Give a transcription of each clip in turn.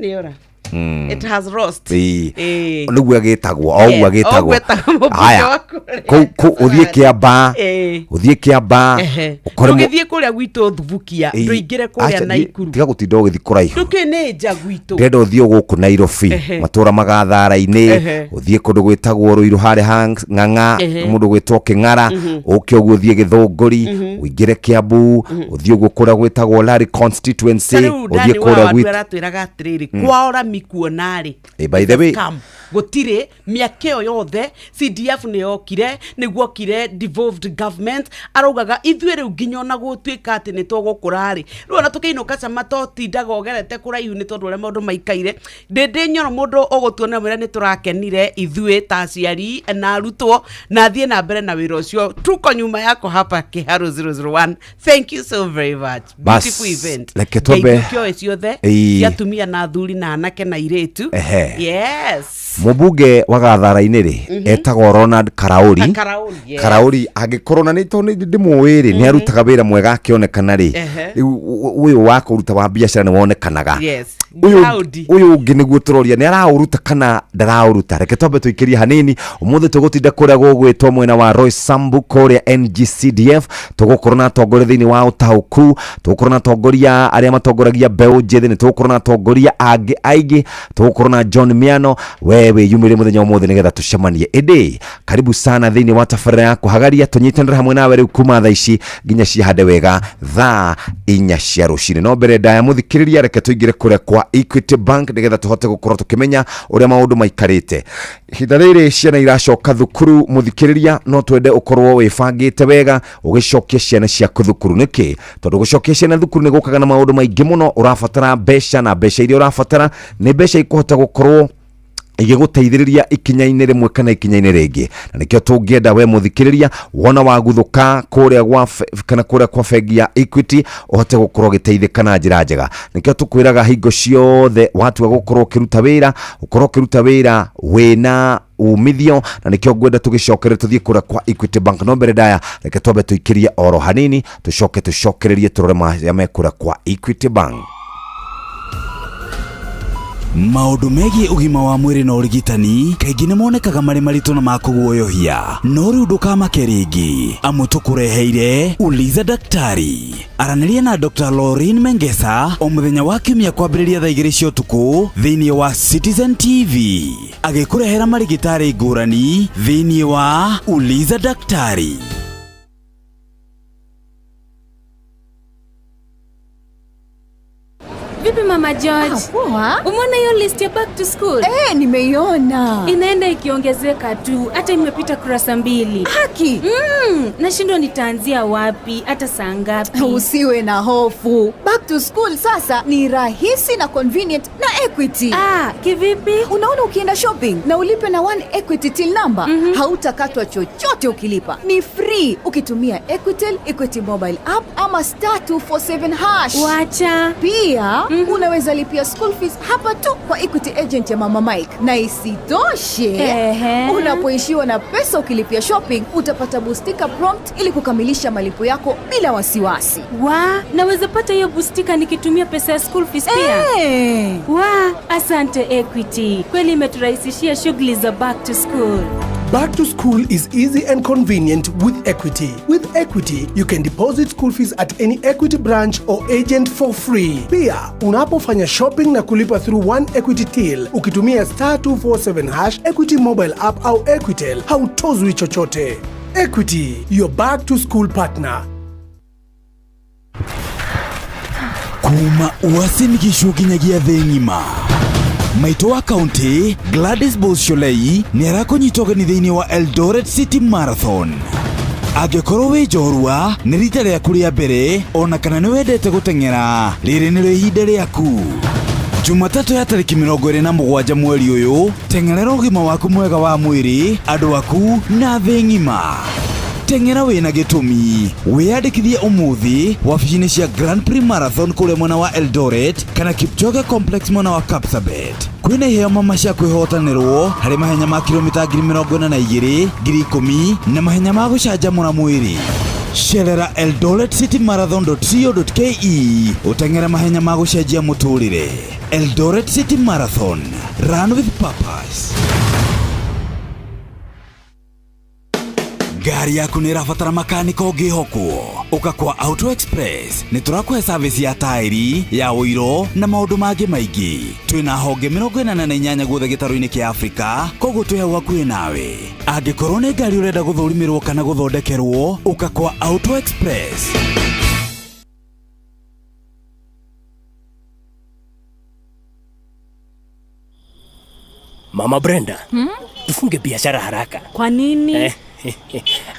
Nĩ ora. It has lost. Ĩĩ. Ĩĩ. Nĩguo agĩtagwo o ũguo Yes, agĩtagwo. o ũguo etagwo mũmbunge Haya. wa kũrĩa Kũu ũthiĩ Kasarani. Kĩambaa. Ĩĩ. Ũthiĩ Kĩambaa. Ehe. Ũkore Ndũgĩthiĩ kũrĩa gwitũ Thubukia, Ĩĩ. ndũingĩre kũrĩa Aca, Naikuru. tiga gũtinda ũgĩthiĩ kũraihu. Ndũkĩ nĩ nja gwitũ. Ndĩrenda ũthiĩ gũkũ Nairobi, matũra magathara-inĩ, ũthiĩ kũndũ gwĩtagwo Rũirũ harĩa ha Ng'ang'a, mũndũ gwĩtwo Kĩng'ara, ũke ũguo ũthiĩ Gĩthũngũri, ũingĩre Kĩambu, ũthiĩ ũguo kũrĩa gwĩtagwo Lari constituency, Ta rĩu ũthiĩ Dani wa kũrĩa Wandu gwitũ. aratwĩraga atĩrĩrĩ, kwao rami kuona rĩ, By the way, scam gũtirĩ mĩaka ĩyo yothe CDF nĩ yokire, nĩguo okire devolved government, araugaga ithuĩ rĩu nginya ona gũtuĩka atĩ nĩ tũgũkũra rĩ, rĩu ona tũkĩinũka cama totindaga ũgerete kũraihu nĩ tondũ ũrĩa maũndũ maikaire. Ndĩndĩ Nyoro mũndũ ũgũtuona mwĩre nĩ tũrakenire ithuĩ ta aciari na arutwo, na athiĩ na mbere na wĩra ũcio. Tuko nyuma yako hapa Kiharu 001. Thank you so very much. Bas, Beautiful event. Reke twambe- Ngeithio kĩoe ciothe Ĩĩ. cia atumia na athuri na anake na airĩtu. Ehe. Yes. Mũmbunge wa gathara-inĩ rĩ, etagwo Ronald Karauri. Karauri, yes. Karauri angĩkorwo na nĩ tondũ nĩ ndĩmũĩ rĩ, nĩ arutaga wĩra mwega akĩonekana rĩ. Rĩu ũyũ wa kũruta wa biacara nĩ wonekanaga. Yes. Ũyũ Gaudi. ũyũ ũngĩ nĩguo tũroria nĩ araũruta kana ndaraũruta. Reke twambe tũikĩrie hanini. Ũmũthĩ tũgũtinda kũrĩa gũgwĩtwo mwena wa Roysambu kũrĩa NGCDF. Tũgũkorwo na atongoria thĩinĩ wa ũtaũku, tũgũkorwo na atongoria arĩa matongoragia mbeũ njĩthĩ, nĩ tũgũkorwo na atongoria angĩ aingĩ, tũgũkorwo na John Miano. We wĩyumĩrie mũthenya ũmũthĩ nĩgetha tũcemanie. Ĩndĩ karibu sana thĩinĩ wa tabarĩra ya kũhagaria, tũnyitanĩre hamwe nawe rĩu kuma thaa ici nginya cihande wega thaa 4 cia rũcinĩ. No mbere ndaya mũthikĩrĩria, reke tũingĩre kũrĩa kwa Equity Bank nĩgetha tũhote gũkorwo tũkĩmenya ũrĩa maũndũ maikarĩte. Ihinda rĩrĩ ciana iracoka thukuru, mũthikĩrĩria, no twende ũkorwo wĩbangĩte wega ũgĩcokia ciana ciaku thukuru. Nĩkĩ? Tondũ gũcokia ciana thukuru nĩ gũkaga na maũndũ maingĩ mũno. Ũrabatara mbeca, na mbeca iria ũrabatara nĩ mbeca ikũhota gũkorwo igĩgũteithĩrĩria ikinya-inĩ rĩmwe kana ikinya-inĩ rĩngĩ. Na nĩkĩo tũngĩenda we mũthikĩrĩria, wona waguthũka kũrĩa gwa kana kũrĩa kwa bengi ya Equity, ũhote gũkorwo ũgĩteithĩka na njĩra njega. Nĩkĩo tũkwĩraga hingo ciothe watua gũkorwo ũkĩruta wĩra, ũkorwo ũkĩruta wĩra wĩna umithio, na nĩkĩo ngwenda tũgĩcokere tũthiĩ kũrĩa kwa Equity Bank. No mbere ndaya, reke twambe tũikĩrie oro hanini, tũcoke tũcokererie tũrore marĩa me kũrĩa kwa Equity Bank. Maũndũ megiĩ ũgima wa mwĩrĩ na ũrigitani kaingĩ nĩ monekaga marĩ maritũ na ma kũguoyohia, no rĩu ndũkamake rĩngĩ, amu tũkũreheire Uliza Daktari. Aranĩria na Dr. Laureen Mengesa o mũthenya wa kiumia kwambĩrĩria thaa 2 cia ũtukũ thĩinĩ wa Citizen TV, agĩkũrehera marigĩtarĩ ngũrani thĩinĩ wa Uliza Daktari. Vipi Mama George? Ah, poa. Umeona hiyo list ya back to school? Nimeiona. Inaenda ikiongezeka tu, hata imepita kurasa 2. Haki. Nashindwa nitaanzia wapi, hata saa ngapi? Usiwe na hofu. Back to school sasa ni rahisi na convenient na Equity. Kivipi? Unaona, ukienda shopping na ulipe na One Equity till number, hautakatwa chochote ukilipa. Ni free ukitumia Equitel, Equity mobile app ama star 247 hash. Wacha. Pia unaweza lipia school fees hapa tu kwa Equity agent ya Mama Mike. Na isitoshe, unapoishiwa na pesa ukilipia shopping, utapata bustika prompt ili kukamilisha malipo yako bila wasiwasi. Wa, naweza pata hiyo bustika nikitumia pesa ya school fees pia? Wa, asante Equity. Kweli imeturahisishia shughuli za back to school. Back to school is easy and convenient with Equity. With Equity, you can deposit school fees at any Equity branch or agent for free. Pia, unapofanya shopping na kulipa through One Equity Till, ukitumia star 247 hash, Equity mobile app au Equitel, hautozwi chochote. Equity, your back to school partner. Kuma Uasin Gishu nginyagia thĩ ng'ima, maitũ wa kaunti Gladys Bolsholei nĩ arakũnyita ũgeni thĩinĩ wa Eldoret City Marathon. Angĩkorwo wĩ njorua, nĩ rita rĩaku rĩa mbere, ona kana nĩ wendete gũteng'era, rĩrĩ nĩrĩo ihinda rĩaku. Jumatatũ ya tarĩki 27 mweri ũyũ, teng'erera ũgima waku mwega wa mwĩrĩ, andũ aku na thĩ ng'ima. Teng'era wĩna gĩtũmi. Wĩyandĩkithie ũmũthĩ wabici-inĩ cia Grand Prix Marathon kũrĩa mwena wa Eldoret kana Kipchoge Complex mwena wa Kapsabet. Kwĩna iheo mama cia kwĩhotanĩrwo harĩ mahenya ma kilomita 42,000, 10,000 na mahenya ma gũcanjamũra mwĩrĩ. Cerera Eldoret City Marathon.co.ke ũteng'ere mahenya ma gũcenjia mũtũrĩre. Eldoret City Marathon. Run with purpose. Ngari yaku nĩ ĩrabatara makanika ũngĩhokwo? Ũka kwa Auto Express, nĩ tũrakũhe service ya taĩri ya ũiro na maũndũ mangĩ maingĩ. Twĩna honge 88 guothe gĩtarũ-inĩ kĩa Afrika, koguo twĩ hau hakuhĩ nawe. Angĩkorwo nĩ ngari ũrenda gũthũrimĩrwo kana gũthondekerwo, ũka kwa Auto Express. Mama Brenda, tufunge biashara haraka. Kwa nini? Eh,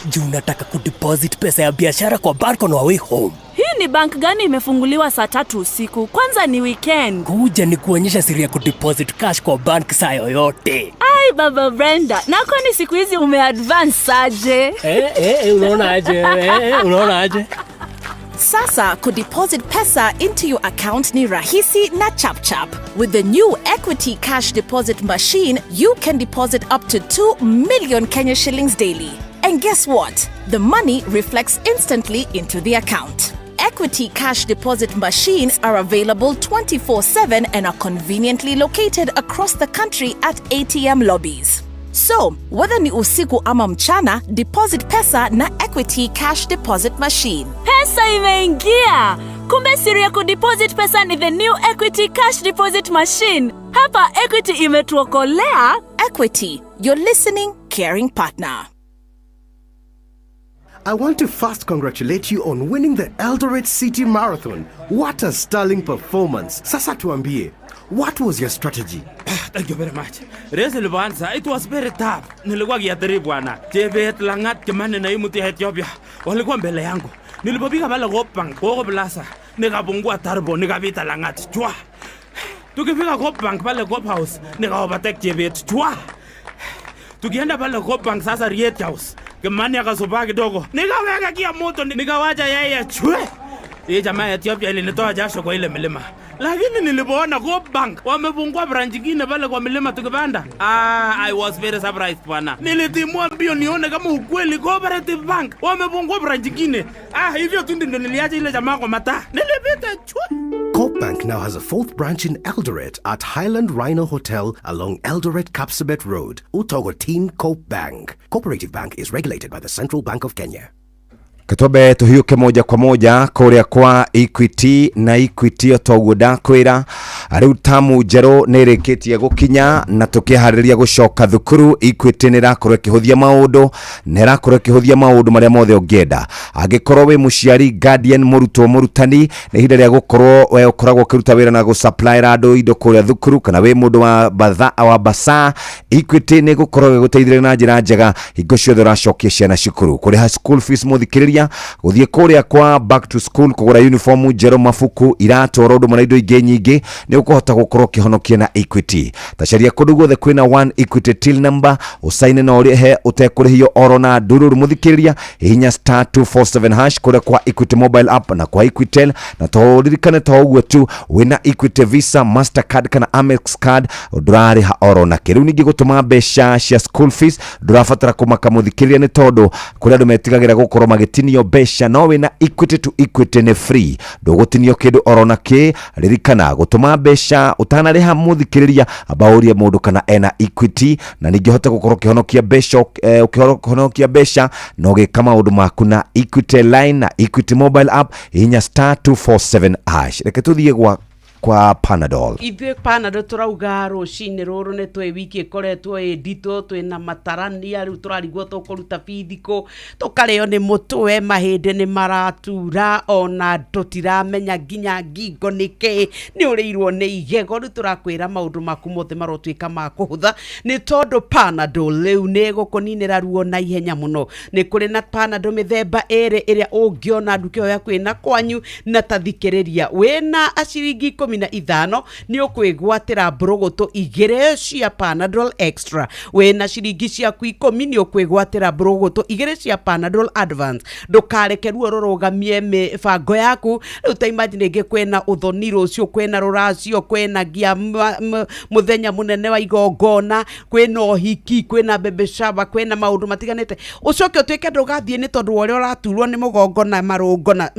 juu nataka kudeposit pesa ya biashara kwa bank on our way home. Hii ni bank gani imefunguliwa saa 3 usiku? Kwanza ni weekend. Kuja ni kuonyesha siri ya kudeposit cash kwa bank saa yoyote. Ai, Baba Brenda, na kwani siku hizi umeadvance aje? Eh, eh, unaona aje? Eh, unaona aje? Sasa kudeposit pesa into your account ni rahisi na chapchap. With the new Equity Cash Deposit Machine, you can deposit up to 2 million Kenya shillings daily. And guess what? The money reflects instantly into the account. Equity Cash Deposit Machines are available 24/7 and are conveniently located across the country at ATM lobbies. So, whether ni usiku ama mchana, deposit pesa na Equity Cash Deposit Machine. Pesa imeingia! Kumbe siri ya kudeposit pesa ni the new Equity Cash Deposit Machine. Hapa Equity imetuokolea. Equity, your listening, caring partner. I want to first congratulate you on winning the Eldoret City Marathon. What a sterling performance. Sasa tuambie, what was your strategy? Thank you very much. Race ilipoanza, it was very tough. Nilikuwa gear 3 bwana. Chebet, Langat, Kimani na Imuti ya Ethiopia walikuwa mbele yangu. Nilipopiga pale Coop Bank, Koko Plaza, nikapungua turbo, nikapita Langat. Chwa. Tukifika Coop Bank pale Coop House, nika overtake Chebet. Chwa. Tukienda pale Coop Bank sasa Riet House, Kimani akasubaa kidogo. Nikaweka gia moto, nikawacha yeye chwe. Hii jamaa ya Ethiopia ilinitoa jasho kwa ile milima. Lakini nilipoona Coop Bank wamefungua branch nyingine pale kwa milima tukipanda. Ah, I was very surprised bwana. Nilitimua mbio nione kama ukweli Cooperative Bank wamefungua branch nyingine. Ah, hivyo tu ndio niliacha ile jamaa kwa mataa. Nilipita chwe. Coop Bank now has a fourth branch in Eldoret at Highland Rhino Hotel along Eldoret Kapsabet Road. Utogotin Coop Bank. Cooperative Bank is regulated by the Central Bank of Kenya. Ketwambe tuhiũke moja kwa moja kũrĩa kwa Equity, na Equity o toguo ndakwĩra, rĩu tamu njerũ nĩ ĩrĩkĩtie gũkinya na tũkĩharĩria gũcoka thukuru. Equity nĩ ĩrakorwo ĩkĩhũthia maũndũ, na ĩrakorwo ĩkĩhũthia maũndũ marĩa mothe ũngĩenda. Angĩkorwo wĩ mũciari, guardian, mũrutwo, mũrutani, nĩ ihinda rĩa gũkorwo we ũkoragwo ũkĩruta wĩra na gũsupplyra andũ indo kũrĩa thukuru, kana wĩ mũndũ wa batha, wa basa, Equity nĩ gũkorwo ĩgĩgũteithĩrĩria na njĩra njega hingo ciothe ũracokia ciana cukuru, kũrĩha school fees, mũthikĩrĩria, gũthiĩ kũrĩa kwa back to school, kũgũra uniform njerũ, mabuku, iratũ, oro ũndũ ũmwe na indo ingĩ nyingĩ, nĩ ũkũhota gũkorwo ũkĩhonokia na Equity. Tacaria kũndũ guothe kwĩna one Equity till number, ũcaine na ũrĩhe ũtekũrĩhio oro na ndururu. Mũthikĩrĩria, hihinya *247# kũrĩa kwa Equity mobile app na kwa Equitel. Na to ũririkane, to ũguo tu, wĩna Equity Visa, Mastercard kana Amex card, ndũrarĩha oro na kĩ. Rĩu ningĩ gũtũma mbeca cia school fees ndũrabatara kũmaka, mũthikĩrĩria, nĩ tondũ kũrĩ andũ metigagĩra gũkorwo magĩtinio mbeca, no wĩna Equity to Equity nĩ free, ndũgũtinio kĩndũ oro na kĩ. Ririkana, gũtũma mbeca ũtanarĩha, mũthikĩrĩria, amba ũrie mũndũ kana ena Equity, na ningĩ ũhote gũkorwo ũkĩhonokia mbeca, ũkĩhonokia mbeca na ũgĩka maũndũ maku na Equity line na Equity mobile app. Hihinya *247#. Reke tũthiĩ kwa Panadol. Ithuĩ Panadol tũrauga rũcinĩ rũrũ nĩ twĩ wiki ĩkoretwo ĩ nditũ, twĩna matarania, rĩu tũrarigwo tũkũruta bithi kũ, tũkarĩo nĩ mũtwe, mahĩndĩ nĩ maratura, ona tũtiramenya nginya ngingo nĩ kĩ, nĩ ũrĩirwo nĩ igego. Rĩu tũrakwĩra maũndũ maku mothe marotuĩka ma kũhũtha, nĩ tondũ Panadol rĩu nĩ ĩgũkũninĩra ruo na ihenya mũno. Nĩ kũrĩ na Panadol mĩthemba ĩrĩ ĩrĩa ũngĩona nduka ĩyo yaku ĩna kwanyu. Na tathikĩrĩria, wĩna ciringi 10 15 nĩ ũkwĩgwatĩra mbũrũgũtũ 2 cia Panadol Extra. Wĩna ciringi ciaku 10 nĩ ũkwĩgwatĩra mbũrũgũtũ 2 cia Panadol Advance. Ndũkareke ruo rũrũgamie mĩbango yaku. Rĩu ta imagine rĩngĩ kwĩna ũthoni rũciũ, kwĩna rũracio, kwĩna ngia mũthenya mũnene wa igongona, kwĩna ũhiki, kwĩna baby shower, kwĩna maũndũ matiganĩte, ũcoke ũtuĩke ndũgathiĩ nĩ tondũ wa ũrĩa ũraturwo nĩ mũgongo na marũngo na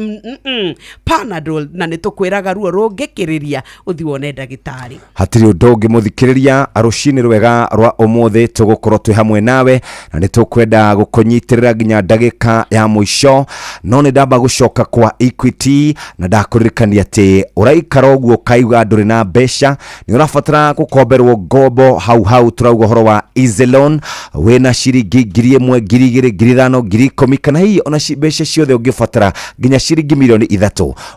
Panadol, na nĩ tũkwĩraga ruo rũngĩkĩrĩria ũthiĩ wone ndagĩtarĩ. Hatirĩ ũndũ ũngĩ mũthikĩrĩria, rũcinĩ rwega rwa ũmũthĩ tũgũkorwo twĩ hamwe nawe na nĩ tũkwenda gũkũnyitĩrĩra nginya ndagĩka ya mũico. No nĩ ndamba gũcoka kwa Equity na ndakũririkania atĩ ũraikara ũguo ũkaiga ndũrĩ na mbeca, nĩ ũrabatara gũkomberwo ngombo hau hau. Tũrauga ũhoro wa easy loan, wĩna ciringi 1000, 2000, 5000, 10,000, kana hihi ona mbeca ciothe ũngĩbatara nginya ciringi 3 mirioni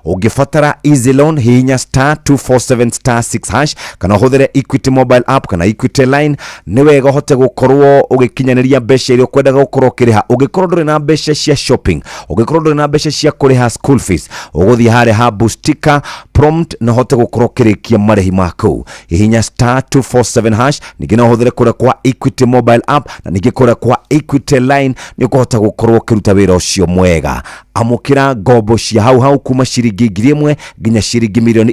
ũngĩbatara easy loan. Hihinya *247*6# kana ũhũthĩre Equity mobile app kana Equity line. Nĩ wega ũhote gũkorwo ũgĩkinyanĩria mbeca iria ũkwendaga gũkorwo ũkĩrĩha. Ũngĩkorwo ndũrĩ na mbeca cia shopping, ũngĩkorwo ndũrĩ na mbeca cia kũrĩha school fees, ũgũthiĩ harĩa ha Boostika prompt na ũhote gũkorwo ũkĩrĩkia marĩhi maku. Hihinya *247#. Ningĩ no ũhũthĩre kũrĩa kwa Equity mobile app na ningĩ kũrĩa kwa Equity line, nĩ ũkũhota gũkorwo ũkĩruta wĩra ũcio mwega. Amũkĩra ngombo cia hau hau kuma ciringi 1000 nginya ciringi 3 mirioni.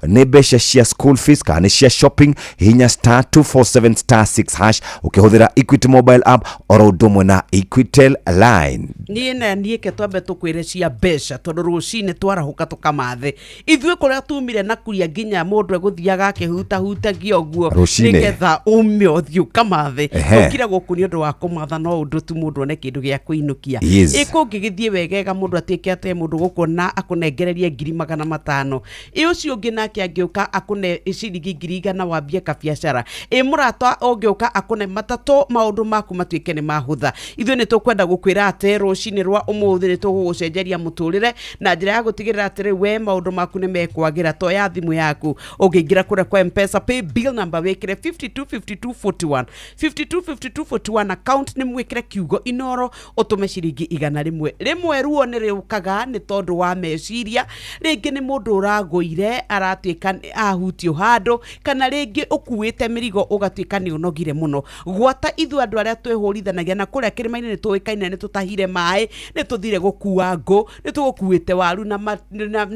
Nĩ mbeca cia school fees kana nĩ cia shopping, hihinya *247*6# ũkĩhũthĩra Equity mobile app oro ũndũ ũmwe na Equitel line. Niĩ na niĩ ke twambe tũkwĩre cia mbeca, tondũ rũcinĩ twarahũka tũkamathe ithuĩ kũrĩa tumire na kuria nginya mũndũ egũthiaga akĩhutahutagia ũguo Rũcinĩ. Nĩgetha ume ũthiĩ ũkamathe. Tũkire gũkũ nĩ ũndũ wa kũmatha, no ũndũ tu mũndũ one kĩndũ gĩa kũinũkia. Ĩ kũngĩgĩthiĩ wegega, mũndũ atuĩke atĩ mũndũ gũkuona akũnengererie 500,000, ĩ ũcio ũngĩ nake angĩũka akũne ciringi 100,000 wambie kabiacara, ĩ mũrata ũngĩũka akũne matatũ, maũndũ maku matuĩke nĩ mahũtha. Ithuĩ nĩ tũkwenda gũkwĩra atĩ rũcinĩ rwa ũmũthĩ nĩ tũgũgũcenjeria mũtũrĩre na njĩra ya gũtigĩrĩra atĩ rĩu we maũndũ maku nĩ mekwagĩra. Toya thimũ yaku, ũngĩingĩra kũrĩa kwa Mpesa pay bill number, wĩkĩre 525241, 525241, account nĩ mwĩkĩre kiugo Inoro, ũtũme ciringi 100. Rĩmwe ruo nĩ rĩũkaga nĩ tondũ wa meciria, rĩngĩ nĩ mũndũ ũragũire aratuĩka ahutio handũ, kana rĩngĩ ũkuĩte mĩrigo ũgatuĩka nĩ ũnogire mũno. Gwata ithuĩ andũ arĩa twĩhũrithanagia na kũrĩa kĩrĩma-inĩ, nĩ tũĩkaine nĩ tũtahire maĩ, nĩ tũthire gũkua ngũ, nĩ tũgũkuĩte waru na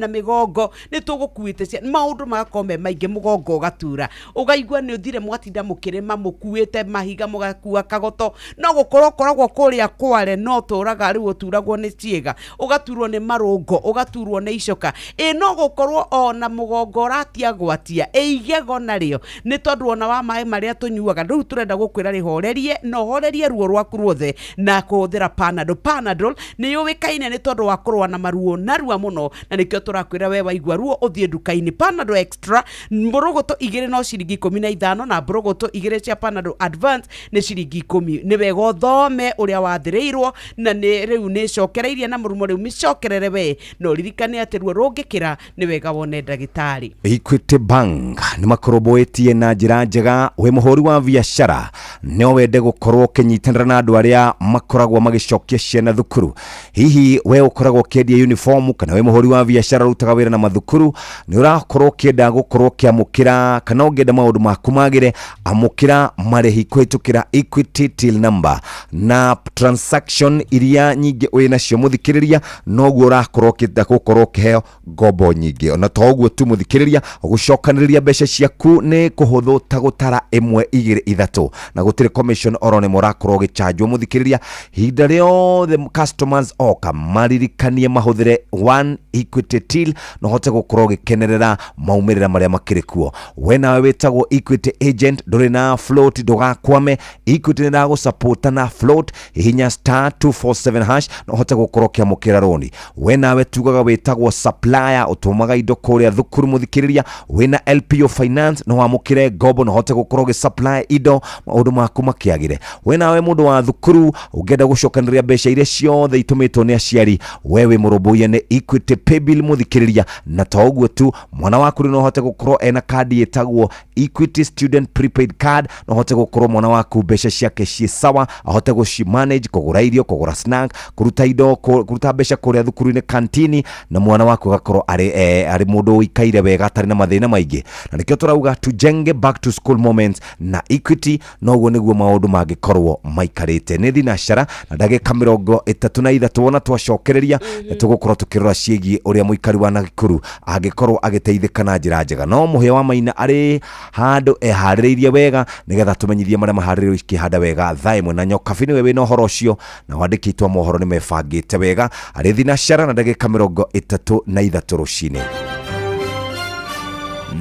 mĩgongo, nĩ tũgũkuĩte cia maũndũ magakorwo me maingĩ, mũgongo ũgatura, ũgaigua nĩ ũthire mwatinda mũkĩrĩma mũkuĩte mahiga, mũgakua kagoto. No gũkorwo ũkoragwo kũrĩa kware, no tũraga rĩu ũturagwo nĩ ciĩga, ũgaturwo nĩ marũngo, ũgaturwo nĩ icoka, ĩ no gũkorwo ona mũgongo ũratia gwatia, ĩ igego narĩo nĩ tondũ ona wa maĩ marĩa tũnyuaga. Rĩu tũrenda gũkwĩra rĩhorerie na ũhorerie ruo rwaku ruothe na kũhũthĩra Panadol. Panadol nĩ yũĩkaine nĩ tondũ wa kũrũa na maruo narua mũno, na nĩkĩo tũrakwĩra we waigua ruo ũthiĩ nduka-inĩ. Panadol Extra mbũrũgũtũ 2 no ciringi 15, na mbũrũgũtũ 2 cia Panadol Advance nĩ ciringi 10. Nĩ wega ũthome ũrĩa wathĩrĩirwo, na nĩ rĩu nĩ cokereirie na mũrumo, rĩu mĩcokerere we, na ũririkane atĩ ruo rũngĩkĩra nĩ wega wone ndagĩtarĩ. Equity Bank nĩ makũrũmbũĩtie na njĩra njega. Wĩ mũhũri wa biacara, no wende gũkorwo ũkĩnyitanĩra na andũ arĩa makoragwo magĩcokia ciana thukuru. Hihi we ũkoragwo ũkĩendia uniform, kana wĩ mũhũri wa biacara ũrutaga wĩra na mathukuru, nĩ ũrakorwo ũkĩenda gũkorwo ũkĩamũkĩra, kana ũngĩenda maũndũ maku magĩre, amũkĩra marĩhi kũhĩtũkĩra Equity till number na transaction iria nyingĩ wĩ nacio, mũthikĩrĩria, noguo ũrakorwo ũkĩenda gũkorwo ũkĩheo ngombo nyingĩ. Ona to ũguo tu, mũthikĩrĩria, gũcokanĩrĩria mbeca ciaku nĩ kũhũthũ ta gũtara ĩmwe, igĩrĩ, ithatũ, na gũtirĩ commission oro nĩmo ũrakorwo ũgĩchanjwo. Mũthikĩrĩria, ihinda rĩothe customers oka, maririkanie mahũthĩre one Equity till na ũhote gũkorwo ũgĩkenerera maumĩrĩra marĩa makĩrĩ kuo. We nawe wĩtagwo Equity agent, ndũrĩ na float, ndũgakwame. Equity nĩ ĩragũsapota na float. Hihinya *247# na ũhote gũkorwo ũkĩamũkĩra rũni. We nawe tugaga wĩtagwo supplier, ũtũmaga indo kũrĩa thukuru, mũthikĩrĩria, wĩna LPO Finance, no wamũkĩre ngombo na ũhote gũkorwo ũgĩsupply indo, maũndũ maku makĩagĩre. We nawe mũndũ wa thukuru ũngĩenda gũcokanĩrĩria mbeca iria ciothe itũmĩtwo nĩ aciari, we wĩ mũrũmbũiya nĩ Equity Paybill, mũthikĩrĩria. Na to ũguo tu, mwana waku rĩu no ũhote gũkorwo ena kandi ĩtagwo Equity Student Prepaid Card, no ũhote gũkorwo mwana waku mbeca ciake ciĩ sawa, ahote gũci manage, kũgũra irio, kũgũra snack, kũruta indo kũrĩa. Kũruta mbeca kũrĩa thukuru-inĩ kantini, na mwana waku agakorwo arĩ arĩ mũndũ ũikaire wega atarĩ na mathĩna maingĩ. Na nĩkĩo tũrauga tujenge back to school moments na Equity. Noguo nĩguo maũndũ mangĩkorwo maikarĩte. Nĩ thinacara na ndagĩka 33. Wona twacokereria, nĩ tũgũkorwo tũkĩrora ciĩgiĩ ũrĩa mũikari wa Nakuru angĩkorwo agĩteithĩka na njĩra njega. No Mũhĩa wa Maina arĩ handũ eharĩrĩirie wega nĩgetha tũmenyithie marĩa maharĩrĩirio ikĩhanda wega thaa 1, na Nyokabi nĩwe wĩna ũhoro ũcio, na wandĩki aitũ a mohoro nĩ mebangĩte wega. Arĩ thinacara na ndagĩka 33 rũcinĩ.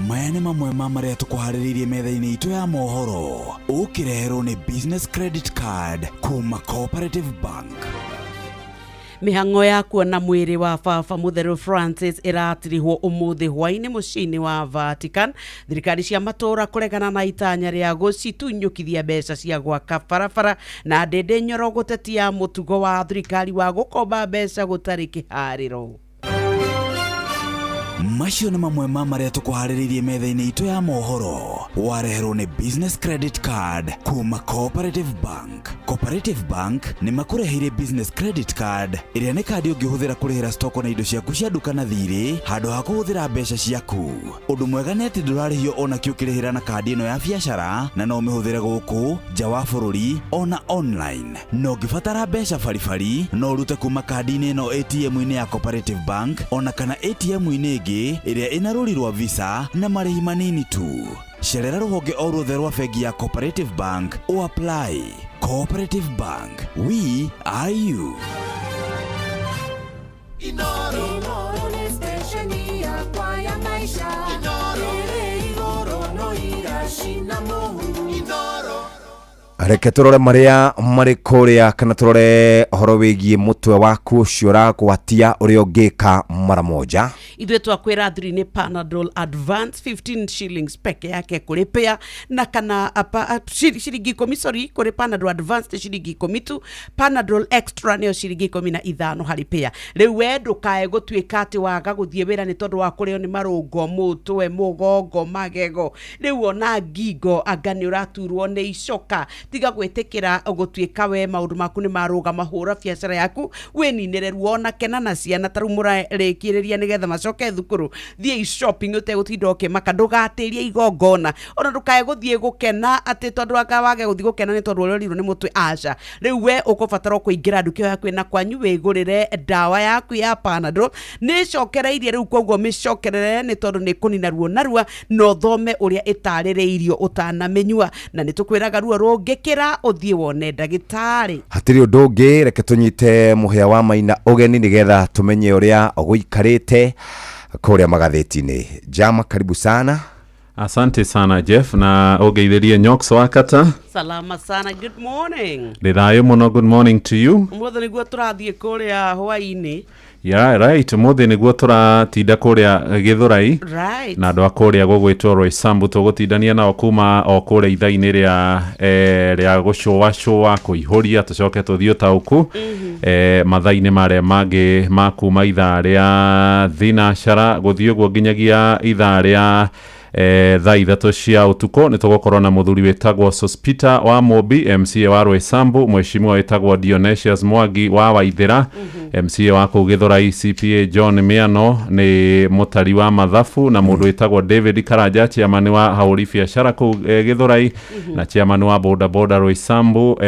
Maya nĩ mamwe ma marĩa tũkũharĩrĩirie metha-inĩ itũ ya mohoro, ũkĩreherwo nĩ Business Credit Card kuma Cooperative Bank. Mĩhang'o ya kuona mwĩrĩ wa Baba Mũtheru Francis ĩratirihwo ũmũthĩ hwaĩ-inĩ mũciĩ-inĩ wa Vatican. Thirikari cia matũũra kũregana na itanya rĩa gũcitunyũkithia mbeca cia gwaka barabara, na Ndĩndĩ Nyoro gũtetia mũtugo wa thirikari wa gũkomba mbeca gũtarĩ kĩharĩro. Macio nĩ mamwe ma marĩa tũkũharĩrĩirie metha-inĩ itũ ya mohoro, wareherwo nĩ Business Credit Card kuma Cooperative Bank. Cooperative Bank nĩ makũreheire Business Credit Card, ĩrĩa nĩ kandi ũngĩhũthĩra kũrĩhĩra stoko na indo ciaku cia nduka na thirĩ handũ ha kũhũthĩra mbeca ciaku. Ũndũ mwega nĩ atĩ ndũrarĩhio ona kĩ ũkĩrĩhĩra na kandi ĩno ya biacara, na no ũmĩhũthĩre gũkũ nja wa bũrũri ona online. Na ũngĩbatara mbeca baribari, no ũrute kuma kandi-inĩ ĩno ATM-inĩ ya Cooperative Bank ona kana ATM-inĩ ĩngĩ ĩrĩa ĩna rũri rwa Visa na marĩhi manini tu. Cerera rũhonge o ruothe rwa bengi ya Cooperative Bank o apply. Cooperative Bank, we are you. Inoro nĩ stesheni yakwa ya maica ĩrĩ igũrũ no iracina mũhu. Reke tũrore marĩa marĩ kũrĩa, kana tũrore ũhoro wĩgiĩ mũtwe waku ũcio ũragwatia, ũrĩa ũngĩka mara moja. Ithuĩ twakwĩra thiri nĩ Panadol Advance, 15 shillings peke yake kũrĩ pea, na kana apa, ciringi 10, sorry, kũrĩ Panadol Advance nĩ ciringi 10 tu, Panadol Extra nĩyo ciringi 15 harĩ pea. Rĩu we ndũkae gũtuĩka atĩ waga gũthiĩ wĩra nĩ tondũ wa kũrĩo nĩ marũngo, mũtwe, mũgongo, magego, rĩu ona ngingo, anga nĩ ũraturwo nĩ icoka. Tiga gwĩtĩkĩra gũtuĩka we maũndũ maku nĩ marũgama. Hũra biacara yaku wĩninĩre ruo, ona kena na ciana. Ta rĩu mũrarĩkĩrĩria nĩgetha macoke thukuru, thiĩi shopping ũtegũtinda ũkĩmaka. Ndũgatĩrie igongona, ona ndũkae gũthiĩ gũkena atĩ tondũ anga wage gũthiĩ gũkena nĩ tondũ ũrĩa ũrirwo nĩ mũtwe. Aca, rĩu we ũkũbatara kũingĩra nduka ĩyo yaku ĩna kwanyu, wĩgũrĩre ndawa yaku ya Panadol. Nĩ ĩcokereirie rĩu, koguo mĩcokerere nĩ tondũ nĩ kũnina ruo narua, na ũthome ũrĩa ĩtarĩrĩirio ũtanamĩnyua, na nĩ tũkwĩraga ruo rũngĩkĩra ũthiĩ wone ndagĩtarĩ. Hatirĩ ũndũ ũngĩ, reke tũnyite Mũhĩa wa Maina ũgeni nĩgetha tũmenye ũrĩa gũikarĩte kũrĩa magathĩti-inĩ. Jama, karibu sana. Asante sana Jeff, na ũngeithĩrie Nyox Wakata. Salama sana, good morning. Ndĩ thayũ mũno, good morning to you. Ũmũthĩ nĩguo tũrathiĩ kũrĩa hwaĩ-inĩ. Yeah, right, ũmũthĩ nĩguo tũratinda kũrĩa Gĩthũrai na andũ a kũrĩa gũgwĩtwo Roysambu. Tũgũtindania nao kuma o kũrĩa ithaa-inĩ rĩa gũcũacũa kũihũria, tũcoke tũthiĩ ũtaũku mathaa-inĩ marĩa mangĩ ma kuma ithaa rĩa thinacara gũthiĩ ũguo nginyagia ithaa rĩa thaa 3 cia ũtukũ. Nĩ tũgũkorwo na mũthuri wĩtagwo Sospita wa Mũmbi, MCA wa Roysambu, mheshimiwa wĩtagwo Dionesius Mwangi wa Waithĩra, MCA wa kũu Gĩthũrai, CPA John Miano nĩ mũtari wa mathabu, na mũndũ wĩtagwo David Karanja, chairman wa ahũri biacara kũu Gĩthũrai, na chairman wa boda boda Roysambu,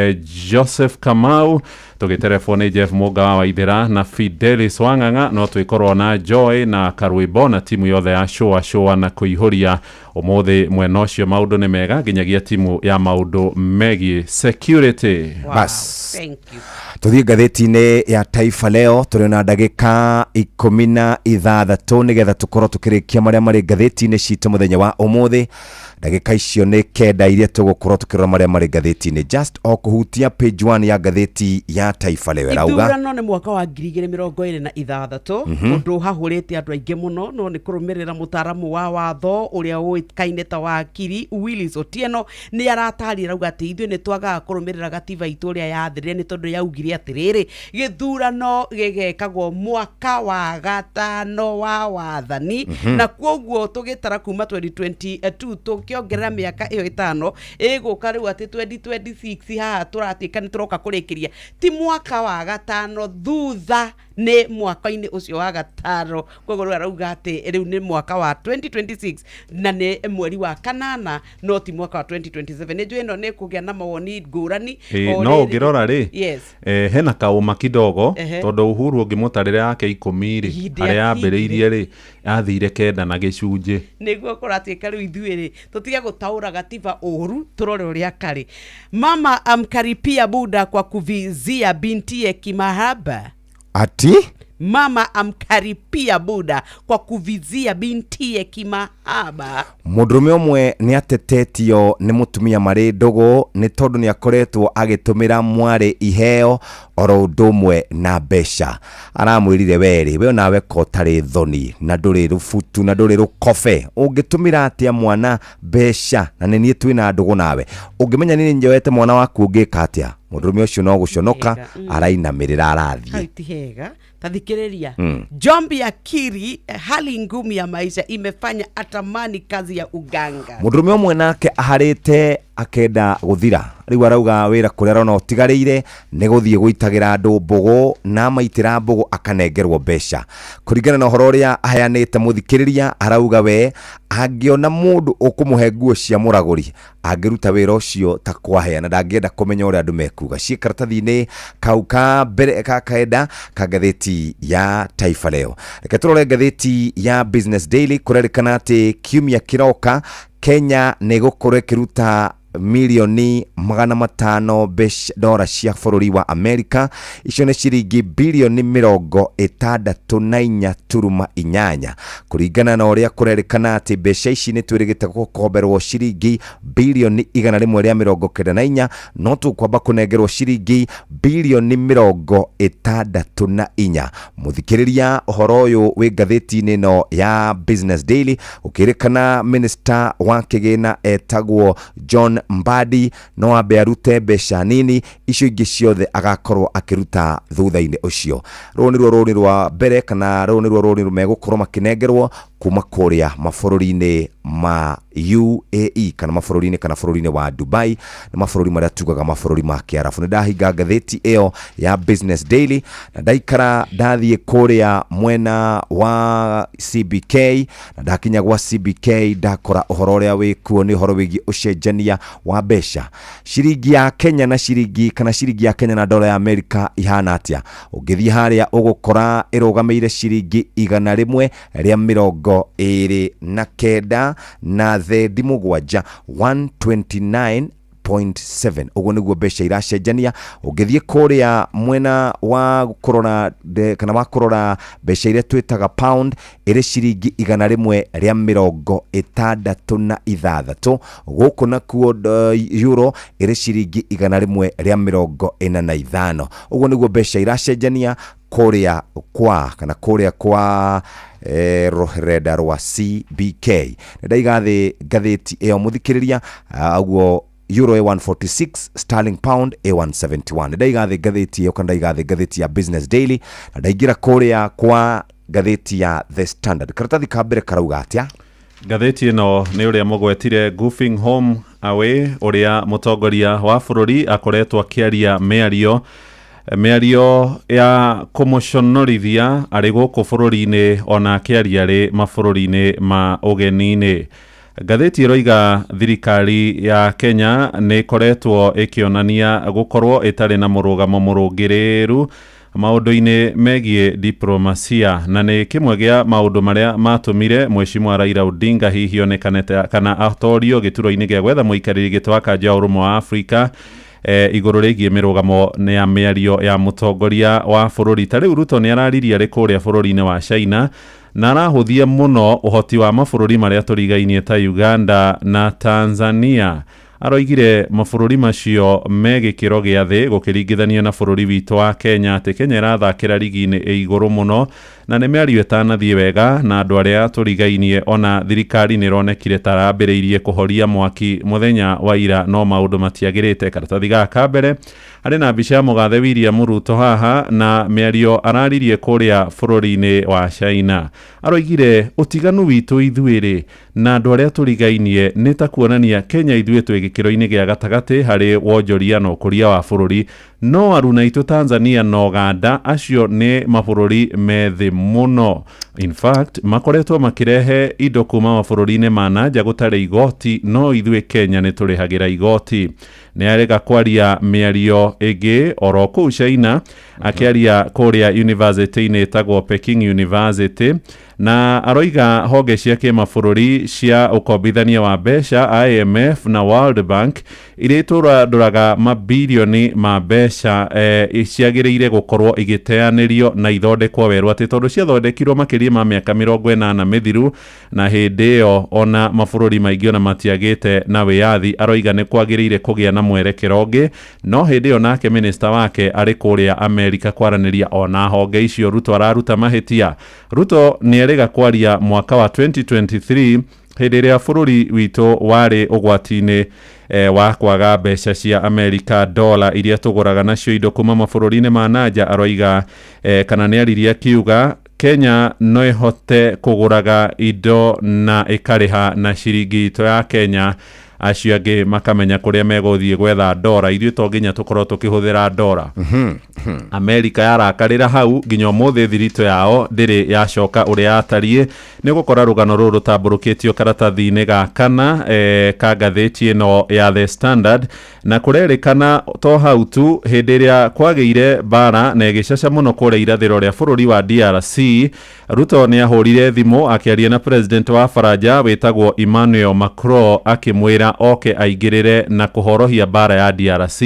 Joseph Kamau. Tũgĩterebwo nĩ Jeff Mũnga wa Waithĩra na Fidelis Wang'ang'a. No twĩkorwo na Joy na Karwĩmbo na timu yothe ya Shũa Shũa na kũihũria ũmũthĩ. Mwena ũcio maũndũ nĩ mega, nginyagia timu ya maũndũ megiĩ security. Wow. Bas. Thank you. Tũthiĩ ngathĩti-inĩ ya Taifa Leo. Tũrĩ na ndagĩka 16 nĩgetha tũkorwo tũkĩrĩkia marĩa marĩ ngathĩti-inĩ citũ mũthenya wa ũmũthĩ. Ndagĩka icio nĩ 9 iria tũgũkorwo tũkĩrora marĩa marĩ ngathĩti-inĩ, just o kũhutia page 1 ya ngathĩti ya Taifa Leo ĩrauga Ithurano nĩ mwaka wa 2026, ũndũ ũhahũrĩte andũ aingĩ mũno. No nĩ kũrũmĩrĩra mũtaaramu wa watho ũrĩa ũĩkaine ta wakiri Willis Otieno nĩ aratarire, arauga atĩ ithuĩ nĩ twagaga kũrũmĩrĩra gatiba itũ ũrĩa yathĩrire, nĩ tondũ yaugire atĩrĩrĩ, gĩthurano gĩgekagwo mwaka wa gatano wa wathani, na kwoguo tũgĩtara kuma 2022 tũkĩongerera mĩaka ĩyo 5 ĩgũka rĩu atĩ 2026 haha tũratuĩka nĩ tũroka kũrĩkĩria ti Mwaka wa gatano thutha nĩ mwaka-inĩ ũcio wa gatano, koguo rĩu arauga atĩ rĩu nĩ mwaka wa 2026 na nĩ mweri wa kanana, no ti mwaka wa 2027. Nĩ njũĩ ĩno nĩ kũgĩa na mawoni ngũrani. Ĩ, O no rĩrĩ- ũngĩrora rĩ, hena kaũma kidogo, tondũ Uhuru ũngĩmũtarĩra yake 10 rĩ, Ihinda harĩa akinyire. ambĩrĩirie rĩ, athire 9 na gĩcunjĩ. Nĩguo kũratuĩka rĩu ithuĩ rĩ tũtige gũtaũra gatiba ũru, tũrore ũrĩa karĩ. Mama amkaripia buda kwa kuvizia bintie kimahaba. Ati? Mama amkaripia buda kwa kuvizia bintie kimahaba. Mũndũrũme ũmwe nĩ atetetio nĩ mũtumia marĩ ndũgũ nĩ tondũ nĩ akoretwo agĩtũmĩra mwarĩ iheo oro ũndũ ũmwe na mbeca. Aramwĩrire, werĩ we onawe ko ũtarĩ thoni na ndũrĩ rũbutu na ndũrĩ rũkobe, ũngĩtũmĩra atĩa mwana mbeca na nĩ niĩ twĩna ndũgũ nawe? Ũngĩmenya nĩ njoete mwana waku ũngĩka atĩa? Mũndũrũme ũcio no gũconoka arainamĩrĩra arathiĩ. Hau ti hega, tathikĩrĩria. Jombi akiri hali ngumu ya maisha imefanya atamani kazi ya uganga. Mũndũrũme ũmwe nake aharĩte akenda gũthira, rĩu arauga wĩra kũrĩa arona ũtigarĩire nĩ gũthiĩ gũitagĩra andũ mbũgũ, na amaitĩra mbũgũ akanengerwo mbeca. Kũringana na ũhoro ũrĩa aheanĩte mũthikĩrĩria, arauga we angĩona mũndũ ũkũmũhe nguo cia mũragũri angĩruta wĩra ũcio ta kwaheana, ndangĩenda kũmenya ũrĩa andũ mekuga. Ciĩ karatathi-inĩ kau ka mbere ka kenda ka ngathĩti ya Taifa Leo. Reke tũrore ngathĩti ya Business Daily. Kũrerĩkana atĩ kiumia kĩroka Kenya nĩ ĩgũkorwo ĩkĩruta milioni 500 mbeca dora cia bũrũri wa Amerika. Icio nĩ ciringi bilioni 64.8, kũringana na ũrĩa kũrerĩkana atĩ mbeca ici nĩ twĩrĩgĩte gũkomberwo ciringi bilioni 194, no tũkwamba kũnengerwo ciringi bilioni 64. Mũthikĩrĩria, ũhoro ũyũ wĩ ngathĩti-inĩ ĩno ya Business Daily. Gũkĩrĩkana minister wa kĩgĩna etagwo John Mbadi no ambe arute mbeca nini, icio ingĩ ciothe agakorwo akĩruta thutha-inĩ ũcio. Rũrũ nĩruo rũni rwa mbere, kana rũrũ nĩruo rũni megũkorwo makĩnengerwo kuma kũrĩa mabũrũri-inĩ ma UAE, kana mabũrũri-inĩ kana bũrũri-inĩ wa Dubai, nĩ mabũrũri marĩa tugaga mabũrũri ma Kĩarabu. Nĩ ndahinga ngathĩti ĩyo ya Business Daily na ndaikara ndathiĩ kũrĩa mwena wa CBK, na ndakinya gwa CBK ndakora ũhoro ũrĩa wĩkuo nĩ ũhoro wĩgiĩ ũcenjania wa mbeca, ciringi ya Kenya na ciringi, kana ciringi ya Kenya na dola ya Amerika ihana atĩa. Ũngĩthiĩ harĩa ũgũkora ĩrũgamĩire ciringi 129 na thendi 7, 129.7, ũguo nĩguo mbeca iracenjania. Ũngĩthiĩ kũrĩa mwena wa kũrora kana wa kũrora mbeca iria twĩtaga pound, ĩrĩ ciringi 166. Gũkũ nakuo euro ĩrĩ ciringi 145. Ũguo nĩguo mbeca iracenjania kũrĩa kwa kana kũrĩa kwa rũrenda rwa CBK. Nĩ ndaiga thĩ ngathĩti ĩyo mũthikĩrĩria, ũguo euro A146, sterling pound A171. Nĩ ndaiga thĩ ngathĩti ĩyo, kana ndaiga thĩ ngathĩti ya Business Daily na ndaingĩra kũrĩa kwa ngathĩti ya The Standard. Karatathi ka mbere karauga atĩa? Ngathĩti ĩno nĩ ũrĩa mũgwetire goofing home away, ũrĩa mũtongoria wa bũrũri akoretwo akĩaria mĩario ya kũmũconorithia arĩ gũkũ bũrũri-inĩ, ona akĩaria arĩ mabũrũri-inĩ ma ũgeni-inĩ. Ngathĩti ĩroiga thirikari ya Kenya nĩ ĩkoretwo ĩkĩonania gũkorwo ĩtarĩ na mũrũgamo mũrũngĩrĩru maũndũ-inĩ megiĩ diplomasia, na nĩ kĩmwe gĩa maũndũ marĩa matũmire Mheshimiwa Raila Odinga hihi onekane kana atorio gĩturwa-inĩ gĩa gwetha mũikarĩri gĩtĩ wa kanja ya ũrũmwe wa Afrika, igũrũ rĩgiĩ mĩrũgamo ya mĩario ya mũtongoria wa bũrũri. Ta rĩu Ruto nĩ araririe arĩ kũrĩa bũrũri-inĩ wa China na arahũthia mũno ũhoti wa mabũrũri marĩa tũrigainie ta Uganda na Tanzania. Aroigire mabũrũri macio me gĩkĩro gĩa thĩ gũkĩringithanio na bũrũri witũ wa Kenya, atĩ Kenya ĩrathakĩra rigi-inĩ ĩ igũrũ mũno. Na nĩ mĩario ĩtanathiĩ wega na andũ arĩa tũrigainie, ona thirikari nĩ ĩronekire ta arambĩrĩirie kũhoria mwaki mũthenya wa ira, no maũndũ matiagĩrĩte. Karatathi gaka ka mbere harĩ na mbica ya mũgathe William Ruto haha na mĩario araririe kũrĩa bũrũri-inĩ wa China. Aroigire ũtiganu witũ ithuĩ-rĩ na andũ arĩa tũrigainie nĩ ta kuonania Kenya ithuĩ twĩ gĩkĩro-inĩ gĩa gatagatĩ harĩ wonjoria na ũkũria wa bũrũri, no aruna aitũ Tanzania na Uganda acio nĩ mabũrũri me thĩ mũno. In fact, makoretwo makĩrehe indo kuma mabũrũri-inĩ ma na nja gũtarĩ igoti, no ithuĩ Kenya nĩ tũrĩhagĩra igoti. Nĩ arega kwaria mĩario ĩngĩ oro kũu China, akĩaria kũrĩa university-inĩ ĩtagwo Peking University, na aroiga honge cia kĩmabũrũri cia ũkombithania wa mbeca IMF na World Bank iria itũrandũraga mabilioni ma mbeca ciagĩrĩire gũkorwo igĩteanĩrio na ithondekwo werũ, atĩ tondũ ciathondekirwo makĩria ma mĩaka 80 mĩthiru, na hĩndĩ ĩyo ona mabũrũri maingĩ ona matiagĩte na wĩyathi. Aroiga nĩ kwagĩrĩire kũgĩa na mwerekero ũngĩ, no hĩndĩ ĩyo nake minista wake arĩ kũrĩa Amerika kwaranĩria ona honge icio. Ruto araruta mahĩtia. Ruto nĩ erĩga kwaria mwaka wa 2023 hĩndĩ ĩrĩa bũrũri witũ warĩ ũgwati-inĩ wa kwaga mbeca cia Amerika, dola iria tũgũraga nacio indo kuma mabũrũri-inĩ ma nanja. Aroiga kana nĩ aririe akiuga Kenya no ĩhote kũgũraga indo na ĩkarĩha na ciringi itũ ya Kenya, acio angĩ makamenya kũrĩa megũthiĩ gwetha ndora, ithuĩ to nginya tũkorwo tũkĩhũthĩra ndora. Amerika yarakarĩra hau nginya ũmũthĩ thiritũ yao ndĩrĩ yacoka ũrĩa yatariĩ. Nĩ ũgũkora rũgano rũrũ rũtambũrũkĩtio karatathi-inĩ ga kana ka ngathĩti ĩno ya The Standard. Na kũrerĩkana to hau tu, hĩndĩ ĩrĩa kwagĩire mbara na ĩgĩcaca mũno kũrĩa irathĩro rĩa bũrũri wa DRC, Ruto nĩ ahũrire thimũ akĩaria na president wa Faranja wĩtagwo Emmanuel Macron, akĩmwĩra oke aingĩrĩre na kũhorohia mbara ya DRC.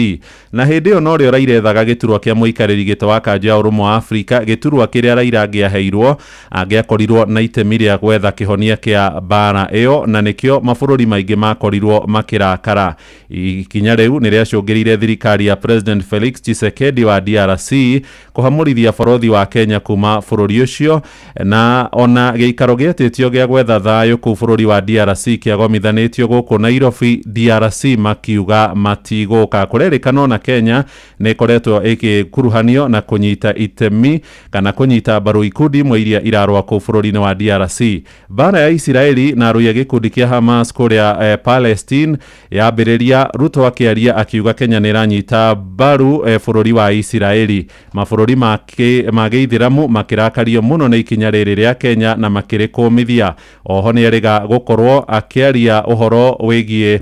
Na hĩndĩ ĩyo norĩo Raila ethaga gĩturwa kĩa mũikarĩri gĩtĩ wa kanjũ ya ũrũmwe wa Afrika, gĩturwa kĩrĩa Raila angĩaheirwo angĩakorirwo na itemi rĩa gwetha kĩhonia kĩa mbara ĩyo, na nĩkĩo mabũrũri maingĩ makorirwo makĩrakara. Ikinya rĩu nĩ rĩacũngĩrĩire thirikari ya President Felix Tshisekedi wa DRC kũhamũrithia borothi wa Kenya kuma bũrũri ũcio, na ona gĩikaro gĩetĩtio gĩa gwetha thayũ kũu bũrũri wa DRC kĩagomithanĩtio gũkũ Nairobi, DRC makiuga matigũka. Kũrerĩkana ona Kenya nĩ ĩkoretwo ĩgĩkuruhanio na kũnyita itemi kana kũnyita mbaru ikundi imwe iria irarũa kũu bũrũri-inĩ wa DRC. Mbara ya Isiraeli na arũi a gĩkundi kĩa Hamas kũrĩa Palestine yambĩrĩria, Ruto akĩaria akiuga Kenya nĩ ĩranyita mbaru bũrũri wa Isiraeli. Mabũrũri ma gĩithĩramu makĩrakario mũno nĩ ikinya rĩrĩ rĩa Kenya na makĩrĩkũmithia. Oho nĩ erĩga gũkorwo akĩaria ũhoro wĩgiĩ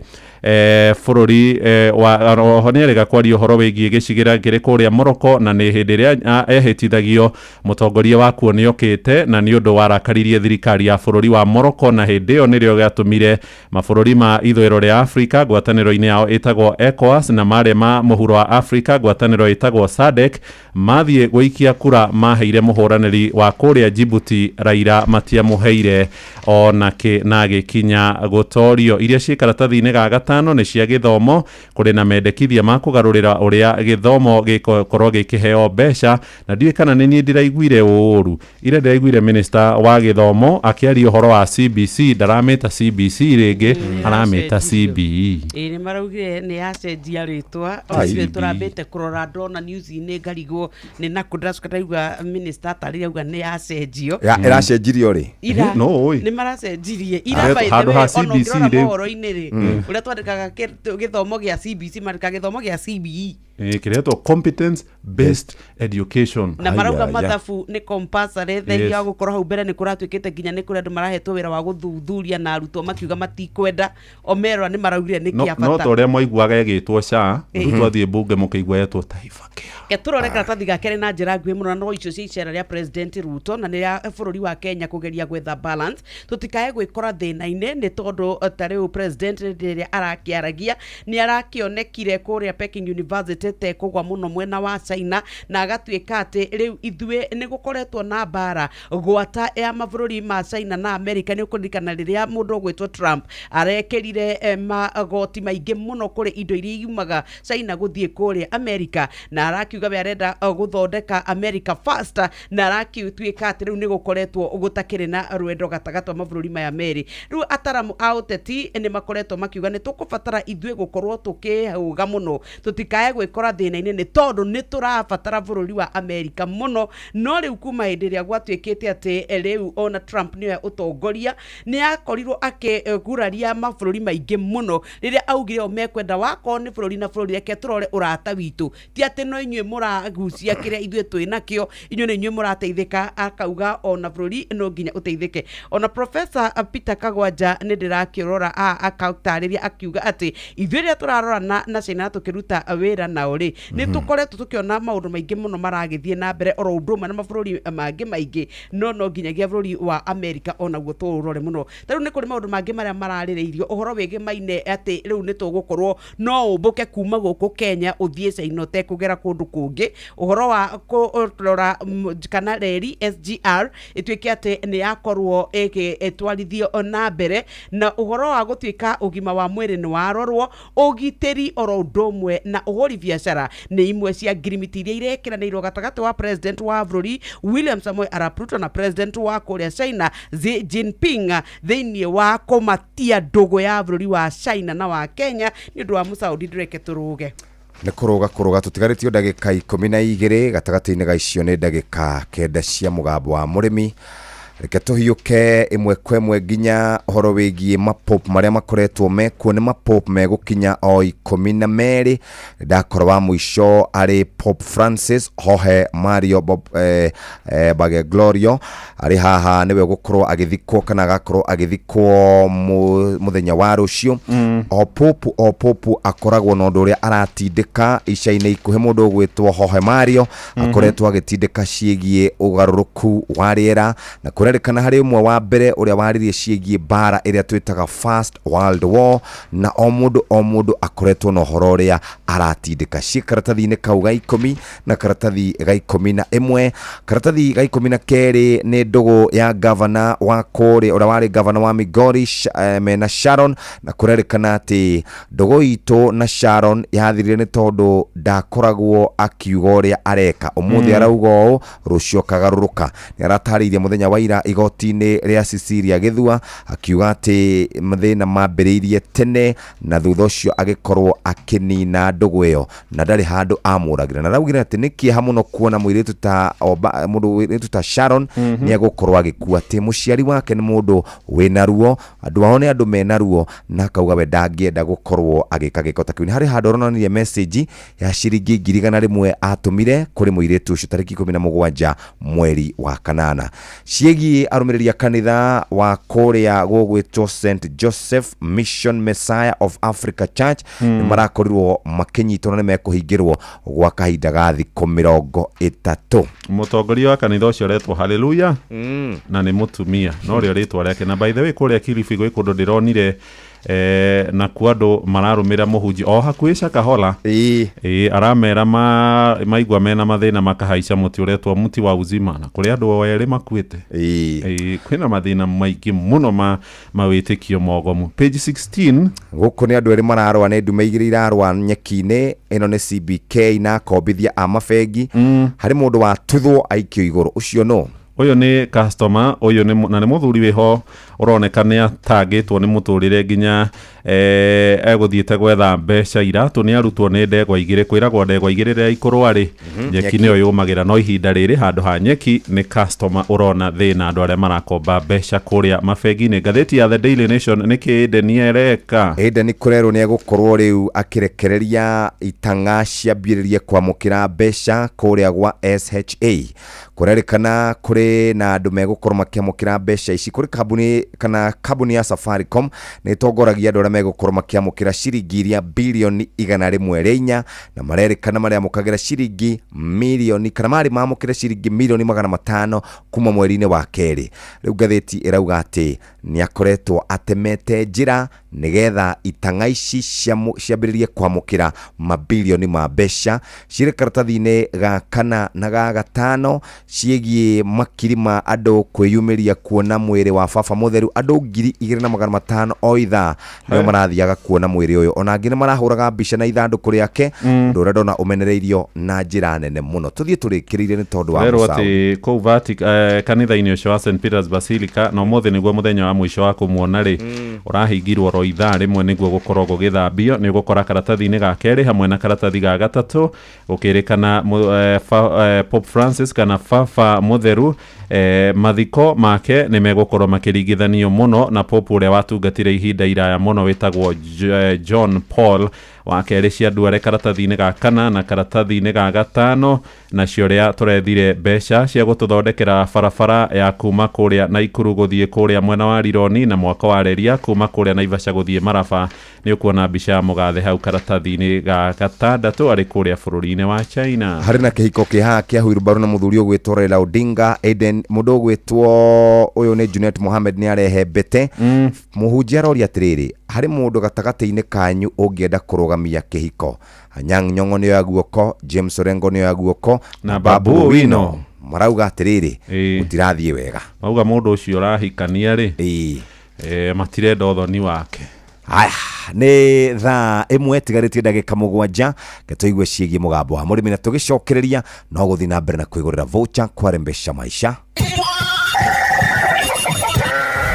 bũrũri wa oho nĩ erĩga kwaria ũhoro wĩgiĩ gĩcigĩrĩra kĩrĩ kũrĩa Morocco, na nĩ hĩndĩ ĩrĩa ehĩtithagio mũtongoria wakuo nĩ okĩte, na nĩ ũndũ warakaririe thirikari ya bũrũri wa Morocco, na hĩndĩ ĩyo nĩrĩo gĩatũmire mabũrũri ma ithũĩro rĩa Afrika ngwatanĩro-inĩ yao ĩtagwo ECOWAS na marĩa ma mũhuro wa Afrika ngwatanĩro ĩtagwo SADC mathiĩ gũikia kura maheire mũhũranĩri wa kũrĩa Djibouti Raila, matiamũheire ona kĩ na agĩkinya gũtorio. Iria ciĩ karatathi-inĩ ga gatano nĩ cia gĩthomo. Kũrĩ na mendekithia ma kũgarũrĩra ũrĩa gĩthomo gĩgũkorwo gĩkĩheo mbeca, na ndiũĩ kana nĩ niĩ ndĩraiguire ũũru ira ndĩraiguire minister wa gĩthomo akĩaria ũhoro wa CBC, ndaramĩta CBC rĩngĩ, aramĩta CBE. Ĩĩ, nĩ maraugire nĩ yacenjia rĩtwa. Ai. Ũcio tũrambĩte kũrora, ndona news-inĩ ngarigwo nĩ nakũ, ndĩracoka ndaigua minister atarĩria auga nĩ yacenjio. Ĩracenjirio rĩ? Ira No ũĩ. nĩ maracenjirie ira. Handũ By the ha way, ona CBC ũngĩrora rĩu. mohoro-inĩ rĩ, ũrĩa twandĩkaga gĩthomo gĩa CBC, mandĩkaga gĩthomo gĩa CBE. Kĩretwo competence based education. Na marauga Ai, ai, ai. mathabu nĩ compulsory thengia Yes. wa gũkorwo hau mbere nĩ kũratuĩkĩte nginya nĩ kũrĩ andũ marahetwo wĩra wa gũthuthuria na arutwo makiuga matikwenda, o merora nĩ maraugire nĩ no kĩa no bata. ta ũrĩa mwaiguaga ĩgĩtwo SHA, rĩu twathiĩ mbunge mũkĩigua yetwo Taifa Care. Ke tũrore karatathi ga kerĩ na njĩra nguhĩ mũno, na no icio cia icera rĩa President Ruto na nĩ rĩa bũrũri wa Kenya kũgeria gwetha balance tũtikae gwĩkora thĩna-inĩ, nĩ tondũ ta rĩu president hĩndĩ ĩrĩa arakĩaragia nĩ arakĩonekire kũrĩa Peking University. ĩronekete ta ĩkũgwa mũno mwena wa China, na agatuĩka atĩ rĩu ithuĩ nĩ gũkoretwo na mbara gwata ya mabũrũri ma China na America. Nĩ ũkũririkana rĩrĩa mũndũ ũgwĩtwo Trump arekĩrire magoti maingĩ mũno kũrĩ indo iria iumaga China gũthiĩ kũrĩa America, na arakiuga we arenda gũthondeka America first, na arakiutuĩka atĩ rĩu nĩ gũkoretwo gũtakĩrĩ na rwendo gatagatĩ wa mabũrũri maya merĩ. Rĩu ataramu a ũteti nĩ makoretwo makiuga nĩ tũkũbatara ithuĩ gũkorwo tũkĩhũga mũno tũtikae gwĩkora thĩna-inĩ, nĩ tondũ nĩ tũrabatara bũrũri wa America mũno. No rĩu kuma hĩndĩ ĩrĩa gwatuĩkĩte atĩ rĩu ona Trump nĩwe ũtongoria, nĩ akorirwo akĩguraria mabũrũri maingĩ mũno rĩrĩa augire o mekwenda wakorwo nĩ bũrũri na bũrũri, reke tũrore ũrata witũ, ti atĩ no inyuĩ mũragucia kĩrĩa ithuĩ twĩ nakĩo, inyuĩ nĩ inyuĩ mũrateithĩka. Akauga ona bũrũri no nginya ũteithĩke. Ona Professor Peter Kagwanja nĩ ndĩrakĩrora akatarĩria akiuga atĩ ithuĩ rĩrĩa tũrarora na China na tũkĩruta wĩra nao rĩ, nĩ tũkoretwo tũkĩona maũndũ maingĩ mũno maragĩthiĩ na mbere oro ũndũ ũmwe na mabũrũri mangĩ maingĩ, no nginyagia bũrũri wa America onaguo tũũrore mũno. Ta rĩu nĩ kũrĩ maũndũ mangĩ marĩa mararĩrĩirio ũhoro wĩgĩmaine atĩ rĩu nĩ tũgũkorwo no ũmbũke kuma gũkũ Kenya ũthiĩ China ũtekũgera kũndũ kũngĩ, ũhoro wa kũrora kana reri SGR ĩtuĩke atĩ nĩ yakorwo ĩgĩtwarithio na mbere, na ũhoro wa gũtuĩka ũgima wa mwĩrĩ nĩ warorwo, ũgitĩri oro ũndũ ũmwe na ũhũri biacara nĩ imwe cia ngirimiti iria irekĩranĩirwo gatagatĩ wa president wa bũrũri William Samoei Arap Ruto na president wa kũrĩa China Xi Jinping thĩinĩ wa kũmatia ndũgũ ya bũrũri wa China na wa Kenya. Nĩ ũndũ wa mũcaũndi, ndũreke tũrũge. Nĩ kũrũga kũrũga, tũtigarĩtio ndagĩka 12, gatagatĩ-inĩ ga icio nĩ ndagĩka 9 cia mũgambo wa mũrĩmi. Reke tũhiũke ĩmwe kwa ĩmwe nginya ũhoro wĩgiĩ mapop marĩa makoretwo mekuo. Nĩ mapop megũkinya o 12. Ndakora wa mũico arĩ Pope Francis Jorge Mario Bob, Bergoglio arĩ haha, nĩwe gũkorwo agĩthikwo kana agakorwo agĩthikwo mũthenya wa rũciũ. O popu o popu akoragwo na ũndũ ũrĩa aratindĩka. Ica-inĩ ikuhĩ mũndũ ũgwĩtwo Jorge Mario akoretwo agĩtindĩka ciĩgiĩ ũgarũrũku wa rĩera, na kũrerĩkana harĩ ũmwe wa mbere ũrĩa waririe ciĩgiĩ mbara ĩrĩa twĩtaga First World War, na o mũndũ o mũndũ akoretwo na ũhoro ũrĩa aratindĩka ciĩ karatathi-inĩ kau ga 10 na karatathi ga 11. Karatathi ga 12 nĩ ndũgũ ya gavana wa kũrĩa, ũrĩa warĩ gavana wa Migori mena Sharon, na kũrerĩkana atĩ ndũgũ itũ na Sharon yathirire nĩ tondũ ndakoragwo akiuga ũrĩa areka. Ũmũthĩ arauga ũũ, rũciũ akagarũrũka. Nĩ aratarĩirie mũthenya wa ira igoti-inĩ rĩa Cecilia Gĩthua, akiuga atĩ mathĩna mambĩrĩirie tene na thutha ũcio agĩkorwo akĩnina ndũgũ ĩyo na ndarĩ handũ amũragire, na araugire atĩ nĩ kĩeha mũno kuona mũirĩtu ta mũndũ mũirĩtu ta Sharon nĩ egũkorwo agĩkua, atĩ mũciari wake nĩ mũndũ wĩna ruo, andũ ao nĩ andũ mena ruo, na akauga we ndangĩenda gũkorwo agĩka gĩko ta kĩu. Nĩ harĩ handũ aronanirie message ya ciringi 100,000 atũmire kũrĩ mũirĩtu ũcio tarĩki 17 mweri wa kanana. Ciĩgiĩ arũmĩrĩri a kanitha wa kũrĩa gũgwĩtwo St Joseph Mission Messiah of Africa Church nĩ marakorirwo makĩnyitwo na nĩ mekũhingĩrwo gwa kahinda ga thikũ 30. Mũtongoria wa kanitha ũcio aretwo Haleluya na nĩ mũtumia, no rĩo rĩtwa rĩake. Na by the way, kũrĩa Kilifi gwĩ kũndũ ndĩronire nakuo andũ mararũmĩra mũhunji o hakuhĩ Shakahola. Ĩĩ, aramera maigua mena mathĩna makahaica mũtĩ ũretwo mũti wa uzima, na kũrĩ andũ o erĩ makuĩte. Ĩĩ, kwĩna mathĩna maingĩ mũno ma mawĩtĩkio mogomu. Page 16. Gũkũ nĩ andũ erĩ mararũa, nĩ ndume igĩrĩ irarũa nyeki-inĩ. Ĩno nĩ CBK na akombithia a mabengi. Harĩ mũndũ watuthwo aikio igũrũ, ũcio no Ũyũ nĩ customer ũyũ nĩ na nĩ mũthuri wĩho ũroneka nĩ atangĩtwo nĩ mũtũrĩre nginya egũthiĩte gwetha mbeca. Iratũ nĩ arutwo nĩ ndegwa igĩrĩ. Kwĩragwo ndegwa igĩrĩ rĩrĩa ikũrũa rĩ, nyeki nĩyo yũmagĩra, no ihinda rĩrĩ handũ ha nyeki nĩ customer ũrona thĩna, andũ arĩa marakomba mbeca kũrĩa mabengi-inĩ. Ngathĩti ya The Daily Nation, nĩkĩ Eden ereka? Eden kũrerwo nĩ egũkorwo rĩu akĩrekereria itang'a ciambĩrĩrie kwamũkĩra mbeca kũrĩa gwa SHA. Kũrerĩkana kũrĩ na andũ megũkorwo makĩamũkĩra mbeca ici kũrĩ kambuni kana kambuni ya Safaricom nĩ ĩtongoragia andũ arĩa megũkorwo makĩamũkĩra ciringi iria bilioni 104 na marerĩkana marĩamũkagĩra ciringi mirioni kana marĩ mamũkĩre ciringi mirioni 500 kuma mweri-inĩ wa kerĩ. Rĩu ngathĩti ĩrauga atĩ nĩ akoretwo atemete njĩra nĩgetha itang'a ici ciambĩrĩrie kwamũkĩra mabilioni ma mbeca. Cirĩ karatathi-inĩ ga kana na ga gatano ciĩgiĩ makiri ma andũ kwĩyumĩria kuona mwĩrĩ wa baba mũtheru. Andũ 2,500 o ithaa nĩo marathiaga kuona mwĩrĩ ũyũ. Ona angĩ nĩ marahũraga mbica na ithandũkũ rĩake, ũndũ ũrĩa ndona ũmenereirio na njĩra nene mũno. Tũthiĩ tũrĩkĩrĩirie nĩ tondũ wa Werwo mũcaũ. Atĩ kũu kanitha-inĩ ũcio wa St Peters Basilica na ũmũthĩ nĩguo mũthenya wa mũico wa kũmuona rĩ, ũrahingirwo oro ithaa rĩmwe nĩguo gũkorwo gũgĩthambio. Nĩ ũgũkora karatathi-inĩ ga kerĩ hamwe na karatathi ga gatatũ gũkĩrĩkana Pope Francis kana Baba Mũtheru, mathiko make nĩ megũkorwo makĩringithanio mũno na Pope ũrĩa watungatire ihinda iraya mũno wĩtagwo John Paul wa kerĩ. Cia nduare karatathi-inĩ ga kana na karatathi-inĩ ga gatano. Nacio rĩa tũrethire mbeca cia gũtũthondekera barabara ya kuma kũrĩa Naikuru gũthiĩ kũrĩa mwena wa Rironi na mwako wa reria kuma kũrĩa Naivasha gũthiĩ Maraba. Nĩ ũkuona mbica ya mũgathe hau karatathi-inĩ ga gatandatũ arĩ kũrĩa bũrũri-inĩ wa China. Harĩ na kĩhiko kĩ haha kĩa Huirubaru na mũthuri ũgwĩtwo Raila Odinga. Aiden, mũndũ ũgwĩtwo ũyũ nĩ Junet Mohamed nĩ arehe mbete. Mũhunjia aroria atĩrĩrĩ, harĩ mũndũ gatagatĩ-inĩ kanyu ũngĩenda kũrũgamia kĩhiko? Anyang' Nyong'o nĩoya guoko, James Orengo nĩoya guoko na Babu Owino. Marauga atĩrĩrĩ, gũtirathiĩ wega. Mauga mũndũ ũcio ũrahikania rĩ, matirenda ũthoni wake. Haya, nĩ thaa 1 tigarĩtie ndagĩka 7 ke tũigue ciĩgiĩ mũgambo wa mũrĩmi na tũgĩcokereria no gũthiĩ na mbere na kwĩgũrĩra voucher kwarembesha maisha.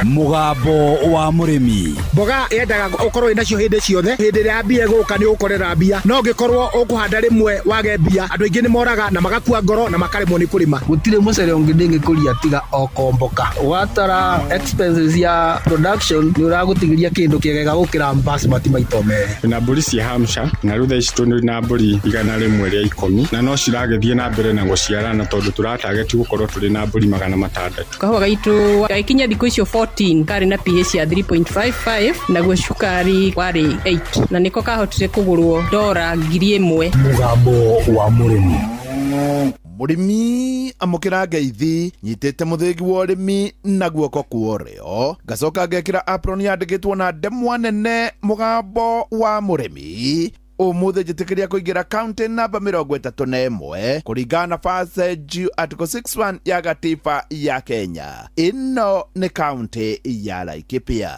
Mũgambo wa mũrĩmi. Mboga yendaga ũkorwo wĩ nacio hĩndĩ ciothe. Hĩndĩ ĩrĩa mbia ĩgũka nĩ ũgũkorera mbia, no ũngĩkorwo ũkũhanda rĩmwe wage mbia, andũ aingĩ nĩ moraga na magakua ngoro na makaremwo nĩ kũrĩma. Gũtirĩ mũcere ũngĩ ndĩngĩkũria tiga o komboka. Watara expenses ya production nĩ ũragũtigĩria kĩndũ kĩega gũkĩra basmati maita merĩ. Twĩna mbũri cia Hampshire na rĩu thaa ici tũrĩ na mbũri 110 na no ciragĩthiĩ na mbere na gũciarana tondũ tũratageti gũkorwo tũrĩ na mbũri 600. Kahũa gaitũ gagĩkinya thikũ icio 14 karĩ na pH ya 3.55, naguo cukari warĩ 8, na nĩko kahotire kũgũrwo dora 1,000. Mũgambo wa mũrĩmi. Mũrĩmi amũkĩra ngeithi, nyitĩte mũthĩgi wa ũrĩmi na guoko kwa ũrĩo, ngacoka ngekĩra apron yandĩkĩtwo na ndemwa nene mũgambo wa mũrĩmi. Ũmũthĩ njĩtĩkĩria kũingĩra kaunti namba 31 kũringana na Passage Article 61 ya gatiba ya Kenya. Ĩno nĩ kaunti ya Laikipia.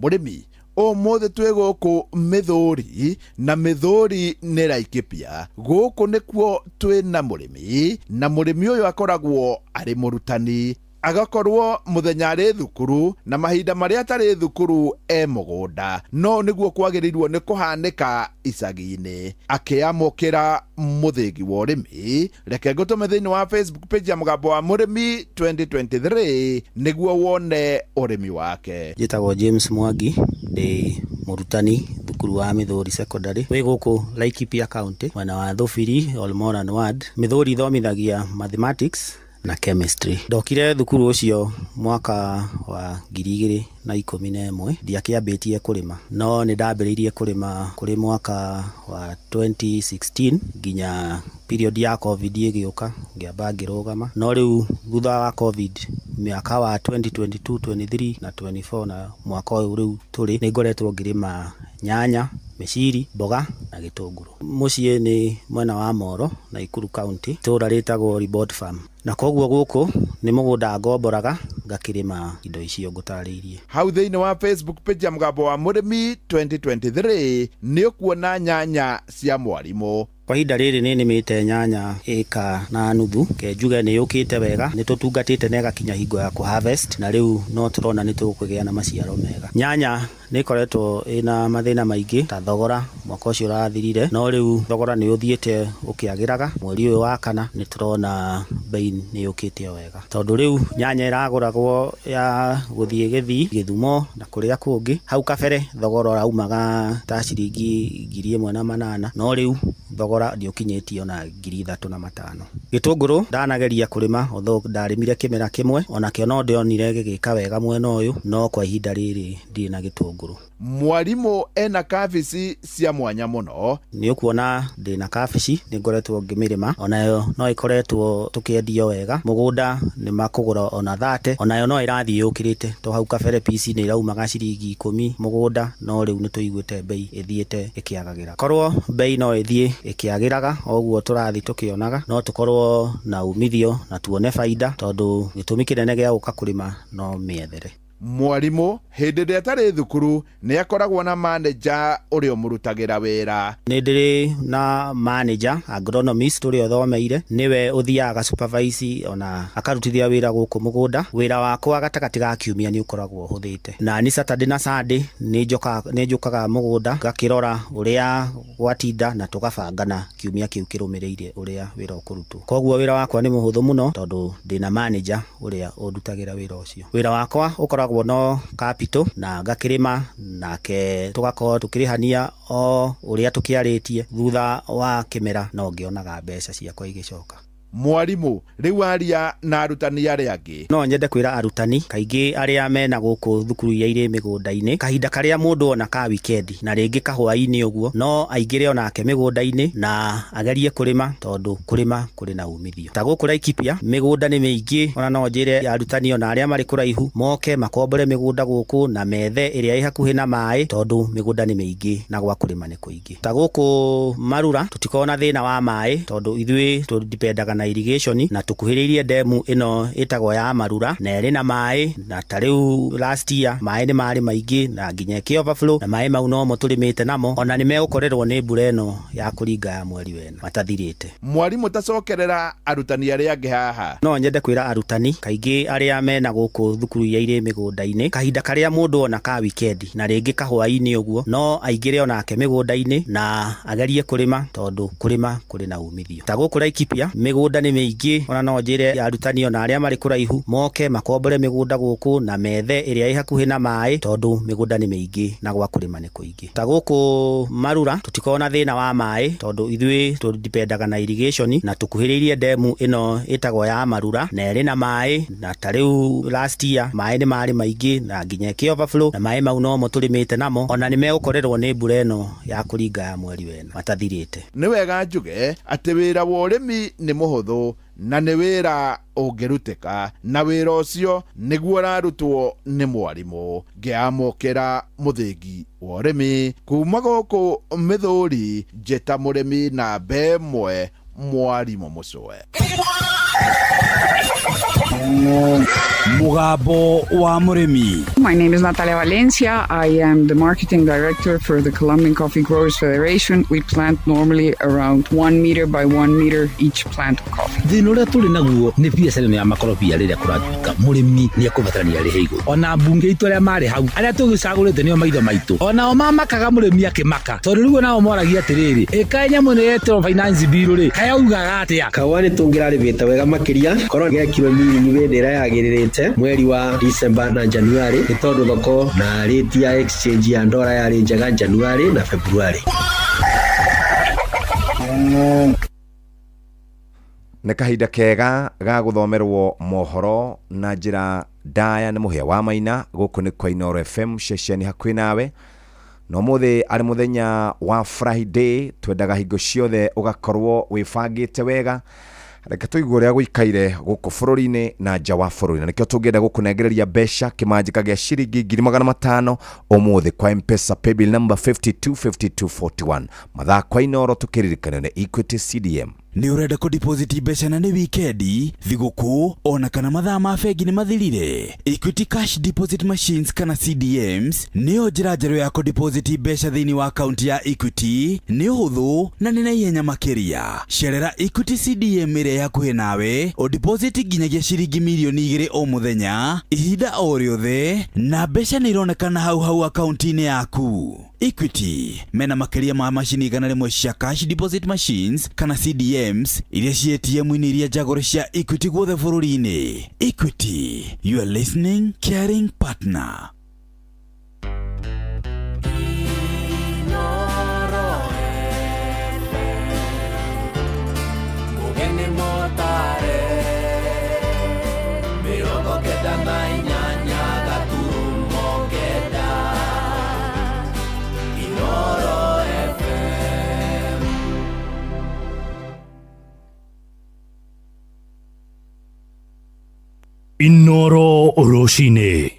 Mũrĩmi, ũmũthĩ twĩ gũkũ Mĩthũri, na Mĩthũri nĩ Laikipia. Gũkũ nĩkuo twĩ na mũrĩmi, na mũrĩmi ũyũ akoragwo arĩ mũrutani, agakorwo mũthenya arĩ thukuru na mahinda marĩa atarĩ thukuru e mũgũnda. No nĩguo kwagĩrĩirwo nĩ kũhanĩka icagi-inĩ. Akĩamũkĩra mũthĩgi wa ũrĩmi, reke ngũtũme thĩinĩ wa Facebook page ya mũgambo wa mũrĩmi 2023 nĩguo wone ũrĩmi wake. Njĩtagwo James Mwangi, ndĩ mũrutani thukuru wa Mĩthũri Secondary wĩ gũkũ Laikipia County, mwena wa Thũbiri, Olmoran Ward. Mĩthũri ithomithagia mathematics na chemistry. Ndokire thukuru ũcio mwaka wa 2011, ndiakĩambĩtie kũrĩma, no nĩ ndambĩrĩirie kũrĩma kũrĩ mwaka wa 2016 nginya period ya COVID ĩgĩũka, ngĩamba ngĩrũgama. No rĩu thutha wa COVID, mĩaka wa 2022, 23 na 24 na mwaka ũyũ rĩu tũrĩ, nĩ ngoretwo ngĩrĩma nyanya, mĩciri, mboga na gĩtũngũrũ. Mũciĩ nĩ mwena wa Moro, Nakuru County, itũũra rĩtagwo Ribot Farm. Na koguo gũkũ nĩ mũgũnda ngomboraga ngakĩrĩma indo icio ngũtarĩirie. Hau thĩinĩ wa Facebook page ya mũgambo wa mũrĩmi 2023 nĩ ũkuona nyanya cia mwarimũ. Kwa ihinda rĩrĩ nĩ nĩmĩte nyanya ĩka na nuthu, ke njuge nĩ yũkĩte wega, nĩ tũtungatĩte na ĩgakinya hingo ya kũ harvest, na rĩu no tũrona nĩ tũkũgĩa na maciaro mega. Nyanya nĩ ĩkoretwo ĩna mathĩna maingĩ ta thogora mwaka ũcio ũrathirire, no rĩu thogora nĩ ũthiĩte ũkĩagĩraga. Mweri ũyũ wa kana nĩ tũrona bei nĩ yũkĩte o wega, tondũ rĩu nyanya ĩragũragwo ya gũthiĩ Gĩthii, Gĩthumo na kũrĩa kũngĩ. Hau kabere thogora ũraumaga ta ciringi 1,800, no rĩu Thogora ndĩũkinyĩtie ona 3500. Gĩtũngũrũ ndanageria kũrĩma, although ndarĩmire kĩmera kĩmwe, onakĩo no ndĩonire gĩgĩka wega mwena ũyũ, no kwa ihinda rĩrĩ ndirĩ na gĩtũngũrũ. Mwarimũ ena kabici cia mwanya mũno. Nĩ ũkuona ndĩna kabici, nĩ ngoretwo ngĩmĩrĩma, onayo no ĩkoretwo tũkĩendio wega. Mũgũnda nĩ makũgũra ona 30, onayo no ĩrathiĩ yũkĩrĩte, to hau kabere pici nĩ ĩraumaga ciringi 10 mũgũnda, no rĩu nĩ tũiguĩte mbei ĩthiĩte ĩkĩagagĩra. Korwo mbei no ĩthiĩ ĩkĩagĩraga o ũguo tũrathiĩ tũkĩonaga, no tũkorwo na umithio na tuone baida, tondũ gĩtũmi kĩnene gĩa gũka kũrĩma no mĩethere. Mwarimũ hĩndĩ ĩrĩa atarĩ thukuru nĩ akoragwo na manager ũrĩa ũmũrutagĩra wĩra. Nĩ ndĩrĩ na manager agronomist ũrĩa ũthomeire, nĩwe ũthiaga aga supervise ona akarutithia wĩra gũkũ mũgũnda. Wĩra wakwa gatagatĩ ga kiumia nĩ ũkoragwo ũhũthĩte. Nani Saturday na Sunday nĩ njũkaga mũgũnda ngakĩrora ũrĩa gwatinda na tũgabangana kiumia kĩu kĩrũmĩrĩire ũrĩa wĩra ũkũrutwo. Koguo wĩra wakwa nĩ mũhũthũ mũno tondũ ndĩna manager ũrĩa ũndutagĩra wĩra ũcio. Wĩra wakwa ũkoragwo no capital na ngakĩrĩma nake tũgakorwo tũkĩrĩhania o ũrĩa tũkĩarĩtie. Thutha wa kĩmera no ngĩonaga mbeca ciakwa igĩcoka. Mwarimũ, rĩu aria na arutani arĩa angĩ. No nyende kwĩra arutani kaingĩ arĩa mena gũkũ thukuru iria irĩ mĩgũnda-inĩ, kahinda karĩa mũndũ ona ka wikendi na rĩngĩ kahwaĩ-inĩ ũguo, no aingĩre onake mĩgũnda-inĩ na agerie kũrĩma, tondũ kũrĩma kũrĩ na umithio. Ta gũkũ Laikipia mĩgũnda nĩ mĩingĩ, ona no njĩre arutani ona arĩa marĩ kũraihu moke makombore mĩgũnda gũkũ na methe ĩrĩa ĩ hakuhĩ na maĩ, tondũ mĩgũnda nĩ mĩingĩ na gwa kũrĩma nĩ kũingĩ. Ta gũkũ Marura tũtikoragwo na thĩna wa maĩ, tondũ ithuĩ tũdipendaga na irrigation na tũkuhĩrĩirie ndemu ĩno ĩtagwo ya Marura na ĩrĩ na maĩ, na ta rĩu last year maĩ nĩ marĩ maingĩ na nginya ĩkĩ overflow, na maĩ mau nomo tũrĩmĩte namo, ona nĩ megũkorerwo nĩ mbura ĩno ya kũringa ya mweri wena matathirĩte. Mwarimũ tacokerera arutani arĩa angĩ haha. No nyende kwĩra arutani kaingĩ arĩa mena gũkũ thukuru iria irĩ mĩgũnda-inĩ, kahinda karĩa mũndũ ona ka wikendi na rĩngĩ kahwaĩ-inĩ ũguo, no aingĩre onake mĩgũnda-inĩ na agerie kũrĩma, tondũ kũrĩma kũrĩ na umithio. Ta gũkũ Laikipia mĩgũnda nĩ mĩingĩ, ona no njĩre arutani ona arĩa marĩ kũraihu moke makombore mĩgũnda gũkũ na methe ĩrĩa ĩ hakuhĩ na maĩ, tondũ mĩgũnda nĩ mĩingĩ na gwa kũrĩma nĩ kũingĩ. Ta gũkũ Marura tũtikoragwo na thĩna wa maĩ, tondũ ithuĩ tũdipendaga na irrigation na tũkuhĩrĩirie ndemu ĩno ĩtagwo ya Marura na ĩrĩ na maĩ, na ta rĩu last year maĩ nĩ marĩ maingĩ na nginya ĩkĩ overflow, na maĩ mau nomo tũrĩmĩte namo, ona nĩ megũkorerwo nĩ mbura ĩno ya kũringa ya mweri wena matathirĩte. Nĩ wega njuge atĩ wĩra wa ũrĩmi nĩ mũhũthũ na nĩ wĩra ũngĩrutĩka, na wĩra ũcio nĩguo ũrarutwo nĩ mwarimũ. Ngĩamũkĩra mũthĩgi wa ũrĩmi kuma gũkũ Mĩthũri, njĩta mũrĩmi namba ĩmwe, mwarimũ Mũcũe. Mũgambo wa mũrĩmi. My name is Natalia Valencia. I am the marketing director for the Colombian Coffee Growers Federation. We plant normally around 1 meter by 1 meter each plant of coffee. Thĩna ũrĩa tũrĩ naguo nĩ biacara ĩno ya makorobia rĩrĩa kũratuĩka mũrĩmi nĩ ekũbatarania arĩhe igũrũ. Ona mbunge itũ arĩa marĩ hau, arĩa tũgĩcagũrĩte nĩo maitho maitũ, onao mamakaga mũrĩmi akĩmaka, tondũ rĩu onao moragia atĩrĩrĩ, ĩkaĩ nyamũ ĩno yetĩrwo finance bill rĩ, kaĩ augaga atĩa? Kahũa nĩ tũngĩrarĩmĩte wega makĩria korwo gekirwo mirini hĩndĩ ĩrĩa yagĩrĩrĩte mweri wa December na January, nĩ tondũ thoko na rate ya exchange ya ndora yarĩ njega January na February. Nĩ kahinda kega ga gũthomerwo mohoro na njĩra ndaya nĩ Mũhĩa wa Maina. Gũkũ nĩ kwa Inooro FM, ceceni hakuhĩ nawe. Na ũmũthĩ arĩ mũthenya wa Friday, twendaga hingo ciothe ũgakorwo wĩbangĩte wega. Reke tũigue ũrĩa gũikaire gũkũ bũrũri-inĩ na nja wa bũrũri, na nĩkĩo tũngĩenda gũkũnengereria mbeca kĩmanjĩka gĩa ciringi 500,000 ũmũthĩ kwa M-Pesa paybill number 525241. Mathaa kwa Inooro tũkĩririkanio nĩ Equity CDM. Nĩ ũrenda kũdeposit mbeca na nĩ wikendi, thigũkũ, ona kana mathaa ma bengi nĩ mathirire? Equity Cash Deposit Machines kana CDMs nĩyo njĩra njerũ ya kũdeposit mbeca thĩinĩ wa akaunti ya Equity. Nĩ ũhũthũ na nĩ na ihenya makĩria. Cerera Equity CDM ĩrĩa ĩ hakuhĩ nawe, ũdeposit nginyagia ciringi 2,000,000 o mũthenya, ihinda o rĩothe, na mbeca nĩ ironekana hau hau akaunti-inĩ yaku. Equity mena makĩria ma macini 100 cia cash deposit machines kana CDMs iria ci ATM-inĩ iria njagũre cia Equity guothe bũrũri-inĩ. Equity, your listening caring partner. Inoro rũcinĩ.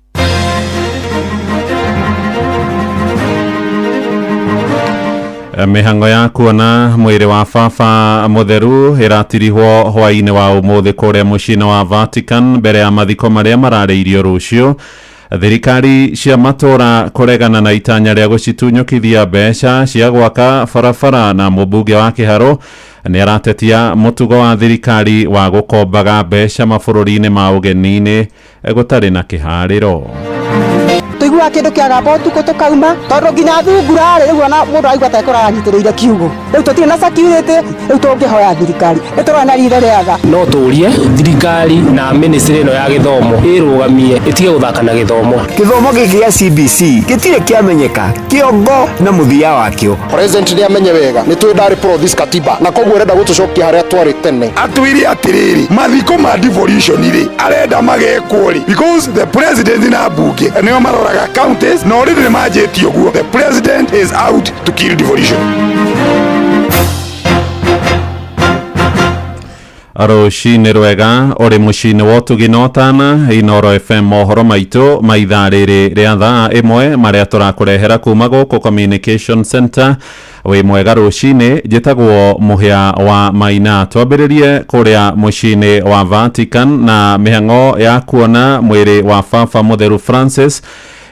Mĩhang'o ya kuona mwĩrĩ wa baba mũtheru ĩratirihwo hwaĩ-inĩ wa ũmũthĩ kũrĩa mũciĩ-inĩ wa Vatican mbere ya mathiko marĩa mararĩirio rũciũ. Thirikari cia matũra kũregana na itanya rĩa gũcitunyũkithia mbeca cia gwaka barabara, na mũmbunge wa Kĩharũ nĩ aratetia mũtugo wa thirikari wa gũkombaga mbeca mabũrũri-inĩ ma ũgeni-inĩ gũtarĩ na kĩharĩro. Tũiguaga kĩndũ kĩagamba ũtukũ tũkauma, tondũ nginya thungura rĩ, rĩu ona mũndũ araigua ta ekũranyitĩrĩire kiugũ. Rĩu tũtirĩ na security, rĩu tũngĩhoya thirikari ĩtũrore na ritho rĩa tha. No tũrie thirikari na ministry ĩno ya gĩthomo ĩrũgamie, ĩtige gũthaka na gĩthomo. Gĩthomo gĩkĩ gĩa CBC gĩtirĩ kĩamenyeka kĩongo na mũthia wakĩo. President nĩ amenye wega nĩ tũĩ ndarĩ pro this katiba, na koguo arenda gũtũcokia harĩa twarĩ tene. Atwire atiriri, mathiko ma devolution rĩ, arenda magekwo rĩ? Because the president na mbunge nĩo maroraga counties, na already nĩ manjĩtie ũguo. The president is out to kill devolution. Rũcinĩ rwega ũrĩ mũciĩ-inĩ wa ũtugi na ũtana, Inoro FM, mohoro maitũ ma ithaa rĩrĩ rĩa thaa 1 marĩa tũrakũrehera kuma gũkũ Communication Center. Wĩ mwega rũcinĩ, njĩtagwo Mũhĩa wa Maina. Twambĩrĩrie kũrĩa mũciĩ-inĩ wa Vatican na mĩhang'o ya kuona mwĩrĩ wa baba mũtheru Francis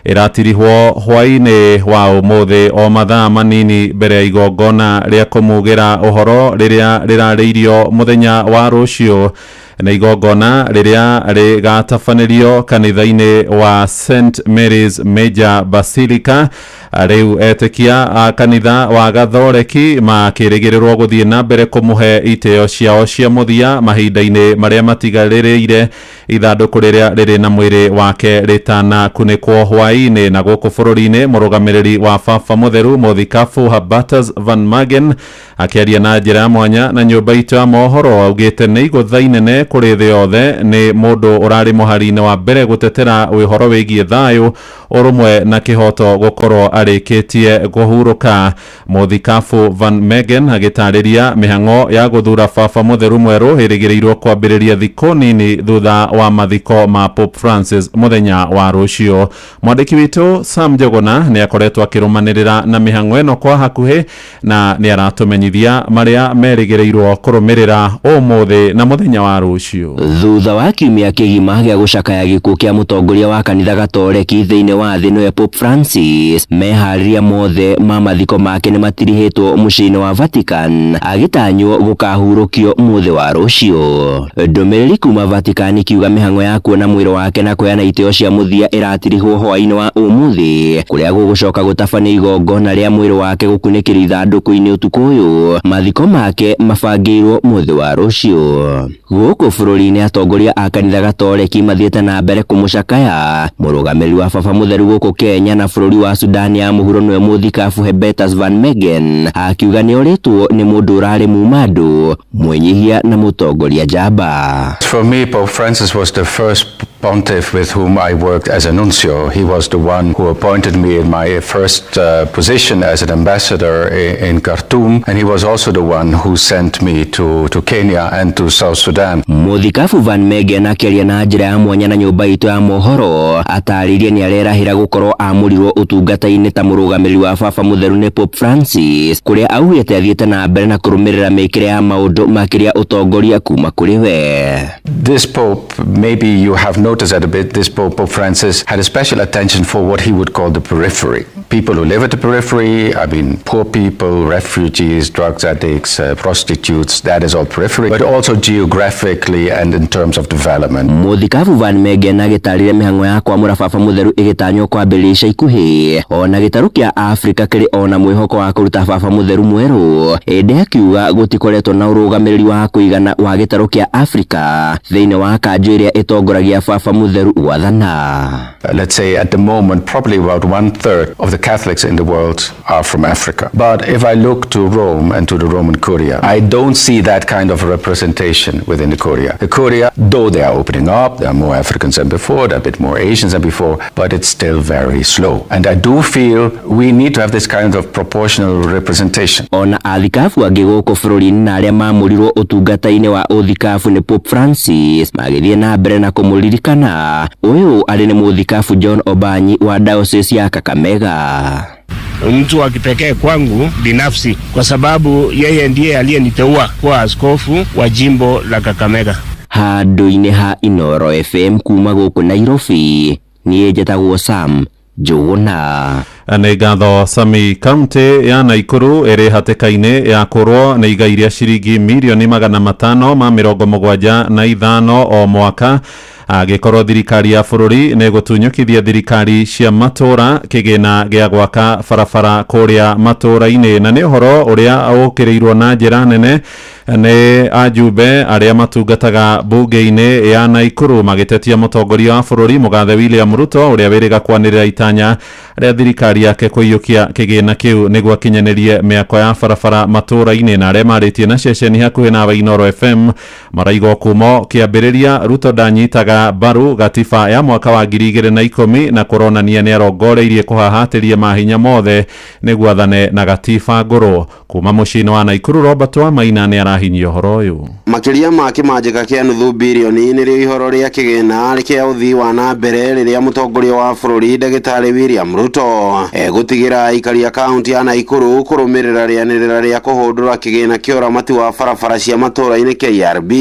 ĩratirihwo hwaĩ-inĩ wa ũmũthĩ, o mathaa manini mbere ya igongona rĩa kũmugĩra ũhoro rĩrĩa rĩrarĩirio mũthenya wa rũciũ. Na igongona rĩrĩa rĩgatabanĩrio kanitha-inĩ wa St Mary's Major Basilica. Rĩu etĩkia a kanitha wa Gathoreki makĩrĩgĩrĩrwo gũthiĩ na mbere kũmũhe itĩo ciao cia mũthia mahinda-inĩ marĩa matigarĩrĩire ithandũkũ rĩrĩa rĩrĩ na mwĩrĩ wake rĩtanakunĩkwo hwaĩ-inĩ. Na gũkũ bũrũri-inĩ, mũrũgamĩrĩri wa baba mũtheru mũthikabu Hubertus van Magen akĩaria na njĩra ya mwanya na nyũmba itũ ya mohoro augĩte nĩ igũtha inene kũrĩ thĩ yothe, nĩ mũndũ ũrarĩ mũhari-inĩ wa mbere gũtetera ũhoro wĩgiĩ thayũ, ũrũmwe na kĩhoto gũkorwo arĩkĩtie kũhurũka. Mũthikabu Van Megen agĩtarĩria mĩhang'o ya gũthura baba mũtheru mwerũ ĩrĩgĩrĩirwo kwambĩrĩria thikũ nini thutha wa mathiko ma Pope Francis mũthenya wa rũciũ. Mwandĩki witũ Sam Njuguna nĩ akoretwo akĩrũmanĩrĩra na mĩhang'o ĩno kwa hakuhĩ na nĩ aratũmenyithia marĩa merĩgĩrĩirwo kũrũmĩrĩra ũmũthĩ na mũthenya wa rũciũ. Thutha wa kiumia kĩgima gĩa gũcakaya gĩkuũ kĩa mũtongoria wa kanitha Gatoreki thĩinĩ wa thĩ nĩwe Pope Francis, meharĩria mothe ma mathiko make nĩ matirihĩtwo mũciĩ-inĩ wa Vatican, agĩtanywo gũkahurũkio mũthĩ wa rũciũ. Ndũmĩrĩri kuma Vatican ikiuga mĩhang'o ya kuona mwĩrĩ wake na kũheana itĩo cia mũthia ĩratirihwo hwaĩ-inĩ wa ũmũthĩ, kũrĩa gũgũcoka gũtabania igongona rĩa mwĩrĩ wake gũkunĩkĩrio ithandũkũ-inĩ ũtukũ ũyũ. Mathiko make mabangĩirwo mũthĩ wa rũciũ. Gũkũ bũrũri-inĩ, atongoria a kanitha Gatoreki mathiĩte na mbere kũmũcakaya. Mũrũgamĩrĩri wa baba mũtheru gũkũ Kenya na bũrũri wa Sudan ya mũhuro nĩwe mũthikabu Hubertus van Megen akiuga nĩ orĩtwo nĩ mũndũ ũrarĩ muma andũ, mwĩnyihia na mũtongoria njamba. For me, Pope Francis was the first pontiff with whom I worked as a nuncio. He was the one who appointed me in my first position as an ambassador in Khartoum, and he was also the one who sent me to Kenya and to South Sudan. Mũthikabu Van Megen akĩaria na njĩra ya mwanya na nyũmba itũ ya mohoro atarĩirie nĩ arerahĩra gũkorwo amũrirwo ũtungata-inĩ ta mũrũgamĩrĩri wa baba mũtheru nĩ Pope Francis, kũrĩa augĩte athiĩte na mbere na kũrũmĩrĩra mĩkĩre ya maũndũ makĩria ũtongoria kuma kũrĩ we. This Pope, maybe you have noticed that a bit, this Pope, Pope Francis, had a special attention for what he would call the periphery. People who live at the periphery, I mean, poor people, refugees, drugs addicts, prostitutes, that is all periphery, but also geographically and in terms of development. Mũthikabu Van Megen agĩtarĩria mĩhang'o ya kwamũra baba mũtheru ĩgĩtanywo kwambĩrĩria ica ikuhĩ, ona gĩtarũ kĩa Afrika kĩrĩ ona mwĩhoko wa kũruta baba mũtheru mwerũ, ĩndĩ akiuga gũtikoretwo na ũrũgamĩrĩri wa kũigana wa gĩtarũ kĩa Afrika thĩinĩ wa kanjũ ĩrĩa ĩtongoragia baba mũtheru gwathana. Let's say at the moment, probably about 1/3 of the Catholics in the world are from Africa. But if I look to Rome and to the Roman Curia, I don't see that kind of representation within the Curia. The Curia, though they are opening up, there are more Africans than before, there are a bit more Asians than before, but it's still very slow. And I do feel we need to have this kind of proportional representation. Ona athikabu angĩ gũkũ bũrũri-inĩ na arĩa maamũrirwo ũtungata-inĩ wa ũthikabu nĩ Pope Francis magĩthiĩ na mbere na kũmũririkana. Ũyũ arĩ nĩ mũthikabu John Obanyi wa Diocese ya Kakamega. Mtu wa kipekee kwangu binafsi kwa sababu yeye ndiye aliyeniteua kuwa askofu wa jimbo la Kakamega. Handũ-inĩ ha Inooro FM kuma gũkũ Nairobi, niĩ njĩtagwo Sam Njũgũna. Nĩ ngatho Sami. Kaunti ya Naikuru ĩrĩ hatĩka-inĩ ya kũrwo nĩ igai rĩa ciringi mirioni 575 o mwaka angĩkorwo thirikari ya bũrũri nĩ gũtunyũkithia thirikari cia matũra kĩgĩna gĩa gwaka barabara kũrĩa matũra-inĩ. Na nĩ ũhoro ũrĩa ũkĩrĩirwo na njĩra nene nĩ ajumbe arĩa matungataga bunge-inĩ ya Naikuru magĩtetia mũtongoria wa bũrũri mũgathe William Ruto ũrĩa wĩrĩga kwanĩrĩra itanya rĩa thirikari yake kũiyũkia kĩgĩna kĩu nĩguo akinyanĩrie mĩako ya barabara matũra-inĩ. Na arĩa marĩtie na ceceni hakuhĩ na Inooro FM maraiga kumo kĩambĩrĩria Ruto ndanyitaga mbaru gatiba ya mwaka wa 2010 na kũronania nĩ arongoreirie kũhahatĩria mahinya mothe nĩguo athane na gatiba ngũrũ. Kuma mũciĩ-inĩ wa Naikuru, Robert Wamaina nĩ arahinyia ũhoro ũyũ. Makĩria ma kĩmanjĩka kĩa nuthu birioni nĩrĩo ihoro rĩa kĩgĩna kĩa ũthii wa na mbere rĩrĩa mũtongoria wa bũrũri ndagĩtarĩ William Ruto egũtigĩra aikari a kaunti ya Naikuru kũrũmĩrĩra rĩanĩrĩra rĩa kũhũndũra kĩgĩna kĩa ũramati wa barabara cia matũra-inĩ KRB.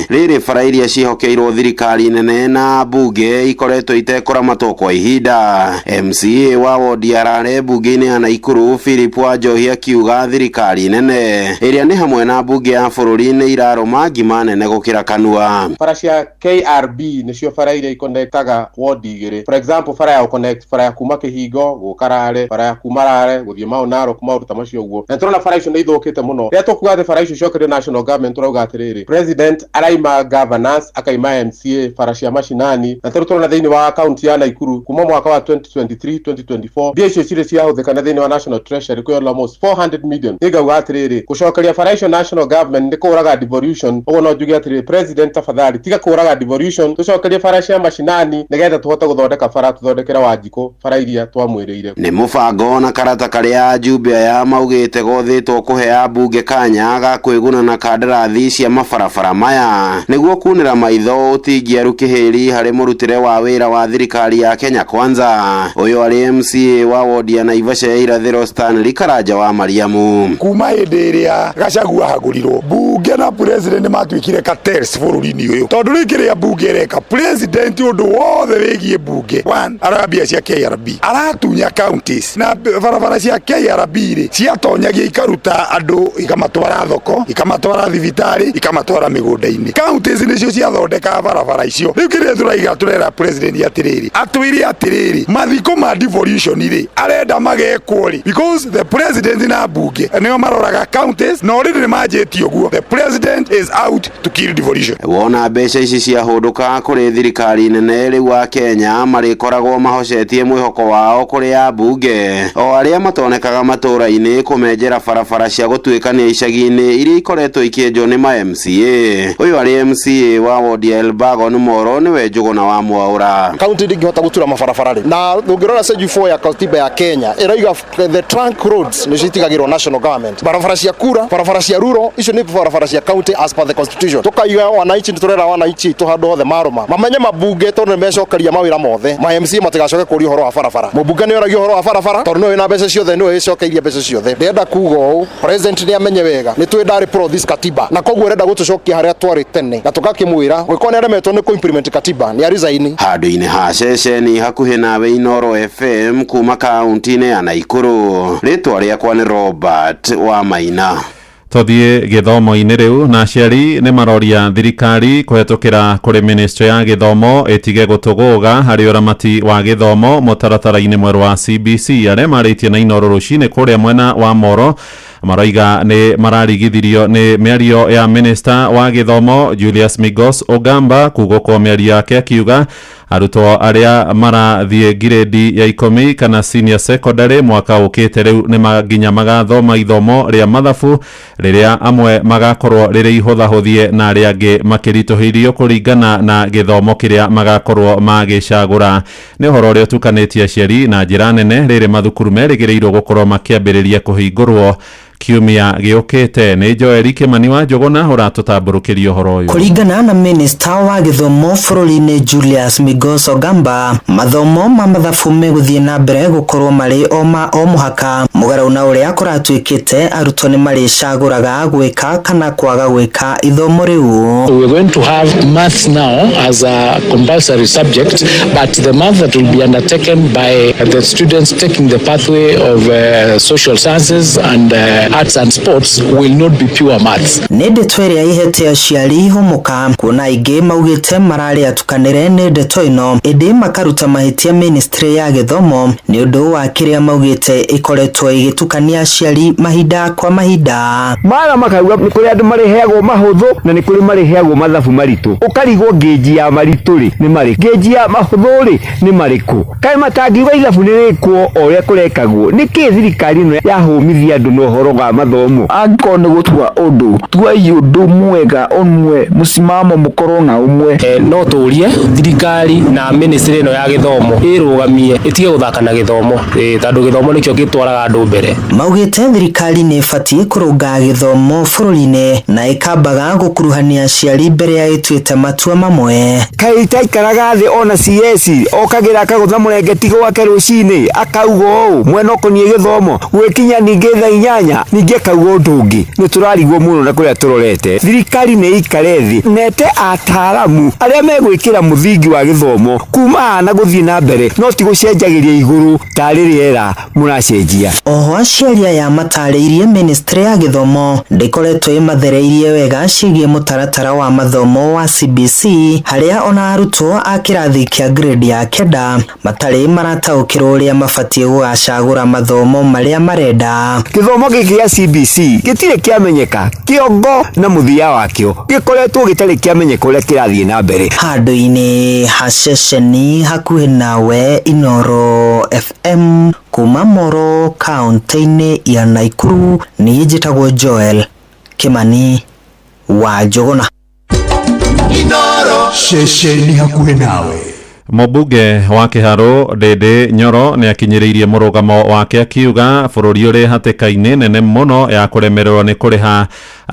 Rĩrĩ bara iria ciĩhokeirwo thirikari nene na bunge ikoretwo itekũramatwo kwa ihinda. MCA wa wodi ya Rare bunge-inĩ ya Naikuru Philip Wanjohi akiuga thirikari nene ĩrĩa nĩ hamwe na bunge ya bũrũri nĩ irarũma ngima nene gũkĩra kanua. Bara cia KRB nĩcio bara iria ikonektaga wodi igĩrĩ. For example, bara ya connect bara ya kuma Kĩhingo gũka Rare, bara ya kuma Rare gũthiĩ Mau Narok, maũndũ ta macio ũguo. Na tũrona bara icio nĩ ithũkĩte mũno. Rĩrĩa tũkuga atĩ bara icio icokerio national government, tũrauga atĩrĩrĩ, president araima governors akaima MCA bara cia mashinani, na tondũ tũrona thĩinĩ wa kaunti ya Naikuru kuma mwaka wa 2023 2024 mbia icio cirĩ ciahũthĩka na thĩinĩ wa national treasury kwĩ almost 400 million. Nĩ ngauga atĩrĩrĩ, gũcokeria bara icio national government nĩ kũraga devolution. Ũguo no njuge atĩrĩrĩ, president tafadhali tiga kũraga devolution, tũcokerie bara cia mashinani nĩgetha tũhote gũthondeka bara, tũthondekere Wanjikũ bara iria twamwĩrĩire. Nĩ mũbango na karata karĩa ajumbe aya maugĩte gothĩtwo kũhe ambunge kanya ga kwĩguna na kandarathi cia mabarabara maya nĩguo kunĩra maitho ũtingiaru kĩhĩri harĩ mũrutĩre wa wĩra wa thirikari ya Kenya Kwanza. Ũyũ arĩ MCA wa wodi ya Naivasha ya irathĩro Stanley Karanja wa Mariamu. Kuma hĩndĩ ĩrĩa Gachagua ahagũrirwo, bunge na president matuĩkire cartels bũrũri-inĩ ũyũ, tondũ rĩu kĩrĩa bunge ĩreka, president ũndũ wothe wĩgiĩ bunge one arambia cia KRB aratunya counties na barabara cia KRB rĩ ciatonyagia ikaruta andũ ikamatwara thoko, ikamatwara thibitarĩ, ikamatwara mĩgũnda-inĩ. Counties nĩcio ciathondekaga barabara icio. Rĩu kĩrĩa tũraiga, tũrera president atĩrĩrĩ, atwĩre atĩrĩrĩ, mathiko ma devolution rĩ arenda magekwo rĩ, because the president na bunge nĩo maroraga counties na already nĩ manjĩtie ũguo. The president is out to kill devolution. Wona mbeca ici ciahũndũka kũrĩ thirikari nene, rĩu wa Kenya marĩkoragwo mahocetie mwĩhoko wao kũrĩ ambunge o arĩa matonekaga matũra-inĩ kũmenjera barabara cia gũtuĩkania icagi-inĩ iria ikoretwo ikĩenjwo nĩ ma MCA. Ũyũ arĩ MCA wa wodi ya Elbagon Moro nĩwe Njũgũna wa Mwaũra. Kaunti ndingĩhota gũtura mabarabara rĩ, na ũngĩrora section 4 ya katiba ya Kenya ĩrauga the trunk roads nĩcio itigagĩrwo national government, barabara cia kura, barabara cia ruro, icio nĩ barabara cia county as per the constitution. Tukaiga wananchi, nĩ tũrera wananchi aitũ handũ hothe marũma mamenye mabunge tondũ nĩ mecokeria mawĩra mothe ma MCA matigacoke kũria ũhoro wa barabara. Mũmbunge nĩ oragia ũhoro wa barabara tondũ nĩwe wĩna mbeca ciothe, nĩwe wĩcokeirie mbeca ciothe. Ndĩrenda kuga ũũ, president nĩ amenye wega nĩ twĩ ndarĩ pro this katiba, na koguo arenda gũtũcokia harĩa twarĩ tene, na tũgakĩmwĩra gwĩkorwo nĩ aremetwo nĩ kũ-implement katiba nĩ arisaini. Handũ-inĩ ha ceceni hakuhĩ nawe Inooro FM kuma kaunti-inĩ ya Naikuru, rĩtwa rĩakwa nĩ Robert wa Maina. Tũthiĩ gĩthomo-inĩ rĩu, na aciari nĩ maroria thirikari kũhetũkĩra kũrĩ ministry ya gĩthomo ĩtige gũtũgũga harĩ ũramati wa gĩthomo mũtaratara-inĩ mwerũ wa CBC. Arĩa marĩtie na Inooro rũcinĩ kũrĩa mwena wa Moro Maroiga nĩ mararigithirio nĩ mĩario ya minista wa gĩthomo Julius Migos Ogamba kugũkwo mĩario yake akiuga arutwo arĩa marathiĩ ngirĩndi ya 10 kana senior secondary mwaka ũkĩte rĩu nĩ nginya magathoma ithomo rĩa mathabu rĩrĩa amwe magakorwo rĩrĩ ihũthahũthie na arĩa angĩ makĩritũhĩrio kũringana na gĩthomo kĩrĩa magakorwo magĩcagũra. Nĩ ũhoro ũrĩa ũtukanĩtie aciari na njĩra nene rĩrĩ mathukuru merĩgĩrĩirwo gũkorwo makĩambĩrĩria kũhingũrwo kiumia gĩũkĩte. Nĩ Joeli Kimani wa Njũgũna ũratũtambũrũkĩria ũhoro ũyũ. Kũringana na minista wa gĩthomo bũrũri-inĩ Julius Migos Ogamba, mathomo ma mathabu megũthiĩ na mbere gũkorwo marĩ o ma o mũhaka mũgarũ na ũrĩa kũratuĩkĩte arutwo nĩ marĩcagũraga gwĩka kana kwaga gwĩka ithomo rĩu. We are going to have maths now as a compulsory subject, but the math that will be undertaken by the students taking the pathway of social sciences and arts and sports will not be pure maths. Nĩ ndeto ĩrĩa ĩhete aciari hũmũka kuona aingĩ maugĩte mararĩ atukanĩre nĩ ndeto ĩno ĩndĩ makaruta mahĩtia ministry ya gĩthomo nĩ ũndũ wa kĩrĩa maugĩte ĩkoretwo ĩgĩtukania aciari mahinda kwa mahinda. Mara makauga nĩ kũrĩ andũ marĩheagwo mahũthũ na nĩ kũrĩ marĩheagwo mathabu maritũ. Ũkarigwo ngĩnji ya maritũ rĩ nĩ marĩ, ngĩnji ya mahũthũ rĩ nĩ marĩkũ? Kaĩ matangiuga ithabu nĩ rĩkwo o ũrĩa kũrekagwo? Nĩkĩ thirikari ĩno yahũmithia andũ na ũhoro wa mathomo? Angĩkorwo nĩ gũtua ũndũ, tuai ũndũ mwega ũmwe, mũsimamo mũkorwo na ũmwe. No tũrie thirikari na ministry ĩno ya gĩthomo ĩrũgamie ĩtige gũthaka na gĩthomo, tondũ gĩthomo nĩkĩo gĩtwaraga andũ mbere. Maugĩte thirikari nĩ ĩbatiĩ kũrũnga gĩthomo bũrũri-inĩ na ĩkambaga gũkuruhania aciari mbere ya ĩtuĩte matua mamwe. Kaĩ itaikaraga thĩ ona CS okagĩra akagũtha mũrengeti gwake rũcinĩ akauga ũũ mwena ũkoniĩ gĩthomo, gwĩkinya ningĩ thaa 8 ningĩ akauga ũndũ ũngĩ. Nĩ tũrarigwo mũno na kũrĩa tũrorete. Thirikari nĩ ĩikare thĩ nete ataaramu arĩa megwĩkĩra mũthingi wa gĩthomo kuma haha na gũthiĩ na mbere, no ti gũcenjagĩria igũrũ tarĩ rĩera mũracenjia. Oho aciari aya matarĩirie ministry ya gĩthomo ndĩkoretwo ĩmathereirie wega ciĩgiĩ mũtaratara wa mathomo wa CBC harĩa ona arutwo a kĩrathi kĩa grade ya 9 matarĩ marataũkĩrwo ũrĩa mabatiĩ gũgacagũra mathomo marĩa marenda. Gĩthomo gĩkĩ gĩa CBC gĩtirĩ kĩamenyeka kĩongo na mũthia wakĩo, gĩkoretwo gĩtarĩ kĩamenyeka ũrĩa kĩrathiĩ na mbere. Handũ-inĩ ha ceceni hakuhĩ nawe Inooro FM kuma Moro kaunti-inĩ ya Nakuru, niĩ njĩtagwo Joel Kimani wa Njũgũna. Inooro ceceni hakuhĩ nawe. Mũmbunge wa Kĩharũ Ndĩndĩ Nyoro nĩ akinyĩrĩirie mũrũgamo wake akiuga bũrũri ũrĩ hatĩka-inĩ nene mũno ya kũremererwo nĩ kũrĩha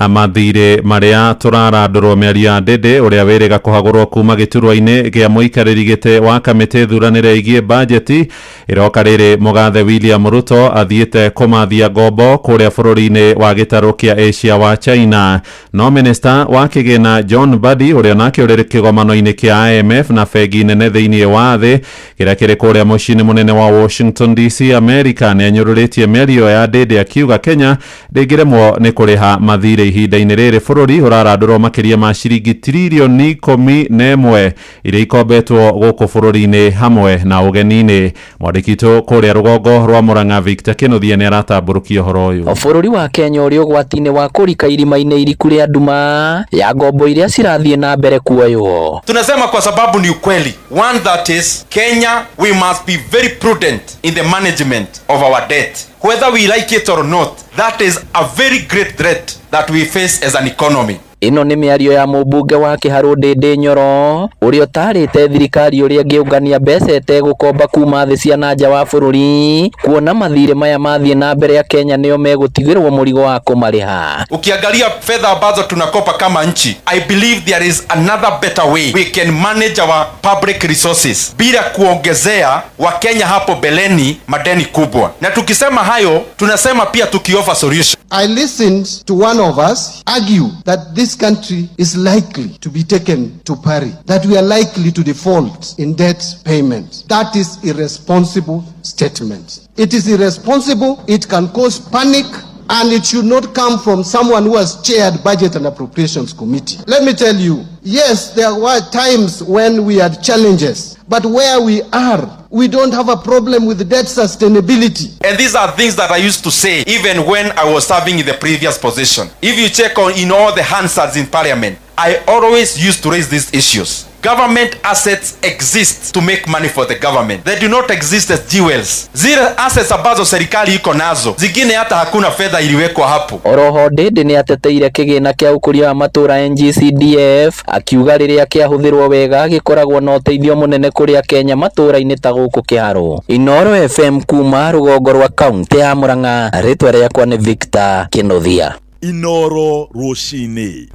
mathirĩ marĩa tũrarandũrwo. Mĩario ya Ndĩndĩ ũrĩa wĩrĩga kũhagũrwo kuma gĩturwa-inĩ gĩa mũikarĩri gĩtĩ wa kamĩtĩ thuranĩre ĩgiĩ bajeti ĩroka rĩrĩ mũgathe William Ruto athiĩte kũmathia ngombo kũrĩa bũrũri-inĩ wa gĩtarũ kĩa Asia wa China. No minista wa kĩgĩna John Mbadi ũrĩa nake ũrĩ kĩgomano-inĩ kĩa IMF na bengi nene thĩinĩ wa thĩ kĩrĩa kĩrĩ kũrĩa mũciĩ-inĩ mũnene wa Washington DC America nĩ anyũrũrĩtie mĩario ya Ndĩndĩ akiuga Kenya ndĩngĩremwo nĩ kũrĩha mathirĩ ihinda-inĩ rĩrĩ bũrũri ũrarandũrwo makĩria ma ciringi tiririoni 11 iria ikombetwo gũkũ bũrũri-inĩ hamwe na ũgeni-inĩ. Mwandĩki witũ kũrĩa rũgongo rwa Murang'a Victor Kĩnuthia nĩ aratambũrũkia ũhoro ũyũ. Bũrũri wa Kenya ũrĩ ũgwati-inĩ wa kũrika irima-inĩ iriku rĩa nduma ya ngombo iria cirathiĩ na mbere kuoywo. Tunasema kwa sababu ni ukweli. One that is Kenya, we must be very prudent in the management of our debt. Whether we like it or not, that is a very great threat that we face as an economy. Ĩno nĩ mĩario ya mũmbunge wa Kĩharũ Ndĩndĩ Nyoro ũrĩa ũtarĩte thirikari ũrĩa ĩngĩũngania mbeca ĩtegũkomba kuma thĩ cia na nja wa bũrũri kuona mathirĩ maya mathiĩ na mbere ya Kenya nĩo megũtigĩrwo mũrigo wa kũmarĩha. Ukiangalia fedha ambazo tunakopa kama nchi, I believe there is another better way we can manage our public resources bila kuongezea Wakenya hapo beleni madeni kubwa. Na tukisema hayo, tunasema pia tukioffer solution. I listened to one of us argue that this country is likely to be taken to pari, that we are likely to default in debt payment. That is irresponsible statement. It is irresponsible. It can cause panic. And it should not come from someone who has chaired Budget and Appropriations Committee. Let me tell you, yes, there were times when we had challenges, but where we are, we don't have a problem with debt sustainability. And these are things that I used to say even when I was serving in the previous position. If you check on in all the Hansards in parliament, I always used to raise these issues. Government assets exist to make money for the government. They do not exist as jewels. Zile assets ambazo serikali iko nazo, zingine hata hakuna fedha iliwekwa hapo. Oroho Ndindi nĩ ateteire kĩgĩna kĩa ũkũria wa matũra NGCDF akiuga rĩrĩa kĩahũthĩrwo wega gĩkoragwo na ũteithio mũnene kũrĩ akenya matũra-inĩ ta gũkũ Kĩharũ. Inooro FM kuma rũgongo rwa kaũntĩ ya Murang'a, rĩtwa rĩakwa nĩ Victor Kĩnuthia. Inooro rũcinĩ.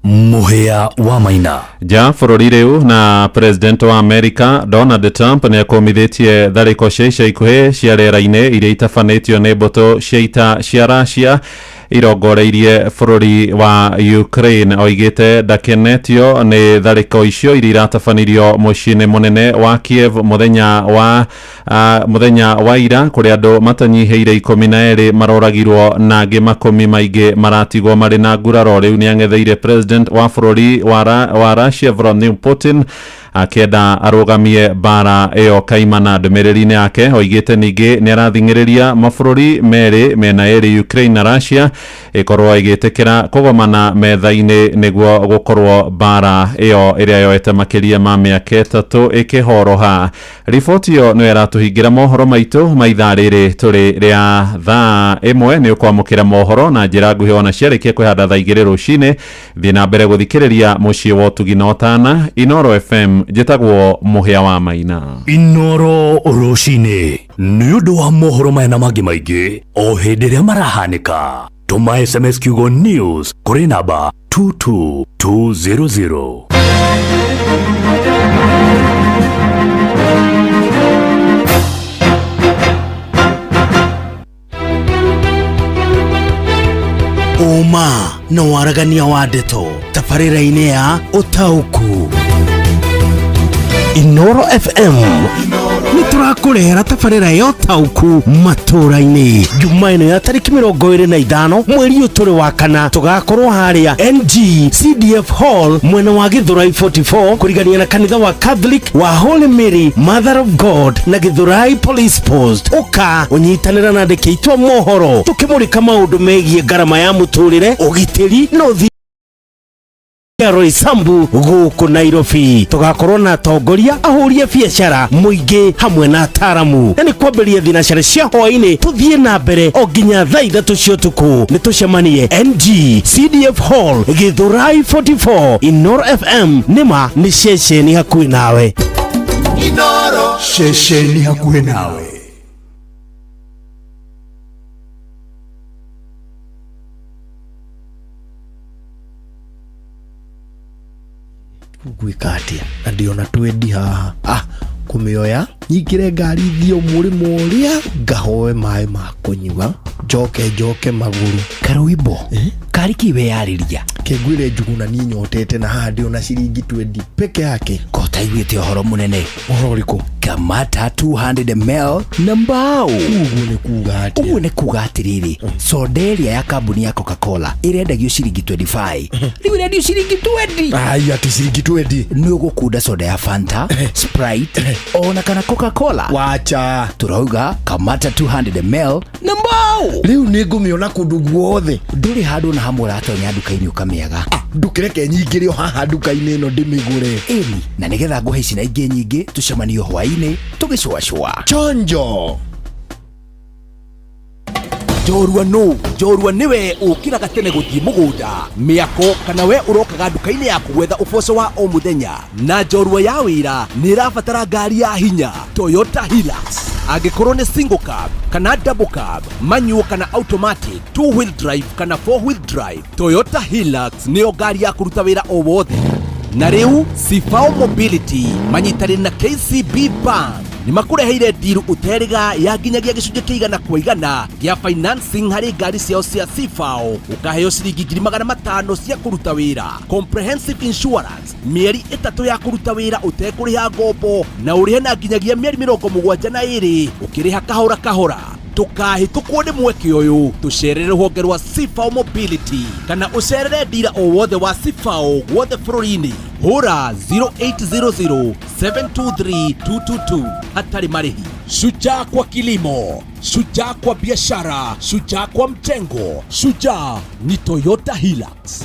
Mũhĩa wa Maina. Nja bũrũri rĩu na president wa America Donald Trump nĩ akũmithĩtie tharĩko cia ica ikuhĩ cia rĩera-inĩ iria itabanĩtio nĩ mbũtũ cia ita cia Russia irongoreirie bũrũri wa Ukraine. Oigĩte ndakenetio nĩ tharĩko icio iria iratabanirio mũciĩ-inĩ mũnene wa Kiev mũthenya wa ira kũrĩa andũ matanyihĩire 12 maroragirwo na angĩ makũmi maingĩ maratigwo marĩ na nguraro. Rĩu nĩ ang'etheire president wa bũrũri wa Russia Vladimir Putin akĩenda arũgamie mbara ĩyo kaimana. Ndũmĩrĩri-inĩ yake oigĩte ningĩ nĩ arathing'ĩrĩria mabũrũri merĩ mena ĩrĩ Ukraine na Russia ĩkorwo ĩgĩtĩkĩra kũgomana metha-inĩ nĩguo gũkorwo mbara ĩyo ĩrĩa yoete makĩria ma mĩaka 3 ĩkĩhoroha. Riboti ĩyo nĩyo ĩratũhingĩra mohoro maitũ ma ithaa rĩrĩ tũrĩ rĩa thaa 1. Nĩ ũkwamũkĩra mohoro na njĩra nguhĩ ona ciarĩkia kwĩhanda thaa 2 rũcinĩ. Thiĩ na mbere gũthikĩrĩria mũciĩ wa ũtugi na ũtana Inooro FM. Njĩtagwo Mũhĩa wa Maina. Inooro rũcinĩ nĩ ũndũ wa mohoro maya na mangĩ maingĩ o hĩndĩ ĩrĩa marahanĩka. Tũma SMS kiugo news kũrĩ namba 22200. Ũma na waragania wa ndeto tabarĩra-inĩ ya ũtaũku. Inooro FM nĩ tũrakũrehera tabarĩra ya ũtaũku matũra-inĩ. Juma ĩno ya tarĩki 25 mweri ũyũ tũrĩ wa kana, tũgakorwo harĩa NG CDF Hall mwena wa Gĩthũrai 44 kũrigania na kanitha wa Catholic wa Holy Mary Mother of God na Gĩthũrai Police Post. Ũka ũnyitanĩra na andĩki aitũ a mohoro tũkĩmũrĩka maũndũ megiĩ ngarama ya mũtũrĩre, ũgitĩri na ũthii Roysambu gũkũ Nairobi. Tũgakorwo na atongoria, ahũri a biacara, mũingĩ hamwe na ataaramu, na nĩ kwambĩrĩria thinacara cia hwaĩ-inĩ tũthiĩ na mbere o nginya thaa 3 cia ũtukũ. Nĩ tũcemanie NG CDF Hall Gĩthũrai 44. Inooro FM nĩma nĩ ceceni hakuhĩ nawe. Inooro ceceni hakuhĩ nawe. Ngwĩka atĩa na ndĩona twendi haha kũmĩoya nyingĩre ngari thiĩ mũrĩmo ũrĩa ngahoe maĩ ma kũnyua njoke magũrũ. Karwĩmbo karĩ kĩ weyarĩria? Kĩngwĩre Njuguna niĩ nyotete na haha ndĩona ciringi 20 peke yake. Ko taiguĩte ũhoro mũnene? Ũhoro ũrĩkũ? Kamata 200 ml na mbao. Ũguo nĩ kuga atĩa? Ũguo nĩ kuga atĩrĩrĩ, soda ĩrĩa ya kambuni ya Coca-Cola ĩrendagio ciringi 25, rĩu ĩrendio ciringi 20. Ai, atĩ ciringi 20? Nĩ ũgũkunda soda ya Fanta, Sprite ona kana Coca-Cola. Wacha. Tũrauga Kamata 200 ml na mbao. Rĩu nĩ ngũmĩona kũndũ guothe. Ndũrĩ handũ na hamwe ũratonya nduka-inĩ ũkamĩaga. Ndũkĩreke nyingĩre o haha nduka-inĩ ĩno ndĩmĩgũre. Ĩni, na nĩgetha ngũhe ici na ingĩ nyingĩ tũcemanio hwaĩ-inĩ tũgĩcũacũa. Chonjo. Njorua nũ? Njorua nĩwe ũkĩraga tene gũthiĩ mũgũnda, mĩako, kana we ũrokaga nduka-inĩ yaku gwetha ũboco wa o mũthenya. Na njorua ya wĩra nĩ ĩrabatara ngari ya hinya Toyota Hilux. Angĩkorwo nĩ single cab kana double cab, manual kana automatic, two wheel drive kana four wheel drive, Toyota Hilux nĩyo ngari ya kũruta wĩra o wothe. Na rĩu Sifao Mobility manyitanĩire na KCB Bank nĩ makũreheire ndiru ũterĩga ya nginyagia gĩcunjĩ kĩa 100 kwa 100 gĩa financing harĩ ngari ciao cia Sifao, ũkaheo ciringi 500,000 cia kũruta wĩra, comprehensive insurance mĩeri 3 ya kũruta wĩra ũtekũrĩha ngombo, na ũrĩhe na nginyagia mĩeri 72 ũkĩrĩha kahora kahora. Ndũkahĩtũkwo nĩ mweke ũyũ, tũcerere rũhonge rwa Sifao Mobility kana ũcerere ndira o wothe wa Sifao guothe bũrũri-inĩ. Hũra 0800 723 222 hatarĩ marĩhi. Shujaa kwa kilimo, shujaa kwa biashara, shujaa kwa mjengo, shujaa ni Toyota Hilux.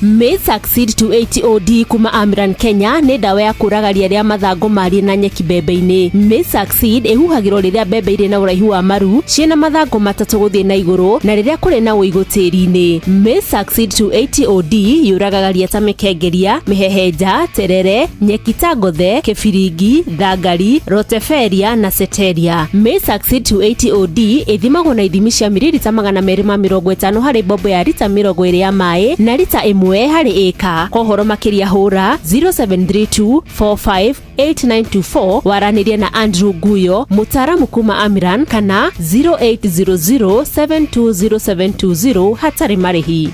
May Succeed 280 OD kuma Amran Kenya nĩ ndawa ya kũraga ria rĩa mathangũ marie na nyeki mbembe-inĩ. May Succeed ĩhuhagĩrwo rĩrĩa mbembe irĩ na ũraihu wa maru ciĩna mathangũ matatũ gũthiĩ na igũrũ na rĩrĩa kũrĩ na ũigũ tĩri-inĩ. May Succeed 280 OD yũragaga ria ta mĩkengeria, mĩhehenja, terere, nyeki ta ngothe, kĩbiringi, thangari, roteferia na ceteria. May Succeed 280 OD ĩthimagwo na ithimi cia mililita 250 harĩ mbombo ya rita 20 ya maĩ na rita 1 harĩ ĩka. Kwa ũhoro makĩria hũra 0732458924 waranĩrie na Andrew Guyo mũtaaramu kuma Amiran kana 0800720720 hatarĩ marĩhi.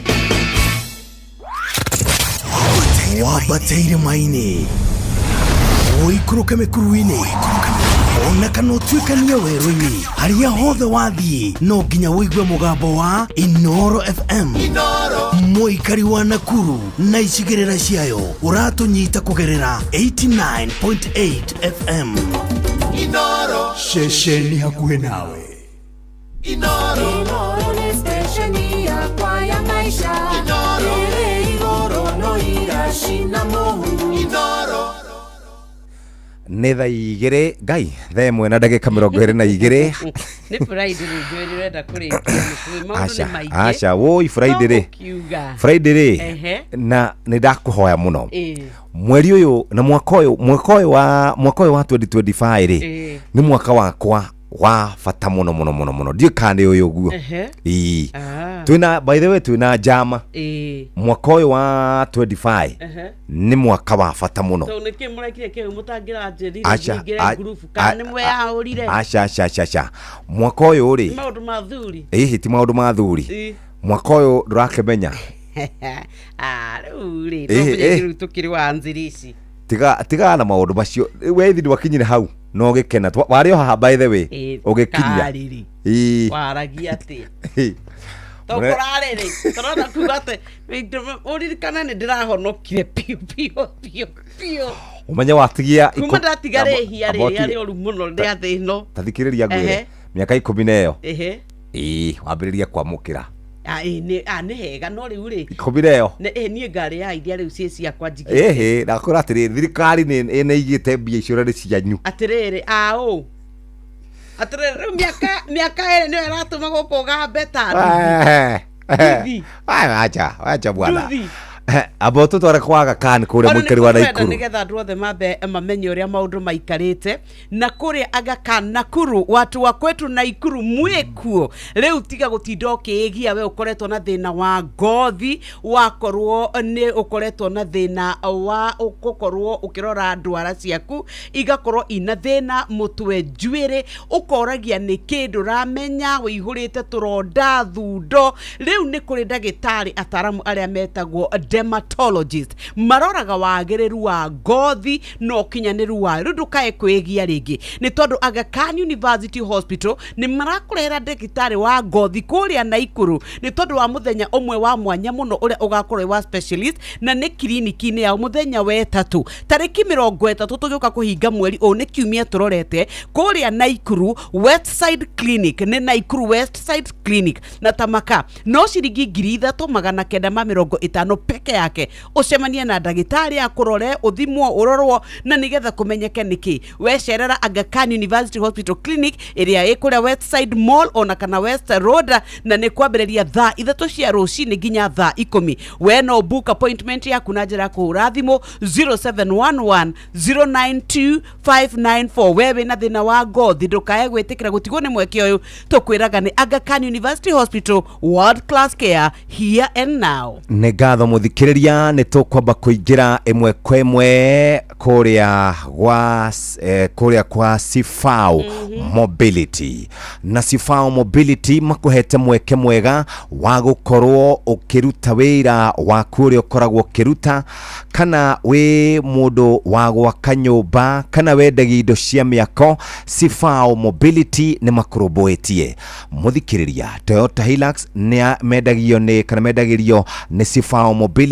Wambate irĩma-inĩ, ũikũrũke mĩkuru-inĩ, ona kana ũtuĩkanie werũ-inĩ, harĩa hothe wathiĩ no nginya ũigue mũgambo wa Inoro FM. Mũikari wa Nakuru na icigĩrĩra ciayo ũratũnyita kũgerera 89.8 FM. Ceceni hakuhĩ nawe. Inoro nĩ stesheni yakwa ya maisha ĩrĩ igũrũ no iracina mũhu. Nĩ thaa igĩrĩ ngai thaa ĩmwe na ndagĩka 22. Nĩ Friday rĩ, njũĩ nĩ ũrenda kũrĩkia nĩ maũndũ Aca nĩ maingĩ. Aca woi, Friday rĩ. Kiuga. Friday rĩ. Na nĩ ndakũhoya mũno. Mweri ũyũ na mwaka ũyũ, mwaka ũyũ wa 2025 rĩ, nĩ mwaka wakwa wa bata mũno mũno mũno mũno, ndiũĩ kana nĩ ũyũ ũguo. Ĩĩ. Twĩna, by the way, twĩna njama. Mwaka ũyũ wa 25 nĩ mwaka wa bata mũno. So nĩkĩ mũrekire kĩu mũtangĩranjĩrire Aca, nyingĩre ngurubu kana nĩ mweyaũrire? Aca aca aca aca, mwaka ũyũ rĩ, Nĩ maũndũ ma thuri. Ĩhĩ, ti maũndũ ma thuri. Mwaka ũyũ ndũrakĩmenya. Ah, rĩu rĩ, Ĩhĩ, no ĩhĩ. rĩu tũkĩrĩ wa nzĩrĩ ici. Tiga na maũndũ macio, we ithi ndwakinyire hau na ũgĩkena. Warĩ o haha, by the way. Ũgĩkinya. Karĩrĩ. Waragia atĩa? Ĩĩ. Tũkũrarĩ rĩ, tũrona kuga atĩ ũririkane nĩ ndĩrahonokire biũ biũ biũ biũ. Ũmenye watigia Kuma ndatiga rĩhia amba rĩrĩa rĩũru mũno rĩa thĩ ĩno. Ta thikĩrĩria ngwĩre, mĩaka 10 na ĩyo, ĩĩ, wambĩrĩria kwamũkĩra. Ah, ĩĩ, nĩ hega, no rĩu rĩ, 10 na ĩyo. Niĩ ngarĩ ya iria rĩu ciĩ ciakwa njigĩte. Ĩhĩ, ndakwĩra atĩrĩrĩ, thirikari nĩ ĩigĩte mbia icio na nĩ cianyu. Atĩrĩrĩ, aũ, atĩrĩrĩ, rĩu mĩaka 2 nĩyo ĩratũma gũkũ ũgambe ta nduthi. Nduthi. Acha acha bwana. Nduthi. Amba ũtũtware kwa Aga Khan kũrĩa Ona mũikari wa nĩkuo tũrenda Naikuru. Nĩgetha andũ othe mambe mamenye ũrĩa maũndũ maikarĩte na kũrĩa Aga Khan Nakuru, watu wa kwetu Naikuru mwĩkuo rĩu, tiga gũtinda ũkĩĩgia. We ũkoretwo na thĩna wa ngothi, wakorwo nĩ ũkoretwo na thĩna wa gũkorwo ũkĩrora ndwara ciaku igakorwo ina thĩna, mũtwe, njuĩrĩ, ũkoragia nĩ kĩ ndũramenya, wĩihũrĩte tũronda thundo, rĩu nĩ kũrĩ ndagĩtarĩ ataramu arĩa metagwo dermatologist, maroraga wagĩrĩru wa ngothi na ũkinyanĩru wayo. Rĩu ndũkae kwĩgia rĩngĩ, nĩ tondũ Aga Khan University Hospital nĩ marakũrehera ndagĩtarĩ wa ngothi kũrĩa Naikuru, nĩ tondũ wa mũthenya ũmwe wa mwanya mũno ũrĩa ũgakorwo wĩ wa specialist, na nĩ kiriniki-inĩ yao mũthenya wetatũ tarĩki 30 tũgĩũka kũhinga mweri ũyũ, nĩ kiumia tũrorete, kũrĩa Naikuru Westside Clinic, nĩ Naikuru Westside Clinic, na tamaka no ciringi 3950 peke yake ũcemanie na ndagĩtarĩ akũrore, ũthimwo, ũrorwo na nĩgetha kũmenyeke nĩkĩ. Wecerera Aga Khan University Hospital Clinic ĩrĩa ĩ kũrĩa Westside Mall ona kana West Road, na nĩ kwambĩrĩria thaa 3 cia rũcinĩ nginya thaa 10. We no book appointment yaku na njĩra ya kũhũra thimũ 0711 092 594. We wĩna thĩna wa ngothi, ndũkae gwĩtĩkĩra gũtigwo nĩ mweke ũyũ. Tũkwĩraga nĩ Aga Khan University Hospital, world class care here and now. Nĩ ngatho mũthikĩrĩria. Mũthikĩrĩria, nĩ tũkwamba kũingĩra ĩmwe kwa ĩmwe kũrĩa gwa kũrĩa kwa Sifau Mobility. Na Sifau Mobility makũhete mweke mwega wa gũkorwo ũkĩruta wĩra waku ũrĩa ũkoragwo ũkĩruta, kana wĩ mũndũ wa gwaka nyũmba kana wendagia indo cia mĩako. Sifau Mobility nĩ makũrũmbũĩtie, mũthikĩrĩria. Toyota Hilux nĩ mendagio nĩ kana mendagĩrio nĩ Sifao Mobility.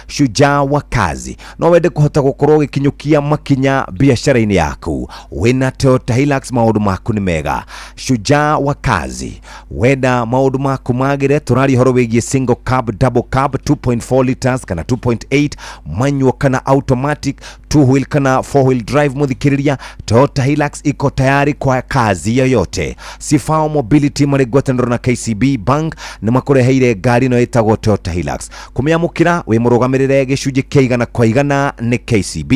Shujaa wa kazi, no wende kũhota gũkorwo ũgĩkinyũkia makinya biacara-inĩ yaku. Wĩna Toyota Hilux, maũndũ maku nĩ mega. Shujaa wa kazi, wenda maũndũ maku magĩre, tũraria ũhoro wĩgiĩ single cab, double cab, 2.4 liters kana 2.8, manual kana automatic, two wheel kana four wheel drive. Mũthikĩrĩria, Toyota Hilux iko tayari kwa kazi yoyote. Sifao Mobility marĩ ngwatanĩro na KCB Bank nĩ makũreheire ngari ĩno ĩtagwo Toyota Hilux. Kũmĩamũkĩra wĩ mũrũgamĩrĩre gĩcunjĩ kĩa 100% nĩ KCB.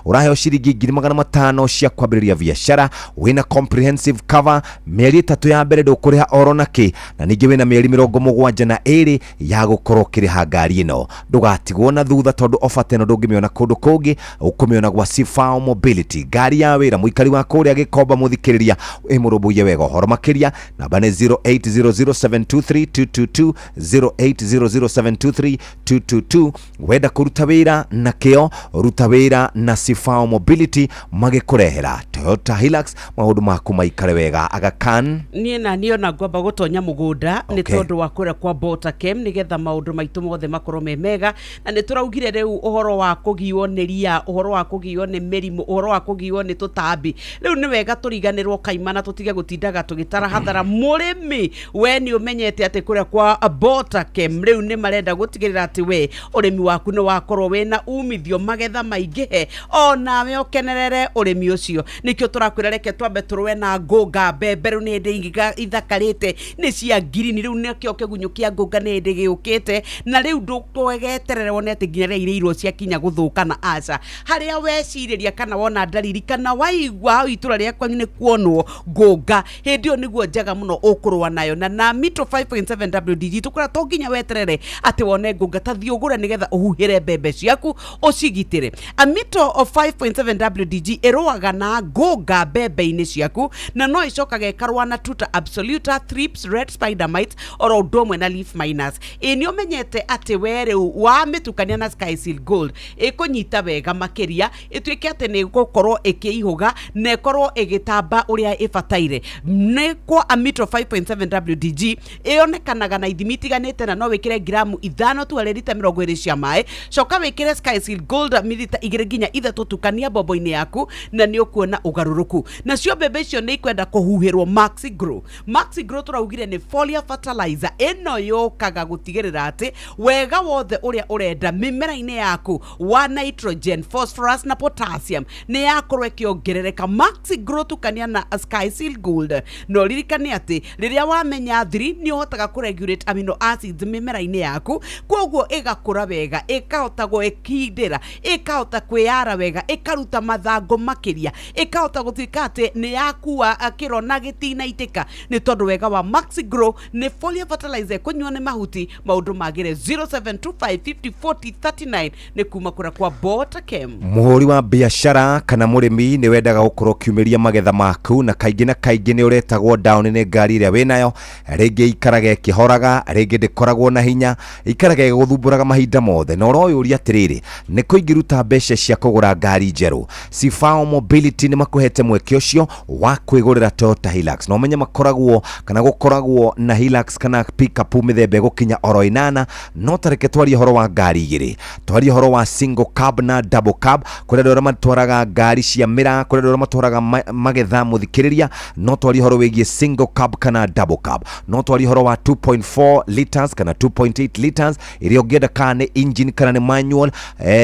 Ũraheo ciringi 500,000 cia kwambĩrĩria biacara. Wĩna comprehensive cover, mĩeri 3 ya mbere ndũkũrĩha oro nakĩ, na ningĩ wĩna mĩeri 72 ya gũkorwo ũkĩrĩha ngari ĩno. Ndũgatigwo na thutha, tondũ ofa ta ĩno ndũngĩmĩona kũndũ kũngĩ, ũkũmĩona gwa Sifao Mobility. Ngari ya wĩra, mũikari wa kũrĩa Gĩkomba, mũthikĩrĩria, wĩ mũrũmbũiye wega. Ũhoro makĩria, namba nĩ 0800723222, 0800723222. Wenda kũruta wĩra na kĩo, ruta wĩra na Sifao Mobility magĩkũrehera Toyota Hilux, maũndũ maku maikare wega. Aga Khan. Niĩ na niĩ ona ngwamba gũtonya mũgũnda nĩ tondũ wa kũrĩa kwa Botakem, nĩgetha maũndũ maitũ mothe makorwo me mega. Na nĩ tũraugire rĩu ũhoro wa kũgio nĩ ria, ũhoro wa kũgio nĩ mĩrimũ, ũhoro wa kũgio nĩ tũtambi, rĩu nĩ wega tũriganĩrwo kaimana, tũtige gũtindaga tũgĩtara hathara. Mũrĩmi, we nĩ ũmenyete atĩ kũrĩa kwa Botakem rĩu nĩ marenda gũtigĩrĩra atĩ we ũrĩmi waku nĩ wakorwo wĩna umithio, magetha maingĩhe, onawe ũkenerere ũrĩmi ũcio. Nĩkĩo tũrakwĩra reke twambe tũrũe na ngũnga. Mbembe rĩu nĩ hĩndĩ ithakarĩte, nĩ cia ngirini. Rĩu nĩkĩo kĩgunyũ kĩa ngũnga nĩ hĩndĩ gĩũkĩte, na rĩu ndũgeterere wone atĩ nginya rĩrĩa irĩirwo ciakinya gũthũka. Na aca, harĩa wecirĩria kana wona ndariri kana waigua hau itũra rĩa kwanyu nĩ kuonwo ngũnga, hĩndĩ ĩyo nĩguo njega mũno ũkũrũa nayo na Mito 5.7 WDG. Tũkwĩra to nginya weterere atĩ wone ngũnga, ta thiĩ ũgũre nĩgetha ũhuhĩre mbembe ciaku ũcigitĩre. Amito 5.7 WDG ĩrũaga na ngũnga mbembe-inĩ ciaku, na no ĩcokaga ĩkarũa na tuta absoluta, thrips, red spider mites, oro ũndũ ũmwe na leaf miners. Ĩ nĩ ũmenyete atĩ we rĩu wamĩtukania na Skyseal Gold ĩkũnyita wega makĩria, ĩtuĩke atĩ nĩ ĩgũkorwo ĩkĩihũga na ĩkorwo ĩgĩtamba ũrĩa ĩbataire. Nĩ kwa Amito 5.7 WDG ĩonekanaga na ithimi itiganĩte, na no wĩkĩre ngiramu 5 tu harĩ rita 20 cia maĩ, coka wĩkĩre Skyseal Gold milita 2 nginya 3, tukania mbombo-inĩ yaku na nĩ ũkuona ũgarũrũku. Nacio mbembe icio nĩ ikwenda kũhuhĩrwo Maxi Grow. Maxi Grow tũraugire nĩ foliar fertilizer ĩno yũkaga gũtigĩrĩra atĩ wega wothe ũrĩa ũrenda mĩmera-inĩ yaku wa nitrogen, phosphorus na potassium nĩ yakorwo ĩkĩongerereka. Maxi Grow tukania na Skyseal Gold, na ũririkane atĩ rĩrĩa wamenya thiri nĩ ũhotaga kũregulate amino acids mĩmera-inĩ yaku, koguo ĩgakũra wega, ĩkahota gwĩkindĩra, ĩkahota kwĩyara wega, ĩkaruta mathangũ makĩria, ĩkahota gũtuĩka atĩ nĩ yakua kĩro na gĩtinaitĩka, nĩ tondũ wega wa Maxi Grow nĩ foliar fertilizer ĩkũnyua nĩ mahuti, maũndũ magĩre. 0725504039 nĩ kuma kũrĩa kwa Botakem. Mũhũri wa biacara kana mũrĩmi, nĩ wendaga gũkorwo ũkiumĩria magetha maku, na kaingĩ na kaingĩ nĩ ũretagwo down nĩ ngari ĩrĩa wĩnayo. Rĩngĩ ikaraga ĩkĩhoraga, rĩngĩ ndĩkoragwo na hinya, ikaraga ĩgũthumbũraga mahinda mothe, na ũroyũria atĩrĩrĩ, nĩ kũ ingĩruta mbeca cia kũgũra ngari njerũ? Sifao Mobility nĩ makũhete mweke ũcio wa kwĩgũrĩra Toyota Hilux, na ũmenye makoragwo kana gũkoragwo na Hilux kana pickup mĩthemba ĩgũkinya oro 8. No tareke twarie ũhoro wa ngari igĩrĩ, twarie ũhoro wa single cab na double cab. Kũrĩ andũ arĩa matwaraga ngari cia mĩraa, kũrĩ andũ arĩa matwaraga magetha. Mũthikĩrĩria, no twarie ũhoro wĩgiĩ single cab kana double cab, no twarie ũhoro wa 2.4 liters kana 2.8 liters ĩrĩa ũngĩenda, kana nĩ engine kana nĩ manual.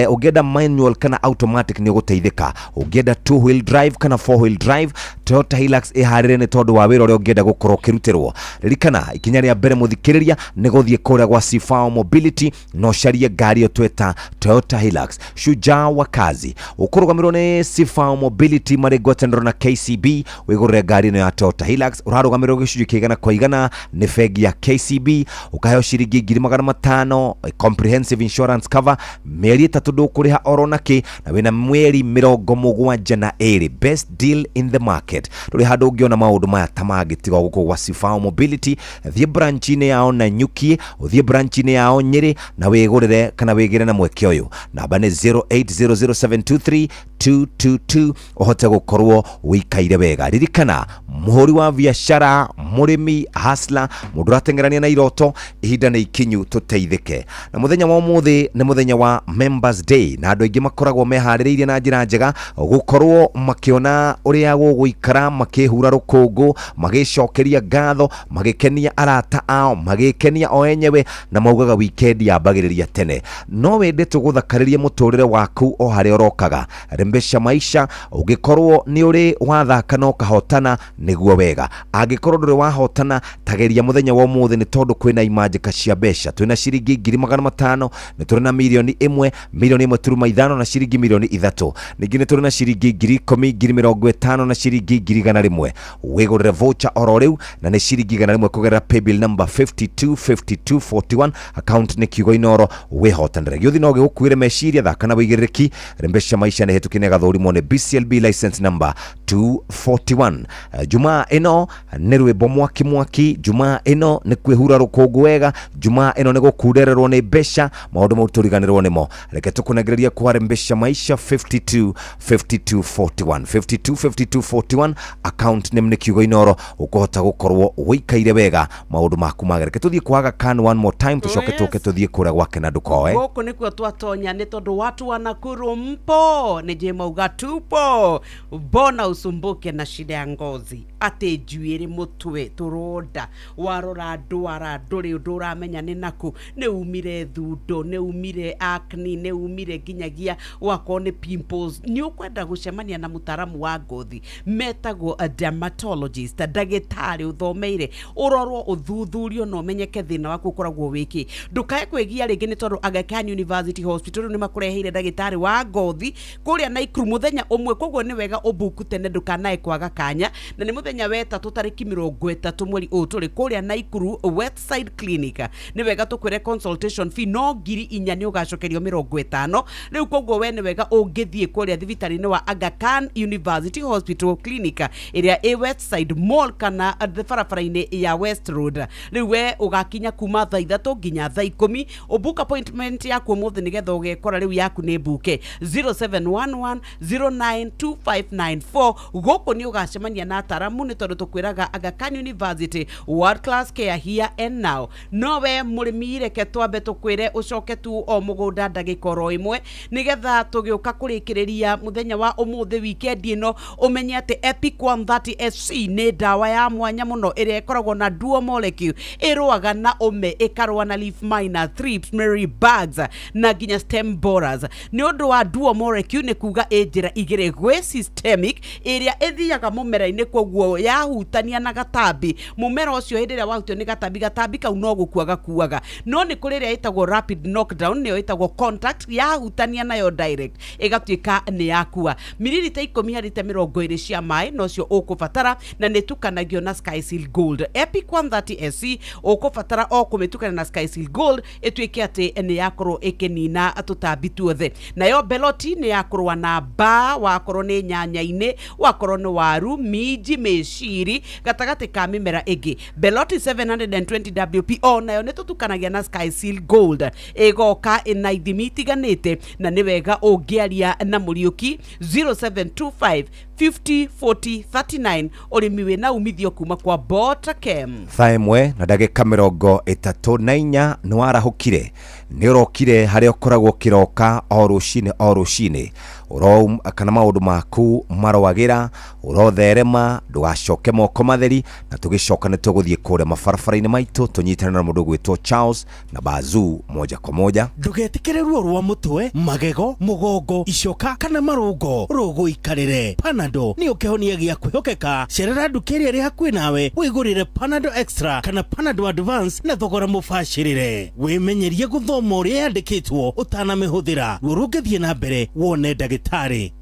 Ũngĩenda manual kana automatic nĩ ũgũteithĩka. Ũngĩenda two wheel drive kana four wheel drive, Toyota. Toyota Hilux ĩharĩre nĩ tondũ wa wĩra ũrĩa ũngĩenda gũkorwo ũkĩrutĩrwo. Ririkana ikinya rĩa mbere mũthikĩrĩria nĩ gũthiĩ kũrĩa gwa Sifao Mobility na ũcarie ngari ĩyo tweta Toyota Hilux. Shujaa wa kazi ũkũrũgamĩrwo nĩ Sifao Mobility marĩ ngwatanĩro na KCB. Wĩgũrĩre ngari ĩno ya Toyota Hilux, ũrarũgamĩrĩrwo gĩcunjĩ kĩa 100% nĩ bengi ya KCB, ũkaheo ciringi 500,000 comprehensive insurance cover, mĩeri 3 ndũkũrĩha oro nakĩ, na wĩna mĩeri 72, best deal in the market. Ndũrĩ handũ ũngĩona maũndũ maya ta mangĩ tiga gũkũ gwa Sifao Mobility. Thiĩ branch-inĩ yao Nanyuki, ũthiĩ branch-inĩ yao Nyĩrĩ, na wĩgũrĩre kana wĩgĩre na mweke ũyũ. Namba nĩ 0800723222 ũhote gũkorwo wĩikaire wega. Ririkana, mũhũri wa biacara, mũrĩmi, hustler, mũndũ ũrateng'erania na iroto, ihinda nĩ ikinyu tũteithĩke. Na mũthenya wa ũmũthĩ nĩ mũthenya wa Members Day, na andũ aingĩ makoragwo meharĩrĩirie na njĩra njega gũkorwo makĩona ũrĩa gũgũikara, makĩhura rũkũngũ, magĩcokeria ngatho, magĩkenia arata ao, magĩkenia o enyewe, na maugaga weekend yambagĩrĩria tene. No wende tũgũthakarĩrie mũtũrĩre waku o harĩa ũrokaga. Rembesha maisha, ũngĩkorwo nĩ ũrĩ wathaka na ũkahotana nĩguo wega, angĩkorwo ndũrĩ wahotana tageria mũthenya wa ũmũthĩ, nĩ tondũ kwĩna imanjĩka cia mbeca. Twĩna ciringi 500,000, nĩ tũrĩ na 1,000,000, 1.5 million na ciringi 3 million. Ningĩ nĩ tũrĩ na ciringi 10,000, 50,000 na ciringi 100,000. Wĩgũrĩre voucher oro rĩu na nĩ ciringi 100 kũgerera paybill number 525241, account nĩ kiugo Inoro, wĩhotanĩre. Gĩũthi no gĩgũkuĩre meciria, thaka na wĩigĩrĩrĩki. Rembesha maisha nĩ hĩtũkie nĩ gathũrimwo nĩ BCLB license number 241. Jumaa ĩno nĩ rwĩmbo mwaki mwaki, jumaa ĩno nĩ kwĩhura rũkũngũ wega, jumaa ĩno nĩ gũkundererwo nĩ mbeca, maũndũ mau tũriganĩrwo nĩmo. Reke tũkũnengereria kwa Rembesha maisha 52 52 41, 52 52 41, account name nĩ kiugo Inoro, ũkũhota gũkorwo wĩikaire wega, maũndũ maku magere. Reke tũthiĩ kwa Aga Khan one more time, tũcoke tũke tũthiĩ kũrĩa gwake na ndũkoe. Gũkũ nĩkuo twatonya nĩ tondũ watu wa Nakuru mpo nĩ njĩ mauga tupo, mbona usumbuke na shida ya ngozi, atĩ njuĩrĩ mũtwe tũronda, warora ndwara ndũrĩ ũndũ ũramenya nĩ naku, nĩ umire thundo, nĩ umire acne, nĩ umire nginyagia wakorwo nĩ pimples, nĩ ũkwenda gũcemania na mũtaaramu wa ngothi metagwo a dermatologist, ndagĩtarĩ ũthomeire, ũrorwo, ũthuthurio na ũmenyeke thĩna waku ũkoragwo wĩkĩ. Ndũkae kwĩgia rĩngĩ nĩ tondũ Aga Khan University Hospital nĩ makũreheire ndagĩtarĩ wa ngothi kũrĩa Naikuru mũthenya ũmwe. Koguo nĩ wega ũbuku tene ndũkanae kwaga kanya, na nĩ mũthenya wetatũ tarĩki 30 mweri ũyũ tũrĩ kũrĩa Naikuru Westside Clinic. Nĩ wega tũkwĩre consultation fee no 4,000, nĩ ũgacokerio 50 rĩu. Koguo we nĩ wega ũngĩthiĩ kũrĩa thibitarĩ-inĩ wa Aga Khan University Hospital Clinic ĩrĩa ĩ Westside Mall kana barabara-inĩ ya West Road. Rĩu we ũgakinya kuma thaa 3 nginya thaa 10. Ũbook appointment yaku ũmũthĩ nĩgetha ũgekora rĩu yaku nĩ mbuke 0711 092594. Gũkũ nĩ ũgacemania na ataramu nĩ tondũ tũkwĩraga Aga Khan University, world class care here and now. No we mũrĩmi, reke twambe tũkwĩre ũcoke tu o mũgũnda ndagĩka oro ĩmwe nĩgetha tũgĩũka kũrĩkĩrĩria mũthenya wa ũmũthĩ, weekend ĩno, ũmenye atĩ Epic 130 SC nĩ ndawa ya mwanya mũno ĩrĩa ĩkoragwo na dual molecule, ĩrũaga na ũme, ĩkarũa na leaf miner, thrips, mealy bugs na nginya stem borers. Nĩ ũndũ wa dual molecule nĩ kuga ĩ njĩra igĩrĩ, gwĩ systemic ĩrĩa ĩthiaga mũmera-inĩ, koguo yahutania na gatambi, mũmera ũcio hĩndĩ ĩrĩa wahutio nĩ gatambi, gatambi kau no gũkua gakuaga. No nĩ kũrĩ ĩrĩa ĩtagwo rapid knockdown, nĩyo ĩtagwo contact, yahutania nayo direct ĩgatuĩka nĩ yakua. Mililita 10 harĩ ta 20 cia maĩ nocio ũkũbatara, na nĩ tukanagio na Skyseal Gold. Epic 130 SC ũkũbatara o kũmĩtukania na Skyseal Gold ĩtuĩke atĩ nĩ yakorwo ĩkĩnina tũtambi tuothe. Nayo Beloti nĩ ya kũrũa na mbaa, wakorwo nĩ nyanya-inĩ, wakorwo nĩ waru, minji, mĩciri, gatagatĩ ka mĩmera ĩngĩ. Beloti 720 WP o nayo nĩ tũtukanagia na Skyseal Gold, ĩgoka na ithimi itiganĩte, na nĩ wega ũngĩaria na Mũriũki 0725 50 40 39. Ũrĩmi wĩna umithio kuma kwa Botakem. Thaa 1:34 nĩ warahũkire, nĩ ũrokire harĩa ũkoragwo ũkĩroka o rũcinĩ o rũcinĩ. Ũro kana maũndũ maku marowagĩra, ũrotherema, ndũgacoke moko matheri, na tũgĩcoka nĩ tũgũthiĩ kũrĩa mabarabara-inĩ maitũ tũnyitane na mũndũ ũgwĩtwo Charles na Bazuu moja kwa moja. Ndũgetĩkĩre ruo rwa mũtwe, magego, mũgongo, icoka kana marũngo rũgũikarĩre. Panadol nĩyo kĩhonia gĩa kwĩhokeka. Cerera nduka ĩrĩa ĩrĩ hakuhĩ nawe wĩgũrĩre Panadol Extra kana Panadol Advance na thogora mũbacĩrĩre. Wĩmenyerie gũthoma ũrĩa yandĩkĩtwo ũtanamĩhũthĩra. Ruo rũngĩthiĩ na mbere wone ndagĩtarĩ.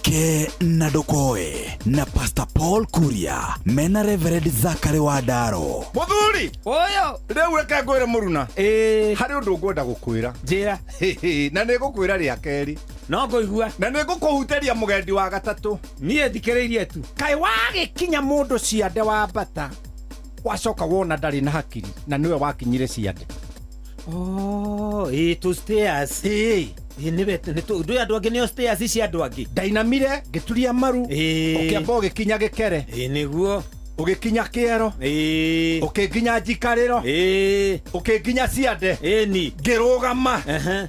Ke na Ndokoe na Pastor Paul Kuria mena Reverend Zachary Wandaro. Muthuri ũyũ rĩu reke ngwĩre mũruna, harĩ ũndũ ngwenda gũkwĩra. Njĩra. Na nĩ ngũkwĩra rĩa kerĩ. No ngũigua. Na nĩ ngũkũhutĩria mũgendi wa gatatũ. Niĩ thikĩrĩirie tu. Kaĩ wagĩkinya mũndũ ciande wa mbata, wacoka wona ndarĩ na hakiri na nĩwe wakinyire ciande. Oh, ĩ tũ stairs. Ĩ. Ĩ nĩwe ndũĩ andũ angĩ nĩo stairs cia andũ angĩ. Ndainamire ngĩturia maru, ũkĩamba ũgĩkinya gĩkere. Ĩ nĩguo. Ũgĩkinya kĩero, ũkĩnginya njikarĩro, ũkĩnginya ciande, ĩni, ngĩrũgama,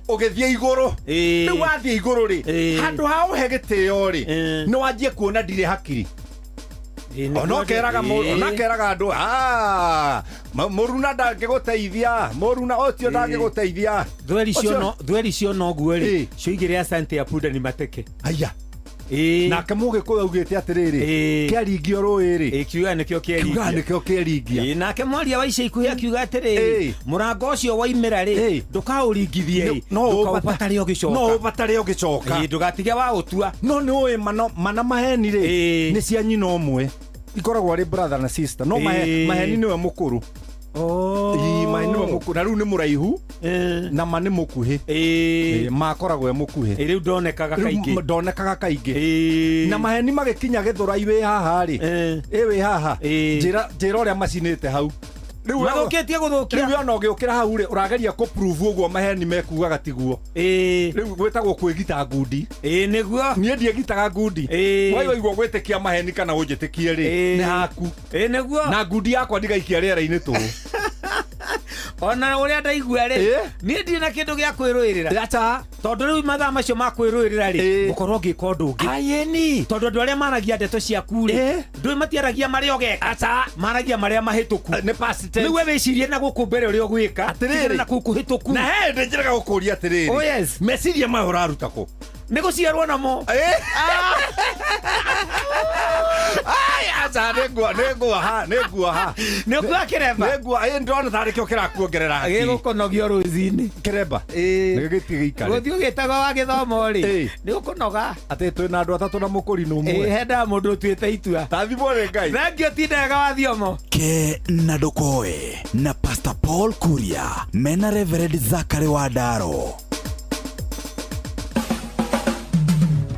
ũgĩthiĩ igũrũ. Rĩu wathiĩ igũrũ rĩ, handũ ha ũhe gĩtĩo rĩ, nĩ wanjie kuona ndirĩ hakiri. Ona ũkeraga andũ, mũruna ndangĩgũteithia, mũruna ũcio ndangĩgũteithia. Thweri ciona ũguo rĩ, cioigire asante ya punda ni mateke. Aya. Nake mũgĩkũyũ augĩte atĩrĩrĩ, kĩaringio rũĩ rĩ, kiuga nĩkĩo kĩeringia. Kiuga nĩkĩo kĩeringia. Nake mwaria wa ica ikuhĩ akiuga atĩrĩrĩ, mũrango ũcio waimĩra rĩ, ndũkaũringithie rĩ, ndũkaũbatare ũgĩcoka. No ũbatare ũgĩcoka. Ndũgatige waũtua. No nĩ ũĩ mana maheni rĩ, nĩ cia nyina ũmwe. Ikoragwo arĩ brother na sister. No maheni nĩwe mũkũrũ. Maheni nĩwe mũkũrũ. Na rĩu nĩ mũraihu na ma nĩ mũkuhĩ. Makoragwo e mũkuhĩ. Rĩu ndonekaga kaingĩ. Ndonekaga kaingĩ. Na maheni magĩkinya Gĩthũrai wĩ haha rĩ, ĩ wĩ haha, njĩra ũrĩa macinĩte hau. Mathũkĩtie gũthũkia. Rĩu ona ũgĩũkĩra hau rĩ, ũrageria kũ-prove ũguo maheni mekugaga tiguo. Rĩu gwĩtagwo kwĩgita ngundi. Nĩguo. Niĩ ndiĩgitaga ngundi. Wai waigua gwĩtĩkia maheni kana ũnjĩtĩkie rĩ, nĩ haku. Nĩguo. Na ngundi yakwa ndigaikia rĩera-inĩ tũhũ. Ona ũrĩa ndaigua rĩ, niĩ ndirĩ na kĩndũ gĩa kwĩrũĩrĩra. Aca. Tondũ rĩu mathaa macio ma kwĩrũĩrĩra rĩ, ngũkorwo ngĩka ũndũ ũngĩ. Ayeni. Tondũ andũ arĩa maragia ndeto ciaku rĩ, ndũĩ matiaragia marĩa ũgeka. Aca. Maragia marĩa mahĩtũku. Nĩ past tense. Rĩu we wĩcirie na gũkũ mbere ũrĩa ũgwĩka. Atĩrĩrĩ. Na kũu kũhĩtũku. Na he hĩndĩ njĩraga gũkũria atĩrĩrĩ. Oh yes. Meciria maya ũraruta kũ? Nĩ gũciarwo namo. Ai, aca, nĩ nguoha. Nĩ ũkuoha kĩremba? Nĩ nguoha, ĩ, ndĩrona tarĩ kĩo kĩrakuongerera hakiri. Gĩgũkũnogia rũcinĩ. Kĩremba? Nĩ gĩthiĩ gĩikare. Gũthiĩ ũgĩtagwo wa gĩthomo rĩ, nĩ ũkũnoga. Atĩ twĩna andũ atatũ na mũkũrinũ ũmwe. Hendaga mũndũ ũtuĩte itua. Ta thimũ rĩ Ngai. Thengiũ tinda wega wa thiomo. Ke na Ndokoe na Pastor Paul Kuria mena Reverend Zachary Wandaro.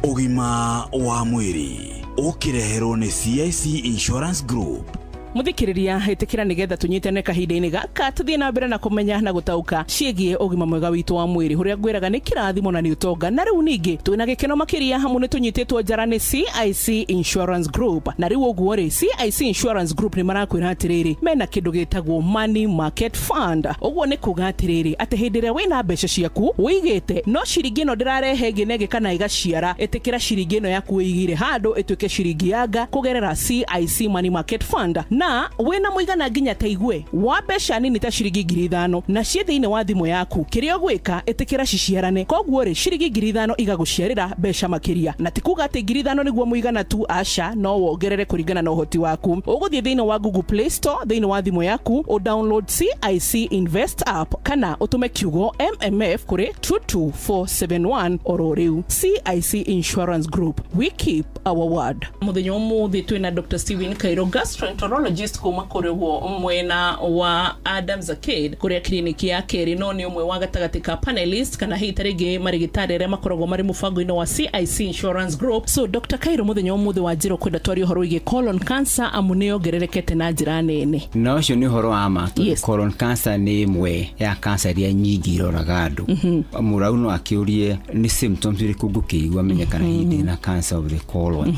Ũgima wa mwĩrĩ ũkĩreherwo nĩ CIC Insurance Group. Muthikiriria itikira nigetha tunyitane kahinda-inĩ gaka tuthie na mbere na kumenya na gutauka ciĩgiĩ ũgima mwega witũ wa mwĩrĩ ũrĩa ngwĩraga nĩ kĩrathimo na nĩ ũtonga. Na rĩu ningĩ twĩna gĩkeno makĩria hamwe nĩ tũnyitĩtwo njara nĩ CIC Insurance Group. Na rĩu ũguo rĩ, CIC Insurance Group nĩ marakwĩra atĩrĩrĩ, mena kĩndũ gĩtagwo Money Market Fund. Ũguo nĩ kuga atĩrĩrĩ, atĩ hĩndĩ ĩrĩa wĩna mbeca ciaku wĩigĩte, no ciringi ĩno ndĩrarehe ĩngĩ na ĩngĩ kana ĩgaciara, ĩtĩkĩra ciringi ĩno yaku wĩigĩire handũ ĩtuĩke ciringi yanga kũgerera CIC Money Market Fund. Na wĩna mũigana nginya ta igue wa mbeca nini ta ciringi 5,000 na ciĩ thĩinĩ wa thimũ yaku, kĩrĩa ũgwĩka ĩtĩkĩra ciciarane. Koguo rĩ, ciringi 5,000 igagũciarĩra mbeca makĩria, na ti kuga atĩ 5,000 nĩguo mũigana tu, aca, no wongerere kũringana na ũhoti waku. Ũgũthiĩ thĩinĩ wa Google Play Store thĩinĩ wa thimũ yaku, ũ download CIC Invest app kana ũtũme kiugo MMF kũrĩ 22471 oro rĩu. CIC Insurance Group, we keep our word. Mũthenya ũmũthĩ twĩna Dr. Stephen Kairo, gastroenterologist kuma kũrĩ ũguo mwena wa Adams Arcade kũrĩa kliniki ya kerĩ, no nĩ ũmwe wa gatagatĩ ka panelist kana hihi ta rĩngĩ marĩgĩtarĩ arĩa makoragwo marĩ mũbango-inĩ wa CIC Insurance Group. So Dr. Kairo, mũthenya ũmũthĩ wa njĩra ũkwenda twarie ũhoro wĩgiĩ colon cancer amu nĩ yongererekete na njĩra nene. Na ũcio nĩ ũhoro wa ma, tondũ colon cancer nĩ ĩmwe ya cancer iria nyingĩ iroraga andũ. Mũrau no akĩũrie nĩ symptoms irĩkũ ngũkĩigua menye kana hihi ndĩna cancer of the colon.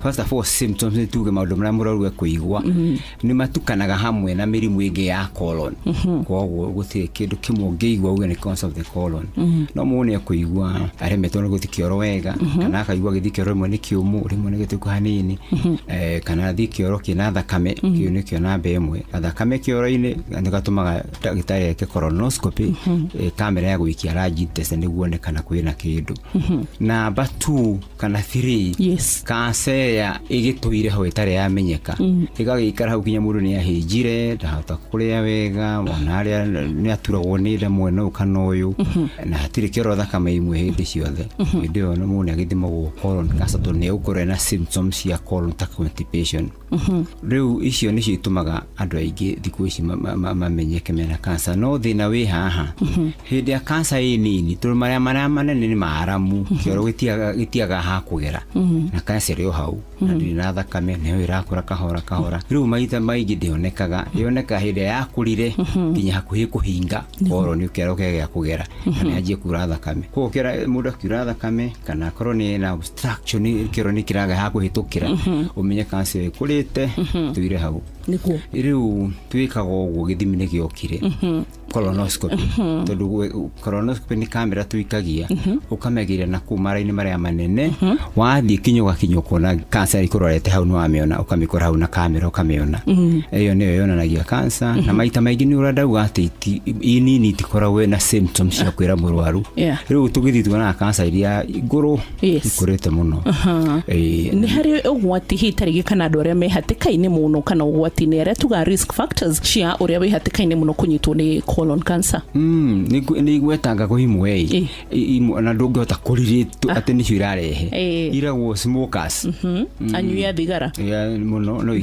First of all, symptoms nĩ tuge maũndũ marĩa mũrwaru ekũigua. Nĩ matukanaga hamwe na mĩrimũ ĩngĩ ya colon. Koguo gũtirĩ kĩndũ kĩmwe ũngĩigua uge nĩ cancer of the colon. No mũndũ nĩ ekũigua aremetwo nĩ gũthiĩ kĩoro wega, kana akaigua agĩthiĩ kĩoro rĩmwe nĩ kĩũmũ, rĩmwe nĩ gĩtuku hanini, kana athiĩ kĩoro kĩna thakame. Kĩu nĩkĩo namba ĩmwe. Gathakame kĩoro-inĩ nĩ gatũmaga ndagĩtarĩ eke colonoscopy, kamera ya gũikia large intestine nĩguo one kana kwĩna kĩndũ. Namba 2 kana 3, cancer ĩrĩa ĩgĩtũire ho ĩtarĩ yamenyeka, ĩgagĩikara hau nginya mũndũ nĩ ahĩnjire, ndahota kũrĩa wega, ona arĩa nĩ aturagwo nĩ nda mwena ũyũ kana ũyũ, na hatirĩ kĩoro thakame imwe hĩndĩ ciothe. Hĩndĩ ĩyo mũndũ nĩ agĩthimagwo colon cancer tondũ nĩ egũkorwo ena symptoms cia colon ta constipation. Rĩu icio nĩcio itũmaga andũ aingĩ thikũ ici mamenyeke mena cancer. No thĩna wĩ haha, hĩndĩ ya cancer ĩ nini, tondũ marĩa manene nĩ maaramu, kĩoro gĩtiagaga ha kũgera, na cancer ĩrĩ o hau na ndĩrĩ na thakame, nayo ĩrakũra kahora kahora. Rĩu maita maingĩ ndĩonekaga, yonekaga hĩndĩ ĩrĩa yakũrire nginya hakuhĩ kũhinga colon, kĩoro kĩage gĩa kũgera kana yanjie kura thakame. Koguo mũndũ akiura thakame kana akorwo nĩ na obstruction, kĩoro nĩ kĩraga ha kũhĩtũkĩra, ũmenye cancer ĩyo ĩkũrĩte tũire hau. Rĩu twĩkaga ũguo, gĩthimi nĩ gĩokire, colonoscopy, tondũ colonoscopy nĩ kamera tũikagia, ũkamegĩrĩra na kũu mara-inĩ marĩa manene. Wathiĩ kinya ũgakinya ũkona cancer ĩkũrorete hau, nĩ wamĩona, ũkamĩkora hau na kamera ũkamĩona. Ĩyo nĩyo yonanagia cancer. Na maita maingĩ nĩ ũrĩa ndauga atĩ i nini itikoragwo na symptoms cia kwĩra mũrwaru. Rĩu tũgĩthiĩ tuonaga cancer iria ngũrũ ikũrĩte mũno. Nĩ harĩ ũgwati hihi tarĩngĩ kana andũ arĩa me hatĩka-inĩ mũno, kana ũgwati-inĩ arĩa tuga risk factors cia ũrĩa wĩ hatĩka-inĩ mũno kũnyitwo nĩ colon cancer? Nĩ igwetanga imwe ĩ, na ndũngĩhota kũrirĩtu atĩ nĩcio irarehe. Iragwo smokers. Anyui a thigara. Ya, mũno no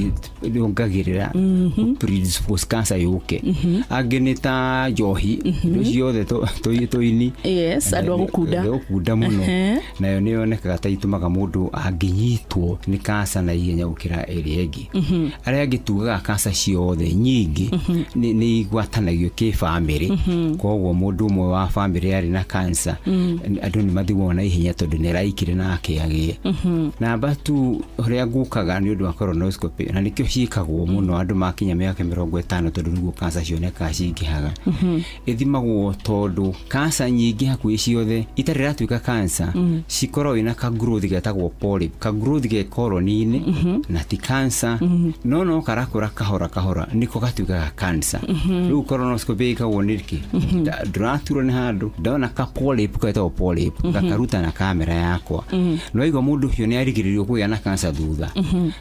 yongagĩrĩra predispose cancer yũke. Angĩ nĩ ta njohi, indo ciothe tũini. Yes, andũ a gũkunda. Andũ a gũkunda mũno. Nayo nĩ yonekaga ta itũmaga mũndũ angĩnyitwo nĩ cancer na ihenya gũkĩra ĩrĩa ĩngĩ. Arĩa angĩ tugaga cancer ciothe nyingĩ nĩ igwatanagio kĩbamĩrĩ. Koguo mũndũ ũmwe wa bamĩrĩ arĩ na cancer, andũ nĩ mathimagwo na ihenya tondũ nĩ araikire nake agĩe. Namba tu ũrĩa ngukaga nĩ ũndũ wa colonoscopy, na nĩkĩo ciĩkagwo mũno andũ makinya mĩaka 50, tondũ nĩguo cancer cionekaga cingĩhaga. Ĩthimagwo tondũ cancer nyingĩ hakuhĩ ciothe itarĩ iratuĩka cancer, cikoragwo ina ka growth getagwo polyp, ka growth ge colon-inĩ, na ti cancer, no karakũra kahora kahora, nĩko gatuĩkaga cancer. Rĩu colonoscopy ĩkagwo nĩkĩ? Ndũraturwo nĩ handũ, ndona ka polyp getagwo polyp, gakaruta na kamera yakwa. No igua mũndũ ũcio nĩ arigĩrĩrio kũgĩa na cancer thutha,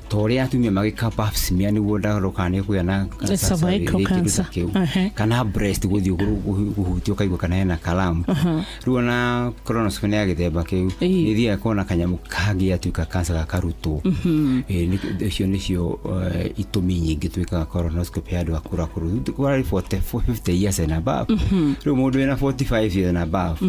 ta ũrĩa atumia magĩka pap smear nĩguo ndarorwo kana nĩ kũgĩa na cancer Cervical kĩndũ ta cancer. kĩu, kana breast gũthiĩ kũhutio ũkaigua kana hena kalamu. Rĩu ona colonoscopy nĩ ya gĩthemba kĩu, nĩ ĩthiaga kuona kanyamũ kangĩatuĩka cancer gakarutwo. Icio nĩcio itũmi nyingĩ twĩkaga colonoscopy ya andũ akũrũ akũrũ, kwarĩ 40, 50 years and above. Rĩu mũndũ wĩna 45 years and above,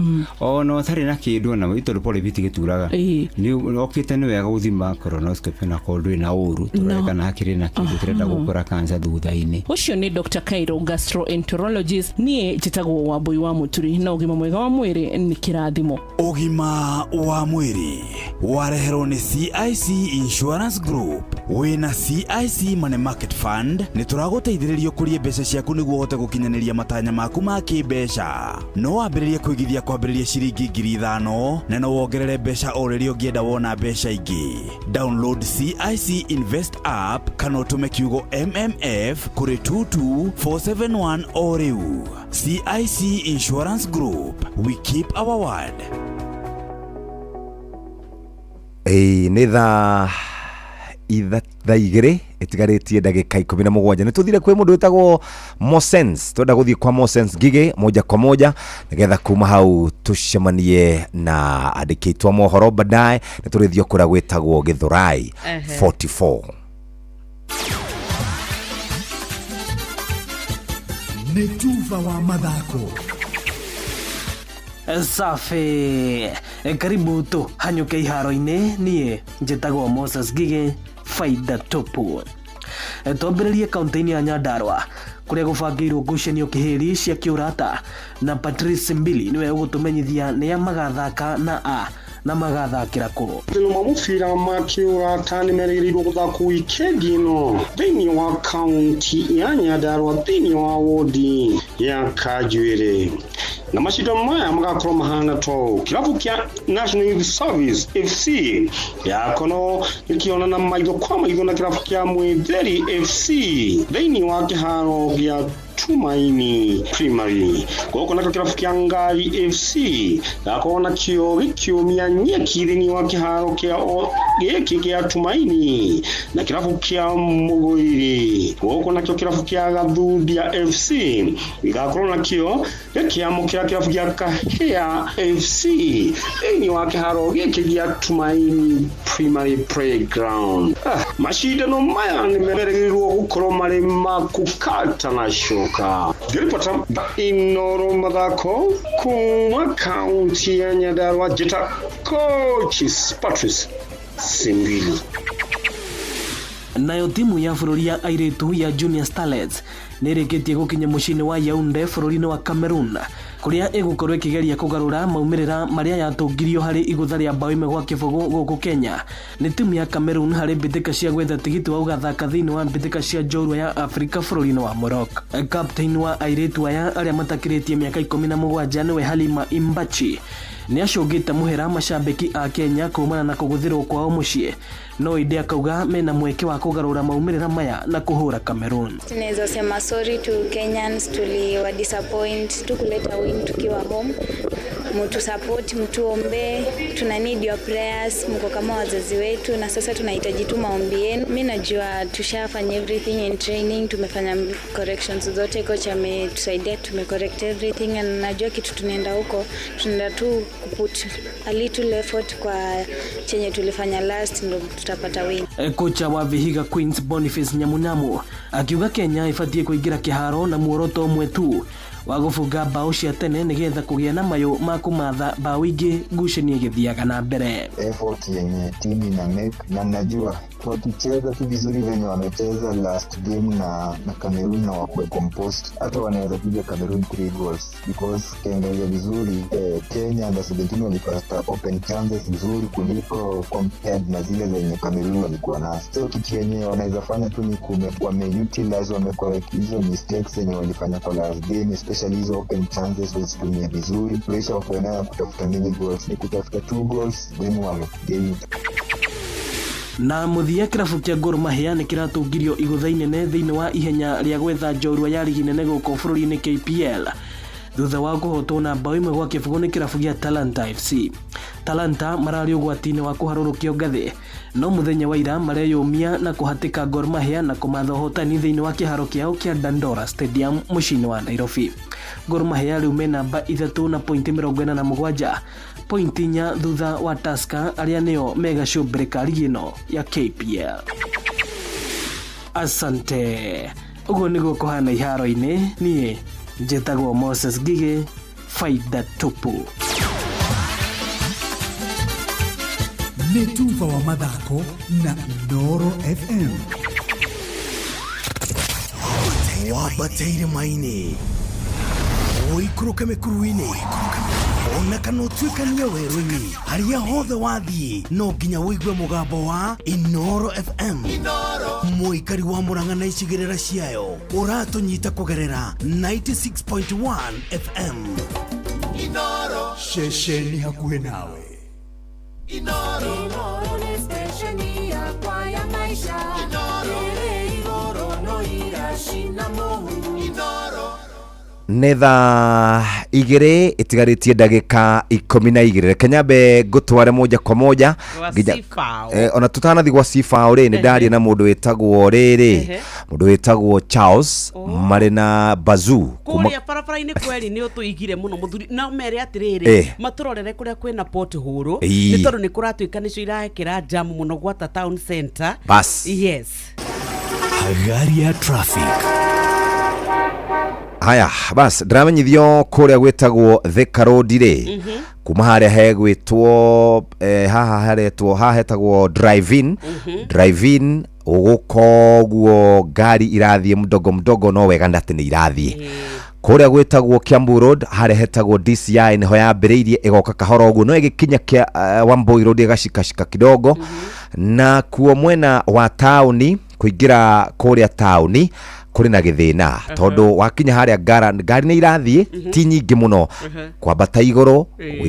ona ũtarĩ na kĩndũ ona tondũ polyp itigĩturaga, nĩ okĩte, nĩ wega gũthima colonoscopy na korwo ndũrĩ na ũru, tũrore kana hakĩrĩ na kĩndũ kĩrenda gũkũra cancer thutha-inĩ. Ũcio nĩ Dr Cairo, gastroenterologist. Niĩ njĩtagwo Wambui wa Mũturi, na ũgima mwega wa mwĩrĩ nĩ kĩrathimo. Ũgima wa mwĩrĩ wareherwo nĩ CIC Insurance Group. Wĩna CIC Money Market Fund nĩ tũragũteithĩrĩria ũkũrie mbeca ciaku nĩguo ũhote gũkinyanĩria matanya maku ma kĩmbeca. No wambĩrĩrie kũigithia kwambĩrĩria ciringi 5,000, na no wongerere mbeca o rĩrĩa ũngĩenda wona mbeca ingĩ. Download CIC Invest app kana ũtũme kiugo MMF kũrĩ 22471 o rĩu. CIC Insurance Group, we keep our word. Ĩĩ, nĩ thaa 2 ĩtigarĩtie ndagĩka 17. Nĩ tũthire kwĩ mũndũ wĩtagwo Mosens, twenda gũthiĩ kwa Mosens Ngigĩ moja kwa moja nĩgetha kuma hau tũcemanie na andĩki aitũ a mohoro baadaye. Nĩ tũrĩthiĩ kũrĩa gwĩtagwo Gĩthũrai 44. Nĩ tuba wa mathako. Safi, karibu tu hanyũke iharo-inĩ. Niĩ njĩtagwo Moses Ngigĩ, faida tupu. Twambĩrĩrie kaunti-inĩ ya Nyandarua kũrĩa gũbangĩirwo ngucanio kĩhĩri cia kĩũrata, na Patrice Mbili nĩwe ũgũtũmenyithia nĩa magathaka na a. Na magathakĩra kũ? Matĩno ma mũbira ma kĩũrata nĩ merĩgĩrĩirwo gũthakwo wikendi ĩno thĩinĩ wa kaunti ya Nyandarua thĩinĩ wa wodi ya Kanjuĩrĩ, na macindano maya magakorwo mahana ta ũũ: kĩrabu kĩa National Youth Service FC gĩgakorwo gĩkĩonana maitho kwa maitho na kĩrabu kĩa Mwĩtheri FC thĩinĩ wa kĩharo gĩa Tumaini Primary. Gũkũ nakĩo kĩrabu kĩa Ngari FC gĩgakorwo nakĩo gĩkĩũmia nyeki thĩinĩ wa kĩharo kĩa gĩkĩ gĩa Tumaini na kĩrabu kĩa Mũgũiri. Gũkũ nakĩo kĩrabu kĩa Gathundia FC gĩgakorwo nakĩo gĩkĩamũkĩra kĩrabu kĩa Kahĩa FC thĩinĩ wa kĩharo gĩkĩ gĩa Tumaini Primary Playground. Macindano maya nĩ merĩgĩrĩirwo gũkorwo marĩ ma kũkata na coka. Ngĩribota Inoro mathako kuma kaunti ya Nyandarua, njĩta Coach Patrice Simbili. Nayo timu ya bũrũri ya airĩtu ya Junior Starlets nĩ ĩrĩkĩtie gũkinya mũciĩ-inĩ wa Yaounde bũrũri-inĩ wa Cameroon, kũrĩa ĩgũkorwo ĩkĩgeria kũgarũra maumĩrĩra marĩa yatũngirio harĩ igũtha rĩa mbaũ 1-0 gũkũ Kenya nĩ timu ya Cameroon harĩ mbĩtĩka cia gwetha tigiti wa gũgathaka thĩinĩ wa mbĩtĩka cia njorua ya Afrika bũrũri-inĩ wa Morocco. Captain wa airĩtu aya arĩa matakĩrĩtie mĩaka 17 nĩwe Halima Imbachi nĩ acũngĩte mũhera macambĩki a Kenya kumana na kũgũthĩrwo kwao mũciĩ, no ĩndĩ akauga mena mweke wa kũgarũra maumĩrĩra maya na kũhũra Cameroon. Tunaweza sema sorry to Kenyans, tuliwa disappoint tukuleta win tukiwa home. Mtu support, mtuombe, tuna need your prayers, mko kama wazazi wetu na sasa tunahitaji tu maombi yenu. Mimi najua tushafanya everything in training, tumefanya corrections zote, coach ametusaidia, tumecorrect everything, and najua kitu tunaenda huko, tunaenda tu kuput a little effort kwa chenye tulifanya last, ndo tutapata win. Kocha wa Vihiga Queens Boniface Nyamunyamu akiuga Kenya ibatiĩ kũingĩra kĩharo na muoroto ũmwe tu wa gũbunga mbaũ cia tene nĩgetha kũgĩa na mayũ ma kũmatha mbaũ ingĩ ngucanio ĩgĩthiaga na mbere. Effort yenye timu ina make, na najua wakicheza tu vizuri venye wamecheza last game na Cameroon na wakuwe composed, hata wanaweza piga Cameroon 3 goals, because ukiangalia vizuri, Kenya under 17 walipata open chances vizuri kuliko compared na zile zenye Cameroon walikuwa nazo. So kitu yenye wanaweza fanya tu ni wameutilize, wamecorrect hizo mistakes zenye walifanya kwa last game, especially hizo open chances wazitumie vizuri. Pressure wako nayo kutafuta many goals ni kutafuta 2 goals, then wame Na mũthia, kĩrabu kĩa Gor Mahia nĩ kĩratũngirio igũtha inene thĩinĩ wa ihenya rĩa gwetha njorua ya rigi nene gũkũ bũrũri-inĩ KPL thutha wa kũhotwo na mbaũ 1-0 nĩ kĩrabu gĩa Talanta FC. Talanta mararĩ ũgwati-inĩ wa kũharũrũkio ngathĩ, no mũthenya wa ira mareyũmia na kũhatĩka Gor Mahia na kũmatha ũhotani thĩinĩ wa kĩharo kĩao kĩa Dandora Stadium mũciĩ-inĩ wa Nairobi. Gor Mahia rĩu me namba 3 na pointi 47, pointi 4 thutha wa Tusker arĩa nĩo megacũmbĩrĩ ka rigi ĩno ya KPL. Asante. Ũguo nĩguo kũhana iharo-inĩ. Niĩ njĩtagwo Moses Ngigĩ, faida tupu. Nĩ tuba wa mathako na Inooro FM. Wambate irĩma-inĩ, ũikũrũke mĩkuru-inĩ, ona kana ũtuĩkanie werũ-inĩ, harĩa hothe wathiĩ no nginya ũigue mũgambo wa Inooro FM. Mũikari wa Murang'a na icigĩrĩra ciayo ũratũnyita kũgerera 96.1 FM. Ceceni hakuhĩ nawe. Inoro nĩ stesheni yakwa ya maisha ĩrĩ igũrũ no iracina mũhu. Nĩ thaa 2 ĩtigarĩtie ndagĩka 12. Reke nyambe ngũtware moja kwa moja Gwa nginya Cibao. Ona tũtanathi gwa Cibao rĩ, nĩ ndaria na mũndũ wĩtagwo rĩrĩ, mũndũ wĩtagwo Charles marĩ na Bazoo kuma Kũrĩa barabara-inĩ kweri nĩ ũtũigire mũno mũthuri, no mere atĩrĩrĩ, matũrorere kũrĩa kwĩna pothole, nĩ tondũ nĩ kũratuĩka nĩcio irekĩra jam mũno gwata town center. Bas. Yes. Hagaria traffic. Haya bas, ndĩramenyithio kũrĩa gwĩtagwo Thika Road rĩ, kuma harĩa hegwĩtwo haha haretwo, haha hetagwo drive in, drive in ũgũka ũguo ngari irathiĩ mdogo mdogo, no wega nĩ atĩ nĩ irathiĩ. Kũrĩa gwĩtagwo Kiambu Road harĩa hetagwo DCI nĩho yambĩrĩirie ĩgoka kahora ũguo, no ĩgĩkinya kĩa Wambui Road ĩgacikacika kidogo. Na kuo mwena wa taũni kũingĩra kũrĩa taũni kũrĩ na gĩthĩna, tondũ wakinya harĩa ngara ngari nĩ irathiĩ ti nyingĩ mũno kwambata igũrũ.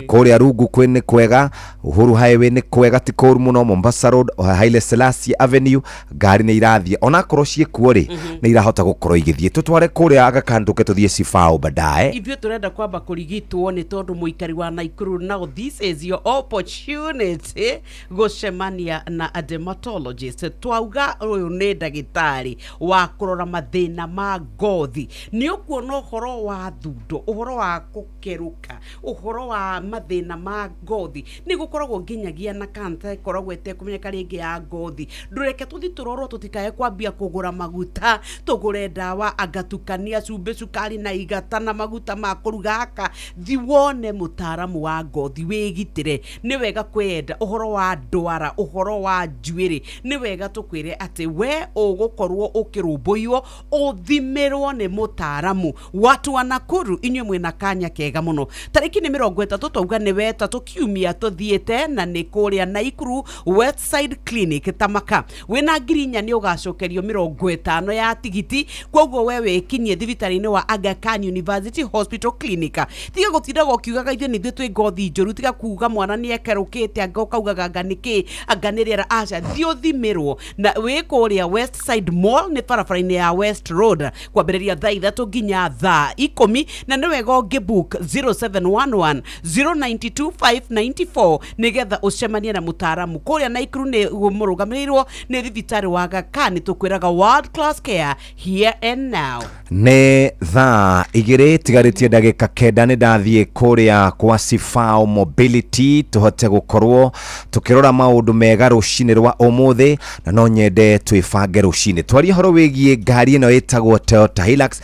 Kũrĩa rungu kwĩ nĩ kwega, Uhuru Highway nĩ kwega, ti kũru mũno. Mombasa Road, Haile Selassie Avenue, ngari nĩ irathiĩ onakorwo ciĩkuo rĩ, nĩ irahota gũkorwo igĩthiĩ. Tũtware kũrĩa Aga Khan tũke tũthiĩ Cibao baadaye. Ithuĩ tũrenda kwamba kũrigitwo nĩ tondũ mũikari wa Naikuru, now this is your opportunity gũcemania na a dermatologist. Twauga ũyũ nĩ ndagĩtarĩ wa kũrora mathĩna ma ngothi. Nĩ ũkuona ũhoro wa thundo, ũhoro wa gũkerũka, ũhoro wa mathĩna ma ngothi, nĩ gũkoragwo nginyagia na cancer ĩkoragwo ĩtekũmenyeka rĩngĩ ya ngothi. Ndũreke tũthi tũrorwo tũtikae kwambia kũgũra maguta, tũgũre ndawa, angatukania cumbĩ, cukari na igata na maguta ma kũruga. Aka thi wone mũtaaramu wa ngothi, wĩgitĩre. Nĩ wega kwĩyenda. Ũhoro wa ndwara, ũhoro wa njuĩrĩ, nĩ wega tũkwĩre atĩ we ũgũkorwo ũkĩrũmbũiyo, ũthimĩrwo nĩ mũtaaramu. Watu wa Nakuru, inyuĩ mwĩna kanya kega mũno. Tarĩki nĩ 30, twauga nĩ wetatũ kiumia tũthiĩte, na nĩ kũrĩa Naikuru Westside Clinic Tamaka. Wĩna 4,000 nĩ ũgacokerio 50 ya tigiti, koguo we wĩkinyie thibitarĩ-inĩ wa Aga Khan University Hospital Clinic. Tiga gũtindaga ũkiugaga ithuĩ nĩ ithuĩ twĩ ngothi njũru, tiga kuga mwana nĩ ekerũkĩte, anga ũkaugaga anga nĩkĩ, anga nĩ rĩera. Aca, thiĩ ũthimĩrwo na wĩ kũrĩa Westside Mall, nĩ barabara-inĩ ya West Road, kwambĩrĩria thaa 3 nginya thaa 10, na nĩ wega ũngĩ book 0711 092 594 nĩgetha ũcemanie na mũtaaramu kũrĩa Naikuru. Nĩ mũrũgamĩrĩirwo nĩ thibitarĩ wa Aga Khan. Tũkwĩraga world class care here and now. Nĩ thaa 2 tigarĩtie ndagĩka 9. Nĩ ndathiĩ kũrĩa kwa Cifao Mobility tũhote gũkorwo tũkĩrora maũndũ mega rũcinĩ rwa ũmũthĩ, na no nyende twĩbange rũcinĩ twarie ũhoro wĩgiĩ ngari ĩno ĩtagwo Toyota Hilux,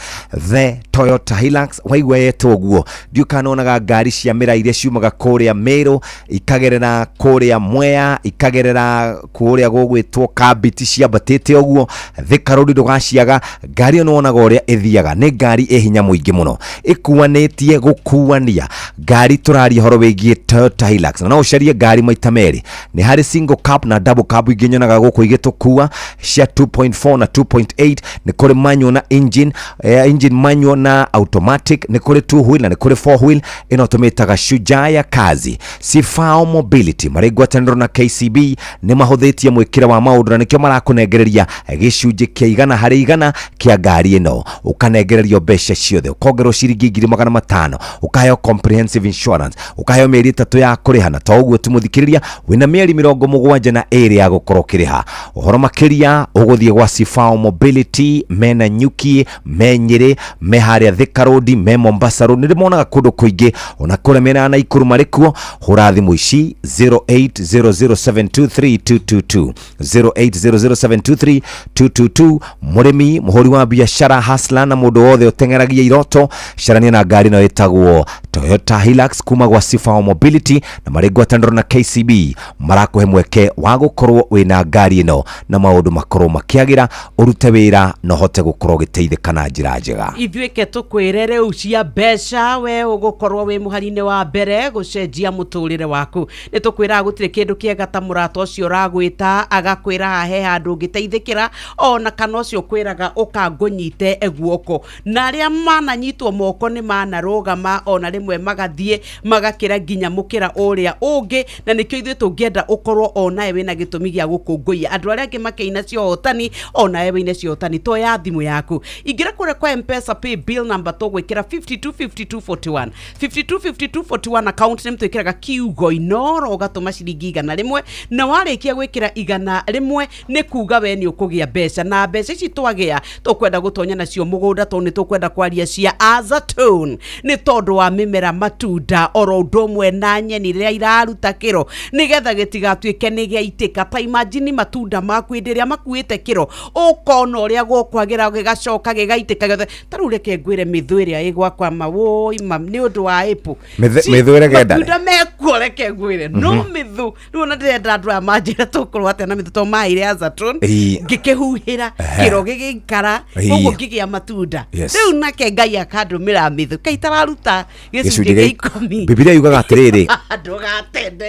the Toyota Hilux. Waigua yetwo ũguo, ndiũ kana onaga ngari cia mĩra iria ciumaga kũrĩa Meru, ikagerera kũrĩa Mwea, ikagerera kũrĩa gũgwĩtwo Kambiti, ciambatĩte ũguo Thika Road, ndũgaciaga ngari ĩyo. Nĩwonaga ũrĩa ĩthiaga, nĩ ngari ĩ hinya mũingĩ mũno, ĩkuanĩtie gũkuania ngari. Tũraria ũhoro wĩgiĩ Toyota Hilux, na no ũcarie ngari maita merĩ, nĩ harĩ single cab na double cab ingĩ nyonaga gũkũ igĩtũkua cia 2.4 na 2.8. Nĩ kũrĩ manual na engine, engine manual na automatic, nĩ kũrĩ two wheel na nĩ kũrĩ four wheel. Ĩno tũmĩtaga Shujaa ya kazi. Cifao Mobility marĩ ngwatanĩro na KCB nĩ mahũthĩtie mwĩkĩre wa maũndũ, na nĩkĩo marakũnengereria gĩcunjĩ kĩa 100% kĩa ngari ĩno, ũkanengererio mbeca ciothe, ũkongerwo ciringi 500,000, ũkaheo comprehensive insurance, ũkaheo mĩeri 3 ya kũrĩha. Na to ũguo tu, mũthikĩrĩria, wĩna mĩeri 72 ya gũkorwo ũkĩrĩha. Ũhoro makĩria ũgũthiĩ gwa Cifao Mobility, mena Nyuki, me Nyĩrĩ, me harĩa Thika Road, me Mombasa Road, nĩ ndĩmonaga kũndũ kũingĩ, ona kũrĩa mĩena ya Naikuru marĩ kuo. Hũra thimũ ici 0800723222, 0800723222. Mũrĩmi, mũhũri wa biacara, hustler na mũndũ wothe ũteng'eragia iroto, carania na ngari ĩno ĩtagwo Toyota Hilux kuma gwa Cifao Mobility, na marĩ ngwatanĩro na KCB marakũhe mweke wa gũkorwo wĩna ngari ĩno na maũndũ makorwo makĩagĩra, ũrute wĩra na ũhote gũkorwo ũgĩteithĩka na njĩra njega. Ithuĩ ke tũkwĩre rĩu cia mbeca, we ũgũkorwo wĩ mũhari-inĩ wa mbere gũcenjia mũtũrĩre waku. Nĩ tũkwĩraga gũtirĩ kĩndũ kĩega ta mũrata ũcio ũragwĩta agakwĩra haha he handũ ũngĩteithĩkĩra, ona kana ũcio ũkwĩraga ũkangũnyite guoko. Na arĩa mananyitwo moko nĩ manarũgama, ona rĩmwe magathiĩ magakĩra nginya mũkĩra ũrĩa ũngĩ, na nĩkĩo ithuĩ tũngĩenda ũkorwo onawe wĩna gĩtũmi gĩa gũkũngũiya andũ arĩa angĩ makĩina ciohotani, onawe wĩine ciohotani. Toya thimũ yaku, ingĩra kũrĩa kwa Mpesa pay bill number, tũgwĩkĩra 525241, 525241. Account name twĩkĩraga kiugo Inoro, ũgatũma ciringi 100, na warĩkia gwĩkĩra 100 nĩ kuga we nĩ ũkũgĩa mbeca. Na mbeca ici twagĩa tũkwenda gũtonya nacio mũgũnda, tondũ nĩ tũkwenda kwaria cia Azatone, nĩ tondũ wa mĩmera, matunda oro ũndũ ũmwe na nyeni rĩrĩa iraruta kĩro, nĩgetha gĩtigatuĩke nĩ gĩaitĩka. Ta imagine matunda maku hĩndĩ ĩrĩa makuĩte kĩro, ũkona ũrĩa gũkwagĩrĩire. ũkahuhagĩra gĩgacoka gĩgaitĩka gĩothe. Ta rĩu reke ngwĩre mĩthũ ĩrĩa ĩ gwakwa ma woi ma nĩ ũndũ wa apple. Mĩthũ ĩrĩa ĩgenda rĩ? Matunda mekuo reke ngwĩre no mĩthũ rĩu ona ndĩrenda andũ aya manjĩre tũkũrwo atĩa na mĩthũ tondũ maire Azaton ngĩkĩhuhĩra kĩro gĩgĩikara koguo ngĩgĩa matunda. Rĩu nake Ngai akandũmĩra mĩthũ kaĩ itararuta gĩcunjĩ Gĩcunjĩ gĩa gĩa 10. Bibilia yugaga atĩrĩrĩ, ndũgatende.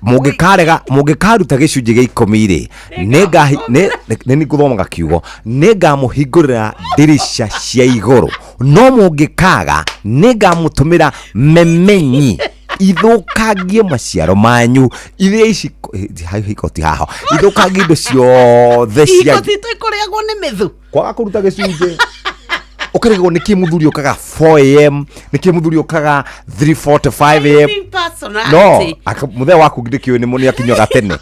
Mũngĩkarega mũngĩkaruta gĩcunjĩ gĩa 10 rĩ, nĩ nĩngũthomaga kiugo, nĩngamũhingũrĩra ndirica cia igũrũ, no mũngĩkaga nĩngamũtũmĩra memenyi ithũkangie maciaro manyu iria ici hau ti haho ithũkangie indo ciothe Ihiko cia citũ ikũrĩagwo nĩ mĩthũ. Kwaga kũruta gĩcunjĩ ũkarigwo nĩkĩ mũthuri ũkaga 4 am, nĩkĩ mũthuri ũkaga 3:45 am. Being personality. No mũthee waku ndĩkĩũĩ nĩ nĩ akinyaga tene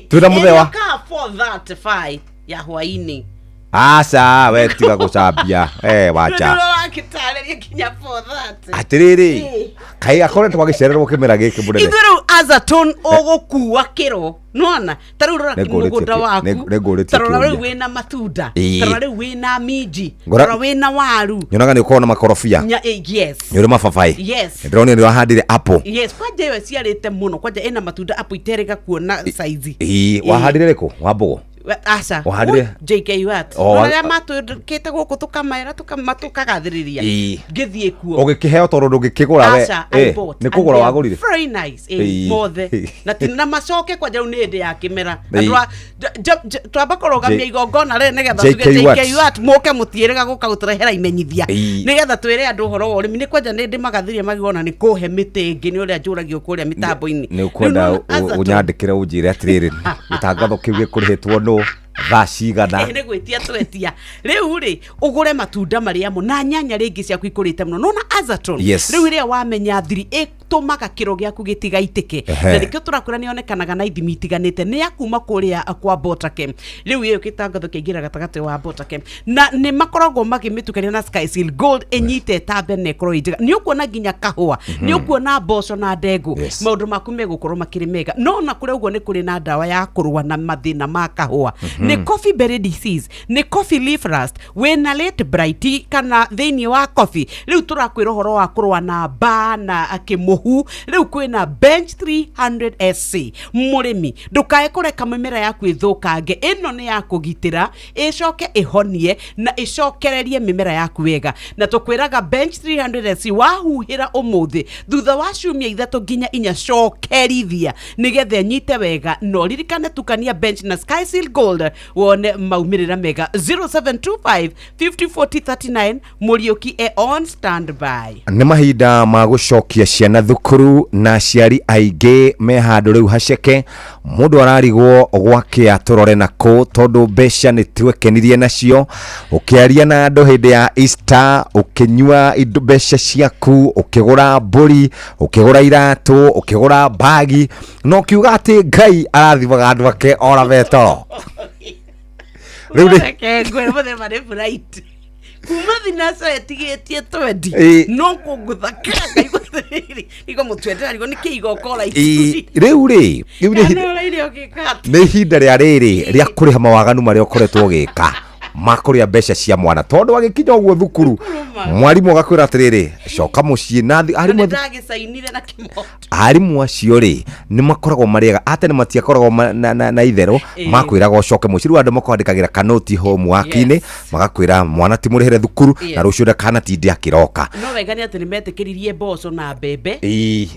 twĩna mũthee wa Ĩrĩũkaga 4:35 ya hwainĩ. Aca, we tiga gũcambia wacha. Ũrakĩtarĩria nginya 4:30. Atĩrĩrĩ, kaĩ akoretwo agĩcererwo kĩmera gĩkĩ mũnene. Ithuĩ rĩu Azaton ũgũkua kĩro nona ta rĩu rora Nĩngũrĩtie mũgũnda waku, nĩngũrĩtie ta rora rĩu kĩũria. wĩna matunda, ta rora rĩu wĩna minji, rora wĩna waru. Nyonaga nĩ ũkoragwo na makorobia. Yes. Nĩ ũrĩ mababaĩ. Yes. Ndĩronire nĩ ũrahandire apple. Yes, kwanja ĩyo ĩciarĩte mũno, kwanja ĩna matunda apple iterĩga kuona saizi. Wahandire rĩkũ wambũgũ? Aca. Wahandire? Ui, JK Watt. Oh, Arĩa matũkĩte gũkũ tũkamera tũkagathĩrĩria ngĩthiĩ kuo. Ũgĩkĩheo tondũ ndũngĩkĩgũra we? Aca, I bought. Nĩ And kũgũra they are wagũrire? very nice, mothe na macoke kwanja rĩu nĩ hĩndĩ ya kĩmera. Andũ twamba kũrũgamia igongona rĩrĩ nĩgetha JK tuge Watt. JK Watt mũke mũtiĩrĩga gũka gũtũrehera imenyithia nĩgetha twĩre andũ ũhoro wa ũrĩmi. Nĩ kwanja nĩ ndĩmagathirie magĩona nĩ kũhe mĩtĩ ĩngĩ nĩ ũrĩa njũragio kũrĩa mĩtambo-inĩ. Nĩ ũkwenda Rĩu nĩwona Azaton- ũnyandĩkĩre ũnjĩre atĩrĩrĩ, gĩtangatho kĩu gĩkũrĩhĩtwo nũ, thaa cigana. Nĩ gwĩtia twetia rĩu rĩ ũgũre matunda marĩa mo na nyanya rĩngĩ ciaku ikũrĩte mũno nona Azaton. Rĩu ĩrĩa wamenya thiri ĩtũmaga kĩro gĩaku gĩtigaitĩke. Na nĩkĩo tũrakwĩra nĩyonekanaga na ithimi itiganĩte nĩ ya kuma kũrĩa kwa Botakem. Rĩu ĩyo gĩtangatho kĩaingĩra gatagatĩ wa Botakem na nĩ makoragwo makĩmĩtukania na Skyseal Gold ĩnyite ĩtambe na ĩkorwo ĩ njega. Nĩ ũkuona nginya kahũa, nĩ ũkuona mboco na ndengũ. Maũndũ maku megũkorwo makĩrĩ mega. No na kũrĩ ũguo nĩ kũrĩ na ndawa ya kũrũa na mathĩna ma kahũa, nĩ coffee berry disease, nĩ coffee leaf rust, wĩna late blight kana thĩinĩ wa coffee. Rĩu tũrakwĩra ũhoro wa kũrũa na mbaa na kĩmũhu. Rĩu kwĩna Bench 300 SC. Mũrĩmi ndũkae kũreka mĩmera yaku ĩthũkange. Ĩno nĩ ya kũgitĩra ĩcoke ĩhonie na ĩcokererie mĩmera yaku wega. Na tũkwĩraga Bench 300 SC wahuhĩra ũmũthĩ, thutha wa ciumia 3 nginya 4 cokerithia nĩgetha ĩnyite wega. Na ũririkane tukania Bench na Skyseal Gold wone maumĩrĩra mega. 0725 50 40 39 Mũriũki e on standby. Nĩ mahinda ma gũcokia ciana thukuru na aciari aingĩ me handũ rĩu haceke mũndũ ararigwo gwakĩa tũrore nakũ tondũ mbeca nĩ twekenirie nacio ũkĩaria na andũ hĩndĩ ya Easter, ũkĩnyua indo mbeca ciaku, ũkĩgũra mbũri, ũkĩgũra iratũ, ũkĩgũra mbagi, na ũkiuga atĩ Ngai arathimaga andũ ake ora metoro. Rĩu Reke ngwĩre mũthemba nĩ bright kuma thinacara ĩtigĩtie twendi no kũngũtha ngaigua atĩrĩrĩ igo mũtwendera rigo nĩ kĩ igokora. Rĩu rĩ rĩu nĩ Kana ũraire ũgĩka atĩa? Nĩ ihinda rĩa rĩrĩ rĩa kũrĩha mawaganu marĩa ũkoretwo ũgĩka ma kũrĩa mbeca cia mwana tondũ agĩkinya ũguo thukuru mwarimũ agakwĩra atĩrĩrĩ, coka mũciĩ na Na arimũ nĩ ndagicainire na kĩmoto. Arimũ acio rĩ nĩ makoragwo marĩ ega atene matiakoragwo na itherũ. Makwĩraga ũcoke mũciĩ. Rĩu andũ makwandĩkagĩra kanoti homework-inĩ magakwĩra mwana ti mũrĩhĩre thukuru na rũciũ ndakanatinde akĩroka. No wega nĩ atĩ nĩ metĩkĩririe mboco na mbembe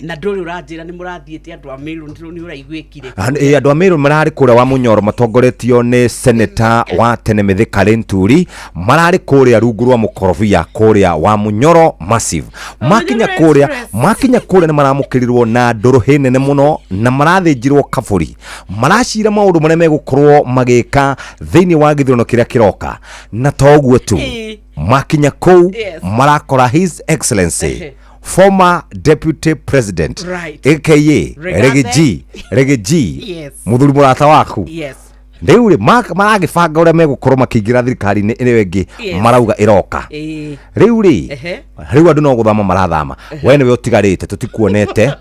na ndũrĩ ũranjĩra nĩ mũrathiĩte andũ a Meru nĩ ũraiguĩkire. Andũ a Meru mararĩ kũrĩa wa Mũnyoro matongoretio nĩ seneta wa tene Mithika Linturi, mararĩ kũrĩa rungu rwa mũkorobia kũrĩa wa Mũnyoro massive. Makinya kũrĩa makinya kũrĩa nĩ maramũkĩrirwo na ndũrũhĩ nene mũno na marathĩnjirwo kabũri maracira maũndũ marĩa megũkorwo magĩka thĩinĩ wa gĩthurano kĩrĩa kĩroka. Na to ũguo tu, makinya kũu marakora His Excellency former deputy president aka Rigathi. Riggy Riggy G, mũthuri mũrata waku. Rĩu rĩ maragĩbanga ũrĩa megũkorwo makĩingĩra thirikari-inĩ ĩyo ĩngĩ marauga ĩroka. Rĩu rĩ rĩu andũ no gũthama marathama, we nĩwe ũtigarĩte tũtikuonete.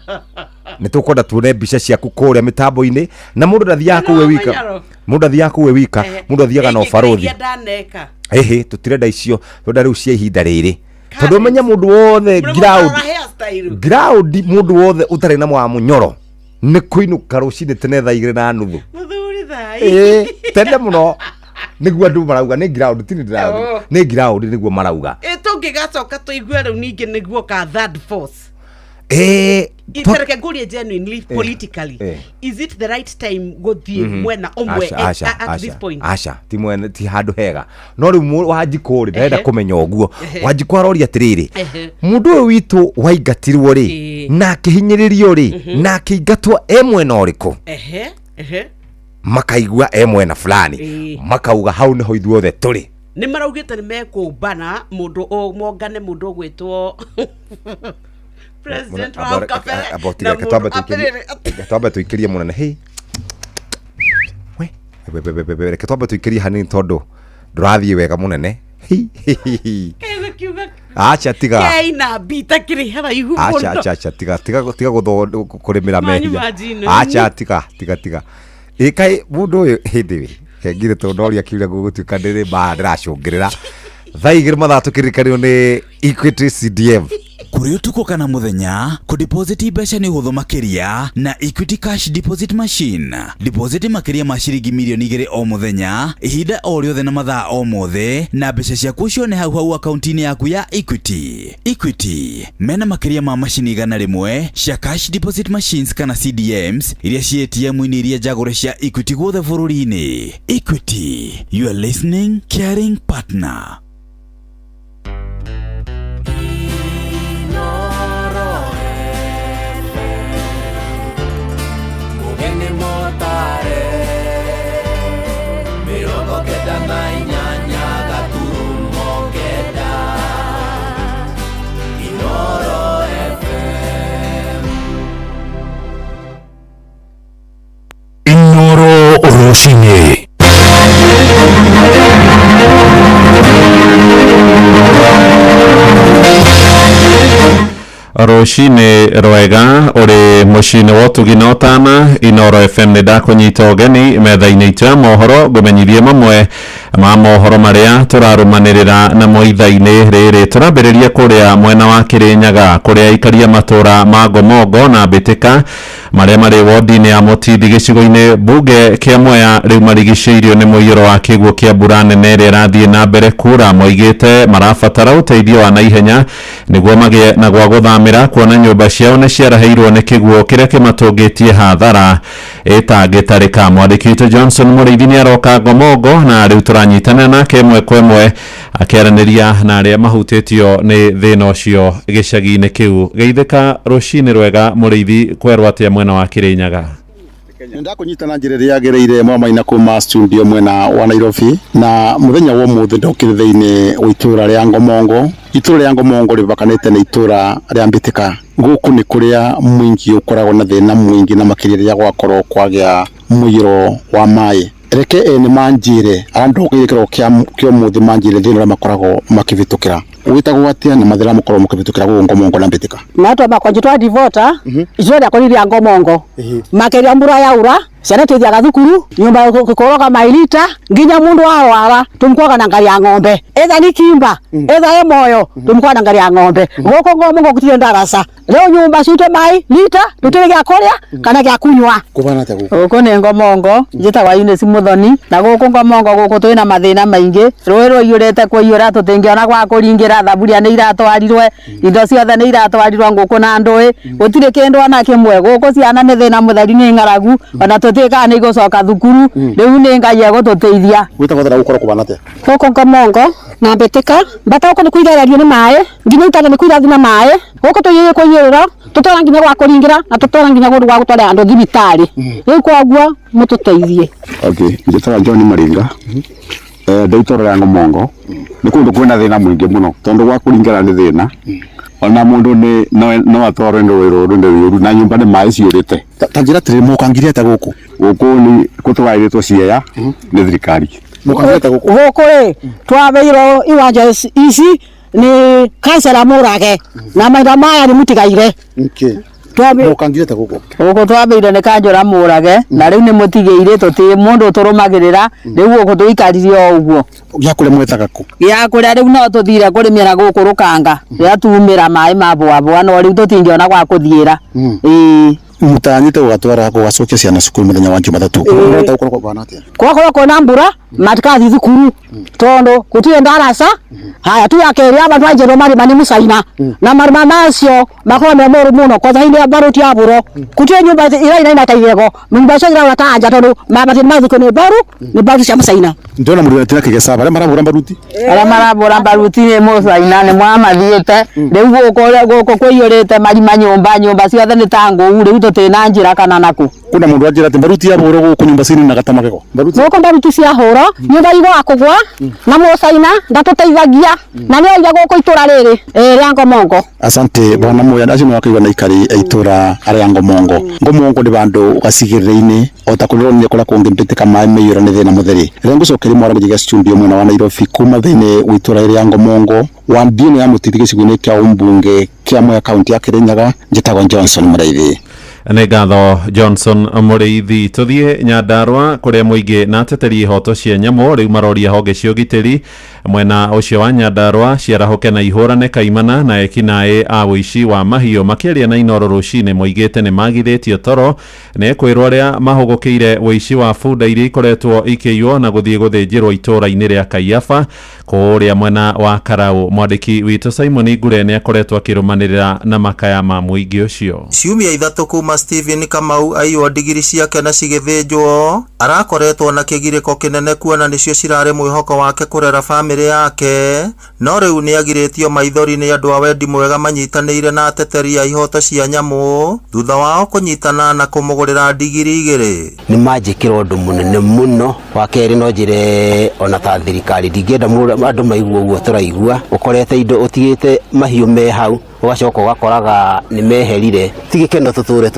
Nĩ tũkwenda tuone mbica ciaku kũrĩa mĩtambo-inĩ, na mũndũ ndathiaga kũu e wika. Manyaro. Mũndũ athiaga kũu e wika, mũndũ athiaga na ũbarũthi. Iria ndaneka. Ĩhĩ, tũtirenda icio, tũrenda rĩu cia ihinda rĩrĩ, tondũ ũmenye mũndũ wothe ground hairstyle. Ground, mũndũ wothe ũtarĩ na wa mũnyoro nĩ kũinũka rũcinĩ tene thaa 2:30. Mũthuri thai. Ĩĩ, tene mũno nĩguo andũ marauga nĩ ground, tini ndĩrathiĩ. Oh. Nĩ ground nĩguo marauga. Ĩ tũngĩgacoka tũigue rĩu ningĩ nĩguo ka third force. Ĩĩ. Itereke ngurie, genuinely, politically, eh. is it the right time gũthiĩ mwena ũmwe Aca, aca, at this aca, point? Aca, ti mwene, ti handũ hega, no rĩu Wanjikũ rĩ, ndarenda Ehe. kũmenya ũguo. Ehe. Wanjikũ aroria atĩrĩrĩ, Ehe. mũndũ ũyũ witũ waingatirwo rĩ, Ĩĩ. na akĩhinyĩrĩrio rĩ, na akĩingatwo, e mwena ũrĩkũ? Ehe, ehe. Makaigua e mwena fulani. Ĩĩ. Makauga hau nĩho ithuothe tũrĩ. Nĩ maraugĩte nĩ mekũmbana mũndũ mongane mũndũ ũgwĩtwo president wa hau kabere na Reke twambe mũndũ tũikĩrie, atĩrĩrĩ. Reke twambe tũikĩrie mũnene. Hĩ, we we, we, we, we, reke twambe tũikĩrie hanini tondũ ndũrathiĩ wega mũnene. Hi, hi, hi, hi. Kaĩ gũkiuga Acha, tiga. K na B takĩrĩ haraihu Acha. mũno. Acha, acha, tiga, tiga, tiga gũtho kũrĩmĩra Manyu mehia. majino. Acha, tiga, tiga, tiga. Ĩ kaĩ mũndũ ũyũ hĩndĩ ĩ hengire tondũ ndoria kiuria gũgũtuĩka ndĩrĩ mbara ndĩracũngĩrĩra thaa 2 mathaa tũkĩririkanio nĩ Equity CDM. Kũrĩ ũtukũ kana mũthenya, kũdeposit mbeca nĩ ũhũthũ makĩria na Equity Cash Deposit Machine. Deposit makĩria ma ciringi mirioni 2 o mũthenya, ihinda o rĩothe na mathaa o mothe, na mbeca ciaku ũcione hau hau akaunti-inĩ yaku ya Equity. Equity mena makĩria ma macini 100 cia cash deposit machines kana CDMs iria ci ATM-inĩ iria njagũre cia Equity guothe bũrũri-inĩ. Equity, your listening caring partner. Mugeni motare 98.9 Inoro FM. Inoro rũcinĩ. Rũcinĩ rwega ũrĩ mũciĩ-inĩ wa ũtugi na ũtana. Inoro FM nĩ ndakũnyita ũgeni metha-inĩ itũ ya mohoro, ngũmenyithie mamwe ma mohoro marĩa tũrarũmanĩrĩra namo ithaa-inĩ rĩrĩ. Tũrambĩrĩria kũrĩa mwena wa Kĩrĩnyaga, kũrĩa aikaria matũra ma Ngomongo na Mbĩtĩka marĩa marĩ wodi-inĩ ya Mũtindi gĩcigo-inĩ mbunge kĩa Mwea rĩu marigicĩirio nĩ mũiyũro wa kĩguũ kĩa mbura nene ĩrĩa ĩrathiĩ na mbere kura. Moigĩte marabatara ũteithio wa naihenya nĩguo magĩe na gwa gũthamĩra, kuona nyũmba ciao nĩ ciaraheirwo nĩ kĩguũ kĩrĩa kĩmatũngĩtie hathara ĩtangĩtarĩka. Mwandĩki witũ Johnson Mũrĩithi nĩ aroka Ngomongo na rĩu tũranyitanĩra nake ĩmwe kwa ĩmwe akĩaranĩria na arĩa mahutĩtio nĩ thĩna ũcio gĩcagi-inĩ kĩu. Geithĩka, rũcinĩ rwega Mũrĩithi, kwerwo atĩa mwena wa Kĩrĩnyaga? Ndakũnyita na njĩra ĩrĩa yagĩrĩire mwamaina kuma studio mwena wa Nairobi, na mũthenya wa ũmũthĩ ndokire thĩinĩ wa itũra rĩa Ngomongo. Itũra rĩa Ngomongo rĩbakanĩte na itũra rĩa Mbĩtĩka. Gũkũ nĩ kũrĩa mũingĩ ũkoragwo na thĩna mũingĩ, na makĩria rĩrĩa gwakorwo kwagĩa mũiyũro wa maĩ. Reke ene manjĩre arĩa ndokire kĩroko kĩa ũmũthĩ, manjĩre thĩna ũrĩa makoragwo makĩvĩtũkĩra. Wĩtagwo atĩa na mathĩna mũkoragwo mũkĩvĩtũkĩra gũkũ Ngomongo na Mbĩtĩka? Natwa makwa njitwa Divota, itũra rĩakwa nĩ rĩa Ngomongo. Makĩria mbura yaura, ciana twithiaga thukuru, nyumba gukoroga mailita, nginya mundu arwara tumkwaga na ngari ya ng'ombe, etha ni kimba, etha e moyo, tumkwaga na ngari ya ng'ombe. Guku Ngomongo gutire ndarasa riu, nyumba ciitwe mai lita, tutire gĩa kuria kana gĩa kunywa. Kũbana atĩa gũkũ? Gũkũ nĩ Ngomongo, njĩtagwa Eunice Muthoni, na gũkũ Ngomongo gũkũ twĩna mathĩna maingĩ. Rũĩ rũiyũrĩte kũiyũra, tũtingĩona gwa kũringĩra, thaburia nĩ iratwarirwe, indo ciothe nĩ iratwarirwo, ngũkũ na ndũĩ, gũtirĩ kĩndũ ona kĩmwe gũkũ. Ciana nĩ thĩna mũtheri, nĩ ng'aragu, ona tũtiĩ kana nĩ igũcoka thukuru. Rĩu nĩ Ngai egũtũteithia. Wĩtagwo atĩa na gũkorwo kũbana atĩa? Gũkũ Ngomongo na Mbĩtĩka, mbata gũkũ nĩ kũirererio nĩ maĩ, nginya itanda nĩ kũirathi na maĩ. Gũkũ tũiyũire kũiyũrĩrwo, tũtwara nginya gwa kũringĩra, na tũtwara nginya kũndũ gwa gũtwara andũ thibitarĩ. Rĩu koguo mũtũteithie. Okay, njĩtagwo John Maringa. Ndĩ itũra rĩa Ngomongo. Nĩ kũndũ kwĩna thĩna mũingĩ mũno, tondũ gwa kũringana nĩ thĩna. Ona mũndũ nĩ no atwarwo nĩ rũĩ rũrũ, nĩ rũru, na nyũmba nĩ maĩ ciũrĩte. Ta njĩra atĩrĩrĩ, mũkangire atĩa gũkũ? Gũkũ nĩ kũtũgaĩrĩtwo ciea nĩ thirikari. Mũkangire atĩa gũkũ? Gũkũ rĩ, twabeirwo iwanja ici nĩ kansela Mũrage, na mahinda maya nĩ mũtigaire. Okay. Mũkangire gũkũ? Gũkũ twambĩire nĩ kanjũra mũrage na rĩu nĩ mũtigĩire tũtirĩ mũndũ tũrũmagĩrĩra rĩu gũkũ tũikarire o ũguo. Gĩa kũrĩa mwethaga kũ? Gĩa kũrĩa rĩu no tũthire kũrĩmĩra gũkũ rũkanga rĩrĩa tumĩra maĩ ma bũabũa no rĩu tũtingĩona gwa kũthiĩra. Ĩĩ. Mũtanyĩte gũgatwara gũgacokia ciana cukuru mũthenya wa Jumatatũ. Ũrenda gũkorwo kũhana atĩa? Kwakorwo kwĩna mbura matikathi thukuru tondu gũtirĩ ndaraca. Haya tu ya kerĩ aba twanjĩrwo marĩma nĩ mũcaina na marĩma macio makorwo me moru mũno kwanza hĩndĩ ya mbaruti ya bũro gũtirĩ nyũmba irainaina ta igego nyũmba icio iraura ta anja tondu mabati nĩ mathikwo nĩ mbaru nĩ mbaru cia mũcaina. Ndĩrona mũndũ wetina kĩgecaba arĩa marabũra mbaruti. Arĩa marabũra mbaruti nĩ mũcaina nĩ mwamathiĩte rĩu gũkũ gũkũ kũiyũrĩte marima nyũmba nyũmba ciothe nĩ ta ngũu rĩu tũtirĩ na njĩra kana nakũ. Kuna mũndũ wanjĩra atĩ mbaruti ya bũrwo gũkũ nyũmba cininaga ta magego. Mbaruti gũkũ mbaruti ciahũrwo nyũmba igũa kũgwa na mũcaina ndatũteithagia na nĩ oire gũkũ itũra rĩrĩ rĩa Ngomongo. Asante bwana Moya acio nĩwakĩigua na ikari a itũra rĩa Ngomongo. Ngomongo nĩ bandũ gacigĩrĩra-inĩ o ta kũrĩa kũrĩa kũngĩ mbĩtĩka maĩ maiyũra nĩ thĩna mũtheri. Rĩrĩa ngũcokeria mwaranĩria gĩa studio mwena wa Nairobi kuma thĩinĩ wa itũra rĩa Ngomongo wa ndini ya mũtiti gĩcigo-inĩ kĩa ũmbunge kĩa Mwea kaunti ya Kirinyaga, njĩtagwo Johnson Mũraithi. Nĩ ngatho Johnson Mũrĩithi. Tũthiĩ Nyandarũa kũrĩa mũingĩ na ateteri ihoto cia nyamũ rĩu maroria honge cia ũgitĩri mwena ũcio wa Nyandarũa ciarahũke na ihũrane kaimana na ekinaĩ a ũici wa mahiũ. Makĩaria na Inoro rũcinĩ moigĩte nĩ magithĩtio toro nĩ kwĩrwo arĩa mahũgũkĩire ũici wa bunda iria ikoretwo ikĩiywo na gũthiĩ gũthĩnjĩrwo itũũra-inĩ rĩa Kaiafa kũrĩa mwena wa Karau. Mwandĩki witũ Simon Ngure nĩ akoretwo akĩrũmanĩrĩra na makaya ma mũingĩ ũcio. Ciumia ithatũ kuma Stephen Kamau aiywo ndigiri ciake na cigĩthĩnjwo arakoretwo na kĩgirĩko kĩnene kuona nĩcio cirarĩ mwĩhoko wake kũrera bamĩrĩ yake no rĩu nĩagirĩtio maithori nĩ andũ a wendi mwega manyitanĩire na ateteri a ihoto cia nyamũ thutha wao kũnyitana na kũmũgũrĩra ndigiri igĩrĩ. Nĩ manjĩkĩra ũndũ mũnene mũno wa kerĩ no njĩre ona ta thirikari ndingĩenda andũ maigue ũguo tũraigua ũkorete indo ũtigĩte mahiũ me hau ũgacoka ũgakoraga nĩ meherire ti gĩkeno tũtũre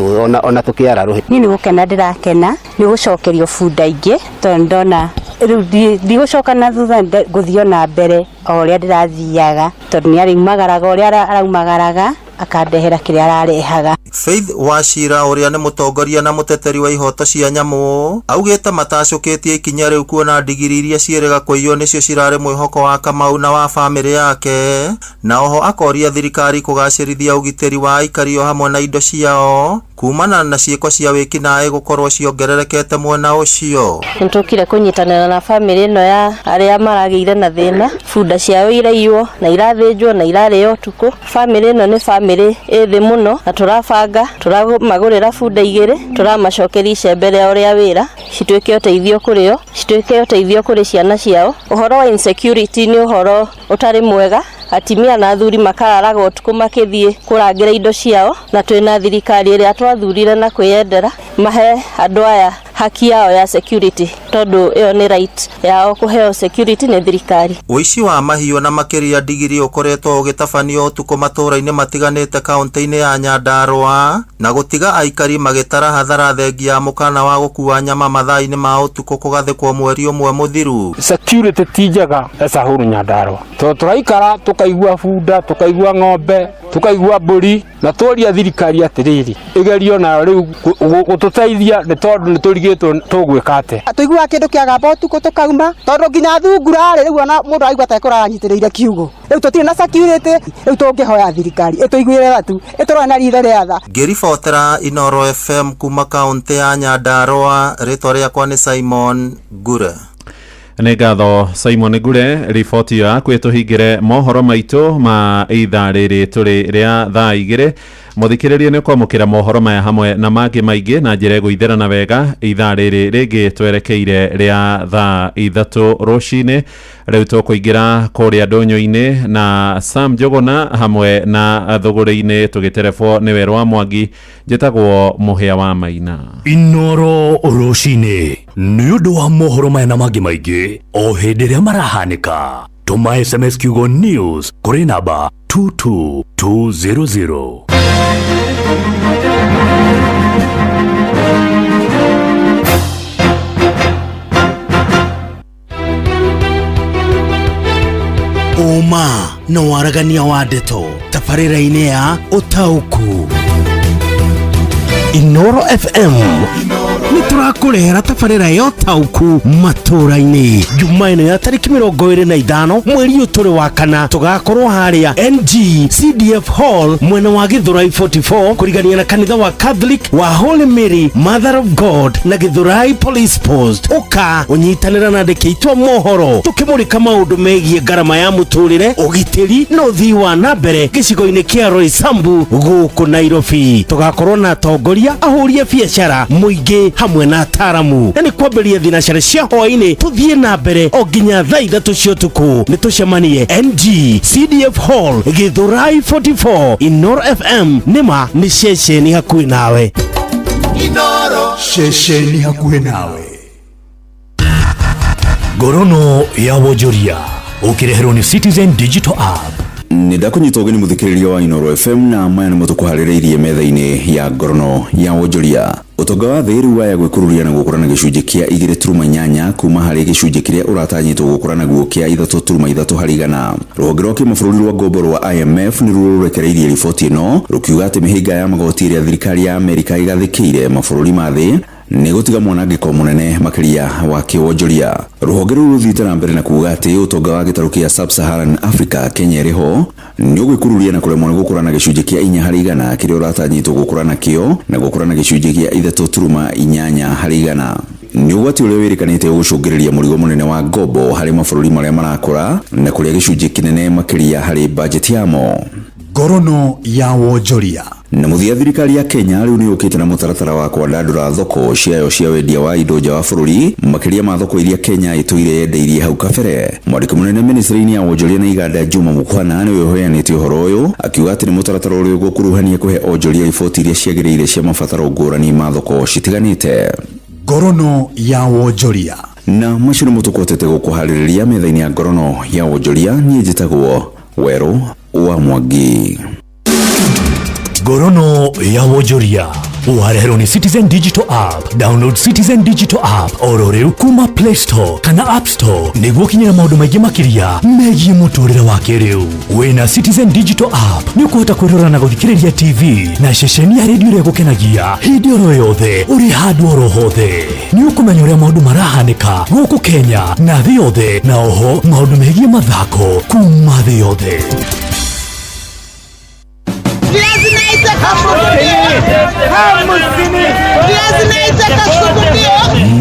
ona tũkĩara rũhĩ. Niĩ nĩ gũkena ndĩrakena nĩ gũcokerio bunda ingĩ tondũ ndona rĩu ndigũcoka na thutha ngũthiĩ ona mbere o ũrĩa ndĩrathiaga tondũ nĩ araumagaraga ũrĩa araumagaraga akandehera kĩrĩa ararehaga. Faith Wachira ũrĩa nĩ mũtongoria na mũteteri wa ihoto cia nyamũ augĩte matacũkĩtie ikinya rĩu kuona ndigiri iria ciĩrĩga kũiywo nĩcio cirarĩ mwĩhoko wa Kamau na wa bamĩrĩ yake na oho akoria thirikari kũgacĩrithia ũgitĩri wa aikari o hamwe na indo ciao kumana na ciĩko cia wĩkinaĩ gũkorwo ciongererekete mwena ũcio. Nĩtũkire kũnyitanĩra na bamĩrĩ ĩno ya arĩa maragĩire na thĩna bunda ciao iraiywo na irathĩnjwo na irarĩo ũtukũ. Bamĩrĩ ĩno nĩ bamĩrĩ ĩthĩ mũno na tũrabanga tũramagũrĩra bunda igĩrĩ tũramacokeria icembe rĩao rĩa wĩra cituĩke ũteithio kũrĩ o cituĩke ũteithio kũrĩ ciana ciao. Ũhoro wa insecurity nĩ ũhoro ũtarĩ mwega atimia na athuri makararaga ũtukũ makĩthiĩ kũrangĩra indo ciao na twĩna thirikari ĩrĩa twathurire na kwĩyendera mahe andũ aya haki yao ya security tondũ ĩyo nĩ right yao kũheo security nĩ thirikari. Ũici wa mahiũ na makĩria ndigiri ũkoretwo ũgĩtabanio ũtukũ matũũra-inĩ matiganĩte kaunti-inĩ ya Nyandarũa na gũtiga aikari magĩtara hathara thengia ya mũkana wa gũkua nyama mathaa-inĩ ma ũtukũ kũgathĩkwo mweri ũmwe mũthiru. Security ti njega Esahuru Nyandarũa tondũ tũraikara tũkaigua bunda tũkaigua ng'ombe tũkaigua mbũri na tũria thirikari atĩrĩrĩ ĩgerio nayo rĩu gũtũteithia nĩ tondũ nĩ tũrigĩtwo tũgwĩka atĩa. Tũiguaga kĩndũ kĩagamba ũtukũ tũkauma tondũ nginya thungura rĩ rĩu ona mũndũ araigua ta ekũranyitĩrĩire kiugo rĩu tũtirĩ na security rĩu tũngĩhoya thirikari ĩtũiguĩre tha tu ĩtũrore na ritho rĩa tha. Ngĩribotera Inoro FM kuma kaunti ya Nyandarũa rĩtwa rĩakwa nĩ Simon Ngure. Nĩ ngatho Simon Ngure riboti ĩyo yaku ĩtũhingĩre mohoro maitũ ma ithaa rĩrĩ tũrĩ rĩa thaa igĩrĩ. Mũthikĩrĩria nĩ ũkwamũkĩra mohoro maya hamwe na mangĩ maingĩ na njĩra ĩgũitherana wega ithaa rĩrĩ rĩngĩ twerekeire rĩa thaa ithatũ rũcinĩ. Rĩu tũkũingĩra kũrĩa ndũnyũ-inĩ na Sam Njũgũna hamwe na thũgũrĩ-inĩ tũgĩterebwo nĩ Werũ wa Mwangi. Njĩtagwo Mũhĩa wa Maina. Inoro rũcinĩ nĩ ũndũ wa mohoro maya na mangĩ maingĩ o hĩndĩ ĩrĩa marahanĩka tũma SMS kiugo news kũrĩ namba 22200. Ũma na waragania wa ndeto tabarĩra-inĩ ya ũtaũku. Inoro FM nĩ tũrakũrehera tabarĩra ya ũtaũku matũũra-inĩ. Juma ĩno ya tarĩki 25 mweri ũyũ tũrĩ wa kana, tũgakorwo harĩa NG CDF Hall mwena wa Gĩthũrai 44 kũrigania na kanitha wa Catholic wa Holy Mary Mother of God na Gĩthũrai Police Post. Ũka ũnyitanĩra na andĩki aitũ a mohoro tũkĩmũrĩka maũndũ megiĩ ngarama ya mũtũrĩre, ũgitĩri na ũthii wa na mbere gĩcigo-inĩ kĩa Roysambu gũkũ Nairobi. Tũgakorwo na atongoria, ahũri a biacara, mũingĩ hamwe na ataaramu, na nĩ kwambĩrĩria thinacara cia hwaĩ-inĩ tũthiĩ na mbere o nginya thaa 3 cia ũtukũ. Nĩ tũcemanie NG CDF Hall Gĩthũrai 44. Inoro FM nĩma nĩ ceceni hakuhĩ nawe. Inoro. Ceceni hakuhĩ nawe. Ngorono ya wonjoria ũkĩreherwo nĩ Citizen Digital App. Nĩ ndakũnyita ũgeni mũthikĩrĩria wa Inoro FM, na maya nĩmo tũkũharĩrĩirie metha-inĩ ya ngorono ya wonjoria. Ũtonga wa thĩ rĩu waya gwĩkururia na gũkũra na gĩcunjĩ kĩa 2.8 kuma harĩ gĩcunjĩ kĩrĩa ũratanyĩtwo gũkũra naguo kĩa 3.3 harĩ igana. Rũhonge rwa kĩmabũrũri rwa ngombo rwa IMF nĩruo rũrekereirie riboti ĩno rũkiuga atĩ mĩhĩnga ya magoti ĩrĩa thirikari ya Amerika ĩgathĩkĩire mabũrũri ma thĩ nĩ gũtiga mwanangĩko mũnene makĩria wa kĩwonjoria. Rũhonge rũu rũthiĩte na mbere na kuuga atĩ ũtonga wa gĩtarũ kĩa Sub-Saharan Africa, Kenya ĩrĩ ho, nĩ ũgwĩkururia na kũremwo nĩ gũkũra na gĩcunjĩ kĩa 4 harĩ igana kĩrĩa ũratanyĩtwo gũkũra nakĩo, na gũkũra na gĩcunjĩ kĩa 3.8 harĩ igana. Nĩ ũgwati ũrĩa wĩrĩkanĩte ũgũcũngĩrĩria mũrigo mũnene wa ngombo harĩ mabũrũri marĩa marakũra na kũrĩa gĩcunjĩ kĩnene makĩria harĩ bajeti yamo. Ngorono ya wonjoria. Na mũthia, thirikari ya Kenya rĩu nĩ yũkĩte na mũtaratara wa kwandandũra thoko ciayo cia wendia wa indo nja wa bũrũri, makĩria ma thoko iria Kenya ĩtũire yendeirie hau kabere. Mwandĩki mũnene ministry-inĩ ya wonjoria na iganda Juma Mukwana nĩwe ũheanĩte ũhoro ũyũ, akiuga atĩ nĩ mũtaratara ũrĩa ũgũkuruhania kũhe onjoria riboti iria ciagĩrĩire cia mabataro ngũrani ma thoko citiganĩte. Ngorono ya wonjoria. Na macio nĩmo tũkwatĩte gũkũharĩrĩria metha-inĩ ya ngorono ya wonjoria. Niĩ njĩtagwo Werũ wa Mwangi. Ngorono ya wonjoria wareherwo nĩ Citizen Digital App. Download Citizen Digital App oro rĩu kuma Play Store kana App Store nĩguo ũkinyĩre maũndũ maingĩ makĩria megiĩ mũtũrĩre wa kĩrĩu. Wĩna Citizen Digital App nĩ ũkũhota kwĩrora na gũthikĩrĩria TV na ceceni ya redio ĩrĩa ĩgũkenagia hĩndĩ oro yothe ũrĩ handũ oro hothe. Nĩ ũkũmenya ũrĩa maũndũ marahanĩka gũkũ Kenya na thĩ yothe, na oho maũndũ megiĩ mathako kuma thĩ yothe.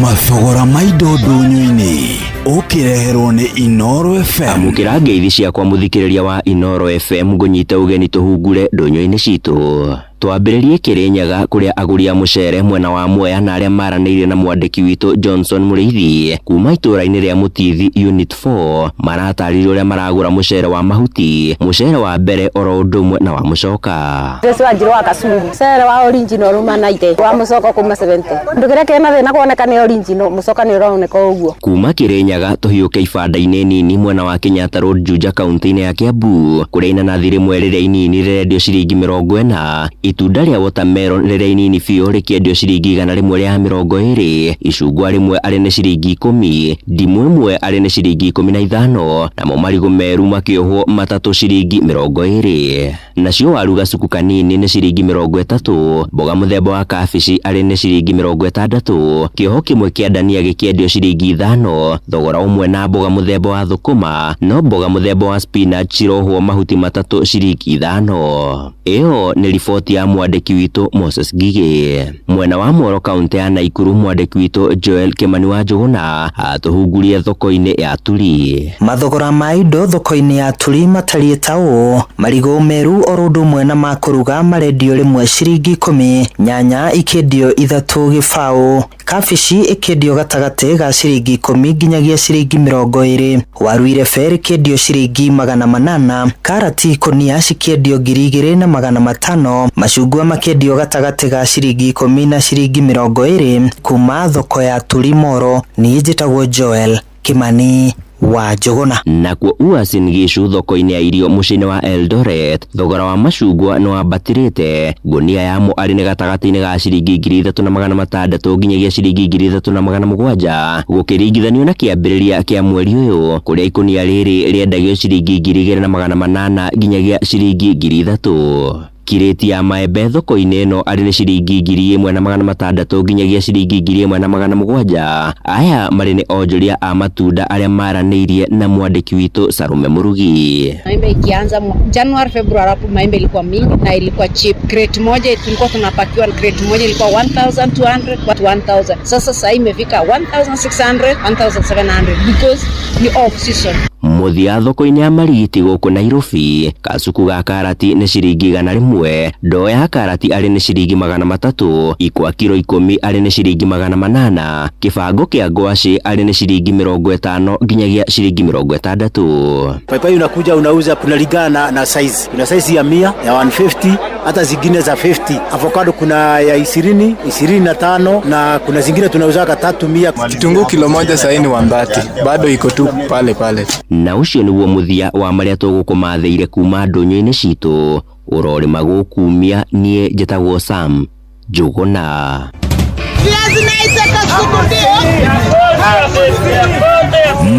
Mathogora ma indo ndũnyũ-inĩ ũkĩreherwo nĩ Inoro FM. Amũkĩra ngeithi ciakwa mũthikĩrĩria wa Inoro FM, ngũnyite ũgeni tũhungure ndũnyũ-inĩ citũ. Twambĩrĩrie Kĩrĩnyaga kũrĩa agũri a mũcere mwena wa Mwea na arĩa maranĩirie na mwandĩki witũ Johnson Mũrĩithi kuma itũũra-inĩ rĩa Mũtithi Unit 4 maratarĩria ũrĩa maragũra mũcere wa mahuti, mũcere wa mbere oro ũndũ ũmwe na wa mũcoka. Jesu Wanjiru wa Kasungu. Mucere wa original uma 90 wa mucoko kuma 70. Ndugira kena thina kuoneka ni original, mucoka ni uroneka uguo. Kuma Kĩrĩnyaga tũhiũke ibanda-inĩ nini mwena wa Kenyatta Road Juja kaunti-inĩ ya Kiambu kũrĩa inanathi rĩmwe rĩrĩa inini rĩrendio ciringi 40, itunda rĩa watermelon rĩrĩa inini biũ rĩkĩendio ciringi 120, icungwa rĩmwe arĩ nĩ ciringi 10, ndimũ ĩmwe arĩ nĩ ciringi 15, namo marigũ meru makĩohwo matatũ ciringi 20. Nacio waru gacuku kanini nĩ ciringi 30, mboga mũthemba wa kabici arĩ nĩ ciringi 60, kĩoho kĩmwe kĩa ndania gĩkĩendio ciringi 5, thogora ũmwe na mboga mũthemba wa thũkũma, no mboga mũthemba wa spinach cirohwo mahuti matatũ ciringi 5. Ĩyo nĩ riboti ya mwandĩki witũ Moses Ngigĩ. Mwena wa Moro kaunti ya Naikuru mwandĩki witũ Joel Kimani wa Njũgũna atũhungurie thoko-inĩ ya Turi. Mathogora ma indo thoko-inĩ ya Turi matariĩ ta ũũ: marigũ meru oro ũndũ ũmwe na ma kũruga marendio rĩmwe ciringi 10, nyanya ikĩendio 3 gĩbaũ, kabici ĩkĩendio gatagatĩ ga ciringi 10 nginyagia ciringi 20, waru irebe rĩkĩendio ciringi 800, karati ikũnia cikĩendio 2500, macungwa makĩendio gatagatĩ ga ciringi 10 na ciringi 20. Kuma thoko ya Turi Moro, niĩ njĩtagwo Joel Kimani wa Njũgũna. Nakuo Uasin Gishu thoko-inĩ ya irio mũciĩ-inĩ wa Eldoret thogora wa macungwa nĩ wambatĩrĩte, ngũnia yamo arĩ nĩ gatagatĩ-inĩ ga ciringi 3600 nginyagia ciringi 3700 gũkĩringithanio na kĩambĩrĩria kĩa mweri ũyũ kũrĩa ikũnia rĩrĩ rĩendagio ciringi 2800 nginyagia ciringi 3000. Kirĩti ya maembe thoko-inĩ ĩno arĩ nĩ ciringi 1600 nginyagia ciringi 1700. Aya marĩ nĩ onjoria a matunda arĩa maranĩirie na mwandĩki witũ Sarume Murugi. Maembe ikianza January, February hapo maembe ilikuwa mingi na ilikuwa cheap. Crate moja tulikuwa tunapakiwa, crate moja ilikuwa 1200 watu 1000. Sasa sasa imefika 1600, 1700 because ni off season. Mũthia thoko-inĩ ya Marigiti gũkũ Nairobi, kacuku ga karati nĩ ciringi 100, ndoo ya karati arĩ nĩ ciringi 300, ikwa kiro 10 arĩ nĩ ciringi 800, kĩbango kĩa ngwacĩ arĩ nĩ ciringi 50 nginyagia ciringi 60. Paipai unakuja unauza kunalingana na size. Kuna size ya 100, ya 150, hata zingine za 50. Avocado kuna ya 20, 25 na kuna zingine tunauzaga 300. Kitunguu kilo moja sahi ni 130, bado iko tu pale pale. Na ũcio nĩguo mũthia wa marĩa tũgũkũmathĩire kuma ndũnyũ-inĩ citũ. Ũrorĩma gũkumia, niĩ njĩtagwo Sam Njũgũna.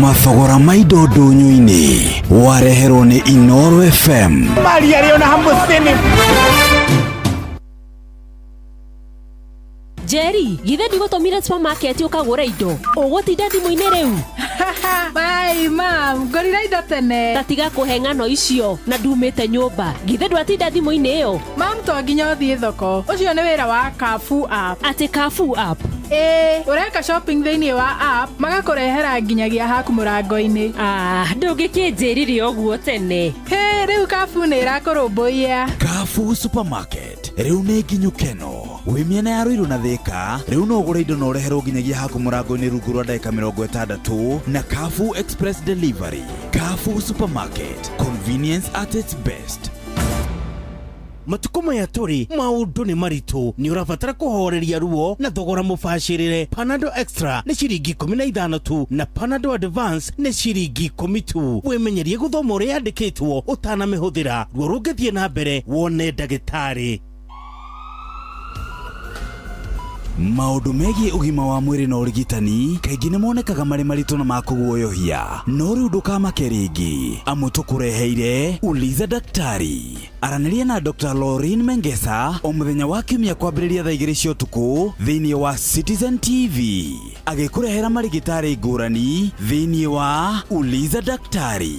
Mathogora ma indo ndũnyũ-inĩ wareherwo nĩ Inooro FM. Maria rĩo na hamũcini. Jerry, githĩ ndigũtũmire supermarket ũkagũre indo? Ũgũtinda thimũ-inĩ rĩu? Bye, mam, ngũrire indo tene. Ta tiga kũhe ng'ano icio na ndumĩte nyũmba. Githĩ ndwatinda thimũ-inĩ ĩyo? Mam, to nginya ũthiĩ thoko. Ũcio nĩ wĩra wa Carrefour app. Atĩ Carrefour app? Ĩĩ, ũreka shopping thĩinĩ wa app, magakũrehera nginyagia haku mũrango-inĩ. Ah, ndũngĩkĩnjĩrire ũguo tene. Hĩ, rĩu Carrefour nĩ ĩrakũrũmbũiya. Carrefour Supermarket rĩu nĩ nginyu keno. Wĩ mĩena ya Ruiru na Thika, rĩu no ũgũre indo na ũreherwo nginyagia haku mũrango-inĩ rungu rwa ndagĩka 60 na Carrefour Express Delivery. Carrefour Supermarket, convenience at its best. Matukũ maya tũrĩ maũndũ nĩ maritũ, nĩ ũrabatara kũhoreria ruo na thogora mũbacĩrĩre. Panadol Extra nĩ ciringi 15 tu na Panadol Advance nĩ ciringi 10 tu. Wĩmenyerie gũthoma ũrĩa yandĩkĩtwo ũtanamĩhũthĩra. Ruo rũngĩthiĩ na mbere wone ndagĩtarĩ. Maũndũ megiĩ ũgima wa mwĩrĩ na ũrigitani kaingĩ nĩ monekaga marĩ maritũ na ma kũguoyohia, no rĩu ndũkamake rĩngĩ, amu tũkũreheire Uliza Daktari. Aranĩria na Dr. Lauren Mengesa o mũthenya wa kiumia kwambĩrĩria thaa 2 cia ũtukũ thĩinĩ wa Citizen TV, agĩkũrehera marigĩtarĩ ngũrani thĩinĩ wa Uliza Daktari.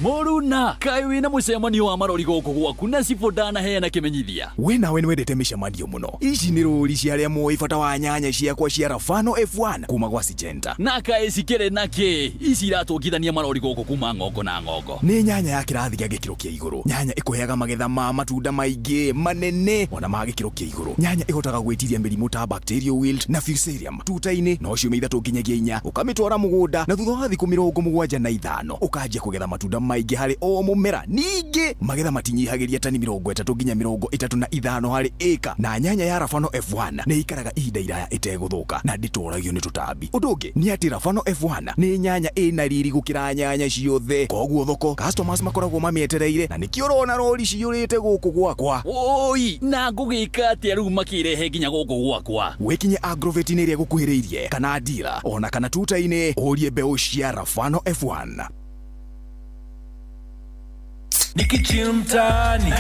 Mũruna, kaĩ wĩna mũcemanio wa marori gũkũ gwaku na cibũ ndanaheana kĩmenyithia. We nawe nĩwendete mĩcemanio mũno. Ici nĩ rũri cia arĩa moĩ bata wa nyanya ciakwa cia Rafano F1 kuma gwa Syngenta. Na kaĩ cikĩrĩ na kĩ? Ici iratũngithania marori gũkũ kuma ng'ongo na ng'ongo. Nĩ nyanya ya kĩrathi gĩa gĩkĩro kĩa igũrũ. Nyanya ĩkũheaga magetha ma matunda maingĩ manene ona ma gĩkĩro kĩa igũrũ. Nyanya ĩhotaga gwĩtiria mĩrimũ ta bacterial wilt na fusarium tuta-inĩ no ciumia 3 nginyagia 4 ũkamĩtwara mũgũnda na thutha wa thikũ 75 ũkanjia kũgetha matunda maingĩ harĩ o mũmera. Ningĩ magetha matinyihagĩria tani 30 nginya 35 harĩ ĩka, na nyanya ya Rafano F1 nĩ ikaraga ihinda iraya ĩtegũthũka na ndĩtoragio nĩ tũtambi. Ũndũ ũngĩ nĩ atĩ Rafano F1 nĩ nyanya ĩna riri gũkĩra nyanya ciothe, koguo thoko customers makoragwo mamĩetereire, na nĩkĩo ũrona rori ciyũrĩte gũkũ gwakwa. Oi, na ngũgĩka atĩa rĩu makĩrehe nginya gũkũ gwakwa? Wĩkinye agrovet-inĩ ĩrĩa ĩgũkuhĩrĩirie kana dira ona kana tuta-inĩ ũrie mbeũ cia Rafano F1. Nikichill mtaani,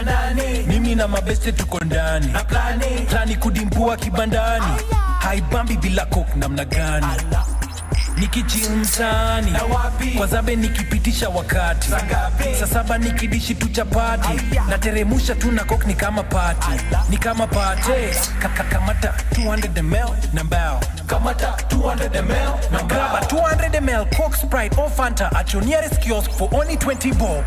mimi na mabeste tuko ndani, plani kudimbua kibandani, haibambi bila coke namna gani? Nikichill mtaani, kwa zabe nikipitisha wakati, saa 7 nikidishi tu chapati, nateremusha tu na coke ni kama party, ni kama party. Kamata 200 ml na mbao, kamata 200 ml na grab a 200 ml Coke, Sprite or Fanta at your nearest kiosk for only 20 bob.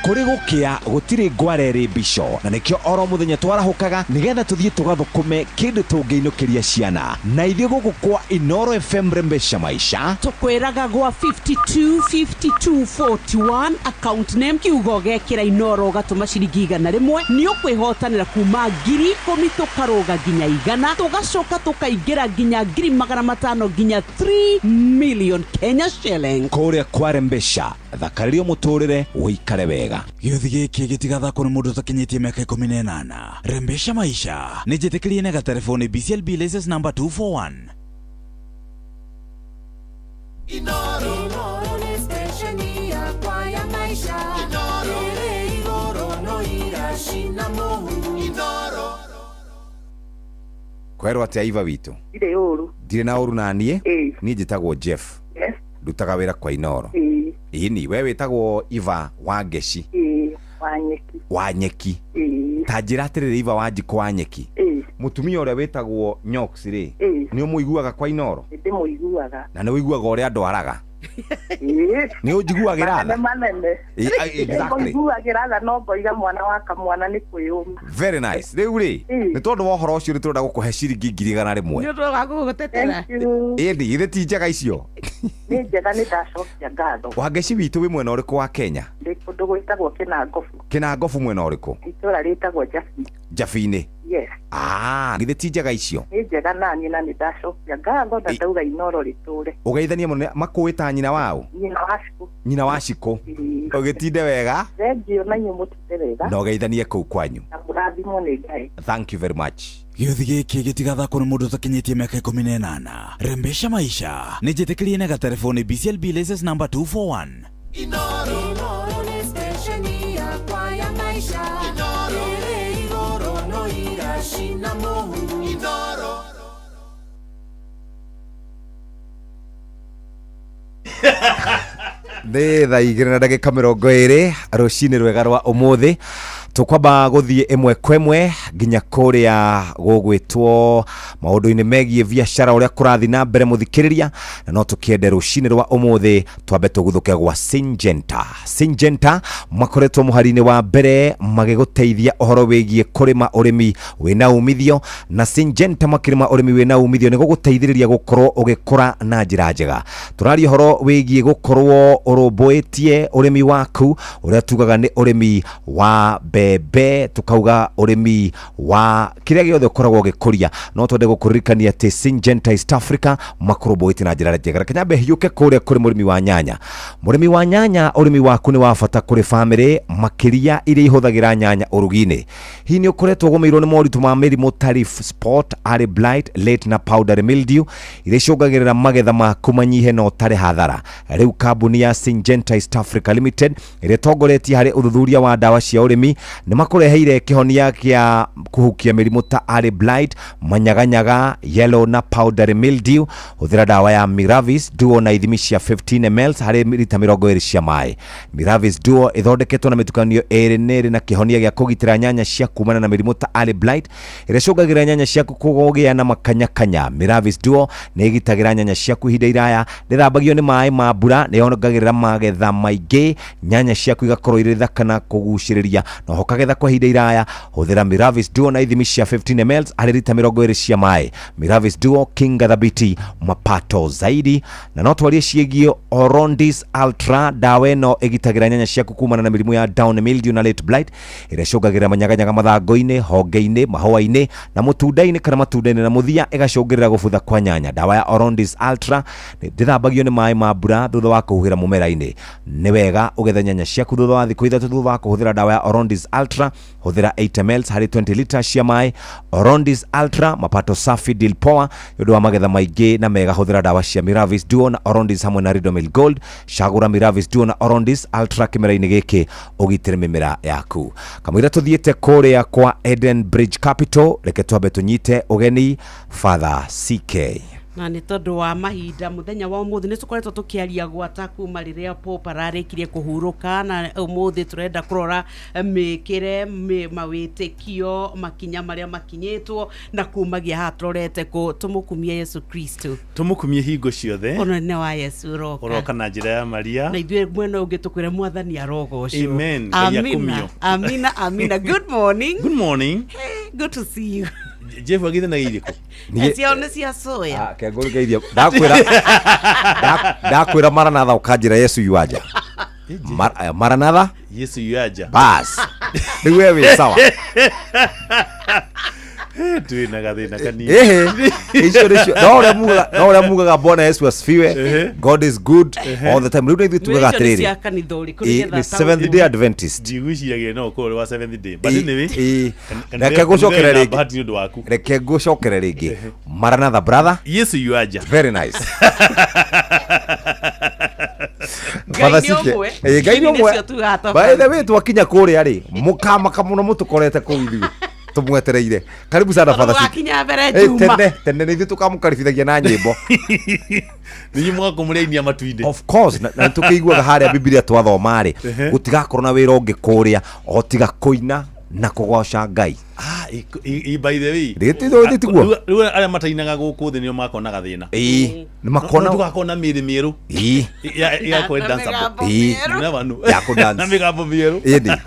Kũrĩ gũkĩa gũtirĩ ngware ĩrĩ mbico, na nĩkĩo oro mũthenya twarahũkaga nĩgetha tũthiĩ tũgathũkũme kĩndũ tũngĩinũkĩria ciana. Na ithuĩ gũkũ kwa Inooro FM Rembesha Maisha tũkwĩraga gwa 52 52 41 account name kiugo gekĩra Inooro ũgatũma ciringi 100 nĩ ũkwĩhotanĩra kuma 10,000 tũkarũga nginya 100 tũgacoka tũkaingĩra nginya 500,000 nginya 3 million Kenya shilling. Kũrĩa kwa Rembesha thakarĩrio mũtũrĩre ũikare wega. Gĩũthi gĩkĩ gĩtigathakwo nĩ mũndũ ũtakinyĩtie mĩaka 18. Rembesha Maisha nĩ njĩtĩkĩrie na gatelefoni BCLB license number 241. Inoro nĩ stesheni yakwa ya maisha. Inoro ĩrĩ igũrũ no iracina mũhu. Inoro. Kwerwo atia Iva witũ? Ndirĩ ũru. Ndirĩ na ũru naniĩ. Ĩĩ. Niĩ njĩtagwo Jeff. Yes. Ndutaga wĩra kwa Inoro. Ĩĩ. Ĩni, we wĩtagwo Iva wa Ngeci. Ĩĩ. Wa nyeki. Wa Nyeki. Ĩĩ. Ta njĩra atĩrĩrĩ Iva wa Njikũ wa Nyeki. Ĩĩ. Mũtumia ũrĩa wĩtagwo Nyox rĩ, Ĩĩ. nĩ ũmũiguaga kwa Inoro? Nĩ ndĩmũiguaga. Na nĩ ũiguaga ũrĩa andwaraga? Ĩĩ. Nĩ ũnjiguagĩra tha? Manene manene. Ĩĩ, exactly. Nĩngũiguagĩra tha no ngoiga mwana wa kamwana nĩ kwĩyũma. Very nice. Rĩu rĩ, nĩ tondũ wa ũhoro ũcio nĩ tũrenda gũkũhe ciringi 100,000. Nĩ ũndũ wa gũgũtetera. Ĩni, githĩ ti njega icio? Nĩ njega nĩ ndacokia ngatho. Wangeci witũ wĩ mwena ũrĩkũ wa Kenya? Ndĩ kũndũ gwĩtagwo Kĩnangobu. Kĩnangobu mwena ũrĩkũ? Itũũra rĩtagwo Njabi. Njabi-inĩ. Yes. Ah, githĩ ti njega icio? Nĩ njega naniĩ na nĩ ndacokia ngatho na ndauga Inoro rĩtũre. Ũgeithanie mũno makũĩ ta nyina waũ? Nyina wa Cikũ. Nyina wa Cikũ. Ũgĩtinde wega Thengiũ na inyuĩ mũtinde wega. na ũgeithanie kũu kwanyu. Na mũrathimwo nĩ Ngai. Thank you very much. Gĩũthi gĩkĩ gĩtigathakwo nĩ mũndũ ũtakinyĩtie mĩaka 18. Rembesha maisha nĩ njĩtĩkĩrie na gatelefoni BCLB license number 241. Inoro nĩ stesheni yakwa ya maisha. Inoro ĩrĩ igũrũ no iracina mũhu. Inoro. Nĩ thaa igĩrĩ na ndagĩka mĩrongo ĩrĩ rũcinĩ rwega rwa ũmũthĩ. Tũkwamba gũthiĩ ĩmwe kwa ĩmwe nginya kũrĩa gũgwĩtwo maũndũ-inĩ megiĩ biacara ũrĩa kũrathiĩ na mbere mũthikĩrĩria, na no tũkĩende rũcinĩ rwa ũmũthĩ twambe tũguthũke gwa Syngenta. Syngenta makoretwo mũhari-inĩ wa mbere magĩgũteithia ũhoro wĩgiĩ kũrĩma ũrĩmi wĩna umithio, na Syngenta makĩrĩma ũrĩmi wĩna umithio nĩ gũgũteithĩrĩria gũkorwo ũgĩkũra na njĩra njega. Tũraria ũhoro wĩgiĩ gũkorwo ũrũmbũĩtie ũrĩmi waku ũrĩa tugaga nĩ ũrĩmi wa mbembe, tukauga ũrĩmi wa kĩrĩa gĩothe ũkoragwo ũgĩkũria. No twende gũkũririkania atĩ Syngenta East Africa makũrũmbũĩtie na njĩra njega. Reke nyambe hiũke kũrĩa kũrĩ mũrĩmi wa nyanya. Mũrĩmi wa nyanya, ũrĩmi waku nĩ wa bata kũrĩ bamĩrĩ, makĩria iria ihũthagĩra nyanya ũrugi-inĩ. Hihi nĩ ũkoretwo ũgũmĩirwo nĩ moritũ ma mĩrimũ ta leaf spot, early blight, late na powdery mildew iria icũngagĩrĩra magetha maku manyihe na ũtarĩ hathara? Rĩu kambuni ya Syngenta East Africa Limited ĩrĩa ĩtongoretie harĩ ũthuthuria wa ndawa cia ũrĩmi nĩ makũreheire kĩhonia kĩa kũhukia mĩrimũ ta early blight, manyaganyaga, yellow na powdery mildew. Hũthĩra ndawa ya Miravis Duo na ithimi cia 15 ml harĩ lita 20 cia maĩ. Miravis Duo ĩthondeketwo na mĩtukanio ĩrĩ nĩ ĩrĩ na kĩhonia gĩa kũgitĩra nyanya cia kumana na mĩrimũ ta early blight ĩrĩa ĩcũngagĩrĩra nyanya ciaku kũgĩa na makanyakanya. Miravis Duo nĩ ĩgitagĩra nyanya ciaku ihinda iraya, ndĩthambagio nĩ maĩ ma mbura, nĩ yongagĩrĩra magetha maingĩ, nyanya ciaku igakorwo irĩ thaka na kũgucĩrĩria, na oho ũkagetha kwa ihinda iraya. Hũthĩra Miravis Duo na ithimi cia 15 ml harĩ lita 20 cia maĩ. Miravis Duo, kinga thabiti, mapato zaidi. Na no twarie ciĩgiĩ Orondis Ultra. Ndawa ĩno ĩgitagĩra nyanya ciaku kumana na mĩrimũ ya downy mildew na late blight ĩrĩa ĩcũngagĩrĩra manyaganyaga mathangũ-inĩ, honge-inĩ, mahũa-inĩ na mũtunda-inĩ kana matunda-inĩ, na mũthia ĩgacũngĩrĩra gũbutha kwa nyanya. Ndawa ya Orondis Ultra ndĩthambagio nĩ maĩ ma mbura thutha wa kũhuhĩra mũmera-inĩ. Nĩ wega ũgethe nyanya ciaku thutha wa thikũ 3 thutha wa kũhũthĩra ndawa ya Orondis Ultra. Hũthĩra 8 ml harĩ 20 liters cia maĩ. Orondis Ultra, mapato safi, deal poa nĩ ũndũ wa magetha maingĩ na mega. Hũthĩra ndawa cia Miravis Duo na Orondis hamwe na Ridomil Gold. Cagũra Miravis Duo na Orondis Ultra kĩmera-inĩ gĩkĩ ũgitĩre mĩmera yaku. Kamũira tũthiĩte kũrĩa kwa Eden Bridge Capital, reke twambe tũnyite ũgeni Father CK. Na nĩ tondũ wa mahinda mũthenya wa ũmũthĩ nĩ tũkoretwo tũkĩaria gwata kuma rĩrĩa Pope ararĩkirie kũhurũka, na ũmũthĩ tũrenda kũrora mĩkĩre, mawĩtĩkio, makinya marĩa makinyĩtwo, na kumagia haha tũrorete kũ. Tũmũkumie Yesu Kristo. Tũmũkumie hingo ciothe. Ũnene wa Yesu ũroka. Ũroka na njĩra ya Maria. Na ithuĩ mwena ũngĩ tũkwĩre Mwathani arogocwo. Amen. Ngai Amina. akumio. Amina, amina. Good morning. Good morning. Hey, good to see you. Jeff agithanagia irĩkũ? Ciao nĩ cia soya. Kengũrũgeithia. Ndakwĩra Maranatha ũkanjĩra Yesu yuaja. Maranatha? Yesu yuaja. Bas. Rĩu we wĩ sawa. Twĩ na gathĩna kanini. Ehe, icio nĩcio no ũrĩa mugaga no ũrĩa mugaga Bwana Yesu asifiwe. God is good all the time. Rĩu na ithuĩ tugaga Icio nĩ atĩrĩrĩ cia kanitha ũrĩkũ Ĩ, nĩgetha nĩ Seventh Day Adventist. Ndigwĩciragia no ũkorwo ũrĩ wa Seventh Day, but anyway, Ĩ, kanitha reke ĩyo- ngũcokere kanitha ĩyo ĩna rĩngĩ. bahati nĩ ũndũ waku. Reke ngũcokere rĩngĩ. Maranatha brother. Yesu yuaja. Very nice. Ngai Father nĩ CK. ũmwe. Ĩ, Ngai nĩ ũmwe. Nĩcio tugaga ta By the way, twakinya kũrĩa rĩ, mũkamaka mũno mũtũkorete kũu ithuĩ tũmwetereire. Karibu sana Tondũ Father CK. mũgakinya mbere Ĩ, Juma. tene tene nĩ ithuĩ tũkamũkaribithagia na nyĩmbo. Ninyi mũgakorwo mũrĩ aini a matu-inĩ. Of course, na tũkĩiguaga harĩa Bibilia twathoma rĩ, gũtigakorwo na wĩra ũngĩ kũrĩa o tiga kũina na kũgoca Ngai. Ah, by the way. Rĩtĩ tiguo? Rĩu arĩa matainaga gũkũ thĩ nĩo makona gathĩna. Ĩĩ, nĩ makona No tũgakorwo na mĩĩrĩ mĩerũ. Ĩĩ. Igakorwo ĩ danceable. Ĩĩ. You never know. Ya kũ-dance. Na mĩgambo mĩerũ. Ĩni.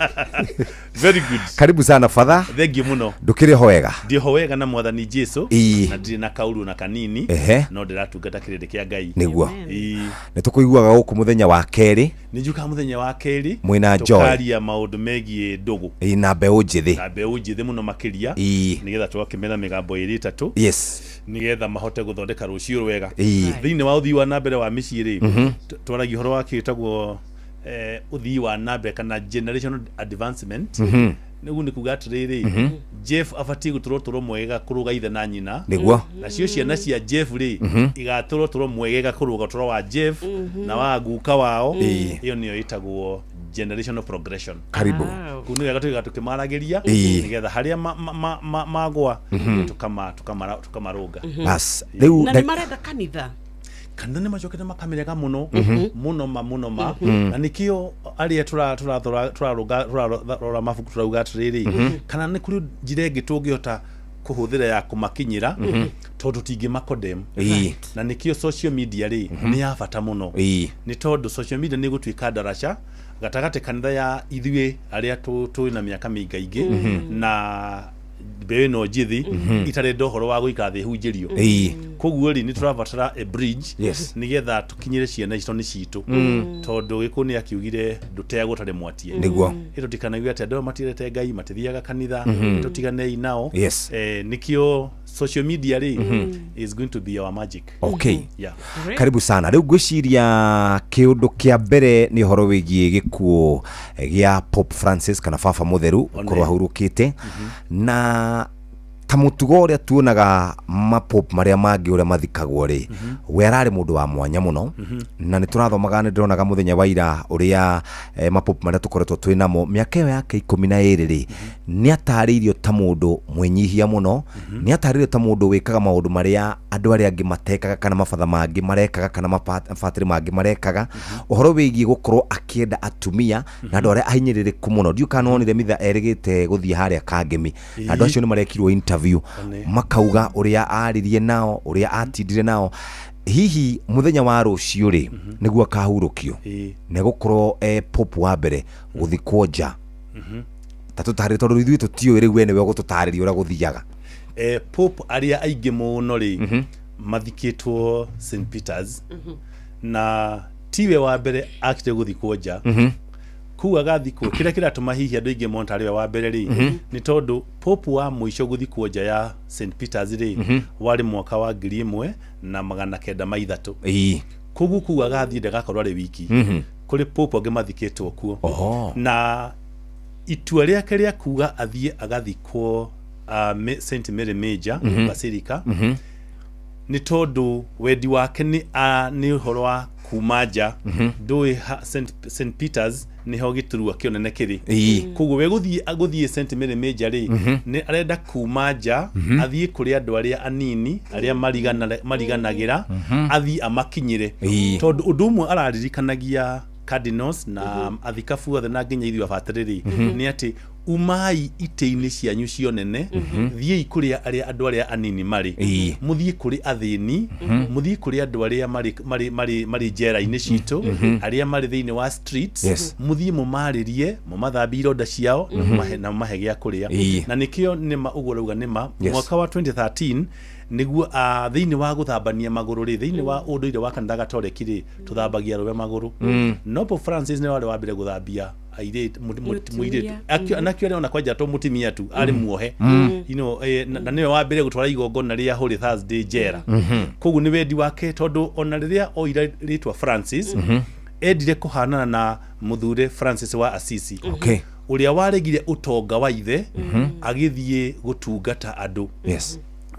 Very good. Karibu sana Father. Thank you mũno. Ndũkĩrĩ ho wega. Ndĩho wega na mwathani Jesu. Ĩĩ. Na ndirĩ na kaũru na kanini. Ehe. No ndĩratungata kĩrĩndĩ kĩa Ngai. Nĩguo. Ĩĩ. Nĩ tũkũiguaga gũkũ mũthenya wa kerĩ Nĩ njukaga mũthenya wa kerĩ. Mwĩna Joy. Tũkaria maũndũ megiĩ ndũgũ. Ĩĩ, na mbeũ njĩthĩ. Na mbeũ njĩthĩ mũno makĩria. Ĩĩ. Nĩgetha tũgakĩmera mĩgambo ĩrĩ ĩtatũ. Yes. Nĩgetha mahote gũthondeka rũciũ rwega. Ĩĩ. Thĩinĩ wa ũthii wa na mbere wa mĩciĩ rĩ, twaragia ũhoro wa kĩtagwo ũthii wa na mbere kana generational advancement. Nĩguo nĩ kuga atĩrĩrĩ, Jeff abatiĩ gũtũra ũtũro mwega kũrũga ithe na nyina. Nĩguo. Nacio ciana cia Jeff rĩ, igatũra ũtũro mwegega kũrũga ũtũro wa Jeff na wa guka wao. Ĩĩ. Ĩyo nĩyo ĩtagwo generational progression. Karibu. Kũu nĩ wega tũiga tũkĩmaragĩria Ĩĩ. nĩgetha harĩa magwa tũkamarũnga. Bas, rĩu Na nĩ marenda kanitha. Kanitha nĩ macokete makamĩrega mũno mũno ma mũno ma na nĩkĩo arĩa tũrarũnga tũrarora mabuku tũrauga atĩrĩrĩ, kana nĩ kũrĩ njĩra ĩngĩ tũngĩhota kũhũthĩra ya kũmakinyĩra tondũ tũtingĩmakodem. Ĩĩ. Na nĩkĩo social media rĩ nĩ ya bata mũno, Ĩĩ. nĩ tondũ social media nĩ ĩgũtuĩka ndaraca gatagatĩ kanitha ya ithuĩ arĩa twĩ na mĩaka mĩingaingĩ na mbeũ ĩno njĩthĩ itarenda ũhoro wa gũikara thĩ hunjĩrio. Ĩĩ. Koguo rĩ, nĩ tũrabatara a bridge Yes. nĩgetha tũkinyĩre ciana ici tondũ nĩ citũ, tondũ gĩkũ nĩ akiugire ndũteagwo ũtarĩ mwatie. Nĩguo. Ĩ tũtikanaigue atĩ andũ aya matiendete Ngai, matithiaga kanitha, tũtiganei nao. Yes. Nĩkĩo social media rĩ is going to be our magic. Okay. Yeah. Karibu sana. Rĩu ngwĩciria kĩũndũ kĩa mbere nĩ ũhoro wĩgiĩ gĩkuũ gĩa Pope Francis kana baba mũtheru ũkorwo ahurũkĩte, na ta mũtugo ũrĩa tuonaga mapop marĩa mangĩ ũrĩa mathikagwo rĩ, we ararĩ mũndũ wa mwanya mũno, na nĩ tũrathomaga, nĩ ndĩronaga mũthenya wa ira ũrĩa mapop marĩa tũkoretwo twĩ namo mĩaka ĩyo yake 12 rĩ, nĩ atarĩirio ta mũndũ mwĩnyihia mũno, nĩ atarĩirio ta mũndũ wĩkaga maũndũ marĩa andũ arĩa angĩ matekaga kana mabatha mangĩ marekaga kana mabatĩrĩ mangĩ marekaga, ũhoro wĩgiĩ gũkorwo akĩenda atumia na andũ arĩa ahinyĩrĩrĩku mũno. Ndiũ kana wonire mitha erĩgĩte gũthiĩ harĩa Kangemi, na andũ acio nĩ marekirwo interview makauga ũrĩa aririe nao, ũrĩa atindire nao. Hihi mũthenya wa rũciũ rĩ, nĩguo akahurũkio, nĩ gũkorwo pope wa mbere gũthikwo nja, ta tũtarĩ, tondũ ithuĩ tũtiũĩ, rĩu we nĩwe ũgũtũtarĩria ũrĩa gũthiaga. Pope arĩa aingĩ mũno rĩ mathikĩtwo St Peters, na tiwe wa mbere akire gũthikwo nja. Kũu agathikwo, kĩrĩa kĩratũma hihi andũ aingĩ mona tarĩ we wa mbere rĩ, nĩ tondũ pope wa mũico gũthikwo nja ya St Peters rĩ warĩ mwaka wa 1903. Koguo kũu agathiĩ ndagakorwo arĩ wiki, kũrĩ pope angĩ mathikĩtwo kuo. Na itua rĩake rĩa kuga athiĩ agathikwo St Mary Major Basilica nĩ tondũ wendi wake nĩ ũhoro wa kuma nja. Ndũĩ St Peters nĩho gĩturwa kĩonene kĩrĩ. Koguo we gũthiĩ St Mary Major rĩ, nĩ arenda kuma nja athiĩ kũrĩ andũ arĩa anini arĩa mariganagĩra, athiĩ amakinyĩre, tondũ ũndũ ũmwe araririkanagia cardinals na athikabu othe na nginya ithuĩ abatĩrĩ rĩ, nĩ atĩ umai itĩ-inĩ cianyu cionene, thiĩi kũrĩa arĩa andũ arĩa anini marĩ, mũthiĩ kũrĩ athĩni, mũthiĩ kũrĩ andũ arĩa marĩ njera-inĩ citũ, arĩa marĩ thĩinĩ wa streets, mũthiĩ mũmarĩrie, mũmathambie ironda ciao na mũmahe gĩa kũrĩa. Na nĩkĩo nĩma ũguo ũrauga nĩma. Mwaka wa 2013 nĩguo thĩinĩ wa gũthambania magũrũ rĩ, thĩinĩ wa ũndũire wa kanitha gatoreki rĩ, tũthambagia arũme magũrũ, no Pope Francis nĩ warĩ wa mbere gũthambia airĩtu Mũtumia. mũirĩtu anakio arĩ ona kwanja to mũtumia tu arĩ muohe. Na nĩwe wa mbere gũtwara igongona rĩa Holy Thursday njera. Koguo nĩ wendi wake, tondũ ona rĩrĩa oire rĩtwa Francis, endire kũhanana na mũthure Francis wa Assisi, ũrĩa waregire ũtonga wa ithe agĩthiĩ gũtungata andũ.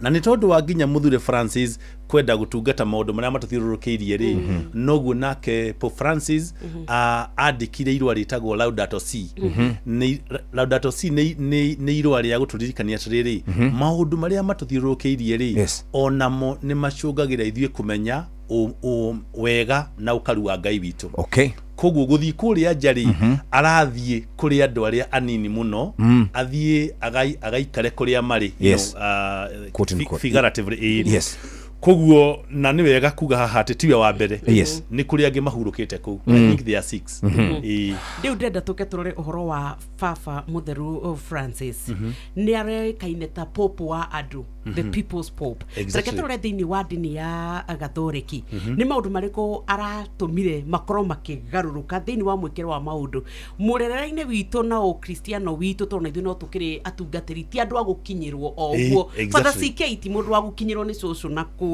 Na nĩ tondũ wa nginya mũthure Francis kwenda gũtungata maũndũ marĩa matũthiũrũrũkĩirie rĩ, noguo nake Pope Francis andĩkire irũa rĩtagwo Laudato Si. Laudato Si nĩ irũa rĩa gũtũririkania atĩrĩrĩ, maũndũ marĩa matũthiũrũrũkĩirie rĩ, onamo nĩ macũngagĩra ithuĩ kũmenya wega na ũkaru wa Ngai witũ. Koguo gũthiĩ kũrĩa nja rĩ, arathiĩ kũrĩ andũ arĩa anini mũno, athiĩ agaikare kũrĩa marĩ, you Quote unquote. figuratively, ĩĩ. Koguo na nĩ wega kuga haha atĩ tiwe wa mbere. Nĩ kũrĩ angĩ mahurũkĩte kũu. I think they are six. Ĩĩ. Rĩu ndĩrenda tũke tũrore ũhoro wa baba mũtheru Francis. Nĩ aroĩkaine ta pope wa andũ, the people's pope. Reke tũrore thĩinĩ wa ndini ya Gathoriki, nĩ maũndũ marĩkũ aratũmire makorwo makĩgarũrũka thĩinĩ wa mwĩkĩre wa maũndũ mũrerere-inĩ witũ na ũkristiano witũ, tondũ na ithuĩ no tũkĩrĩ atungatĩri, ti andũ a gũkinyĩrwo o ũguo. Father CK ti mũndũ wa gũkinyĩrwo nĩ cũcũ na kũrĩa,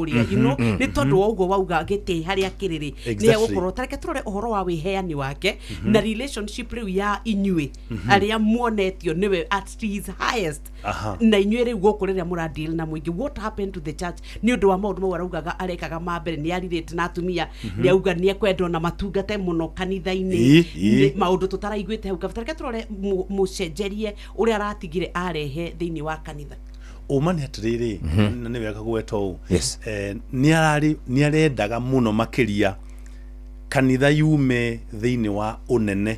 nĩ tondũ wa ũguo wauga gĩtĩ harĩa kĩrĩ rĩ, nĩ egũkorwo. Tareke tũrore ũhoro wa wĩheani wake na relationship rĩu ya inyuĩ arĩa muonetio nĩwe at his highest, na inyuĩ rĩu gũkũ rĩrĩa mũra deal na mũingĩ. What happened to the church nĩ ũndũ wa maũndũ mau araugaga arekaga ma mbere? Nĩ arirĩte na atumia, nĩ auga nĩ ekwendwo na matungate mũno kanitha-inĩ. Ĩ, ĩ. Nĩ maũndũ tũtaraiguĩte hau kabere. Reke tũrore mũcenjerie ũrĩa aratigire arehe thĩinĩ wa kanitha. Ũma nĩ atĩrĩrĩ, na nĩ wega gweta ũũ, nĩ arendaga mũno makĩria kanitha yume thĩinĩ wa ũnene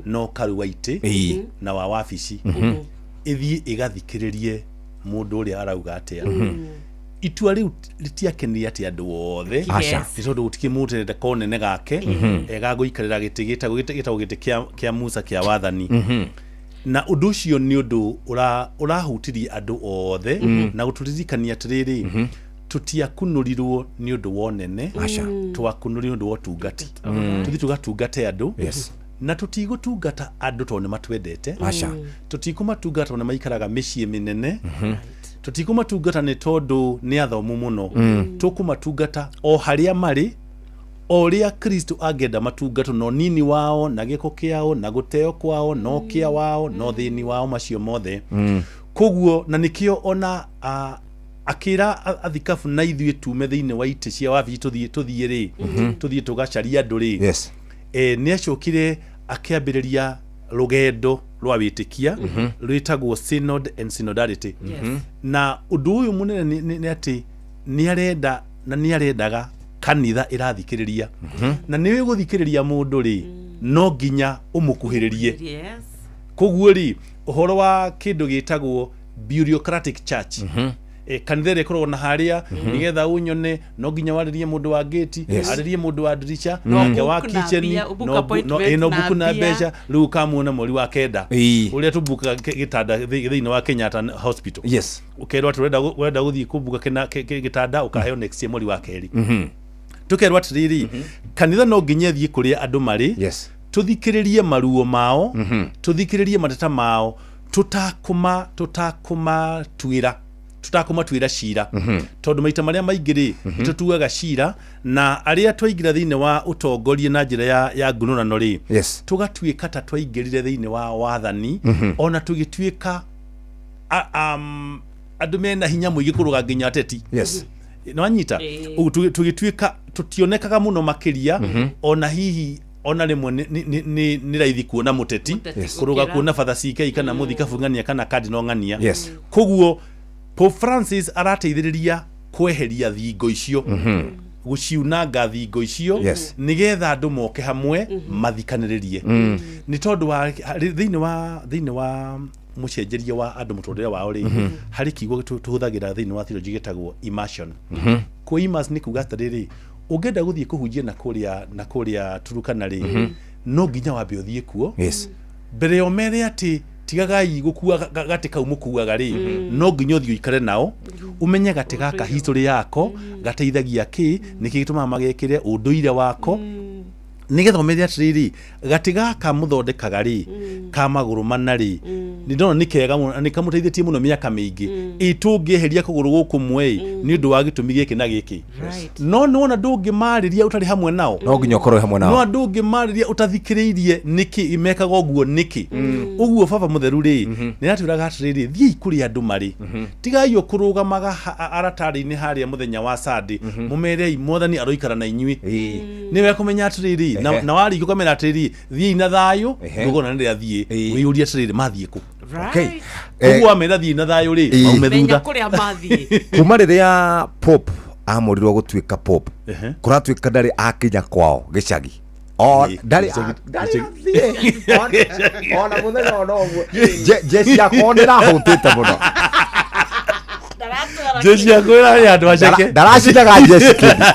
na ũkaru wa itĩ na wa wabici, ĩthiĩ ĩgathikĩrĩrie mũndũ ũrĩa arauga atĩa. Itua rĩu rĩtiakenirie atĩ andũ othe. Aca. Nĩ tondũ gũtikĩ mũndũ konene gake egagũikarĩra gĩtĩ gĩtagwo gĩtĩ kĩa Musa kĩa wathani. Na ũndũ ũcio nĩ ũndũ ũrahutirie andũ othe na gũtũririkania atĩrĩrĩ, tũtiakunũrirwo nĩ ũndũ wa ũnene. Aca. Twakunũrirwo nĩ ũndũ wa ũtungati, tũthiĩ tũgatungate andũ. Na tũtigũtungata andũ tondũ nĩ matwendete. Aca. Tũtikũmatungata tondũ nĩ maikaraga mĩciĩ mĩnene. Tũtikũmatungata nĩ tondũ nĩ athomu mũno. Tũkũmatungata o harĩa marĩ, o ũrĩa Kristo angĩenda matungatwo, na ũnini wao na gĩko kĩao na gũteo kwao na ũkĩa wao na ũthĩni wao, macio mothe. Koguo na nĩkĩo ona akĩra athikabu na ithuĩ tume thĩinĩ wa itĩ cia wabici, tũthiĩ rĩ, tũthiĩ tũgacaria andũ rĩ. Nĩ acokire akĩambĩrĩria rũgendo rwa wĩtĩkia rwĩtagwo synod and synodality. Na ũndũ ũyũ mũnene nĩ atĩ nĩ arenda na nĩ arendaga kanitha ĩrathikĩrĩria, na nĩ gũthikĩrĩria mũndũ rĩ, no nginya ũmũkuhĩrĩrie. Koguo rĩ, ũhoro wa kĩndũ gĩtagwo bureaucratic church, kanitha ĩrĩa ĩkoragwo na harĩa nĩgetha ũnyone no nginya warĩrie mũndũ wa gate, arĩrie mũndũ wa ndirica, nake wa Book na kitchen, mbia, book appointment no na book na mbia. mbeca. Rĩu ũkamuona mweri wa 9, ũrĩa tũbukaga gĩtanda thĩinĩ wa Kenyatta Hospital. Ũkerwo atĩ ũrenda gũthiĩ kũbuka gĩtanda, ũkaheo next year mweri wa 2. Tũkerwo atĩrĩrĩ, kanitha no nginya ĩthiĩ kũrĩa andũ marĩ, tũthikĩrĩrie maruo mao, tũthikĩrĩrie mateta mao, tũtakũmatuĩra cira, tondũ maita marĩa maingĩ rĩ, nĩ tũtuaga cira na arĩa twaingĩra thĩinĩ wa ũtongoria na njĩra ya ngunũrano rĩ, tũgatuĩka ta twaingĩrire thĩinĩ wa wathani, ona tũgĩtuĩka andũ mena hinya mũingĩ kũrũga nginya ateti. Nĩwanyita? Ũguo tũgĩtuĩka tũtionekaga mũno makĩria, ona hihi ona rĩmwe nĩ raithi kuona mũteti Mũteti kũrũga gũkĩra. kuona Father CK kana mũthikabu ng'ania kana cardinal ng'ania. Koguo Pope Francis arateithĩrĩria kweheria thingo icio, gũciunanga thingo icio, nĩgetha andũ moke hamwe mathikanĩrĩrie. Nĩ tondũ wa thĩinĩ wa mũcenjerie wa andũ mũtũrĩre wao rĩ, harĩ kiugo tũhũthagĩra thĩinĩ wa theology gĩtagwo immersion. Kũ immerse nĩ kuga atĩrĩrĩ, ũngĩenda gũthiĩ kũhunjia na kũrĩa Turukana rĩ, no nginya wambe ũthiĩ kuo mbere ya ũmere atĩ tigagai gũkua gatĩ kau mũkuaga rĩ, no nginya ũthiĩ ũikare nao, ũmenye gatĩ gaka history yako, gateithagia kĩ, nĩkĩ gĩtũmaga magekĩre, ũndũire wako. Nĩgetha ũmenye atĩrĩrĩ, gatĩ gaka mũthondekaga rĩ, ka magũrũ mana rĩ, nĩ ndona nĩ kega mũno na nĩ kamũteithĩtie mũno mĩaka mĩingĩ. Ĩ tũngĩeheria kũgũrũ gũkũ mwe ĩ, nĩ ũndũ wa gĩtũmi gĩkĩ na gĩkĩ. No nĩwona ndũngĩmarĩria ũtarĩ hamwe nao. No nginya ũkorwo wĩ hamwe nao. No ndũngĩmarĩria ũtathikĩrĩirie nĩkĩ mekaga ũguo nĩkĩ. Ũguo baba mũtheru rĩ, nĩ aratwĩraga atĩrĩrĩ, thiĩi kũrĩa andũ marĩ, tigai o kũrũgamaga aratarĩ-inĩ harĩa mũthenya wa Sunday, mũmerei mwathani aroikara na inyuĩ. Nĩ wekũmenya atĩrĩrĩ, na warĩkia ũkamera atĩrĩrĩ, thiĩi na thayũ, ndũkona nĩ rĩa thiĩ wĩyũrie atĩrĩrĩ, mathiĩ kũ? Okay. Ũguo wamera thiĩ na thayũ rĩ, maume Menya thutha. kũrĩa mathiĩ. Kuma rĩrĩa Pope amũrirwo gũtuĩka Pope, kũratuĩka ndarĩ akinya kwao gĩcagi. O ndarĩ ndarĩ athiĩ. Ona mũthenya ona ũmwe. Jeshi yakwa nĩ ĩrahũtĩte mũno. Jeshi yakwa ĩrarĩ andũ aceke. Ndaracinaga jeshi kĩndũ.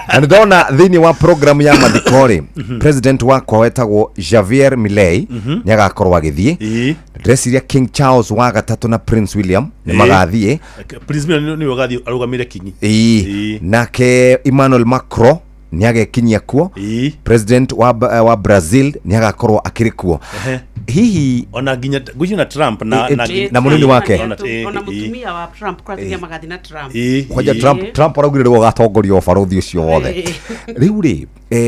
Na nĩ ndona thĩinĩ wa program ya mathiko rĩ, president wakwa wetagwo Javier Milei nĩ agakorwo agĩthiĩ. Ndĩreciria King Charles wa gatatũ na Prince William nĩ magathiĩ. Prince William nĩwe ũgathiĩ arũgamĩre kinyi. Ĩĩ. Nake Emmanuel Macron nĩ agekinyia kuo. President wa Brazil nĩ agakorwo akĩrĩ kuo. Hihi ona nginya ngwĩciria na Trump na na mũnini wake. Ona mũtumia wa Trump kũratigia magathiĩ na Trump. Kwanja Trump araugire nĩwe ũgatongoria ũbarũthi ũcio wothe. Rĩu rĩ,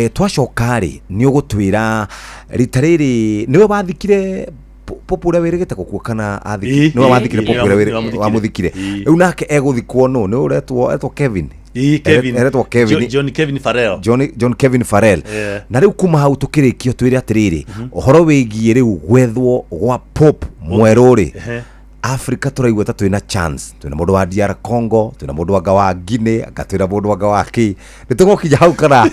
twacoka rĩ, nĩ ũgũtwĩra rita rĩrĩ nĩwe wathikire Pope ũrĩa wĩrĩgĩte gũkua kana nĩwe wathikire Pope ũrĩa wamũthikire. Rĩu nake egũthikwo nũ? Nĩ ũretwo Kevin? Kevin. Eretwo Kevin. John Kevin Farrell. John Kevin Farrell. Na rĩu kuma hau tũkĩrĩkio twĩre atĩrĩrĩ, ũhoro wĩgiĩ rĩu gwethwo gwa Pope mwerũ rĩ, Africa tũraigua ta twĩna chance, twĩna mũndũ wa DR Congo, twĩna mũndũ anga wa Guinea, anga twĩna mũndũ anga wa kĩ, nĩ tũgũkinya hau kana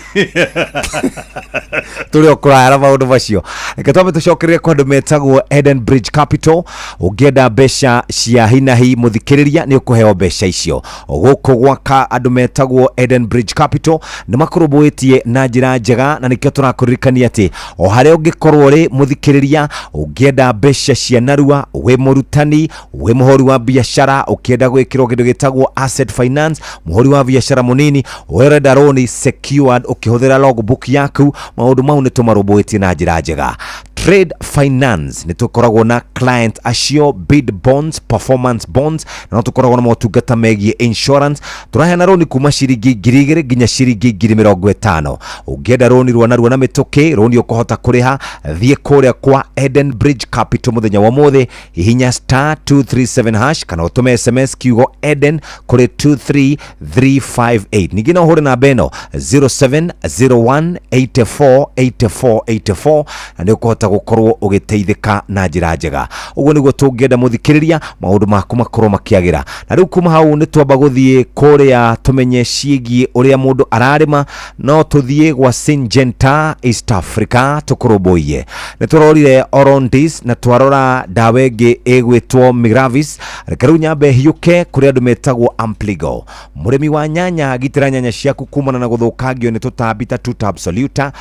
tũrĩ o kũraya na maũndũ macio. Reke twambe tũcokererie kwa andũ metagwo Eden Bridge Capital. Ũngĩenda mbeca cia hinahi mũthikĩrĩria, nĩ ũkũheo mbeca icio gũkũ gwaka andũ metagwo Eden Bridge Capital. Nĩ makũrũmbũĩtie na njĩra njega, na nĩkĩo tũrakũririkania atĩ o harĩa ũngĩkorwo rĩ mũthikĩrĩria, ũngĩenda mbeca cia narua, wĩ mũrutani, wĩ mũhũri wa biacara, ũkĩenda gwĩkĩrwo kĩndũ gĩtagwo asset finance, mũhũri wa biacara mũnini, we ũrenda rũni secured ũkĩhũthĩra logbook yaku, maũndũ mau nĩ tũmarũmbũĩtie na njĩra njega. Trade finance nĩ tũkoragwo na client acio, bid bonds, performance bonds, na no tũkoragwo na motungata megiĩ insurance. Tũraheana rũni kuma ciringi 2,000 nginya ciringi 50,000. Ũngĩenda rũni rwa narua na mĩtũkĩ, rũni ũkũhota kũrĩha, thiĩ kũrĩa kwa Eden Bridge Capital mũthenya wa ũmũthĩ, hihinya star 237 hash kana ũtũme SMS kiugo Eden kũrĩ 23358. Ningĩ no ũhũre namba ĩno 0701848484 na nĩ ũkũhota gũkorwo ũgĩteithĩka na njĩra njega. Ũguo nĩguo tũngĩenda mũthikĩrĩria, maũndũ maku makorwo makĩagĩra. Na rĩu kuma hau nĩ twamba gũthiĩ kũrĩa tũmenye ciĩgiĩ ũrĩa mũndũ ararĩma. No tũthiĩ gwa Syngenta East Africa tũkũrũmbũiye. Nĩ tũrorire Orondis na twarora ndawa ĩngĩ ĩgwĩtwo Miravis. Reke rĩu nyambe hiũke kũrĩ andũ metagwo Ampligo. Mũrĩmi wa nyanya, gitĩra nyanya ciaku kumana na gũthũkangio nĩ tũtambi ta Tuta absoluta,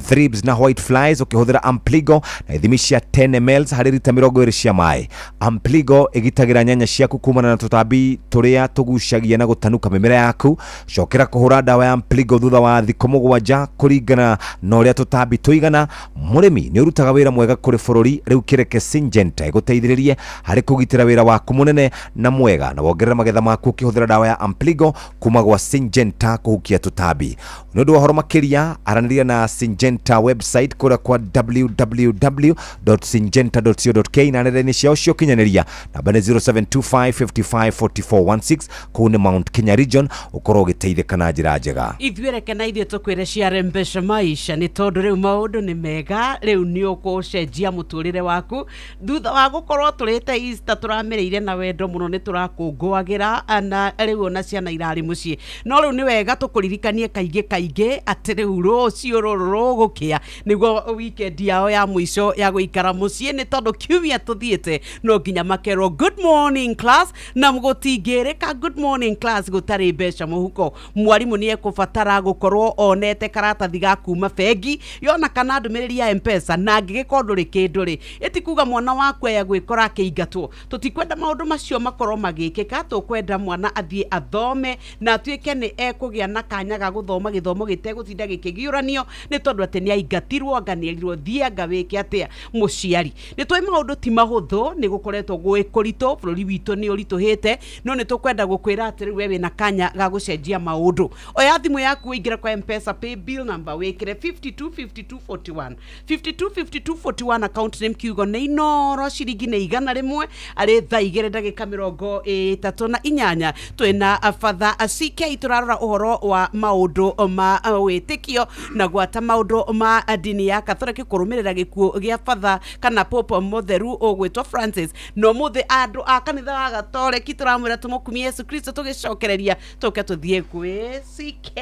thrips na white flies ũkĩhũthĩra Ampligo na ithimi cia 10 ml harĩ rita 20 cia maĩ. Ampligo ĩgitagĩra nyanya ciaku kumana na tũtambi tũrĩa tũgucagia na gũtanuka mĩmera yaku. Cokera kũhũra ndawa ya Ampligo thutha wa thikũ 7 kũringana na ũrĩa tũtambi tũigana. Mũrĩmi nĩ ũrutaga wĩra mwega kũrĩ bũrũri, rĩu kĩreke Syngenta ĩgũteithĩrĩrie harĩ kũgitĩra wĩra waku mũnene na mwega na wongerere magetha maku ũkĩhũthĩra ndawa ya Ampligo kuma gwa Syngenta kũhukia tũtambi. Nĩ ũndũ wa ũhoro makĩria, aranĩria na Syngenta website kũrĩa kwa www.syngenta.co.ke na nenda-inĩ ciao cia ũkinyanĩria. Namba nĩ 0725554416. Kũu nĩ Mount Kenya region, ũkorwo ũgĩteithĩka na njĩra njega. Ithuĩ reke na ithuĩ tũkwĩre ciare mbeca maisha, nĩ tondũ rĩu maũndũ nĩ mega, rĩu nĩ ũgũcenjia mũtũrĩre waku thutha wa gũkorwo tũrĩte Easter tũramĩrĩire na wendo mũno, nĩ tũrakũngũagĩra na rĩu ona ciana irarĩ mũciĩ. No rĩu nĩ wega tũkũririkanie kaingĩ kaingĩ atĩ rĩu rũciũ rũrũ rũgũkĩa nĩguo weekend yao ya mũico. mũico ya gũikara mũciĩ nĩ tondũ kiumia tũthiĩte no nginya makerwo good morning class, na gũtingĩrĩka good morning class gũtarĩ mbeca mũhuko. Mwarimũ nĩ ekũbatara gũkorwo onete karatathi ga kuma bengi yona kana ndũmĩrĩri ya Mpesa, na angĩgĩkorwo ndũrĩ kĩndũ rĩ, ĩtikuga mwana waku aya gwĩkora akĩingatwo. Tũtikwenda maũndũ macio makorwo magĩkĩka, tũkwenda mwana athiĩ athome na atuĩke nĩ ekũgĩa na kanya ga gũthoma gĩthomo gĩtegũtinda gĩkĩgiũranio nĩ tondũ atĩ nĩ aingatirwo, anga nĩ erirwo thiĩ anga wĩke atĩa. Mũciari, nĩ tũĩ maũndũ ti mahũthũ, nĩ gũkoretwo gwĩ kũritũ, bũrũri witũ nĩ ũritũhĩte, no nĩ tũkwenda gũkwĩra atĩ rĩu we wĩna kanya ga gũcenjia maũndũ. Oya thimũ yaku ũingĩre kwa Mpesa pay bill number wĩkĩre 525241 525241, account name kiugo nĩ Inoro, ciringi nĩ 100, arĩ thaa 2 ndagĩka 38. Twĩna Father CK, tũrarora ũhoro wa maũndũ ma wĩtĩkio na gwata maũndũ ma ndini ya Katholeki kũrũmĩrĩra gĩkuũ gĩa Father kana Pope mũtheru ũgwĩtwo Francis. No mũthĩ andũ a kanitha wa Gatoreki tũramwĩra tũmũkumie Yesu Kristo, tũgĩcokereria tũke tũthiĩ gwĩ CK.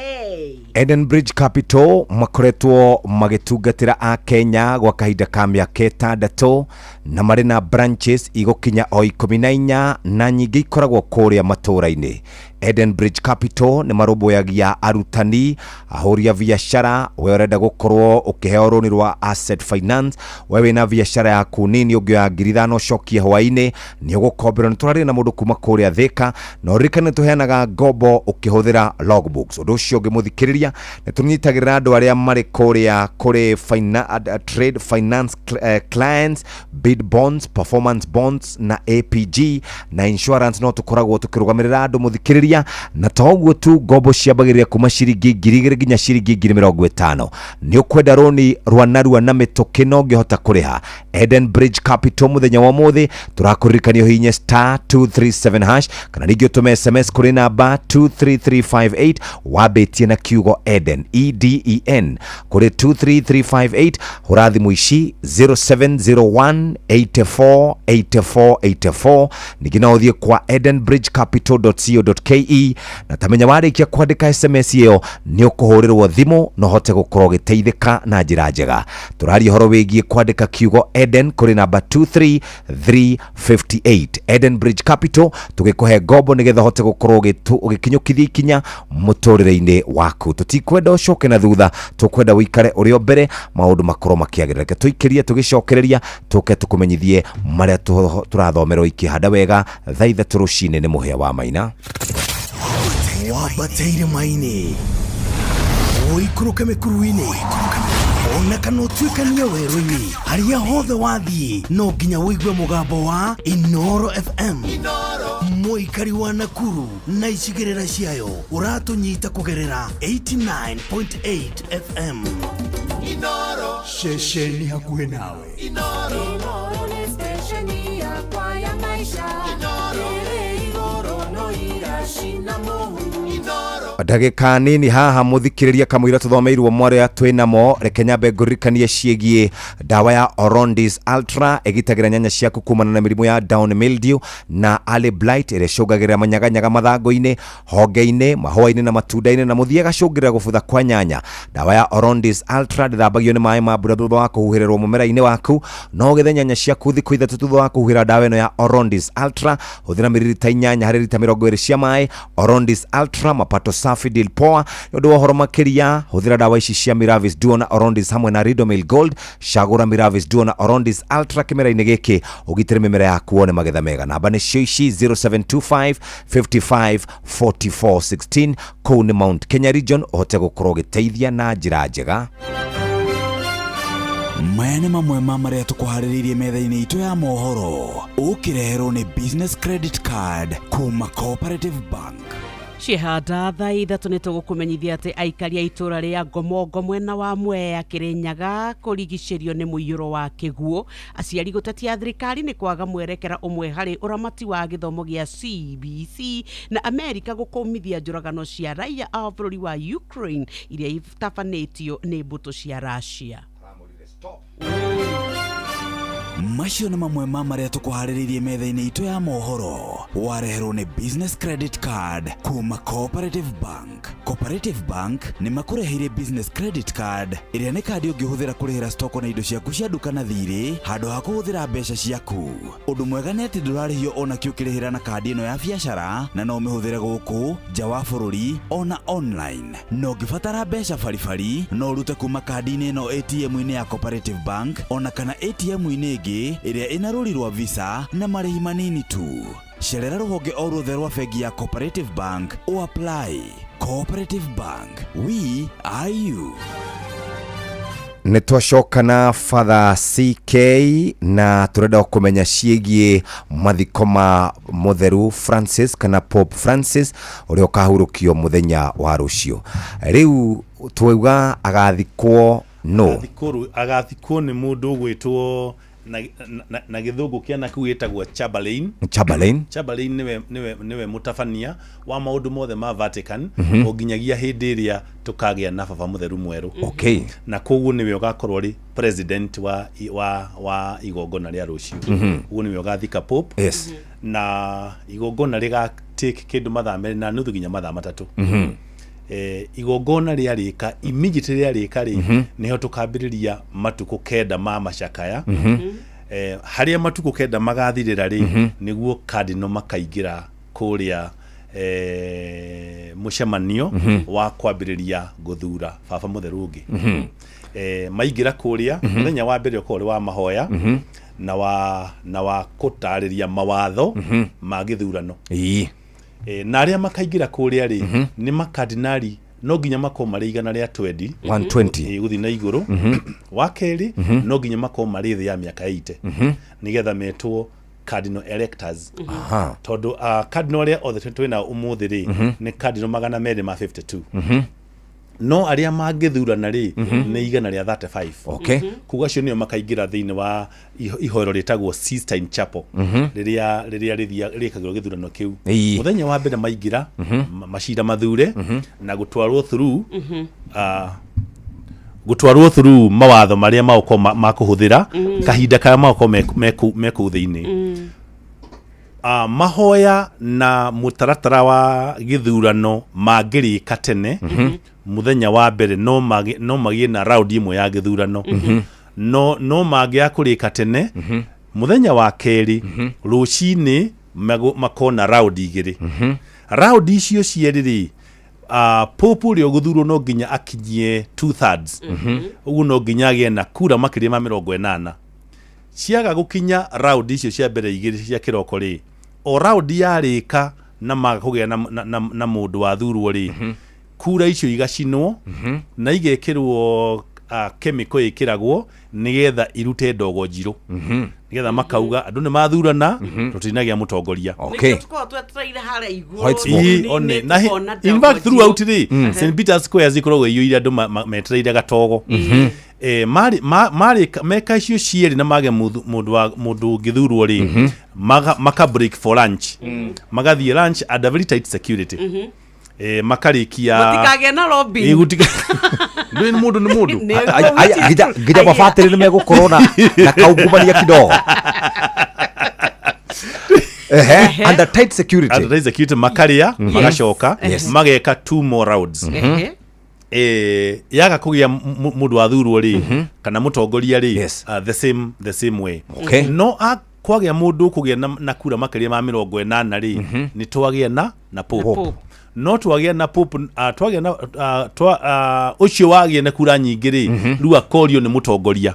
Eden Bridge Capital makoretwo magĩtungatĩra a Kenya gwa kahinda ka mĩaka 6 na marĩ na branches igũkinya o 14 na nyingĩ ikoragwo kũrĩa matũũra-inĩ. Eden Bridge Capital nĩ marũmbũyagia arutani, ahũri a biacara, we ũrenda gũkorwo ũkĩheo rũni rwa asset finance, we wĩna biacara yaku nini ũngĩoya 5,000 ũcokie hwaĩ-inĩ nĩ ũgũkomberwo. Nĩ tũrarĩ na mũndũ kuma kũrĩa Thĩka, na ũririkane tũheanaga ngombo ũkĩhũthĩra logbooks. Ũndũ ũcio ũngĩ mũthikĩrĩria, nĩ tũnyitagĩrĩra andũ arĩa marĩ kũrĩa kũrĩ trade finance clients, bid bonds, performance bonds na APG na insurance, no tũkoragwo tũkĩrũgamĩrĩra andũ mũthikĩrĩria. Na to ũguo tu, ngombo ciambagĩrĩria kuma ciringi 2,000 nginya ciringi 50,000. Nĩ ũkwenda rũni rwa narua na mĩtũkĩ no ũngĩhota kũrĩha, Eden Bridge Capital mũthenya wa ũmũthĩ tũrakũririkania ũhihinye star 237 hash kana ningĩ ũtũme SMS kũrĩ namba 23358 wambĩtie na kiugo Eden, EDEN, kũrĩ 23358. Hũra thimũ ici 0701 84 84 84, ningĩ no ũthiĩ kwa edenbridgecapital.co.ke, na tamenya warĩkia kwandĩka SMS ĩyo nĩ ũkũhũrĩrwo thimũ na ũhote gũkorwo ũgĩteithĩka na njĩra njega. Tũraria ũhoro wĩgiĩ kwandĩka kiugo Eden kũrĩ namba 23358. Eden Bridge Capital tũgĩkũhe ngombo nĩgetha ũhote gũkorwo ũgĩkinyũkithia ikinya mũtũrĩre-inĩ waku. Tũtikwenda ũcoke na thutha, tũkwenda ũikare ũrĩ o mbere, maũndũ makorwo makĩagĩrĩra. Reke tũikĩrie tũgĩcokereria tũke tũkũmenyithie marĩa tũrathomerwo ikĩhanda wega thaa 3 rũcinĩ nĩ Mũhĩa wa Maina. Wambate irĩma-inĩ, ũikũrũke mĩkuru-inĩ, ona kana ũtuĩkanie werũ-inĩ, harĩa hothe wathiĩ no nginya ũigue mũgambo wa Inoro FM. Mũikari wa Nakuru na icigĩrĩra ciayo ũratũnyita kũgerera 89.8 FM. Ceceni hakuhĩ nawe. Inoro nĩ stesheni yakwa ya maisha, ĩrĩ igũrũ no iracina mũhu. Ndagĩka nini haha mũthikĩrĩria kamũira tũthomeirwo mwarĩa twĩnamo, reke nyambe ngũririkanie ciĩgiĩ ndawa ya Orondis Ultra ĩgitagĩra nyanya ciaku kumana na mĩrimũ ya down mildew na early blight ĩrĩa ĩcũngagĩrĩra manyaganyaga mathangũ-inĩ, honge-inĩ, mahũa-inĩ na matunda-inĩ, na mũthia ĩgacũngĩrĩra gũbutha kwa nyanya. Ndawa ya Orondis Ultra ndĩthambagio nĩ maĩ ma mbura thutha wa kũhuhĩrĩrwo mũmera-inĩ waku. No ũgethe nyanya ciaku thikũ 3 thutha wa kũhuhĩra ndawa ĩno ya Orondis Ultra. Hũthĩra miririta 8 harĩ rita 20 cia maĩ. Orondis Ultra, mapato safi, deal poa. Nĩ ũndũ wa ũhoro makĩria, hũthĩra ndawa ici cia Miravis Duo na Orondis hamwe na Ridomil Gold. Cagũra Miravis Duo na Orondis Ultra kĩmera-inĩ gĩkĩ ũgitĩre mĩmera yaku wone magetha mega. Namba nĩcio ici 0725 55 44 16, kũu nĩ Mount Kenya region, ũhote gũkorwo ũgĩteithia na njĩra njega. Maya nĩ mamwe ma marĩa tũkũharĩrĩirie metha-inĩ itũ ya mohoro, ũkĩreherwo nĩ Business Credit Card kuma Cooperative Bank. Ciehanda thaa 3 nĩ tũgũkũmenyithia atĩ aikari a itũũra rĩa Ngomongo mwena wa Mwea Kĩrĩnyaga kũrigicĩrio nĩ mũiyũro wa kĩguũ. Aciari gũtetia thirikari nĩ kwaga mwerekera ũmwe harĩ ũramati wa gĩthomo gĩa CBC, na Amerika gũkũmithia njũragano cia raia a bũrũri wa Ukraine iria itabanĩtio nĩ mbũtũ cia Russia. Macio nĩ mamwe ma marĩa tũkũharĩrĩirie metha-inĩ itũ ya mohoro. Wareherwo nĩ Business Credit Card kuma Cooperative Bank. Cooperative Bank nĩ makũreheire Business Credit Card ĩrĩa nĩ kandi ũngĩhũthĩra kũrĩhĩra stoko na indo ciaku cia nduka na thirĩ handũ ha kũhũthĩra mbeca ciaku. Ũndũ mwega nĩ atĩ ndũrarĩhio ona kĩ ũkĩrĩhĩra na kandi ĩno ya biacara na no ũmĩhũthĩre gũkũ nja wa bũrũri ona online. Na ũngĩbatara mbeca baribari no ũrute kuma kandi-inĩ ĩno ATM-inĩ ya Cooperative Bank ona kana ATM-inĩ ĩngĩ ĩrĩa ĩna rũri rwa Visa na marĩhi manini tu. Cerera rũhonge o ruothe rwa bengi ya Cooperative Bank ũ apply. Cooperative Bank, we are you. Nĩ twacoka na Father CK na tũrenda kũmenya ciĩgiĩ mathiko ma mũtheru Francis kana Pope Francis ũrĩa ũkahurũkio mũthenya wa rũciũ. Rĩu twauga agathikwo no Agathikwo nĩ mũndũ ũgwĩtwo na gĩthũngũ kĩa nakũu gĩtagwo Chamberlain. Chamberlain. Chamberlain nĩwe mũtabania wa maũndũ mothe ma Vatican o nginyagia hĩndĩ ĩrĩa tũkagĩa na baba mũtheru mwerũ. Na koguo nĩwe ũgakorwo rĩ president wa igongona rĩa rũciũ. Ũguo nĩwe ũgathika Pope. Na igongona rĩga take kĩndũ mathaa 2.5 nginya mathaa 3. Igongona rĩarĩka, immediately rĩarĩka rĩ, nĩho tũkambĩrĩria matukũ 9 ma macakaya. Harĩa matukũ 9 magathirĩra rĩ, nĩguo cardinal makaingĩra kũrĩa mũcemanio wa kwambĩrĩria gũthura baba mũtheru ũngĩ. Maingĩra kũrĩa, mũthenya wa mbere ũkorwo ũrĩ wa mahoya na wa gũtarĩria mawatho ma gĩthurano. Na arĩa makaingĩra kũrĩa rĩ, nĩ makardinali no nginya makorwo marĩ 120. 120. Gũthiĩ na igũrũ. Wa kerĩ, no nginya makorwo marĩ thĩ ya mĩaka 80 nĩgetha metwo cardinal electors, tondũ cardinal arĩa othe twĩna ũmũthĩ rĩ, nĩ cardinal 252, no arĩa mangĩthurana rĩ, nĩ 135. Kuga acio nĩo makaingĩra thĩinĩ wa ihoero rĩtagwo Sistine Chapel, rĩrĩa rĩkagĩrwo gĩthurano kĩu. Mũthenya wa mbere maingĩra, macira mathure na gũtwarwo through gũtwarwo through mawatho marĩa magũkorwo makũhũthĩra kahinda karĩa magũkorwo me kũu thĩinĩ. Mahoya na mũtaratara wa gĩthurano mangĩrĩka tene mũthenya wa mbere, no magĩe na round ĩmwe ya gĩthurano, no mangĩaga kũrĩka tene mũthenya wa kerĩ rũcinĩ, makona round igĩrĩ. Round icio cierĩ rĩ, Pope ũrĩa ũgũthurwo no nginya akinyie two thirds. Ũguo no nginya agĩe na kura makĩria ma 80. Ciaga gũkinya round icio cia mbere igĩrĩ cia kĩroko rĩ, o round yarĩka na maga kũgĩa na mũndũ wathurwo rĩ, kura icio igacinwo na igekĩrwo chemical ĩkĩragwo nĩgetha irute ndogo njirũ, nĩgetha makauga andũ nĩ mathurana, tũtinagĩa mũtongoria. Nĩkĩo tũkoragwo twetereire harĩa igũrũ. White smoke. Ii, one. Na in fact throughout rĩ, St Peter's Square cikoragwo iyũire andũ metereire gatogo. Marĩ meka icio cierĩ na mage mũndũ ũngĩthurwo rĩ, maka break for lunch, magathiĩ lunch under very tight security. Makarĩkia Mũtikagĩe na lobbying. Ĩ, ndũĩ nĩ mũndũ nĩ mũndũ. Nginya mabatĩrĩ nĩ megũkorwo na kaungumania kidogo. Ehe, under tight security. Under tight security makarĩa, magacoka mageka two more rounds. Yaga kũgĩa mũndũ wathurwo rĩ, kana mũtongoria rĩ, the same way. No kwagĩa mũndũ ũkũgĩa na kura makĩria ma 80 rĩ, nĩ twagĩa na Pope. Pope. No twagĩa na Pope, twagĩa na ũcio wagĩa na kura nyingĩ rĩ, rĩu akorio nĩ mũtongoria,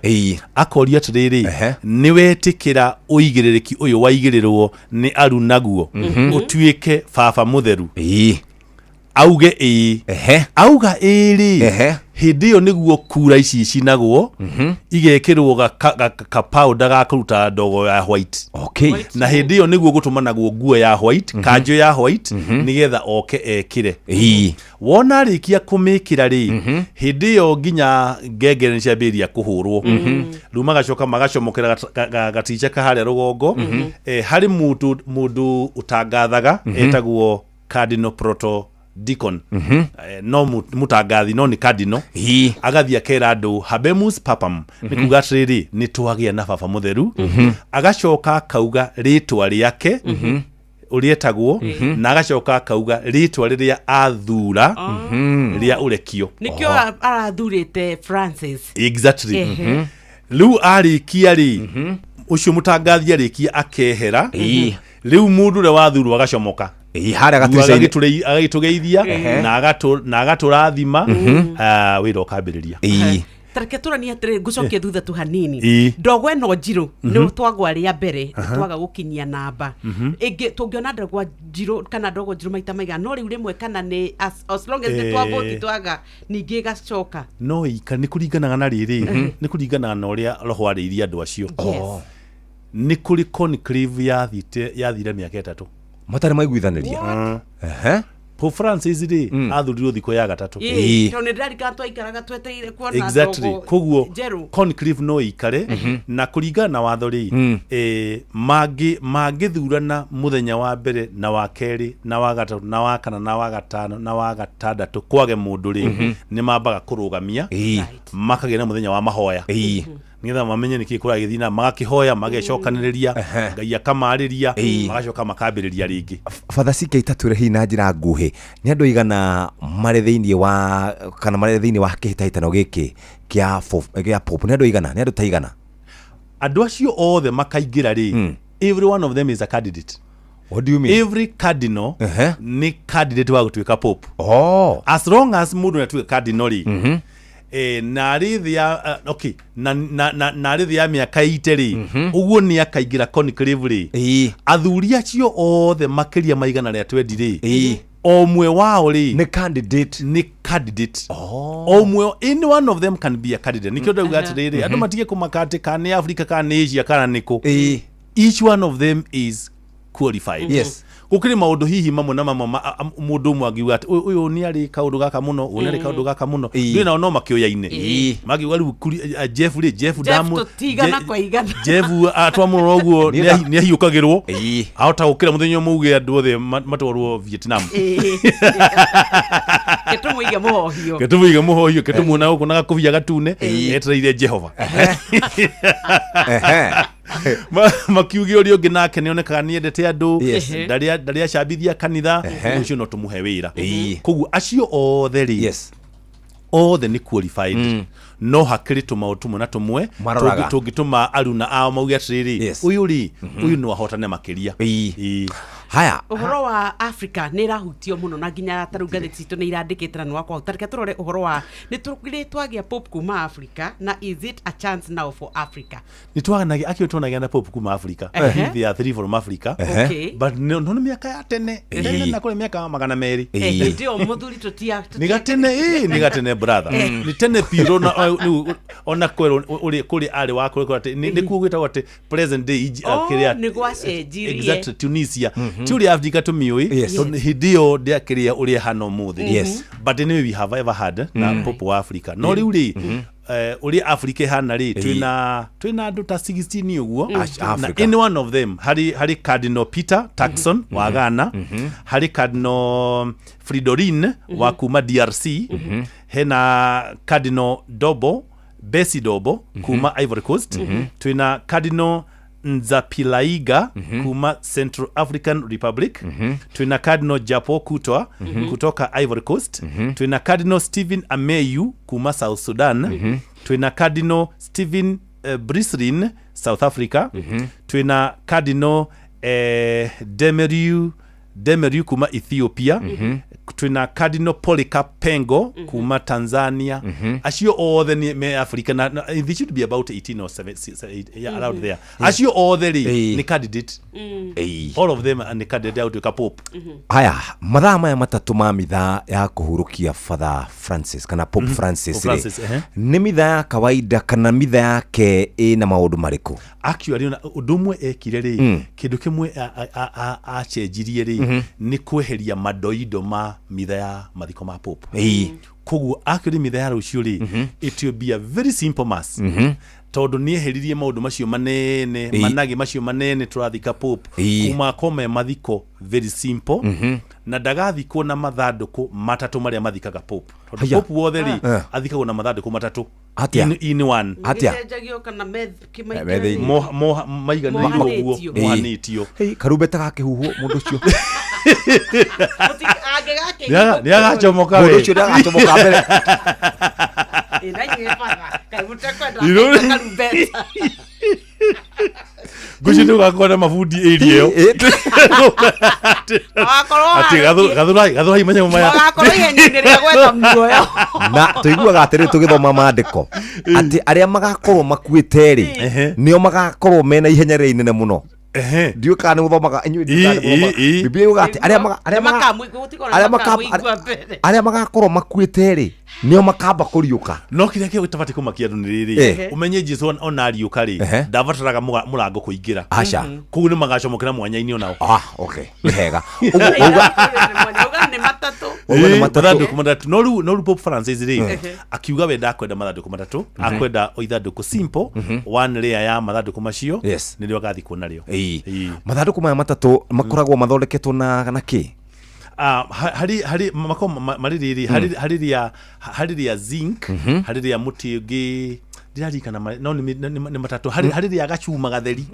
akorio atĩrĩrĩ, nĩ wetĩkĩra ũigĩrĩrĩki ũyũ waigĩrĩrwo nĩ arunaguo ũtuĩke baba mũtheru? Auge ĩĩ. Auga ĩĩ rĩ, hĩndĩ ĩyo nĩguo kura ici icinagwo, igekĩrwo kapauda ga kũruta ndogo ya white. Na hĩndĩ ĩyo nĩguo gũtũmanagwo nguo ya white, kanjũ ya white, nĩgetha oke ekĩre. Wona arĩkia kũmĩkĩra rĩ, hĩndĩ ĩyo nginya ngengere nĩ ciambĩrĩria kũhũrwo. Rĩu magacoka magacomokera gatica kaharĩa rũgongo. Harĩ mũndũ ũtangathaga etagwo cardinal proto deacon. No mũtangathi, no nĩ cardinal. Agathiĩ akera andũ "Habemus papam", nĩ kuga atĩrĩrĩ, nĩ twagĩa na baba mũtheru. Agacoka akauga rĩtwa rĩake. Ũrĩa etagwo, na agacoka akauga rĩtwa rĩrĩa athura rĩa ũrekio. Nĩkĩo arathurĩte Francis. Exactly. Rĩu arĩkia rĩ, ũcio mũtangathi arĩkia akehera. Rĩu mũndũ ũrĩa wathurwo agacomoka. Harĩa gatuica-inĩ. Agagĩtũgeithia na agatũrathima, wĩra ũkambĩrĩria. Tareke tũranie atĩrĩrĩ, ngũcokie thutha tu hanini. Ndogo ĩno njirũ nĩ twagwa rĩa mbere, twaga gũkinyia namba ĩngĩ. Tũngĩona ndegwa njirũ kana ndogo njirũ maita maigana, no rĩu rĩmwe kana nĩ as long as nĩ twavoti twaga ningĩ ĩgacoka? No ika nĩ kũringanaga na rĩrĩ, nĩ kũringanaga na ũrĩa roho arĩirie andũ acio. Nĩ kũrĩ conclave yathite yathire mĩaka 3 matarĩ maiguithanĩria. Pope Francis rĩ, athurirwo thikũ ya gatatũ. Ĩĩ, tondũ nĩ ndĩrarikana twaikaraga twetereire kuona ndogo Koguo njerũ. Conclave no ikare, na kũringana na watho rĩ, mangĩthurana mũthenya wa mbere na wa kerĩ na wa gatatũ na wa kana na wa gatano na wa gatandatũ kwage mũndũ rĩ, nĩ mambaga kũrũgamia, makagĩa na mũthenya wa mahoya nĩgetha mamenye nĩkĩ kũragĩthiĩ, na magakĩhoya, magecokanĩrĩria, Ngai akamarĩria, magacoka makambĩrĩria rĩngĩ. Father CK, tatwĩre hihi na njĩra nguhĩ, nĩ andũ aigana marĩ thĩinĩ wa kana marĩ thĩinĩ wa kĩhĩtahĩtano gĩkĩ kĩa Pope? Nĩ andũ aigana, nĩ andũ ta igana? Andũ acio othe makaingĩra rĩ, every one of them is a candidate. What do you mean? Every cardinal nĩ candidate wa gũtuĩka pope. As long as mũndũ nĩ atuĩka cardinal rĩ, na arĩ thĩ ya okay, na arĩ thĩ ya mĩaka 80 rĩ, ũguo nĩ akaingĩra conclave rĩ, athuri acio othe makĩria ma 120 rĩ, o ũmwe wao rĩ nĩ candidate. Nĩ candidate. O ũmwe, any one of them can be a candidate. Nĩkĩo ndauga atĩrĩrĩ, andũ matige kũmaka atĩ kana nĩ Africa kana nĩ Asia kana nĩ kũ. Each one of them is qualified. Gũkĩrĩ maũndũ hihi mamwe na mamwe mũndũ ũmwe angiuga atĩ ũyũ nĩ arĩ kaũndũ gaka mũno, ũyũ nĩ arĩ kaũndũ gaka mũno. Ndũĩ nao no makĩũyaine, makiuga rĩu Jeff rĩ, Jeff Jeff ndamu tũtigana kwa igana. Jeff twamũrora ũguo nĩ ahiũkagĩrwo, ahota gũkĩra mũthenya ũmwe uge andũ othe matwarwo Vietnam. Gĩtũmũige mũhohio. Gĩtũmũige mũhohio, gĩtũmuona gũkũ na gakũbia gatune etereire Jehova. Makiuge ũrĩa ũngĩ nake nĩ onekaga nĩ endete andũ, ndarĩ acambithia kanitha, ũcio no tũmũhe wĩra. Koguo acio othe rĩ, othe nĩ qualified, no hakĩrĩ tũmaũndũ tũmwe na tũmwe Maroraga. tũngĩtũma aruna ao mauge atĩrĩrĩ, ũyũ rĩ, ũyũ no ahotane makĩria. Haya. Ũhoro wa Africa nĩ ĩrahutio mũno, na nginya ta rĩu ngathĩti citũ nĩ irandĩkĩte na nĩ wakwa. Tareke tũrore ũhoro wa nĩ tũrĩ twagĩa pope kuma Africa, na is it a chance now for Africa? Nĩ twaganagia, actually twanagia na pope kuma Africa. They are three from Africa. But no no nĩ mĩaka ya tene tene, na kũrĩ mĩaka 200. Hĩndĩ ĩyo mũthuri tũtia Nĩ gatene, ĩ nĩ gatene brother, nĩ tene biũ. Na rĩu ona kwerwo ũrĩ kũrĩ arĩ wa kũrĩ atĩ nĩ kuo gwĩtagwo atĩ present day Oh, kĩrĩa nĩ gwacenjirie. Exactly, Tunisia. Ti ũrĩa Africa tũmĩũĩ, tondũ hĩndĩ ĩyo ndĩakĩrĩa ũrĩa hana ũmũthĩ. But anyway, we have ever had na pope wa Africa. No rĩu rĩ, ũrĩa Africa ĩhana rĩ, twĩna andũ ta 16 ũguo. Na Africa. any one of them, harĩ Cardinal Peter Turkson wa Ghana, harĩ Cardinal Fridolin wa kuma DRC, hena Cardinal Dobo Besi Dobo kuma Ivory Coast, twĩna Cardinal Nzapilaiga kuma Central African Republic, twĩna Cardinal Japo Kutwa kutoka Ivory Coast, twĩna Cardinal Stephen Ameyu kuma South Sudan, twĩna Cardinal Stephen Brisrin, South Africa, twĩna Cardinal Demeriu kuma Ethiopia, twĩna Cardinal Polycarp Pengo kuma Tanzania. Acio othe nĩ me Africa, na they should be about 18 or 7, 6, 8, yeah, around there. Acio othe rĩ, nĩ candidate. All of them nĩ candidate ya gũtuĩka pope. Haya, mathaa maya 3 ma mitha ya kũhurũkia Father Francis kana Pope Francis Pope rĩ, Francis, ehe. Nĩ mitha ya kawaida kana mitha yake ĩna maũndũ marĩkũ? Actually, ona ũndũ ũmwe ekire rĩ, kĩndũ kĩmwe acenjirie rĩ, nĩ kweheria madoido ma mitha ya mathiko ma pope. Koguo actually mitha ya rũciũ rĩ, it will be a very simple mass, tondũ nĩ eheririe maũndũ macio manene, manage macio manene tũrathika pope. Kuma kome mathiko very simple, na ndagathikwo na mathandũkũ 3 marĩa mathikaga pope, tondũ Haya. pope wothe rĩ, Ah. athikagwo na mathandũkũ 3. Atĩa? In one. Atĩa? Gĩcenjagio kana Me thĩinĩ. Maiganĩire ũguo. Mohanĩtio. Mohanĩtio. Hey, karumbeta gakĩhuhwo mũndũ ũcio. Nĩagacomoka. Mũndũ ũcio nĩagacomoka mbere. Ngwĩciria tũgakorwo na mabundi area ĩyo. Atĩ gathũrai manyamũ maya. Magakorwo ihenya-inĩ rĩa gwetha muoyo. Na tũiguaga atĩrĩ tũgĩthoma maandĩko atĩ arĩa magakorwo makuĩte rĩ, nĩo magakorwo mena ihenya rĩrĩa inene mũno. Ndiũĩ kana nĩ mũthomaga inyuĩ, ndiũĩ kana nĩ mũthomaga. Biblia yugaga atĩ arĩa magakorwo makuĩte rĩ, nĩo makamba kũriũka. No kĩrĩa kĩo gĩtabatiĩ kũmakia andũ nĩ rĩrĩ, ũmenye Jesu ona ariũka rĩ, ndabataraga mũrango kũingĩra. Aca. Koguo nĩ magacomokera mwanya-inĩ onao. Ah, okay, nĩ hega. Ũguo uga nĩ matatũ. Ũguo nĩ matatũ. Mathandũkũ matatũ. No rĩu Pope Francis rĩ, akiuga we ndakwenda mathandũkũ matatũ, akwenda o ithandũkũ simple, one layer ya mathandũkũ macio. Nĩrĩo agathikwo narĩo. Ĩĩ. Mathandũkũ maya matatũ makoragwo mathondeketwo na kĩ? Ah, harĩ makoragwo marĩ rĩrĩ, harĩ rĩa zinc, harĩ rĩa mũtĩ ũngĩ ndiririkana, no nĩ matatũ, harĩ rĩa gacuma gatheri.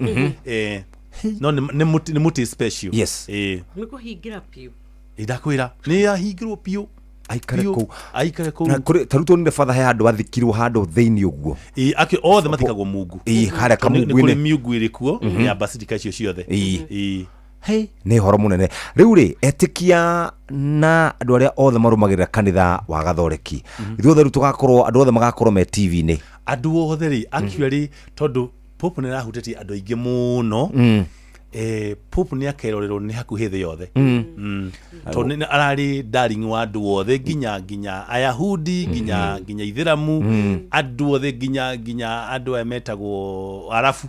No nĩ mũtĩ special. Nĩ kũhingĩra biũ. Ndakwĩra nĩ ahingĩrwo biũ. Aikare Biũ. kũu. Aikare kũu. Na kũrĩ ta rĩu tuonire batha he handũ athikirwo handũ thĩinĩ ũguo. Ĩĩ, akĩ othe mathikagwo mungu. Ĩĩ, harĩa Tondũ nĩ kamungu-inĩ. kũrĩ miungu ĩrĩ kuo ya basilica icio ciothe. Ĩĩ. Hey, nĩ ũhoro mũnene. Rĩu rĩ, etĩkia na andũ arĩa othe marũmagĩrĩra kanitha wa Gathoreki, ithuothe rĩu tũgakorwo, andũ othe magakorwo me TV-inĩ. Andũ othe rĩ, actually, tondũ Pope nĩ arahutĩtie andũ aingĩ mũno. Pope nĩ akerorerwo nĩ hakuhĩ thĩ yothe. Tondũ nĩ ararĩ darling wa andũ othe, nginya Ayahudi, nginya Ithĩramu, andũ othe, nginya andũ aya metagwo Arabu,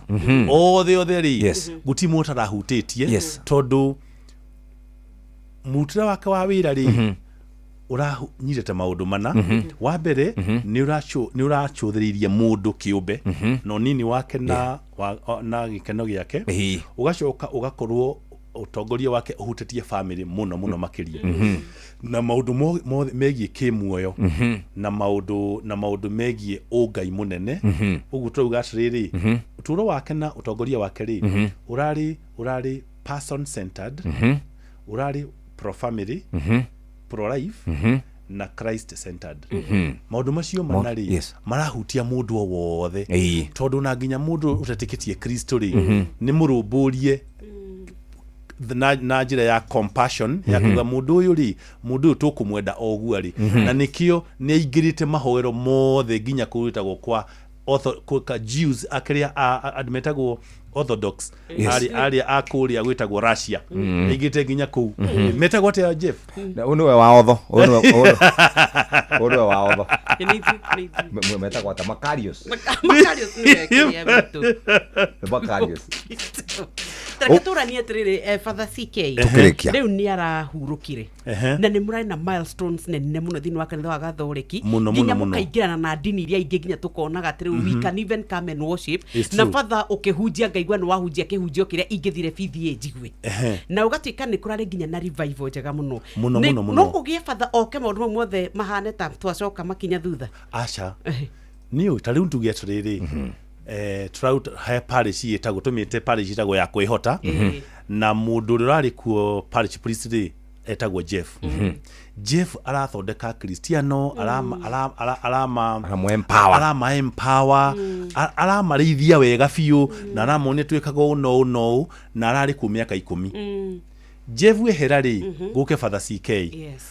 othe othe rĩ, gũtirĩ mũndũ ũtarahutĩtie. Tondũ mũrutĩre wake wa wĩra rĩ, ũranyitĩte maũndũ mana. Wa mbere, nĩ ũracũthĩrĩirie mũndũ kĩũmbe na ũnini wake na gĩkeno gĩake. Ũgacoka ũgakorwo ũtongoria wake ũhutĩtie family mũno mũno makĩria, na maũndũ mothe megiĩ kĩmuoyo, na maũndũ megiĩ ũngai mũnene. Ũguo tũrauga atĩrĩrĩ, ũtũũro wake na ũtongoria wake rĩ, ũrarĩ person centered, ũrarĩ pro family, pro life, na Christ centered. Maũndũ macio mana rĩ, marahutia mũndũ o wothe, tondũ na nginya mũndũ ũtetĩkĩtie Kristo rĩ, nĩ mũrũmbũrie na njĩra ya compassion ya kuga mũndũ ũyũ rĩ, mũndũ ũyũ tũkũmwenda o ũguo rĩ. Na nĩkĩo nĩ aingĩrĩte mahoero mothe, nginya kũu gwĩtagwo kwa Jews akĩrĩa andũ metagwo Orthodox, arĩa a kũrĩa gwĩtagwo Russia. Aingĩrĩte nginya kũu. Metagwo atĩa, Jeff? Na ũyũ nĩwe wa otho, ũyũ nĩwe wa otho. Nĩ ithuĩ, nĩ ithuĩ. Metagwo ata? Makarios. Makarios nĩwe kĩrĩa witũ. Nĩ Makarios. Tareke tũranie atĩrĩrĩ, Father CK. Tũkĩrĩkia. Rĩu nĩ arahurũkire, na nĩ mũrarĩ na milestones nene mũno thĩinĩ wa kanitha wa Gathoreki, Mũno, nginya mũno, mũno. mũkaingĩrana na ndini iria ingĩ, nginya tũkonaga atĩ rĩu we can even come and worship. It's Na true. Father, ũkĩhunjia ngaigua nĩ wahunjia kĩhunjio kĩrĩa ingĩthire bithi njigue, na ũgatuĩka nĩ kũrarĩ nginya na revival njega mũno. Mũno, mũno, mũno. No kũgĩe Father oke maũndũ mau mothe mahane ta twacoka makinya thutha? Aca, niũ ta rĩu tuge atĩrĩrĩ, tũrauta he parish ĩtagwo, tũmĩte parish ĩtagwo ya kwĩhota, na mũndũ ũrĩa ũrarĩ kuo parish priest rĩ, etagwo Jeff. Jeff arathondeka Kristiano, arama arama Aramũ-empower. arama empower, aramarĩithia wega biũ, na aramonia twĩkaga ũũ na ũũ na ũũ, na ararĩ kuo mĩaka 10. Jeff ehera rĩ, gũke Father CK.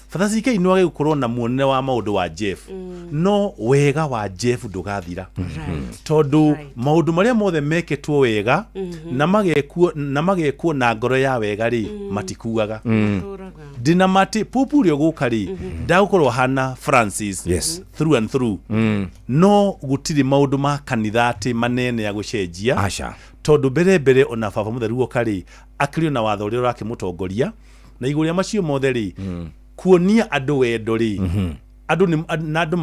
Father CK no age gũkorwo na muonere wa maũndũ wa Jeff, no wega wa Jeff ndũgathira, tondũ maũndũ marĩa mothe mekĩtwo wega na magekwo na ngoro ya wega rĩ, matikuaga. Ndĩna matĩ pupu ũrĩa ũgũka rĩ, ndagũkorwo hana Francis through and through, no gũtirĩ maũndũ ma kanitha atĩ manene ya gũcenjia. Aca. Tondũ mbere mbere ona baba mũtheru oka rĩ, akĩrĩ na watho ũrĩa ũrakĩmũtongoria, na igũrũ rĩa macio mothe rĩ, kuonia andũ wendo rĩ, andũ nĩ na andũ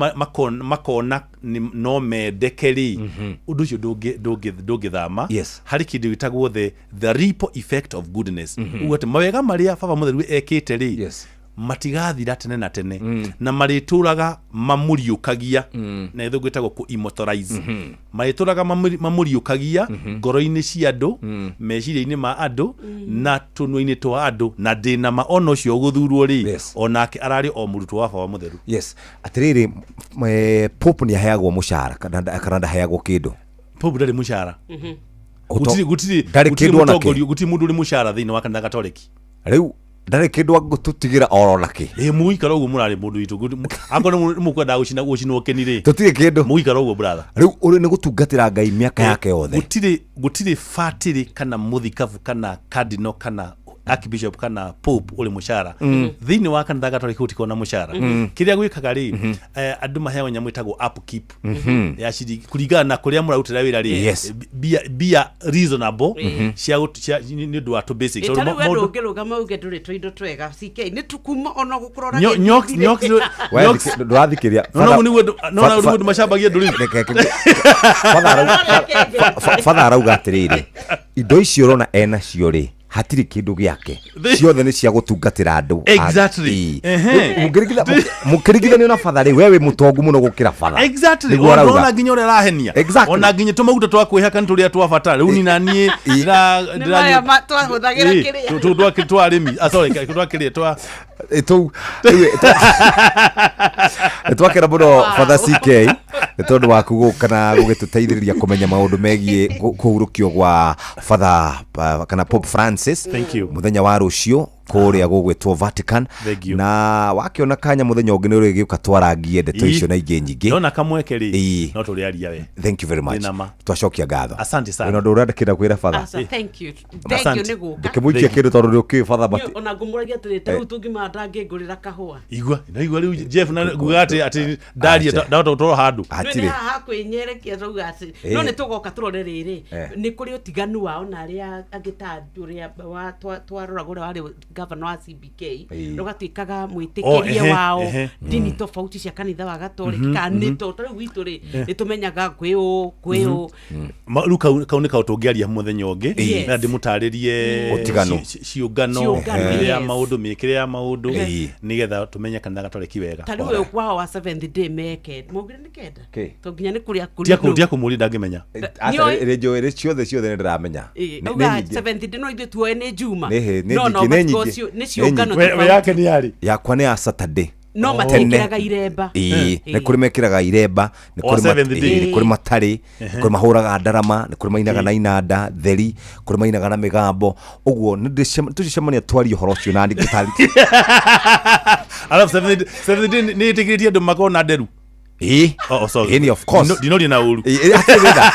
makona no mendeke rĩ, ũndũ ũcio ndũngĩthama. Harĩ kĩndũ gĩtagwo the ripple effect of goodness, ũguo atĩ mawega marĩa baba mũtheru ekĩte rĩ, Matigathira tene na tene na marĩtũraga mamũriũkagia, na gĩthũngũ ĩtagwo kũ immortalize. Marĩtũraga mamũriũkagia ngoro-inĩ cia andũ, meciria-inĩ ma andũ na tũnua-inĩ twa andũ. Na ndĩna ma ona ũcio ũgũthurwo rĩ, onake ararĩ o mũrutwo wa Baba Mũtheru. Yes, atĩrĩrĩ, Pope nĩ aheagwo mũcara kana ndaheagwo kĩndũ? Pope ndarĩ mũcara. Gũtirĩ gũtirĩ Ndarĩ gũtirĩ kĩndũ ona kĩ. Mũtongoria, gũtirĩ mũndũ ũrĩ mũcara thĩinĩ wa kanitha Katoliki. Rĩu ndarĩ kĩndũ angĩtũtigĩra oro nakĩ? Ĩ, mũgũikara ũguo mũrarĩ mũndũ witũ. Akorwo nĩ mũkwendaga gũcinwo kĩni rĩ, Tũtirĩ kĩndũ. Mũgũikara ũguo, brother. Rĩu ũrĩ nĩ gũtungatĩra Ngai mĩaka yake yothe. Gũtirĩ batĩrĩ kana mũthikabu kana cardinal kana archbishop kana pope ũrĩ mũcara. Thĩinĩ wa kanitha Katoliki gũtikoragwo na mũcara. Kĩrĩa gwĩkaga rĩ, andũ maheagwo nyamũ ĩtagwo upkeep ya ciringi kũringana na kũrĩa mũrarutĩra wĩra rĩ, mbia reasonable cia nĩ ũndũ wa tũ basics. Ta Tondũ rĩu we maũndũ- ndũngĩrũgama uge ndũrĩ tũindo twega CK nĩ tukuma ona gũkũrora We ndũrathikĩria. No, no, nĩguo no, no, nĩguo andũ macambagia ndũrĩ. Father arauga atĩrĩrĩ, indo icio ũrona enacio rĩ, hatirĩ kĩndũ gĩake, ciothe nĩ cia gũtungatĩra andũ. Exactly. Ĩĩ. Ehe. Mũkĩringithanio na father rĩ, we wĩ mũtongu mũno gũkĩra father. Exactly. Nĩguo arauga. Ona nginya ũrĩa arahenia. Exactly. Ona nginya tũmaguta twa kwĩhaka nĩ tũrĩa twa bata. Rĩu ni na niĩ Nĩ maya twahũthagĩra kĩrĩa. Twa arĩmi. Ah, sorry, twa kĩrĩa twa Tũu nĩ twakena mũno, Father CK, nĩ tondũ waku gũka na gũgĩtũteithĩrĩria kũmenya maũndũ megiĩ kũhurũkio gwa Father kana Pope Francis. Thank you. Mũthenya wa rũciũ kũrĩa gũgwĩtwo Vatican. Thank you. Na wakĩona kanya mũthenya ũngĩ nĩ ũrĩgĩũka twarangie ndeto icio na ingĩ nyingĩ. Ndona kamweke rĩ, Ĩĩ. no tũrĩaria we. Thank you very much. Ndĩna ma. Twacokia ngatho. Asante sana. Wĩna ũndũ ũrandĩkĩra kwĩra Father? Aca, thank you, thank you nĩ gũka. Ndĩkĩmũikia kĩndũ tondũ nĩ ũkĩũĩ Father Niĩ ona ngũmũragia atĩrĩ, ta rĩu tũngiuma ndangĩngũrĩra kahũa. Igua, na igua rĩu Jeff na nguga atĩ ndaria Acha. ndahota gũtwarwo handũ. Nĩ haha kwĩnyerekia tauga atĩ no nĩ tũgoka tũrore rĩrĩ, nĩ kũrĩ ũtiganu wao na arĩa angĩ ta ũrĩa twarora ũrĩa warĩ gavana wa CBK, rũgatuĩkaga mwĩtĩkĩrie wao ndini tofauti cia kanitha wa Gatoriki, kana nĩ to ta rĩu gwitũ rĩ, nĩ tũmenyaga kwĩ ũ kwĩ ũ. Rĩu kau nĩ kaũ tũngĩaria mũthenya ũngĩ na ndĩmũtarĩrie Ũtiganu. Ciũngano, Ciũngano, mĩkĩre ya yes. maũndũ, mĩkĩre ya maũndũ, nĩgetha tũmenye kanitha Gatoreki wega. Ta rĩu ũyũ kwao wa Seventh Day meke maugire nĩ kenda Kĩ? to nginya nĩ kũrĩa kũrĩ Tia kũmũria ndangĩmenya. Nĩoĩ. Rĩ njũĩ rĩ ciothe ciothe nĩ ndĩramenya. Nĩ Auga nyingĩ. Seventh Day no ithuĩ tuoe nĩ Juma. Nĩ No no nyingĩ, nĩ matikoo nyingĩ. nĩ Nĩ ciũngano nyingĩ. We tofauti. yake nĩ yarĩ Yakwa nĩ ya Saturday. No Tene. matiĩkĩraga iremba. Ĩĩ, nĩ kũrĩ mekĩraga iremba, nĩ O kũrĩ Seventh Day. ĩĩ, nĩ kũrĩ matarĩ, nĩ kũrĩ mahũraga ndarama, nĩ kũrĩ mainaga na inanda theri, kũrĩ mainaga na mĩgambo ũguo. Nĩ tũcemania twarie ũhoro ũcio na ngĩtarĩria. Alafu Seventh Day nĩ ĩtĩkĩrĩtie andũ makorwo na nderu? Ĩĩ. Oh, sorry. Ĩĩ, ni of course. Ndinoria na ũru. Ĩĩ, ĩĩ, hatirĩ thĩna.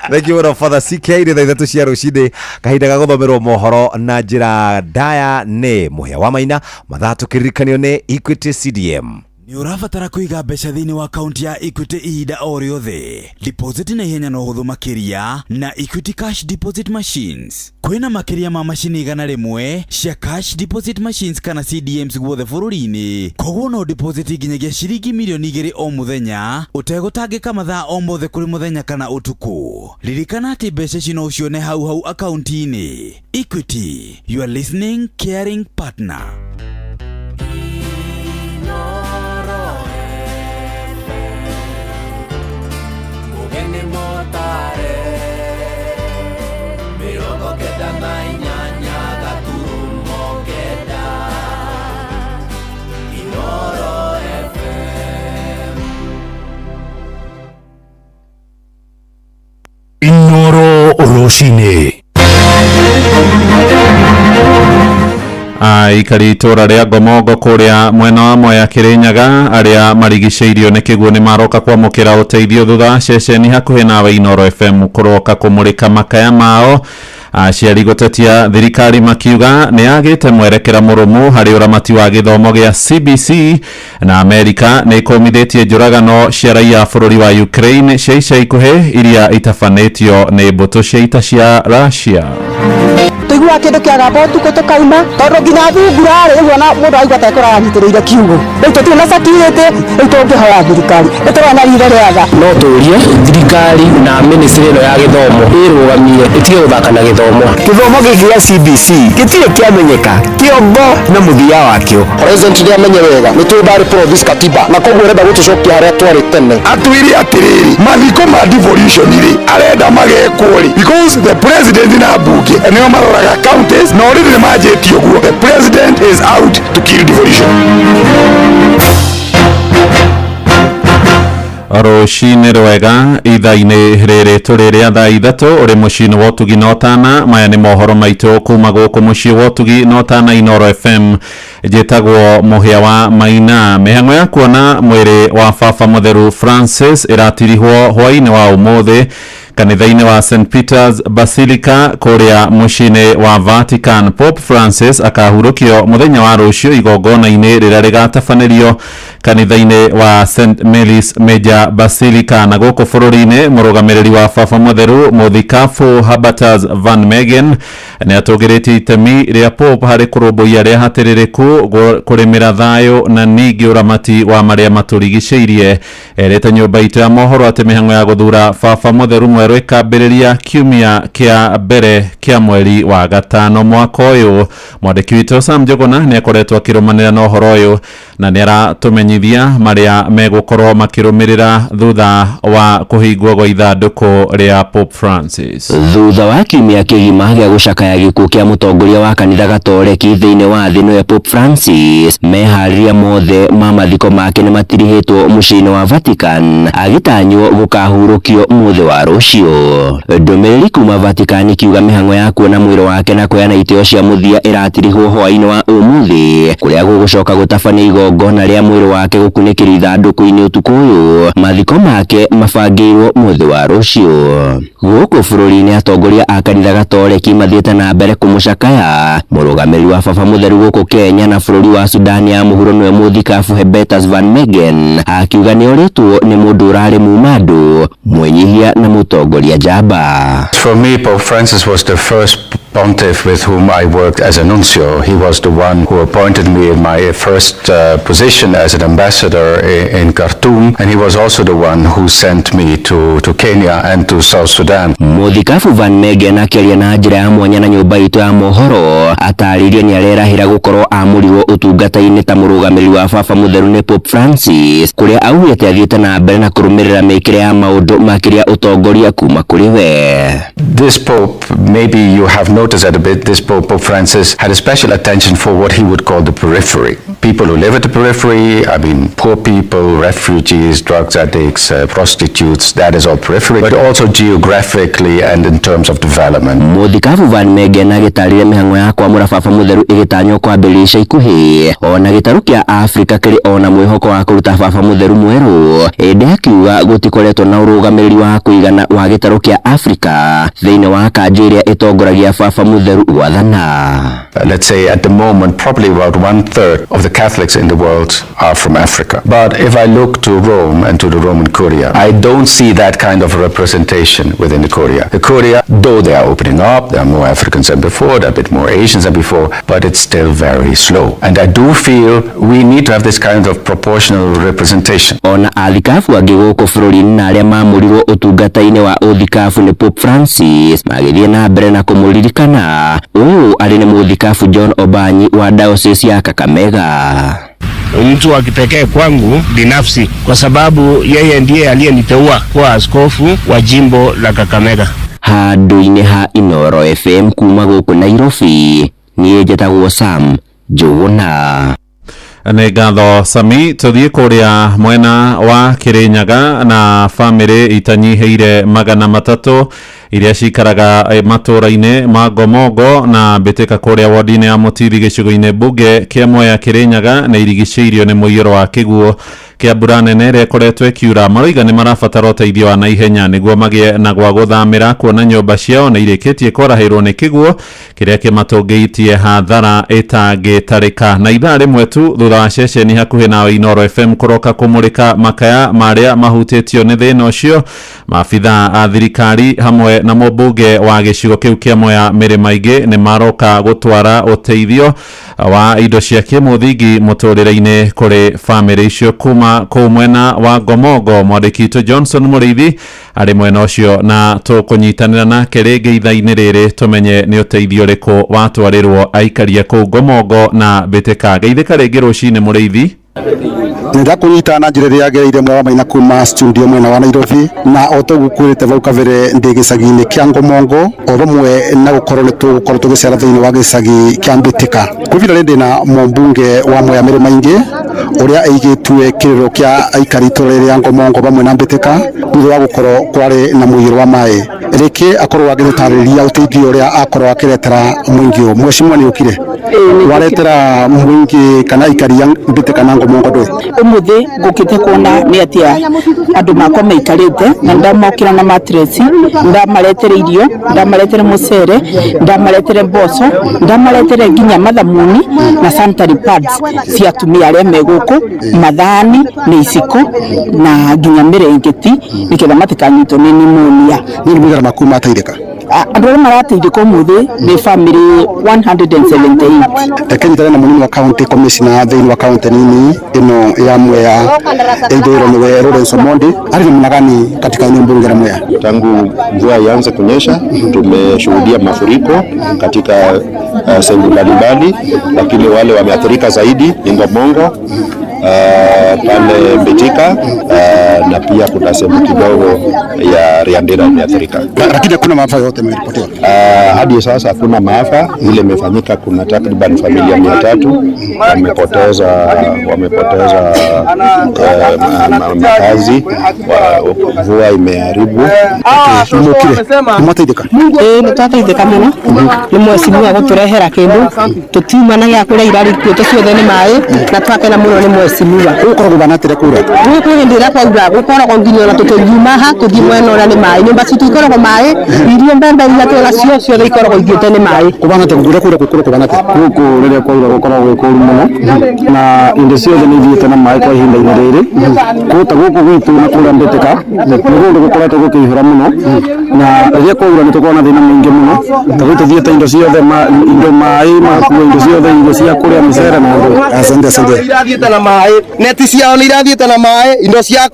Thank you mũno, Father CK. Nĩ thaa 3 cia rũcinĩ, kahinda ga gũthomerwo mohoro na njĩra ndaya nĩ Mũhĩa wa Maina. Mathaa tũkĩririkanio nĩ Equity CDM. Nĩ ũrabatara kũiga mbeca thĩinĩ wa akaunti ya Equity ihinda o rĩothe. Deposit na ihenya na ũhũthũ makĩria na Equity Cash Deposit Machines. Kwĩna makĩria ma macini 100 cia Cash Deposit Machines kana CDMs guothe bũrũri-inĩ. Koguo no deposit nginyagia ciringi mirioni 2 o mũthenya ũtegũtangĩka, mathaa o mothe kũrĩ mũthenya kana ũtukũ. Ririkana atĩ mbeca ici no ũcione hau hau akaunti-inĩ. Equity, your listening, caring partner. Mugeni motare 98.9 Inoro FM. Inoro Rũcinĩ. Aikari itũra rĩa Ngomongo kũrĩa mwena wa Mwea Kĩrĩnyaga arĩa marigicĩirio nĩ kĩguũ nĩ maroka kwamũkĩra ũteithio thutha wa ceceni hakuhĩ nawe Inoro FM kũroka kũmũrĩka makaya mao. Aciari gũtetia thirikari makiuga nĩ yagĩte mwerekera mũrũmu harĩ ũramati wa gĩthomo gĩa CBC. Na Amerika nĩ ĩkũmithĩtie njũragano cia raia a bũrũri wa Ukraine cia ica ikuhĩ iria itabanĩtio nĩ mbũtũ cia ita cia Russia. Tũiguaga kĩndũ kĩagamba ũtukũ tũkauma tondũ nginya thungura rĩ rĩu ona mũndũ aigua ta ekũranyitĩrĩire kiugũ. Rĩu tũtirĩ na security, rĩu tũngĩhoya thirikari nĩtũranyarire rĩatha. No tũrie thirikari na ministry ĩno ya gĩthomo ĩrũgamie ĩtige gũthaka na gĩthomo. Gĩthomo gĩkĩ gĩa CBC gĩtirĩ kĩamenyeka kĩongo na mũthia wakĩo. President nĩ amenye wega nĩ twĩ ndarĩ pro this katiba na koguo arenda gũtũcokia harĩa twarĩ tene. Atwire atiriri, mathiko ma devolution rĩ arenda magekwo rĩ, because the president na mbunge nĩo maroraga counties na already nĩ manjĩtie ũguo. The president is out to kill devolution. Rũcinĩ rwega ithaa-inĩ rĩrĩ tũrĩ rĩa thaa 3 ũrĩ mũciĩ-inĩ wa ũtugi na ũtana. Maya nĩ mohoro maitũ kuma gũkũ mũciĩ wa ũtugi na ũtana Inooro FM. Njĩtagwo Mũhĩa wa Maina. Mĩhang'o ya kuona mwĩrĩ wa Baba Mũtheru Francis ĩratirihwo hwaĩ-inĩ wa ũmũthĩ kanitha-inĩ wa St Peter's Basilica kũrĩa mũciĩ-inĩ wa Vatican. Pope Francis akahurũkio mũthenya wa rũciũ igongona-inĩ rĩrĩa rĩgatabanĩrio kanitha-inĩ wa St Mary's Major Basilica. Na gũkũ bũrũri-inĩ, mũrũgamĩrĩri wa Baba Mũtheru Mũthikabu Hubertus van Megen nĩ atũgĩrĩtie itemi rĩa Pope harĩ kũrũmbũiya arĩa hatĩrĩrĩku, kũrĩmĩra thayũ na ningĩ ũramati wa marĩa matũrigicĩirie. Erĩte nyũmba itũ ya mohoro atĩ mĩhang'o ya gũthura Baba Mũtheru mwerũ ĩkambĩrĩria kiumia kĩa mbere kĩa mweri wa gatano mwaka ũyũ. Mwandĩki witũ Sam Njuguna nĩ akoretwo akĩrũmanĩra na ũhoro ũyũ na nĩ aratũmenyithia marĩa megũkorwo makĩrũmĩrĩra thutha wa kũhingwo gwa ithandũkũ rĩa Pope Francis. Thutha wa kiumia kĩgima gĩa gũcakaya gĩkuũ kĩa mũtongoria wa kanitha Gatoreki thĩinĩ wa thĩ nĩwe Pope Francis, meharĩria mothe ma mathiko make nĩ matirihĩtwo mũciĩ-inĩ wa Vatican agĩtanywo gũkahurũkio mũthĩ wa rũciũ. Ndũmĩrĩri kuma Vatican ikiuga mĩhang'o ya kuona mwĩrĩ wake na kũheana itĩo cia mũthia ĩratirihwo hwaĩ-inĩ wa ũmũthĩ, kũrĩa gũgũcoka gũtabania igongona rĩa mwĩrĩ wake gũkunĩkĩrio ithandũkũ-inĩ ũtukũ ũyũ. Mathiko make mabangĩirwo mũthĩ wa rũciũ. Gũkũ bũrũri-inĩ atongoria a kanitha Gatoreki mathiĩte na mbere kũmũcakaya. Mũrũgamĩrĩri wa Baba Mũtheru gũkũ Kenya na bũrũri wa Sudan ya mũhuro nĩwe mũthikabu Hubertus van Megen akiuga nĩ orĩtwo nĩ mũndũ ũrarĩ muma andũ, mwĩnyihia na mũtongoria njamba. For me, Pope Francis was the first pontiff with whom I worked as a nuncio. He was the one who appointed me in my first position as an ambassador in Khartoum, and he was also the one who sent me to Kenya and to South Sudan. Mũthikabu Van Megen akĩaria na njĩra ya mwanya na nyũmba itũ ya mohoro atarĩirie nĩ arerahĩra gũkorwo amũrirwo ũtungata-inĩ ta mũrũgamĩrĩri wa Baba Mũtheru nĩ Pope Francis, kũrĩa augĩte athiĩte na mbere na kũrũmĩrĩra mĩkĩre ya maũndũ makĩria ũtongoria kuma kũrĩ we. This Pope, maybe you have noticed that a bit, this Pope, Pope Francis, had a special attention for what he would call the periphery. People who live at the periphery, I mean, poor people, refugees, drugs addicts, prostitutes, that is all periphery, but also geographically and in terms of development. Mũthikabu Van Megen agĩtarĩria mĩhang'o ya kwamũra Baba Mũtheru ĩgĩtanywo kwambĩrĩria ica ikuhĩ, ona gĩtarũ kĩa Afrika kĩrĩ ona mwĩhoko wa kũruta Baba Mũtheru mwerũ, ĩndĩ akiuga gũtikoretwo na ũrũgamĩrĩri wa kũigana wa gĩtarũ kĩa Afrika thĩinĩ wa kanjũ ĩrĩa ĩtongoragia Baba Mũtheru gwathana. Let's say at the moment, probably about 1/3 of the Catholics in the world are from Africa. But if I look to Rome and to the Roman Curia, I don't see that kind of representation within the Curia. The Curia, though they are opening up, there are more Africans than before, there are a bit more Asians than before, but it's still very slow. And I do feel we need to have this kind of proportional representation. Ona athikabu angĩ gũkũ bũrũri-inĩ na arĩa mamũrirwo ũtungata-inĩ wa ũthikabu nĩ Pope Francis magĩthiĩ na mbere na kũmũririkana. Ũyũ arĩ nĩ mũthikabu John Obanyi wa Diocese ya Kakamega. Mtu wa kipekee kwangu binafsi kwa sababu yeye ndiye aliyeniteua kuwa askofu wa jimbo la Kakamega. Handũ-inĩ ha Inooro FM kuma gũkũ Nairobi, niĩ njĩtagwo Sam Njuguna. Nĩ ngatho Sami. Tũthiĩ kũrĩa mwena wa Kĩrĩnyaga na bamĩrĩ itanyihĩire 300 iria cikaraga matũũra-inĩ ma Ngomongo na Mbĩtĩka kũrĩa wodi-inĩ ya Mũtithi gĩcigo-inĩ mbunge kĩa Mwea Kĩrĩnyaga nĩ irigicĩirio nĩ mũiyũro wa kĩguũ Kĩa mbura nene ĩrĩa ĩkoretwo ĩkiura. Maroiga nĩ marabatara ũteithio wa naihenya nĩguo magĩe na gwa gũthamĩra, kuona nyũmba ciao nĩ irĩkĩtie kwarahĩrwo nĩ kĩguũ kĩrĩa kĩmatũngĩitie hathara ĩtangĩtarĩka. Na ithaa rĩmwe tu thutha wa ceceni hakuhĩ nawe Inooro FM kũroka kũmũrĩka makaya marĩa mahutĩtio nĩ thĩna ũcio, maabithaa a thirikari hamwe na mũmbunge wa gĩcigo kĩu kĩa Mwea Mĩrĩma Ingĩ nĩ maroka gũtwara ũteithio wa indo cia kĩmũthingi mũtũrĩre-inĩ kũrĩ bamĩrĩ icio kuma kũu mwena wa Ngomongo. Mwandĩki witũ Johnson Mũrĩithi arĩ mwena ũcio na tũkũnyitanĩra nake rĩngĩ ithaa-inĩ rĩrĩ tũmenye nĩ ũteithio ũrĩkũ watwarĩrwo aikaria kũu Ngomongo na Mbĩtĩka. Geithĩka rĩngĩ rũcinĩ Mũrĩithi. Nĩndakũnyita na njĩra ĩrĩa yagĩrĩire mwena wa Maina kuma studio mwena wa Nairobi, na o ta ũguo kwĩrĩte vau kabere ndĩ gĩcagi-inĩ kĩa Ngomongo o vamwe na gũkorwo nĩ tũgũkorwo tũgĩcera thĩinĩ wa gĩcagi kĩa Mbĩtĩka. Kwa ihinda rĩrĩ ndĩna mũmbunge wa Mwea Mĩrĩma Ingĩ ũrĩa ĩigĩtue kĩrĩro kĩa aikari itũra rĩrĩ rĩa Ngomongo vamwe na Mbĩtĩka thutha wa gũkorwo kwarĩ na mũiyũro wa maĩ. Rĩngĩ akorwo agĩtũtarĩria ũteithio ũrĩa akorwo akĩretera mũingĩ ũyũ. Mheshimiwa nĩ ũkire waretera mũingĩ kana aikari a Mbĩtĩka na Ngomongo ndũĩ? Umuthi ngukite kuona ni atia andu makwa maikarite na ndamokira na matresi, ndamaretere irio, ndamaretere mucere, ndamaretere mboco, ndamaretere nginya mathamuni na sanitary pads cia atumia aria me guku, mathani na iciko na nginya mirengeti niketha matikanyitwo ni pneumonia. Nĩ mũigana maku mateithĩka? Andũ arĩa marateithĩka ũmũthĩ nĩ family 178. Reke nyitane na mũnini wa county commissioner thĩinĩ wa county nini ĩno ya Mwea ithũĩro nĩwe Lawrence Omondi. Arĩ namna gani katika eneo bunge la Mwea? Tangu mvua ianze kunyesha tumeshuhudia mafuriko katika sehemu mbalimbali, lakini wale wameathirika zaidi ni Ngomongo, pale Mbitika, na pia kuna sehemu kidogo ya Riandira imeathirika. Lakini hakuna maafa yote yameripotiwa? Hadi sasa hakuna maafa. Ile imefanyika, kuna takriban familia 300 wamepoteza makazi, mvua imeharibu. Mwateithĩka? Ĩĩ nĩtwateithĩka mũno nĩ mheshimiwa gũtũrehera kĩndũ tũtiuma na gĩa kũrĩa irarikuĩte ciothe nĩ maĩ na twakena mũno nĩ mheshimiwa. Gũkoragwo bana atĩrĩa kura? Gũkũ hĩndĩ ĩrĩa kwaura gũkoragwo nginya ona tũtũngiuma ha tũthiĩ mwena ũrĩa nĩ maĩ, nyũmba citũ ikoragwo maĩ, irio mbembe iria twĩnacio ciothe ikoragwo ithiĩte nĩ maĩ. Kũbana atĩa kũrĩa kura gũkũrũ kũbana atĩa? Gũkũ rĩrĩa kwaura gũkoragwo gwĩ kũru mũno na indo ciothe nĩ ithiĩte na maĩ kwa ihinda-inĩ rĩrĩ. Kũta gũkũ gwitũ na kũrĩa Mbĩtĩka nĩ kũndũ gũkoretwo gũkĩihũra mũno na rĩrĩa kwaura nĩ tũkoragwo na thĩna mũingĩ mũno, ta rĩu tũthiĩte indo ciothe indo maĩ makua indo ciothe, irio cia kũrĩa mĩcere na ndũ. Asante, asante. Irathiĩte na maĩ, neti ciao nĩ irathiĩte na maĩ, indo cia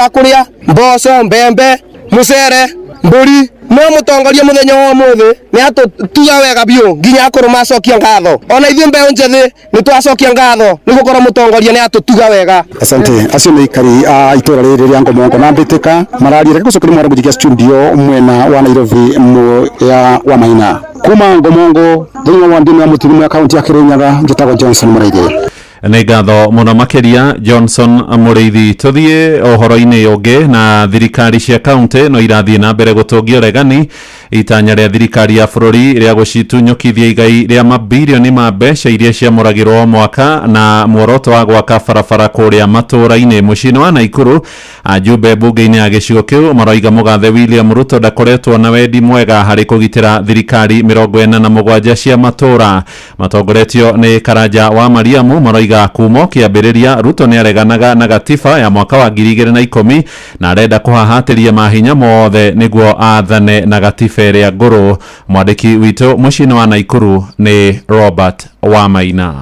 kũrĩa, mboco, mbembe, mũcere, mbũri. No mũtongoria mũthenya wa ũmũthĩ nĩ atũtuga wega biũ nginya akũrũ macokia ngatho. Ona ithuĩ mbeũ njĩthĩ nĩ twacokia ngatho nĩ gũkorwo mũtongoria nĩ atũtuga wega. Asante. Acio nĩ aikari a itũra rĩrĩ rĩa Ngomongo na Mbĩtĩka mararia. Reke gũcokeria mwara mũnjikia studio mwena wa Nairobi ya wa Maina. Kuma Ngomongo thĩinĩ wa ndini ya Mũtirimu ya kaunti ya Kirinyaga, njĩtagwo Johnson Mũrĩithi. Nĩ ngatho mũno makĩria Johnson Mũrĩithi. Tũthiĩ ũhoro-inĩ ũngĩ, na thirikari cia kaunti no irathiĩ na mbere gũtũngia ũregani itanya rĩa thirikari ya bũrũri rĩa gũcitunyũkithia igai rĩa mabirioni ma mbeca iria ciamũragĩrwo mwaka na muoroto wa gwaka barabara kũrĩa matũũra-inĩ. Mũciĩ-inĩ wa Naikuru, ajumbe mbunge-inĩ ya gĩcigo kĩu maroiga mũgathe William Ruto ndakoretwo na wendi mwega harĩ kũgitĩra thirikari 47 cia matũũra. Matongoretio nĩ Karanja wa Mariamu maroiga kuma kĩambĩrĩria Ruto nĩ areganaga na gatiba ya mwaka wa 2010 na arenda kũhahatĩria mahinya mothe nĩguo athane na gatiba ĩrĩa ngũrũ. Mwandĩki witũ mũciĩ-inĩ wa Naikuru nĩ Robert Wamaina.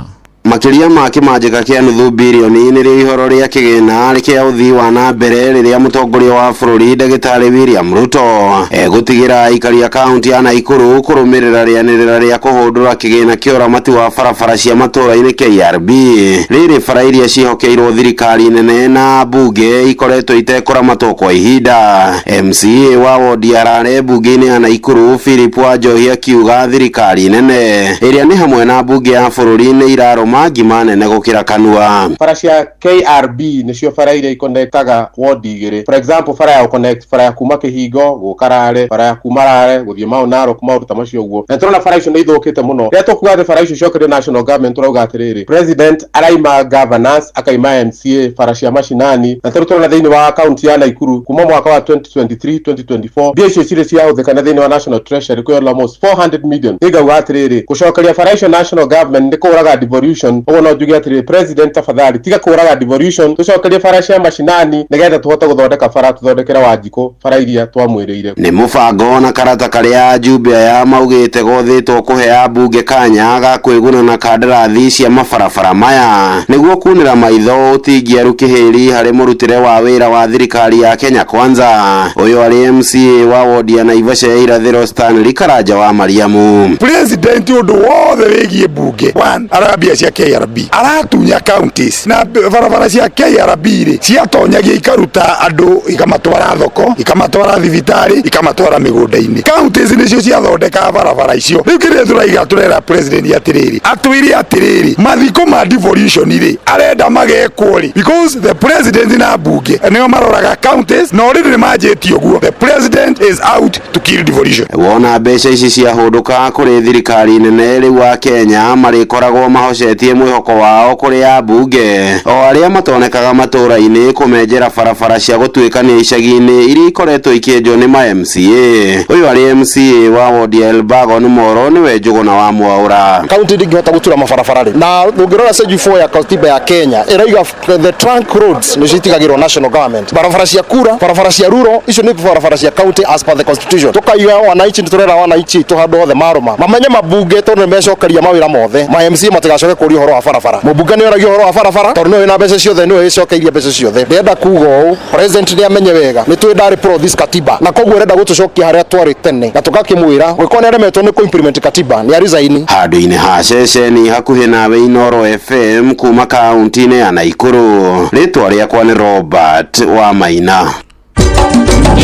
Makĩria ma kĩmanjĩka kĩa nuthu birioni nĩrĩo ihoro rĩa kĩgĩna kĩa ũthii wa na mbere rĩrĩa mũtongoria wa bũrũri ndagĩtarĩ William Ruto egũtigĩra aikari a kaunti ya Naikuru kũrũmĩrĩra rĩanĩrĩra rĩa kũhũndũra kĩgĩna kĩa ũramati wa barabara cia matũũra-inĩ KRB. Rĩrĩ bara iria ciĩhokeirwo thirikari nene na mbunge ikoretwo itekũramatwo kwa ihinda. MCA wa wodi ya Harare mbunge-inĩ ya Naikuru Philip Wanjohi akiuga thirikari nene ĩrĩa nĩ hamwe na mbunge ya bũrũri nĩ irarũma ma ngima nene gũkĩra kanua. Bara cia KRB nĩcio bara iria ikonektaga ward igĩrĩ. For example, bara ya connect bara ya kuma Kĩhingo gũka Rare, bara ya kuma Rare gũthiĩ Mau Narok, maũndũ ta macio ũguo. Na tũrona bara icio nĩ ithũkĩte mũno. Rĩrĩa tũkuga atĩ bara icio icokerio national government, tũrauga atĩrĩrĩ, president araima governors, akaima MCA bara cia mashinani, na tũrĩ tũrona thĩinĩ wa kaunti ya Naikuru kuma mwaka wa 2023 2024 mbia icio cirĩ ciahũthĩka thĩinĩ wa national treasury kwĩ almost 400 million. Nĩngauga atĩrĩrĩ, gũcokeria bara icio national government nĩ kũraga devolution. Ũguo no njuge atĩrĩrĩ, president tafadhali tiga kũraga devolution, tũcokerie bara cia mashinani nĩgetha tũhote gũthondeka bara, tũthondekere Wanjikũ bara iria twamwĩrĩire. Nĩ mũbango na karata karĩa ajumbe aya maugĩte gothĩtwo kũhe ambunge kanya ga kwĩguna na kandarathi cia mabarabara maya nĩguo kunĩra maitho ũtingiaru kĩhĩri harĩ mũrutĩre wa wĩra wa thirikari ya Kenya Kwanza. Ũyũ arĩ MCA wa wodi ya Naivasha ya irathĩro Stanley Karanja wa Mariamu. President ũndũ wothe wĩgiĩ mbunge one arambia cia KRB aratunya counties na barabara cia KRB rĩ ciatonyagia ikaruta andũ ikamatwara thoko, ikamatwara thibitarĩ, ikamatwara mĩgũnda-inĩ. Counties nĩcio ciathondekaga barabara icio. Rĩu kĩrĩa tũraiga tũrera president atĩrĩrĩ, atwĩre atĩrĩrĩ, mathiko ma devolution rĩ arenda magekwo rĩ, because the president na mbunge nĩo maroraga counties na already nĩmanjĩtie ũguo. The president is out to kill devolution. Wona mbeca ici ciahũndũka kũrĩ thirikari nene rĩu wa Kenya marĩkoragwo mahocetie mwĩhoko wao kũrĩ ambunge o arĩa matonekaga matũra-inĩ kũmenjera barabara cia gũtuĩkania icagi-inĩ iria ikoretwo ikĩenjwo nĩ ma MCA. Ũyũ arĩ MCA wa wodi ya Elbagon Moro nĩwe Njũgũna wa Mwaũra. Kaunti ndingĩhota gũtura mabarabara rĩ, na ũngĩrora section 4 ya katiba ya Kenya ĩrauga the trunk roads nĩcio itigagĩrwo national government, barabara cia kura, barabara cia rural, icio nĩ barabara cia county as per the constitution. Tukaiga wananchi, nĩ tũrera wananchi aitũ handũ hothe marũma mamenye mabunge tondũ nĩmecokeria mawĩra mothe. Ma MCA matigacoke kũria ũhoro wa barabara, mũmbunge nĩ oragia ũhoro wa barabara tondũ nĩwe wĩna mbeca ciothe, nĩwe wĩcokeirie mbeca ciothe. Ndĩrenda kuga ũũ, president nĩ amenye wega nĩ twĩ ndarĩ pro this katiba, na koguo arenda gũtũcokia harĩa twarĩ tene, na tũgakĩmwĩra gwĩkorwo nĩ aremetwo nĩ kũ-implement katiba nĩ arisaini. Handũ-inĩ ha ceceni hakuhĩ nawe Inooro FM kuma kaunti-inĩ ya Naikuru, rĩtwa rĩakwa nĩ Robert wa Maina.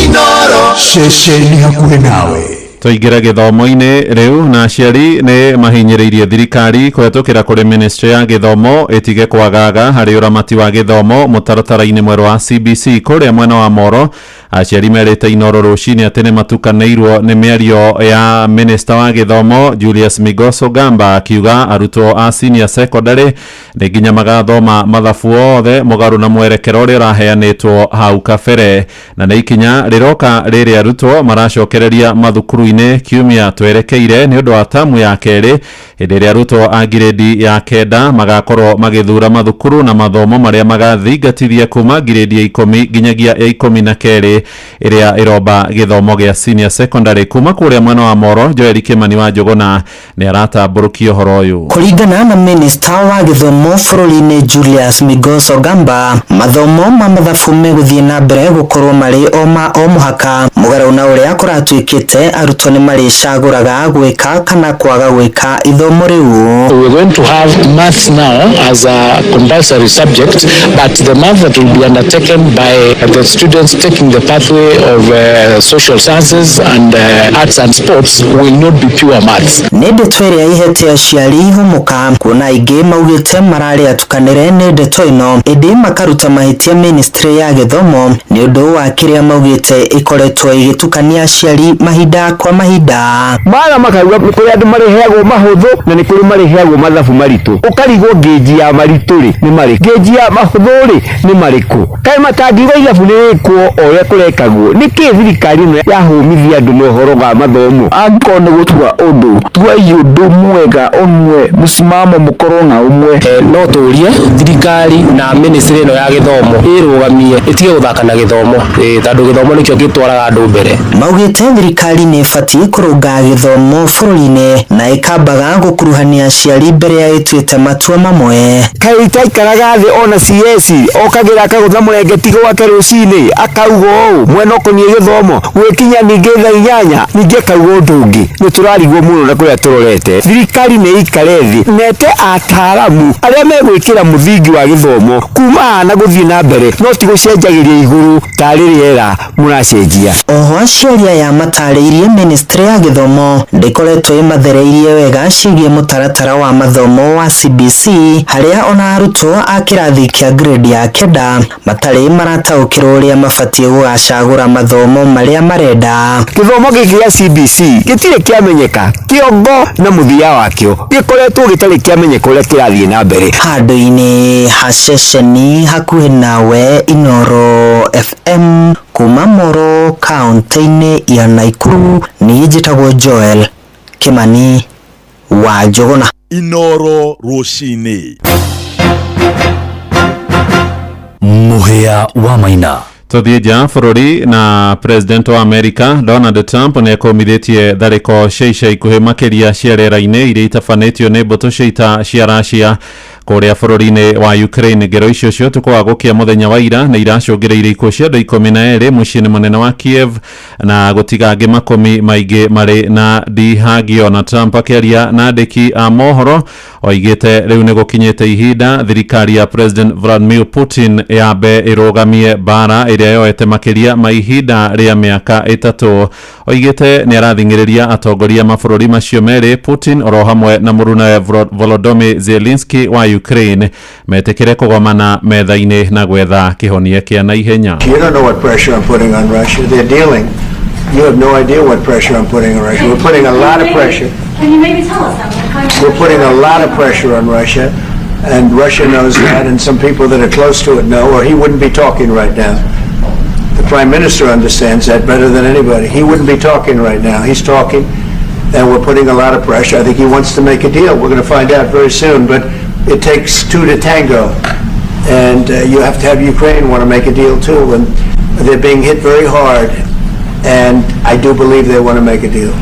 Inooro ceceni hakuhĩ nawe. Tũingĩre gĩthomo-inĩ rĩu, na aciari nĩ mahinyĩrĩirie thirikari kũhetũkĩra kũrĩ ministry ya gĩthomo ĩtige kwagaga harĩ ũramati wa gĩthomo mũtaratara-inĩ mwerũ wa CBC kũrĩa mwena wa Moro. Aciari merĩte Inooro rũcinĩ atĩ nĩ matukanĩirwo nĩ mĩario ya minista wa gĩthomo Julius Migos Ogamba akiuga arutwo a senior secondary nĩ nginya magathoma mathabu othe mũgarũ na mwerekero ũrĩa ũraheanĩtwo hau kabere, na nĩ ikinya rĩroka rĩrĩa arutwo maracokereria mathukuru-inĩ kiumia twerekeire nĩ ũndũ wa tamu ya kerĩ, hĩndĩ ĩrĩa arutwo a ngirĩndi ya 9 magakorwo magĩthura mathukuru na mathomo marĩa magathingatithia kuma ngirĩndi ya 10 nginyagia ya 12 ĩrĩa ĩromba gĩthomo gĩa senior secondary. Kuma kũrĩa mwena wa Moro, Joel Kimani wa Njũgũna nĩ aratambũrũkia ũhoro ũyũ. Kũringana na minista wa gĩthomo bũrũri-inĩ Julius Migos Ogamba, mathomo ma mathabu megũthiĩ na mbere gũkorwo marĩ o ma o mũhaka mũgarũ na ũrĩa kũratuĩkĩte arutwo nĩ marĩcagũraga gwĩka kana kwaga gwĩka ithomo rĩu. We're going to have maths now as a compulsory subject, but the math that will be undertaken by the students taking the pathway of social sciences and arts and sports will not be pure maths. Nĩ ndeto ĩrĩa ihete aciari ihũmũka kuona aingĩ maugĩte mararĩ atukanĩre nĩ ndeto ĩno, ĩndĩ makaruta mahĩtia ministry ya gĩthomo nĩ ũndũ wa kĩrĩa maugĩte ĩkoretwo ĩgĩtukania aciari mahinda kwa mahinda. Mara makauga nĩ kũrĩ andũ marĩheagwo mahũthũ na nĩ kũrĩ marĩheagwo mathabu maritũ, ũkarigwo ngĩnji ya maritũ rĩ nĩ marĩkũ, ngĩnji ya mahũthũ rĩ nĩ marĩkũ, kaĩ matangiuga ithabu nĩ rĩkwo o ũrĩa kũrekagwo. Nĩkĩ thirikari ĩno yahũmithia andũ na ũhoro wa mathomo? Angĩkorwo nĩ gũtua ũndũ, tuai ũndũ mwega ũmwe, mũsimamo mũkorwo na ũmwe. No tũrie thirikari na ministry ĩno ya gĩthomo ĩrũgamie ĩtige gũthaka na gĩthomo, tondũ gĩthomo nĩkĩo gĩtwaraga andũ mbere. Maugĩte thirikari nĩ ĩbatiĩ kũrũnga gĩthomo bũrũri-inĩ na ĩkambaga gũkuruhania aciari mbere ya ĩtuĩte matua mamwe. Kaĩ itaikaraga thĩ ona CS okagĩra akagũtha mũrengeti gwake rũcinĩ akauga ũũ mwena ũkoniĩ gĩthomo, gwĩkinya ningĩ thaa 8 ningĩ akauga ũndũ ũngĩ. Nĩ tũrarigwo mũno na kũrĩa tũrorete. Thirikari nĩ ĩikare thĩ nete ataaramu arĩa megwĩkĩra mũthingi wa gĩthomo kuma haha na gũthiĩ na mbere, no ti gũcenjagĩria igũrũ tarĩ rĩera mũracenjia. Oho aciari aya matarĩirie ministry ya gĩthomo ndĩkoretwo ĩmathereirie wega ciĩgiĩ mũtaratara wa mathomo wa CBC harĩa ona arutwo a kĩrathi kĩa grade ya kenda matarĩ marataũkĩrwo ũrĩa mabatiĩ gũgacagũra mathomo marĩa marenda. Gĩthomo gĩkĩ gĩa CBC gĩtirĩ kĩamenyeka kĩongo na mũthia wakĩo, gĩkoretwo gĩtarĩ kĩamenyeka ũrĩa kĩrathiĩ na mbere. Handũ-inĩ ha ceceni hakuhĩ nawe Inooro FM kuma Moro kaunti-inĩ ya Nakuru, niĩ njĩtagwo Joel Kimani wa Njũgũna. Inooro rũcinĩ. Mũhĩa wa Maina. Tuthiĩ nja bũrũri na president wa America Donald Trump nĩ ekũmithĩtie tharĩko cia ica ikuhĩ makĩria cia rĩera-inĩ iria itabanĩtio nĩ mbũtũ cia ita cia Russia kũrĩa bũrũri-inĩ wa Ukraine. Ngero icio cia ũtukũ wa gũkia mũthenya wa ira nĩ iracũngĩrĩirie ikuũ cia andũ 12 mũciĩ-inĩ mũnene wa Kiev na gũtiga angĩ makũmi maingĩ marĩ na ndihangio. Na Trump akĩaria na andĩki a mohoro oigĩte rĩu nĩ gũkinyĩte ihinda thirikari ya President Vladimir Putin yambe ĩrũgamie mbara ĩrĩa yoete makĩria ma ihinda rĩa mĩaka 3. Oigĩte nĩ arathing'ĩrĩria atongoria mabũrũri macio merĩ Putin oro hamwe na mũrunawe Volodymyr Zelensky wa Ukraine metĩkĩre kũgomana metha-inĩ na gwetha kĩhonia kĩa naihenya. You don't know what pressure I'm putting on Russia. They're dealing. You have no idea what pressure I'm putting on Russia. We're putting a lot of pressure. Can you maybe tell us that? What kind of We're putting a lot of pressure on Russia, and Russia knows that, and some people that are close to it know, or he wouldn't be talking right now. The Prime Minister understands that better than anybody. He wouldn't be talking right now. He's talking, and we're putting a lot of pressure. I think he wants to make a deal. We're going to find out very soon, but it takes two to tango, and you have to have Ukraine want to make a deal too, and they're being hit very hard, and I do believe they want to make a deal.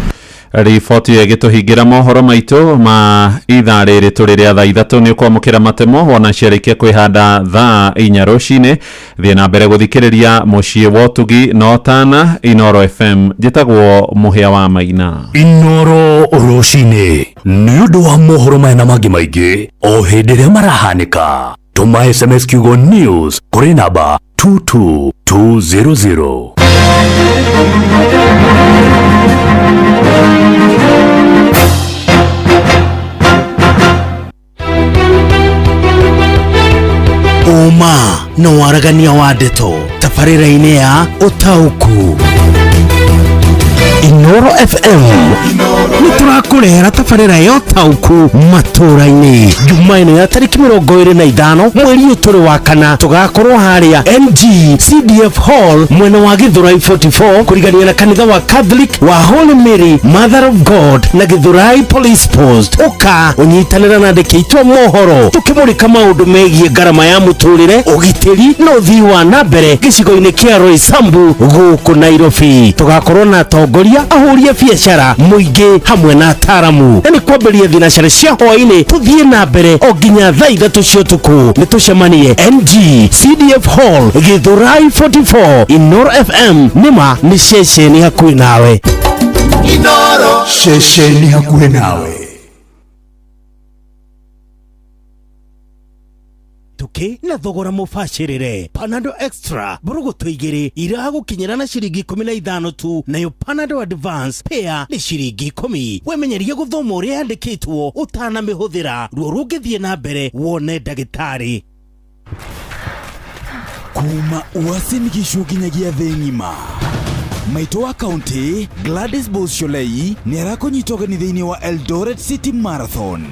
Riboti ĩyo ĩgĩtũhingĩra mohoro maitũ ma ithaa rĩrĩ tũrĩ rĩa thaa 3. Nĩ ũkwamũkĩra matemo wona ciarĩkia kwĩhanda thaa 4 rũcinĩ. Thiĩ na mbere gũthikĩrĩria mũciĩ wa ũtugi na ũtana Inooro FM. Njĩtagwo Mũhĩa wa Maina. Inooro rũcinĩ nĩ ũndũ wa mohoro maya na mangĩ maingĩ o hĩndĩ ĩrĩa marahanĩka. Tũma SMS kiugo news kũrĩ namba 22200. Ũma na waragania wa ndeto tabarĩra-inĩ ya ũtaũku Inooro FM nĩ tũrakũrehera tabarĩra ya ũtaũku matũra-inĩ Jumaa ĩno ya tarĩki 25 mweri ũyũ tũrĩ wa kana. Tũgakorwo harĩa NG CDF Hall mwena wa Githurai 44 kũrigania na kanitha wa Catholic wa Holy Mary Mother of God na Githurai Police Post. Ũka ũnyitanĩra na andĩki aitũ a mohoro tũkĩmũrĩka maũndũ megiĩ ngarama ya mũtũrĩre, ũgitĩri na ũthii wa na mbere gĩcigo-inĩ kĩa Roysambu gũkũ Nairobi. Tũgakorwo na atongoria, ahũri a biacara, mũingĩ hamwe na ataramu. Na nĩ kwambĩrĩria thinacara cia hwaĩ-inĩ tũthiĩ na mbere o nginya thaa 3 cia ũtukũ. Nĩ tũcemanie NG CDF Hall Githurai 44. Inooro FM nĩma nĩ ceceni hakuhĩ nawe. Inooro ceceni hakuhĩ nawe. Tuki na thogora mũbacĩrĩre. Panadol Extra mbũrũgũtũ 2 iragũkinyĩra na ciringi 15 tu, nayo Panadol Advance pair nĩ ciringi 10. Wemenyerie gũthoma ũrĩa yandĩkĩtwo ũtanamĩhũthĩra. Ruo rũngĩthiĩ na mbere wone ndagĩtarĩ. Kuma Uasin Gishu nginyagia thĩ ng'ima, maitũ wa kaunti Gladys Bolsholei nĩ arakũnyita ũgeni thĩinĩ wa Eldoret City Marathon.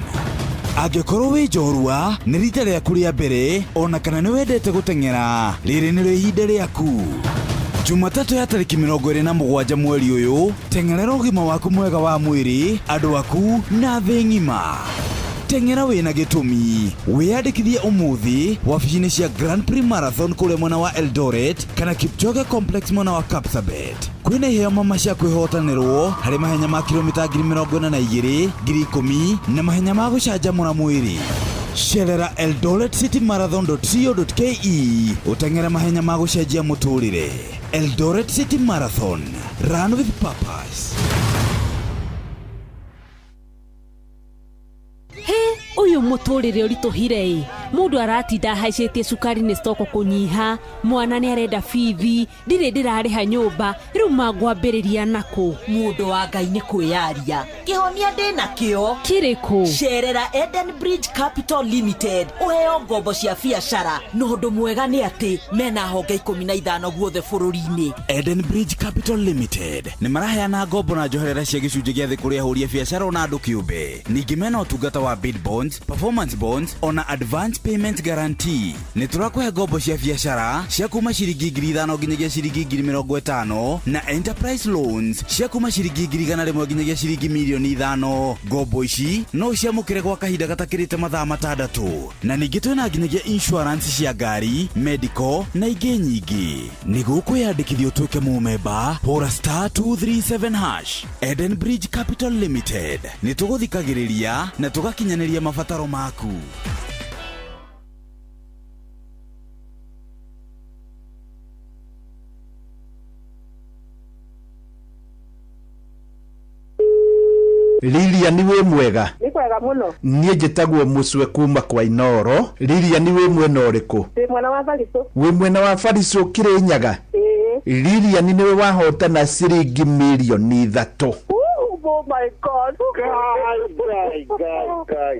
Angĩkorwo wĩ njorua nĩ rita rĩaku rĩa mbere ona kana nĩ wendete gũteng'era, rĩrĩ nĩrĩo ihinda rĩaku. Jumatatũ ya tarĩki 27 mweri ũyũ, teng'erera ũgima waku mwega wa mwĩrĩ, andũ aku na thĩ ng'ima. Teng'era wĩna gĩtũmi. Wĩyandĩkithie ũmũthĩ wabici-inĩ cia Grand Prix Marathon kũrĩa mwena wa Eldoret kana Kipchoge Complex mwena wa Kapsabet. Kwĩna iheo mama cia kwĩhotanĩrwo harĩ mahenya ma kilomita 42,000, 10,000 na mahenya ma gũcanjamũra mwĩrĩ. Cerera eldoretcitymarathon.co.ke ũteng'ere mahenya ma gũcenjia mũtũrĩre. Eldoret City Marathon. Run with purpose. He ũyũ mũtũrĩre ũritũhire ĩ Mũndũ aratinda ahaicĩtie cukari nĩ stoko kũnyiha, mwana nĩ arenda bithi, ndirĩ ndĩrarĩha nyũmba, rĩu mangwambĩrĩria nakũ? Mũndũ wa Ngai nĩ kwĩyaria. Kĩhonia ndĩna kĩo. Kĩrĩkũ? Cerera Eden Bridge Capital Limited ũheo ngombo cia biacara, na ũndũ mwega nĩ atĩ mena honge 15 guothe bũrũri-inĩ. Eden Bridge Capital Limited nĩ maraheana ngombo na njoherera cia gĩcunjĩ gĩa thĩ kũrĩ ahũri a biacara ona andũ kĩũmbe. Ningĩ mena ũtungata wa bid bonds, performance bonds ona advance payment guarantee. Nĩ tũrakũhe ngombo cia biacara cia kuma ciringi 5,000 nginyagia ciringi 50,000 na enterprise loans cia kuma ciringi 100,000 nginyagia ciringi 5,000,000. Ngombo ici no ũciamũkĩre gwa kahinda gatakĩrĩte mathaa 6. Na ningĩ twĩna nginyagia insurance cia ngari, medical na ingĩ nyingĩ. Nĩguo kwĩyandĩkithia ũtuĩke mũmemba, hũra star 237 hash. Eden Bridge Capital Limited, nĩ tũgũthikagĩrĩria na tũgakinyanĩria mabataro maku. Lilian wĩ mwega? Nĩ kwega mũno. Niĩ njĩtagwo Mũcwe kuma kwa Inooro. Lilian wĩ mwena ũrĩkũ? Ndĩ mwena wa Barisũ. Wĩ mwena wa Barisũ Kĩrĩnyaga? Ĩĩ. Lilian nĩwe wahotana ciringi 3,000,000. Oh my God. Guy, guy, guy, guy.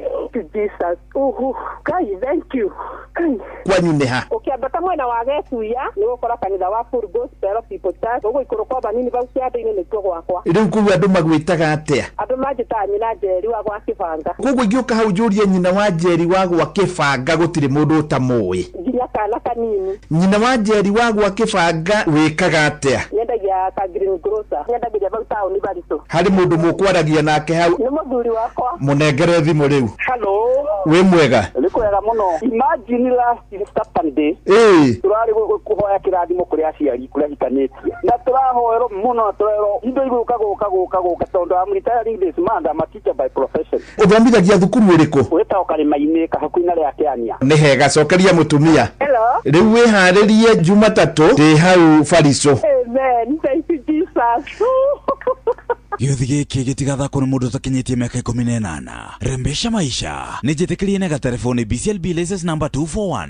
Jesus. Oh, Guy, thank you. Guy. Kwanyu nĩ ha? Ũkĩambata mwena wa Getuya nĩ ũgũkora kanitha wa Full Gospel People Church. Ũgũikũrũka o banini bau kĩanda-inĩ nĩkuo gwakwa. Rĩu kũu andũ magwĩtaga atĩa? Andũ manjĩtaga nyina Njeri wa gwa Kĩbanga. Koguo ingĩũka hau njũrie nyina wa Njeri wa gwa Kĩbanga gũtirĩ mũndũ ũtamũĩ. Nginya kana kanini. Nyina wa Njeri wa gwa Kĩbanga wĩkaga atĩa? Nyendagia ka green grocer. Nyendagĩria bau taũni Barisũ. Harĩ mũndũ mũkwaragia nake hau? Nĩ mũthuri wakwa. Mũnengere thimũ rĩu. Hello. Wĩ mwega? Nĩ kwega mũno. Imagine last Saturday. Ĩĩ. Tũrarĩ kũhoya kĩrathimo kũrĩ aciari kũrĩa hikanĩtie. Na tũrahoerwo mũno na tũrerwo indo igũka gũka gũka gũka tondũ I'm retiring this month, I'm a teacher by profession. Ũthomithagia thukuru ĩrĩkũ? Wĩtagwo Karĩma-inĩ kahakuhĩ na rĩa Kĩania. Nĩ hega, cokeria mũtumia. Hello. Rĩu wĩharĩrie Jumatatũ ndĩ hau Barisũ. Amen. Thank you Jesus. Gĩũthi gĩkĩ gĩtigathakwo nĩ mũndũ ũtakinyĩtie mĩaka 18. Rembesha maisha nĩ njĩtĩkĩrie na gatelefoni BCLB license number 241.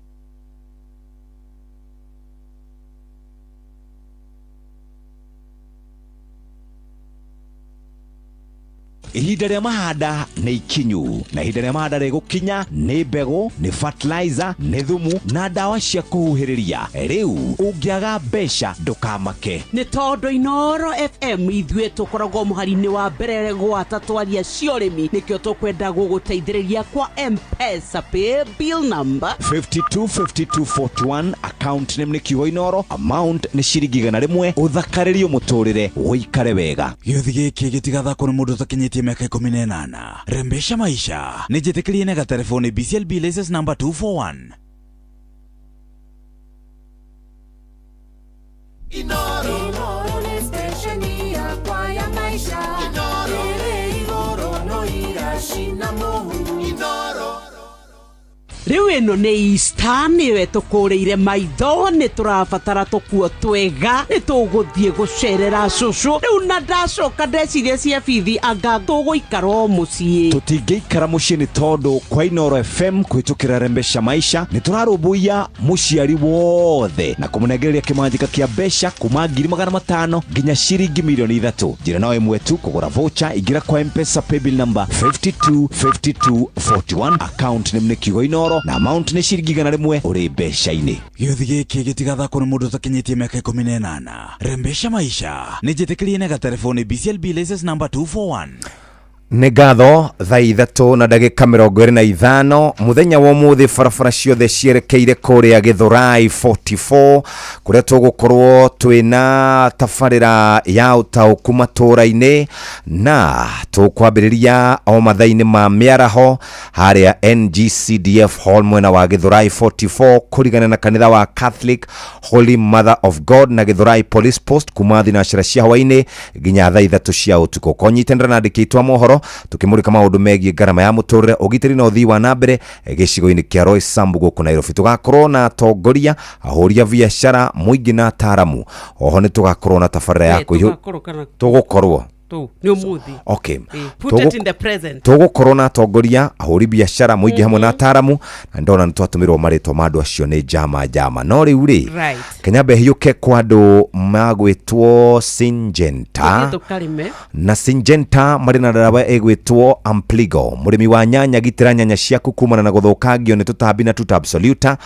Ihinda rĩa mahanda nĩ ikinyu, na ihinda rĩa mahanda rĩgũkinya nĩ mbegũ, nĩ fertilizer, nĩ thumu na ndawa cia kũhuhĩrĩria. Rĩu ũngĩaga mbeca ndũkamake, nĩ tondũ Inooro FM ithuĩ tũkoragwo mũhari-inĩ wa mbere gwata twaria cia ũrĩmi, nĩkĩo tũkwenda gũgũteithĩrĩria kwa M-Pesa pay bill number 525241, account name nĩ kiugo Inooro, amount nĩ ciringi 100, ũthakarĩrio mũtũrĩre ũikare wega. Gĩũthi gĩkĩ gĩtigathakwo nĩ mũndũ ũtakinyĩtie mĩaka 18. Rembesha maisha nĩ njĩtĩkĩrie na gatelefoni BCLB license number 241. Inooro. Inooro nĩ stesheni yakwa ya maisha. Inooro. Ĩrĩ igũrũ no iracina mũhu. Inooro. Rĩu ĩno nĩ Easter, nĩwe tũkũrĩire maitho, nĩ tũrabatara tũkuo twega, nĩ tũgũthiĩ gũcerera cũcũ. Rĩu na ndacoka ndeciria cia bithi anga tũgũikara o mũciĩ. Tũtingĩikara mũciĩ nĩ tondũ kwa Inooro FM kũhĩtũkĩra Rembesha Maisha nĩ tũrarũmbũiya mũciari wothe na kũmũnengereria kĩmanjĩka kĩa mbeca kuma 500,000 nginya ciringi 3,000,000. Njĩra no ĩmwe tu, kũgũra voucher, ingĩra kwa M-Pesa paybill number 525241, account name nĩ kiugo Inooro na amount nĩ ciringi 100, ũrĩ mbeca-inĩ. Gĩũthi gĩkĩ gĩtigathakwo nĩ mũndũ ũtakinyĩtie mĩaka 18. Rembesha Maisha nĩ njĩtĩkĩrie na gatelefoni BCLB license number 241. Nĩ ngatho. Thaa 3 na ndagĩka 25 mũthenya wa ũmũthĩ, barabara ciothe cierekeire kũrĩa Gĩthũrai 44 kũrĩa tũgũkorwo twĩna tabarĩra ya ũtaũku matũũra-inĩ, na tũkwambĩrĩria o mathaa-inĩ ma mĩaraho harĩa NGCDF Hall mwena wa Gĩthũrai 44 kũrigana na kanitha wa Catholic Holy Mother of God na Gĩthũrai Police Post kuma thinacara cia hwaĩ-inĩ nginya thaa 3 cia ũtukũ. Konyitanĩra na andĩki aitũ a mohoro tũkĩmũrĩka maũndũ megiĩ ngarama ya mũtũrĩre, ũgitĩri na ũthii wa na mbere gĩcigo-inĩ kĩa Roysambu gũkũ Nairobi. Tũgakorwo na atongoria, ahũri a biacara, mũingĩ na ataaramu. Oho nĩ tũgakorwo na tabarĩra ya Tũgakorwo kana tũgũkorwo. Tũ nĩ ũmũthĩ. Okay. Put it in the present. Tũgũkorwo na atongoria, ahũri biacara, mũingĩ hamwe na ataramu, na ndona nĩ twatũmĩrwo marĩtwa ma andũ acio nĩ njama njama. No rĩu rĩ, Kenya hiũke kwa andũ magwĩtwo Syngenta. Tũthiĩ tũkarĩme. Na Syngenta marĩ na ndawa ĩgwĩtwo Ampligo. Mũrĩmi wa nyanya, gitĩra nyanya ciaku kumana na gũthũkangio nĩ tũtambi na tuta absoluta,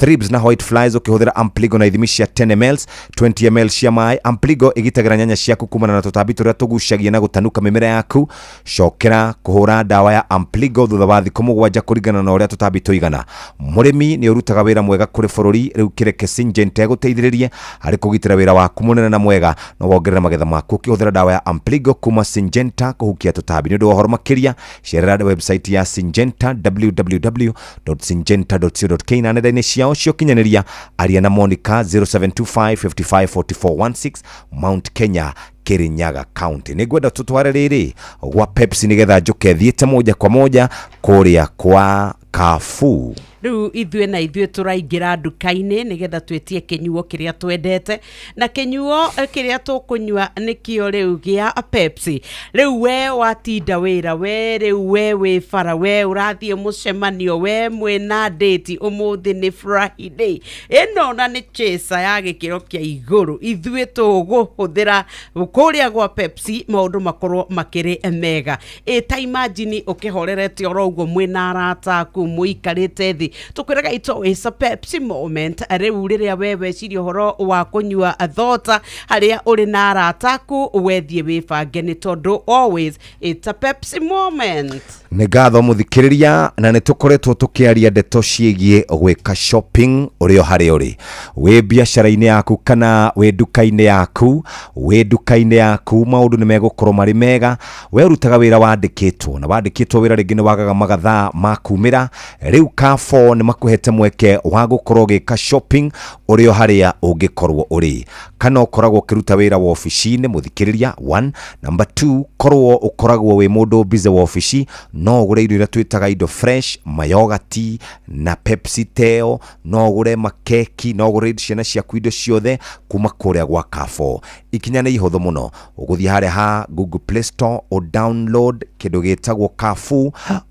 thrips na white flies ũkĩhũthĩra Ampligo na ithimi cia 10 ml, 20 ml cia maĩ. Ampligo ĩgitagĩra nyanya ciaku kumana na tũtambi tũrĩa tũgucagia na gũtanuka mĩmera yaku. Cokera kũhũra ndawa ya Ampligo thutha wa thikũ 7 kũringana na ũrĩa tũtambi tũigana. Mũrĩmi nĩ ũrutaga wĩra mwega kũrĩ bũrũri, rĩu kĩreke Syngenta ĩgũteithĩrĩrie harĩ kũgitĩra wĩra waku mũnene na mwega no wongerere magetha maku ũkĩhũthĩra ndawa ya Ampligo kuma Syngenta kũhukia tũtambi. Nĩ ũndũ wa ũhoro makĩria, cerera website ya Syngenta www.syngenta.co.ke na nenda-inĩ ciao cia ũkinyanĩria. Aria na Monica 0725 55 44 16, Mount Kenya, Kirinyaga County. Nĩ ngwenda tũtware rĩrĩ gwa Pepsi nĩgetha njũke thiĩte moja kwa moja kũrĩa kwa Carrefour. Rĩu ithuĩ na ithuĩ tũraingĩra nduka-inĩ nĩgetha twĩtie kĩnyuo kĩrĩa twendete, na kĩnyuo kĩrĩa tũkũnyua nĩkĩo rĩu gĩa Pepsi. Rĩu we watinda wĩra, we rĩu we wĩ bara, we ũrathiĩ mũcemanio, we mwĩna date, ũmũthĩ nĩ Friday ĩno na nĩ chaser ya gĩkĩro kĩa igũrũ. Ithuĩ tũgũhũthĩra kũrĩa gwa Pepsi maũndũ makorwo makĩrĩ mega. Ĩ ta imagine ũkĩhorerete oro ũguo mwĩna arata aku mũikarĩte thĩ, tũkwĩraga it's always a Pepsi moment. Rĩu rĩrĩa we weciria ũhoro wa kũnyua thota harĩa ũrĩ na arata aku, wethiĩ wĩbange nĩ tondũ always it's a Pepsi moment. Nĩ ngatho mũthikĩrĩria, na nĩ tũkoretwo tũkĩaria ndeto ciĩgiĩ gwĩka shopping ũrĩ o harĩa ũrĩ, wĩ biacara-inĩ yaku kana wĩ nduka-inĩ yaku. Wĩ nduka-inĩ yaku maũndũ nĩ megũkorwo marĩ mega. We ũrutaga wĩra wandĩkĩtwo, na wandĩkĩtwo wĩra rĩngĩ nĩ wagaga magathaa ma kumĩra. Rĩu Carrefour nĩ makũhete mweke wa gũkorwo ũgĩka shopping ũrĩ o harĩa ũngĩkorwo ũrĩ, kana ũkoragwo ũkĩruta wĩra wa obici-inĩ, mũthikĩrĩria. One, number two, korwo ũkoragwo wĩ mũndũ busy wa obici, no ũgũre indo iria twĩtaga indo fresh, mayogati na Pepsi teo, no ũgũre makeki, no ũgũre ciana ciaku indo ciothe kuma kũrĩa gwa Carrefour. Ikinya nĩ ihũthũ mũno, ũgũthiĩ harĩa ha Google Play Store, ũ download kĩndũ gĩtagwo Carrefour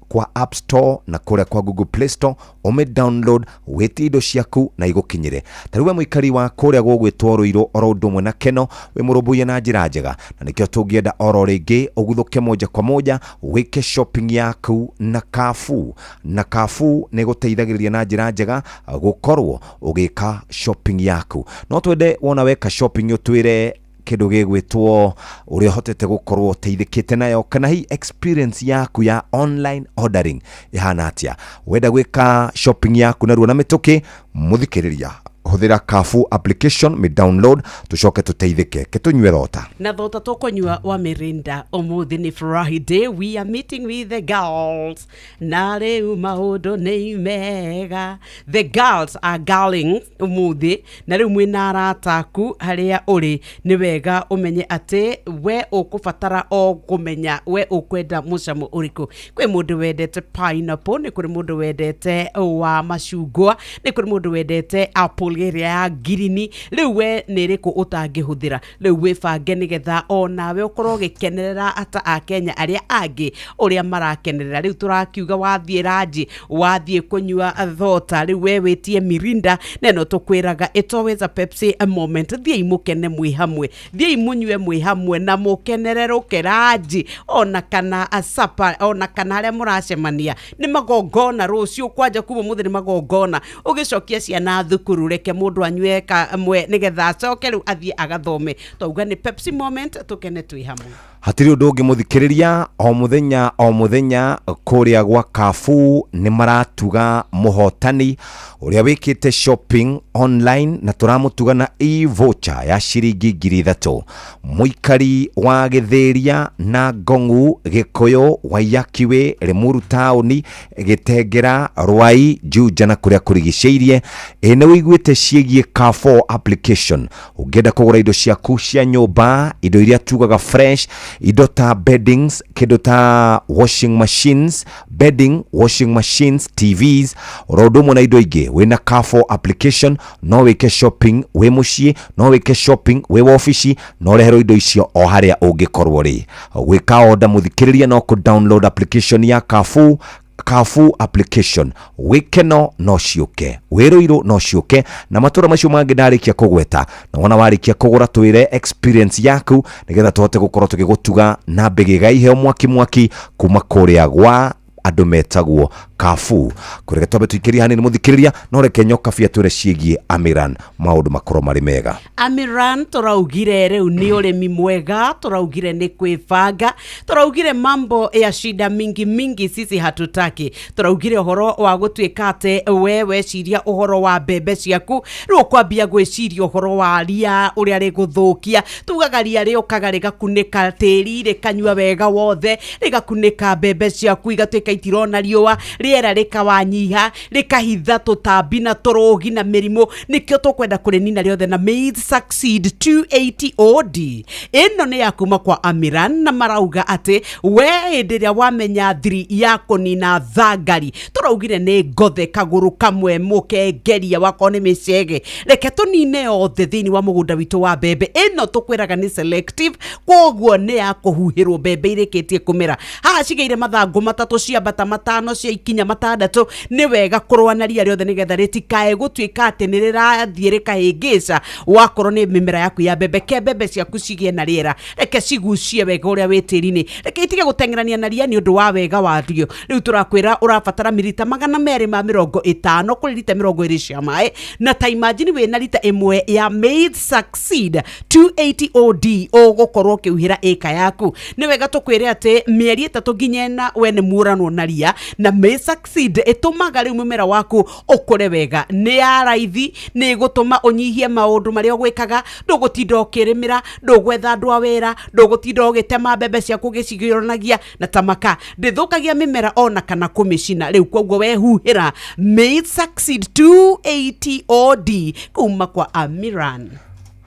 kwa App Store na kũrĩa kwa Google Play Store, ũmĩ download, wĩtie indo ciaku na igũkinyĩre. Ta rĩu we mũikari wa kũrĩa gũgwĩtwo Rũirũ, oro ũndũ ũmwe na Keno, wĩ mũrũmbũiye na njĩra njega, na nĩkĩo tũngĩenda oro rĩngĩ ũguthũke moja kwa moja wĩke shopping yaku na Carrefour. Na Carrefour nĩ ĩgũteithagĩrĩria na njĩra njega gũkorwo ũgĩka shopping yaku. No twende wona weka shopping ũtwĩre kĩndũ gĩgwĩtwo ũrĩa ũhotete gũkorwo ũteithĩkĩte nayo, kana hihi experience yaku ya online ordering ĩhana atĩa. Wenda gwĩka shopping yaku narua na mĩtũkĩ, mũthikĩrĩria, hũthĩra Carrefour application, mi download, tũcoke tũteithĩke. Ke tũnyue thota. Na thota tũkũnyua wa Mirinda ũmũthĩ nĩ Friday, we are meeting with the girls, na rĩu maũndũ nĩ mega. The girls are girling ũmũthĩ, na rĩu mwĩna arata aku harĩa ũrĩ, nĩ wega ũmenye atĩ we ũkũbatara o kũmenya we ũkwenda mũcamo ũrĩkũ. Kwĩ mũndũ wendete pineapple, nĩ kũrĩ mũndũ wendete wa macungwa, nĩ kũrĩ mũndũ wendete apple ĩrĩa ya ngirini. Rĩu we nĩ ĩrĩkũ ũtangĩhũthĩra? Rĩu wĩbange nĩgetha onawe ũkorwo ũgĩkenerera ata akenya arĩa angĩ ũrĩa marakenerera. Rĩu tũrakiuga wathiĩ ranji, wathiĩ kũnyua thota, rĩu we wĩtie Mirinda, na ĩno tũkwĩraga it's always a Pepsi moment. Thiĩi mũkene mwĩ hamwe, thiĩi mũnyue mwĩ hamwe na mũkenererũke ranji, ona kana sapa, ona kana harĩa mũracemania. Nĩ magongona rũciũ, kwanja kuma ũmũthĩ nĩ magongona. Ũgĩcokia ciana thukuru, reke mũndũ anyue kamwe nĩgetha acoke rĩu athiĩ agathome. Twauga nĩ Pepsi moment, tũkene twĩ hamwe. Hatirĩ ũndũ ũngĩ mũthikĩrĩria, o mũthenya o mũthenya kũrĩa gwa Carrefour nĩ maratuga mũhotani ũrĩa wĩkĩte shopping online, na tũramũtuga na e-voucher ya ciringi 3,000. Mũikari wa Gĩthĩria na Ngong'u, Gĩkũyũ, Waiyakiwĩ, Limuru taũni, Gĩtengera, Rwai, Juja na kũrĩa kũrigicĩirie, ĩ nĩ ũiguĩte ciĩgiĩ Carrefour application? Ũngĩenda kũgũra indo ciaku cia nyũmba, indo iria tugaga fresh, Indo ta beddings, kĩndũ ta washing machines, bedding, washing machines, TVs, oro ũndũ ũmwe na indo ingĩ. Wĩna Carrefour application no wĩke shopping wĩ mũciĩ, no wĩke shopping wĩ wabici, no ũreherwo indo icio o harĩa ũngĩkorwo rĩ. Gwĩka order mũthikĩrĩria no kũ download application ya Carrefour, Carrefour application. Wĩkeno no ciũke, wĩrũirũ no ciũke, na matũra macio mangĩ ndarĩkia kũgweta. Na wona warĩkia kũgũra twĩre experience yaku nĩgetha tũhote gũkorwo tũgĩgũtuga na mbĩgĩga iheo mwaki mwaki kuma kũrĩa gwa andũ metagwo Carrefour. Kũreke twambe tũikĩrie hanini mũthikĩrĩria, no reke nyoka bia twĩre ciĩgiĩ Amiran, maũndũ makorwo marĩ mega. Amiran tũraugire rĩu nĩ ũrĩmi mwega, tũraugire nĩ kwĩbanga, tũraugire mambo ya shida mingi mingi sisi hatutaki, tũraugire ũhoro wa gũtuĩka atĩ we weciria ũhoro wa mbembe ciaku rĩu ũkwambia gwĩciria ũhoro wa ria ũrĩa rĩgũthũkia. Tugaga ria rĩũkaga rĩgakunĩka tĩri, rĩkanyua wega wothe, rĩgakunĩka mbembe ciaku igatuĩka itirona riũa, rĩera rĩkawanyiha, rĩkahitha tũtambi na tũrũgi na mĩrimũ. Nĩkĩo tũkwenda kũrĩnina rĩothe na Maize Succeed 280 OD. Ĩno nĩ ya kuma kwa Amiran, na marauga atĩ we hĩndĩ ĩrĩa wamenya thiri ya kũnina thangari, tũraugire nĩ ngothe kagũrũ kamwe mũkengeria wakorwo nĩ mĩcege, reke tũnine yothe thĩinĩ wa mũgũnda witũ wa mbembe. Ĩno tũkwĩraga nĩ selective, koguo nĩ ya kũhuhĩrwo mbembe irĩkĩtie kũmera. Haha cigĩire mathangũ matatũ, ciambata matano, cia ikinya matandatũ. Nĩ wega kũrũa na ria rĩothe nĩgetha rĩtikae gũtuĩka atĩ nĩ rĩrathiĩ rĩkahĩngĩca wakorwo nĩ mĩmera yaku ya mbembe. Ke mbembe ciaku cigĩe na rĩera, reke cigucie wega ũrĩa wĩ tĩri-inĩ, reke itige gũteng'erania na ria nĩ ũndũ wa wega wario. Rĩu tũrakwĩra ũrabatara mirita 250 kũrĩ rita 20 cia maĩ, na ta imagine wĩna rita ĩmwe ya Maize Succeed 280 OD ũgũkorwo ũkĩhuhĩra ĩka yaku. Nĩ wega tũkwĩre atĩ mĩeri 3 nginya 4 we nĩ muoranwo na ria, na Maize Succeed ĩtũmaga rĩu mũmera waku ũkũre wega. Nĩ ya raithi, nĩ ĩgũtũma ũnyihie maũndũ marĩa ũgwĩkaga, ndũgũtinda ũkĩrĩmĩra, ndũgwetha andũ a wĩra, ndũgũtinda ũgĩtema mbembe ciaku ũgĩcigiũranagia na tamaka, ndĩthũkagia mĩmera ona kana kũmĩcina. Rĩu koguo wehuhĩra Maize Succeed 280 OD kuma kwa Amiran.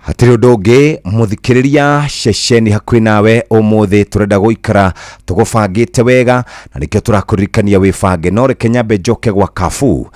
Hatirĩ ũndũ ũngĩ mũthikĩrĩria, ceceni hakuhĩ nawe ũmũthĩ tũrenda gũikara tũgũbangĩte wega, na nĩkĩo tũrakũririkania wĩbange. No reke nyambe njoke gwa Carrefour.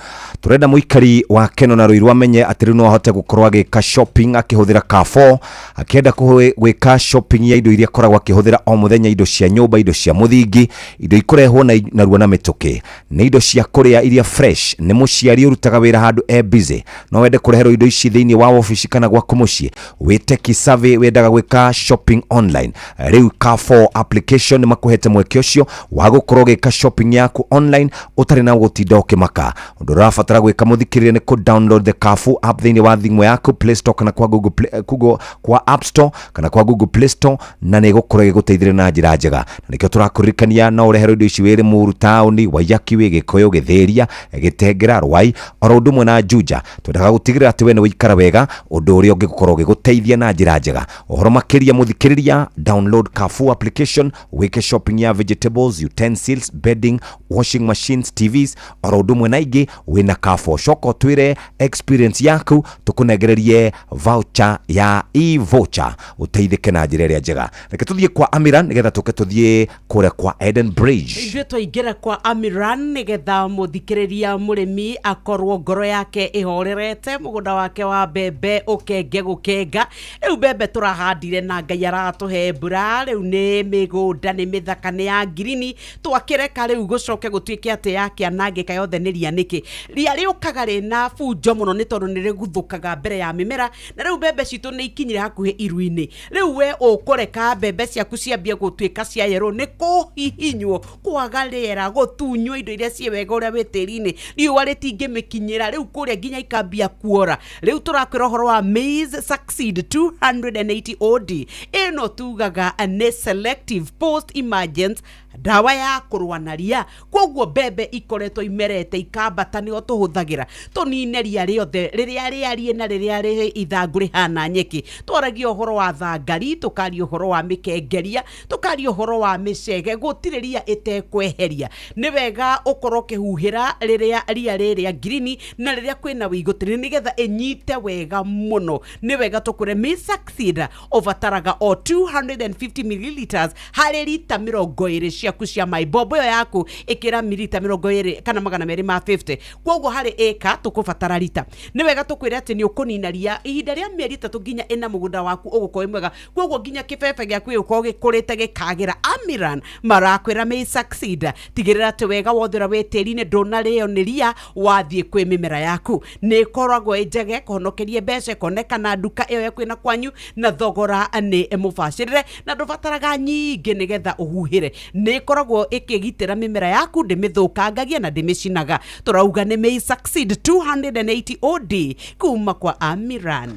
Tũrenda mũikari wa Keno na Ruiru amenye atĩ rĩu no ahote gũkorwo agĩka shopping akĩhũthĩra Carrefour, akĩenda gwĩka shopping ya indo iria akoragwo akĩhũthĩra o mũthenya, indo cia nyũmba, indo cia mũthingi, indo ikũrehwo narua na mĩtũkĩ, nĩ indo cia kũrĩa iria fresh. Nĩ mũciari ũrutaga wĩra handũ e busy, no wende kũreherwo indo ici thĩinĩ wa obici kana gwaku mũciĩ, wĩ tech savvy, wendaga gwĩka shopping online, rĩu Carrefour application nĩ makũhete mweke ũcio wa gũkorwo ũgĩka shopping yaku online ũtarĩ na gũtinda ũkĩmaka. Ũndũ ũrabatara gwĩka mũthikĩrĩria nĩ kũ download the Carrefour app thĩinĩ wa thimũ yaku, Play Store kana kwa Google Play, Google, kwa App Store kana kwa Google Play Store, na nĩ ĩgũkorwo ĩgĩgũteithĩrĩria na njĩra njega. Na nĩkĩo tũrakũririkania no ũreherwo indo ici wĩ Limuru taũni, Waiyaki, wĩ Gĩkũyũ, Gĩthĩria, Gĩtengera, Rwai, oro ũndũ ũmwe na Juja. Twendaga gũtigĩrĩra atĩ we nĩ wĩikara wega, ũndũ ũrĩa ũngĩgũkorwo ũgĩgũteithia na njĩra njega. Ũhoro makĩria mũthikĩrĩria, download Carrefour application, wĩke shopping ya vegetables, utensils, bedding, washing machines, TVs, oro ũndũ ũmwe na ingĩ wĩna Carrefour. Coka ũtwĩre experience yaku, tũkũnengererie voucher ya e-voucher ũteithĩke na njĩra ĩrĩa njega. Reke tũthiĩ kwa Amiran nĩgetha tũke tũthiĩ kũrĩa kwa Eden Bridge. Ithuĩ twaingĩra kwa Amiran nĩgetha mũthikĩrĩria mũrĩmi akorwo ngoro yake ĩhorerete, mũgũnda wake wa mbembe ũkenge gũkenga. Rĩu mbembe tũrahandire na Ngai aratũhe mbura, rĩu nĩ mĩgũnda nĩ mĩthaka, nĩ ya ngirini, twakĩreka rĩu gũcoke gũtuĩke atĩ yakĩanangĩka yothe nĩ ria nĩkĩ? Ria rĩũkaga rĩna bunjo mũno nĩ tondũ nĩ rĩguthũkaga mbere ya mĩmera, na rĩu mbembe citũ nĩ ikinyire hakuhĩ iru-inĩ. Rĩu we ũkũreka mbembe ciaku ciambie gũtuĩka cia yerũ nĩ kũhihinywo, kwaga rĩera, gũtunywo indo iria ciĩ wega ũrĩa wĩ tĩri-inĩ, riũa rĩtingĩmĩkinyĩra, rĩu kũrĩa nginya ikambia kuora. Rĩu tũrakwĩra ũhoro wa Maize Succeed 280 OD. Ĩno tugaga nĩ selective post emergence, ndawa ya kũrũa na ria. Koguo mbembe ikoretwo imerete ikambata, nĩo tũhũthagĩra tũnine ria rĩothe rĩrĩa rĩarie na rĩrĩa rĩ ithangũ rĩhana nyeki. Twaragia ũhoro wa thangari, tũkaria ũhoro wa mĩkengeria, tũkaria ũhoro wa mĩcege, gũtirĩ ria ĩtekweheria. Nĩ wega ũkorwo ũkĩhuhĩra rĩrĩa ria rĩrĩa ngirini na rĩrĩa kwĩna wĩigũ tĩri nĩgetha ĩnyite wega mũno. Nĩ wega wega tũkwĩre May Succeed ũbataraga o 250 milliliters harĩ rita 20 ciaku cia maĩ. Mbombo ĩyo yaku ĩkĩra mililita 20 kana 250, koguo harĩ ĩka tũkũbatara rita. Nĩ wega tũkwĩre atĩ nĩ ũkũnina ria ihinda rĩa mĩeri 3 nginya 4, mũgũnda waku ũgũkorwo wĩ mwega, koguo nginya kĩbebe gĩaku gĩgũkorwo gĩkũrĩte gĩkagĩra. Amiran marakwĩra May Succeed, tigĩrĩra atĩ wega wothe ũrĩa wĩ tĩri-inĩ ndũnarĩo nĩ ria wathiĩ kwĩ mĩmera yaku. Nĩ ĩkoragwo ĩ njege kũhonokerie mbeca, ĩkonekana nduka ĩyo yaku ĩna kwanyu na thogora nĩ mũbacĩrĩre na ndũbataraga nyingĩ nĩgetha ũhuhĩre. Nĩ ĩkoragwo ĩkĩgitĩra mĩmera yaku, ndĩmĩthũkangagia na ndĩmĩcinaga. Tũrauga nĩ May Succeed 280 OD kuma kwa Amiran.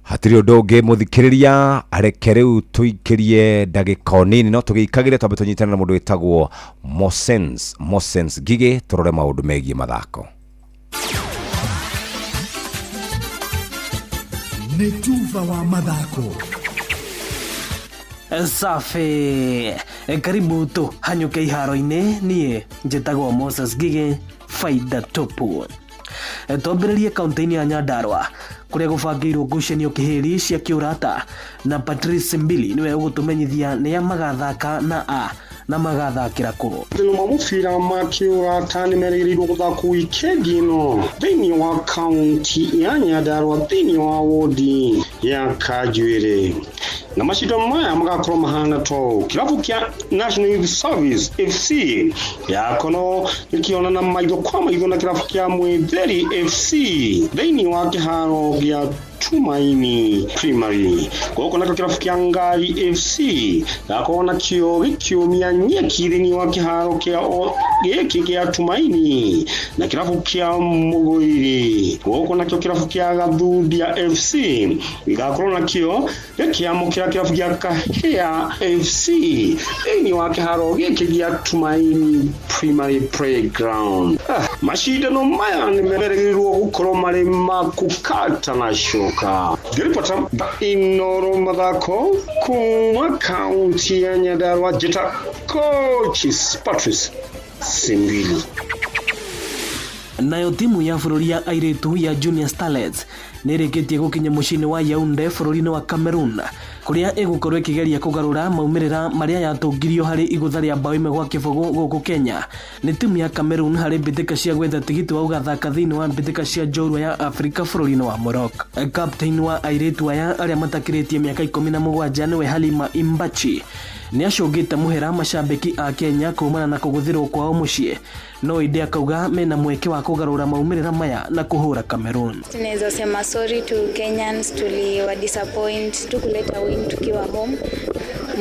Hatirĩ ũndũ ũngĩ, mũthikĩrĩria, reke rĩu tũikĩrie ndagĩka o nini, no tũgĩikagĩre twambe tũnyitane na mũndũ wĩtagwo Mosens Ngigĩ, tũrore maũndũ megiĩ mathako. Nĩ tuba wa mathako. Safi, karibu tu hanyũke iharo-inĩ. Niĩ njĩtagwo Moses Ngigĩ, faida tupu. Twambĩrĩrie kaunti-inĩ ya Nyandarua kũrĩa gũbangĩirwo ngucanio kĩhĩri cia kĩũrata, na Patrice Mbili nĩwe ũgũtũmenyithia nĩa magathaka na a na magathakĩra kũ. Matino ma mũbira ma kĩũrata nĩ merĩgĩrĩirwo gũthakwo wikendi ĩno thĩinĩ wa kaunti ya Nyandarua, thĩinĩ wa wodi ya Kanjuĩrĩ, na macindano maya magakorwo mahana to kĩrabu kĩa National Youth Service FC gĩgakorwo gĩkĩonana maitho kwa maitho na kĩrabu kĩa Mwĩtheri FC thĩinĩ wa kĩharo gĩa Tumaini Primary. Gũkũ nakĩo kĩrabu kĩa Ngari FC gĩgakorwo nakĩo gĩkĩũmia nyeki thĩinĩ wa kĩharo kĩa gĩkĩ gĩa Tumaini na kĩrabu kĩa Mũgũiri. Gũkũ nakĩo kĩrabu kĩa Gathundia FC gĩgakorwo nakĩo gĩkĩamũkĩra kĩrabu kĩa Kahĩa FC thĩinĩ wa kĩharo gĩkĩ gĩa Tumaini Primary Playground. Macindano maya nĩ merĩgĩrĩirwo gũkorwo marĩ ma kũkata na coka. Ngĩribota Inoro mathako kuma kaunti ya Nyandarua, njĩta Coach Patrice Simbili. Nayo timu ya bũrũri ya airĩtu ya Junior Starlets nĩ ĩrĩkĩtie gũkinya mũciĩ-inĩ wa Yaounde bũrũri-inĩ wa Cameroon, kũrĩa ĩgũkorwo ĩkĩgeria kũgarũra maumĩrĩra marĩa yatũngirio harĩ igũtha rĩa 1-0 gũkũ Kenya nĩ timu ya Cameroon harĩ mbĩtĩka cia gwetha tigiti wa gũgathaka thĩinĩ wa mbĩtĩka cia njorua ya Afrika bũrũri-inĩ wa Morocco. Captain wa airĩtu aya arĩa matakĩrĩtie mĩaka 17 nĩwe Halima Imbachi nĩ acũngĩte mũhera macambĩki a Kenya kumana na kũgũthĩrwo kwao mũciĩ, no ĩndĩ akauga mena mweke wa kũgarũra maumĩrĩra maya na kũhũra Cameroon. Tunaweza sema sorry to Kenyans, tuliwa disappoint, tukuleta win tukiwa home.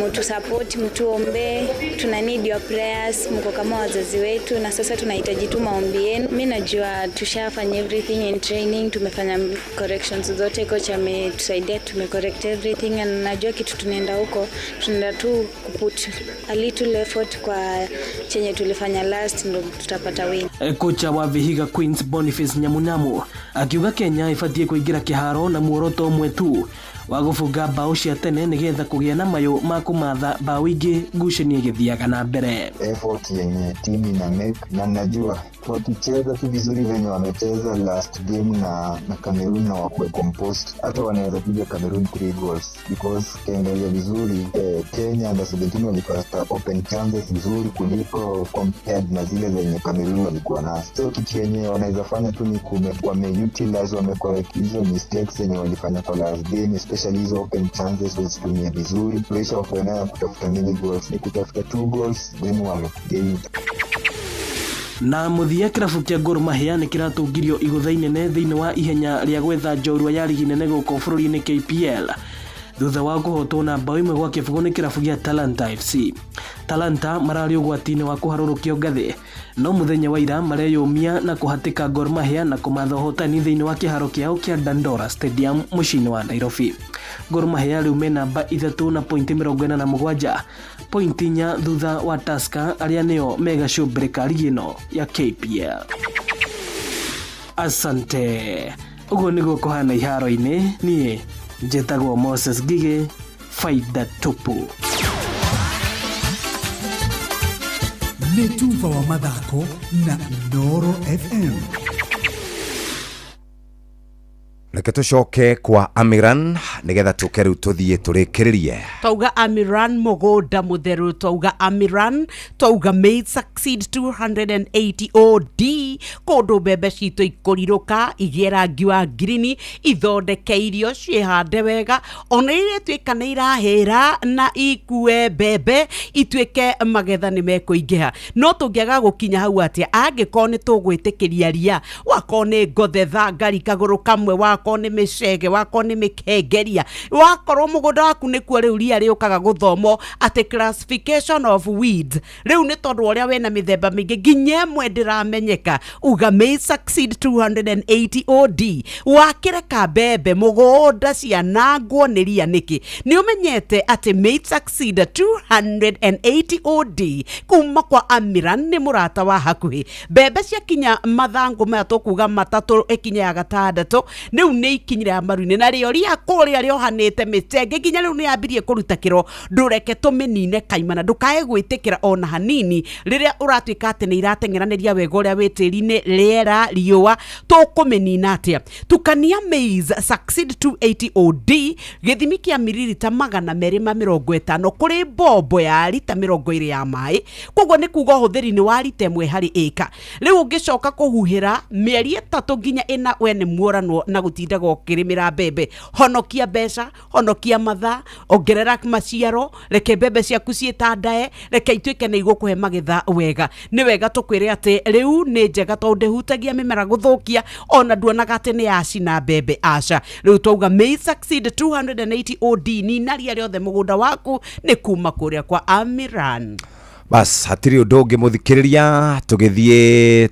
Mtu support, mtuombe, tuna need your prayers, mko kama wazazi wetu na sasa tunahitaji tu maombi yenu. Mimi najua tushafanya everything in training, tumefanya corrections zote, coach ametusaidia, tumecorrect everything, and najua kitu tunaenda huko, tunaenda tu kuput a little effort kwa chenye tulifanya last, ndo tutapata win. Kocha wa Vihiga Queens Boniface Nyamunyamu akiuga Kenya ibatiĩ kũingĩra kĩharo na muoroto ũmwe tu wa gũbunga mbaũ cia tene nĩgetha kũgĩa na mayũ ma kũmatha mbaũ ingĩ ngucanio ĩgĩthiaga na mbere. Effort yenye timu ina make, na najua wakicheza tu vizuri venye wamecheza last game na Cameroon na wakuwe composed, hata wanaweza piga Cameroon 3 goals, because ukiangalia vizuri Kenya under 17 walipata open chances vizuri kuliko compared na zile zenye Cameroon walikuwa nazo. So kitu yenye wanaweza fanya tu ni wameutilize, wamecorrect hizo mistakes zenye walifanya kwa last game, especially hizo open chances wazitumie vizuri. Pressure wako nayo kutafuta many goals, ni kutafuta 2 goals then wamegame. Na mũthia kĩrabu kĩa Gor Mahia nĩ kĩratũngirio igũtha inene thĩinĩ wa ihenya rĩa gwetha njorua ya rigi nene gũkũ bũrũri-inĩ KPL thutha wa kũhotwo na 1-0 nĩ kĩrabu gĩa Talanta FC. Talanta mararĩ ũgwati-inĩ wa kũharũrũkio ngathĩ, no mũthenya wa ira mareyũmia na kũhatĩka Gor Mahia na kũmatha ũhotani thĩinĩ wa kĩharo kĩao kĩa Dandora Stadium mũciĩ-inĩ wa Nairobi. Gor Mahia rĩu me namba 3 na pointi 47, pointi 4 thutha wa Tusker arĩa nĩo megacũmbĩrĩ ka rigi ĩno ya KPL. Asante. Ũguo nĩguo kũhana iharo-inĩ. Niĩ njĩtagwo Moses Ngigĩ, faida tupu. Nĩ tuba wa mathako na Inooro FM. Reke tũcoke kwa Amiran Nĩgetha tũke rĩu tũthiĩ tũrĩkĩrĩrie. Twauga Amiran mũgũnda mũtheru, twauga Amiran, twauga Maize Succeed 280 OD, kũndũ mbembe citũ ikũrirũka igĩe rangi wa ngirini, ithondeke irio ciĩhande wega, ona iria ituĩka nĩ irahĩra na ikue mbembe ituĩke magetha nĩ mekũingĩha. No tũngĩaga gũkinya hau atĩa angĩkorwo nĩ tũgwĩtĩkĩria ria, wakorwo nĩ ngothe thangari kagũrũ kamwe, wakorwo nĩ mĩcege, wakorwo nĩ mĩkengeria, wakorwo mũgũnda waku nĩkuo rĩu ria rĩũkaga gũthomwo atĩ classification of weeds. Rĩu nĩ tondũ wa ũrĩa wĩna mĩthemba mĩingĩ nginya ĩmwe ndĩramenyeka. Uga Maize Succeed 280 OD, wakĩreka mbembe mũgũnda cianangwo nĩ ria nĩkĩ? Nĩ ũmenyete atĩ Maize Succeed 280 OD kuma kwa Amiran nĩ mũrata wa hakuhĩ. Mbembe ciakinya mathangũ maya tũkuga matatũ ĩkinye ya gatandatũ, rĩu nĩ ikinyire ya maru-inĩ, na rĩo ria kũrĩa rĩohanĩte mĩtenge nginya rĩu nĩ yambirie kũruta kĩro. Ndũreke tũmĩnine kaimana, ndũkae gwĩtĩkĩra ona hanini rĩrĩa ũratuĩka atĩ nĩ irateng'eranĩria wega ũrĩa wĩ tĩri-inĩ, rĩera, riũa, tũkũmĩnina atĩa? Tukania Maize Succeed 280 OD gĩthimi kĩa miririta 250 kũrĩ mbombo ya rita 20 ya maĩ. Koguo nĩ kuga ũhũthĩri nĩ wa rita 1 harĩ ĩka. Rĩu ũngĩcoka kũhuhĩra mĩeri 3 nginya 4, we nĩ muoranwo na gũtindaga ũkĩrĩmĩra mbembe. Honokia mbeca, honokia mathaa, ongerera maciaro, reke mbembe ciaku ciĩtandae, reke ituĩke nĩ igũkũhe magetha wega. Nĩ wega tũkwĩre atĩ rĩu nĩ njega tondũ ndĩhutagia mĩmera gũthũkia, ona nduonaga atĩ nĩ yacina mbembe, aca. Rĩu twauga Maize Succeed 280 OD, nina ria rĩothe mũgũnda waku, nĩ kuma kũrĩa kwa Amiran. Bas, hatirĩ ũndũ ũngĩ mũthikĩrĩria, tũgĩthiĩ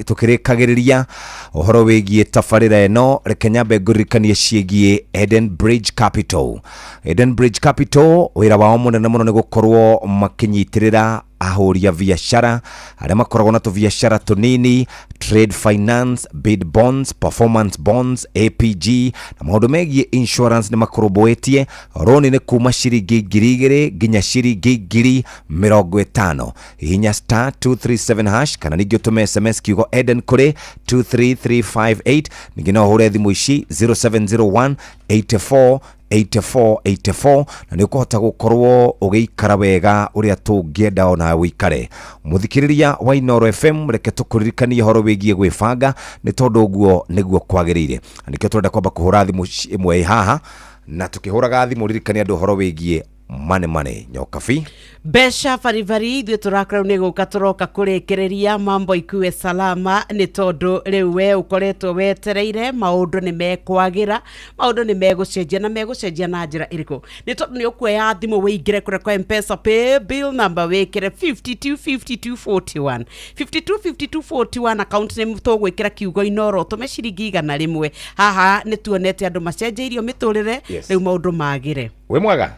tũkĩrĩkagĩrĩria ũhoro wĩgiĩ tabarĩra ĩno. Reke nyambe ngũririkanie ciĩgiĩ Eden Bridge Capital. Eden Bridge Capital wĩra wao mũnene mũno nĩ gũkorwo makĩnyitĩrĩra ahũri a biacara arĩa makoragwo na tũbiacara tũnini, trade finance, bid bonds, performance bonds, APG na maũndũ megiĩ insurance nĩ makũrũmbũĩtie. Roni nĩ kuma ciringi 2,000 nginya ciringi 50,000. Hihinya star 237 hash kana ningĩ ũtũme SMS kiugo Eden kũrĩ 23358. Ningĩ no ũhũre thimũ ici 0701 84 84 84 na nĩ ũkũhota gũkorwo ũgĩikara wega ũrĩa tũngĩenda ona ũikare. Mũthikĩrĩria wa Inooro FM, reke tũkũririkanie ũhoro wĩgiĩ gwĩbanga, nĩ tondũ ũguo nĩguo kwagĩrĩire. Na nĩkĩo tũrenda kwamba kũhũra thimũ ĩmwe ĩ haha, na tũkĩhũraga thimũ ririkania andũ ũhoro wĩgiĩ money money nyokabi. Mbeca baribari ithuĩ tũrakora nĩ gũka tũroka kũrĩkĩrĩria mambo ikuwe salama, nĩ tondũ rĩu we ũkoretwo wetereire maũndũ nĩ mekwagĩra, maũndũ nĩ megũcenjia, na megũcenjia na njĩra ĩrĩkũ? Nĩ tondũ nĩ ũkuoya thimũ wĩingĩre kũrĩa kwa M-Pesa pay bill number wĩkĩre 525241, 525241 account name tũgwĩkĩra kiugo Inooro, ũtũme ciringi 100. Haha nĩ tuonete andũ macenjeirio mĩtũrĩre. Yes. Rĩu maũndũ magĩre. Wĩ mwega?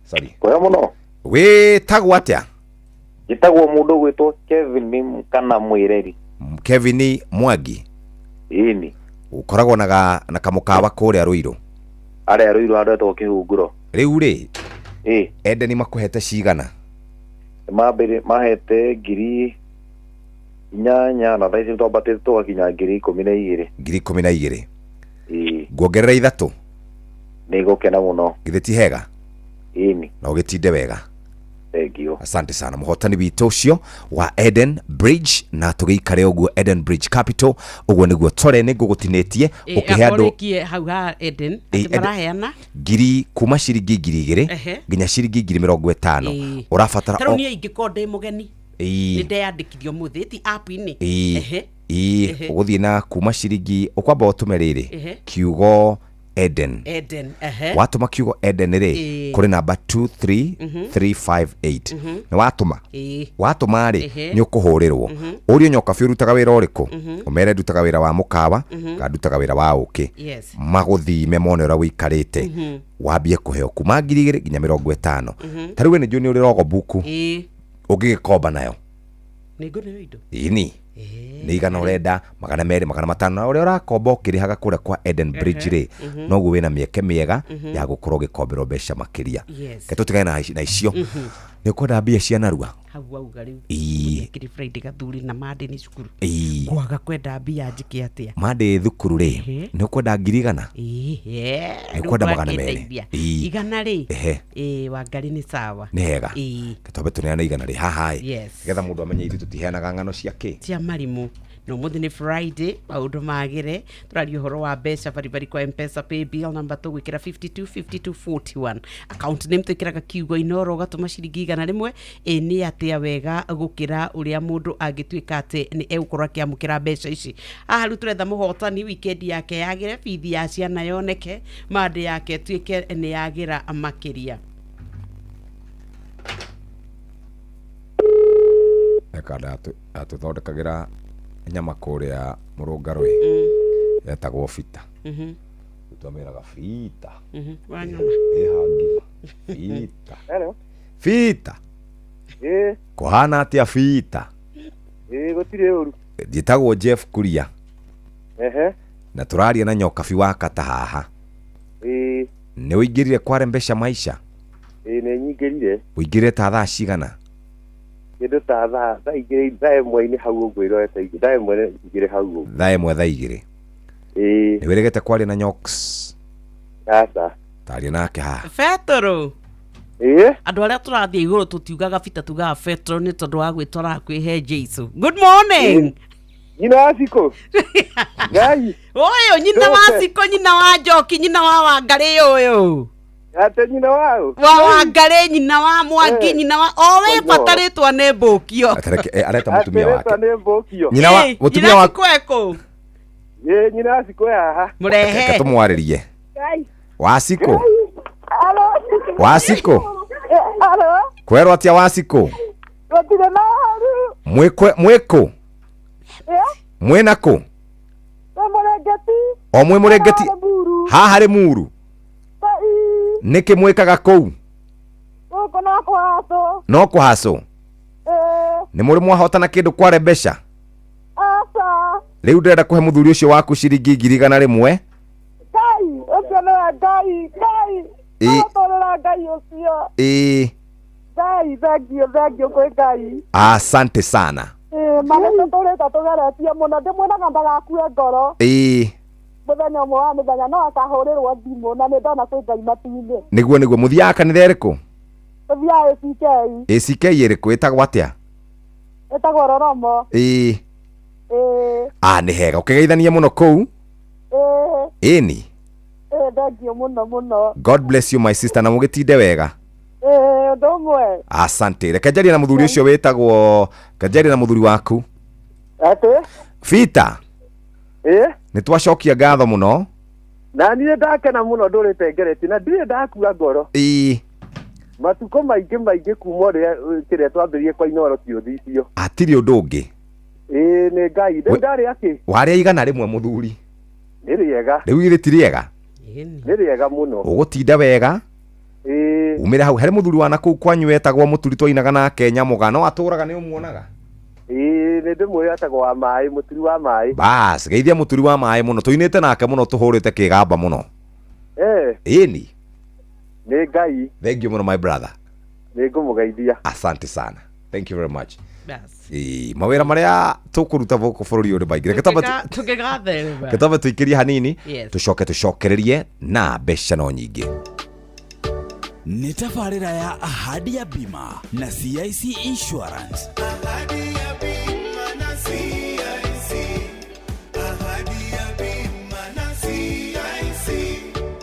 Sorry. Wega mũno. Wĩtagwo atĩa? Njĩtagwo mũndũ ũgwĩtwo Kevin kana Mwĩreri. Kevin Mwangi. Ĩni. Ũkoragwo na na kamũkawa kũrĩa Rũirũ. Arĩa Rũirũ handũ hetagwo Kĩhunguro. Rĩu rĩ, Ĩ. Edeni makũhete cigana? Mambere mahete 8,000 na thaa ici twambatĩte tũgakinya 12,000. 12,000. Ĩ. Nguongerera 3. Nĩ ngũkena mũno. Githĩ ti hega? Ĩni. Na ũgĩtinde wega. Thank you. Asante sana mũhotani witũ ũcio wa Eden Bridge, na tũgĩikare ũguo Eden Bridge Capital ũguo nĩguo tore nĩ ngũgũtinĩtie ũkĩhe andũ. Ũrĩkie hau ha Eden Ĩ, atĩ Eden- maraheana ngiri kuma ciringi 2,000 nginya ciringi 50,000. Ũrabatara Ta rĩu niĩ ingĩkorwo ndĩ mũgeni, Ĩ. nĩ ndeyandĩkithio mũthĩ ti app-inĩ. Ĩ. Ĩ, ũgũthiĩ na kuma ciringi ũkwamba ũtũme rĩrĩ kiugo Eden. Eden, ehe. Watũma kiugo Eden rĩ, kũrĩ namba 23358. Nĩ watũma? Ĩ. Watũma rĩ, nĩ ũkũhũrĩrwo, ũrie nyokabi ũrutaga wĩra ũrĩkũ, ũmere ndutaga wĩra wa mũkawa kana ndutaga wĩra wa ũkĩ. Magũthime mone ũrĩa ũikarĩte. Wambie kũheo kuma 2,000 nginya 50. Ta rĩu we nĩ njũĩ nĩ ũrĩ rogo buku ũngĩgĩkomba nayo. Nĩ ngũneo indo. Ĩni, nĩ igana ũrenda, 200, 500, na ũrĩa ũrakomba ũkĩrĩhaga kũrĩa kwa Eden Bridge rĩ, noguo wĩna mĩeke mĩega ya gũkorwo ũgĩkomberwo mbeca makĩria. Reke tũtigane na icio. Nĩ ũkwenda mbia cia narua. Hau wauga rĩu. Ii. Kĩrĩ Friday gathuri na Monday nĩ cukuru. Ii. Kwaga kwenda mbia njĩke atĩa? Mandĩ thukuru rĩ, Ehe. nĩ ũkwenda 100,000? Ĩĩ, Nĩ ũkwenda 200? Ii. 100 rĩ? Ehe. Ĩĩ, Wangari nĩ sawa. Nĩ hega. Ĩĩ. Twambe tũneane 100 rĩ haha ĩ. Yes. Nĩgetha mũndũ amenye ithuĩ tũtiheanaga ng'ano cia kĩ. Cia marimũ. Na ũmũthĩ nĩ Friday, maũndũ magĩre. Tũraria ũhoro wa mbeca baribari kwa Mpesa pay bill number tũgwĩkĩra 525241. Account name twĩkĩraga kiugo Inooro ũgatũma ciringi 100. Ĩ nĩ atĩa wega gũkĩra ũrĩa mũndũ angĩtuĩka atĩ nĩ egũkorwo akĩamũkĩra mbeca ici. Haha rĩu tũretha mũhotani weekend yake yagĩre, bithi ya ciana yoneke, Monday yake ĩtuĩke nĩ yagĩra makĩria. Eka atũthondekagĩra nyama kũrĩa mũrũngarũ ĩ, etagwo Bita. Twamwĩraga Bita. Wanyona. Ĩha ngima. Bita. Hello. Bita. Ĩĩ, Kũhana atĩa Bita? ĩĩ gũtirĩ ũru. Njĩtagwo Jeff Kuria Ehe. na tũraria na Nyokabi wa kata haha. Ĩĩ, Nĩ ũingĩrire kware mbeca maisha? ĩĩ nĩ nyingĩrire. Ũingĩrire ta thaa cigana? Kĩndũ ta thaa 2 thaa 1 hau ũguo irorete igĩrĩ. Thaa 1 igĩrĩ hau ũguo. Thaa 1 thaa 2. Ĩĩ. Nĩ wĩrĩgĩte kwaria na Nyoks? Aca. Taria nake haha. Betũrũ. Ĩĩ. Andũ arĩa tũrathiĩ igũrũ tũtiugaga Bita tugaga Betũrũ nĩ tondũ wa gwĩtwara kwĩhe Jesu. Good morning. Nyina wa Cikũ. Ngai. Ũyũ nyina wa Cikũ, nyina wa Njoki, nyina wa Wangarĩ ũyũ. Ate nyina wa ũ? Wa Wangarĩ, nyina wa Mwangi, nyina wa o we bata rĩtwa nĩ Mbũkio. Areta mũtumia wake. Atĩ nĩ Mbũkio. Nyina wa mũtumia wa Cikũ ekũ? Ĩĩ nyina wa Cikũ haha. Mũrehe. Reke tũmwarĩrie. Wa Cikũ. Alo. Wa Cikũ. Alo. Kwerwo atĩa wa Cikũ? Gũtirĩ na ũru. Mwĩkwe mwĩkũ? Mwĩna kũ? Wĩ mũrengeti. O mwĩ mũrengeti haha rĩ muru. Nĩkĩ mwĩkaga kũu? Gũkũ no kũhacwo. No kũhacwo. Nĩ mũrĩ mwahotana kĩndũ kware mbeca? Aca. Rĩu ndĩrenda kũhe mũthuri ũcio waku ciringi 100,000. Ngai, ũcio nĩwe Ngai, Ngai. Ĩ. Tũrĩra Ngai ũcio. Ĩĩ. Ngai, thengio, thengio kwĩ Ngai. Asante sana. Ĩĩ, ma nĩ tũtũrĩte tũgeretie mũno ndĩmwĩraga ndagakue ngoro. Ĩĩ. Mũthenya ũmwe wa mĩthenya no akahũrĩrwo thimũ na nĩ ndona kwĩ Ngai matu-inĩ. Nĩguo nĩguo mũthiaga kanitha ĩrĩkũ? Tũthiaga ACK. ACK ĩrĩkũ ĩtagwo atĩa? Ĩtagwo Roromo. Ĩĩ. Ĩĩ. Ah, nĩ hega ũkĩgeithanie mũno kũu. Ĩĩ. Ĩni. Ĩĩ, thengio mũno mũno. God bless you my sister na mũgĩtinde wega. Ĩĩ, ũndũ ũmwe. Asante. Reke njarie na mũthuri ũcio wĩtagwo, reke njarie na mũthuri waku. Atĩ? Bita. Ĩĩ. Nĩ twacokia ngatho mũno. Na niĩ ndakena mũno ndũrĩte ngeretie na ndirĩ ndakua ngoro. Ĩĩ. Matukũ maingĩ maingĩ kuma ũrĩa kĩrĩa twambĩrĩrie kwa Inooro kĩũthi icio. Hatirĩ ũndũ ũngĩ. Ĩĩ nĩ Ngai. Rĩu ndarĩ akĩ? Warĩa 100 mũthuri. Nĩ rĩega. Rĩu githĩ ti rĩega? Nĩ rĩega mũno. Ũgũtinda wega. Ĩĩ. Umĩre hau harĩ mũthuri wa nakũu kwanyu wetagwo mũturi twainaga nake nyamũga no atũraga nĩ ũmuonaga. Ĩĩ nĩ ndĩmũĩ etagwo wa maĩ, mũturi wa maĩ. Bas, geithia mũturi wa maĩ mũno tũinĩte nake mũno tũhũrĩte kĩgamba mũno. Eh. Ĩni. Nĩ Ngai. Thank you mũno my brother. Nĩ ngũmũgeithia. Asante sana. Thank you very much. Bas. Ĩĩ, mawĩra marĩa tũkũruta gũkũ bũrũri ũyũ nĩ maingĩ. Reke twambe Tũngĩgatherema. reke twambe tũikĩrie hanini Yes. tũcoke tũcokererie na mbeca no nyingĩ. Nĩ tabarĩra ya Ahadi ya Bima na CIC Insurance.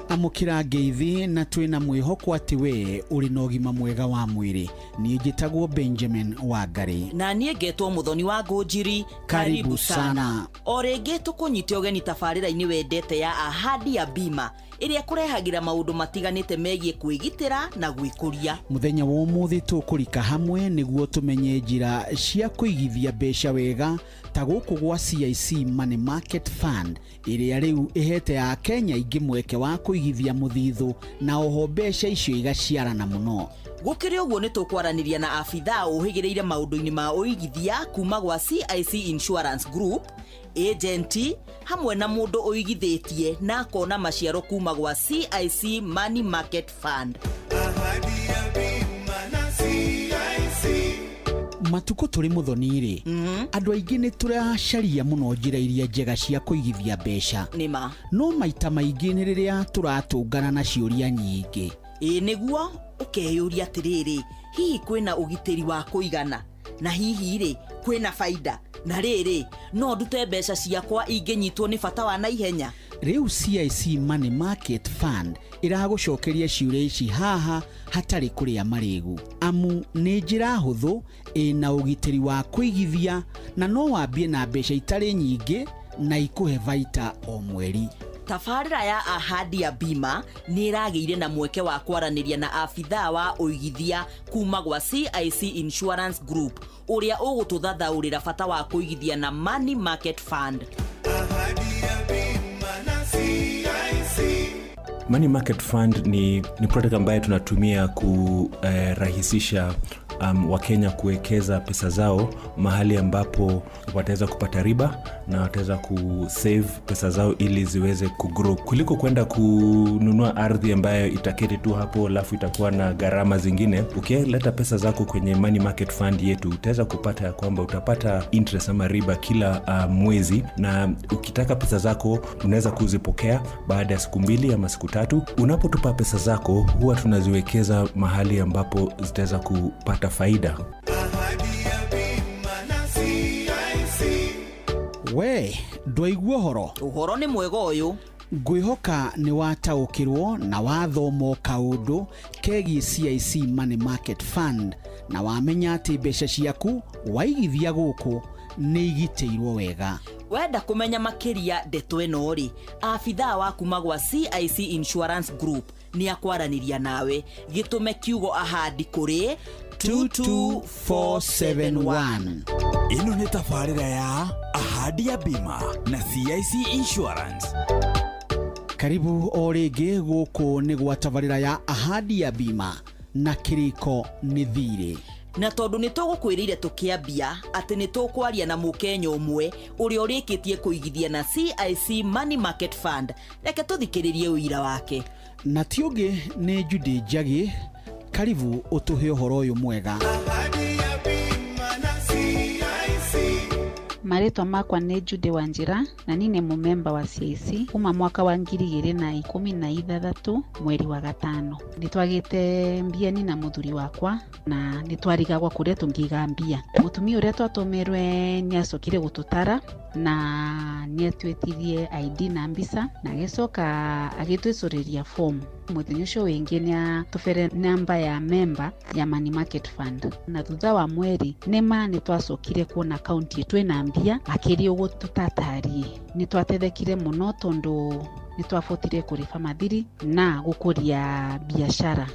Amũkĩra ngeithi na twĩna mwĩhoko atĩ we ũrĩ na ũgima mwega wa mwĩrĩ. Niĩ njĩtagwo Benjamin Wangari. Na niĩ ngetwo Mũthoni wa Ngũnjiri. Karibu sana. O rĩngĩ tũkũnyite ũgeni tabarĩra-inĩ wendete ya Ahadi ya Bima ĩrĩa kũrehagĩra maũndũ matiganĩte megiĩ kwĩgitĩra na gwĩkũria. Mũthenya wa ũmũthĩ tũkũrika hamwe nĩguo tũmenye njĩra cia kũigithia mbeca wega ta gũkũ gwa CIC Money Market Fund ĩrĩa rĩu ĩhete Akenya aingĩ mweke wa kũigithia mũthithũ na oho mbeca icio igaciarana mũno. Gũkĩrĩ ũguo nĩ tũkwaranĩria na abithaa ũhĩgĩrĩire maũndũ-inĩ ma ũigithia kuma gwa CIC Insurance Group, agent hamwe na mũndũ ũigithĩtie na akona maciaro kuma gwa CIC Money Market Fund. Matukũ tũrĩ mũthoni-rĩ, andũ aingĩ nĩ tũracaria mũno njĩra iria njega cia kũigithia mbeca. Nĩma. No maita maingĩ nĩ rĩrĩa tũratũngana na ciũria nyingĩ. Ĩĩ nĩguo, ũkeyũria atĩrĩrĩ, hihi kwĩna ũgitĩri wa kũigana? Na hihi rĩ, kwĩna baida? Na rĩrĩ, no ndute mbeca ciakwa ingĩnyitwo nĩ bata wa naihenya? Rĩu CIC Money Market Fund ĩragũcokeria ciũria ici haha hatarĩ kũrĩa marĩgu. Amu nĩ njĩra hũthũ, ĩna ũgitĩri wa kũigithia na no wambie na mbeca itarĩ nyingĩ na ikũhe baita o mweri. Tabarĩra ya Ahadi ya Bima nĩ ĩragĩire na mweke wa kwaranĩria na abithaa wa ũigithia kuma gwa CIC Insurance Group ũrĩa ũgũtũthathaũrĩra bata wa kũigithia na Money Market Fund. Money Market Fund ni product ambayo tunatumia kurahisisha Wakenya kuwekeza pesa zao mahali ambapo wataweza kupata riba na wataweza kusave pesa zao ili ziweze kugrow, kuliko kwenda kununua ardhi ambayo itaketi tu hapo alafu itakuwa na gharama zingine. Ukileta pesa zako kwenye Money Market Fund yetu utaweza kupata ya kwamba utapata interest ama riba kila mwezi, na ukitaka pesa zako unaweza kuzipokea baada ya siku 2 ama siku 3. Unapotupa pesa zako huwa tunaziwekeza mahali ambapo zitaweza kupata faida. We ndwaigua ũhoro? Ũhoro nĩ mwega ũyũ. Ngwĩhoka nĩ wataũkĩrwo na wathoma kaũndũ kegiĩ CIC Money Market Fund na wamenya atĩ mbeca ciaku waigithia gũkũ nĩ igitĩirwo wega. Wenda kũmenya makĩria ndeto ĩno rĩ, abithaa wa kuma gwa CIC Insurance Group nĩ akwaranĩria nawe. Gĩtũme kiugo ahadi kũrĩ 22471. Ĩno nĩ tabarĩra ya Ahadi ya Bima na CIC Insurance. Karibu o rĩngĩ gũkũ nĩ gwa tabarĩra ya Ahadi ya Bima na kĩrĩko nĩ thirĩ. Na tondũ nĩ tũgũkwĩrĩire tũkĩambia atĩ nĩ tũkwaria na mũkenya ũmwe ũrĩa ũrĩkĩtie kũigithia na CIC Money Market Fund, reke tũthikĩrĩrie ũira wake. Na ti ũngĩ nĩ Judy Njagi. Karibu ũtũhe ũhoro ũyũ mwega. Marĩtwa makwa nĩ Judy Wanjira na niĩ nĩ mũmemba wa CIC kuma mwaka wa 2016 mweri wa 5. Nĩ twagĩte mbia ni na mũthuri wakwa na nĩ twarigagwo kũrĩa tũngĩiga mbia. Mũtumia ũrĩa twatũmĩrwe nĩ acokire gũtũtara na nĩ atwĩtirie ID na mbica na agĩcoka agĩtwĩcũrĩria form. Mũthenya ũcio wĩngĩ nĩ atũbere namba ya member ya Money Market Fund, na thutha wa mweri nĩma nĩ twacokire kuona akaunti ĩtu ĩna mbia makĩria ũguo tũtatarie. Nĩ twatethekire mũno tondũ nĩ twabotire kũrĩba mathiri na gũkũria biacara.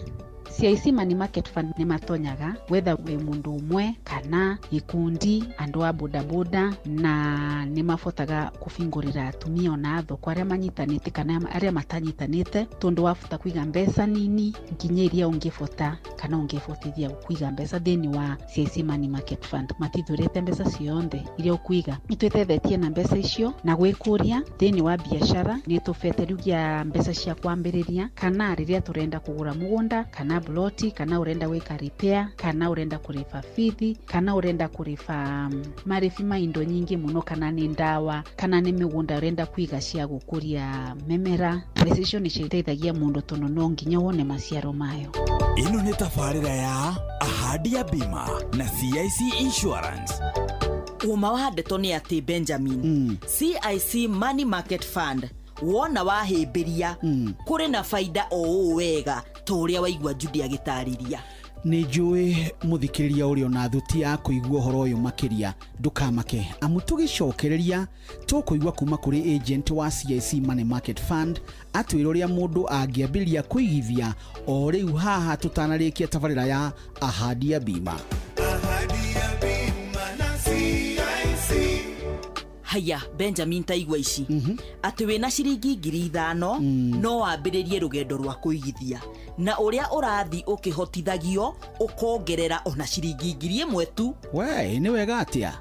CIC Money Market Fund nĩ matonyaga whether wĩ mũndũ ũmwe kana gĩkundi, andũ a bodaboda, na nĩ mabotaga kũbingũrĩra atumia ona thoko arĩa manyitanĩte kana arĩa matanyitanĩte, tondũ wabota kũiga mbeca nini nginya iria ũngĩbota kana ũngĩbotithia kũiga mbeca thĩinĩ wa CIC Money Market Fund. Matithurĩte mbeca ciothe iria ũkũiga. Nĩ twĩtethetie na mbeca icio na gwĩkũria thĩinĩ wa biacara. Nĩ tũbete rĩu gia mbeca cia kwambĩrĩria, kana rĩrĩa tũrenda kũgũra mũgũnda kana ploti, kana urenda gwĩka repair, kana urenda kũrĩba bithi, kana urenda kũrĩba marĩbi ma indo nyingĩ mũno, kana nĩ ndawa, kana nĩ mĩgũnda urenda kũiga cia gũkũria mĩmera. Mbeca icio nĩ citeithagia mũndũ tondũ no nginya wone maciaro mayo. Ĩno nĩ tabarĩra ya Ahadi ya Bima na CIC Insurance. Ũma wa ndeto nĩ atĩ Benjamin, CIC Money Market Fund wona wahĩmbĩria kũrĩ na baida o ũũ wega ta ũrĩa waigua Judy agĩtarĩria. Nĩ njũĩ mũthikĩrĩria ũrĩa ona thuti ya kũigua ũhoro ũyũ makĩria, ndũkamake amu tũgĩcokereria tũkũigua kuma kũrĩ agent wa CIC Money Market Fund atwĩra ũrĩa mũndũ angĩambĩrĩria kũigithia o rĩu haha tũtanarĩkia tabarĩra ya Ahadi ya Bima. Haya Benjamin, ta igua ici atĩ wĩna ciringi 5,000 no wambĩrĩrie rũgendo rwa kũigithia, na ũrĩa ũrathi ũkĩhotithagio ũkongerera ona ciringi 1,000 tu. We nĩ wega atĩa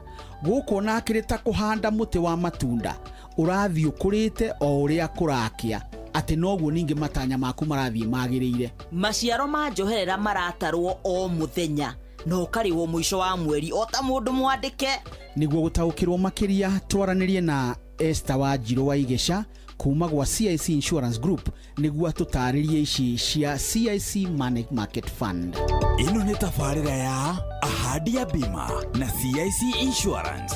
gũkũ ona akĩrĩ ta kũhanda mũtĩ wa matunda, ũrathiĩ ũkũrĩte o ũrĩa kũrakĩa, atĩ noguo ningĩ matanya maku marathiĩ magĩrĩire. Maciaro ma njoherera maratarwo o mũthenya Na ũkarĩhwo mũico wa mweri o ta mũndũ mwandĩke. Nĩguo gũtaũkĩrwo makĩria, twaranĩrie na Esther Wanjirũ wa Igeca kuma gwa CIC Insurance Group nĩguo atũtarĩrie ici cia CIC Money Market Fund. Ĩno nĩ tabarĩra ya Ahadi ya Bima na CIC Insurance.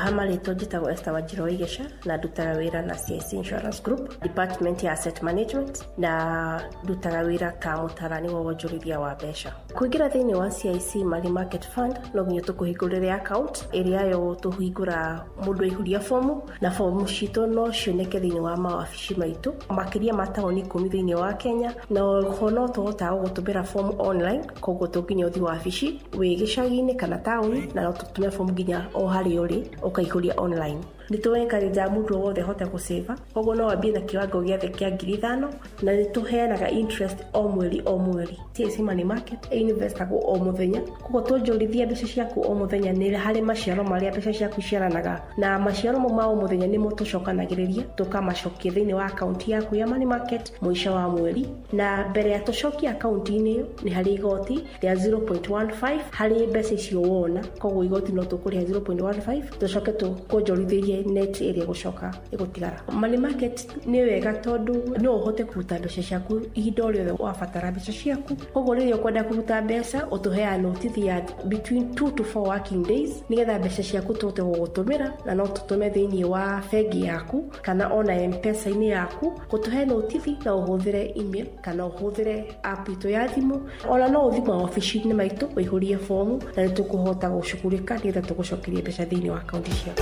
Amarĩtwo njĩtagwo Esther Wanjiru Waigeca na ndutaga wĩra na CIC Insurance Group Department ya Asset Management, na ndutaga wĩra ta mũtarani wa wonjorithia wa mbeca. Kũingĩra thĩinĩ wa CIC Money Market Fund no nginya tũkũhingũrĩre account ĩrĩa yo tũhingũra mũndũ aihũria fomu, na fomu citũ no cioneke thĩinĩ wa mawabici maitũ makĩria ma taũni 10 thĩinĩ wa Kenya, na oho no tũhotaga gũgũtũmĩra fomu online, koguo to nginya ũthiĩ wabici wĩ gĩcagi-inĩ kana taũni, na no tũtũme fomu nginya o harĩa ũrĩ ũkaihũria online. Nĩ tũ encourage mũndũ wothe ahote gũcĩva, koguo no wambie na kiwango gĩa thĩ kĩa 5,000, na nĩ tũheanaga interest o mweri o mweri. CIC Money Market ĩinvestagwo o mũthenya, koguo tuonjorithia mbeca ciaku o mũthenya nĩ harĩ maciaro marĩa mbeca ciaku ciaranaga, na maciaro mau ma o mũthenya nĩmo tũcokanagĩrĩria tũkamacokia thĩinĩ wa akaunti yaku ya money market mũico wa mweri. Na mbere ya tũcokie akaunti-inĩ ĩyo nĩ harĩ igoti rĩa 0.15 harĩ mbeca icio wona, koguo igoti no tũkũrĩha 0.15 tũcoke tũkuonjorithĩrie net ĩrĩa ĩgũcoka ĩgũtigara. Money market nĩ wega tondũ no ũhote kũruta mbeca ciaku ihinda o rĩothe wabatara mbeca ciaku, koguo rĩrĩa ũkwenda kũruta mbeca ũtũheaga notithi ya between 2 to 4 working days nĩgetha mbeca ciaku tũhote gũgũtũmĩra, na no tũtũme thĩinĩ wa bengi yaku kana ona M-Pesa-inĩ yaku. Gũtũhe notithi no ũhũthĩre email kana ũhũthĩre app itũ ya thimũ, ona no ũthiĩ mawabici-inĩ maitũ ũihũrie fomu na nĩ tũkũhota gũcugurĩka nĩgetha tũgũcokerie mbeca thĩinĩ wa akaunti ciaku.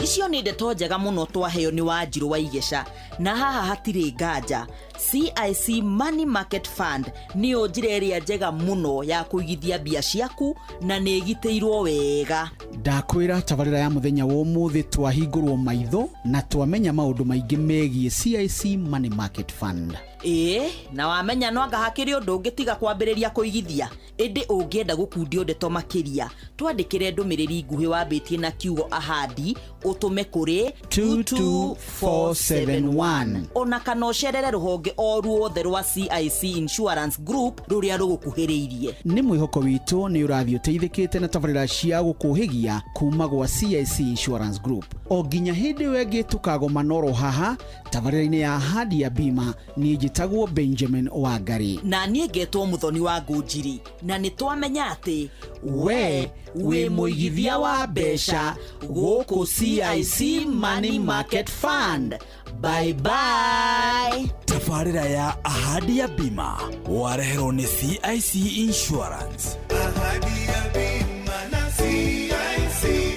Icio nĩ ndeto njega mũno twaheo nĩ Wanjirũ wa Igeca, na haha hatirĩ nganja CIC Money Market Fund nĩyo njĩra ĩrĩa njega mũno ya kũigithia mbia ciaku na nĩ ĩgitĩirwo wega. Ndakwĩra tabarĩra ya mũthenya wa ũmũthĩ twahingũrwo maitho na twamenya maũndũ maingĩ megiĩ CIC Money Market Fund. Ĩĩ, na wamenya no anga hakĩrĩ ũndũ ũngĩ tiga kwambĩrĩria kũigithia. Ĩndĩ ũngĩenda gũkundio ndeto makĩria, twandĩkĩre ndũmĩrĩri nguhĩ wambĩtie na kiugo ahadi ũtũme kũrĩ 22471, ona kana ũcerere rũhonge o ruothe rwa CIC Insurance Group rũrĩa rũgũkuhĩrĩirie. Nĩ mwĩhoko witũ nĩ ũrathiĩ ũteithĩkĩte na tabarĩra cia gũkũhĩgia kuma gwa CIC Insurance Group. O nginya hĩndĩ ĩyo ĩngĩ tũkagomana oro haha tabarĩra-inĩ ya Ahadi ya Bima, niĩ njĩtagwo Benjamin Wangari. Na niĩ ngetwo Mũthoni wa Ngũnjiri, na nĩ twamenya atĩ we wĩ mũigithia wa mbeca gũkũ CIC Money Market Fund. Bye bye. Tabarĩra ya Ahadi ya Bima wareherwo nĩ CIC Insurance. Ahadi ya Bima na CIC.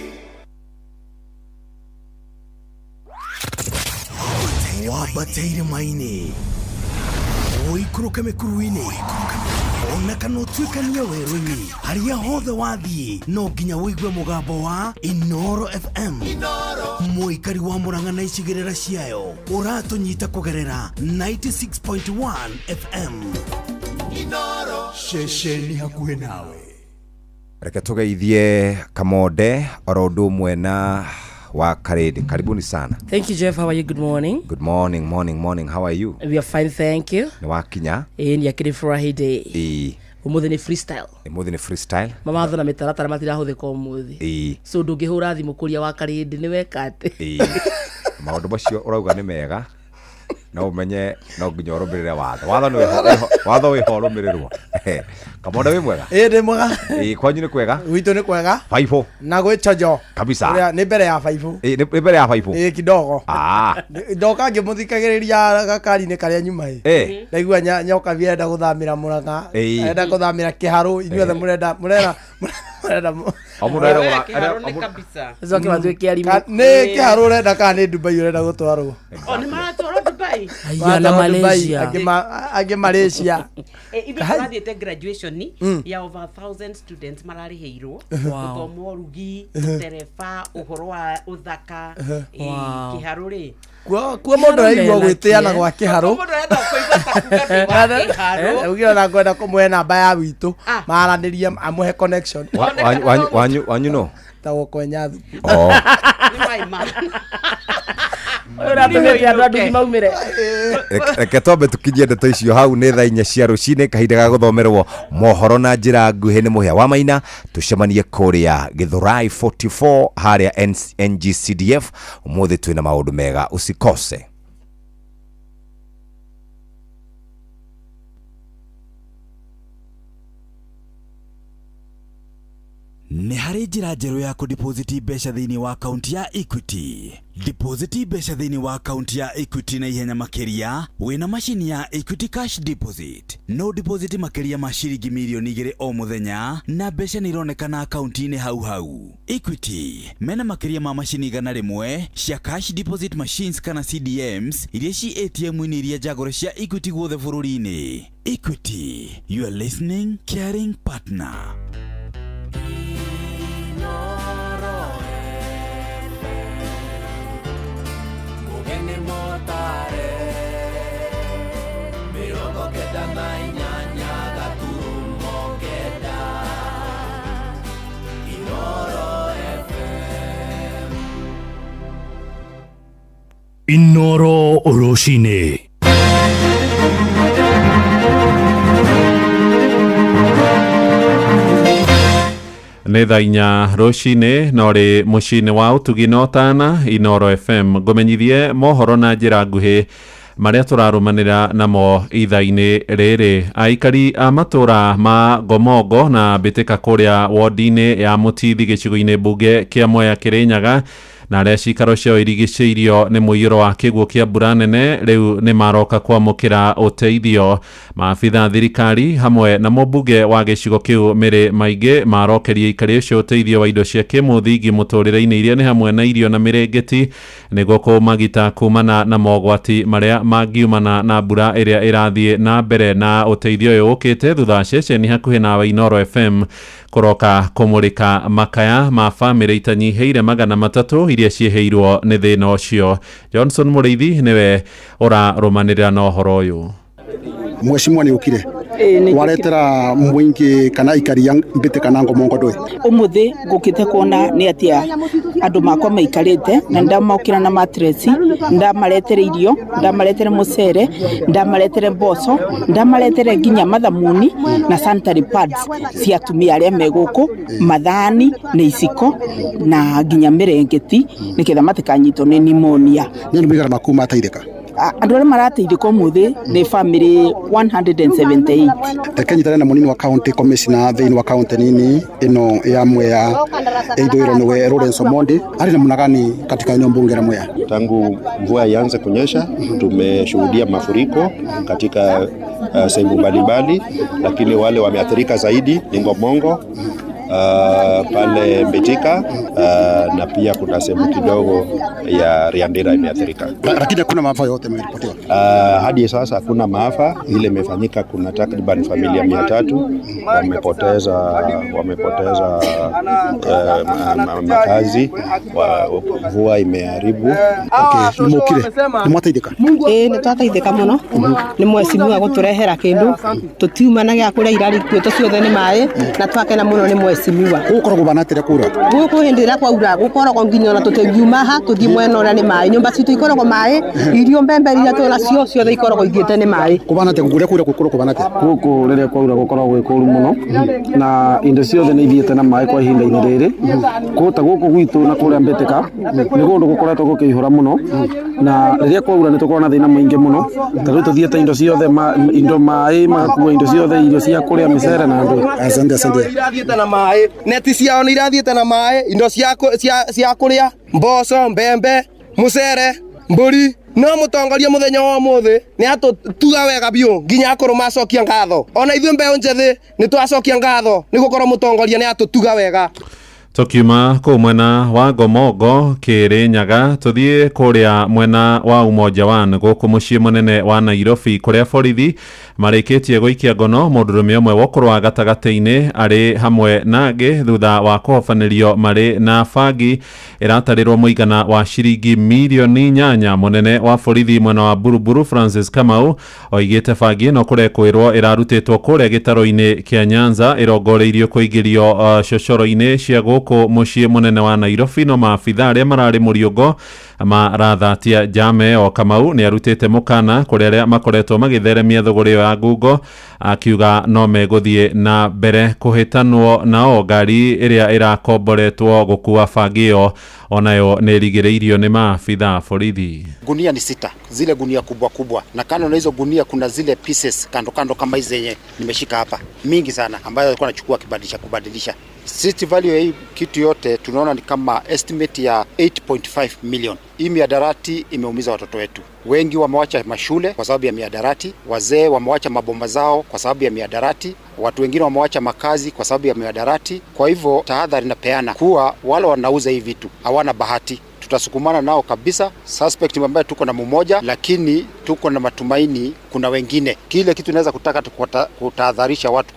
Wambate irĩma-inĩ, ũikũrũke mĩkuru-inĩ, ona kana ũtuĩkanie werũ-inĩ, harĩa hothe wathiĩ no nginya ũigue mũgambo wa Inoro FM. Mũikari wa Mũrang'a na icigĩrĩra ciayo ũratũnyita kũgerera 96.1 FM. Ceceni hakuhĩ nawe. Reke tũgeithie Kamonde oro ũndũ ũmwe na wa Karĩndĩ. Karibuni sana. Thank you, Jeff. How are you? Good morning. Good morning, morning, morning. How are you? We are fine, thank you. Nĩ wakinya? Ĩĩ, nĩ akĩrĩ Friday. Ĩĩ. Ũmũthĩ nĩ freestyle. Ũmũthĩ nĩ freestyle. Mawatho na mĩtaratara matirahũthĩka ũmũthĩ. So ndũngĩhũra thimũ kũria wa Karĩndĩ nĩ weka atĩ. Ĩĩ, maũndũ macio ũrauga nĩ mega, no ũmenye no nginya ũrũmĩrĩre watho. Watho nĩ wĩho, watho wĩho ũrũmĩrĩrwo. Kamonde, wĩ mwega? Ĩĩ, ndĩ mwega. Ĩĩ, kwanyu nĩ kwega? Gwitũ nĩ kwega. Baibũ. Na gwĩ chojo. Kabisa. Ũrĩa nĩ mbere ya baibũ. Ĩĩ, nĩ mbere ya baibũ. Ĩĩ, kidogo. Ndoka ngĩmũthikagĩrĩria gakari-inĩ karĩa nyuma ĩ. Ndaigua nyoka arenda gũthamĩra Mũrang'a. Arenda gũthamĩra Kĩharũ, inyuothe mũrenda mũrenda mũrenda O mũndũ arenda gũtha- Kĩharũ arenda- nĩ kabisa. Coke matuĩke arimũ. Nĩ Kĩharũ ũrenda kana nĩ Dubai ũrenda gũtwarwo? O nĩ maratwarwo Dubai. Aya, na Maratwarwo Dubai, Malaysia. Angĩ Malaysia. Ithuĩ tũrathiĩte graduation ya over 1,000 students mararĩhĩirwo gũthoma ũrugi, ũtereba, ũhoro wa ũthaka. Kĩharũ rĩ. Kuo mũndũ araigua gwĩtĩana gwa Kĩharũ. Mũndũ arenda kũigua ta kuga ndĩ wa Kĩharũ. Ugire ona ngwenda kũmũhe namba ya witũ maranĩrie amũhe connection. Wanyu no tagwo kwenya thuku. Oh. Nĩ my man. Ũyũ ũratũmĩte andũ a nduthi maumĩre. Reke twambe tũkinyie ndeto icio hau. Nĩ thaa 4 cia rũcinĩ, kahinda ga gũthomerwo mohoro na njĩra nguhĩ nĩ Mũhĩa wa Maina. Tũcemanie kũrĩa Gĩthũrai 44 harĩa NGCDF ũmũthĩ. Twĩna maũndũ mega, usikose. Nĩ harĩ njĩra njerũ ya kũdeposit mbeca thĩinĩ wa akaunti ya Equity. Deposit mbeca thĩinĩ wa akaunti ya Equity na ihenya makĩria wĩna macini ya Equity Cash Deposit. No deposit makĩria ma ciringi mirioni 2 o mũthenya na mbeca nĩ ironekana akaunti-inĩ hau hau. Equity mena makĩria ma macini 100 cia cash deposit machines kana CDMs iria ci ATM-inĩ iria njagũre cia Equity guothe bũrũri-inĩ. Equity, your listening, caring partner. Mũgeni mũtare 98.9 Inoro FM. Inoro rũcinĩ. Nĩ thaa 4 rũcinĩ, no rĩ mũciĩ-inĩ wa ũtugi na ũtana Inoro FM. Ngũmenyithie mohoro na njĩra nguhĩ marĩa tũrarũmanĩra namo ithaa-inĩ rĩrĩ. Aikari a matũra ma Ngomongo na Mbĩtĩka kũrĩa wodi-inĩ ya Mũtithi gĩcigo-inĩ mbunge kĩa Mwea Kĩrĩnyaga, na arĩa cikaro ciao irigicĩirio nĩ mũiyũro wa kĩguũ kĩa mbura nene, rĩu nĩ maroka kwamũkĩra ũteithio. Maabitha thirikari hamwe na mũmbunge wa gĩcigo kĩu Mĩrĩ Maingĩ marokeria aikari acio ũteithio wa indo cia kĩmũthingi mũtũrĩre-inĩ, iria nĩ hamwe na irio na mĩrĩngĩti, nĩguo kũmagita kumana na mogwati marĩa mangiumana na mbura ĩrĩa ĩrathiĩ na mbere. Na ũteithio ũyũ ũkĩte thutha wa ceceni hakuhĩ nawe Inoro FM kũroka kũmũrĩka makaya ma bamĩrĩ itanyihĩire 300 iria ciĩhĩirwo nĩ thĩna ũcio. Johnson Mũrĩithi nĩwe ũrarũmanĩrĩra na ũhoro ũyũ. Mheshimiwa nĩ ũkire waretera mũingĩ kana aikari a Mbĩtĩka kana Ngomongo ndũĩ? Umuthi ngukite kuona ni atia andu makwa maikarite, na ndamokira na matresi, ndamaretere irio, ndamaretere mucere, ndamaretere mboco, ndamaretere nginya mathamuni na sanitary pads cia atumia aria me guku, mathani na iciko na nginya mirengeti, niketha matikanyitwo ni pneumonia. Nĩ andũ maigana maku mateithĩka? Andũ arĩa marateithĩka ũmũthĩ nĩ family 178. Reke nyitane na mũnini wa county commissioner thĩinĩ wa county nini ĩno ya Mwea ithũĩro, nĩwe Lawrence Omondi. Arĩ namna gani katika eneo bunge la Mwea? Tangu mvua ianze kunyesha tumeshuhudia mafuriko katika sehemu mbalimbali, lakini wale wameathirika zaidi ni Ngomongo, pale Mbitika, na pia kuna sehemu kidogo ya Riandira imeathirika. Lakini hakuna maafa yote yameripotiwa? Hadi sasa hakuna maafa ile imefanyika. Kuna takriban familia 300 wamepoteza makazi, mvua imeharibu. Okay, nĩmũkire nĩmwateithĩka? Ĩĩ, nĩ twateithĩka mũno nĩ mheshimiwa gũtũrehera kĩndũ. Tũtiuma na gĩa kũrĩa, irarikuĩtwo ciothe nĩ maĩ, na twakena mũno nĩ mheshimiwa. Gũkoragwo bana atĩrĩa kura? Gũkũ hĩndĩ ĩrĩa kwaura gũkoragwo nginya ona tũtĩngiuma ha tũthiĩ mwena ũrĩa nĩ maĩ. Nyũmba citũ ikoragwo maĩ, irio, mbembe iria twĩnacio ciothe ikoragwo ithiĩte nĩ maĩ. Kũbana atĩa kũrĩa kura gũkorwo kũbana atĩa? Gũkũ rĩrĩa kwaura gũkoragwo gwĩ kũru mũno, na indo ciothe nĩ ithiĩte na maĩ kwa ihinda-inĩ rĩrĩ. Ta gũkũ gwitũ na kũrĩa Mbĩtĩka nĩ kũndũ gũkoretwo gũkĩihũra mũno, na rĩrĩa kwaura nĩ tũkoragwo na thĩna mũingĩ mũno. Ta rĩu tũthiĩte indo ciothe indo maĩ magakua indo ciothe, irio cia kũrĩa, mĩcere na ndũ. Asante, asante. Irathiĩte na maĩ, neti ciao nĩ irathiĩte na maĩ, indo cia kũrĩa, mboco, mbembe, mũcere, mbũri. No mũtongoria mũthenya wa ũmũthĩ nĩ atũtuga wega biũ nginya akũrũ macokia ngatho. Ona ithuĩ mbeũ njĩthĩ nĩ twacokia ngatho nĩ gũkorwo mũtongoria nĩ atũtuga wega. Tukiuma kũu mwena wa Ngomongo Kĩrĩnyaga, tũthiĩ kũrĩa mwena wa Umoja One gũkũ mũciĩ mũnene wa Nairobi, kũrĩa borithi Marĩkĩtie gũikia ngono mũndũrũme ũmwe wa ũkũrũ wa gatagatĩ-inĩ arĩ hamwe na angĩ thutha wa kũhobanĩrio marĩ na bangi ĩratarĩrwo mũigana wa ciringi mirioni 8. Mũnene wa borithi mwena wa Buruburu Francis Kamau oigĩte bangi ĩno kũrekwĩrwo ĩrarutĩtwo kũrĩa gĩtarũ-inĩ kĩa Nyanza ĩrongoreirio kũingĩrio cocoro-inĩ cia gũkũ mũciĩ mũnene wa Nairobi, no maabitha arĩa mararĩ mũriũngo marathatia njama ĩyo. Kamau nĩ arutĩte mũkana kũrĩ arĩa makoretwo magĩtheremia thũgũrĩ ĩyo ya ngungo, akiuga no megũthiĩ na mbere kũhĩtanwo nao. Ngari ĩrĩa ĩrakomboretwo gũkua bangi ĩyo onayo nĩ ĩrigĩrĩirio nĩ maabitha borithi. Gunia ni 6, zile gunia kubwa kubwa, na kando na hizo gunia kuna zile pieces kando kando kama hizi zenye nimeshika hapa mingi sana, ambayo alikuwa anachukua akibadilisha kubadilisha. Street value ya hii kitu yote tunaona ni kama estimate ya 8.5 million. Hii mihadarati imeumiza watoto wetu. Wengi wamewacha mashule kwa sababu ya mihadarati, wazee wamewacha mabomba zao kwa sababu ya mihadarati, watu wengine wamewacha makazi kwa sababu ya mihadarati. Kwa hivyo tahadhari napeana kuwa wale wanauza hii vitu hawana bahati. Tutasukumana nao kabisa. Suspect ambaye tuko na mmoja, lakini tuko na matumaini kuna wengine. Kile kitu naweza kutaka kutahadharisha watu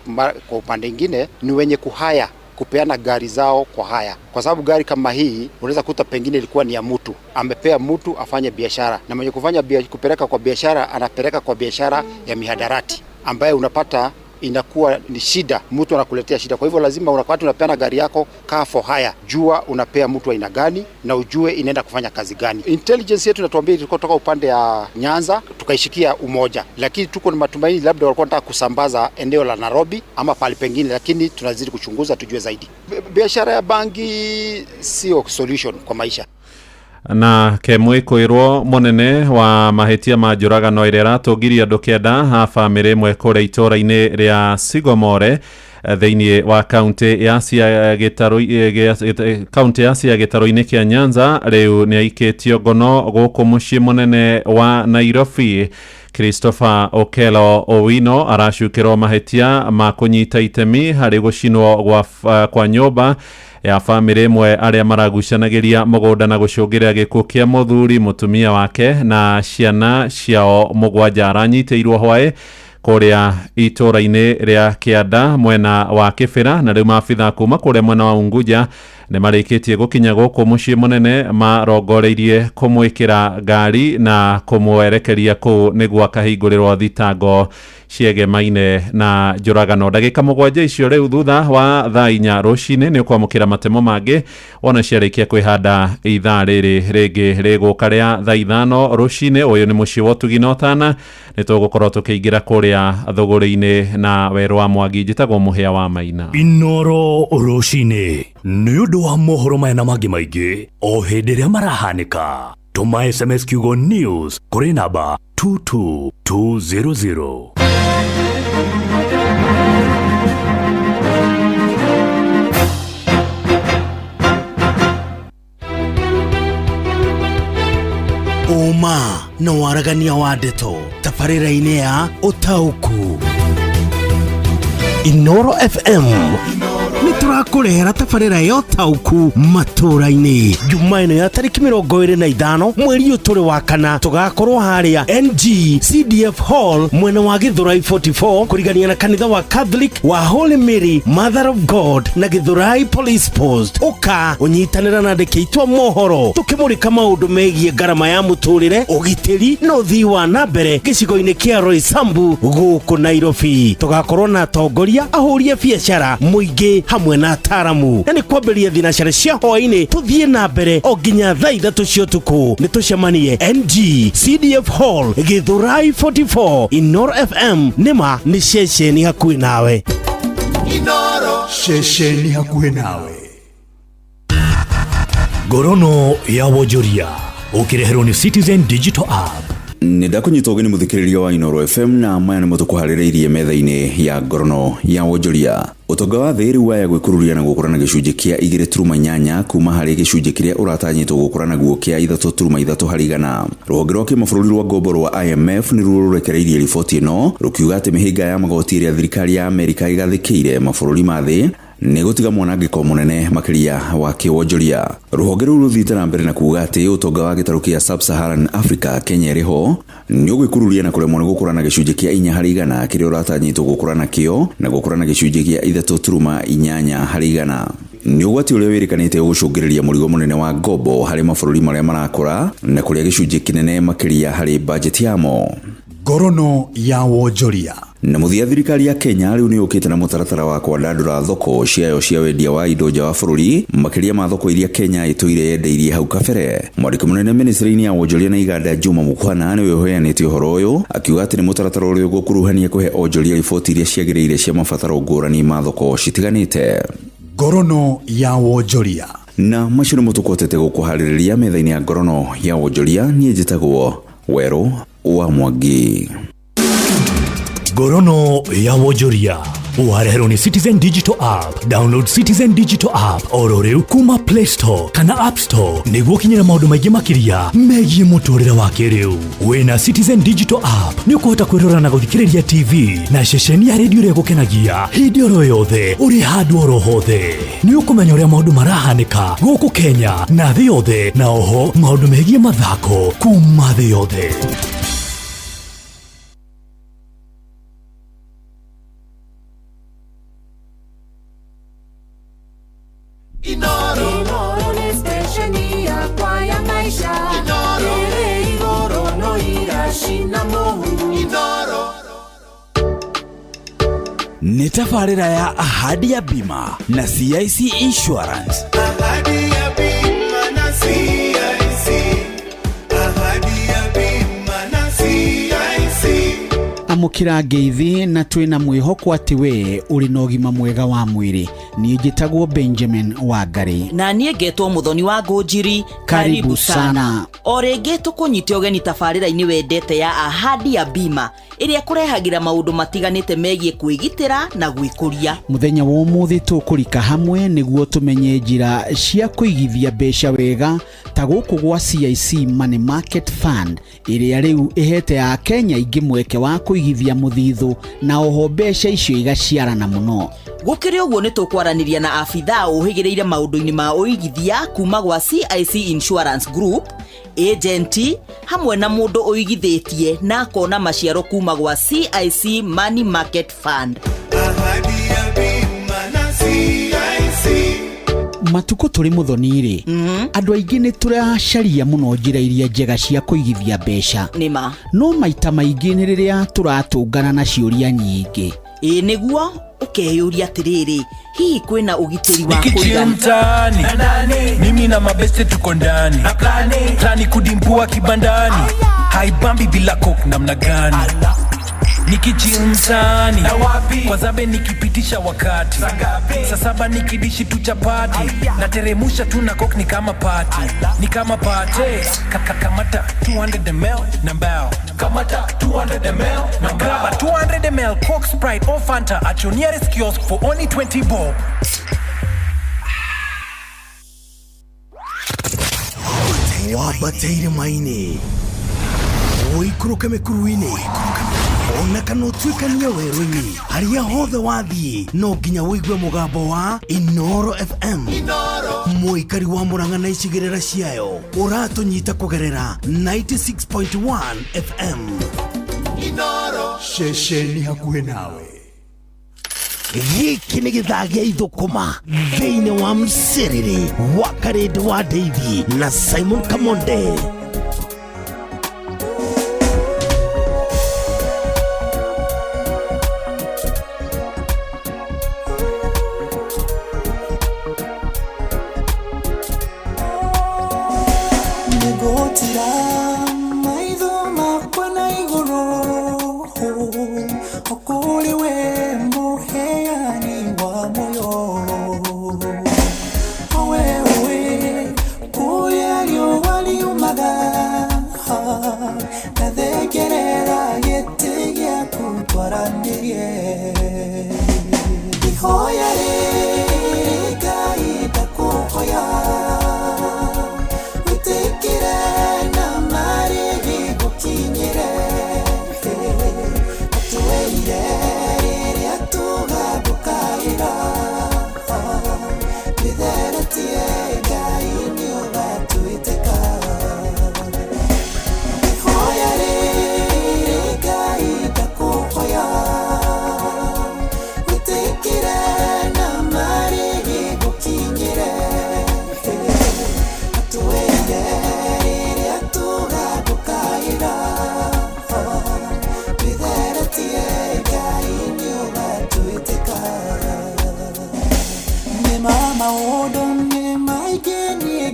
kwa upande mwingine ni wenye kuhaya kupeana gari zao kwa haya, kwa sababu gari kama hii unaweza kuta pengine ilikuwa ni ya mtu, amepea mtu afanye biashara, na mwenye kufanya kupeleka kwa biashara anapeleka kwa biashara ya mihadarati ambaye unapata inakuwa ni shida, mtu anakuletea shida. Kwa hivyo lazima wakati unapeana gari yako car for hire, jua unapea mtu aina gani na ujue inaenda kufanya kazi gani. Intelligence yetu inatuambia ilikuwa kutoka upande ya Nyanza tukaishikia Umoja, lakini tuko na matumaini labda walikuwa wanataka kusambaza eneo la Nairobi ama pale pengine, lakini tunazidi kuchunguza tujue zaidi. Biashara ya bangi sio solution kwa maisha. Na kemwe kwirwo munene wa mahitia ma njũragano ĩrĩa ĩratũngirie andũ 9 a bamĩrĩ ĩmwe kũrĩa itũũra-inĩ rĩa Sigomore thĩinĩ wa kaunti ya Siaya gĩtarũ-inĩ kĩa Nyanza rĩu nĩ aikĩtio ngono gũkũ mũciĩ mũnene wa Nairobi. Christopher Okello Owino aracukĩrwo mahĩtia ma kũnyita itemi harĩ gũcinwo kwa nyũmba ya bamĩrĩ ĩmwe arĩa maragucanagĩria mũgũnda na gũcũngĩrĩra gĩkuũ kĩa mũthuri, mũtumia wake na ciana ciao 7. Aranyitĩirwo hwaĩ kũrĩa itũũra-inĩ rĩa Kĩanda mwena wa Kĩbĩra, na rĩu maabitha kuma kũrĩa mwena wa Unguja nĩ marĩkĩtie gũkinya gũkũ mũciĩ mũnene marongoreirie kũmwĩkĩra ngari na kũmwerekeria kũu nĩguo akahingũrĩrwo thitango ciegemaine na njũragano. Ndagĩka 7 icio rĩu thutha wa thaa 4 rũcinĩ nĩ ũkwamũkĩra matemo mangĩ wona ciarĩkia kwĩhanda ithaa rĩrĩ rĩngĩ rĩgũka rĩa thaa 5 rũcinĩ. Ũyũ nĩ mũciĩ wa ũtugi na ũtana, nĩ tũgũkorwo tũkĩingĩra kũrĩa thũgũrĩ-inĩ na werũ wa Mwangi. Njĩtagwo Mũhĩa wa Maina. Inoro rũcinĩ nĩ ũndũ wa mohoro maya na mangĩ maingĩ o hĩndĩ ĩrĩa marahanĩka. Tũma SMS kiugo news kũrĩ namba 22200. Ũma na waragania wa ndeto tabarĩra-inĩ ya Ũtaũku. Inoro FM nĩ tũrakũrehera tabarĩra ya Ũtaũku matũũra-inĩ. Jumaa ĩno ya tarĩki 25 mweri ũyũ tũrĩ wa kana, tũgakorwo harĩa NG CDF Hall mwena wa Githurai 44 kũrigania na kanitha wa Catholic wa Holy Mary Mother of God na Githurai Police Post. Ũka ũnyitanĩra na andĩki aitũ a mohoro tũkĩmũrĩka maũndũ megiĩ ngarama ya mũtũrĩre, ũgitĩri na ũthii wa na mbere gĩcigo-inĩ kĩa Roysambu gũkũ Nairobi. Tũgakorwo na atongoria, ahũri a biacara, mũingĩ hamwe na ataaramu, na nĩ kwambĩrĩria thinacara cia hwaĩ-inĩ tũthiĩ na mbere o nginya thaa 3 cia ũtukũ. Nĩ tũcemanie NG CDF Hall Githurai 44. Inoro FM nĩma nĩ ceceni hakuhĩ nawe. Inoro ceceni hakuhĩ nawe. Ngorono ya wonjoria ũkĩreherwo nĩ Citizen Digital App. Nĩ ndakunyita ũgeni mũthikĩrĩria wa Inoro FM, na maya nĩmo tũkũharĩrĩirie metha-inĩ ya ngorono ya wonjoria. Ũtonga wa thĩ rĩu waya gwĩkururia na gũkũra na gĩcunjĩ kĩa 2.8 kuma harĩ gĩcunjĩ kĩrĩa ũratanyĩtwo gũkũra naguo kĩa 3.3 harĩ igana. Rũhonge rwa kĩmabũrũri rwa ngombo rwa IMF nĩruo rũrekereirie riboti ĩno rũkiuga atĩ mĩhĩnga ya magoti ĩrĩa thirikari ya Amerika ĩgathĩkĩire mabũrũri ma thĩ Nĩ gũtiga mwanangĩko mũnene makĩria wa kĩwonjoria. Rũhonge rũu rũthiĩte na mbere na kuuga atĩ ũtonga wa gĩtarũ kĩa Sub-Saharan Africa Kenya ĩrĩ ho nĩ ũgwĩkururia na kũremwo nĩ gũkũra na gĩcunjĩ kĩa 4% kĩrĩa ũratanyĩtwo gũkũra nakĩo na gũkũra na gĩcunjĩ kĩa 3.8%. Nĩ ũgwati ũrĩa wĩrĩkanĩte ũgũcũngĩrĩria mũrigo mũnene wa ngombo harĩ mabũrũri marĩa marakũra na kũrĩa gĩcunjĩ kĩnene makĩria harĩ bajeti yamo. Ngorono ya wonjoria. Na mũthia, thirikari ya Kenya rĩu nĩ yũkĩte na mũtaratara wa kwandandũra thoko ciayo cia wendia wa indo nja wa bũrũri, makĩria ma thoko iria Kenya ĩtũire yendeirie hau kabere. Mwandĩki mũnene ministry-inĩ ya wonjoria na iganda Juma Mukwana nĩwe ũheanĩte ũhoro ũyũ, akiuga atĩ nĩ mũtaratara ũrĩa ũgũkuruhania kũhe onjoria riboti iria ciagĩrĩire cia mabataro ngũrani ma thoko citiganĩte. Ngorono ya wonjoria. Na macio nĩmo tũkũhotete gũkũharĩrĩria metha-inĩ ya Ngorono ya wonjoria. Niĩ njĩtagwo Werũ wa Mwangi. Ngorono ya wonjoria wareherwo nĩ Citizen Digital App. Download Citizen Digital App oro rĩu kuma Play Store kana App Store nĩguo ũkinyĩre maũndũ maingĩ makĩria megiĩ mũtũrĩre wa kĩrĩu. Wĩna Citizen Digital App nĩ ũkũhota kwĩrora na gũthikĩrĩria TV na ceceni ya redio ĩrĩa ĩgũkenagia hĩndĩ oro yothe ũrĩ handũ oro hothe. Nĩ ũkũmenya ũrĩa maũndũ marahanĩka gũkũ Kenya na thĩ yothe, na oho maũndũ megiĩ mathako kuma thĩ yothe. Inoro nĩ stesheni yakwa ya maica ĩrĩ igũrũ no iracina mũhu. Inoro. Nĩ tabarĩra ya Ahadi ya Bima na CIC Insurance. Ahadi ya Bima na CIC. Ahadi ya Bima na CIC. Amũkĩra ngeithi na twĩna mwĩhoko atĩ we ũrĩ na ũgima mwega wa mwĩrĩ. Niĩ njĩtagwo Benjamin Wangari. Na niĩ ngetwo Mũthoni wa Ngũnjiri. Karibu sana. O rĩngĩ tũkũnyite ũgeni tabarĩra-inĩ wendete ya Ahadi ya Bima ĩrĩa kũrehagĩra maũndũ matiganĩte megiĩ kwĩgitĩra na gwĩkũria. Mũthenya wa ũmũthĩ tũkũrika hamwe nĩguo tũmenye njĩra cia kũigithia mbeca wega ta gũkũ gwa CIC Money Market Fund ĩrĩa rĩu ĩhete Akenya aingĩ mweke wa kũigithia mũthithũ na oho mbeca icio igaciarana mũno. Gũkĩrĩ ũguo nĩ tũkwaranĩria na abithaa ũhĩgĩrĩire maũndũ-inĩ ma ũigithia kuma gwa CIC Insurance Group, agent hamwe na mũndũ ũigithĩtie na akona maciaro kuma gwa CIC Money Market Fund. Ahadi ya Bima na CIC. Matukũ tũrĩ mũthoni-rĩ, andũ aingĩ nĩ tũracaria mũno njĩra iria njega cia kũigithia mbeca. Nĩma. No maita maingĩ nĩ rĩrĩa tũratũngana na ciũria nyingĩ. Ĩĩ nĩguo, ũkeyũria atĩrĩrĩ, hihi kwĩna ũgitĩri wa Nikichill kũigana? mtaani, mimi na mabeste tuko ndani, plani kudimbua kibandani, haibambi bila coke namna gani? Nikichill mtaani kwa zabe nikipitisha wakati saa saba nikidishi tu chapati nateremusha tu na coke ni kama party, ni kama party. Kamata 200 ml na mbao, kamata 200 ml na grab a 200 ml Coke, Sprite or Fanta at your nearest kiosk for only 20 bob. Wambateire maini ũikũrũke mĩkuru-inĩ ona kana ũtuĩkanie werũ-inĩ, harĩa hothe wathiĩ no nginya ũigue mũgambo wa Inoro FM. Mũikari wa Mũrang'a na icigĩrĩra ciayo ũratũnyita kũgerera 96.1 FM. Inoro. Ceceni hakuhĩ nawe. Gĩkĩ nĩ gĩthaa gĩa ithũkũma thĩinĩ wa mcĩrĩrĩ wa Karĩndĩ wa Ndeithi na Simon Kamonde. Nĩngũtira maitho makwa na igũrũ o kũrĩ we mũheani wa muoyo, o we ũĩ kũrĩa riũa riumaga.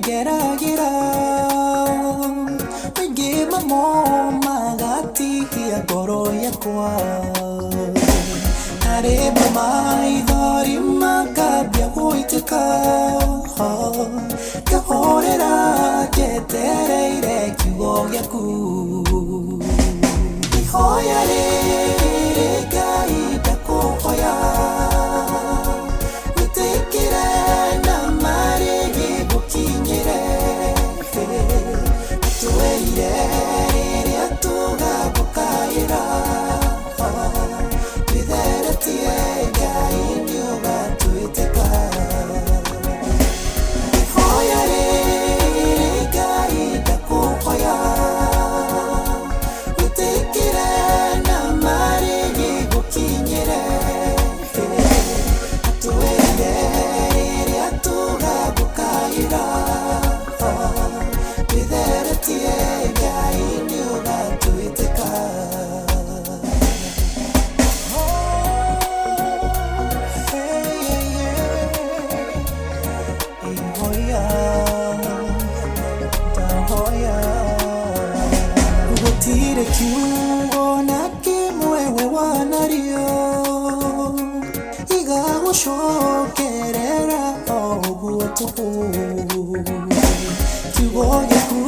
ngeragĩra maingĩ mamo magatihia ngoro yakwa na rĩmwe maithori makambia gũitĩka ngahorera njetereire kiugo gĩaku ihoya rĩrĩ Ngai ndakũhoya wĩtĩkĩre na marĩgĩ gũkinyĩre twĩrire rĩrĩa tũgagũkaĩra twĩtheretie Ngai nĩũgatwĩtĩka ihoya rĩrĩ Ngai ndakũhoya wĩtĩkĩre na marĩgĩ gũkinyĩre twĩrire rĩrĩa tũgagũkaĩra twĩtheretie Ngai nĩũgatwĩtĩka. Ihoya, ndahoya gũtirĩ kiugo na kĩmwe we wanario igagũcokerera o ũguo tũhũ kiugo gĩaku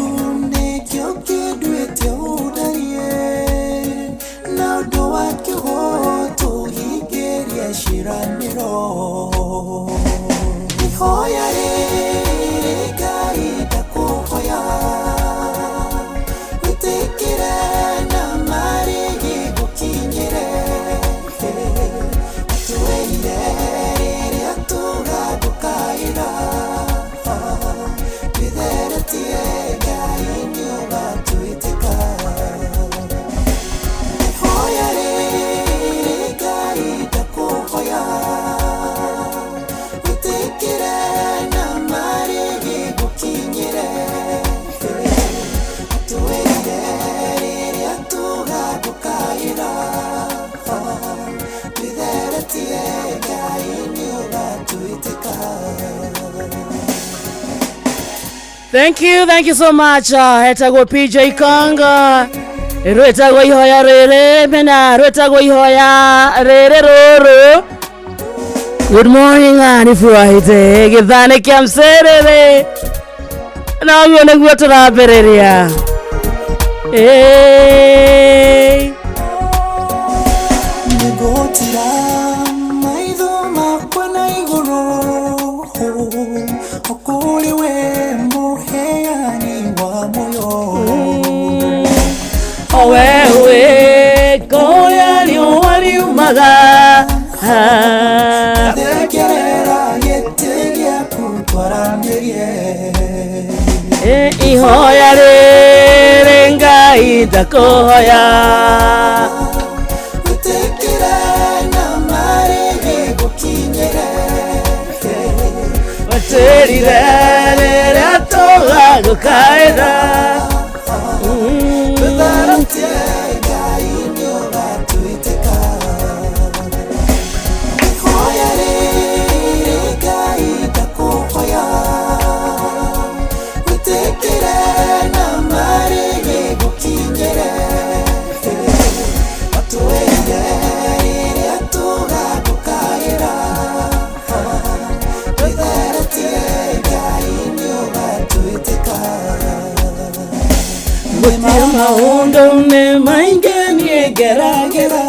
nĩkĩo kĩnduĩte ũndarie na ũndũ wa kiugo tũhingĩrie ciĩranĩro ihoya rĩrĩ Ngai ndakũhoya wĩtĩkĩre na marĩgĩ gũkinyĩre twĩrire rĩrĩa tũgagũkaĩra twĩtheretie Ngai nĩũgatwĩtĩka ihoya rĩrĩ Ngai ndakũhoya wĩtĩkĩre na marĩgĩ gũkinyĩre twĩrire rĩrĩa tũgagũkaĩra twĩtheretie Ngai nĩũgatwĩtĩka. Thank you so much. Etagwo PJ Kongo. Rwĩtagwo ihoya rĩrĩ mena rwĩtagwo ihoya rĩrĩ rũrũ. Good morning, nĩ Friday gĩthaa nĩ kĩa mcerere na ũguo nĩguo tũrambĩrĩria. Hey. Nĩngũtira maitho makwa na igũrũ o kũrĩ we mũheani wa muoyo O wewe kũrĩa riũa riumaga Thekerera gĩtĩ gĩaku twaranĩrie ihoya rĩrĩ Ngai ndakũhoya wĩtĩkĩre na marĩgĩ gũkinyĩre Watĩrire rĩrĩa tũgagũkaĩra twĩtheretie Ngai nĩũgatwĩtĩka ihoya rĩrĩ Ngai ndakũhoya wĩtĩkĩre na marĩgĩ gũkinyĩre watwĩrire rĩrĩa tũgagũkaĩra twĩtheretie Ngai nĩũgatwĩtĩka Gũtirĩ maũndũ nĩ maingĩ niĩ ngeragĩra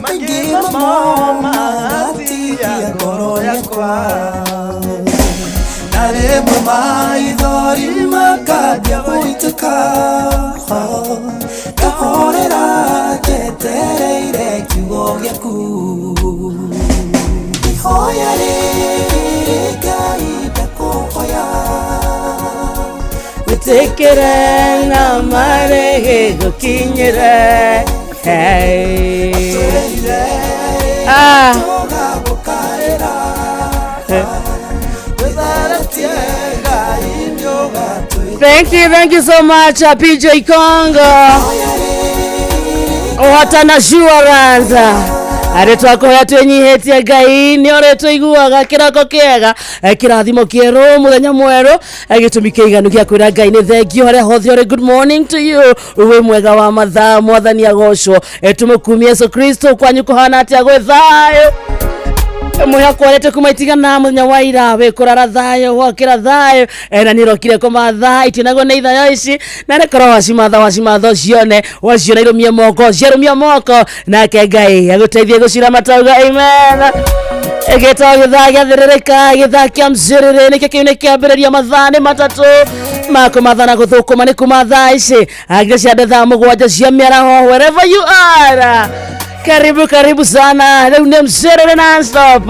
maingĩ mamo magatihia ngoro yakwa na rĩmwe maithori makambia gũitĩka ngahorera njetereire kiugo gĩaku ihoya rĩrĩ Ngai ndakũhoya wĩtĩkĩre na marĩgĩ gũkinyĩre. Hey. Ah. Tũgagũkaĩra twĩtheretie Ngai nĩũgatwĩtĩka Thank you so much, PJ Kongo. Ohatan Assurance. Arĩ twakũhoya twĩnyihĩtie Ngai nĩ ũrĩ tũiguaga kĩroko kĩega, kĩrathimo kĩerũ, mũthenya mwerũ, gĩtũmi kĩiganu gĩa kwĩra Ngai nĩ thengio harĩa hothe ũrĩ. Good morning to you, wĩ mwega wa mathaa, mwathani agocwo. Tũmũkumie Yesu Kristo. Kwanyu kũhana atĩa? Gwĩ thayũ? Mwĩhoko warĩte kuma itigana mũthenya wa ira, wĩ kũrara thayũ, gwakĩra thayũ, na nĩ ũrokire kũma thaa itinagwo nĩ ithayo ici, na nĩ korwo wacimatha wacimatha ũcione, waciona irũmie moko, ciarũmia moko, nake Ngai agũteithie gũcira matauga amen. Gĩtagwo gĩthaa gĩathĩrĩrĩka, gĩthaa kĩa mcĩrĩrĩ, nĩkĩo kĩu nĩ kĩambĩrĩria mathaa nĩ matatũ makũmatha na gũthũkũma, nĩ kuma thaa ici nginya cia thaa 7 cia mĩaraho. Wherever you are, karibu karibu sana. Rĩu nĩ mcĩrĩrĩ non-stop.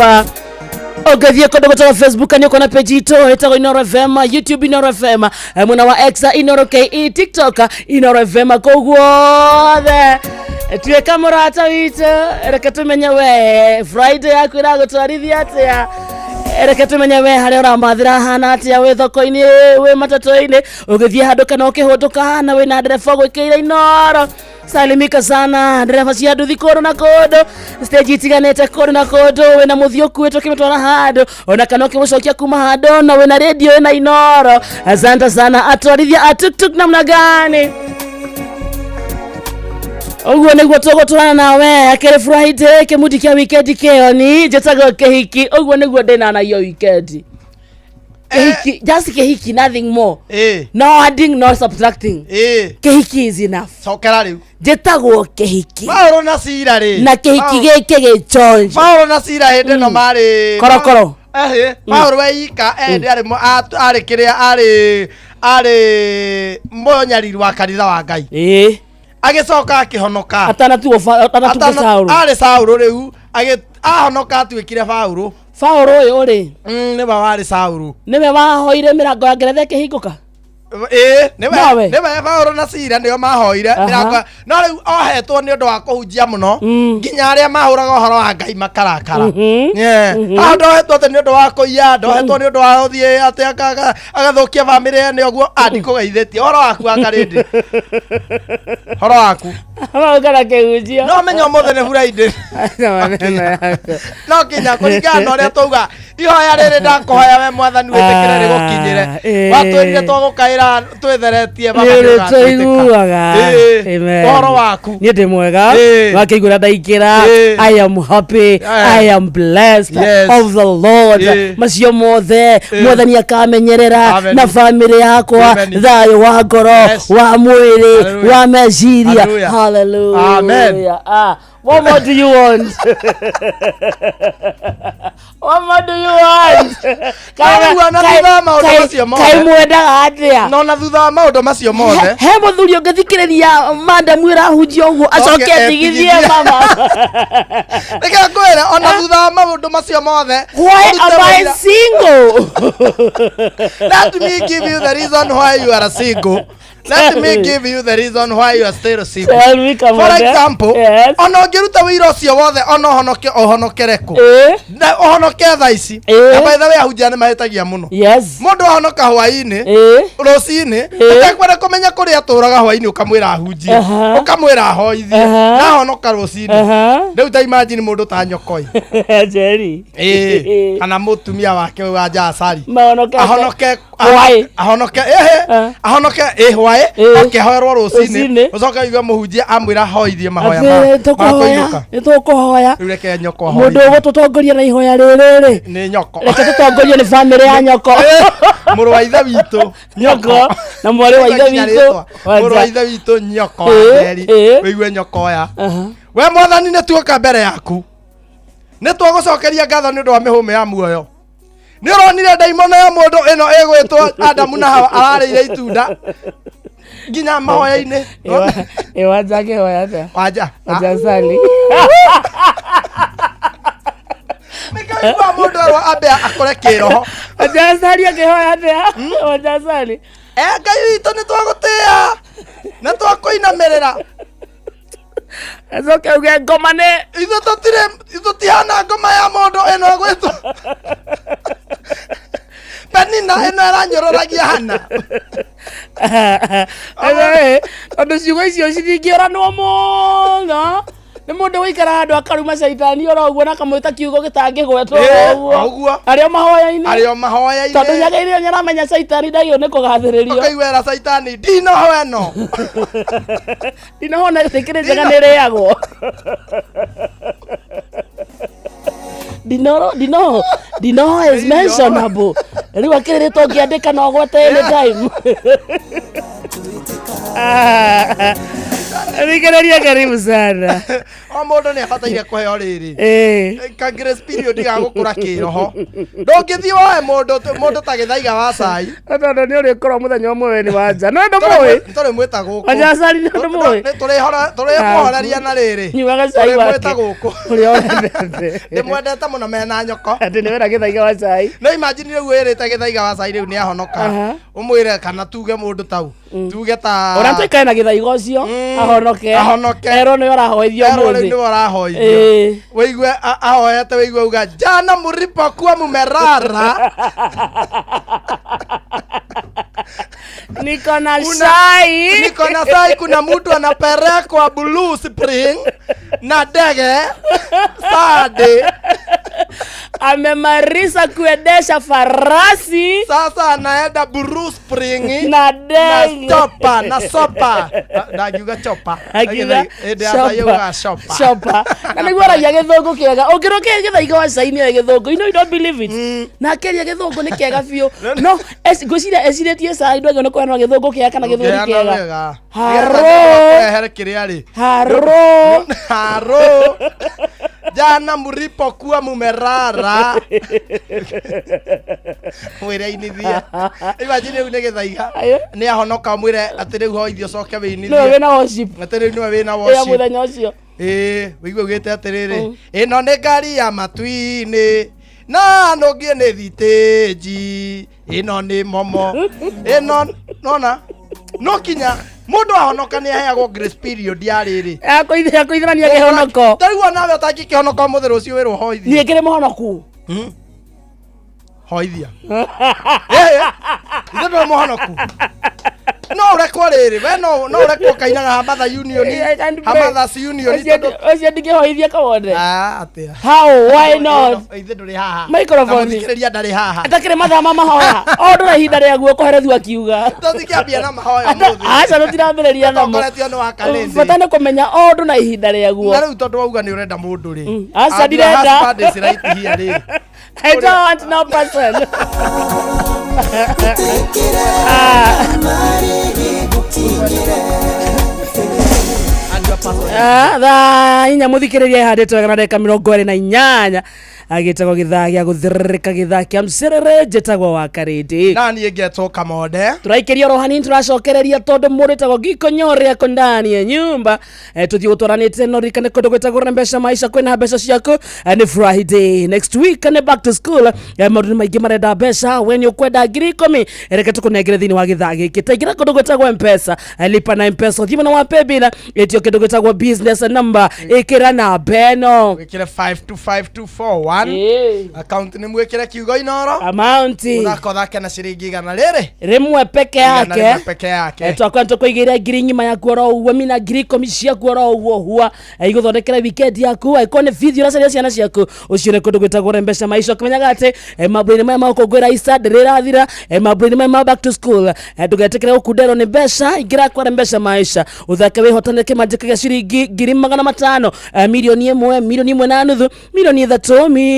Ũngĩthiĩ kũndũ gwĩtagwo Facebook nĩ ũkuona page itũ ĩtagwo Inoro FM, YouTube Inoro FM, mwena wa X Inoro KE, TikTok Inoro FM, kũu guothe tuĩka mũrata witũ. Reke tũmenye we Friday yaku ĩragũtwarithia atĩa. Reke tũmenye we harĩa ũramathĩra hana atĩa, wĩ thoko-inĩ, wĩ matatũ-inĩ, ũgĩthiĩ handũ kana ũkĩhũndũka, na wĩna ndereba ũgwĩkĩire Inoro. Salimika sana ndereba cia nduthi kũndũ na kũndũ, stage itiganĩte kũndũ na kũndũ, wĩna mũthiĩ ũkuĩtwo ũkĩmũtwara handũ ona kana ũkĩmũcokia kuma handũ, na wĩna radio ĩna Inoro. Asante sana. Atwarithia a tuktuk namna gani? Ũguo nĩguo tũgũtwarana nawe akĩrĩ Friday, kĩmundi kĩa weekend kĩoni njĩtagwo kĩhiki. Ũguo nĩguo ndĩna nayo weekend kĩhiki, just kĩhiki, nothing more, no adding, no subtracting. Kĩhiki is enough. Cokera rĩu. Njĩtagwo kĩhiki. Paulo na Sila rĩ, na kĩhiki gĩkĩ gĩchonjo. Paulo na Sila hĩndĩ ĩno marĩ korokoro. Ehe, Paulo weika ende arĩ arĩ kĩrĩa arĩ mũnyariri wa kanitha wa Ngai. Agĩcoka akĩhonoka. Atanatuo atanatuo Saũlũ. Arĩ Saũlũ rĩu, ahonoka atuĩkire Paulo. Paulo ũyũ rĩ, nĩwe warĩ Saũlũ. Nĩwe wahoire mĩrango ya ngeretha ĩkĩhingũka. Ĩĩ, nĩwe. Nowe. Nĩwe Paulo na Sila nĩo mahoire mĩrango, no rĩu ohetwo nĩ ũndũ wa kũhunjia mũno nginya arĩa mahũraga ũhoro wa Ngai makarakara. Yeah. Haha ndohetwo atĩ nĩ ũndũ wa kũiya, ndohetwo nĩ ũndũ wa gũthiĩ atĩ agathũkia bamĩrĩ ene ũguo, andikũgeithĩtie ũhoro waku wa karĩndĩ, ũhoro waku. Maũngana kĩhunjio. No menya ũmũthĩ nĩ Friday, no kinya kũringana na ũrĩa twauga ihoya rĩrĩ, ndakũhoya we mwathani wĩtĩkĩre rĩgũkinyĩre. Watwĩrire twagũkaĩra twĩtheretie, Baba, nĩ nĩũgatwĩtĩka. Tũiguaga. Amen. Ũhoro waku? Niĩ ndĩ mwega. Wakĩiguĩra ndaingĩra. I am happy. I am blessed of the Lord. Macio mothe mwathani akamenyerera. Amen. Na bamĩrĩ yakwa. Amen. Thayũ wa ngoro, wa mwĩrĩ, Hallelujah. wa meciria. Hallelujah. Hallelujah. Amen. Ah, what more do you want? What more do you want? Rĩu ona thutha wa maũndũ macio mothe. Kaĩ mwendaga atĩa? No na thutha wa maũndũ macio mothe, he mũthuri ũngĩthikĩrĩria madamu ĩrahunjia ũguo acoke atigithie etigithie. Mama? Reke ngwĩre, ona thutha wa maũndũ macio mothe, Why ũrute am I wĩira- single? Let me give you the reason why you are single. Let me give you the reason why you are still single. Tell me, For Kamande. example, ona ũngĩruta wĩira ũcio wothe, ona ũhonoke, ũhonokere kũ? Na ũhonoke thaa ici. Na by the way, ahunjia nĩ mahĩtagia mũno. Mũndũ ahonoka hwaĩ-inĩ, rũcinĩ, ũtekwenda kũmenya kũrĩa atũraga hwaĩ-inĩ, ũkamwĩra ahunjie, ũkamwĩra ahoithie, na ahonoka rũcinĩ. Rĩu ta imagine mũndũ ta nyokoi. Jerry. Ĩĩ, kana mũtumia wake wa Jasari. Mahonoke. Ahonoke. Hwaĩ. Ahonoke, ehe, ahonoke ĩ hwaĩ, akĩhoerwo rũcinĩ, Rũcinĩ. ũcoke ũigue mũhunjia amwĩra ahoithie mahoya Atĩ ma tũkũhoya kũinũka. Nĩ tũkũhoya. Rĩu reke nyoko mũndũ ahoithie. ũgũtũtongoria na ihoya rĩrĩ rĩ, nĩ nyoko. Reke tũtongorio nĩ bamĩrĩ ya nyoko. Mũrũ wa ithe witũ. Nyoko na mwarĩ wa ithe Nginya witũ. rĩtwa. Mũrũ wa ithe witũ nyoko wa Njeri. Ũigue nyoko ya we mwathani, nĩ tuoka mbere yaku, nĩ twagũcokeria ngatho nĩ ũndũ wa mĩhũmũ ya muoyo. Nĩ ũronire ndaimono ya mũndũ ĩno ĩgwĩtwo Adamu na Hawa ararĩire itunda nginya mahoya-inĩ. Ĩwanja akĩhoya atĩa? Wanja. Wanja Sali. Nĩkaigua mũndũ erwo ambe akũre kĩroho. Wanja Sali akĩhoya atĩa? Wanja Sali. Ngai witũ, nĩ twagũtĩĩa na twakũinamĩrĩra. Acoke uge ngoma nĩ ithuĩ tũtirĩ, tũtihana ngoma ya mũndũ ĩno ĩgwĩtwo Penina ĩno ĩranyũrũragia Hana. Tondũ ciugo icio citingĩũranwo mũno. Nĩ mũndũ gũikara handũ akaruma caitani oro ũguo na akamwĩta kiugo gĩtangĩgwetwo Ĩĩ, oro o ũguo. Arĩ o mahoya-inĩ. Arĩ o mahoya-inĩ. Tondũ nĩagĩrĩire nĩ aramenya caitani ndagĩrĩirwo nĩ kũgathĩrĩrio. Ũkaigua era caitani ndinoho ĩno. Ndinoho na ĩkĩrĩ njega nĩ ĩrĩagwo. Ndinoro ndinoho ndinoho is mentionable. Rĩu akĩrĩ rĩtwa ũngĩandĩka no ũgwete anytime. Thikĩrĩria karibu sana. O mũndũ nĩ abataire kũheo rĩrĩ. Ĩĩ. Ka grace period ga gũkũra kĩroho. Ndũngĩthiĩ woe mũndũ mũndũ ta gĩthaiga wa cai. Tondũ nĩ ũrĩkorwo mũthenya ũmwe we nĩ wa nja. No ndũmũĩ. Tũrĩ mwĩta gũkũ. Wanja cai nĩ ndũmũĩ. Tũrĩmũhoreria na rĩrĩ. Nyuaga cai Tũrĩmwĩta wake. gũkũ. Ũrĩa wendete. Ndĩmwendete mũno mena nyoko. Atĩ nĩ wenda gĩthaiga wa cai. No imagine rĩu wĩrĩte gĩthaiga wa cai rĩu nĩ ahonoka. Ũmwĩre kana tuge mũndũ tau. Tuge ta Ona tũikare na gĩthaiga ũcio ahonoke. Ahonoke. Erwo nĩwe ũrahoithio Erwo rĩu ũmũthĩ. nĩwe ũrahoithio. Ĩĩ. Wĩigue ahoete wĩigue uga jana muripokuwa mumerara. Niko na chai. Niko na sai kuna mtu anapelekwa Blue Spring na ndege Sunday. Amemaliza kuendesha farasi. Sasa anaenda Blue Spring na ndege na chopa na sopa ndagiuga chopa Akiuga Ĩndĩ ya thayũ ugaga chopa. chopa na nĩguo aragia gĩthũngũ kĩega ũngĩrwo gĩthaiga wa cai nĩoĩ gĩthũngũ you know you don't believe it na akĩaria gĩthũngũ nĩ kĩega biũ no ngwĩciria ecirĩtie cai ndwagĩrĩirwo nĩ kũheanwo gĩthũngũ kĩega kana gĩthweri Ũngĩheana kĩega wega. Haro. Nĩgetha kĩrĩa rĩ Haro. Haro. Jana muripokuwa mumerara. Mwĩre ainithie. Imagine rĩu nĩ gĩthaiga. Nĩ ahonoka mwĩre atĩ rĩu hoithio coke wĩinithie. Nĩwe wĩna worship. Atĩ rĩu nĩwe wĩna Ya worship. mũthenya ũcio. Ĩĩ, wĩigue ugĩte atĩrĩrĩ. Ĩno nĩ ngari ya matu-inĩ na nũngie nĩ thitĩnji. Ĩno nĩ momo. Ĩno nona no kinya mũndũ ahonoka nĩ aheagwo grace period ya rĩrĩ. Ya kũithĩrania kĩhonoko. Ta rĩu onawe ũtangĩkĩhonoka ũmũthĩ rũciũ wĩrwo hoithia. Niĩ kĩrĩ mũhonoku. Hoithia. Ĩĩ. Ithe ndũrĩ mũhonoku. No ũrekwo rĩrĩ, we no no ũrekwo ũkainaga Hamatha Union. Hamatha's Union tondũ Ũcio ndingĩhoithia kawone. Ah, atĩa. How? Why not? Ithe ndũrĩ haha. Microphone. Na mũthikĩrĩria ndarĩ haha. Atakĩrĩ mathaa ma mahoya. O ndũrĩ ihinda rĩaguo kũherethio akiuga. Tũtingĩambia na mahoya ũmũthĩ. Aca tũtirambĩrĩria namo. Tũtongoretio nĩ wa Kalĩndĩ. Bata nĩ kũmenya o ũndũ na ihinda rĩaguo. Na rĩu tondũ wauga nĩ ũrenda mũndũ rĩ. Aca And your ndirenda. husband is right here rĩ. I don't want no person. Ah, thaa inya mũthikĩrĩria ĩhandĩtwo wega na ndagĩka 28 agĩtagwo gĩthaa gĩa gũthĩrĩrĩka gĩthaa kĩa mcerere njĩtagwo wa karĩndĩ Na niĩ ngetwo Kamonde. tũraikĩria oro hanini tũracokereria tondũ mũndũ ĩtagwo Gikonyore ako ndani ya nyumba tuthiĩ gũtwaranĩte no ririkane kũndũ gwĩtagwo na mbeca maisha kwĩna mbeca ciaku nĩ Friday next week nĩ back to school maũndũ nĩ maingĩ marenda mbeca we nĩ ũkwenda 10,000 reke tũkũnengere thĩinĩ wa gĩthaa gĩkĩ taingĩra kũndũ gwĩtagwo mpesa lipa na mpesa ũthiĩ mwena wa paybill ĩtio kĩndũ gĩtagwo business number ĩkĩra namba ĩno Wĩkĩre 525241. Account nĩ mwĩkĩre kiugo Inoro. Amount. Ũthaka ũthake na ciringi igana rĩrĩ. Rĩmwe peke Igana yake. rĩmwe peke yake. Twakwa nĩtũkũigĩire ngiri ng'ima yaku oro ũguo mina 10,000 ciaku oro ũguo hua igũthondekera weekend yaku angĩkorwo nĩ bithi ũracaria ciana ciaku ũcio nĩ kũndũ gwĩtagwo Rembesha Maisha ũkĩmenyaga atĩ mambura-inĩ maya ma gũkũngũĩra Easter ndĩrĩ ĩrathira mambura-inĩ maya ma back to school ndũgetĩkĩre gũkunderwo nĩ mbeca ingĩra kwa Rembesha Maisha ũthake wĩhotanĩre kĩmanjĩka gĩa ciringi 500,000 1,000,000 1.5 million 3 million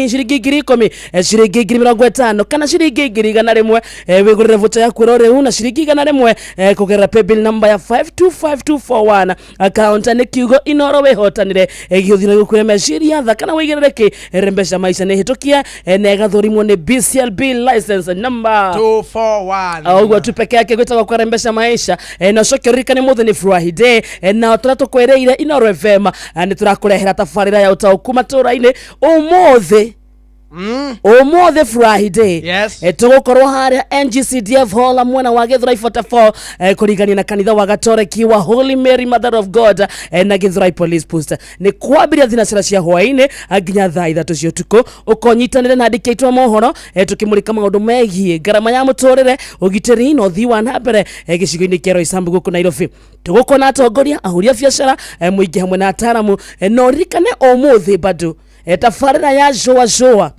ciringi 10,000 ciringi 50,000 kana ciringi 100,000 wĩgũrĩre voucher yaku oro rĩu na ciringi 100 kũgerera paybill number ya 525241 account nĩ kiugo Inoro wĩhotanĩre gĩũthino gĩkuĩre meciria thaka na wĩigĩrĩrĩki Rembesha Maisha nĩ hĩtũkie na ĩgathũrimwo nĩ BCLB license number 241. Ũguo tu peke yake gwĩtagwo kwa Rembesha Maisha na ũcoke ũririkane mũthĩ nĩ Friday na tũrĩa tũkwĩrĩire Inoro FM nĩ tũrakũrehera tabarĩra ya ũtaũku matũra-inĩ ũmũthĩ. Ũmũthĩ Friday. Yes. Tũgũkorwo harĩa NGCDF Hall mwena wa Githurai 44, kũrigania na kanitha wa Gatoreki wa Holy Mary Mother of God, na Githurai Police Post. Nĩ kwambĩrĩria thinacara cia hwaĩ-inĩ nginya thaa 3 cia ũtukũ. Ũkonyitanĩre na andĩki aitũ a mohoro, tũkĩmũrĩka maũndũ megiĩ ngarama ya mũtũrĩre, ũgitĩri na ũthii wa na mbere, gĩcigo-inĩ kĩa Roysambu gũkũ Nairobi. Tũgũkorwo na atongoria, ahũri a biacara, mũingĩ hamwe na ataaramu. Na ũririkane ũmũthĩ bado, tabarĩra ya Zũa Zũa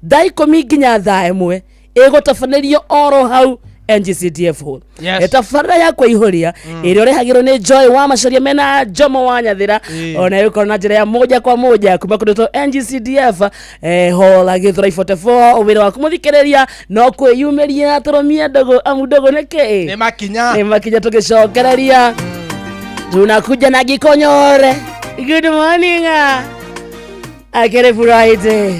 thaa 10 nginya thaa 1 ĩgũtabanĩrio oro hau NGCDF Hall. Yes. Tabarĩra ya kwĩihũria ĩrĩa ũrehagĩrwo nĩ Joy wa Macaria mena Jomo wa Nyathĩra, ona ĩgũkorwo na njĩra ya moja kwa moja kuma kũndũ to NGCDF Hall Githurai 44. Wĩra waku mũthikĩrĩria no kwĩyumĩria, tũrũmie ndũgũ, amu ndũgũ nĩ kĩ? Nĩ makinya. Nĩ makinya. Tũgĩcokereria tunakuja na gikonyore. Good morning, akere Friday.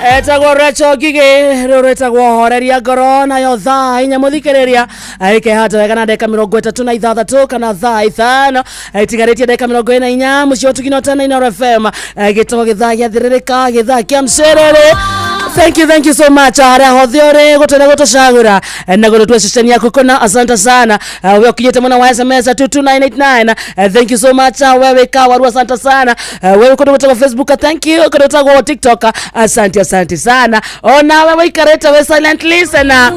Etagwo Rachel Ngigĩ, rũrũ rwĩtagwo horeria ngoro, nayo thaa 4 mũthikĩrĩria ĩkehata wega na ndagĩka 36 kana thaa 5 itigarĩtie ndagĩka 44 mũciĩ ũtugino tena Inooro FM, gĩtagwo gĩthaa gĩa thĩrĩrĩka, gĩthaa kĩa mcerere. Thank you, thank you so much. Harĩa hothe ũrĩ gũtwenda gũtũcagũra na gũtũtua ceceni yaku kũna, asante sana. We ũkinyĩte mwena wa SMS 22989, thank you so much. We wĩ Kawaru, asante sana. We wĩ kũndũ gwĩtagwo Facebook, thank you. Kũndũ gwĩtagwo TikTok, asante, asante sana. Onawe wĩikarĩte wĩ silent listener,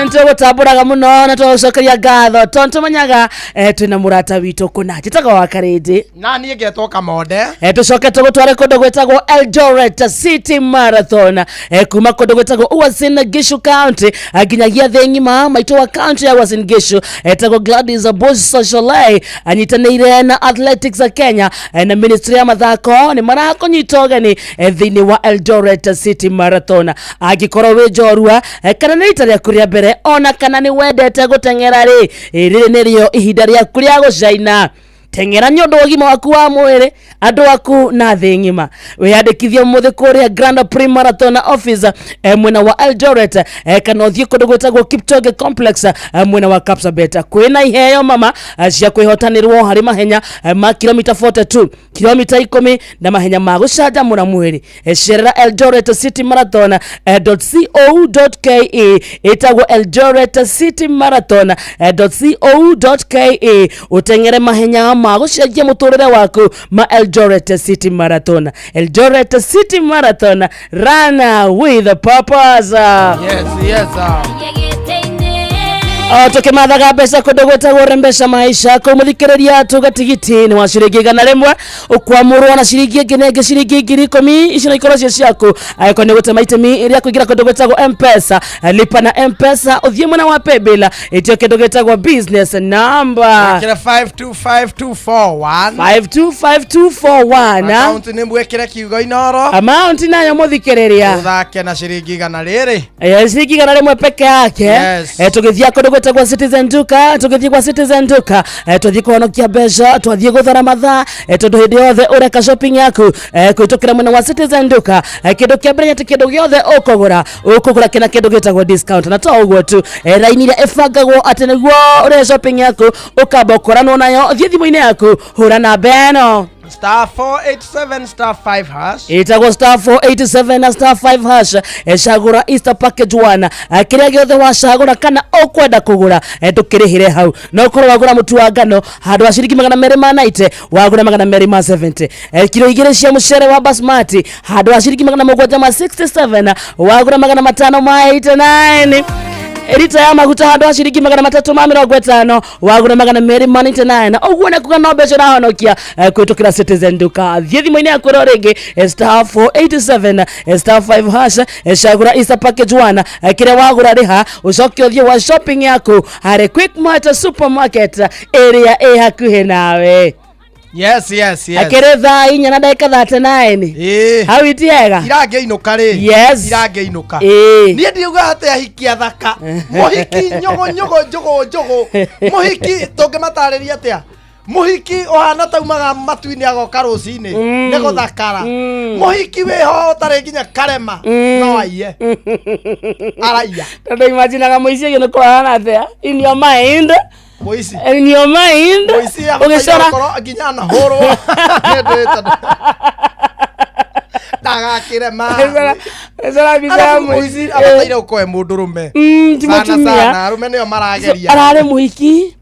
nĩtũgũtambũraga mũno na tũgũcokeria ngatho tondũ tũmenyaga twĩna mũrata witũ kũna. Njĩtagwo wa Karĩndĩ. Na niĩ ngetwo Kamonde. Tũcoke tũgũtware kũndũ gwĩtagwo Eldoret City Marathon, kuma kũndũ gwĩtagwo Uasin Gishu County nginyagia thĩ ng'ima. Maitũ wa county ya Uasin Gishu etagwo Gladys Boss Sholei anyitanĩire na Athletics Kenya na Ministry ya mathako nĩ marakũnyita ũgeni thĩinĩ wa Eldoret City Marathon. Angĩkorwo wĩ njorua kana nĩ rita rĩaku rĩa mbere, ona kana nĩ wendete gũteng'era rĩ, rĩrĩ nĩrĩo ihinda rĩaku rĩa gũcaina. Teng'era nĩ ũndũ wa ũgima waku wa mwĩrĩ, andũ aku na thĩ ng'ima. Wĩyandĩkithie ũmũthĩ kũrĩa Grand Prix Marathon office mwena wa Eldoret, kana ũthiĩ kũndũ gwĩtagwo Kipchoge Complex mwena wa Kapsabet. Kwĩna iheo mama cia kwĩhotanĩrwo harĩ mahenya ma kilomita 42, kilomita 10 na mahenya ma gũcanjamũra mwĩrĩ. Cerera Eldoret City Marathon .co.ke, ĩtagwo Eldoret City Marathon .co.ke, ũteng'ere mahenya ma gũcenjia mũtũrĩre waku ma Eldoret City Marathon. Eldoret City Marathon, run with purpose. Yes. O tukimathaga mbeca kũndũ gwĩtagwo Rembesha Maisha, kũu mũthikĩrĩria tuga tigiti nĩ wa ciringi 100, ũkwamũrwo na ciringi ĩngĩ na ĩngĩ ciringi 10,000. Icio no ikorwo cio ciaku angĩkorwo nĩ gũtema itemi rĩa kũingĩra kũndũ gwĩtagwo Mpesa, lipa na Mpesa, ũthiĩ mwena wa paybill, ĩtio kĩndũ gĩtagwo business number. Wĩkĩre 525241. 525241. Akaunti nĩ mwĩkĩre kiugo Inoro. Amount nayo mũthikĩrĩria ũthake na ciringi 100. Ciringi 100 peke yake. Yes. Tũgĩthiĩ kũndũ gwĩtagwo Citizen Duka, tũgĩthiĩ kwa Citizen Duka, twathiĩ kũhonokia mbeca, twathiĩ gũthara mathaa, tondũ hĩndĩ yothe ũreka shopping yaku kũhĩtũkĩra mwena wa Citizen Duka, kĩndũ kĩa mbere nĩ atĩ kĩndũ gĩothe ũkũgũra ũkũgũra kĩna kĩndũ gĩtagwo discount. Na to ũguo tu, raini ĩrĩa ĩbangagwo atĩ nĩguo ũrĩhe shopping yaku ũkamba ũkoranwo nayo, thiĩ thimũ-inĩ yaku, hũra namba ĩno. Star 487 star 5 hash. Ĩtagwo star 487 na star 5 hash. Cagũra Easter package 1. Kĩrĩa gĩothe wacagũra kana ũkwenda kũgũra, ndũkĩrĩhĩre hau. No ũkorwo wagũra mũtu wa ngano handũ wa ciringi 290, wagũra 270. Kiro 2 cia mũcere wa basmati handũ wa ciringi 767, wagũra 589. Rita ya maguta handũ ha ciringi 350, wagũra 299. Ũguo nĩ kuga no mbeca ũrahonokia kũhĩtũkĩra Citizen Duka. Thiĩ thimũ-inĩ yaku ĩro rĩngĩ, star 487 star 5 hash, cagũra Easter package 1. Kĩrĩa wagũra rĩha, ũcoke ũthiĩ wa shopping yaku harĩ Quickmart supermarket ĩrĩa ĩ hakuhĩ nawe. Yes. Akĩrĩ thaa 4 na ndagĩka 39. Hau itiega. Irangĩinũka rĩ. Irangĩinũka. Niĩ ndiuga atĩ ahiki athaka, mũhiki nyũgũ nyũgũ njũgũ njũgũ, mũhiki tũngĩmatarĩria atĩa? Mũhiki ũhana taumaga matu-inĩ agoka rũcinĩ nĩ gũthakara. Mũhiki wĩho ũtarĩ nginya karema no aiye araiya. Tondũ imaginaga mũici ũyũ nĩ kũhana atĩa in your mind? Mũici. In your mind. Mũici ũgĩcora. Gũkorwo nginya anahũrwo nĩ ndagakĩrema. Ũgĩcora mbica ya Arabu mũici. mũici abataire gũkorwo e mũndũrũme. Ti Sana mũtumia. sana arũme nĩo marageria. Ararĩ mũhiki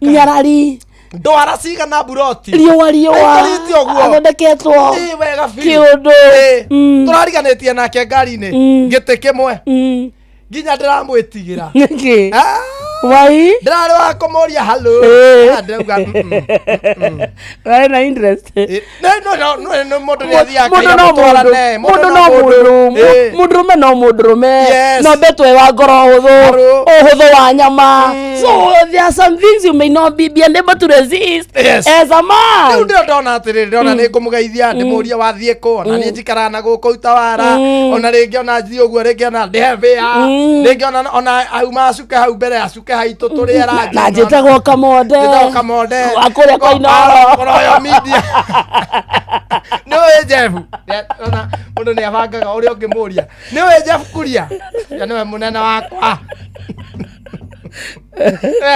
nyarari. Ndwara cigana buroti. Riũa riũa. Aikarĩte ũguo. Athondeketwo. Ĩ, wega biũ. Kĩũndũ. Ĩ, tũrariganĩtie nake ngari-inĩ gĩtĩ kĩmwe nginya ndĩramwĩtigĩra. Nĩkĩ? Wai? Ndĩrarĩ wa kũmũria halo. Ah, ndĩrauga Warĩ na interest. No, no, no, mũndũ nĩ athiaga Mũndũ akaira no mũndũ, mũtwarane. mũndũ no mũndũ, mũndũrũme no mũndũrũme. Yes. No betwe wa ngoro hũthũ, ũhũthũ wa nyama. So there are some things you may not be able to resist Yes. as a man. Rĩu ndĩro ndona atĩrĩrĩ, ndĩrona nĩ ngũmũgeithia, ndĩmũrie wathiĩ kũ, ona niĩ njikaraga na gũkũ Utawara, ona rĩngĩ ona thiĩ ũguo, rĩngĩ ona ndĩhe mbĩa, rĩngĩ ona auma acuke hau mbere acuke. ũke haitũ tũrĩe ranji Na njĩtagwo Kamonde. Njĩtagwo Kamonde. Wa kũrĩa kwa Inooro. Royal Media. Nĩ ũĩ Jeff? Ona mũndũ nĩ abangaga ũrĩa ũngĩmũria. Nĩ ũĩ Jeff Kuria? Ya nĩwe mũnene wakwa.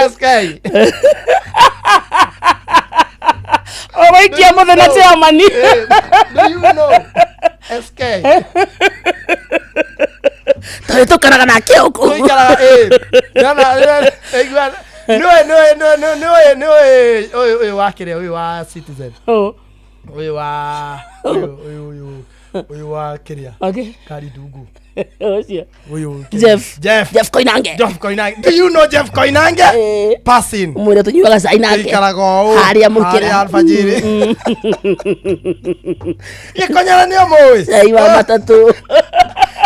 SK. Ũgũikia mũthenya chairman. Do you know SK? Tondũ tũkaraga nake ũkũ. Tũikaraga ĩ. Nĩona nĩigua nĩũĩ nĩũĩ nĩũĩ nĩũĩ nĩũĩ ũyũ ũyũ wa kĩrĩa ũyũ wa Citizen. Ũyũ wa ũyũ ũyũ ũyũ ũyũ wa kĩrĩa. Okay. Kari Ndungu. Ũcio. Ũyũ Jeff. Jeff. Jeff Koinange. Jeff Koinange. Do you know Jeff Koinange? Passing. Mwĩre tũnyuaga cai nake. Tũikaraga ũũ. Harĩa mũkĩra. Harĩa alfajiri. Gĩkonyera nĩ ũmũĩ. Cai wa matatũ.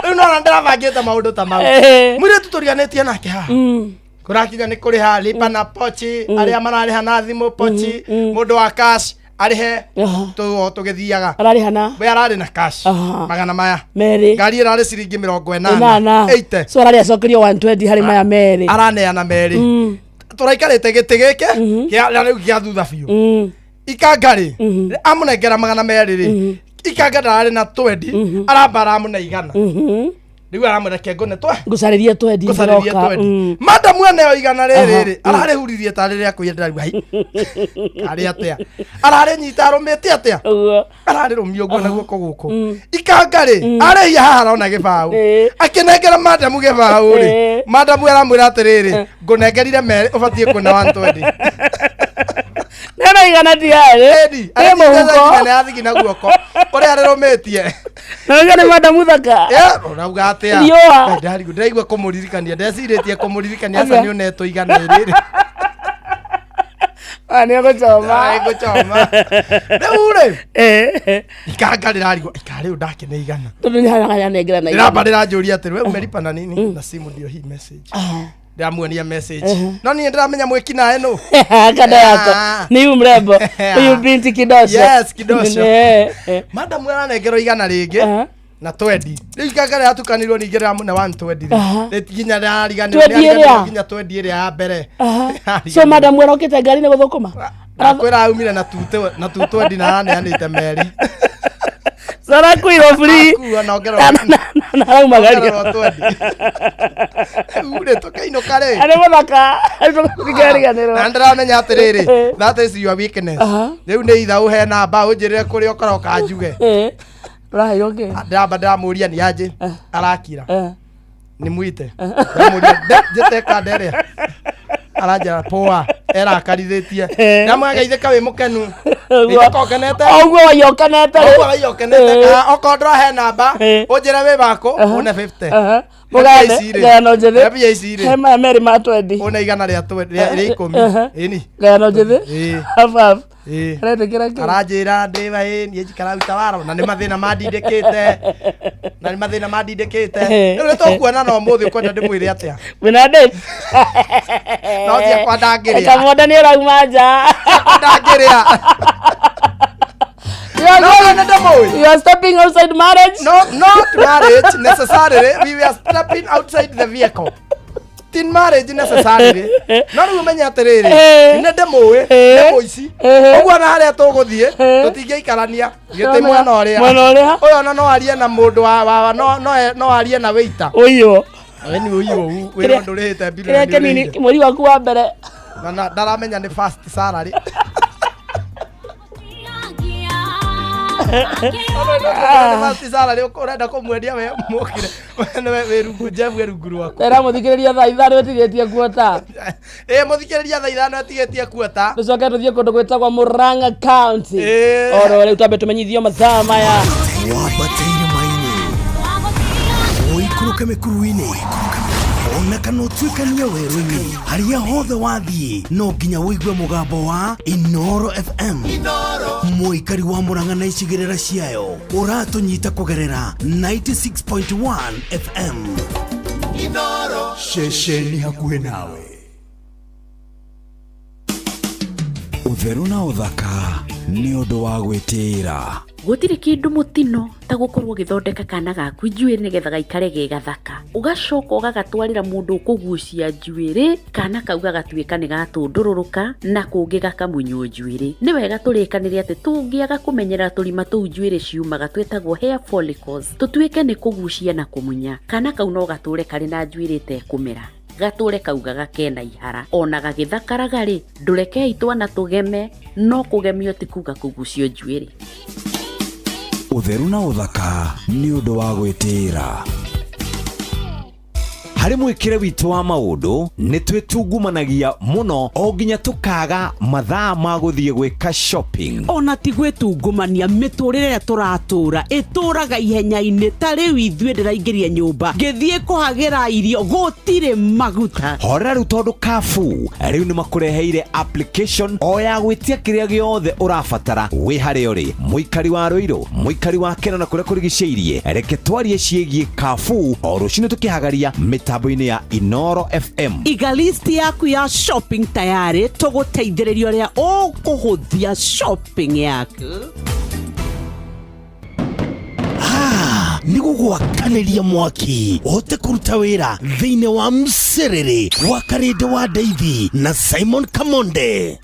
Rĩu nona ndĩrabangĩte maũndũ ta mau. Mũirĩtu tũriganĩtie nake haha. Kũrakinya nĩ kũrĩha lipa na pochi arĩa mararĩha na thimũ pochi mũndũ wa cash arĩhe tũgĩthiaga. Ararĩha na? We ararĩ na cash magana maya. Merĩ. Ngari ĩrarĩ ciringi mĩrongo ĩnana. Ĩnana. 80. So ararĩ acokerio 120 harĩ maya merĩ. Araneana merĩ. Tũraikarĩte gĩtĩ gĩkĩ kĩa na rĩu gĩa thutha biũ. Ikanga rĩ amũnengera magana merĩ rĩ ikanga ndararĩ na twendi aramba aramũne igana. Rĩu aramwĩra reke ngũne twe. Ngũcarĩrie twendi Ngũcarĩrie ndĩroka. twendi. Madamu aneo igana rĩrĩ rĩ ararĩhuririe tarĩ rĩa kũiya ndĩraigua hai. Arĩ atĩa? Ararĩnyita arũmĩte atĩa? Ararĩrũmia ũguo na guoko gũkũ. Ikanga rĩ arĩhia haha arona gĩbaũ. Akĩnengera madamu gĩbaũ rĩ madamu aramwĩra atĩrĩrĩ ngũnengerire merĩ ũbatiĩ kũne 120. Nena igana tiarĩ. Ĩ mũhuko. Nĩ athigi na guoko ũrĩa arĩrũmĩtie. Na ũcio nĩ madamu thaka. Ũrauga atĩa? Riũa. Ndarigwo ndĩraigua kũmũririkania ndecirĩtie kũmũririkania aca Atĩa? nĩ ũnetwo igana rĩrĩ. Nĩ ũgũchoma. Ngũchoma. Rĩu rĩ ikanga rĩrarigwo ika rĩu ndakĩne igana. Tondũ nĩ harĩa nengera na igana. Ndĩramba ndĩranjũria atĩrĩ we umelipa na nini na simu ndio hii message. Ndĩramuonia message. No niĩ ndĩramenya mwĩki naĩ nũ. Kando yako. Ni huyu mrembo. Huyu binti kidosho. Yes, kidosho. Madamu aranengerwo igana rĩngĩ na twendi. Rĩu ikanga rĩratukanirwo ningĩ rĩramũne 120 rĩ. Nginya rĩrariganĩrwo Twendi ĩrĩa? nginya twendi ĩrĩa ya mbere. So madamu arokĩte ngari-inĩ gũthũkũma. Ndakwĩra aumire na tu twendi na araneanĩte merĩ. So arakuirwo free. Akua na ongererwo Na araumagario. ongererwo twendi. Rĩu rĩ tũkĩinũka rĩ. Arĩ mũthaka. Tũkĩriganĩrwo. Na ndĩramenya atĩrĩrĩ that is your weakness. Rĩu nĩ itha ũhe namba ũnjĩrĩre kũrĩa ũkaroka njuge. Ũraheirwo kĩ? Ndĩramba ndĩramũria nĩ anjĩ arakira. Nĩ mwite. Ndĩramũria njĩte kanda ĩrĩa. Aranjĩra poa erakarithĩtie. Ndamwagaithĩka wĩ mũkenu. Geithĩka ũkenete. Ũguo waiya ũkenete rĩ. Ũguo waiya ũkenete. Kana okorwo ndũrahe namba ũnjĩre wĩ wakũ une 50. Mũgayane, He mbia ici rĩ. gayano njĩthĩ. He mbia ici rĩ. He maya merĩ ma twendi. Une igana rĩa twendi rĩa ikũmi. Ĩni. Gayano njĩthĩ. Ĩĩ. Half half. Ĩĩ. Aretĩkĩra kĩ? Aranjĩra ndĩ wa ĩ niĩ njikara utawara na nĩ mathĩna mandindĩkĩte. Na nĩ mathĩna mandindĩkĩte. Rĩu nĩ tũkuona na ũmũthĩ ũkwenda ndĩmwĩre atĩa. Wĩna date? No ciakwa ndangĩrĩa. Kamonda nĩ ũrauma nja. Ndangĩrĩa. You are No, going- no, no, no. You are stepping outside marriage? No, not marriage necessarily. We were stepping outside the vehicle. Tin marriage necessarily. No rĩu ũmenye atĩrĩrĩ, nĩ ndĩmũĩ, nĩ mũici. Ũguo na harĩa tũgũthiĩ, tũtingĩikarania. Gĩtĩ mwena ũrĩa. Mwena ũrĩa? Ũyũ ona no arie na mũndũ wa no arie na waiter. Ũiywo. We nĩ ũiywo wĩra ndũrĩhĩte bill Kĩrĩa kĩnini mweri waku wa mbere. Na ndaramenya nĩ first salary. First salary ũrenda kũmwendia we mũkire. We wĩ rungu Jeff wĩ rungu rwaku. Tera mũthikĩrĩria thaa ithano ĩtigĩtie kuota. Ĩ mũthikĩrĩria thaa ithano ĩtigĩtie kuota. Tũcoke tũthiĩ kũndũ gwĩtagwo Murang'a County. Oro rĩu twambe tũmenyithio mathaa maya. Wambate irĩma-inĩ ũikũrũke mĩkuru-inĩ ona kana ũtuĩkanie werũ-inĩ harĩa hothe wathiĩ no nginya ũigue mũgambo wa Inoro FM mũikari wa Murang'a na icigĩrĩra ciayo ũratũnyita kũgerera 96.1 FM Inoro ceceni hakuhĩ nawe. Ũtheru na ũthaka Nĩ ũndũ wa gwĩtĩĩra. Gũtirĩ kĩndũ mũtino ta gũkorwo ũgĩthondeka kana gaku njuĩrĩ nĩgetha gaikare ge gathaka, ũgacoka ũgagatwarĩra mũndũ ũkũgucia njuĩrĩ, kana kau gagatuĩka nĩ gatũndũrũrũka na kũngĩ gakamunywo njuĩrĩ. Nĩ wega tũrĩkanĩre atĩ tũngĩaga kũmenyerera tũrima tũu njuĩrĩ ciumaga twĩtagwo hair follicles, tũtuĩke nĩ kũgucia na kũmunya, kana kau no gatũre karĩ na njuĩrĩ ĩtekũmera, gatũre kaugaga kena ihara. Ona gagĩthakaraga rĩ, ndũrekei twana tũgeme, no kũgemio ti kuga kũgucio njuĩrĩ. Ũtheru na ũthaka nĩ ũndũ wa gwĩtĩĩra. Harĩ mwĩkĩre witũ wa maũndũ nĩ twĩtungumanagia mũno o nginya tũkaga mathaa ma gũthiĩ gwĩka shopping. Ona ti gwĩtungumania, mĩtũrĩre ĩrĩa tũratũra ĩtũraga ihenya-inĩ. Ta rĩu ithuĩ ndĩraingĩria nyũmba ngĩthiĩ kũhagĩra irio gũtirĩ maguta. Horera rĩu tondũ Carrefour rĩu nĩ makũreheire application o ya gwĩtia kĩrĩa gĩothe ũrabatara wĩ harĩa ũrĩ. Mũikari wa Rũirũ, mũikari wa Kena na kũrĩa kũrigicĩirie, reke twarie ciĩgiĩ Carrefour o rũcinĩ tũkĩhagaria mĩtambo-inĩ ya Inoro FM. Iga list yaku ya shopping tayarĩ, tũgũteithĩrĩria ũrĩa ũkũhũthia shopping yaku. Nĩ gũgwakanĩria mwaki ũhote kũruta wĩra thĩinĩ wa mcerere wa Karĩndĩ wa Ndeithi na Simon Kamonde.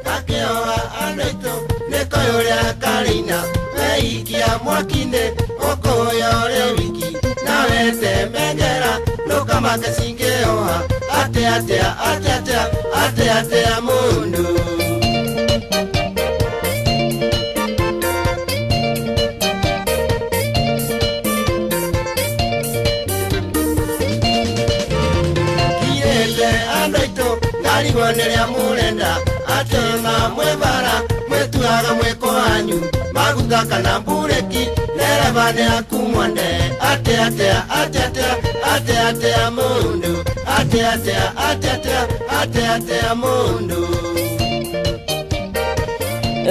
Akĩoha andũ aitũ nĩko ũrĩa karĩina weikia mwaki-inĩ ũkũya ũrĩ wiki nawe temengera ndũkamake cingĩoha atĩa atĩa atĩa atĩa atĩa atĩa mũndũ. Kiĩte andũ aitũ ngarigwo nĩrĩa mũrenda atĩ ona mwĩ bara mwĩtuaga mwĩko wanyu maguta kana mburĩki ndereba nĩ aku mwende atĩa atĩa atĩa atĩa atĩa atĩa mũndũ atĩa atĩa atĩa atĩa atĩa atĩa mũndũ.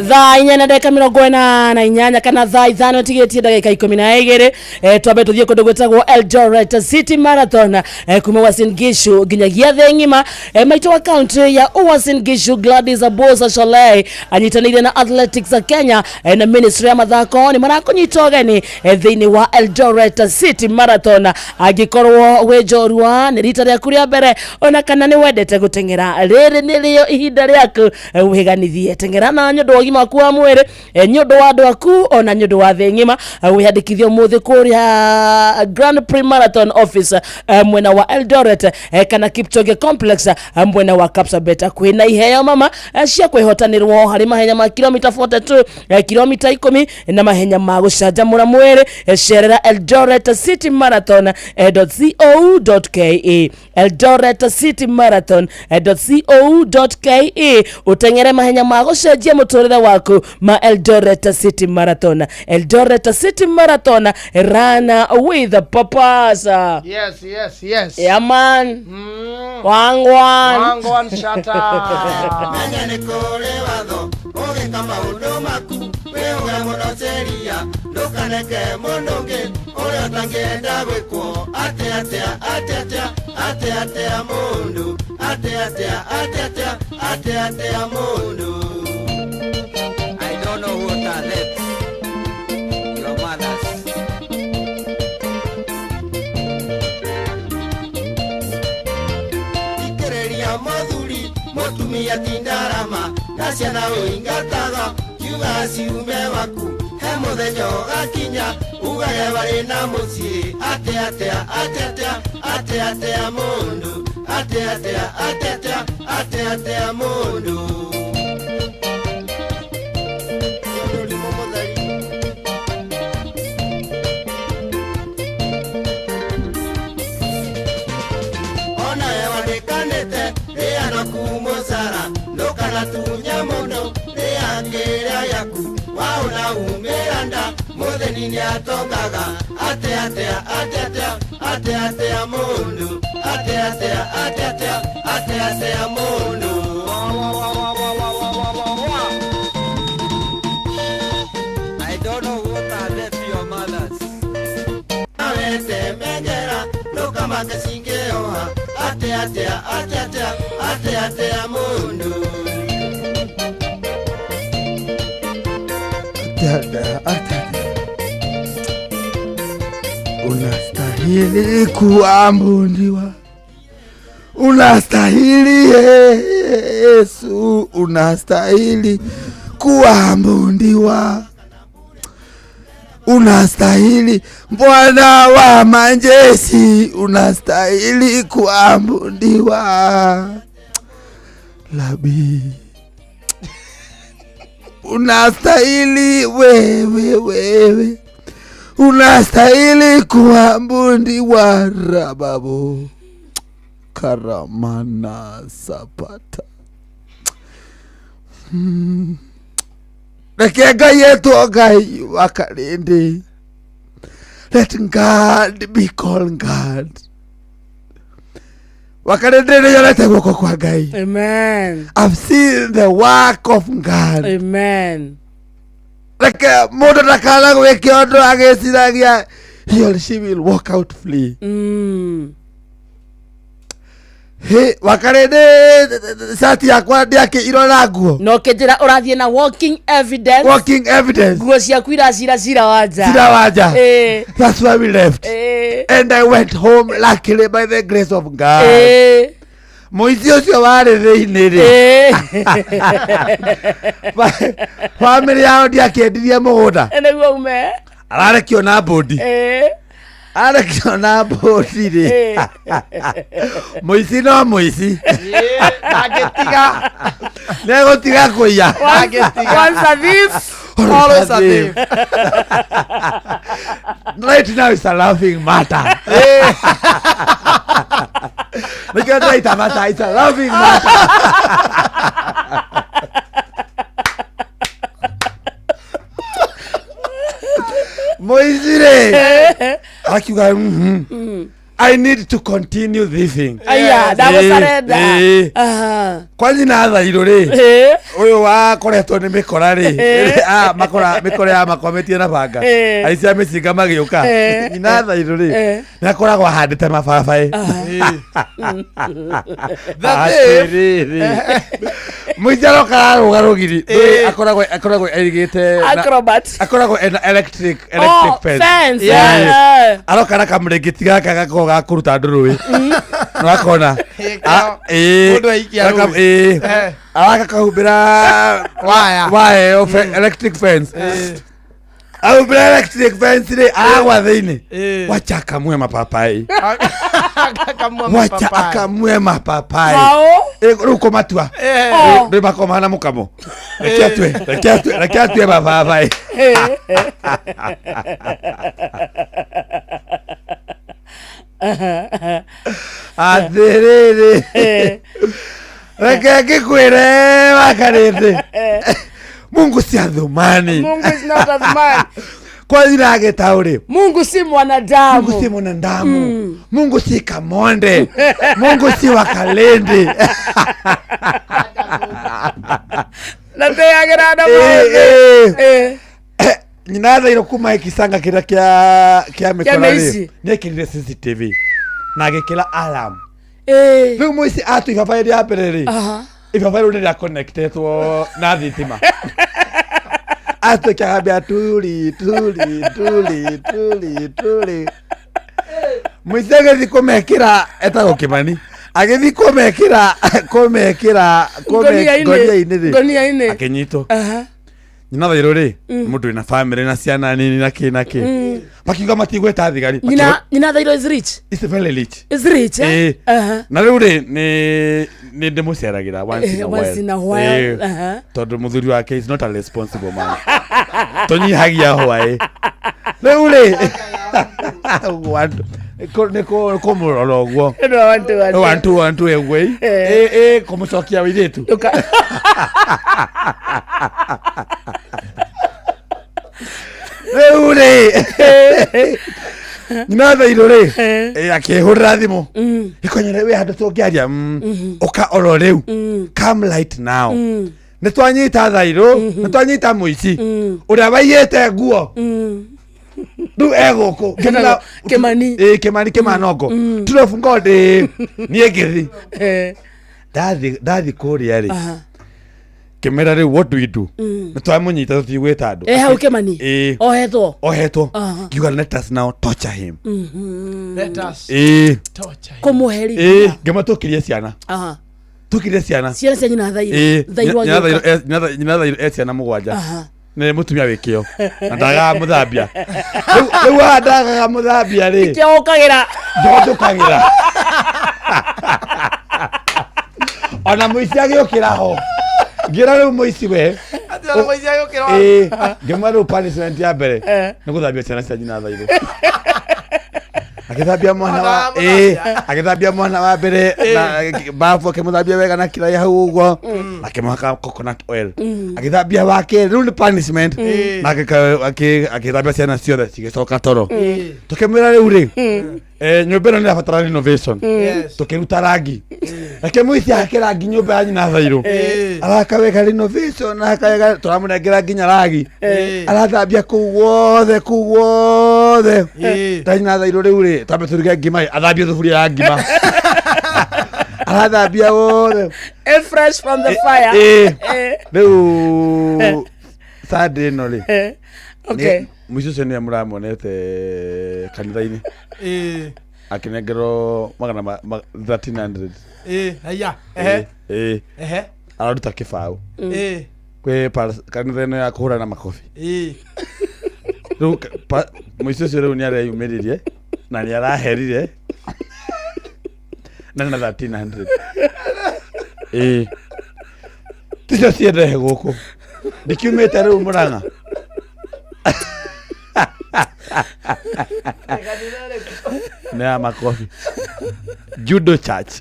Thaa 4 na ndagĩka 48 kana thaa 5 tigĩtie ndagĩka 12, twambe tũthiĩ kũndũ gwĩtagwo Eldoret City Marathon, kuma Uasin Gishu nginyagia thĩ ng'ima. Maitũ wa kaunti ya Uasin Gishu Gladys Abosa Sholei anyitanĩire na Athletics Kenya na Ministry ya mathako nĩ marakũnyita ũgeni thĩinĩ wa Eldoret City Marathon. Angĩkorwo wĩ njorua nĩ rita rĩaku rĩa mbere ona kana nĩ wendete gũteng'era, rĩrĩ nĩrĩo ihinda rĩaku wĩganithie. Teng'era na nĩ ũndũ wa ũgima waku wa mwĩrĩ, nĩ ũndũ wa andũ aku ona nĩ ũndũ wa thĩ ng'ima. Wĩyandĩkithie ũmũthĩ kũrĩa Grand Prix Marathon office mwena wa Eldoret kana Kipchoge Complex mwena wa Kapsabet. Kwĩna iheo mama cia kwĩhotanĩrwo harĩ mahenya ma kilomita 42, kilomita 10 na mahenya ma gũcanjamũra mwĩrĩ. Cerera Eldoret City Marathon .co.ke, Eldoret City Marathon .co.ke, ũteng'ere mahenya ma gũcenjia mũtũrĩre waku ma Eldoret City Marathon. Eldoret City Marathon, run with purpose. Yes, yes, yes. Yeah, man. Wangwan. Wangwan shata. Menya nĩ kũrĩ watho ũgĩka maũndũ maku wĩũge mũno sheria ndũkaneke mũndũ ũngĩ ũrĩa ũtangĩenda gwĩkwo atĩa atĩa atĩa atĩa atĩa atĩa mũndũ atĩa atĩa atĩa atĩa atĩa atĩa mũndũ. I don't know what are that. Your mothers. Thikĩrĩria mũthuri mũtumia ti ndarama na ciana ũingataga kiuga ciume waku he mũthenya ũgakinya ugage warĩ na mũciĩ atĩa atĩa atĩa atĩa atĩa atĩa mũndũ atĩa atĩa atĩa atĩa atĩa atĩa mũndũ. Ona wandĩkanĩte rĩa na kumũcara ndũkanatunya mũndũ rĩa kĩrĩa gĩaku waũna umĩra nda mũthĩni nĩatongaga atĩa atĩa atĩa atĩa atĩa atĩa mũndũ atĩa atĩa atĩa atĩa atĩa atĩa mũndũ. I don't know what are that your mothers. Awete mengera ndũkamake cingĩoha atĩa atĩa atĩa atĩa atĩa atĩa mũndũ. Atia, atia. Unastahili kuabudiwa, unastahili Yesu, unastahili kuabudiwa, unastahili Bwana wa majeshi, unastahili kuabudiwa. Labi, unastahili wewe, wewe unastahili kuabudiwa. Rababo karamana sapata. Reke Ngai etwo Ngai wa Karĩndĩ. Let God be called God. Wakarĩndĩ nĩ nyonete guoko kwa Ngai. Amen. I've seen the work of God. Amen. Reke mũndũ ndakana gwĩke ũndũ agĩciragia he or she will walk out free. Hĩ, Wakarĩndĩ cati yakwa ndĩakĩirwo na nguo. No kĩnjĩra ũrathiĩ na walking evidence. Walking evidence. Nguo ciaku iracira cira wa nja. Cira wa nja. Eh. That's why we left. Eh. And I went home luckily by the grace of God. Eh. Mũici ũcio warĩ thĩinĩ rĩ. Bamĩrĩ yao ndiakĩendirie mũgũnda. Nĩguo ume. Ararekio na mbũndi. Eh. Arekio na mbũndi rĩ. Mũici no mũici. Ndangĩtiga. Nĩegũtiga kũiya. Once a thief, always a thief. Right now it's a laughing matter. Nĩkĩo ndĩraita mata, it's a laughing matter. Mũici rĩ, akiuga I need to continue thieving. Aya, ndagũcarenda. Eh, eh. Aha. Kwa nyina thairũ rĩ, Eh. ũyũ wakoretwo nĩ mĩkora rĩ, Eh. ah, makora mĩkora ya makometie na banga, Eh. aici a mĩcinga magĩũka, Eh. nyina thairũ rĩ, Eh. nĩ akoragwo ahandĩte mababaĩ. The thief. Atĩrĩrĩ, mũici aroka ararũga rũgiri, ndũĩ akoragwo aigĩte na- Acrobat. akoragwo ena electric electric Oh, fence. fence, Yeah. eh. Aroka na kamũrĩngĩti gaka gakoragwo ga kũruta andũ rũĩ nĩwakona Mũndũ aikia rũĩ. Eh. Araka kahumbĩra Waya. waya ĩyo electric fence, ahumbĩra electric fence rĩ, aragwa thĩinĩ, wacha akamue mapapai, Akamua wacha mapapai. akamue mapapai. Hao? Rĩu kũmatua Eh. rĩu makoma na mũkamo, reke atue, reke atue, reke atue mababai. Atĩrĩrĩ, reke ngĩkwĩre Wakarĩndĩ, Mungu si Athumani. Mungu is not Athumani. Kwa jina agĩtaũrĩ Mungu si mwanadamu. Mungu si mwanadamu. Mungu si Kamonde. Mungu si Wakalindi. Ndateagĩra na Eh, maũndũ. eh. Nyina thairwo kuma ĩkicanga kĩrĩa kĩa mĩkora rĩ, mĩici. nĩekĩrire CCTV na agĩkĩra alarm. Eh. Rĩu mũici atua ibabaĩ rĩa mbere rĩ, Aha. ibabaĩ rĩu nĩ rĩaconnectetwo na thitima, atuĩka akambia turi turi turi turi turi. Mũici agĩthiĩ kũmekĩra, etagwo Kĩmani, agĩthiĩ kũmekĩra Ngũnia-inĩ. ngũnia-inĩ rĩ, Ngũnia-inĩ. akĩnyitwo. Aha. Nyina thairũ rĩ, mũndũ wĩna bamĩrĩ na ciana nini na kĩ na kĩ, makiuga matigwĩta thigari. Nyina thairũ is rich. Is very rich. Is rich, eh? Eh. Aha. Na rĩu rĩ, nĩ ndĩmũceragĩra once in Eh, a once while. in a while. Eh, Aha. tondũ mũthuri wake is not a responsible man, tũnyihagia hwaĩ. Rĩu rĩ, ũguo andũ nĩ kũmũrora ũguo. No, one, two, one, two. One, two, one, two, ĩguo Eh. ĩ kũmũcokia wĩirĩtu. Rĩu rĩ, nyina thairũ rĩ, akĩhũrĩra thimũ ĩkonyere wĩ handũ tũngĩaria, ũka oro rĩu, come right now, nĩ twanyita thairũ, nĩ twanyita mũici ũrĩa waiyĩte nguo, rĩu egũkũ. Kĩmani. Ĩ, Kĩmani Kĩmanongo turobu ngondĩ. Niĩ ngĩthi, Eh. ndathi kũrĩa rĩ, Aha. Ngĩmera rĩu, what do we do? Nĩ twamũnyita, tũtigwĩta andũ. E hau Kĩmani? Ĩĩ. Ohetwo? Ohetwo. Ngiuga, let us now torture him. Let us Ĩĩ. torture him. Kũmũherithia. Ĩĩ, ngĩma tũkirie ciana. Tũkirie ciana. Ciana cia nyina thairũ. Ĩĩ. Thairũ Nyina agĩũka. Nyina Thairũ e ciana 7. Nĩ mũtumia wĩ kĩo na ndagaga mũthambia. Rĩu haha ndagaga mũthambia rĩ. Nĩkĩo ũkagĩra. Ndondũkagĩra ona mũici agĩũkĩra ho, ngĩra rĩu mũici we. Atĩ ona mũici agĩũkĩra ho. Ĩĩ, ngĩmwĩra rĩu punishment ya mbere Eh. nĩ gũthambia ciana cia nyina thairũ. Agĩthambia mwana wa, ĩĩ, agĩthambia mwana wa mbere na bafu, akĩmũthambia wega na kĩraĩ hau ũguo, akĩmũhaka coconut oil. Agĩthambia wa kerĩ, rĩu nĩ punishment. Na agĩthambia ciana ciothe cigĩcoka toro. Tũkĩmwĩra rĩu rĩ, nyũmba ĩno nĩ ĩrabatara renovation. Tũkĩruta rangi, reke mũici ake rangi nyũmba ya nyina thairũ. Araka wega renovation, araka wega, tũramũnengera nginya ragi. Arathambia kũu guothe, kũu guothe ta nyina thairũ. Rĩu rĩ, twambe tũruge ngima ĩ, athambie thuburia ya ngima, arathambia wothe. Fresh from the fire. Rĩu Sunday ĩno rĩ, mũici ũcio nĩwe mũramuonete kanitha-inĩ akĩnengerwo magana 1300. Ĩĩ, haiya, ehe. Ĩĩ. Ehe. Araruta kĩbaũ kwĩ kanitha ĩno ya kũhũrana makobi. Rĩu mũici ũcio rĩu nĩ areyumĩririe na nĩ araherire na nĩ na 1300. Ĩĩ, ticio ciendehe gũkũ ndikiumĩte rĩu Mũrang'a. Nĩ ya makobi, Judo Church.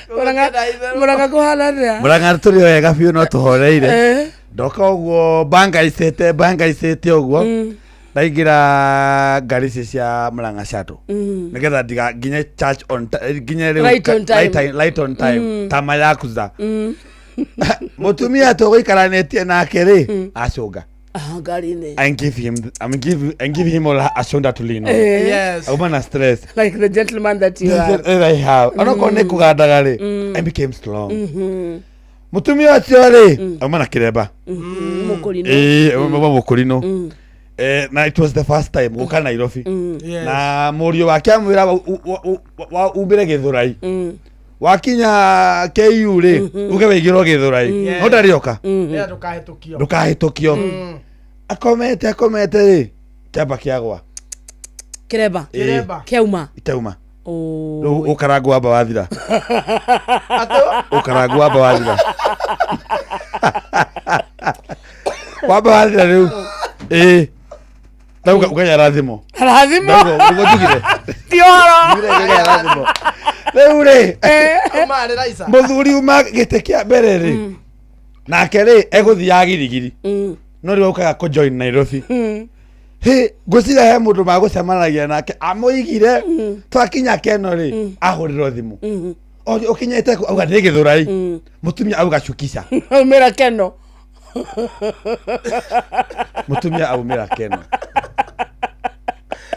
Mũrang'a kũhana atĩa? Mũrang'a tũrĩ o wega biũ, no tũhoreire. Ndoka ũguo bangaicĩte, bangaicĩte ũguo, ndaingĩra ngari ici cia Mũrang'a Shuttle nĩgetha ndiga nginye church on nginye rĩu Right on time. Right on time. Ta mayakuza mũtumia tũgũikaranĩtie nake rĩ, acũnga. Aha, ngari-inĩ. I give him all a shoulder to lean on. Yes. Auma na stress. Like the gentleman that you are. That I have. Onokorwo nĩ kũgandaga rĩ, I became strong. Mũtumia ũcio rĩ, auma na kĩremba. Mũkũrinũ. Ĩĩ, auma mũkũrinũ. Na it was the first time gũka Nairobi. Na mũriũ wake amwĩra umĩre Gĩthũrai. Wakinya KU rĩ, uge wĩigĩrwo Gĩthũrai. No ndarĩoka. Nĩgetha ndũkahĩtũkio. Ndũkahĩtũkio. Akomete, akomete rĩ, kĩamba kĩagwa. Kĩremba. Ĩĩ. Kĩauma. Itauma. Oh. Rĩu ũkarangwo wamba wathira, ũkarangwo wamba wathira, wamba wathira rĩu, ĩĩ, na ũkanyara thimũ. Rathimo. Nĩguo njugire. Ti ũhoro. Njugire ngĩgaya thimũ rĩu rĩ. Auma arĩ Raisa. Mũthuri uma gĩtĩ kĩa mbere rĩ, nake rĩ egũthiaga girigiri, no rĩu okaga kũ join Nairobi. Hĩ, ngwĩciria he mũndũ magũcemanagia nake amũigire. Twakinya keno rĩ, ahũrĩrwo thimũ, ũkinyĩte kũ? Auga ndĩ Gĩthũrai. Mũtumia auga cukisha. Aumĩra keno. Mũtumia aumĩra keno.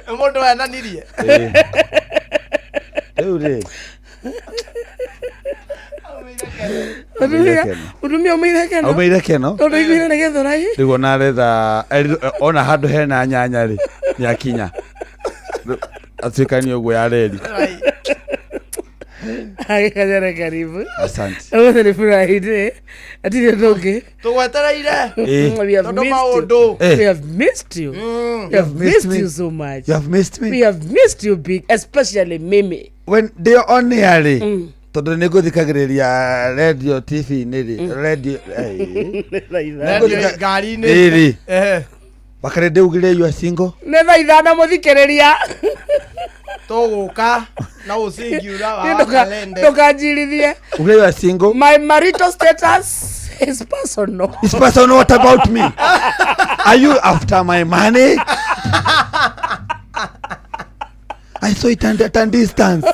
Nĩ mũndũ wenanirie. Ĩĩ. Rĩu rĩ, Mũtumia, mũtumia aumĩire keno. Aumĩire keno. Tondũ aiguire nĩ Gĩthũrai. Rĩu ona aretha ona handũ hena nyanya rĩ, nĩ akinya atuĩkanie ũguo ya reri. Agĩkanyara karibu. Asante. Ũmũthĩ nĩ Friday. Hatirĩ ũndũ ũngĩ. Tũgwetereire. Ĩĩ. We have Tondũ missed you. maũndũ. We have missed you. We have missed you so much. You have missed me. We have missed you big, especially Mimi. When ndĩ on air rĩ, tondũ nĩ ngũthikagĩrĩria radio TV-inĩ rĩ, radio. Radio ngari-inĩ. Rĩrĩ. Ehe. Wakarĩ ndĩugire you are single. Nĩ thaa 5 mũthikĩrĩria. Tũgũka na ũcingiura wa kalende. Ndũkanjirithie. Ugire you are single. My marital status is personal. It's personal. What about me? Are you after my money? I saw it at a distance.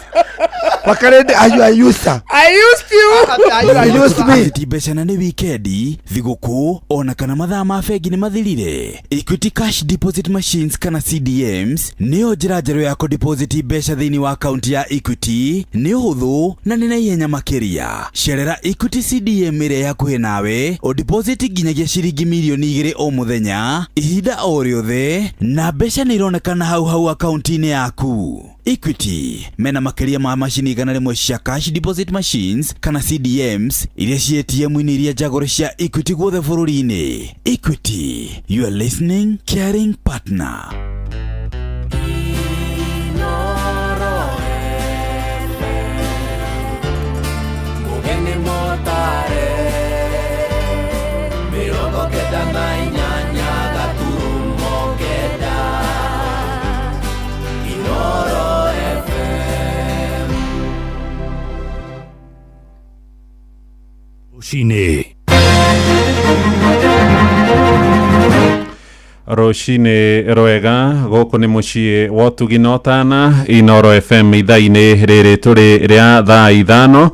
Wakarende are you a user? I used you. You used me. Ti mbeca na nĩ wikendi thigũkũ ona kana mathaa ma bengi nĩ mathirire. Equity Cash Deposit Machines kana CDMs nĩyo njĩra njerũ ya kũdeposit mbeca thĩinĩ wa akaunti ya Equity. Nĩ ũhũthũ na nĩ na ihenya makĩria. Cerera Equity CDM ĩrĩa ĩ hakuhĩ nawe ũdeposit nginyagia ciringi mirioni 2 o mũthenya ihinda o rĩothe na mbeca nĩ ironekana hau hau akaunti-inĩ yaku. Equity mena makĩria ma macini 100 cia cash deposit machines kana CDMs iria ci ATM-inĩ iria njagũre cia Equity guothe bũrũri-inĩ. Equity, your listening caring partner. Mugeni motare 98.9 Inoro FM. Rũcinĩ. Rũcinĩ rwega, gũkũ nĩ mũciĩ wa ũtugi na ũtana Inoro FM. Ithaa-inĩ rĩrĩ tũrĩ rĩa thaa 5,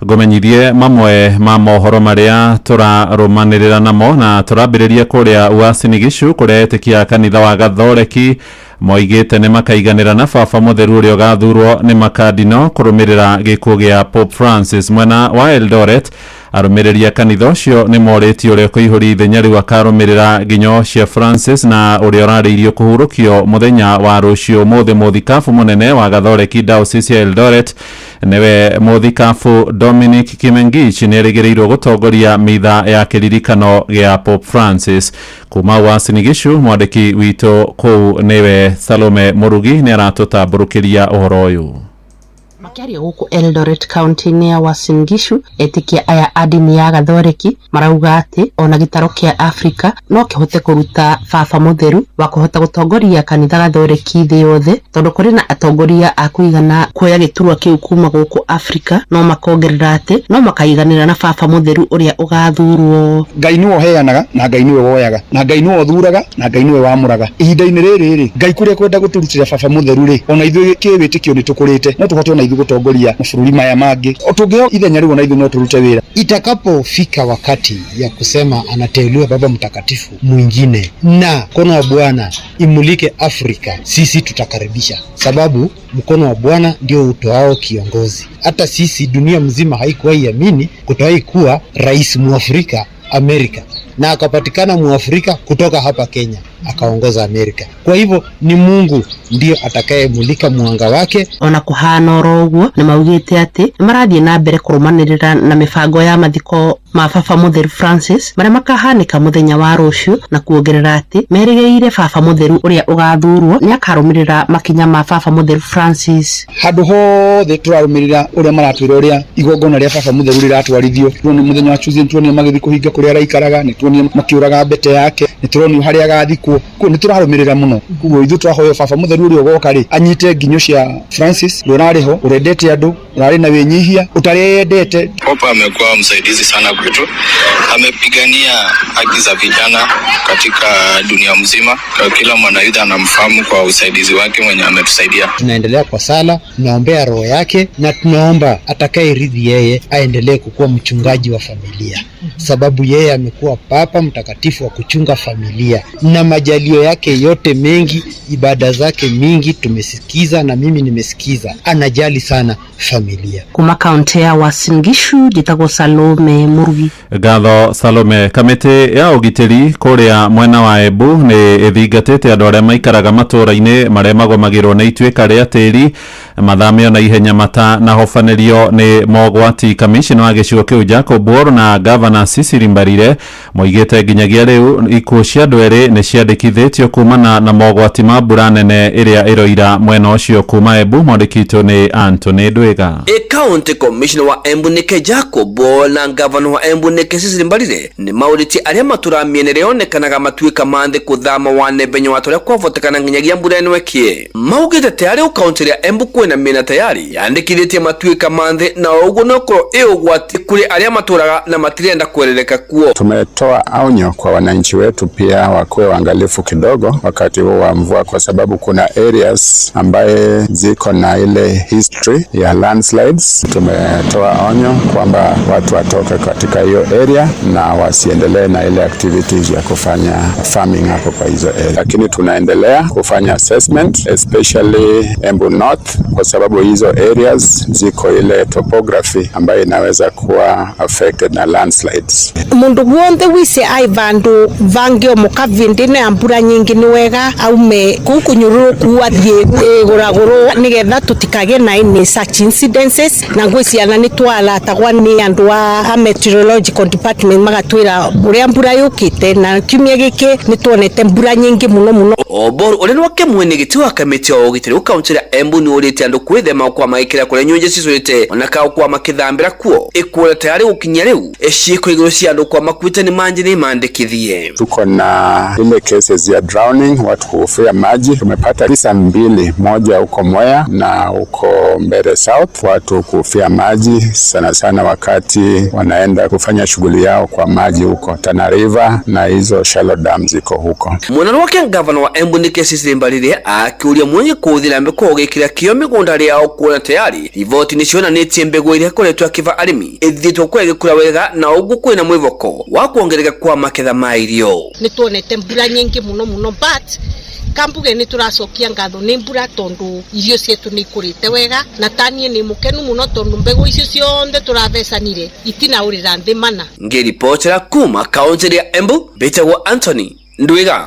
ngũmenyithie mamwe ma mohoro marĩa tũrarũmanĩrĩra namo, na tũrambĩrĩria kũrĩa Uasin Gishu, kũrĩa etĩkia kanitha wa Gathoreki moigĩte nĩ makaiganĩra na baba mũtheru ũrĩa ũgathurwo nĩ makadino kũrũmĩrĩra gĩkuũ gĩa Pope Francis. Mwena wa Eldoret, arũmĩrĩri a kanitha ũcio nĩ morĩtie ũrĩa ũkũihũria ithenya rĩu akarũmĩrĩra nginyo cia Francis na ũrĩa ũrarĩirio kũhurũkio mũthenya wa rũciũ. Ũmũthĩ mũthikabu mũnene wa Gathoreki Diocese ya Eldoret, nĩwe mũthikabu Dominic Kimengich, nĩ erĩgĩrĩirwo gũtongoria mitha ya kĩririkano gĩa Pope Francis. Kuma Uasin Gishu, mwandĩki witũ kũu nĩwe Salome Mũrugi nĩ aratũtambũrũkĩria ũhoro ũyũ. Makĩaria gũkũ Eldoret kaunti-inĩ ya Uasin Gishu, etĩkia aya a ndini ya Gathoreki marauga atĩ ona gĩtaro kĩa Afrika no kĩhote kũruta baba mũtheru wa kũhota gũtongoria kanitha Gathoreki thĩ yothe, tondũ kũrĩ na atongoria a kũigana kuoya gĩturwa kĩu kuma gũkũ Afrika. No makongerera atĩ no makaiganĩra na baba mũtheru ũrĩa ũgathurwo. Ngai nĩwe ũheanaga na Ngai nĩwe woyaga na Ngai nĩwe ũthuraga na Ngai nĩwe wamũraga. Ihinda-inĩ rĩrĩ rĩ, Ngai kũrĩa kwenda gũtũrutĩra baba mũtheru rĩ, ona ithuĩ kĩwĩtĩkio nĩ tũkũrĩte, no tũhote ona ithuĩ gũtongoria mabũrũri maya mangĩ. O tũngĩheo ithenya rĩu, ona ithuĩ no tũrute wĩra. Itakapofika wakati ya kusema anateuliwa baba mtakatifu mwingine na mkono wa Bwana imulike Afrika, sisi tutakaribisha, sababu mkono wa Bwana ndio utoao kiongozi. Hata sisi dunia mzima haikuwahi amini kutowahi kuwa rais Mwafrika Amerika, na akapatikana Mwafrika kutoka hapa Kenya akaongoza Amerika. Kwa hivyo ni Mungu ndio atakayemulika mwanga wake. Ona kũhana oro ũguo, nĩ maugĩte atĩ nĩ marathiĩ na mbere kũrũmanĩrĩra na mĩbango ya mathiko ma baba mũtheru Francis marĩa makahanĩka mũthenya wa rũciũ, na kuongerera atĩ merĩgĩrĩire baba mũtheru ũrĩa ũgathurwo nĩ akarũmĩrĩra makinya ma baba mũtheru Francis. Handũ hothe tũrarũmĩrĩra ũrĩa maratwĩra ũrĩa igongona rĩa baba mũtheru rĩratwarithio. Tuone mũthenya wa Tuesday, nĩtuonire magĩthiĩ kũhinga kũrĩa araikaraga, nĩtuonire makĩũraga mbete yake, nĩtũronio harĩa agathikwo. Koguo nĩtũrarũmĩrĩra mũno. Koguo ithuĩ tũrahoya baba mũtheru ũrĩa ũgoka rĩ, anyite nginyo cia Francis ũrĩa ũrarĩ ho, ũrendete andũ, ũrarĩ na wĩnyihia, ũtareyendete. Popa amekuwa msaidizi sana kwetu, amepigania haki za vijana katika dunia mzima. Kila mwanayudha anamfahamu kwa usaidizi wake mwenye ametusaidia. Tunaendelea kwa sala, tunaombea roho yake na tunaomba atakayerithi yeye aendelee kukuwa mchungaji wa familia, sababu yeye amekuwa papa mtakatifu wa kuchunga familia, na majalio yake yote mengi, ibada zake mingi tumesikiza na mimi nimesikiza, anajali sana familia. Kuma kaunti ya Uasin Gishu, njĩtagwo Salome Mũrugi. Ngatho Salome. Kamĩtĩ ya ũgitĩri kũrĩa mwena wa Embu nĩ ĩthingatĩte andũ arĩa maikaraga matũũra-inĩ marĩa magomagĩrwo nĩ ituĩka rĩa tĩri mathamio na ihenya matanahobanĩrio nĩ mogwati. Kamishina wa gĩcigo kĩu Jacob Wor na gavana Cecily Mbarire moigĩte nginyagia rĩu ikuũ cia andũ erĩ nĩ ciandĩkithĩtio kumana na mogwati ma mbura nene ĩrĩa ĩroira mwena ũcio. Kuma Embu, mwandĩki witũ nĩ Anthony Ndwiga. County Commissioner wa Embu nike Jacob na gavana wa Embu nike Cecily Mbarire nĩ maũrĩtie arĩa matũra mĩena yonekanaga matuĩka manthe kũthama wa nembenyo wa tũrĩa kwavotekana nginyagia mbura ĩno ĩkie. Maugĩte tayari kaunti ya Embu kwĩna kwina miena tayari yandikithitie matuika manthi na uguo no korwo i ugwati kuri aria maturaga na matirenda kwerereka kuo. Tumetoa onyo kwa wananchi wetu pia wakuwe waangalifu kidogo wakati huu wa mvua, kwa sababu kuna areas ambaye ziko na ile history ya landslides. Tumetoa onyo kwamba watu watoke katika hiyo area na wasiendelee na ile activities ya kufanya farming hapo kwa hizo area, lakini tunaendelea kufanya assessment especially Embu North, kwa sababu hizo areas ziko ile topography ambayo inaweza kuwa affected na landslides. Mundu guonthe wise ai vandu vangiomoka vindi na mbura nyingi ni wega aume kuu kunyururuku athie guraguru nigetha tutikage na any such incidences. Na ngwiciana ni twaratagwa ni andu a meteorological department magatwira uria mbura yukite, na kiumia giki ni tuonete mbura nyingi muno muno. Oboru uria wake mwene giti wa kamiti ya ugitiri kaunti ya Embu ni urite andu kwithema kwa magikira kuria nyunje cicurite ona ka kwa makithambira kuo ikuona tayari gukinya riu eciiko iguru cia andu kwa makuite ni manji ni mandikithie. Tuko na ile cases ya drowning, watu kuhofia maji. Tumepata visa mbili, moja huko Mwea na huko Mbere South, watu kuhofia maji sana sana wakati wanaenda kufanya shughuli yao kwa maji huko Tana River na hizo shallow dams ziko huko. Mwana wake gavana wa Embu ni Cecily Mbarire akiuria mwenye kuthira mbeko gikira kio migunda yao kuona tayari riboti ni cionanĩtie mbegu iria ikoretwo akiva arimi ithitwo kwa igikura wega na uguo kwina mwivoko wa kuongereka kwa maketha ma irio. Ni tuonete mbura nyingi muno muno, but kambuge ni turacokia ngatho ni mbura tondu irio cietu ni ikurite wega, na tanie ni mukenu muno tondu mbegu icio cionthe turathecanire itinaurira nthi mana. Ngiripotera kuma kaunti ya Embu mbitagwo Anthony Ndwiga.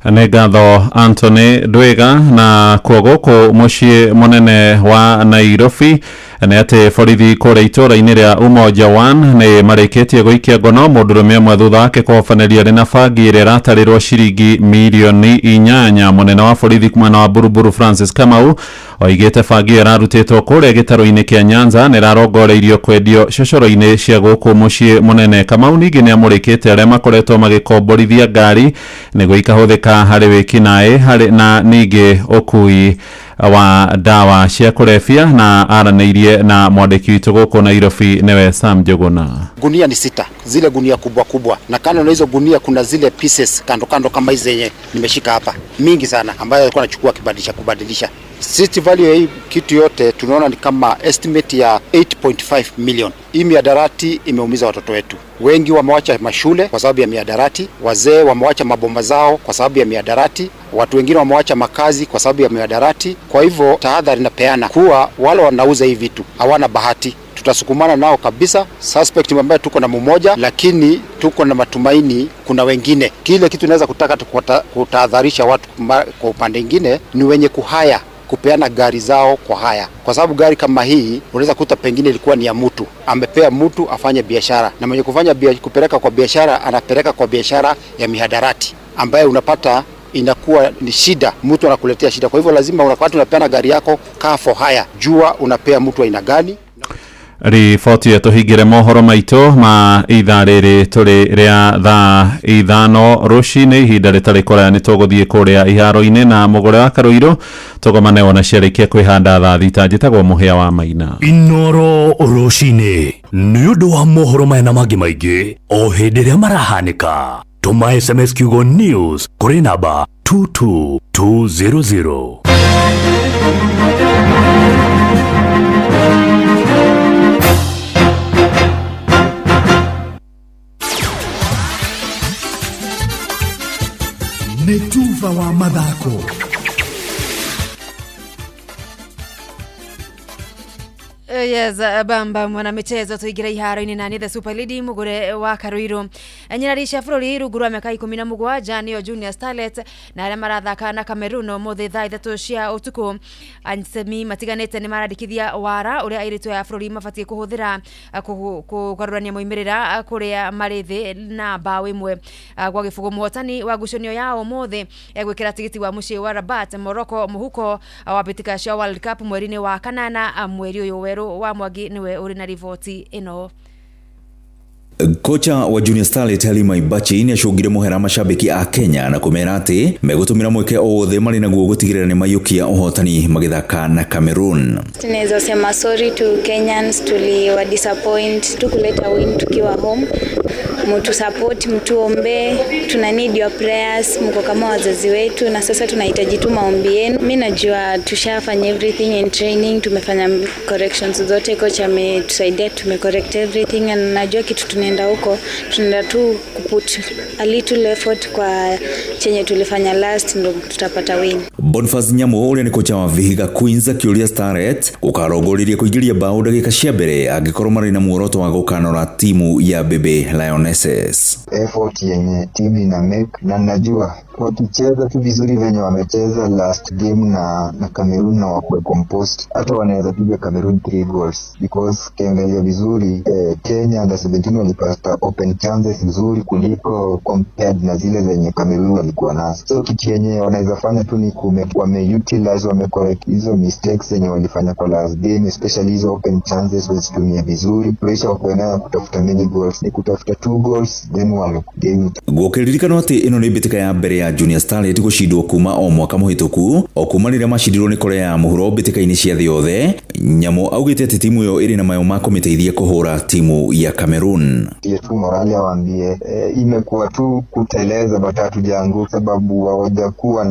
Nĩ ngatho Anthony Ndwiga. Na kuo gũkũ mũciĩ mũnene wa Nairobi nĩ atĩ borithi kũrĩa itũũra-inĩ rĩa Umoja One nĩ marĩkĩtie gũikia ngono mũndũrũme ũmwe thutha wake kũhobanĩrio arĩ na bangi ĩrĩa ĩratarĩrwo ciringi mirioni 8. Mũnene wa borithi mwena wa Buruburu Francis Kamau oigĩte bangi ĩyo ĩrarutĩtwo kũrĩa gĩtarũ-inĩ kĩa Nyanza na ĩrarongoreirio kwendio cocoro-inĩ cia gũkũ mũciĩ mũnene. Kamau ningĩ nĩ amũrĩkĩte arĩa makoretwo magĩkomborithia ngari nĩguo ikahũthĩka harĩ wĩkinaĩ harĩ na ningĩ ũkui wa dawa cia kũrebia, na aranĩirie na mwandĩki witũ gũkũ Nairobi nĩwe Sam Njuguna. Gunia ni 6, zile gunia kubwa kubwa, na kando na hizo gunia kuna zile pieces kando kando kama hizi zenye nimeshika hapa mingi sana, ambayo alikuwa anachukua kibadilisha. City value ya hii kitu yote tunaona ni kama estimate ya 8.5 million. Hii miadarati imeumiza watoto wetu. Wengi wamewacha mashule kwa sababu ya miadarati, wazee wamewacha mabomba zao kwa sababu ya miadarati, watu wengine wamewacha makazi kwa sababu ya miadarati. Kwa hivyo tahadhari napeana kuwa wale wanauza hii vitu hawana bahati. Tutasukumana nao kabisa. Suspect ambaye tuko na mmoja, lakini tuko na matumaini kuna wengine. Kile kitu naweza kutaka kutahadharisha watu kwa upande mwingine ni wenye kuhaya kupeana gari zao kwa haya, kwa sababu gari kama hii unaweza kuta pengine ilikuwa ni ya mtu, amepea mtu afanye biashara, na mwenye kufanya kupeleka kwa biashara anapeleka kwa biashara ya mihadarati ambaye unapata inakuwa ni shida, mtu anakuletea shida. Kwa hivyo lazima unakati unapeana gari yako car for hire, jua unapea mtu aina gani. Riboti ĩyo tũhingĩre mohoro maitũ ma ithaa rĩrĩ tũrĩ rĩa thaa 5 rũcinĩ. Ihinda rĩtarĩ kũraya nĩ tũgũthiĩ kũrĩa iharo-inĩ na mũgũre wa Karũirũ tũgomane wona ciarĩkia kwĩhanda thaa 6. Njĩtagwo Mũhĩa wa Maina. Inoro rũcinĩ nĩ ũndũ wa mohoro maya na mangĩ maingĩ o hĩndĩ ĩrĩa marahanĩka, tũma SMS kiugo news kũrĩ namba 22200. Nĩ tuba wa mathako. Yes, bamba mwana michezo tuigira iharo-inĩ na nĩ the Super Lady mugure wa Karuiru. Nyarari cia bũrũri rungu rwa mĩaka 17 nĩyo Junior Starlet na arĩa marathaka na Cameroon ũmũthĩ thaa 3 cia ũtukũ. Ansemi matiganĩte nĩ marandĩkithia wara ũrĩa airĩtu aya a bũrũri mabatiĩ kũhũthĩra kũgarũrania moimĩrĩra kũrĩa marĩ thĩ na mbaũ 1 gwa gĩbũgũ. Mũhotani wa ngucanio ya ũmũthĩ egwĩkĩra tigiti wa mũciĩ wa Rabat Morocco mũhuko wa mbĩtĩka cia World Cup mweri-inĩ wa kanana mweri ũyũ. Werũ wa Mwangi niwe uri na riboti ĩno. Kocha wa Junior Starlet Halima Ibachi nĩ acũngire mũhera mashabiki a Kenya na kũmera atĩ megũtũmĩra mweke o wothe marĩ naguo gũtigĩrĩra nĩ maiyũkia ũhotani magĩthaka na Cameroon. Tunaweza sema sorry to Kenyans, tuliwa disappoint tukuleta win tukiwa home. Mtu support, mtuombe, tuna need your prayers, mko kama wazazi wetu na sasa tunahitaji tu maombi yenu. Mimi najua tushafanya everything in training, tumefanya corrections zote, coach ametusaidia, tumecorrect everything and najua kitu tunaenda huko, tunaenda tu kuput a little effort kwa chenye tulifanya last, ndo tutapata win. Boniface Nyamu ũrĩa nĩ kocha wa Vihiga Queens akĩũria Starlet gũkarongoririe kũingĩria bao ndagĩka cia mbere angĩkorwo marĩ na muoroto wa gũkanora timu ya Baby Lionesses. Effort yenye timu ina make, na najua wakicheza tu vizuri venye wamecheza last game na Cameroon na wakuwe composed, hata wanaweza piga Cameroon 3 goals, because ukiangalia vizuri Kenya under 17 walipata open chances nzuri kuliko compared na zile zenye Cameroon walikuwa nazo. So kitu yenye wanaweza fanya tu ni wameutilize, wamecorrect hizo mistakes zenye walifanya kwa last game, especially hizo open chances wazitumie vizuri. Pressure wako nayo kutafuta many goals, ni kutafuta 2 goals then wame game. Gũkĩririkanwo atĩ ĩno nĩ mbĩtĩka ya mbere ya Junior Starlet gũcindwo kuma o mwaka mũhĩtũku o kuma rĩrĩa macindirwo nĩ Korea ya mũhuro mbĩtĩka-inĩ cia thĩ yothe. Nyamu augĩte atĩ timu ĩyo ĩrĩ na mayũ ma kũmĩteithia kũhũra timu ya Cameroon. Tie tu morali awaambie, imekuwa tu kuteleza but hatujaanguka sababu hawajakuwa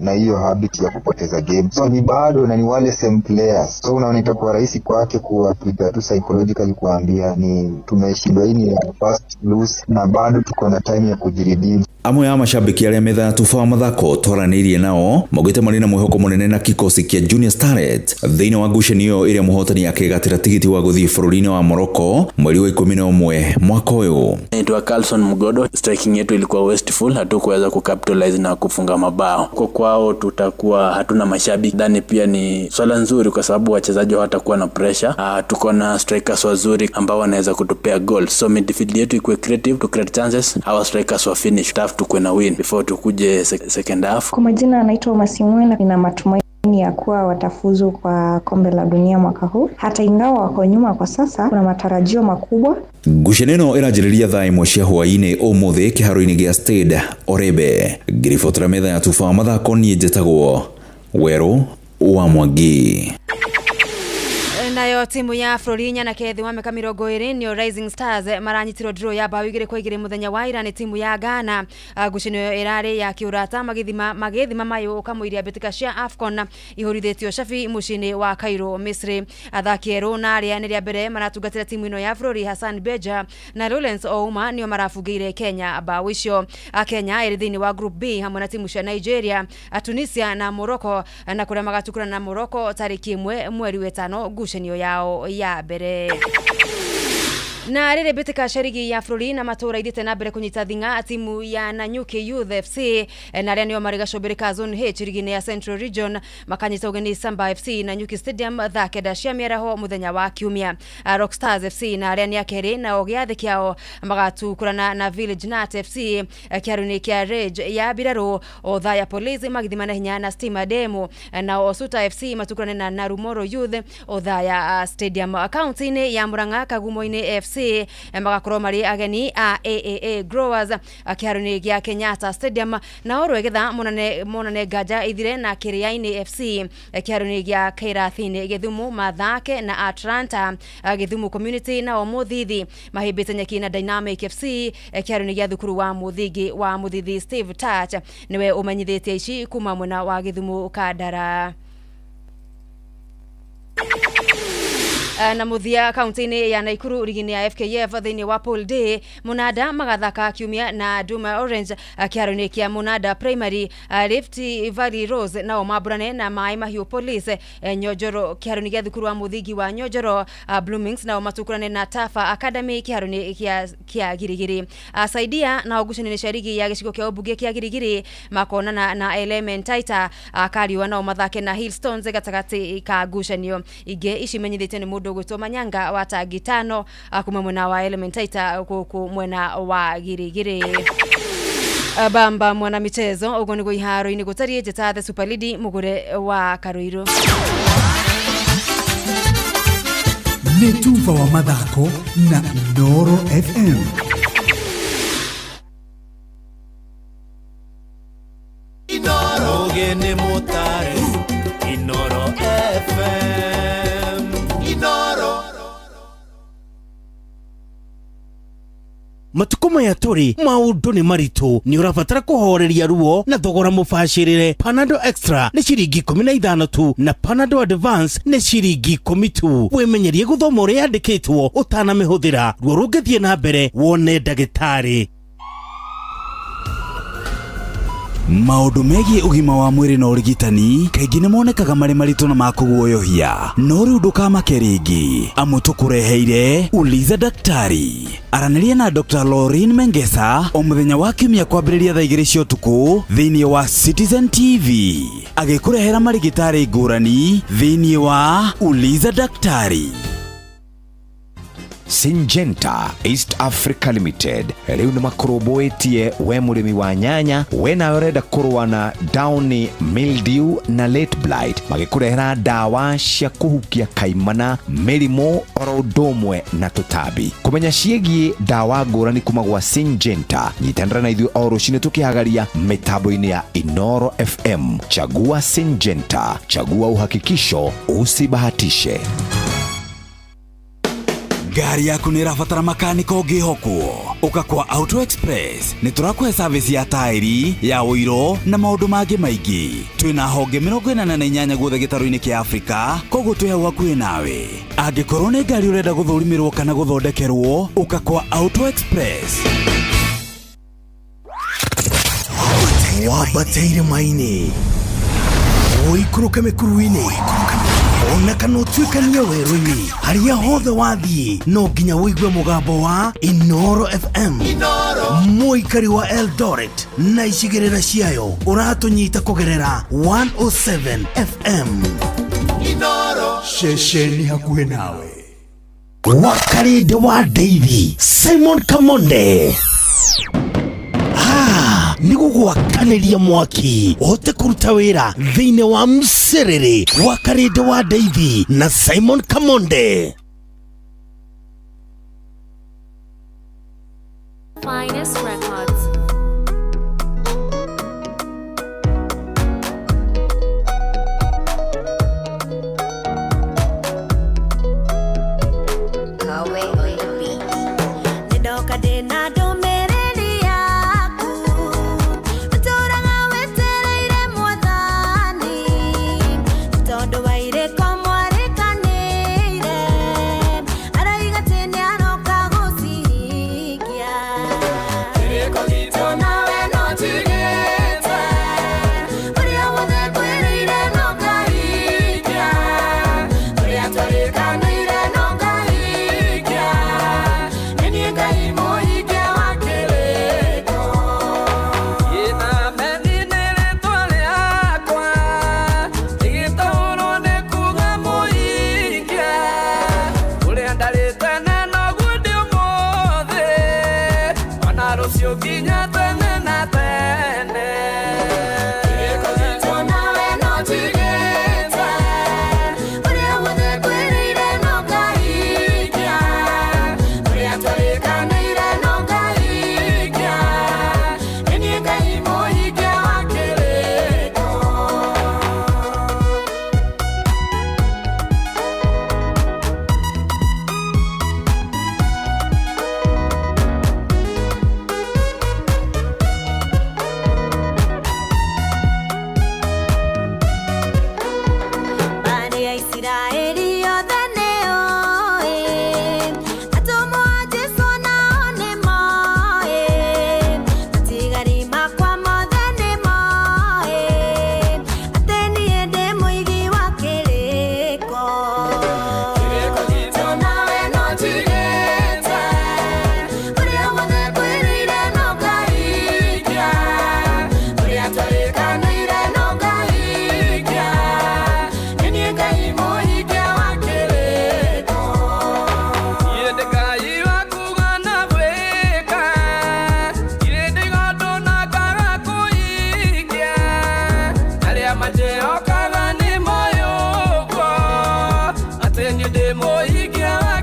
na hiyo habit ya kupoteza game. So ni bado na ni wale same players. So unaona itakuwa rahisi kwake kuwa prepare tu psychologically kuambia ni tumeshindwa, hii ni first lose na bado tuko na time ya kujiredeem. Amwe a mashabiki arĩa metha tuba wa mathako twaranĩirie nao maugĩte marĩ na mwĩhoko mũnene na kikosi kĩa Junior Starlet thĩinĩ wa ngucanio ĩrĩa mũhotani akĩgatĩra tigiti wa gũthiĩ bũrũri-inĩ wa Morocco mweri wa 11 mwaka ũyũ. Naitwa Carlson Mgodo. Striking yetu ilikuwa wasteful, hatukuweza kucapitalize na kufunga mabao. Kwa kwao tutakuwa hatuna mashabiki. Dhani pia ni swala nzuri kwa sababu wachezaji hawatakuwa na pressure. Tuko na strikers wazuri ambao wanaweza kutupea goals. So midfield yetu ikuwe creative to create chances, our strikers wa finish. Tough tukuwe na win before tukuje second half. Kwa majina anaitwa Masimwena, nina matumaini ya kuwa watafuzu kwa kombe la dunia mwaka huu. Hata ingawa wako nyuma kwa sasa, kuna matarajio makubwa. Ngucanio ĩno ĩranjĩrĩria thaa 1 cia hwaĩ-inĩ ũmũthĩ kĩharo-inĩ gĩa Stade Orebe. Ngĩribotera metha ya tuba wa mathako, niĩ njĩtagwo Werũ wa Mwangi. Nayo timu ya bũrũri nyanake thĩ wa mĩaka 20 nĩo Rising Stars maranyitirwo draw ya bao 2-2 mũthenya wa ira nĩ timu ya Ghana. Ngucanio ĩrarĩ ya kĩũrata magĩthima mayũ kamũiria mbĩtĩka cia AFCON ihũrithĩtio cabi mũciĩ-inĩ wa Cairo, Misri. Athaki erũ na arĩa nĩ rĩa mbere maratungatĩra timu ĩno ya bũrũri Hassan Beja na Lawrence Ouma nĩo marabungĩire Kenya bao icio. Kenya ĩrĩ thĩinĩ wa Group B hamwe na timu cia Nigeria, Tunisia na Morocco, na kũrĩa magatukũrana na Morocco tarĩki 1 mweri wa 5 ngucanio yao ya mbere. Na rĩrĩ mbĩtĩka cia rigi ya bũrũri na matũra ithiĩte na mbere kũnyita thing'a timu ya Nanyuki Youth FC na arĩa nĩo marĩ gacũmbĩrĩ ka Zone H rigi-inĩ ya Central Region makanyita ũgeni Samba FC Nanyuki Stadium thaa 9 cia mĩaraho mũthenya wa Kiumia. Rock Stars FC na arĩa nĩ akerĩ nao gĩathĩ kĩao magatukũrana na Village Nut FC kĩharo-inĩ kĩa Rage ya Birarũ. Othaya Police magithimana hinya na Stima Demo, nao Osuta FC matukũrane na Narumoro Youth Othaya Stadium. Kaunti-inĩ ya Murang'a Kagumo-inĩ FC magakorwo marĩ ageni a AAA Growers kĩharo-inĩ gĩa Kenyatta Stadium, nao Rwegetha monane nganja ithire na Kĩrĩa-inĩ FC kĩharo-inĩ gĩa Kĩrathi-inĩ. Gĩthumo mathake na Atlanta Gĩthumo Community, nao Mũthithi mahĩmbĩte nyeki na Dynamic FC kĩharo-inĩ gĩa thukuru wa mũthingi wa Mũthithi. Steve Touch nĩwe ũmenyithĩtie ici kuma mwena wa Gĩthumo Kandara. Na muthia kaunti-inĩ ya Naikuru rigi-inĩ ya FKF thĩinĩ wa Pool D, Munada magathaka kiumia na Duma Orange kĩharo-inĩ kĩa Munada Primary. Rift Valley Rose nao mambũrane na Maĩ Mahiũ Police Nyonjoro kĩharo-inĩ gĩa thukuru wa mũthingi wa Nyonjoro. Bloomings nao matukũrane na Tafa Academy kĩharo-inĩ kĩa Girigiri. Saidia nao ngucanio-inĩ cia rigi ya gĩcigo kĩa ũmbunge kĩa Girigiri makonana na Elementaita. Kariũa nao mathake na Hillstones gatagatĩ ka ngucanio ingĩ ici menyithĩtio nĩ mũndũ gwĩtwo Manyanga wa tangi 5 kuma mwena wa Elementaita gũkũ mwena wa Girigiri. Bamba mwana michezo ũguo nĩguo iharo-inĩ gũtariĩ. Njĩta The Super Lady mũgũre wa Karũirũ. Nĩ tuba wa mathako na Inooro FM. Inooro nĩ mũtare Inooro FM Inooro. Matukũ maya tũrĩ maũndũ nĩ maritũ, nĩ ũrabatara kũhoreria ruo na thogora mũbacĩrĩre. Panadol Extra nĩ ciringi 15 tu na Panadol Advance nĩ ciringi 10 tu. Wĩmenyerie gũthoma ũrĩa yandĩkĩtwo ũtanamĩhũthĩra. Ruo rũngĩthiĩ na mbere wone ndagĩtarĩ. Maũndũ megiĩ ũgima wa mwĩrĩ na ũrigitani kaingĩ nĩ monekaga marĩ maritũ na ma kũguoyohia, no rĩu ndũkamake rĩngĩ amu tũkũreheire Uliza Daktari. Aranĩria na Dr. Lauren Mengesa o mũthenya wa kiumia kwambĩrĩria thaa 2 cia ũtukũ thĩinĩ wa Citizen TV, agĩkũrehera marigĩtarĩ ngũrani thĩinĩ wa Uliza Daktari. Syngenta East Africa Limited rĩu nĩ makũrũmbũĩtie we mũrĩmi wa nyanya, we nawe ũrenda kũrũa na downy mildew na late blight, magĩkũrehera ndawa cia kũhukia kaimana, mĩrimũ oro ũndũ ũmwe na tũtambi. Kũmenya ciĩgiĩ ndawa ngũrani kuma gwa Syngenta, nyitanĩra na ithuĩ o rũcinĩ tũkĩhagaria mĩtambo-inĩ ya Inooro FM. Chagua Syngenta, chagua uhakikisho, usibahatishe. Ngari yaku nĩ ĩrabatara makaniko ũngĩhokwo, ũka kwa Auto Express. Nĩ tũrakũhe service ya taĩri, ya ũiro na maũndũ mangĩ maingĩ. Twĩna honge 48 guothe gĩtarũ-inĩ kĩa Afrika, koguo twĩ hau hakuhĩ nawe. Angĩkorwo nĩ ngari ũrenda gũthũrimĩrwo kana gũthondekerwo, ũka kwa Auto Express. Wambate irĩma-inĩ, ũikũrũke mĩkuru-inĩ, ona kana ũtuĩkanie werũ-inĩ, harĩa hothe wathiĩ no nginya ũigue mũgambo wa Inooro FM. Mũikari wa Eldoret na icigĩrĩra ciayo ũratũnyita kũgerera 107 FM. Inooro ceceni hakuhĩ nawe. Wakarĩndĩ wa Ndeithi Simon Kamonde nĩ gũgwakanĩria mwaki ũhote kũruta wĩra thĩinĩ wa mcerere wa Karĩndĩ wa Ndeithi na Simon Kamonde. Finest Records. Nĩndoka ndĩna ndũmĩrĩri yaku, ũtũũraga wetereire Mwathani, tondũ wa irĩko mwarĩkanĩire, aroiga atĩ nĩaroka gũcihingia. Kĩrĩko gitũ nawe no tigĩte, ũrĩa wothe ngwĩrĩire no ngahingia, ũrĩa twarĩkanĩire no ngahingia, nĩ niĩ Ngai mũhingia wa kĩrĩko. Gĩthameni nĩ rĩtwa rĩakwa, rĩgĩtaũrwo nĩ kuuga mũhingia, ũrĩa ndarĩ tene noguo ndĩ ũmũthĩ, ona rũciũ nginya tene na tene. Kĩrĩko gitũ nawe no tigĩte, ũrĩa wothe ngwĩrĩire no ngahingia, ũrĩa twarĩkanĩire no ngahingia, nĩ niĩ Ngai mũhingia wa kĩrĩko. Mbarĩ ya Isiraeli yothe nĩoĩ, atũmwo a Jesũ nao nĩmoĩ, matigari makwa mothe nĩmoĩ, atĩ niĩ ndĩ mũigi wa kĩrĩko. Kĩrĩko gitũ nawe no tigĩte, ũrĩa wothe ngwĩrĩire no ngahingia, ũrĩa twarĩkanĩire no ngahingia, nĩ niĩ Ngai mũhingia wa kĩrĩko. Niĩ ndĩ Ngai wa kuuga na gwĩka, ndirĩ ndiga ũndũ na ngaga kũhingia, arĩa manjĩhokaga nĩmoĩ ũguo, atĩ niĩ ndĩ mũhingia wa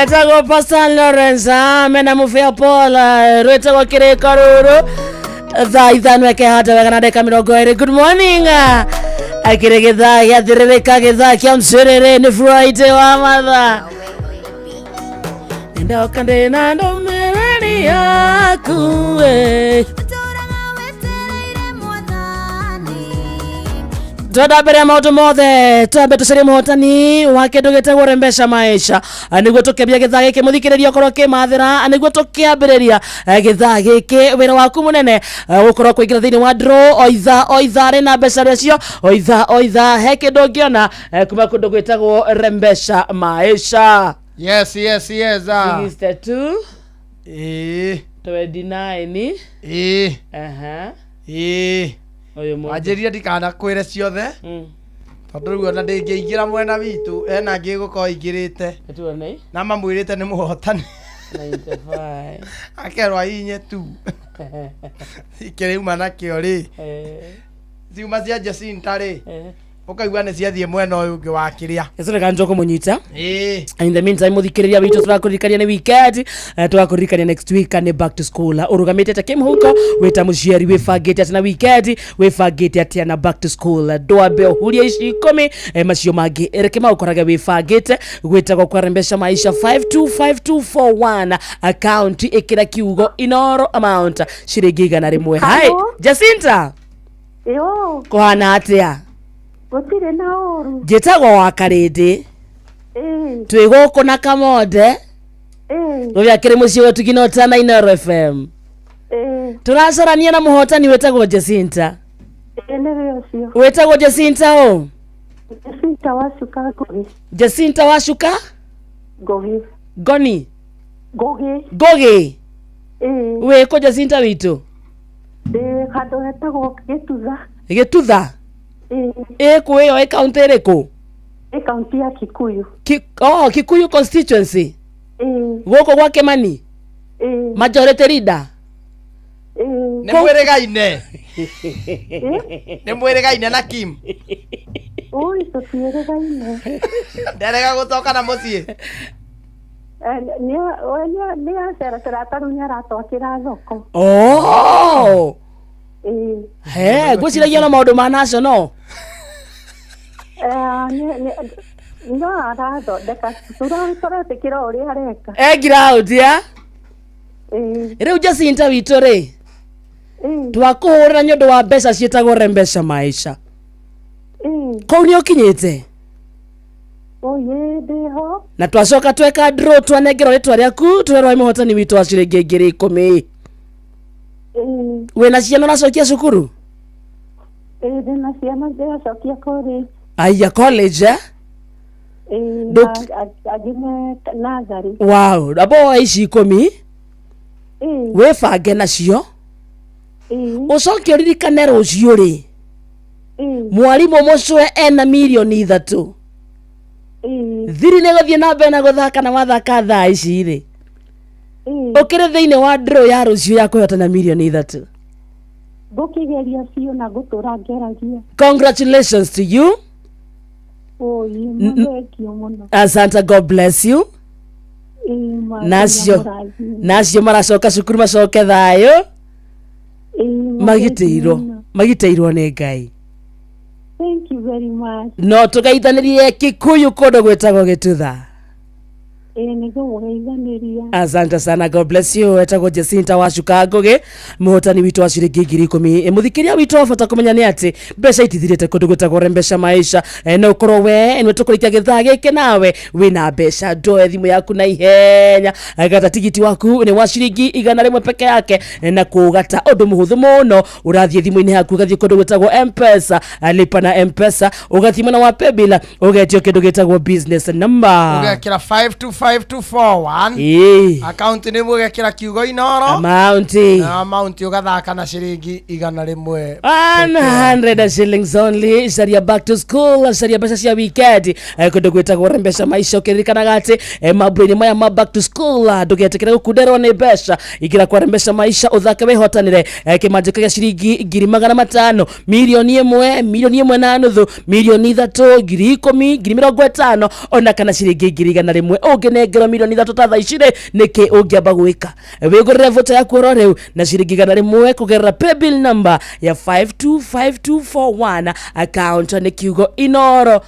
Etagwo Pastor Lawrence mena mũbĩa Paul rwĩtagwo kĩrĩko rũrũ thaa 5 ekehanda wega na ndagĩka 20. Good morning, akĩrĩ gĩthaa gĩathĩrĩrĩka, gĩthaa kĩa mcĩrĩrĩ nĩ Friday wa matha ndoka ndĩna ndũmĩrĩri yaku we. Twenda mbere ya maũndũ mothe twambe tũcarie mũhotani wa kĩndũ gĩtagwo Rembesha Maisha. Nĩguo tũkĩambia gĩthaa gĩkĩ, mũthikĩrĩria okorwo kĩmathĩra, nĩguo tũkĩambĩrĩria gĩthaa gĩkĩ, wĩra waku mũnene gũkorwo kũingĩra thĩinĩ wa draw o ithaa o ithaa rĩna mbeca rĩacio, o ithaa o ithaa he kĩndũ ũngĩona kuma kũndũ gwĩtagwo Rembesha Maisha. Yes. 62 Ĩĩ. 29. Ĩĩ. Aha. Ĩĩ. Ũyũ mũndũ. Wanjĩrire ndikanakwĩre ciothe tondũ rĩu ona ndĩngĩingĩra mwena witũ ena angĩ gũkorwo ingĩrĩte Tuone. Na mamwĩrĩte nĩ mũhotani. 95. Akerwo ahinye tu ikĩrĩuma nakĩo rĩ, ciuma cia Jacinta rĩ, ũkaigua nĩ ciathiĩ mwena ũyũ ũngĩ wa kĩrĩa. Ĩcoreka njoko mũnyita. Ĩĩ. In the meantime, muthikiriria witũ, tũrakũririkania nĩ weekend, tũgakũririkania next week nĩ back to school. Ũrũgamĩte ta kĩmũhuko wĩta mũciari, wĩbangĩte atĩa na weekend? Wĩbangĩte atĩa na back to school? Ndwambe ũhurie ici 10, macio mangĩ reke maũkorage wĩbangĩte. Gwĩtagwo kwa Rembesha Maisha, 525241 account, ĩkĩra kiugo Inoro, amount ciringi 100. Hi. Hello? Jacinta. Yo, kũhana atĩa? Gũtirĩ na ũru. Njĩtagwo wa Karĩndĩ. Ĩĩ, Twĩ gũkũ na Kamonde. Ĩĩ, Rũrĩa kĩrĩ mũciĩ wetu Kinota na Inoro FM. Ĩĩ, Tũracarania na mũhotani wĩtagwo Jacinta. Ĩĩ, nĩwe ũcio. Wĩtagwo Jacinta ũ? Jacinta Wacuka Ngũgĩ. Jacinta Wacuka Ngũgĩ. Ngoni. Ngũgĩ. Ngũgĩ. Ĩĩ. Wĩkũ, Jacinta witũ? Ndĩ handũ hetagwo Gĩtutha. Gĩtutha? Ĩĩ. Ĩkũ ĩyo, ĩ kaũntĩ ĩrĩkũ? Ĩ kaũntĩ ya Kikuyu. Oh, Kikuyu constituency. Ĩĩ. Gũkũ gwa Kĩmani? Ĩĩ. Majority leader. Ĩĩ. Nĩ mwĩrĩgaine, nĩ mwĩrĩgaine na Kim? Ũi, tũtiĩrĩgaine. Nderega gũcoka na mũciĩ. Nĩ aceracera ta rĩu nĩ aratwakĩra thoko. Oh. Ĩĩ. He, ngwĩciragia na maũndũ ma national. No arathondeka, tũretĩkĩra ũrĩa areka. E ground ya? Ĩĩ. Rĩu Jacinta witũ rĩ, twakũhũrĩra nĩ ũndũ wa mbeca ciĩtagwo Rembesha Maisha. Kũu nĩ ũkinyĩte? Ũyĩ, ndĩho. Na twacoka tweka draw, twanengerwo rĩtwa rĩaku, twerwo wĩ mũhotani witũ wa ciringi 10,000. Ĩĩ. Wĩna ciana ũracokia cukuru? Ĩĩ, ndĩna ciana ndĩracokia college. Aya, college, eh? Ĩĩ, na angĩ me nursery. Wow, abo ici 10. Ĩĩ. Wĩbange nacio. Ĩĩ. Ũcoke ũririkane rũciũ rĩ, Ĩĩ. mwarimũ mũcwe ena mirioni 3. Ĩĩ. Thiri nĩ gũthiĩ na mbere na gũthaka na wathaka thaa ici rĩ, Ĩĩ. ũkĩrĩ thĩinĩ wa draw ya rũciũ ya kũhotana mirioni 3. Ngũkĩgeria biũ na ngũtũra ngeragia. Congratulations to you. Ũi, mathengio mũno. Asante, God bless you. Ĩĩ, Nacio mũrathime. nacio maracoka cukuru macoke thayũ. Ĩĩ, magitĩirwo mathengio mũno. Magitĩirwo nĩ Ngai. Thank you very much. No tũgeithanĩrie Kikuyu kũndũ gwĩtagwo Gĩtutha. Ĩĩ, nĩngũmũgeithanĩria. Asante sana, God bless you. Etagwo Jacinta wa Cuka Ngũgĩ, mũhotani witũ wa ciringi 10,000. Mũthikĩria witũ wa bata kũmenya nĩ atĩ mbeca itithirĩte kũndũ gwĩtagwo Rembesha Maisha. No ũkorwo we nĩwe tũkũrĩkia gĩthaa gĩkĩ nawe wĩna mbeca. Ndoe thimũ yaku na ihenya. Gata tigiti waku nĩ wa ciringi 100 peke yake. Na kũgata ũndũ mũhũthũ mũno, ũrathiĩ thimũ-inĩ yaku, ũgathiĩ kũndũ gwĩtagwo Mpesa, lipa na Mpesa, ũgathiĩ mwena wa paybill, ũgetio kĩndũ gĩtagwo business number. Ũgekĩra 525241. Ĩĩ. Akaunti nĩ ũgekĩra kiugo Inoro. Amount. Na amount ũgathaka na ciringi 100. 100 shillings only. Caria back to school, caria mbeca cia weekend kũndũ gwĩtagwo Rembesha Maisha, ũkĩririkanaga atĩ mambura-inĩ maya ma back to school, ndũgetĩkĩre gũkunderwo nĩ mbeca. Ingĩra kwa Rembesha Maisha, ũthake, wĩhotanĩre kĩmanjĩka gĩa ciringi 500,000, 1,000,000, 1.5 million, 3 million, 10,000, 50,000, ona kana ciringi 100,000. Ũngĩ ũkĩnengerwo milioni 3 ta thaa ici rĩ nĩkĩ ũngĩamba gwĩka? Wĩgũrĩre voucher yaku oro rĩu na ciringi 100 kũgerera paybill number ya 525241, account nĩ kiugo Inoro.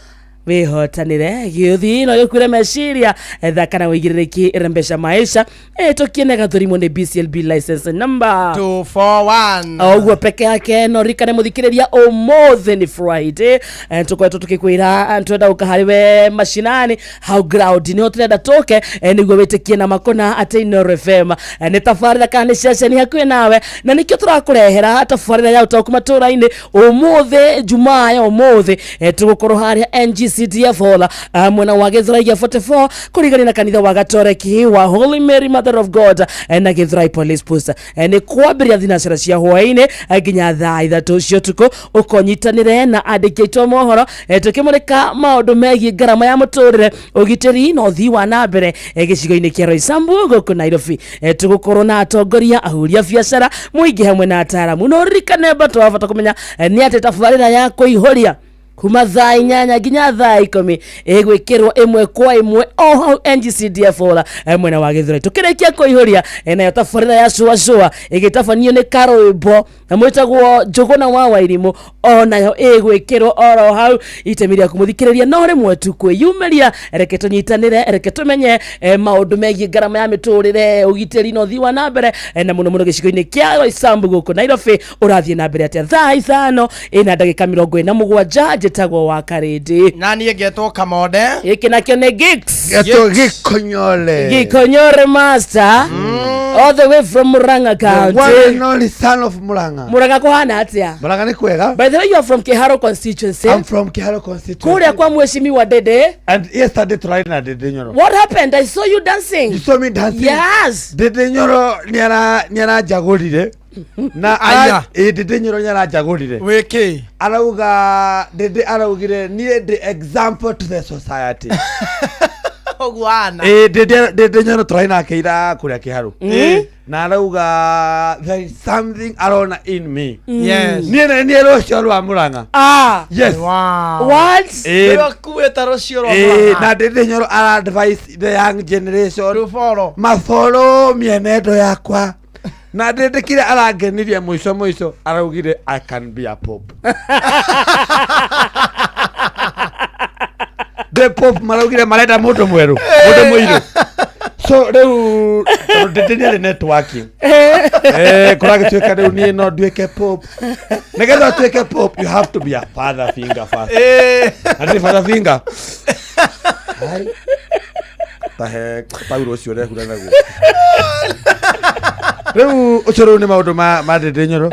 Wĩhotanĩre gĩũthi no gĩkuire meciria. Thaka na wĩigĩrĩrĩki Rembesha Maisha ĩtũkie gathũrimwo nĩ BCLB license number 241. Ũguo peke yake. No rikane mũthikĩrĩria, ũmũthĩ nĩ Friday. Tũkoretwo tũkĩkwĩra twenda gũka harĩ we mashinani hau ground, nĩho tũrenda tũke nĩguo wĩtĩkie na makona atĩ Inooro FM nĩ tabarĩra kana nĩ ceceni hakuhĩ nawe, na nĩkĩo tũrakũrehera tabarĩra ya ũtaũku matũra-inĩ ũmũthĩ. Jumaa ya ũmũthĩ tũgũkorwo harĩa NGCDF Hall, mwena wa Gĩthũrai 44, kũrigania na kanitha wa Gatoreki wa Holy Mary Mother of God na Gĩthũrai Police Post. Nĩ kwambĩrĩria thinacara cia hwaĩ-inĩ nginya thaa 3 cia ũtukũ, ũkonyitanĩre na andĩki aitũ a mohoro tũkĩmũrĩka maũndũ megiĩ ngarama ya mũtũrĩre, ũgitĩri na ũthii wa na mbere gĩcigo-inĩ kĩa Roysambu gũkũ Nairobi. Tũgũkorwo na atongoria, ahũri a biacara, mũingĩ hamwe na ataaramu. No ririkane mbato wa bata kũmenya nĩ atĩ tabarĩra ya kũihũria kuma thaa 8 nginya thaa 10 ĩgwĩkĩrwo ĩmwe kwa ĩmwe o hau NGCDF Hall, mwena wa Gĩthũrai. Tũkĩrĩkia kũihũria, nayo tabarĩra ya cũa cũa ĩgĩtabanio nĩ karwĩmbo na mwĩtagwo Njũgũna wa Wairimũ, onayo ĩgwĩkĩrwo oro hau. Itemi rĩaku mũthikĩrĩria no rĩmwe tu, kwĩyumĩria. Reke tũnyitanĩre, reke tũmenye maũndũ megiĩ ngarama ya mĩtũrĩre, ũgitĩri na ũthii wa na mbere, na mũno mũno gĩcigo-inĩ kĩa Roysambu gũkũ Nairobi ũrathiĩ na mbere atĩa. Thaa 5 ĩna ndagĩka 47. Njĩtagwo wa Karĩndĩ. Na niĩ ngetwo Kamonde. Gĩkĩ nakĩo nĩ Gigs. Getwo Gikonyole. Gikonyore master, all the way from Murang'a The one County. and only son of Murang'a. Murang'a kuhana atia? Murang'a nĩ kwega. By the way, you are from Kiharo constituency. I'm from Kiharo constituency. Kuria kwa mheshimiwa Dede. And yesterday tũrarĩ na Dede Nyoro. What happened? I saw you dancing. You saw me dancing? Yes. Dede Nyoro nĩ aranjagũrire. Na Aya. ĩ Dede Nyoro nĩ aranjagũrire. Wĩkĩ? Arauga Dede araugire niĩ ndĩ example to the society. Ũguo ana. Ĩ Dede Nyoro tũrarĩ nake ira kũrĩa Kĩharũ. Na arauga there is something arona in me. Yes. Niĩ nĩ niĩ rũcio rwa Murang'a. Ah. Yes. Wow. What? Ĩ Nĩwe rũcio rwa ĩ Murang'a. na Ndĩndĩ Nyoro ara advise the young generation Rũboro. mafollow mienendo yakwa, na ndĩndĩ kĩrĩa arangenirie mũico mũico araugire I can be a pope. The pope maraugire marenda mũndũ mwerũ, mũndũ mũirũ. So rĩu tondũ Ndĩndĩ nĩ arĩ networking, kũragĩtuĩka rĩu niĩ no nduĩke pope. Nĩgetha ũtuĩke pope, you have to be a father finger first. Na ndĩ father finger. Hai. Tahe tauro ũcio ũrehura naguo rĩu ũcio. Rĩu nĩ maũndũ ma Ndĩndĩ Nyoro,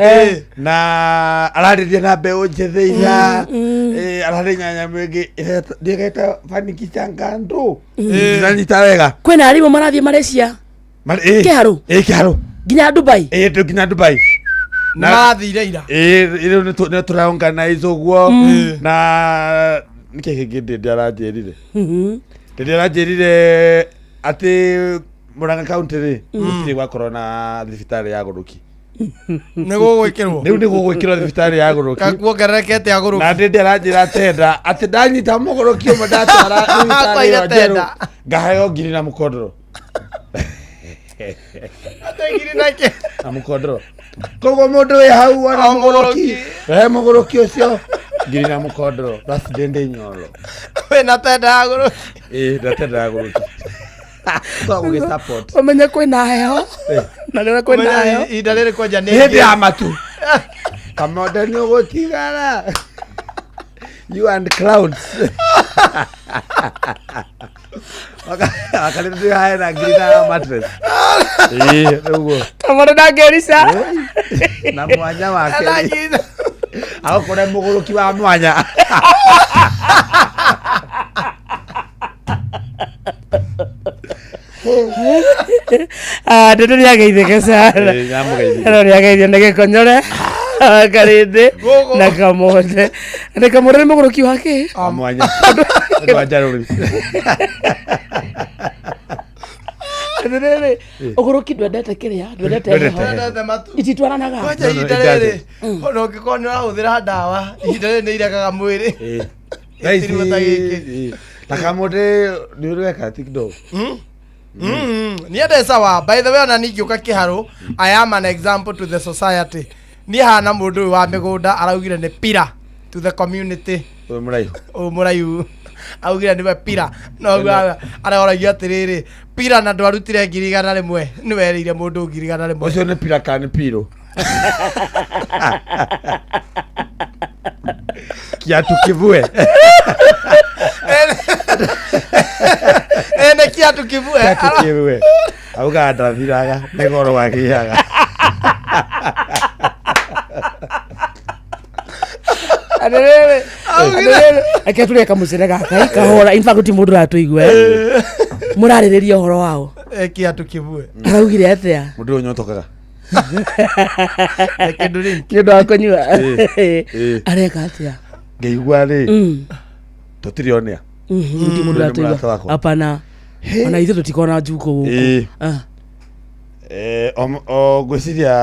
na ararĩria na mbeũ njĩthĩ ira. Ararĩ nyanya mĩngĩ ndĩgeta faniki changandu ndinanyita wega. Kwĩna arimũ marathiĩ Malaysia. Kĩharũ? Ĩ Kĩharũ. Nginya Dubai. Ĩ nginya Dubai. Nĩmathire ira. Ĩ rĩu nĩ tũraorganize ũguo. Na nĩkĩ kĩngĩ Ndĩndĩ aranjĩrire? Ndĩndĩ aranjĩrire atĩ Murang'a County rĩ, gũtirĩ gwakorwo na thibitarĩ ya gũrũki. Nĩ gũgwĩkĩrwo. Rĩu nĩ gũgwĩkĩrwo thibitarĩ ya gũrũki. Kuongererekete agũrũki. Na Ndĩndĩ aranjĩra tenda atĩ ndanyita mũgũrũki ũmwe ndatwara thibitarĩ Kwaire ĩyo njerũ, tenda. ngaheo ngiri na mũkondoro. Ngiri nake. Na mũkondoro. Koguo mũndũ wĩ hau ona O mũgũrũki, rehe mũgũrũki ũcio, ngiri na mũkondoro. That's Ndĩndĩ Nyoro. Wĩna tenda ya agũrũki. Ĩ ndatenda ya gũrũki. Twagũgĩ support. Ũmenye kwĩna heho na rĩrĩa kwĩna Ũmenye heho. Ihinda rĩrĩ kwanja nĩ Hĩndĩ ya matu kamonde nĩ ũgũtigara, you and clouds. Wakarĩ hae na ngiri na mattress. Ĩ ũguo. Kamonde ndangĩrica. Na mwanya wake agũkore mũgũrũki wa mwanya. Ndĩndĩ nĩageithĩke sana. Ĩ, nyamũgeithia. No nĩageithio nĩ Gĩkonyore, Karĩndĩ na Kamonde. Nĩ Kamonde nĩ mũgũrũki wake. Wa mwanya ũndũ wa njarũri. Atĩrĩrĩ, ũgũrũki ndwendete kĩrĩa ndwendete Ndwendete heho. Ndwendete matu. Ititwaranaga. Kwanja No, no, ihinda it rĩrĩ ona ũngĩkorwo nĩ ũrahũthĩra ndawa, ihinda rĩrĩ nĩ iregaga mwĩrĩ. Thaa ici Gĩtirĩ ta gĩkĩ. ĩ, Na kamũndĩ nĩ ũreka TikTok. Niĩ ndĩ sawa. By the way, ona ningĩũka kĩharũ, I am an example to the society. Niĩ hana mũndũ ũyũ wa mĩgũnda araugire nĩ pillar to the community. Ũyũ mũraihu. Ũyũ mũraihu augire nĩwe pillar. No ũguo aroragia atĩrĩrĩ, pillar na ndwarutire 100,000, nĩwerĩire mũndũ 100,000. Ũcio nĩ pillar kana nĩ pirũ? Kiatu kivue. Ene kiatu kivue. Kiatu kivue. Auga ndathiraga nĩ goro wagĩaga. Atĩrĩrĩ, atĩrĩrĩ, reke tũrĩe kamũcere gaka kahora. In fact ti mũndũ ũratũigua. Mũrarĩrĩria ũhoro wao. Kiatu kivue. Araugire atĩa? Mũndũ ũyũ nyotokaga. Nĩ ũndũ wa kũnyua. Areka atĩa? Ngĩigua rĩ, tũtirĩ onea. Ti mũndũ Ũyũ nĩ mũrata ũratũigua. wakwa. Hapana. Ona ithuĩ tũtikona njuko gũkũ. Ah. O ngwĩciria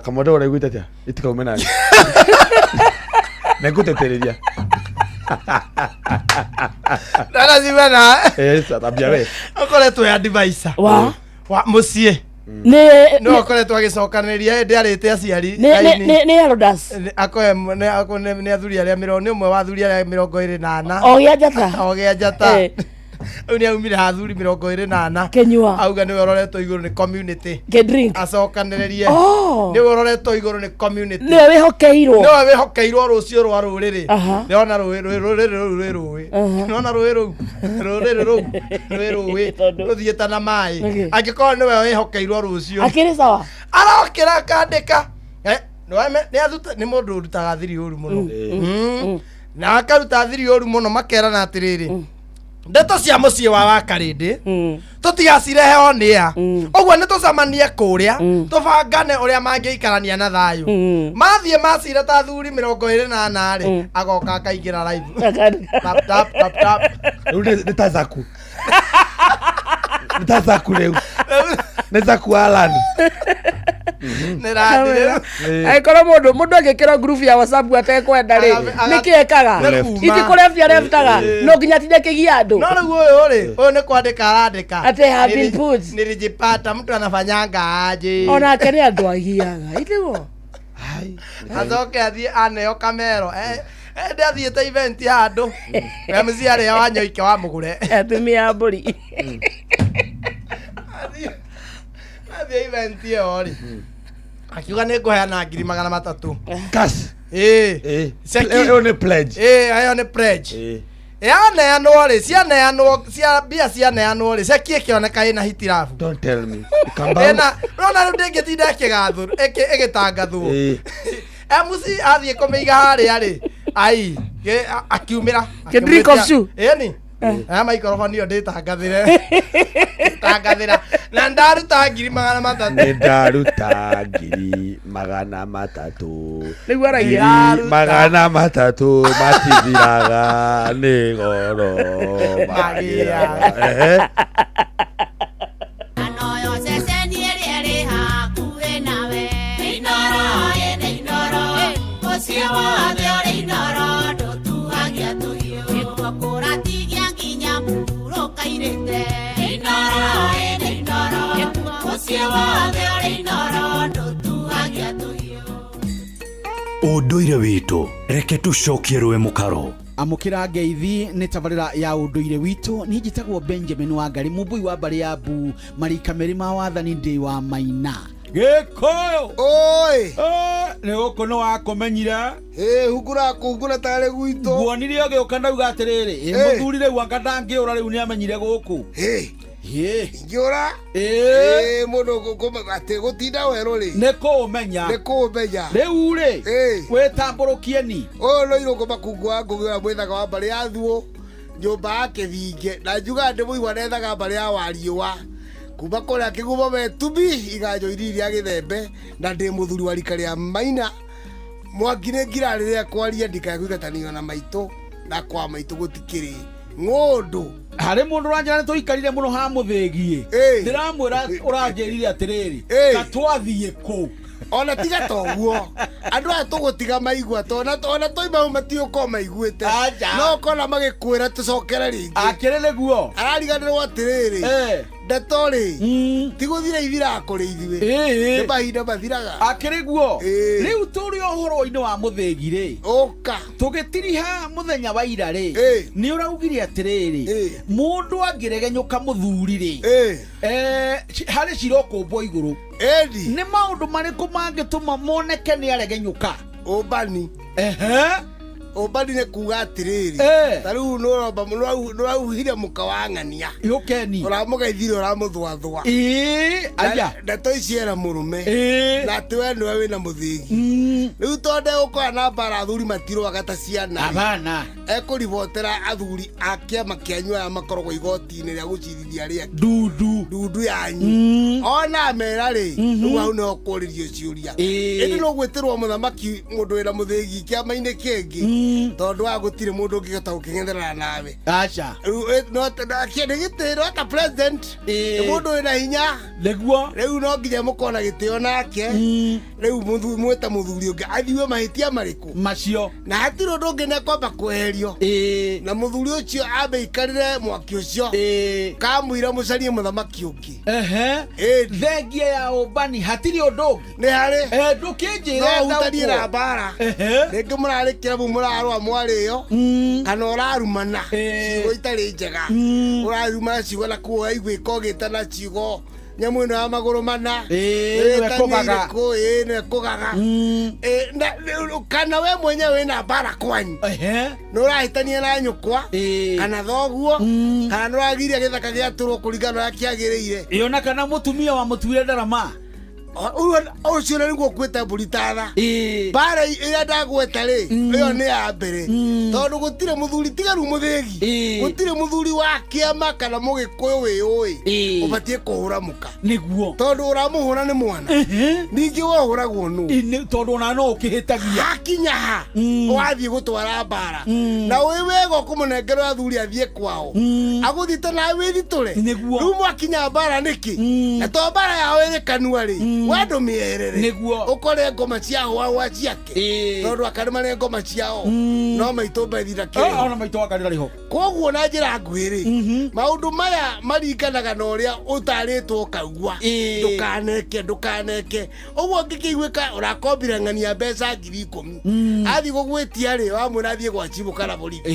kamũndũ ũraiguĩte atĩa itikaume nani nĩngũtetereria. Ndana Tambia we. Ũkoretwo ya advisor. Wa? Wa mũciĩ. Nĩ No akoretwo agĩcokanĩrĩria hĩndĩ arĩte aciari. Nĩ elders. Akoe nĩ athuri arĩa mĩrongo, nĩ ũmwe wa athuri arĩa 24. O gĩa njata. O gĩa njata. Rĩu nĩ aumire ha athuri 24. Kenyua. Auga nĩwe ũroretwo igũrũ nĩ community. Ke drink. Acokanĩrĩrie. Oh. Nĩwe ũroretwo igũrũ nĩ community. Nĩwe wĩhokeirwo. Nĩwe wĩhokeirwo rũciũ rwa rũrĩrĩ. Nĩona rũĩ rũrĩrĩ rũu rwĩ rũĩ. Nĩona rũĩ rũu rũrĩrĩ rũu rwĩ rũĩ rũthiĩte na maĩ. Okay. Angĩkorwo nĩwe wĩhokeirwo rũciũ. Akĩrĩ sawa. Arokĩra akandĩka. Nĩ athuta nĩ mũndũ ũrutaga thiri ũru mũno. Na akaruta thiri ũru mũno makerana atĩrĩrĩ. Ndeto cia mũciĩ wa Wakarĩndĩ tũtigacirehe o nĩa ũguo nĩ tũcemanie kũrĩa tũbangane ũrĩa mangĩikarania na thayũ. Mathiĩ macira ta athuri 24 rĩ, agoka akaingĩra live. Tap, tap, tap, tap. Rĩu nĩ ta Zaku. Nĩ ta Zaku rĩu. Nĩ Zaku Alan. Nĩ randi rĩu. Angĩkorwo mũndũ angĩkĩrwo group ya WhatsApp atekwenda rĩ, nĩkĩ ekaga? Nĩ kuma. Iti kũrĩa areftaga no nginya atinde akĩgia andũ. No rĩu ũyũ rĩ, ũyũ nĩ kwandĩka arandĩka. Ati have been put. Nilijipata mtu anafanyanga aje. Onake nĩ andũ agiaga itiguo. Acoke athiĩ aneo kamero. Ndĩ athiĩte event handũ. MC arĩa wanyoike wa mũgũre. Atumia a mbũri. Athiĩ event ĩyo rĩ, akiuga nĩ ngũheana 300,000. Cash. Ĩĩ. Ceki. Ĩyo nĩ pledge. Ĩĩ, ĩyo nĩ pledge. Yaneanwo rĩ, cianeanwo cia mbia cianeanwo rĩ, ceki ĩkĩoneka ĩna hitirabu. Don't tell me. Ikamba. Ĩna, ũrona rĩu ndĩngĩtinda ĩkĩgathwo, ĩgĩtangathwo. MC athiĩ kũmĩiga harĩa rĩ, ai, akiumĩra. Kĩ drink of shoe? Ĩni. Aya maikorobani ĩyo ndĩtangathĩre. Tangathĩra. Na ndaruta 300,000. Nĩ ndaruta 300,000. Nĩguo aragia. 300,000 matithiraga nĩ goro magĩaga. Ehe. Ũndũire witũ reke tũcokie rũĩ mũkaro. Amũkĩra ngeithi nĩ tabarĩra ya ũndũire witũ. Niĩ njĩtagwo Benjamin Wangari, mũmbui wa mbarĩ ya mbu marika merĩ ma wathani, ndĩ wa maina. Gĩkũyũ. Oi. Nĩ gũkũ nĩ wakũmenyire. Ĩ hungura kũhungura tarĩ gwitũ. Nguonire ũgĩũka ndauga atĩrĩrĩ, ĩ mũthuri rĩu anga ndangĩũra rĩu nĩ amenyire gũkũ. Ingĩũra. Ĩ mũndũ atĩ gũtinda werũ rĩ. Nĩ kũũmenya. Nĩ kũũmenya. Rĩu rĩ, wĩtambũrũkie ni. Ũyũ nĩ irũngũ makungu wa ngũgĩ ũrĩa mwĩthaga wa mbarĩ ya thuo nyũmba ya kĩthinge na njugaga ndĩ mũigua nethaga mbarĩ ya wariũa kuma kũrĩa kĩgumo metumi iganjo iriri rĩa gĩthembe na ndĩ mũthuri wa rika rĩa maina mwangi nĩ ngira rĩrĩa kwaria ndikae kũingatanio na maitũ na kwa maitũ gũtikĩrĩ ng'ũndũ. Harĩ mũndũ ũranjĩra nĩ tũikarire mũno ha mũthĩgi. Ndĩramwĩra ũranjĩrire atĩrĩrĩ, ta twathiĩ kũ? Ona tiga toguo andũ aya tũgũtiga maigua tona ona toima hau matiũkorwo maiguĩte no ũkona magĩkwĩra tũcokere rĩngĩ. Akĩrĩ nĩguo arariganĩrwo atĩrĩrĩ, ndeto rĩ ti gũthira ithiraga kũrĩ ithuĩ, nĩ mahinda mathiraga. Akĩrĩ guo. Rĩu tũrĩ ũhoro-inĩ wa mũthĩgi rĩ, ũka tũgĩtiriha mũthenya wa ira rĩ, nĩ ũraugire atĩrĩrĩ, mũndũ angĩregenyũka mũthuri rĩ, harĩ cira ũkũmbwo igũrũ. Nĩ maũndũ marĩkũ mangĩtũma moneke nĩ aregenyũka? Ũmbani. Ũmbani nĩ kuga atĩrĩrĩ, ta rĩu nĩũrauhire mũka wa ng'ania yũkeni, ũramũgeithire, ũramũthwathwa. Aya. Ndeto ici era mũrũme na atĩ we nĩwe wĩna mũthĩgi. Rĩu tondũ ndegũkorwo na mbara, athuri matirũaga ta ciana. Abana. Ekũribotera athuri a kĩama kĩanyu aya makoragwo igoti-inĩ rĩa gũcirithia arĩa angĩ. Ndundu. Ndundu yanyu ona amera rĩ, rĩu hau nĩho kũrĩrio ciũria. Ĩndĩ no gwĩtĩrwo mũthamaki mũndũ wĩna mũthĩgi kĩama-inĩ kĩngĩ, tondũ wa gũtirĩ mũndũ ũngĩhota gũkĩng'etherana nawe. Aca. Nĩ gĩtĩro ta president, nĩ mũndũ wĩna hinya. Nĩguo. Rĩu no nginya mũkorwo na gĩtĩo nake. Rĩu mwĩta mũthuri ũngĩ athiwe mahĩtia marĩkũ macio, na hatirĩ ũndũ ũngĩ nĩekwamba kweherio na mũthuri ũcio ambe ikarĩre mwaki ũcio kamũira mũcarie mũthamaki ũngĩ. Thengia ya ũmbani hatirĩ ũndũ ũngĩ. Nĩ harĩ. Ndũkĩnjĩre. No hutanie na mbara, rĩngĩ mũrarĩ kĩrabu mũrarũa mwarĩo, kana ũrarumana ciugo itarĩ njega, ũrarumana ciugo na kuo waiguĩka ũgĩtana ciugo nyamũ ĩno ya magũrũ mana. Nĩwe kũgaga. Ĩĩ, nĩwe kũgaga. Kana we mwenyewe wĩna mbara kwanyu, nĩ ũrahĩtania na nyũkwa kana thoguo, kana nĩ ũragiria gĩthaka gĩatũrwo kũringana na ũrĩa kĩagĩrĩire. Ĩyo na kana mũtumia wa mũtuire ndarama. Ũcio nĩguo kwĩta mbũri tatha. Mbara ĩrĩa ndagweta rĩ, ĩyo nĩ ya mbere, tondũ gũtirĩ mũthuri tiga rĩu mũthĩgi, gũtirĩ mũthuri wa kĩama kana mũgĩkũyũ wĩyũĩ ũbatiĩ kũhũra mũka. Nĩguo. Tondũ ũramũhũra nĩ mwana, ningĩ we ũhũragwo nũ? Tondũ ona no ũkĩhĩtagia. Hakinya ha wathiĩ gũtwara mbara na wĩ wega ũkũmũnengera athuri athiĩ kwao agũthite nawe wĩthitũre. Rĩu mwakinya mbara nĩkĩ? Na to mbara yao ĩrĩ kanua rĩ, we ndũmĩeherere. Nĩguo. Ũkore ngoma cia hwahwa ciake, tondũ aka nĩ marĩ ngoma ciao no maitũ mbethi na kĩrĩho. Ona maitũ wakarĩra rĩho. Koguo na njĩra nguhĩ rĩ, maũndũ maya maringanaga na ũrĩa ũtarĩtwo ũkaugua ndũkaneke ndũkaneke. Ũguo ngĩkĩiguĩka ũrakombire ng'ania mbeca 10,000, athiĩ gũgwĩtia rĩ, wamwĩra athiĩ gwa cibũ kana borithi,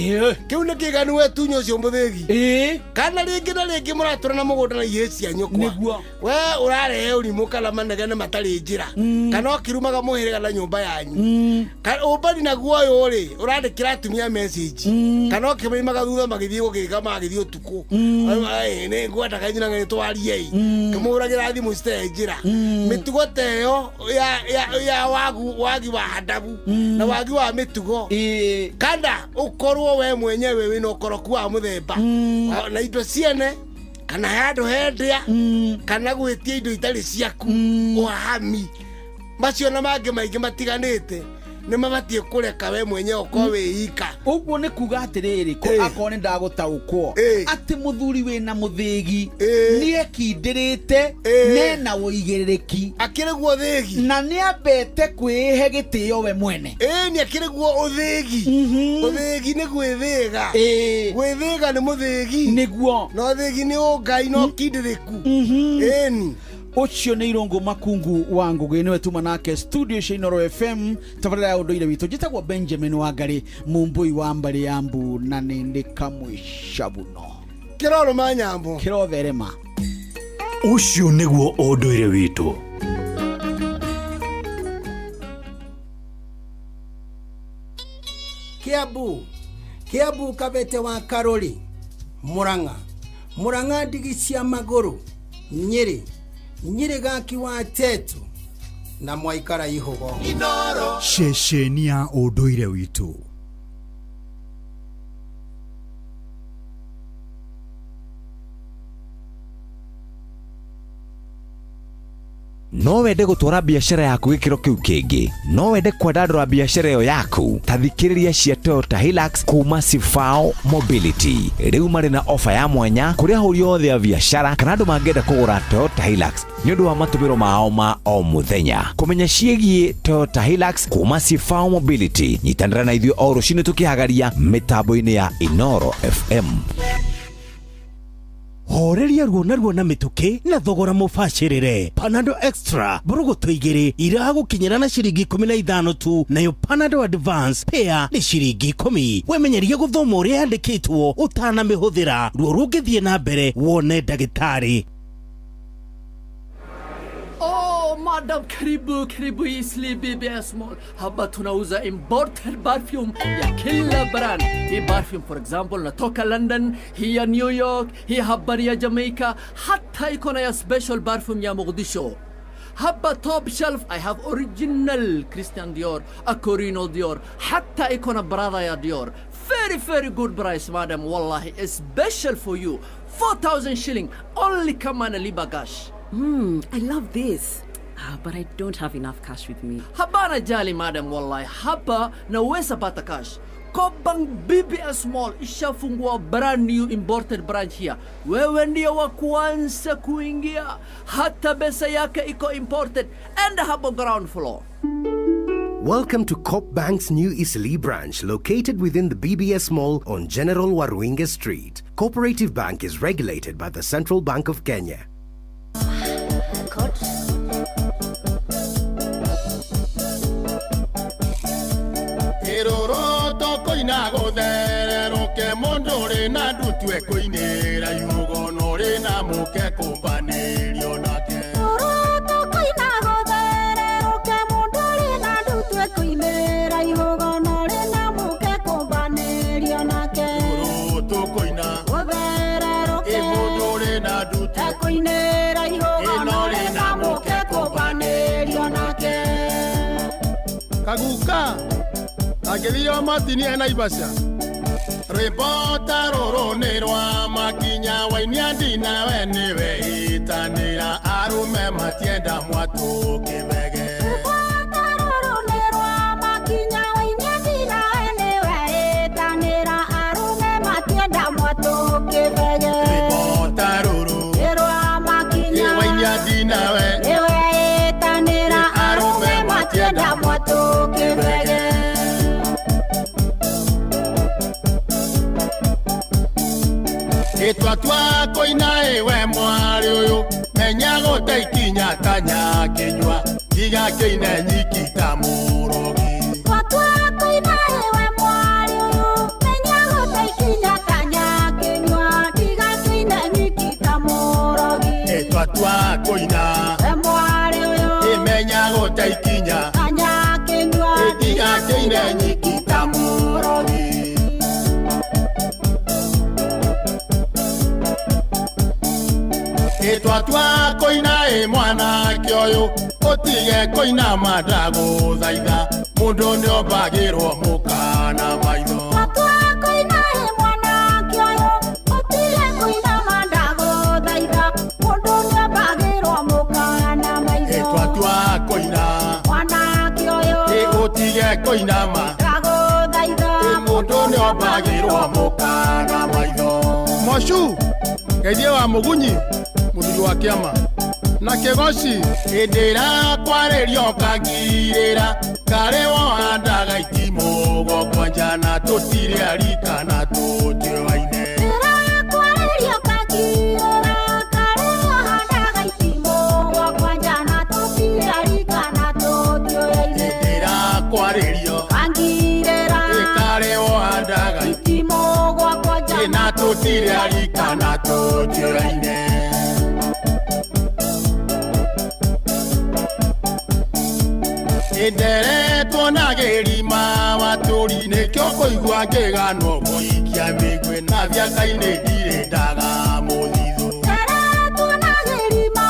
kĩu nĩ kĩganu wetunya ũcio mũthĩgi. Kana rĩngĩ na rĩngĩ mũratũra na mũgũnda na ihĩ cia nyũkwa, we ũrarehe ũrimũ kana manegene matarĩ njĩra, kana ũkĩrumaga mũhĩrĩga na nyũmba yanyu. Ũmbani naguo ũyũ rĩ, ũrandĩkĩra atumia message kana ũkĩmaimaga thutha magĩthiĩ gũgĩka magĩthiĩ ũtukũ, nĩ ngwendaga nyina nĩ twarie, kĩmũhũragĩra thimũ citarĩ njĩra. Mĩtugo ta ĩyo ya wagi wa adabu na wagi wa mĩtugo, kana ũkorwo we mwenyewe wĩna ũkoroku wa mũthemba na indo ciene, kana handũ hendĩa, kana gwĩtia indo itarĩ ciaku, ũhahami macio na mangĩ maingĩ matiganĩte, nĩ mabatiĩ kũreka we mwenyewe ũkorwo wĩ ika. Ũguo nĩ kuga atĩrĩrĩ, akorwo nĩ ndagũtaũkwo atĩ mũthuri wĩna mũthĩgi nĩ ekindĩrĩte, nena ũigĩrĩrĩki. Akĩrĩ guo thĩgi. Na nĩ ambete kwĩhe gĩtĩo we mwene. Ĩĩ, nĩ akĩrĩ guo ũthĩgi. Ũthĩgi nĩ gwĩthĩga. Gwĩthĩga nĩ mũthĩgi. Nĩguo. No thĩgi nĩ ũngai no kindĩrĩku. Ĩni. Ũcio nĩ Irũngũ Makungu wa Ngũgĩ, nĩwe tuma nake studio cia Inooro FM, tabarĩra ya ũndũire witũ. Njĩtagwo Benjamin Wangari, mũmbũi wa mbarĩ ya mbu, na nĩ ndĩ kamwĩcabuno. Kĩrorũma nyambo. Kĩrotherema. Ũcio nĩguo ũndũire witũ. Kiambu, Kiambu Kabete wa Karori, Murang'a, Murang'a ndigi cia magũrũ, Nyĩrĩ, Nyĩrĩ gaki wa Tetu na mwaikara ihugo. Ceceni ya ũndũire witũ. No wende gũtwara biacara yaku gĩkĩro kĩu kĩngĩ, no wende kwandandũra biacara ĩyo yaku, ta thikĩrĩria cia Toyota Hilux kuma Sifao Mobility. Rĩu marĩ na ofa ya mwanya kũrĩ ahũri othe a biacara kana andũ mangĩenda kũgũra Toyota Hilux nĩ ũndũ wa matũmĩro mao ma o mũthenya. Kũmenya ciĩgiĩ Toyota Hilux kuma Sifao Mobility, nyitanĩra na ithuĩ o rũcinĩ tũkĩhagaria mĩtambo-inĩ ya Inoro FM. Horeria ruo na ruo na mĩtũkĩ na thogora mũbacĩrĩre. Panado Extra mbũrũgũtũ igĩrĩ iragũkinyĩra na ciringi 15 tu, nayo Panado Advance pea nĩ ciringi 10. Wemenyerie gũthoma ũrĩa yandĩkĩtwo ũtanamĩhũthĩra. Ruo rũngĩthiĩ na mbere wone ndagĩtarĩ. Oh, madam, karibu karibu Eastleigh BBS Mall. Hapa tunauza imported perfume ya kila brand. Hii perfume for example natoka London, hii ya New York, hii hapa ni ya Jamaica, hata iko na ya special perfume ya Mogadishu. Hapa top shelf I have original Christian Dior, Acorino Dior, hata iko na Prada ya Dior. Very very good price madam, wallahi special for you. 4000 shilling only kama nalipa cash. I love this. Ah, but I don't have enough cash with me. Hapana jali madam, wallahi hapa naweza pata cash. Co-op Bank BBS Mall ishafungua brand new imported branch here. Wewe ndio wa kwanza kuingia, hata pesa yake iko imported and hapo ground floor. Welcome to Co-op Bank's new Eastleigh branch located within the BBS Mall on General Waruinge Street. Cooperative Bank is regulated by the Central Bank of Kenya. Ĩrũrũ tũkũina gũthererũke mũndũ ũrĩ na ndutue kũinĩra iũgono ũrĩ na mũke kũmbanĩrio nake. Ĩrũrũ tũkũina ĩ mũndũ ũrĩ na ndutue ĩno ũrĩ na mũke kũmbanĩrio nake. Kaguka angĩthio matinie Naivasha rwĩmbo ta rũrũ nĩ rwa makinya wainia ndinawe nĩwe itanĩra arume matienda mwatũ kĩbege. Rwĩmbo ta rũrũ ĩ wainia ndinawe arume matienda mwatũ kĩbege. Ĩtwatua kũina ĩwe mwarĩ ũyũ menya gũte ikinya ta nyakĩnyua tiga kĩine nyiki ta mũrogi. Ĩtwatua kũina ĩmenya gũte ikinya tiga kĩine nyiki ta mũrogi. Ĩtwatua kũina ĩ mwanake ũyũ ũtige kũina mandagũthaitha mũndũ nĩombagĩrwo mũkana maitho. Ĩtwatua kũina ĩ ũtige kũinama ĩ mũndũ nĩombagĩrwo mũkana maitho. Mocu geithie wa mũgunyi mũthuri wa kĩama na kĩgoci hĩndĩ ĩrĩa kwarĩrio kangirĩra karĩ wohandaga itimũ gwakwa na tũtirĩ arika na tũtiũaine. Hĩndĩ ĩrĩa kwarĩrio karĩ wohandaga na tũtirĩ arika na tũtiũaine. Nderetwo na gĩrima watũri nĩkĩo kũigua ngĩganwo gũikia mĩguĩ na thiaka-inĩ ndirĩ ndaga mũthithũ. Nderetwo na gĩrima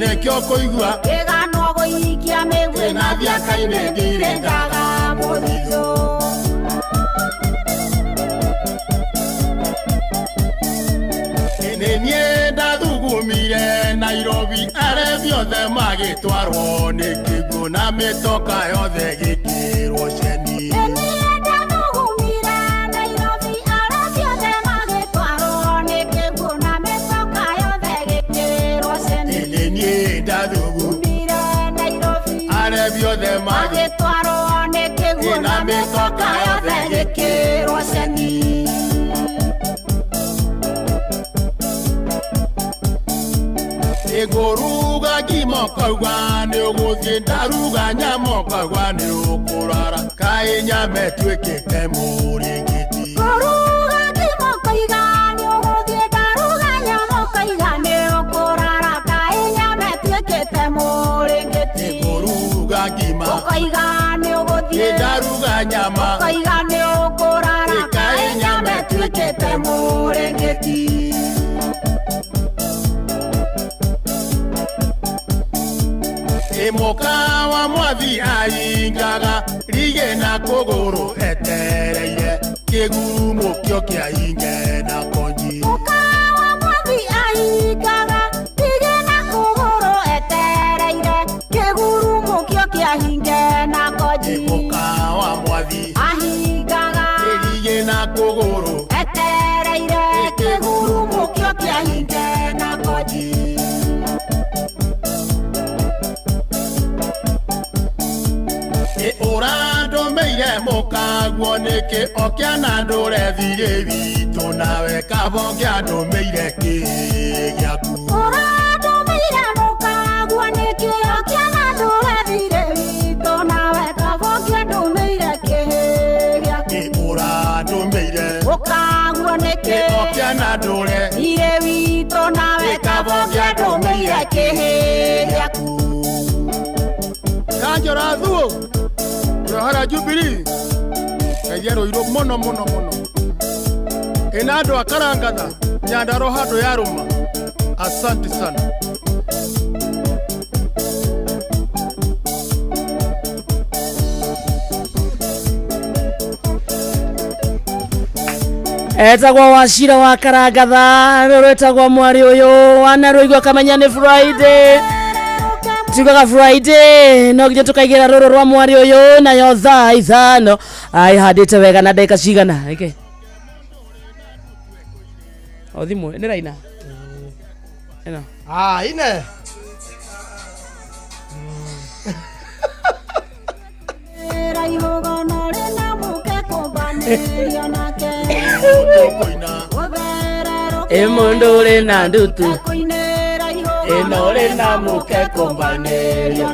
nĩkĩo kũigua ngĩganwo gũikia mĩguĩ na thiaka-inĩ ndirĩ ndaga mũthithũ. Arebi othe magĩtwarwo nĩ kĩguũ na mĩtoka yothe gĩkĩrwo ceni. Ĩĩ niĩ ndathugumire arebi othe magĩtwarwo nĩ kĩguũ na mĩtoka yothe gĩkĩrwo ceni. Ĩngũruga ngima ũkauga nĩ ũgũthiĩ, ndaruga nyama ũkauga nĩ ũkũrara, kaĩ nyama ĩtuĩkĩte mũrĩngĩti. Kũruga ngima ũkoiga nĩ ũgũthiĩ, ndaruga nyama ũkoiga nĩ ũkũrara, kaĩ nyama ĩtuĩkĩte mũrĩngĩti. Ĩngũruga ngima ũkoiga nĩ ũgũthiĩ, ndaruga nyama ũkoiga nĩ ũkũrara, kaĩ nyama ĩtuĩkĩte mũrĩngĩti. Ĩmũka wa mwathi aingaga rige na kũgũrũ etereire kĩgurumo kĩo kĩa inge na konji. Mũka wa mwathi aingaga rige na kũgũrũ etereire kĩgurumo kĩo kĩa hinge na konji. Mũka wa mwathi ahingaga rige na kũgũrũ etereire kĩgurumo kĩo kĩa hinge na konji. Ũrandũmĩire mũkaguo nĩkĩ okĩana ndũre thirĩ witũ nawe kabonge andũmĩire kĩ gĩaku. Ũrandũmĩire mũkaguo nĩkĩ okĩana ndũre thirĩ witũ nawe kabonge andũmĩire kĩ gĩaku. Ũrandũmĩire mũkaguo nĩkĩ okĩana ndũre thirĩ witũ nawe kabonge andũmĩire kĩ gĩaku. Kanjora thuo Rohara Jubilee ngai rũirũ mũno mũno mũno ĩna andũ akarangatha Nyandarua handũ yarũma. Asante sana. Etagwo Wacira wa Karangatha, rũrũ rwĩtagwo mwari ũyũ wanarũigua kamenya nĩ Friday. Tugaga Friday no nginya tũkaigĩra rũrũ rwa mwari ũyũ nayo thaa 5 aihandĩte wega na ndagĩka cigana ĩke o thimũ nĩ raina ĩno. Ah, ine. Ĩ mũndũ ũrĩ na ndutu ĩno ũrĩ na mũke kũmbanĩrio.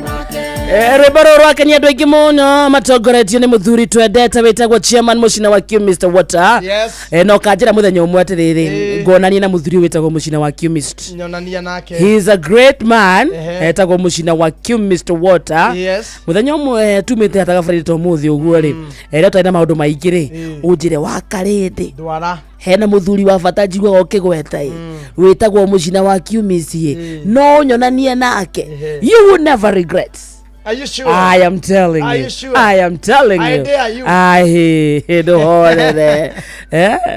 Rwĩmbo rũrũ rwakenia andũ aingĩ mũno matongoretio nĩ mũthuri twendete wĩtagwo chairman Mũcina wa Q Mr Water. Yes. Na ũkanjĩra mũthenya ũmwe atĩrĩrĩ, nguonanie na mũthuri ũyũ wĩtagwo Mũcina wa Q Mr. Nyonania nake. He is a great man. Ehe. Etagwo Mũcina wa Q Mr Water. Yes. Mũthenya ũmwe tumĩte hatagabarĩte ta ũmũthĩ ũguo rĩ, rĩrĩa twarĩ na maũndũ maingĩ rĩ, ũnjĩre wakarĩndĩ Ndwara. Hena mũthuri wa bata njiguaga ũkĩgweta ĩ wĩtagwo Mũcina wa Q Mr, no ũnyonanie nake, you will never regret. Are you sure? I am telling Are you. you sure? I am telling I you. dare you. Ai, ndũhorere.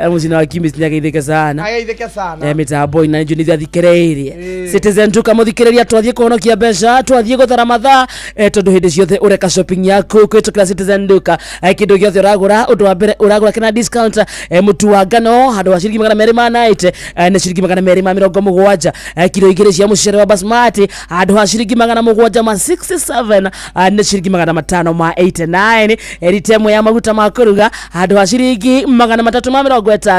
Mũcina wa Q Mr nĩageithĩke sana. Ageithĩke sana. Mĩtambo ina nĩ nĩthiathikĩrĩirie Citizen tukamũthikĩrĩria twathiĩ kũhonokia mbeca, twathiĩ gũthara mathaa, tondũ hĩndĩ ciothe ũreka shopping yaku kũhĩtũkĩra Citizen Duka, kĩndũ gĩothe ũragũra, ũndũ wa mbere ũragũra kĩna discount. Mũtu wa ngano handũ wa ciringi 290 nĩ ciringi 270. Kiro 2 cia mũcere wa basmati handũ ha ciringi 767 nĩ ciringi 589. Rita ĩmwe ya maguta ma kũruga handũ ha ciringi 350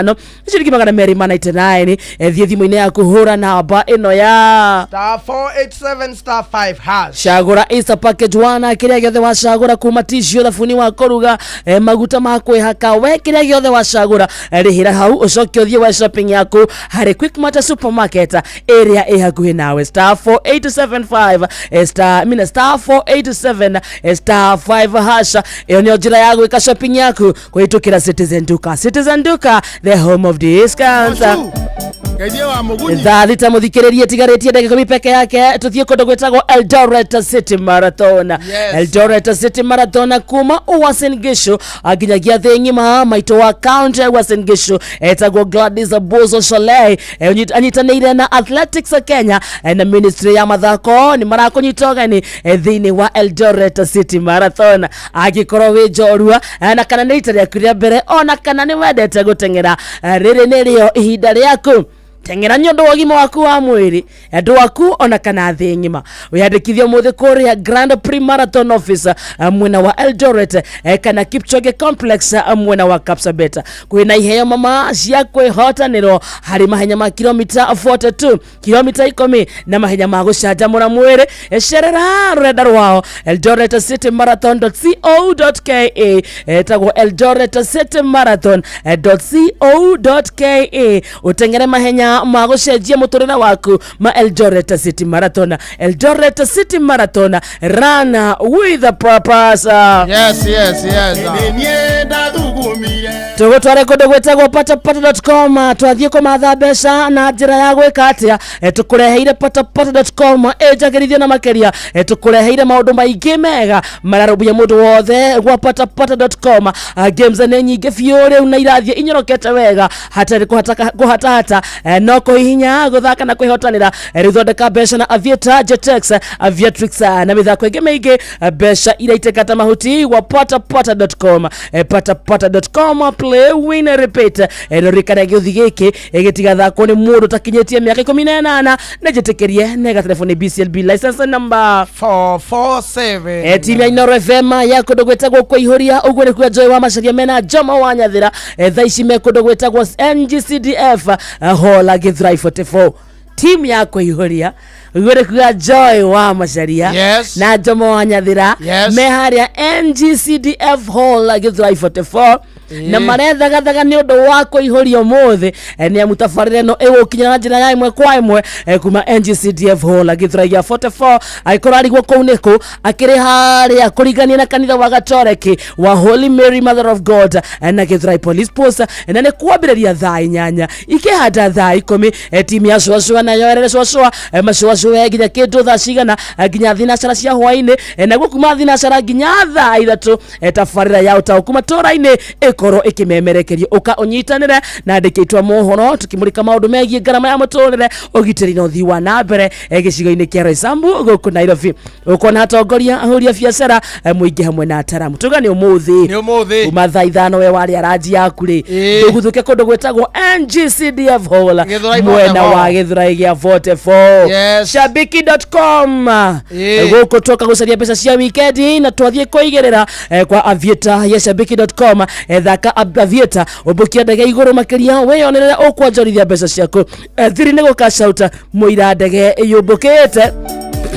nĩ ciringi 299. Thiĩ thimũ-inĩ yaku hũra namba ĩno ya star 487 star 5 hash. Cagũra Easter package 1, kĩrĩa gĩothe wacagũra kuma tissue, thabuni wa kũruga, maguta ma kwĩhaka, we kĩrĩa gĩothe wacagũra, rĩhĩra hau ũcoke ũthiĩ wa shopping yaku harĩ Quickmart supermarket ĩrĩa ĩ hakuhĩ nawe. Star 4875 star mina star 487 star 5 hash, ĩyo nĩyo njĩra ya gwĩka shopping yaku kũhĩtũkĩra Citizen Duka. Citizen Duka, the home of discounts. Ngeithie wa mũgunyi. Thaa thita mũthikĩrĩrie tigarĩtie ndagĩka ikũmi peke yake tũthiĩ kũndũ gwĩtagwo Eldoret City Marathon. Yes. Eldoret City Marathon kuma Uasin Gishu nginyagia thĩ ng'ima. Maitũ wa county ya Uasin Gishu etagwo Gladys Bozo Sholei, anyitanĩire na Athletics Kenya na Ministry ya mathako nĩ marakũnyita ũgeni thĩinĩ wa Eldoret City Marathon. Angĩkorwo wĩ njorua na kana nĩ rita rĩaku rĩa mbere ona kana nĩ wendete gũteng'era, rĩrĩ nĩrĩo ihinda rĩaku. Teng'era nĩ ũndũ wa ũgima waku wa mwĩrĩ, andũ aku ona kana thĩ ng'ima. Wĩyandĩkithie ũmũthĩ kũrĩa Grand Prix Marathon Office mwena wa Eldoret kana Kipchoge Complex mwena wa Kapsabet. Kwĩna iheo mama cia kwĩhotanĩrwo harĩ mahenya ma kilomita 42, kilomita 10 na mahenya ma gũcanjamũra mwĩrĩ. Cerera rũrenda rwao Eldoret City Marathon co.ke, etagwo Eldoret City Marathon co.ke, ũteng'ere mahenya ma gũcenjia mũtũrĩre waku ma Eldoret City Marathon. Eldoret City Marathon, run with a purpose. Yes. Niĩ ndathugumire. Tũgũtware kũndũ gwĩtagwo patapata.com. Twathiĩ kũmatha mbeca na njĩra ya gwĩka atĩa? Tũkũreheire patapata.com ĩnjagĩrithio na makĩria. Tũkũreheire maũndũ maingĩ mega mararũmbũiya mũndũ wothe gwa patapata.com. Games nĩ nyingĩ biũ rĩu na irathiĩ inyorokete wega hatarĩ kũhatahata, no kũhihinya gũthaka na kwĩhotanĩra. Rĩu thondeka mbeca na Aviator, Jetex, Aviatrix na mĩthako ĩngĩ mĩingĩ. Mbeca iraitĩka ta mahuti gwa patapata.com. Patapata.com, play, win, repeat. Rũrikane gĩũthi gĩkĩ gĩtigathakwo nĩ mũndũ takinyĩtie mĩaka 18 na njĩtĩkĩrie nega telefoni BCLB license number 447. Timu ya Inoro FM ya kũndũ gwĩtagwo kũihũria, ũguo nĩ kuga Joy wa Macaria mena Jomo wa Nyathĩra, thaa ici me kũndũ gwĩtagwo NGCDF Hola Githurai 44. Timu ya kũihũria, ũguo nĩ kuga Joy wa Macaria na Jomo wa Nyathĩra me harĩa NGCDF Hall Githurai 44 na marethagathaga nĩ ũndũ wa kũihũria ũmũthĩ. Nĩ amu tabarĩra ĩno ĩgũkinya na njĩra ya ĩmwe kwa ĩmwe kuma NGCDF Hall Githurai gĩa 44. Angĩkorwo arigwo kũu nĩkũ, akĩrĩ harĩa kũringania na kanitha wa Gatoreki wa Holy Mary Mother of God na Githurai Police Post, na nĩ kwambĩrĩria thaa 8 ikĩhanda thaa 10. Timu ya cũacũa nayo erere cũacũa, macũacũe nginya kĩndũ thaa cigana, nginya thinacara cia hwainĩ. Naguo kuma thinacara nginya thaa 3, tabarĩra ya ũtaũku matũra-inĩ ĩkorwo ĩkĩmemerekerio. Ũka ũnyitanĩre na andĩki aitũ a mohoro tũkĩmũrĩka maũndũ megiĩ ngarama ya mũtũrĩre, ũgitĩri na ũthii wa na mbere gĩcigo-inĩ kĩa Roysambu gũkũ Nairobi. Ũkona atongoria, ahũri a biacara, mũingĩ hamwe na ataramu. Tuga nĩ ũmũthĩ. Nĩ ũmũthĩ. Kuma thaa 5 we warĩa ranji yaku rĩ, ndũguthũke kũndũ gwĩtagwo NGCDF Hall Gĩthũrai mwena 44. wa Gĩthũrai gĩa 44. Shabiki.com, gũkũ twoka gũcaria mbeca cia wikendi na twathiĩ kũigĩrĩra kwa Aviator ya shabiki.com. Thaka Aviator, ũmbũkia ndege igũrũ makĩria, wĩyonerere ũkwonjorithia mbeca ciaku. Thiri nĩ gũkacauta mũira ndege yũmbũkĩte.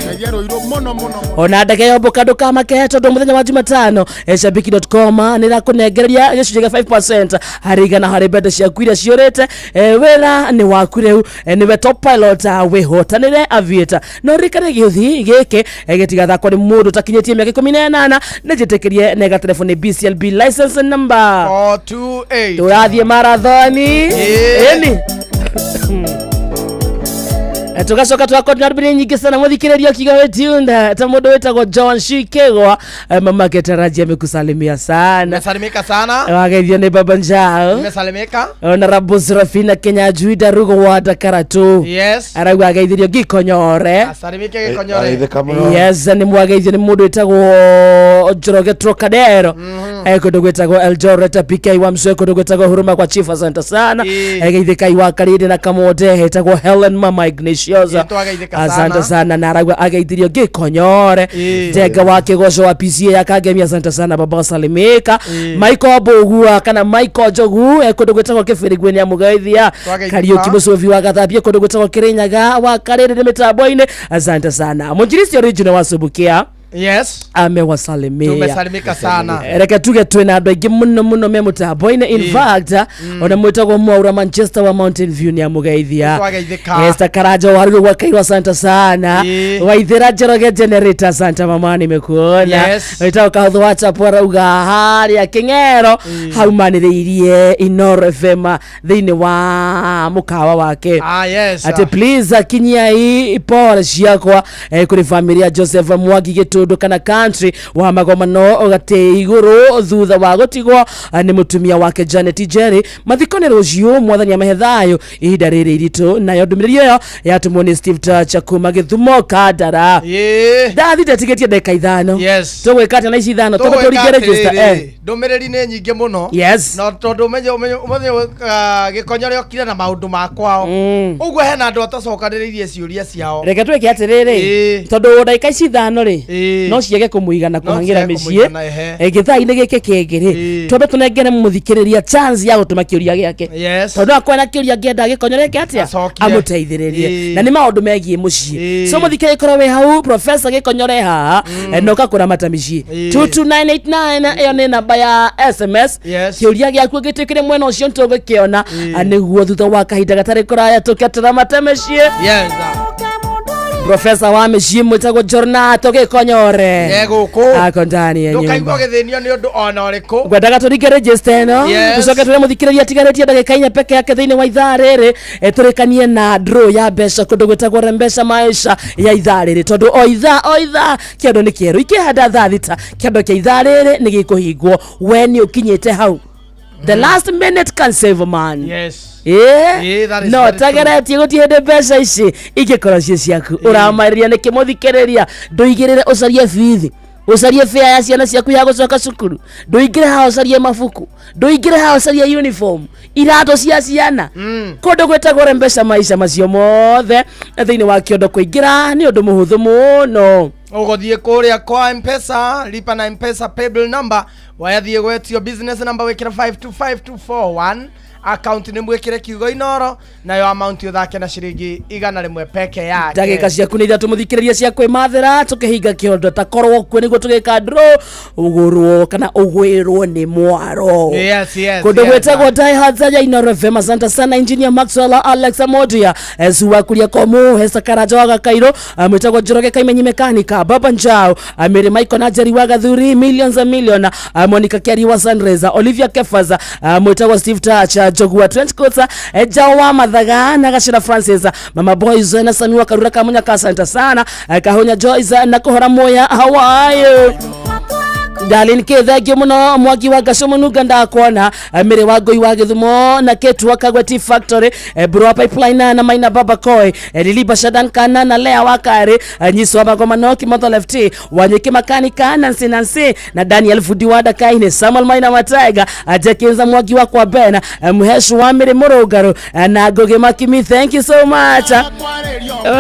Ngeithie Rũirũ mũno mũno mũno. Ona ndege yomboka ndũkamake, tondũ mũthenya wa Jumatano shabiki.com nĩ ĩrakũnengereria gĩcunjĩ gĩa 5% harĩ igana harĩ mbeca ciaku iria ciũrĩte. Wĩra nĩ waku rĩu, nĩwe top pilot, wĩhotanĩre Aviator. No ririkane gĩũthi gĩkĩ gĩtigathakwo nĩ mũndũ ũtakinyĩtie mĩaka 18 na njĩtĩkĩrie nega telefoni BCLB license number 428. Tũrathiĩ marathoni ĩni tugacoka twakorwo na ndũmĩrĩri nyingĩ sana mũthikĩrĩria ũkiuga wĩ tuned, ta mũndũ wĩtagwo John Shikegwa, mamake Taraji amekusalimia sana. Nimesalimika sana. Wageithio nĩ baba Njao. Nimesalimika. Honorable Serafina Kenya Juida Rugo wa Dakaratu arauga ageithirio Gikonyore. Asalimike Gikonyore. Ageithĩka mũno. Yes, nĩ mwageithio nĩ mũndũ wĩtagwo Njoroge Trocadero kũndũ gwĩtagwo Eldoret, PK wa Mswe kũndũ gwĩtagwo Huruma kwa Chief, asante sana. Geithĩkai wa Karĩndĩ na Kamonde etagwo Helen Mama Ignatius. Twageithĩka Asante sana. sana na arauga ageithirio Gĩkonyore. Njenga wa Kĩgoco wa PCA ya Kangemi, asante sana baba, salimika. Michael Mbũgua kana Michael Njogu kũndũ gwĩtagwo Kĩbĩrĩgwe nĩ amũgeithia. Twageithĩka. Kariũki Mũcũvi wa Gathambia kũndũ gwĩtagwo Kĩrĩnyaga wa Karĩrĩ nĩ mĩtambo-inĩ, asante sana. Mũnjirisi original wa Subukia. Yes. Amewasalimia. Tumesalimika sana. Reke tuge twina andå aingä må no må no me må tambo-inä in fact ona mwätagwo mwaura Manchester wa Mountain View nä amå geithia. Nĩtwageithĩka. Esther Karajo warugå gwa Kairwa, asante sana. Waithĩra Njoroge Generator, asante mama, nimekuona. Wĩtagwo Kahũthũ wa Chapo arauga harĩa Kĩng'ero haumanĩrĩirie Inoro FM thĩinĩ wa mũkawa wake. Ah, yes. Atĩ please akinyiai pole ciakwa kũrĩ famĩlĩ ya Joseph Mwangi Gĩtũndũ kana country wa Magomano gatĩ igũrũ thutha wa gũtigwo nĩ mũtumia wake Janet Jerry. Mathiko nĩ rũciũ, mwathani amahe thayũ ihinda rĩrĩ iritũ. Nayo ndũmĩrĩri ĩyo yatũmwo nĩ Steve Tacha kuma Gĩthumo Kandara. Ndathi ndetigĩtie ndagĩka 5. Tũgwĩka atĩa na ici 5 tondũ tũringe register? Ndũmĩrĩri nĩ nyingĩ mũno. No tondũ ũmenye gĩkonyo rĩokire na maũndũ ma kwao ũguo hena andũ atacokanĩrĩirie ciũria ciao. Reke twĩke atĩrĩrĩ, tondũ ndagĩka ici 5 rĩ no ciage kũmũigana kũhang'ĩra ciage mĩciĩ. kũmũigana, ehe. Gĩthaa-inĩ gĩkĩ kĩngĩ rĩ, twambe tũnengere mũthikĩrĩria chance ya gũtũma kĩũria gĩake, tondũ no akorwo na kĩũria angĩenda gĩkonyo reke atĩa? Acokie. Amũteithĩrĩrie. Na nĩ maũndũ megiĩ mũciĩ, so mũthikĩrĩria korwo wĩ hau, profesa gĩkonyore haha na ũkakũramata mĩciĩ. 22989 ĩyo nĩ namba ya SMS. Kĩũria gĩaku gĩtwĩkĩre mwena ũcio nĩtũgũkĩona nĩguo thutha wa kahinda gatarĩ kũraya tũke tũramate mĩciĩ. Profesa wa mĩciĩ mwĩtagwo Jornato Gĩkonyore Ye gũkũ. ako ndani ya ndũkaigua nyũmba. ũgĩthĩnio nĩ ũndũ ona ũrĩkũ. Ngwendaga tũringe register ĩno, tũcoke tũre mũthikĩrĩria atigarĩtie ndagĩka 4 peke yake thĩinĩ wa ithaa rĩrĩ, tũrĩkanie na draw ya mbeca kũndũ gwĩtagwo Rembesha Maisha ya ithaa rĩrĩ, tondũ o ithaa o ithaa kĩondo nĩ kĩerũ ikĩhanda thaa 6, kĩondo kĩa ithaa rĩrĩ nĩ gĩkũhingwo. We nĩ ũkinyĩte hau, the last minute can save a man. Ĩĩ, that is No very true. tageretie gũtirĩ hĩndĩ mbeca ici ingĩkorwo ciĩ ciaku. Ũramarĩria nĩkĩ mũthikĩrĩria? Ndũigĩrĩre ũcarie bithi, ũcarie bĩa ya ciana ciaku ya gũcoka cukuru, ndũingĩre haha ũcarie mabuku, ndũingĩre haha ũcarie uniform, iratũ cia ciana. Kũndũ gwĩtagwo Rembesha Maisha, macio mothe thĩinĩ wa kĩondo kũingĩra nĩ ũndũ mũhũthũ mũno. Ũgũthiĩ kũrĩa kwa Mpesa, lipa na Mpesa paybill number, wayathiĩ gwetio business number, wĩkĩre 525241, account nĩ mwĩkĩre kiugo Inoro, nayo amount ũthake na ciringi 100 peke yake. Ndagĩka ciaku nĩ 3 mũthikĩrĩria cia kwĩmathĩra tũkĩhinga kĩondo, ta korwo kuo nĩguo tũgĩka draw ũgũrwo kana ũgwĩrwo nĩ mwaro. Kũndũ gwĩtagwo Diehards ya Inoro FM, asante sana engineer Maxwell Alex Amodia Suwa kuria komu Hesa Karaja wa Gakairo, mwĩtagwo Njoroge Kaimenyi Mekanika Baba Njao, Mary Michael na Jerry wa Gathuri, millions and million, Monica Keri wa Sunrise, Olivia Kefas, mwĩtagwo Steve Touch, Jogua Trench Coats, Jao wa Mathaga na Gacira Francis, Mama Boys na Sami wa Karura Kamunya, asante sana, Kahunya Joyce na Kuhora Moya, how are you? Darlene K, thengio muno. Mwangi wa Ngaco Mũnunga, ndakuona. Mĩrĩ wa Ngũi wa Gĩthumo na Ketwa Kagwe Tea Factory, Bro Pipeline na Maina Baba Koi, Liliba Shadan Kana na Lea wa Kari, Nyiso wa Magomano Kimotho Left Wanyeki Makanika, Nancy Nancy na Daniel Fudi wa Dakaine, Samuel Maina Mataiga, Jekinza Mwangi wa kwa Bena, Muheshu wa Mĩrĩ Mũrũngarũ, na Ngũgĩ Makimi, thank you so much.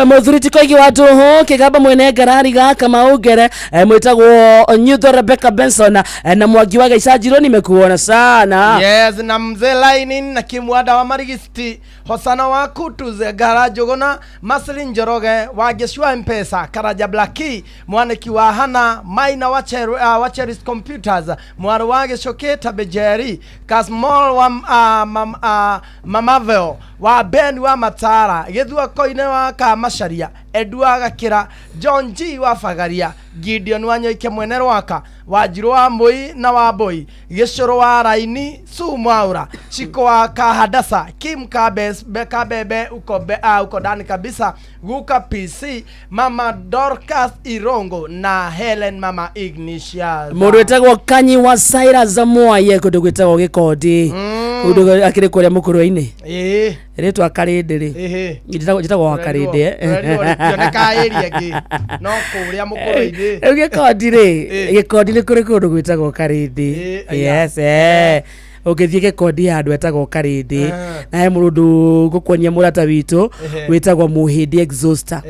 Mũthuri ti koigi wa Ndũhũ Kĩgamba mwene ngarari gaka maũngere, mwĩtagwo Nyutho Rebecca Benson, na Mwangi wa Gaica Njirũ, nimekuona sana. Yes, na mzee Lainin na Kimwada wa Marigisti, Hosana wa Kutuze Gara Njuguna, Maslin Njoroge wa Jeshua Mpesa, Karaja Blaki mwaniki wa Hana Maina wa wa Cheris Computers, Mwaru wa Gicuki Tabejeri Kasmol wa Mamavel wa Ben wa Matara Githua Koine wa Kamacharia, Edu wa Gakira, John G wa Bagaria, Gideon wa Nyoike mwene Rwaka, Wanjiru wa Mbui na wa Mbui Gicuru wa Raini Su Mwaura Chiko wa Kahadasa Kim Kabebe uko, uko ndani kabisa, Guka PC, Mama Dorcas Irongo na Helen Mama Ignatius. Mũndũ wĩtagwo Kanyi wa Cyrus Mwaye kũndũ gwĩtagwo Gĩkondi, kũndũ akĩrĩ kũrĩa mũkũrwe-inĩ. Rĩtwa Karĩndĩ rĩ, njĩtagwo wa Karĩndĩ. Rĩtioneka area ĩngĩ no kũrĩa mũkũrwe-inĩ. Rĩu Gĩkondi rĩ, Gĩkondi nĩ kũrĩ kũndũ gwĩtagwo Karĩndĩ. Yes, ũngĩthiĩ Gĩkondi handũ etagwo Karĩndĩ na he mũndũ ngũkuonia mũrata witũ wĩtagwo Mũhĩndĩ Exhauster.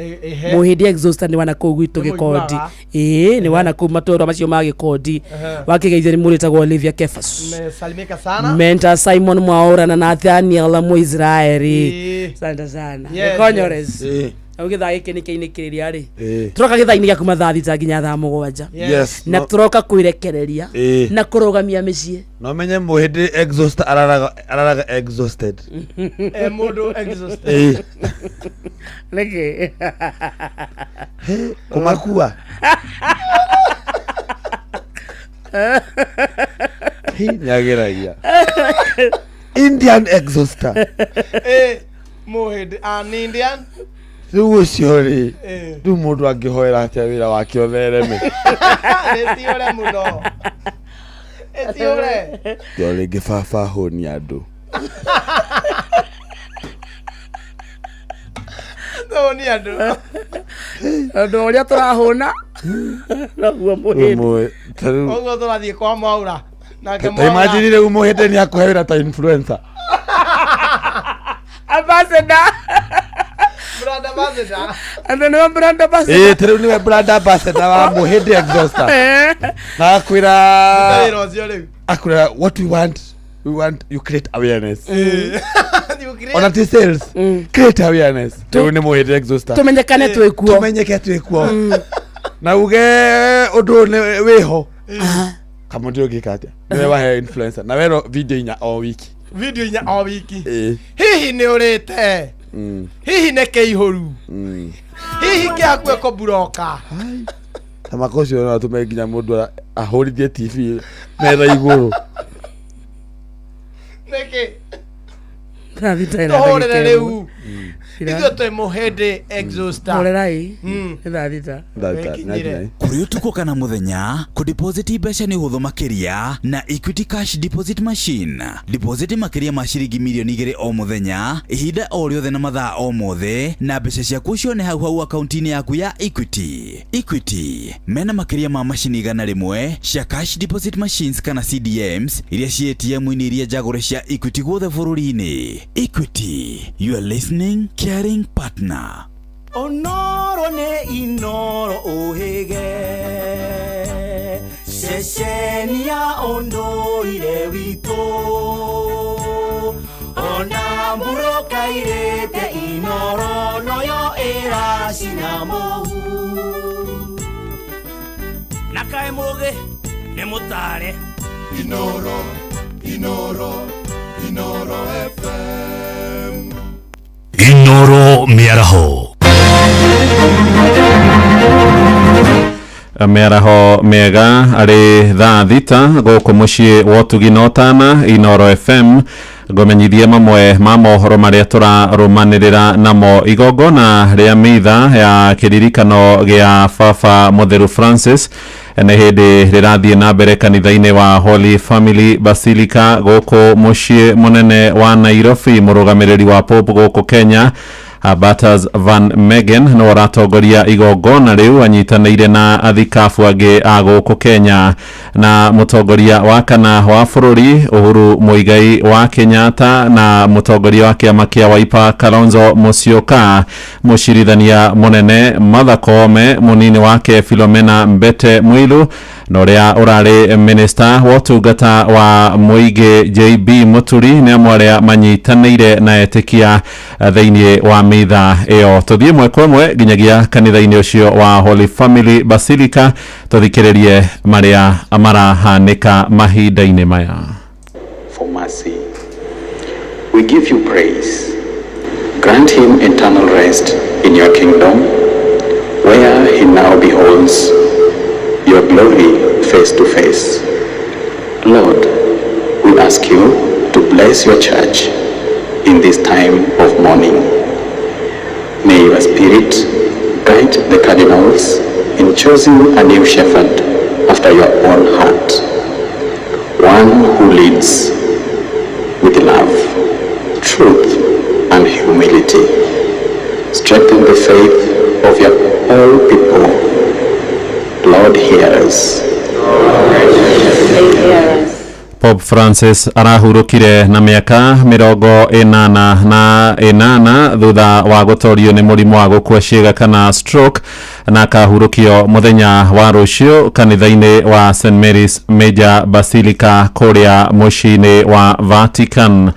Mũhĩndĩ Exhauster nĩ wana kũu gwitũ Gĩkondi. Nĩmũiguaga. Ĩĩ, nĩ wana kũu matũra macio ma Gĩkondi. Wakĩgeithio nĩ mũndũ wĩtagwo Olivia Kefas. Mesalimika sana. Mentor Simon Mwaura na Nathaniel Muisraeli. Asante sana. Yes, Gĩkonyores. yes. Na rĩu gĩthaa gĩkĩ nĩ kĩinĩkĩrĩria rĩ Ĩĩ. tũroka gĩthaa-inĩ gĩa kuma thaa thita nginya thaa mũgwanja. Yes, Na no- tũroka kwĩrekereria Ĩĩ. na kũrũgamia mĩciĩ. No menye mũhĩndĩ exhaust araraga araraga exhausted. Eh, mũndũ exhausted. Ĩĩ. Nĩkĩ? Kũmakua. Hĩ, nĩageragia. Indian exhauster. Eh, mũhĩndĩ an Indian. Rĩu ũcio rĩ, Ĩĩ. rĩu mũndũ angĩhoera atĩa wĩra wake ũthereme? Ĩtiũre mũno. Ĩtiũre. Yo rĩngĩ baba hũni andũ. Hũni andũ. Ũndũ ũrĩa tũrahũna noguo mũhĩndĩ. Ũmwe, ta rĩu- Ũguo tũrathiĩ kwa Mwaura. Nake ta imagine rĩu mũhĩndĩ nĩ akũhe wĩra ta influencer. Ambassador. Brand ambassador. Andũ nĩo brand ambassador. Ĩĩ, ta rĩu nĩwe brand ambassador wa mũhĩndĩ exhauster. Na akwĩra Wĩra ũcio rĩu. akwĩra what we want, we want you create awareness. You create- Ona ti sales, create awareness. Rĩu nĩ mũhĩndĩ exhauster. Tũmenyekane twĩ kuo. Tũmenyeke twĩ kuo. Na uge ũndũ ũyũ nĩ wĩho. Kamũndĩ ũngĩka atĩa? Nĩwe wahe influencer. Na werwo video inya o wiki. Video inya o wiki. Ĩĩ. Hihi nĩ ũrĩte? Hihi nĩ kĩihũru? Hihi kĩhakuĩ kũburoka? Thamaka ũcio no atũme nginya mũndũ ahũrithie TV metha igũrũ. Nĩkĩ? Thaa thita ĩna Tũhũrĩre ndagĩka rĩu. ĩmwe. Ithuĩ twĩ mũhĩndĩ exhauster. Hũrĩrai. Nĩ thaa thita. Kũrĩ ũtukũ kana mũthenya kũdeposit mbeca nĩ ũhũthũ makĩria na Equity Cash Deposit Machine. Deposit makĩria ma ciringi mirioni igĩrĩ o mũthenya ihinda o rĩothe na mathaa o mothe na mbeca ciaku ũcione hau hau akaunti-inĩ yaku ya Equity. Equity mena makĩria ma macini 100 cia cash deposit machines kana CDMs iria ciĩ ATM-inĩ iria njagũre cia Equity guothe bũrũri-inĩ. Equity, your listening, caring partner. Onoro nĩ Inoro ũhĩge ceceni ya ũndũire witũ ona mburũka irĩte Inoro noyo ĩracina mũhu na kaĩ mũgĩ nĩ mũtare. Inoro, Inoro, Inoro FM. Inoro mĩaraho. Mĩaraho mĩega arĩ thaa thita gũkũ mũciĩ wa ũtugi na ũtana Inoro FM ngũmenyithie mamwe ma mohoro marĩa tũrarũmanĩrĩra namo igongona rĩa mitha ya kĩririkano gĩa baba mũtheru Francis nĩ hĩndĩ rĩrathiĩ na mbere kanitha-inĩ wa Holy Family Basilica gũkũ mũciĩ mũnene wa Nairobi. Mũrũgamĩrĩri wa Pope gũkũ Kenya Bertus Van Megen nĩwe ũratongoria igongona rĩu anyitanĩire na athikabu angĩ a gũkũ Kenya na mũtongoria wa kana wa bũrũri Uhuru Muigai wa Kenyatta na mũtongoria wa kĩama kĩa Wiper Kalonzo Musyoka, mũcirithania mũnene Martha Koome, mũnini wake Philomena Mbete Mwilu na ũrĩa ũrarĩ minista wa ũtungata wa mũingĩ JB Mũturi nĩ amwe arĩa manyitanĩire na etĩkia thĩinĩ wa mitha ĩyo. Tũthiĩ ĩmwe kwa ĩmwe nginyagia kanitha-inĩ ũcio wa Holy Family Basilica tũthikĩrĩrie marĩa marahanĩka mahinda-inĩ maya. For mercy. We give you praise. Grant him eternal rest in your kingdom, where he now beholds your glory face to face. Lord, we ask you to bless your church in this time of mourning. May your spirit guide the cardinals in choosing a new shepherd after your own heart, one who leads with love, truth, and humility. Strengthen the faith of your all people. Lord, hear us. Pope Francis arahurũkire na mĩaka 88 thutha wa gũtorio nĩ mũrimũ wa gũkua ciĩga kana stroke na akahurũkio mũthenya wa rũciũ kanitha-inĩ wa St Mary's Major Basilica kũrĩa mũciĩ-inĩ wa Vatican.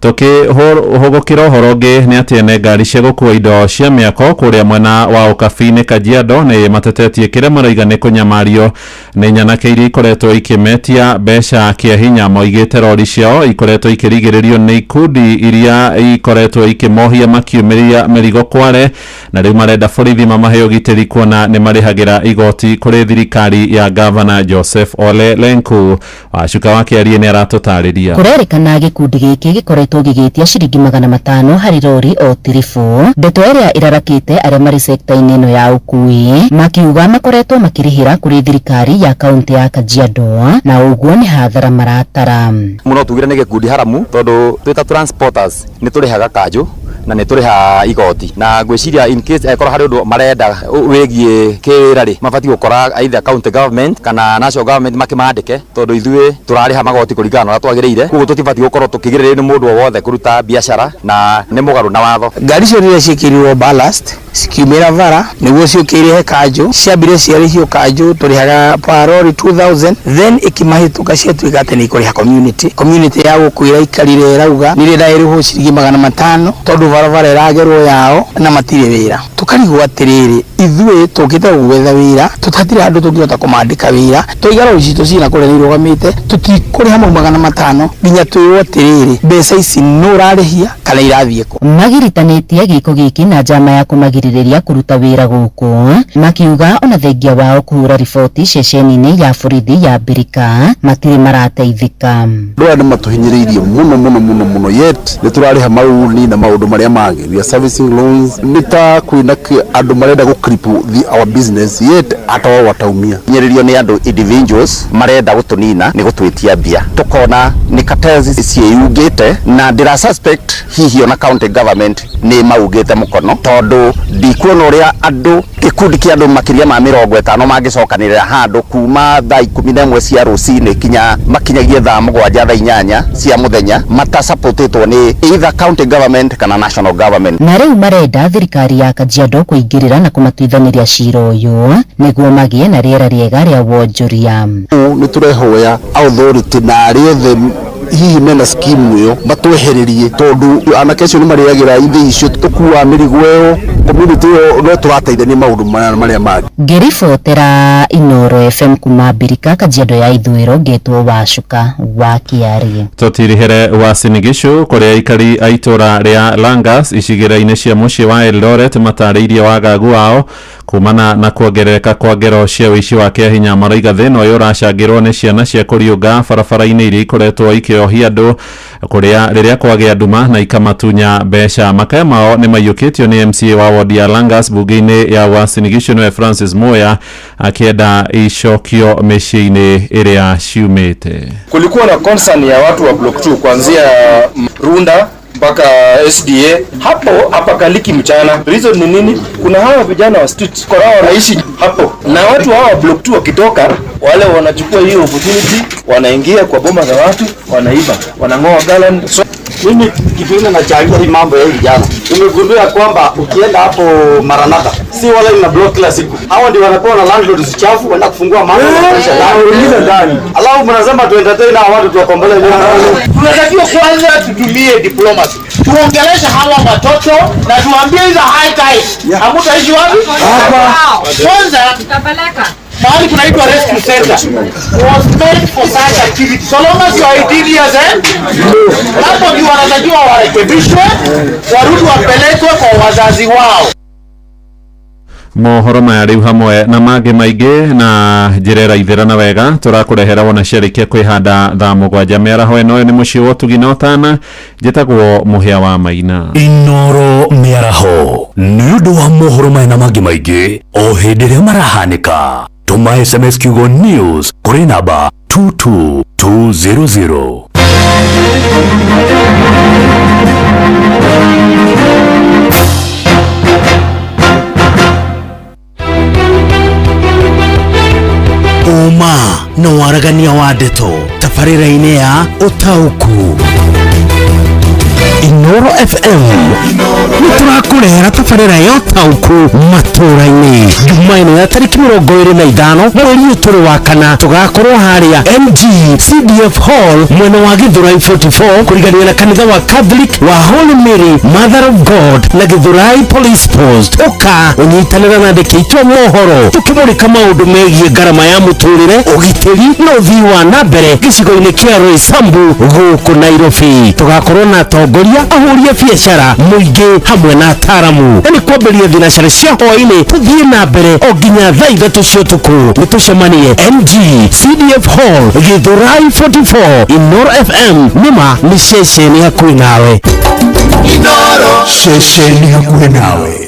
Tukihũgũkĩra ũhoro ũngĩ nĩ atĩ ene ngari cia gũkua indo cia mĩako kũrĩa mwena wa Ũkabi-inĩ Kajiado nĩ matetetie kĩrĩa marauga nĩ kũnyamario nĩ nyanake iria ikoretwo ikĩmetia mbeca kĩa hinya. Moigĩte rori ciao ikoretwo ikĩrigĩrĩrio nĩ ikundi iria ikoretwo ikĩmohia makiumĩria mĩrigo kware, na rĩu marenda borithi mamahe ũgitĩri kuona nĩ marĩhagĩra igoti kũrĩ thirikari ya gavana Joseph Ole Lenku. Wacuka wa Kĩarie nĩ aratũtarĩria. Kũrerĩkana gĩkundi gĩkĩ gĩkoretwo gĩgĩtia ciringi 500 harĩ rori o tiribũ, ndeto ĩrĩa ĩrarakĩte arĩa marĩ sekta-inĩ ĩno ya ũkui makiuga makoretwo makĩrĩhĩra kũrĩ thirikari ya kaunti ya Kajiado na ũguo nĩ hathara maratara. Mũno tugire nĩ gĩkundi haramu tondũ twĩ ta transporters nĩ tũrĩhaga kanjũ na nĩ tũrĩhaga igoti, na ngwĩciria in case angĩkorwo harĩ ũndũ marenda wĩgiĩ kĩwĩra rĩ, mabatiĩ gũkora either county government kana national government makĩmandĩke, tondũ ithuĩ tũrarĩha magoti kũringana na ũrĩa twagĩrĩire. Koguo tũtibatiĩ gũkorwo tũkĩgirĩrĩrio nĩ mũndũ o wothe kũruta biacara na nĩ mũgarũ na watho. Ngari icio rĩrĩa ciĩkĩrirwo ballast cikiumĩra bara nĩguo ciũke irĩhe kanjũ, ciambire ciarĩhio kanjũ tũrĩhaga per lorry 2000, then ĩkĩmahĩtũka ciatuĩka atĩ nĩ ikũrĩha community. Community ya gũkũ ĩraikarire ĩrauga nĩ ĩrĩrĩhwo ciringi 500 tondũ barabara ĩragerwo yao na matirĩ wĩra. Tũkarigwo atĩrĩrĩ, ithuĩ tũkĩte gwetha wĩra, tũtatirĩ handũ tũngĩhota kũmandĩka wĩra, twaiga rori citũ ciĩna kũrĩa nĩ irũgamĩte, tũtikũrĩha mau 500 nginya twĩrwo atĩrĩrĩ, mbeca ici nũ ũrarĩhia kana irathiĩ kũ. Magiritanĩtie gĩko gĩkĩ na njama ya kũmagirĩrĩria kũruta wĩra gũkũ, makiuga ona thengia wao kũhũra riboti ceceni-inĩ ya borithi ya Mbirika matirĩ marateithĩka. Andũ aya nĩ matũhinyĩrĩirie mũno mũno mũno mũno, yet nĩ tũrarĩha marũni na maũndũ marĩa mangĩ, we are servicing loans. Nĩ ta kwĩna andũ marenda gũ cripple our business, yet hata wao wataumia. Hinyĩrĩrio nĩ andũ individuals marenda gũtũnina nĩ gũtwĩtia mbia, tũkona nĩ cartels ciĩyungĩte na ndĩra suspect hihi ona county government nĩ maugĩte mũkono, tondũ ndikuona ũrĩa andũ gĩkundi kĩa andũ makĩria ma 50 mangĩcokanĩrĩra handũ kuma thaa 11 cia rũcinĩ kinya makinyagie thaa 7 thaa 8 cia mũthenya matasupportĩtwo nĩ either county government kana national government. Na rĩu marenda thirikari ya Kajiado kũingĩrĩra na kũmatuithanĩria cira ũyũ nĩguo magĩe na rĩera rĩega rĩa wonjoria. Nĩ tũrehoya authority na arĩa othe hihi mena scheme ĩyo matwehererie, tondũ anake acio nĩ marĩagĩra ithĩ icio tũkuaga mĩrigo ĩyo, community ĩyo no tũrateithania maũndũ marĩa mangĩ. Ngĩribotera Inooro FM kuma Mbirika, Kajiado ya Ithũĩro, ngetwo Wacuka wa Kĩarie. Tũtirihere Uasin Gishu kũrĩa aikari a itũra rĩa Langas icigĩrĩra-inĩ cia mũciĩ wa Eldoret matarĩirie wagagu wao kumana na kuongerereka kwa ngero cia ũici wa kĩahinya. Marauga thĩna ũyũ ũracangĩrwo nĩ ciana cia kũriũnga barabara-inĩ iria ikoretwo ikĩohia andũ kũrĩa rĩrĩa kwagĩa nduma na ikamatunya mbeca. Makaya mao nĩ maiyũkĩtio nĩ MCA wa wodi ya Langas bunge-inĩ ya Uasin Gishu nĩwe Francis Muya akĩenda icokio mĩciĩ-inĩ ĩrĩa ciumĩte. Kulikuwa na concern ya watu wa block 2 kuanzia Runda mpaka SDA, hapo hapakaliki mchana. Reason ni nini? Kuna hawa vijana wa street kwa hao wanaishi hapo, na watu hawa wa block 2 wakitoka, wale wanachukua hiyo opportunity, wanaingia kwa boma za watu, wanaiba, wanang'oa gallon. So, mimi kitu ile nachangia hii mambo ya vijana, nimegundua kwamba ukienda hapo Maranatha si wala ina block kila siku, hawa ndio wanapewa na landlords chafu, wanaenda kufungua mambo na ndani ndani, alafu mnasema tu entertain hawa watu tuwakombolee. Tunatakiwa kwanza tutumie diplomacy, tuongeleshe hawa watoto na tuambie hizo high tide hamtaishi wapi hapa. Kwanza tutapeleka mahali kunaitwa rescue center was made for such activity. So long as you are 18 years old, hapo ndio wanatakiwa warekebishwe, warudi wapelekwe kwa wazazi wao. Mohoro maya rĩu hamwe na mangĩ maingĩ na njĩra ĩraithĩrana wega tũrakũrehera wona ciarĩkia kwĩhanda thaa 7 mĩaraho. Ĩno nĩ mũciĩ wa ũtugi na ũtana, njĩtagwo Mũhĩa wa Maina. Inooro mĩaraho nĩ ũndũ wa mohoro maya na mangĩ maingĩ o hĩndĩ ĩrĩa marahanĩka. Tũma SMS kiugo news kũrĩ namba 22200. Ũma na waragania wa ndeto tabarĩra-inĩ ya Ũtaũku. Inoro FM nĩ tũrakũrehera tabarĩra ya ũtaũku matũũra-inĩ. Juma ĩno ya tarĩki 25 mweri ũyũ tũrĩ wa kana, tũgakorwo harĩa MG CDF Hall mwena wa Githurai 44 kũrigania na kanitha wa Catholic wa Holy Mary Mother of God na Githurai Police Post. Ũka ũnyitanĩra na andĩki aitũ a mohoro tũkĩmũrĩka maũndũ megiĩ ngarama ya mũtũrĩre, ũgitĩri na ũthii wa na mbere gĩcigo-inĩ kĩa Roysambu gũkũ Nairobi. Tũgakorwo na atongoria, ahũri a biacara, mũingĩ hamwe na ataaramu. Na nĩ kwambĩrĩria thinacara cia hwaĩ-inĩ tũthiĩ na mbere o nginya thaa 3 cia ũtukũ. Nĩ tũcemanie MG CDF Hall Githurai 44. Inoro FM nĩma nĩ ceceni hakuhĩ nawe. Inoro ceceni hakuhĩ nawe.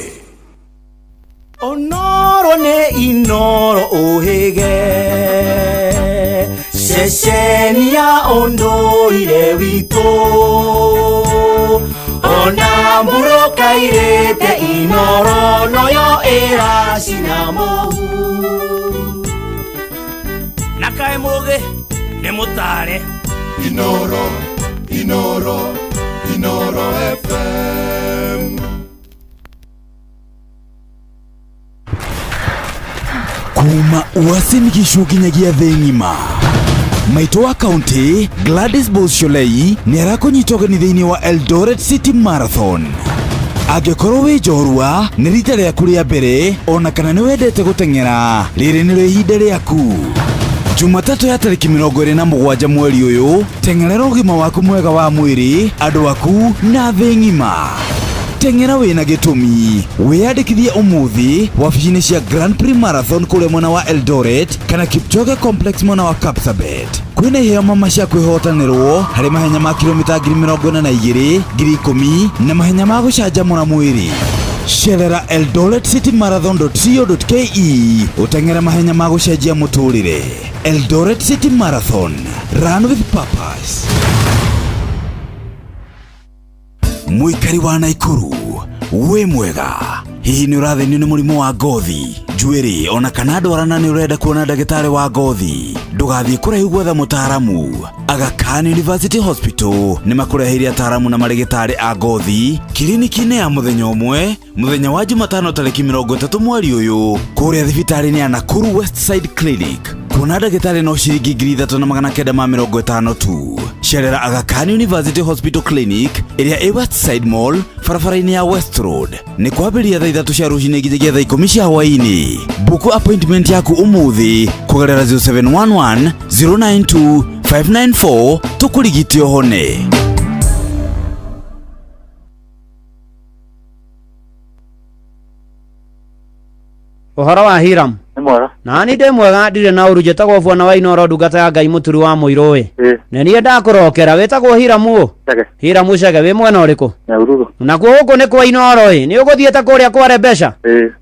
Onoro nĩ Inoro ũhĩge, ceceni ya ũndũire witũ, ona mbũrũkairĩte Inoro noyo ĩracina mũhu. Na kaĩ mũgĩ nĩ mũtare. Inoro, Inoro, Inoro FM. Kuma Uasin Gishu nginyagia thĩ ng'ima, maitũ wa kaunti Gladys Bolsholei nĩ arakũnyita ũgeni thĩinĩ wa Eldoret City Marathon. Angĩkorwo wĩ njorua, nĩ rita rĩaku rĩa mbere, ona kana nĩ wendete gũteng'era, rĩrĩ nĩrĩo ihinda rĩaku. Jumatatũ ya tarĩki 27 mweri ũyũ, teng'erera ũgima waku mwega wa mwĩrĩ, andũ aku na thĩ ng'ima. Teng'era wĩna gĩtũmi. Wĩyandĩkithie ũmũthĩ wabici-inĩ cia Grand Prix Marathon kũrĩa mwena wa Eldoret kana Kipchoge Complex mwena wa Kapsabet. Kwĩna iheo mama cia kwĩhotanĩrwo harĩ mahenya ma kilomita 42,000, 10,000 na mahenya ma gũcanjamũra mwĩrĩ. Cerera eldoretcitymarathon.co.ke ũteng'ere mahenya ma gũcenjia mũtũrĩre. Eldoret City Marathon, run with purpose. Mũikari wa Naikuru wĩ mwega, hihi nĩ ũrathĩnio nĩ mũrimũ wa ngothi, njuĩrĩ ona kana ndwara na nĩ ũrenda kuona ndagĩtarĩ wa ngothi? Ndũgathiĩ kũraihu gwetha mũtaaramu. Aga Khan University Hospital nĩ makũreheire ataaramu na marĩgĩtarĩ a ngothi kiriniki-inĩ ya mũthenya ũmwe, mũthenya wa Jumatano tarĩki 30 mweri ũyũ, kũrĩa thibitarĩ-inĩ ya Nakuru West Side Clinic. Kuona ndagĩtarĩ no ciringi 3950 tu. Cerera Aga Khan University Hospital Clinic ĩrĩa ĩ West Side Mall barabara-inĩ ya West Road. Nĩ kwambĩrĩria thaa 3 cia rũcinĩ nginyagia thaa 10 cia hwaĩ-inĩ. Buku appointment yaku ũmũthĩ kũgerera 0711 092 594 tũkũrigite ũhone. Ũhoro wa Hiram? Nĩ mwega. Na ni ndĩ mwega, ndirĩ na ũru. Njĩtagwo bwana wa Inoro, ndungata ya Ngai mũturu wa mũirũ ĩ. Nĩ niĩ ndakũrokera. Wĩtagwo Hiramu ũ? Chege. Hiramu Chege, wĩ mwena ũrĩkũ? Nyahururu. Nakuo gũkũ nĩ kwa Inoro ĩ. Nĩ ũgũthiĩte kũrĩa kware mbeca?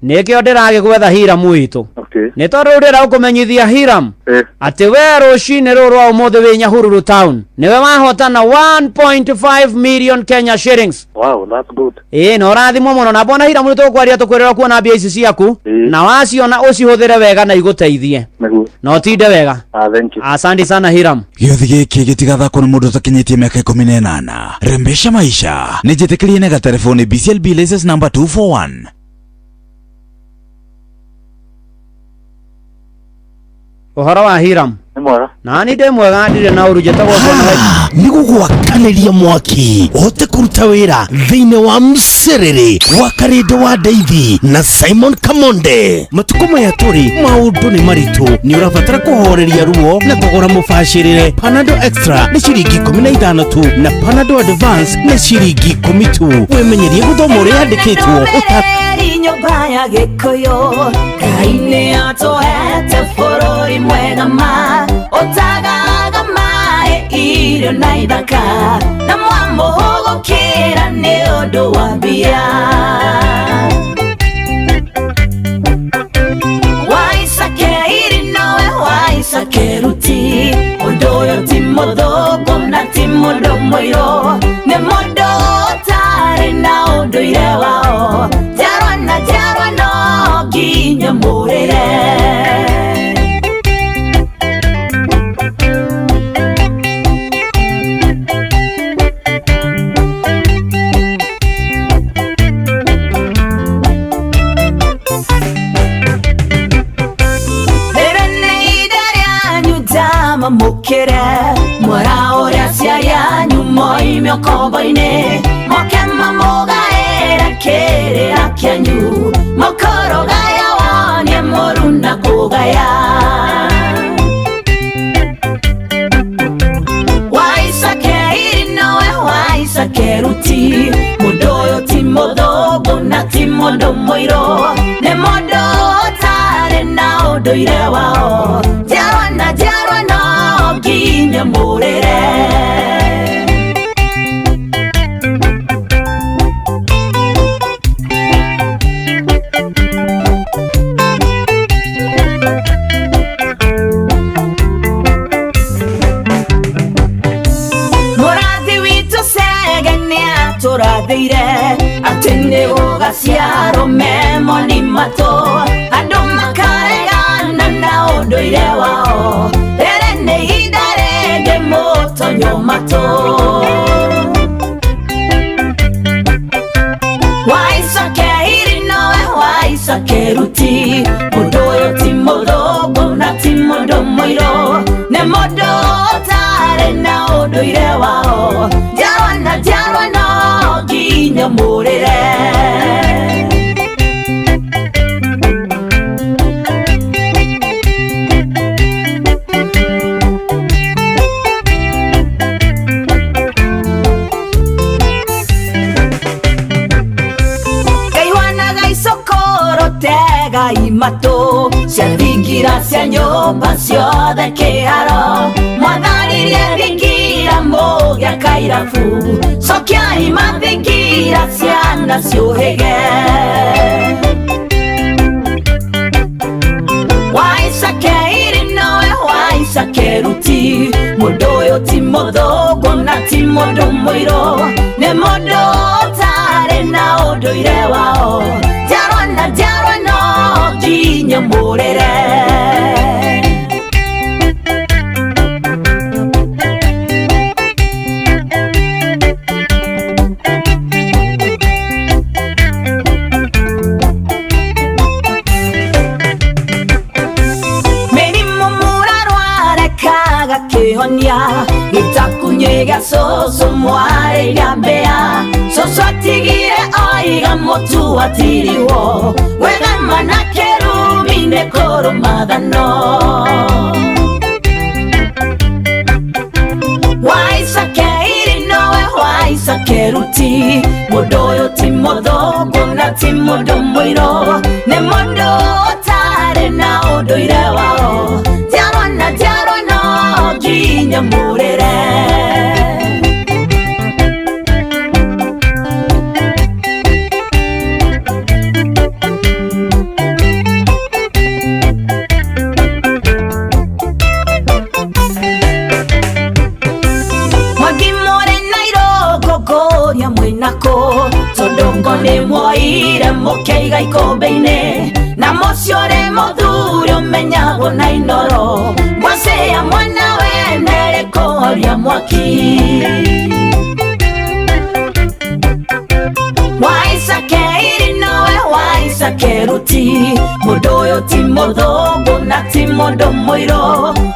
Nĩkĩo ndĩragĩgwetha Hiramu witũ. Nĩ tondũ rĩu ndĩrenda gũkũmenyithia Hiram atĩ we rũcinĩ rũrũ rwa ũmũthĩ wĩ Nyahururu town nĩwe wahotana 1.5 million Kenya shillings. Wow, that's good. Ĩĩ, na ũrathimwo mũno. Na mbona Hiramu, nĩ tũkwaria tũkwĩrĩra kuona mbia ici ciaku, na waciona ũcihũthĩre wega na igũteithie. Nĩguo. Na ũtinde wega. Ah, thank you. Asante sana Hiram. Gĩothi gĩkĩ gĩtigathakwo nĩ mũndũ ũtakinyĩtie mĩaka 18. Rembesha maisha nĩ njĩtĩkĩrie na gatelefoni BCLB license number 241. Ũhoro wa Hiram? Nĩ mwega. Na ni ndĩ mwega, ndirĩ na ũru. Njĩtagwo bwana wa Nĩ gũgwakanĩria mwaki ũhote kũruta wĩra thĩinĩ wa mcerere wa Karĩndũ wa Ndeithi na Simon Kamonde. Matukũ maya tũrĩ maũndũ nĩ maritũ, nĩ ũrabatara kũhoreria ruo na thogora mũbacĩrĩre. Panado Extra nĩ ciringi 15 tu na Panado Advance nĩ ciringi 10 tu. Wĩmenyerie gũthoma ũrĩa yandĩkĩtwo ũta Eri nyũmba ya Gĩkũyũ, Ngai nĩ atũhete bũrũri mwega ma ũtagaga maĩ, irio na ithaka, na mwamũhũgũkĩra nĩ ũndũ wa mbia. Waicakeiri nowe waicakeruti, ũndũ ũyũ ti mũthũngũ na ti mũndũ mũirũ, nĩ mũndũ ũtarĩ na ũndũire wao, njiarwa na njiarwa no nginya mũrĩre. ũkombo-inĩ moke mamũgaĩre kĩrĩra kĩanyu mũkũrũgaya wonie mũru na kũgaya Waisake nowe Waisake ruti mũndũ ũyũ ti mũthũngũ na ti mũndũ mũirũ nĩ mũndũ ũtarĩ na ũndũire wao njiarwa na njiarwa no nginya mũrĩre. Mũrathi witũ Chege nĩatũrathĩire atĩ nĩgũgaciarwo memoni matũ andũ makaregana na ũndũire wao rĩrĩ nĩ ihinda rĩngĩ mũtonyo matũ. Waisake iri nowe Waisake ruti mũndũ ũyũ ti mũthũngũ na ti mũndũ mũirũ nĩ mũndũ ũtarĩ na ũndũire wao njiarwa na njiarwa no nginya mũrĩre. Kaihwanaga icokoro tega imatũ cia thingira cia nyũmba ciothe kĩharo mwatharirie thingira mũgĩaka irabu cokiai mathingira ciana ciũhĩge. Waisake iri nowe Waisake ruti mũndũ ũyũ ti mũthũngũ na ti mũndũ mũirũ nĩ mũndũ ũtarĩ na ũndũire wao njiarwa na njiarwa no nginya mũrĩre. Mĩrimũ mũrarwarekaga kĩhonia gĩtakunyĩ gĩa cũcũ mwarĩ gĩa mbĩa cũcũ atigire oiga mũtu atiriwo wĩgama na kĩrumi nĩ kũrũmathano. Waisake iri nowe Waisake ruti mũndũ ũyũ ti mũthũngũ na ti mũndũ mũirũ nĩ mũndũ ũtarĩ na ũndũire wao njiarwa na njiarwa no nginya mũrĩre. Mwangi mũrĩ na irũngũ ngũria mwĩnakũ tondũ ngo nĩ mwoire mũkĩiga ikũmbĩ-inĩ na mũciĩ ũrĩ mũthuri ũmenyagwo na inoro ngwacĩ ya mwana wene rĩkũhoria mwaki. Waisake iri nowe Waisake ruti mũndũ ũyũ ti mũthũngũ na ti mũndũ mũirũ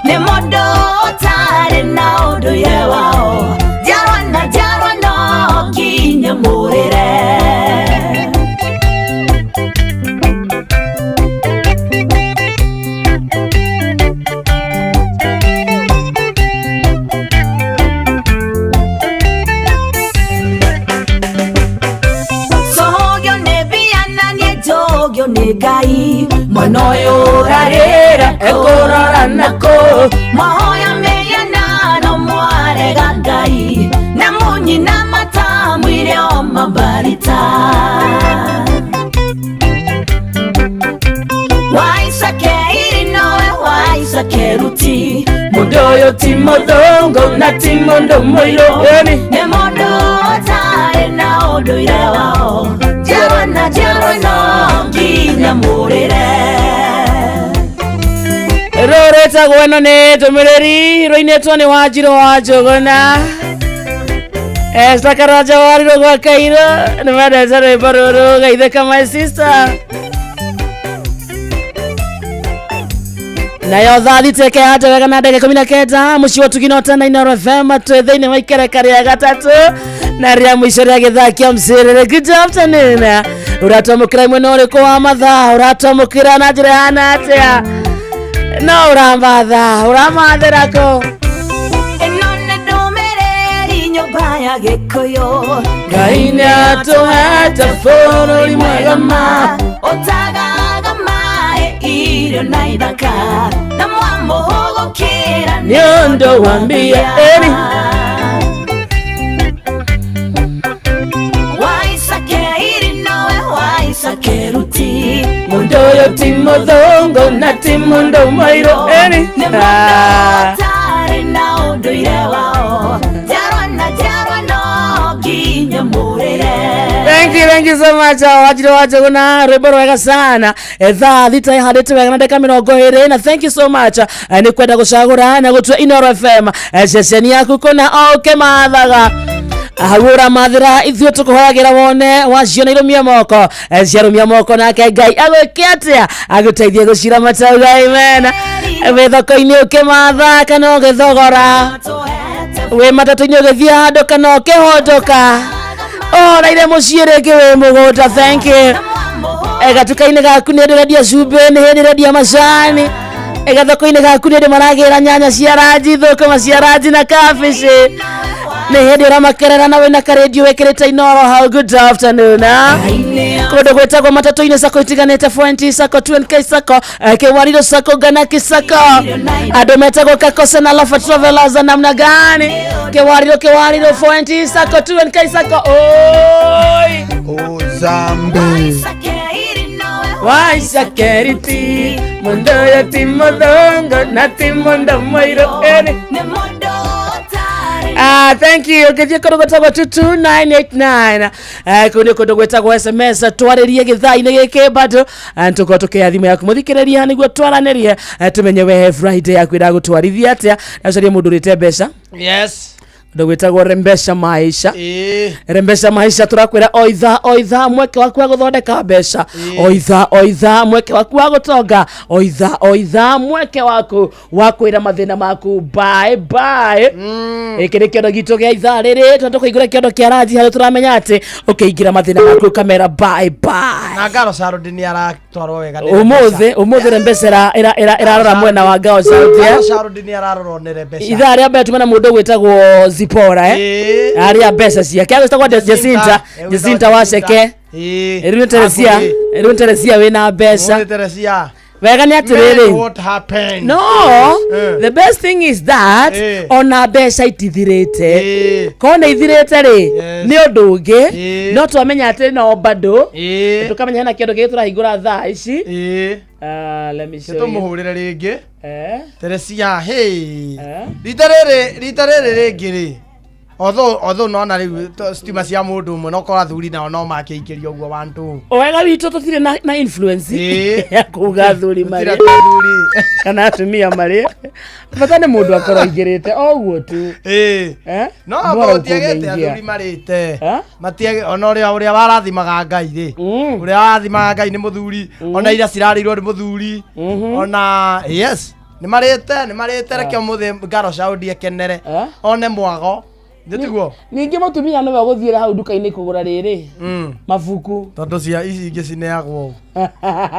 nĩ mũndũ ũtarĩ na ũndũire wao njiarwa na njiarwa no nginya mũrĩre. Cohogio nĩ mbia na niĩ njũgio nĩ Ngai mwana ũyũ ũrarĩra ekũrora nakũ mwahoya mĩhianano mwarega Ngai na mũnyina matamwire o mabarita. Waisake iri nowe Waisake ruti mũndũ ũyũ ti mũthũngũ na ti mũndũ mũirũ nĩ mũndũ ũtarĩ na ũndũire wao njiarwa na njiarwa no nginya mũrĩre. Rũrĩtagwo ĩno nĩ ndũmĩrĩri rũinĩtwo nĩ Wanjirũ wa Njũgũna Esther Karanja warirwo gwa Kairũ nĩ mendete rwĩmbo rũrũ geithĩka my sister. Nayo thaa thita ĩkehanda wega na ndagĩka 19 mũciĩ wa Ũtugi na Ũtana Inooro FM twĩ thĩinĩ wa ikereka rĩa gatatũ. Na rĩa mũico rĩa gĩthaa kĩa mcĩrĩre. Good afternoon. Ũratwamũkĩra mwena ũrĩkũ wa mathaa? Ũratwamũkĩra na njĩra ĩhana atĩa? No ũramatha, ũramathĩra kũ? Ĩno nĩ ndũmĩrĩri nyũmba ya Gĩkũyũ. Ngai nĩatũhete bũrũri mwega ma. Ũtagaga maĩ, irio na ithaka, na mwamũhũgũkĩra nĩ ũndũ wa mbia. Ĩni. Waisakeiri nowe waisakeruti. Mũndũ ũyũ ti mũthũngũ na ti mũndũ mũirũ. Ĩni. Nĩ mũndũ ũtarĩ na ũndũire wao, njiarwa na njiarwa no nginya mũrĩre. Thank you so much. Wajiro Wajuguna, rwimbo rwega sana. Thaa 6 ihandĩte wega na ndagĩka 20 na thank you so much. Nĩ kwenda gũcagũra na gũtua Inooro FM ceceni yaku kũna o ũkĩmathaga. Hau ũramathĩra ithuĩ tũkũhoyagĩra wone waciona irũmia moko. Ciarũmia moko nake Ngai agwĩke atĩa? Agũteithie gũcira matauga amen. Wĩ thoko-inĩ ũkĩmatha kana ũgĩthogora, wĩ matatũ-inĩ ũgĩthiĩ handũ kana ũkĩhũndũka, ũhoreire mũciĩ rĩngĩ wĩ mũgũnda. Thank you. Gatuka-inĩ gaku nĩ ndĩrendia cumbĩ, nĩ hĩndĩ ndĩrendia macani. Gathoko-inĩ gaku nĩ ndĩ maragĩra nyanya cia ranji, thũkũma cia ranji na kabici. Nĩ hĩndĩ ũramakerera na wĩna karendio wĩkĩrĩte Inooro hau. Good afternoon. Kũndũ gwĩtagwo matatũ-inĩ, sako itiganĩte, Fuenti Sacco, 2NK Sacco, Kĩwariro Sacco, Ganaki Sacco, andũ metagwo Kakose na Lafa Travelers namna gani? Kĩwariro, Kĩwariro, Fuenti Sacco, 2NK Sacco, oi. Uzambe. Waisakeriti mũndũ ũyũ ti mũthũngũ na ti mũndũ mũirũ. Ĩni. Ah, thank you. Ũngĩthiĩ kũndũ gwĩtagwo 22989, kũu nĩ kũndũ gwĩtagwo SMS, twarĩrie gĩthaa-inĩ gĩkĩ bado. Tũkorwo tũkĩoya thimũ yaku mũthikĩrĩria nĩguo twaranĩrie, tũmenye we Friday yaku ĩragũtwarithia atĩa, na ũcarie mũndũ ũrĩte mbeca. Yes. Ũndũ gwĩtagwo Rembesha Maisha. Ĩĩ. Rembesha Maisha, tũrakwĩra o ithaa o ithaa mweke waku wa gũthondeka mbeca, o ithaa o ithaa mweke waku wa gũtonga, o ithaa o ithaa mweke waku wa kwĩra mathĩna maku bye bye. Gĩkĩ nĩ kĩondo gitũ gĩa ithaa rĩrĩ tondũ tũkũhingũra kĩondo kĩa ranji harĩa tũramenya atĩ ũkĩingĩra mathĩna maku ũkamera bye bye. Na ngaro Saudi nĩ aratwarwo wega nĩ Ũmũthĩ Rembesha ĩrarora mwena wa Ngao Saudi, eh? Ngaro Saudi nĩ ararorwo nĩ Rembesha. Ithaa rĩa mbere tumena mũndũ gwĩtagwo Zipora, Ĩĩ. arĩa mbeca ciake agwĩtagwo Jacinta, Jacinta Waceke. Ĩĩ. Rĩu nĩ Teresia, rĩu nĩ Teresia wĩna mbeca. Ũmũthĩ Teresia. Wega nĩ atĩrĩrĩ, Man, what happened? No, the best thing is that ona mbeca itithirĩte. Korwo nĩ ithirĩte rĩ, nĩ ũndũ ũngĩ, no twamenya atĩ no bado tũkamenya hena kĩndũ gĩkĩ tũrahingũra thaa ici. Ah, let me show you. Tũmũhũrĩre rĩngĩ Teresia. Hey, rita rĩrĩ rĩngĩ rĩ, although nona rĩu stima cia mũndũ ũmwe no korwo athuri nao no makĩingĩrio ũguo one two. Wega witũ tũtirĩ na influence ya kuga athuri marĩ Tũtirĩ kana atumia marĩ bata, nĩ mũndũ akorwo aingĩrĩte o ũguo tu. Ĩĩ. No Bora gũtiagĩte ũkũmĩingia. athuri marĩte matiage ona ũrĩa warathimaga Ngai rĩ, ũrĩa warathimaga Ngai nĩ mũthuri, ona iria cirarĩirwo nĩ mũthuri, ona yes, nĩ marĩte. Reke ũmũthĩ ngaro Saudi ekenere one mwago nĩ tiguo. Ningĩ mũtumia nĩwe ũgũthiĩra hau nduka-inĩ kũgũra rĩrĩ mabuku. Tondũ cia ici ingĩ cineagwo,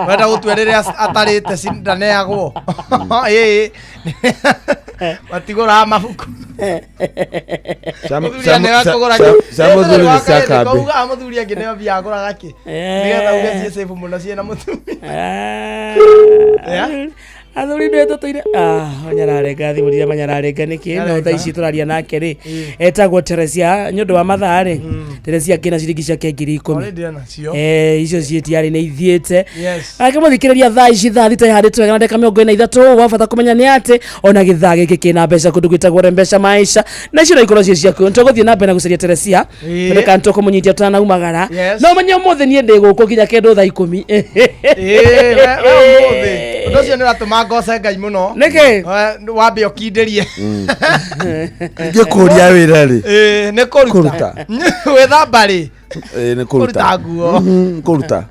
wenda gũtua rĩrĩa atarĩte ndaneagwo. Ĩĩ, matigũraga mabuku. Mũthuri anega kũgũra Cia mũthuri nĩ cia kambĩ. Ugaga mũthuri angĩ nĩo mbia agũraga kĩ nĩgetha uge ciĩ safe mũno ciĩna mũtumia. Yeah. Athuri ndå tå manyararenga thimå rĩrĩa manyararenga nĩkĩ, no thaa ici tũraria nake rĩ, etagwo Teresia. Nĩ ũndũ wa mathaa rĩ, Teresia kĩna ciringi ciake 10,000. Already ena cio. Icio ciĩtiarĩ nĩ ithiĩte. Yes. Akĩmũthikĩrĩria thaa ici thaa 6 ihandĩtwo wega na ndagĩka 43. Wa bata kũmenya nĩ atĩ ona gĩthaa gĩkĩ kĩna mbeca kũndũ gwĩtagwo Rembesha Maisha, na icio no ikorwo ciĩ ciaku. Nĩtũgũthiĩ na mbere na gũcaria Teresia. Ĩĩ. Tondũ tũkũmũnyitia tũtanaumagara. Yes. No menye ũmũthĩ niĩ ndĩ gũkũ nginya kĩndũ thaa 10. Ĩĩ, we ũmũthĩ ũndũ ũcio nĩ ũratũma ngoce Ngai mũno. Nĩkĩ? Wambe ũkindĩrie. Ngĩkũria wĩra rĩ? Ĩĩ, nĩ kũruta. Kũruta. Wĩthamba rĩ? Ĩĩ, nĩ kũruta. Kũruta nguo. Kũruta.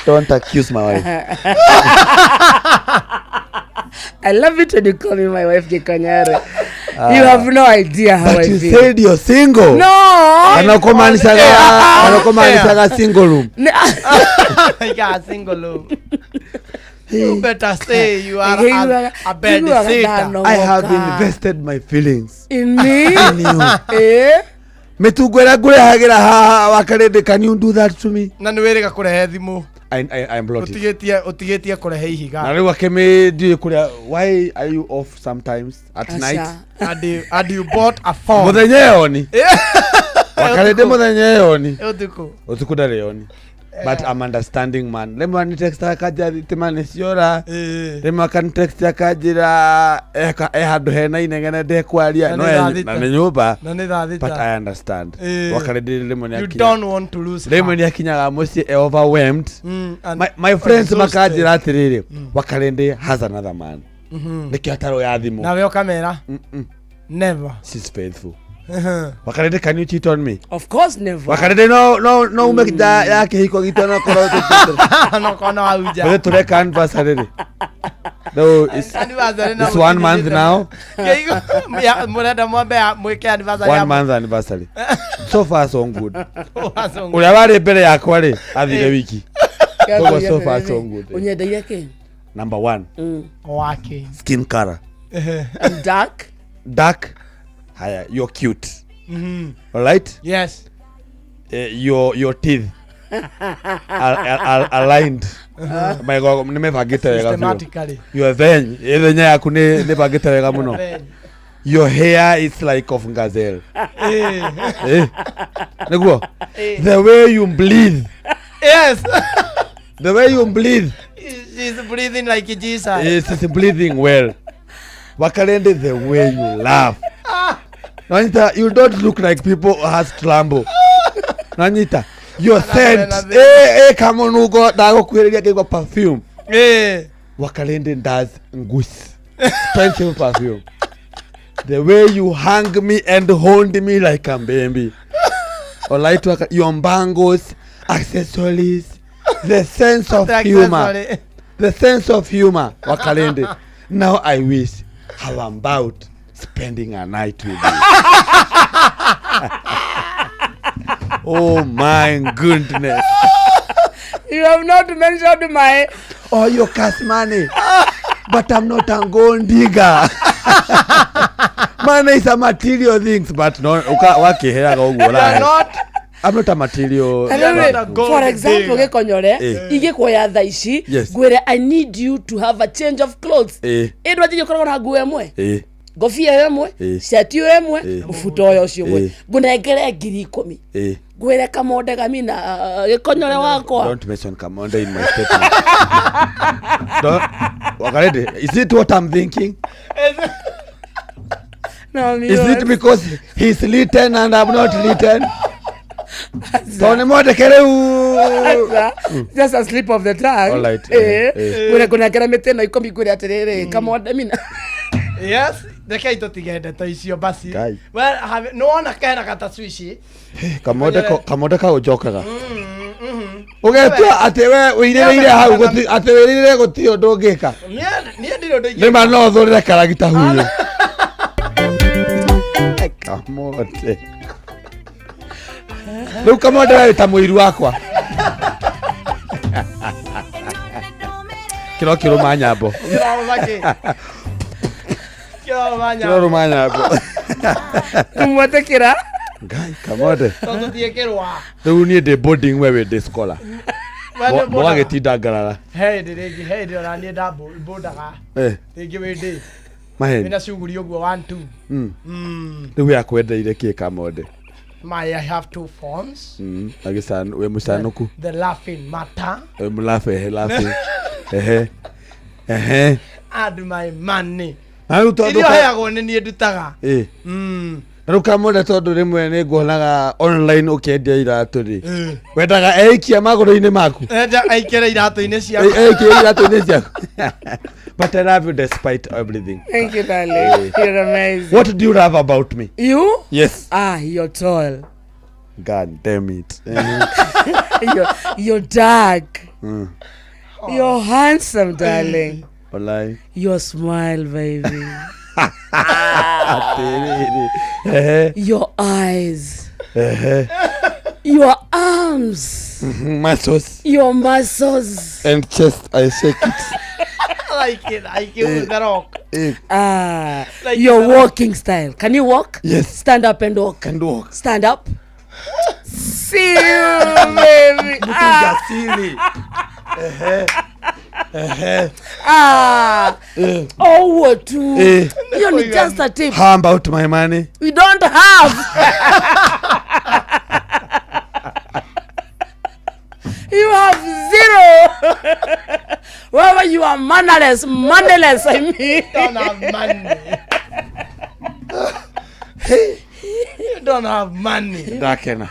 Don't accuse my wife. I love it when you call me my wife, Gikonyere. You have no idea how But I you feel. said you're single. No. Kana kumaanishaga single room. Yeah, single room. You better say you are a bed sitter. I have invested my feelings in me. In you. Eh? Mĩtungo ĩrĩa ngũrehagĩra haha wakarĩndĩ, can you do that to me? Na nĩ wĩrĩga kũrehe thimũ. I'm bloated. Ũtigĩtie ũtigĩtie kũrehe ihiga. Na rĩu akĩmĩ ndiũĩ kũrĩa, why are you off sometimes at night? And you bought a phone. Mũthenya ĩyoni. Wakarĩndĩ mũthenya ĩyoni. Ũtukũ. Ũtukũ ndarĩ yoni. But I'm understanding, man. Rĩmwe anitext akanjĩra thitima nĩ ciora. Rĩmwe akanitext akanjĩra e handũ hena inegene ndekwaria. Na No nĩ thaa thita. na nĩ nyũmba. Na nĩ thaa thita. But I understand. Wakarĩndĩ rĩmwe nĩ You akinya- don't want to lose her. rĩmwe nĩ akinyaga mũciĩ e overwhelmed. And My friends exhausted. makanjĩra atĩrĩrĩ, wakarĩndĩ has another man. Nĩkĩo ataroya thimũ. Nawe ũkamera. Never. She's faithful. Wakarĩndĩ, can you cheat on me? Of course never. Wakarĩndĩ no ume nja ya kĩhiko gitũ no korwo no korwo no hau nja. Bũrĩ tũreka anniversary rĩ. No, it's, Anniversary na it's one month mũtigithĩte. now. Kĩigo- ya, mũrenda mwambe mwĩke anniversary One ya- month anniversary. So far so good. So far so good. Ũrĩa warĩ mbere yakwa rĩ, athire wiki. Koguo so far so good. Unyendeire kĩ? Number one, Wake. skin color. I'm dark. Dark. Haya, you're cute. All right? Yes. Your teeth are aligned. Maigo nĩ mebangĩte wega biũ. Systematically. Your vein, ithenya yaku nĩ nĩbangĩte wega mũno. Vein. Your hair is like of gazelle. Eh. Eh. Nĩguo? Eh. The way you breathe. Yes. The way you breathe. She's breathing like Jesus. It's breathing well. Wakalende, the way you laugh. Nanyita, you don't look like people who has trambo. Nanyita, your scent. Eh, eh, come on, ugo ndagukuhĩrĩria ngĩigua perfume. Eh. Wakalende does ngusi. Expensive perfume. The way you hang me and hold me like a baby. Alright, your bangles, accessories, the sense of The humor. accessory. The sense of humor, Wakalende. Now I wish how about spending a night with you. Oh my goodness. You have not mentioned my Oh, you cash money. But I'm not a gold digger. Money is a material things, but no, wakiheaga ũguo You are ũrahe. not I'm not a material. And then, not a gold for example digger. gĩkonyore Eh. ingĩkuoya thaa ici Yes. ngwĩre I need you to have a change of clothes Eh. ĩ ndwanjĩrie ũkoragwo na nguo ĩmwe Eh. ngobia ĩyo ĩmwe Eh. cati ĩyo ĩmwe Eh. mũbuto ũyũ ũcio ũmwe Eh. ngũnengere 10,000 Eh. ngwĩre kamonde gamina gĩkonyore wakwa Don't mention Kamonde in my statement. Don't, Wakalende, is it what I'm thinking? No, Is it because he's written and I'm not written? Tondũ nĩ mwandĩke rĩu. Just a slip of the tongue. All right, Eh. eh. Ngwĩre ngũnengere mĩtĩ ĩno 10 ngwĩre atĩrĩrĩ kamonde mina. Yes, rekei tũtige ndeto icio basi. Ngai. Well, nĩwona kena gatacwici. Kamonde kamonde kau njokaga. Ũgetua atĩ we wĩirĩrĩire hau atĩ wĩirĩrĩire gũtirĩ ũndũ ũngĩka. Niĩ ndirĩ ũndũ Nĩ ma no ũthũrĩre karagita huyo. Kamonde. Rĩu kamonde we wĩ ta mũiru wakwa. Kĩro kĩrũma nyambo. Kĩrarũma kĩ? Kĩrarũma nyambo. Kĩrorũma nyambo. Kũmwetĩkĩra. Ngai kamonde. Tondũ tũthiĩ kĩrũa. Rĩu niĩ ndĩ boarding we wĩ day scholar. We nĩ boarder. Mũgagĩtinda ngarara. He hĩndĩ rĩngĩ, he hĩndĩ ona niĩ ndambũndaga. Eh. Rĩngĩ wĩ ndĩ. Maheni. Wĩna cuguri ũguo 1 2. Rĩu we akwendeire kĩ kamonde? My, I have two phones. Agĩcanu wĩ mũcanũku. The laughing matter Wĩ mũlabe ehe labe. Ehe. Ehe. and my money. Na rĩu tondũ Iria ka- heagwo nĩ niĩ ndutaga. Ĩ. Na rĩu kamonde tondũ rĩmwe nĩ nguonaga online ũkĩendia iratũ rĩ. Wendaga eikia magũrũ-inĩ maku. Enda aikere iratũ-inĩ ciakwa. Eikia iratũ-inĩ ciaku. But I love you despite everything. Thank you, darling. You're amazing. What do you love about me? You? Yes. Ah, you're tall. God damn it. You're dark. You're handsome, darling. Walai. Your smile, baby. Atĩrĩrĩ. Ehe. Your eyes, Ehe. your arms, Muscles your muscles. And chest, I shake it. Like it, like it with the rock. Ah, Like your the- walking style. Can you walk? Yes. Stand up and walk. And walk. Stand up. See you, baby. Mtu Ah. jasiri. Ehe. Ehe. Ah. Eh. Oh, tu. Eh. Hiyo ni just a tip. How about my money? We don't have. You have zero. Wewe, you are mannerless, moneyless, I mean. Don't have money. You don't have money. Ndakena.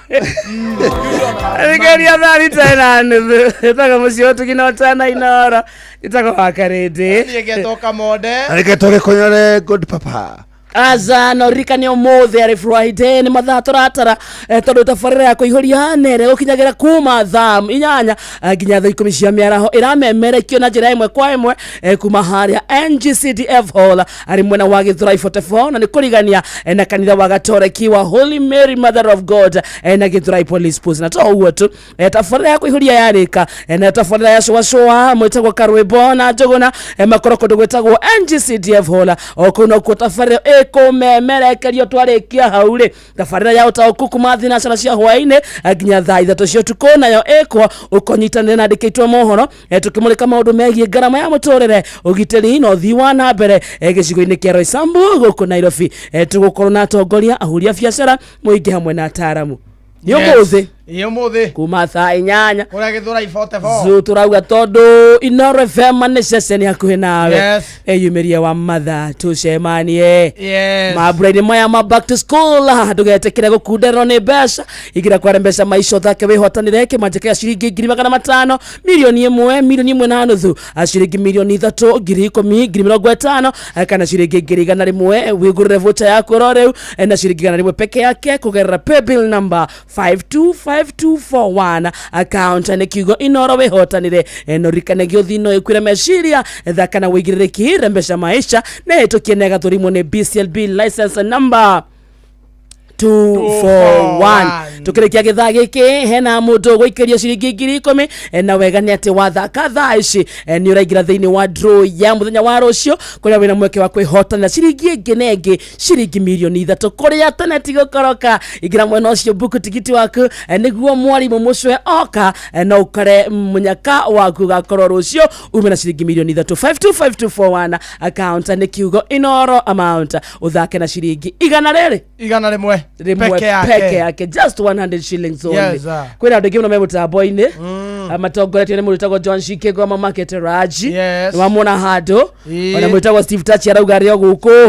Rigeria thaa thita na nuthu ĩtagwo mũciĩ ũtugi na ũtana inoro ĩtagwo wakarĩndĩ. Niĩ ngetwo Kamode. Areke tũgĩkonyore good papa. Aca no ririkane ũmũthĩ arĩ Friday nĩ mathaa tũratara, tondũ tabarĩra ya kũihũria nere gũkinyagĩra kuma thaa 8 nginya thaa 10 cia mĩaraho ĩramemerekio na njĩra ĩmwe kwa ĩmwe, kuma harĩa NGCDF Hall arĩ mwena wa Gĩthũrai 44 na nĩ kũrigania na kanitha wa Gatoreki wa Holy Mary Mother of God, na Gĩthũrai Police Post. Na to ũguo tu, tabarĩra ya kũihũria yarĩka, na tabarĩra ya cũacũa mwĩtagwo Karwĩmbo na Njũgũna, makorwo kũndũ gwĩtagwo NGCDF Hall o kũu nokuo tabarĩra ĩkũmemerekerio. Twarĩkia hau rĩ, tabarĩra ya ũtaũku kuma thinacara cia hwaĩ-inĩ, nginya thaa 3 cia ũtukũ nayo ĩkwo ũkonyitanĩre na andĩkĩtwo mohoro, tũkĩmũrĩka maũndũ megiĩ ngarama ya mũtũrĩre, ũgitĩri na ũthii wa na mbere, gĩcigo-inĩ kĩa Roysambu gũkũ Nairobi. Tũgũkorwo na atongoria, ahũri a biacara, mũingĩ hamwe na ataramu. Nĩ ũmũthĩ. Ĩ, ũmũthĩ. Kuma thaa 8 kũrĩa Gĩthũrai 44. Zu tũrauga tondũ Inoro FM nĩ ceceni hakuhĩ nawe. Yes. Eyumĩrie wa matha tũcemanie Yes. mambura-inĩ maya ma back to school. Ndũgetĩkĩre gũkundererwo nĩ mbeca. Ingĩra kware mbeca maica ũthake wĩhotanĩre kĩmanja kĩa ciringi 500,000, 1,000,000, 1.5 million, ciringi 3 million, 10,000, 50,000, kana ciringi 100,000. Wĩgũrĩre vocha yaku oro rĩu, na ciringi 100 peke yake kũgerera paybill number 525241, account nĩ kiugo Inoro, wĩhotanĩre. No ririkane gĩũthi no ĩkwĩre meciria. Thaka na wĩigĩrĩrĩki. Rembesha maisha na ĩtũkie na ĩgathũrimwo nĩ BCLB license number 241. Tukĩrĩkia gĩthaa gĩkĩ hena mũndũ ũgũikĩria ciringi 10,000, na wega nĩ atĩ wathaka thaa ici, nĩ ũraingĩra thĩinĩ wa draw ya mũthenya wa rũciũ kũrĩa wĩna mweke wa kwĩhotanĩra ciringi ĩngĩ na ĩngĩ ciringi 3 million kũrĩa tene tigũkoroka. Ingĩra mwena ũcio buku tigiti waku, nĩguo mwarimũ mũcwe oka, no ũkore mũnyaka waku ũgakorwo rũciũ ume na ciringi 3 million. 525241, account nĩ kiugo Inoro, amount ũthake na ciringi igana rĩrĩ 100 rĩmwe peke yake. Peke yake, just 100 shillings only. Yes, sir. Kwĩna andũ aingĩ mũno me mũtambo-inĩ, matongoretio nĩ mũndũ wĩtagwo John Shikĩgo Market Raji. Yes. Nĩ wamwona handũ. Ona mũndũ wĩtagwo Steve Tachi arauga arĩ o gũkũ.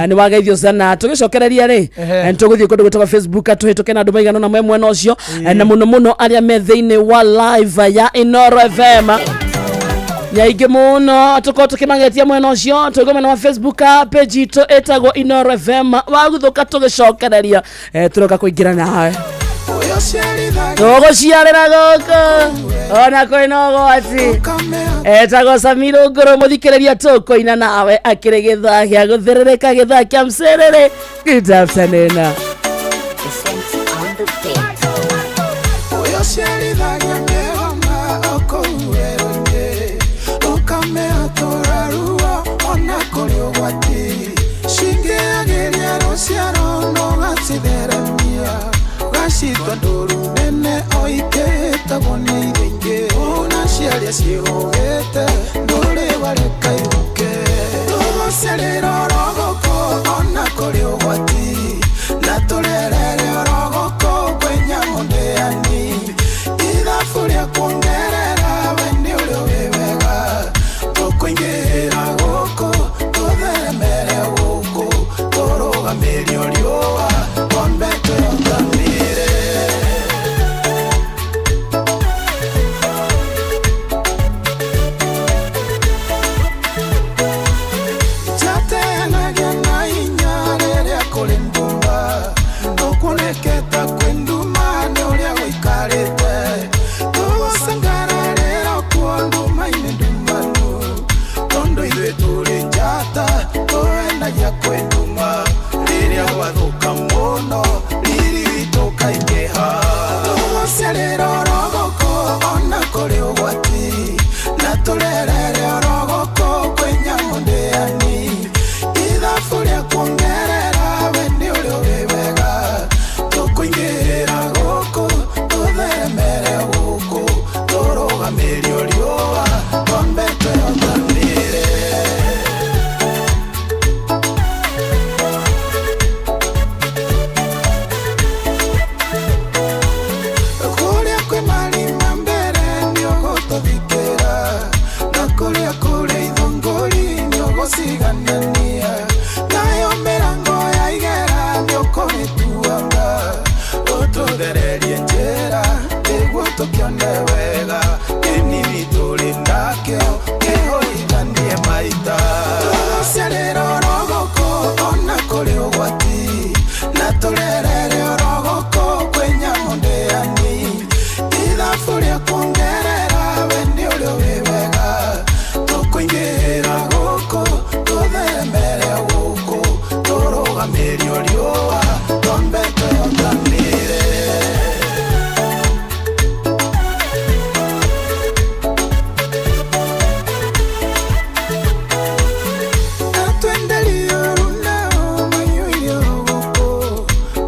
Nĩ wageithio sana. Tũgĩcokereria rĩ, nĩ tũgũthiĩ kũndũ gwĩtagwo Facebook tũhĩtũke na andũ maigana ũna me mwena ũcio. Na mũno mũno arĩa me thĩinĩ wa live ya Inoro FM nyaingĩ mũno tũkorwo tũkĩmagetia mwena ũcio tũigua mwena wa Facebook, page itũ ĩtagwo Inoro FM. Waguthũka tũgĩcokereria, tũroka kũingĩra nawe tũgũciarĩra gũkũ ona kwĩna ũgwati. Etagwo Samiro Ngũrũ mũthikĩrĩria tũkũina nawe akĩrĩ gĩthaa gĩa gũthĩrĩrĩka, gĩthaa kĩa mcĩrĩrĩ. Good afternoon. Ũyũciarithagia mĩhang'a o kũu werũ-inĩ, ũkamĩhatũra ruo ona kũrĩ ũgwati, cingĩagĩria rũciaro no gacitheremia, ũgacitua ndũru nene o ikĩhĩtagwo nĩ iria ingĩ, ona ciaria ciĩhũgĩte ndũrĩ wareka ihuke, tũgũciarĩra oro gũkũ ona kũrĩ ũgwati, na tũrerere oro gũkũ kwĩ nyamũ ndĩani, ithabu rĩa kuongerera we nĩ ũrĩ ũĩ wega, tũkũingĩra gũkũ tũtheremere gũkũ tũrũgamĩrio riũa twambe twĩhotanĩre. Tũgũciarĩra oro gũkũ ona kũrĩ ũgwati, na tũrerere oro gũkũ kwĩ nyamũ ndĩani. Ithabu rĩa kuongerera we nĩ ũrĩ ũĩ wega, tũkũingĩra gũkũ tũtheremere gũkũ, tũrũgamĩrio riũa twambe twĩhotanĩre. Kũrĩa kwĩ marima mbere nĩũgũtũthikĩra, na kũrĩa kũrĩ ithũngũri nĩũgũciganania, nayo mĩrango ya igera nĩũkũmĩtuanga, ũtũthererie njĩra nĩguo tũkĩone wega, kĩnini tũrĩ nakĩo kĩhũithanie maita. Tũgũciarĩra oro gũkũ ona kũrĩ ũgwati, na tũrerere oro gũkũ kwĩ nyamũ ndĩani. Ithabu rĩa kuongerera we nĩ ũrĩ ũĩ wega, tũkũingĩra gũkũ tũtheremere gũkũ, tũrũgamĩrio riũa twambe twĩhotanĩre. Atwenderio runao maiyũire gũkũ,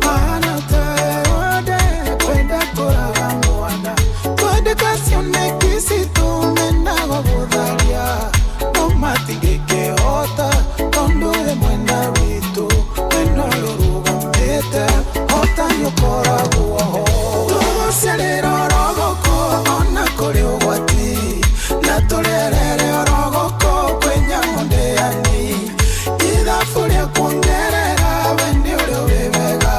mahana ta Herode kwenda kũraga mwana. Twandĩka cioneki citũ mendaga gũtharia, no matingĩkĩhota tondũ wĩ mwena witũ, mwena ũyũ ũrũgamĩte hotani ũkoragwo ho. Tũgũciarĩra oro gũkũ ona kũrĩ ũgwati, na tũrerere oro gũkũ kwĩ nyamũ ndĩani. Ithabu rĩa kuongerera we nĩ ũrĩ ũĩ wega,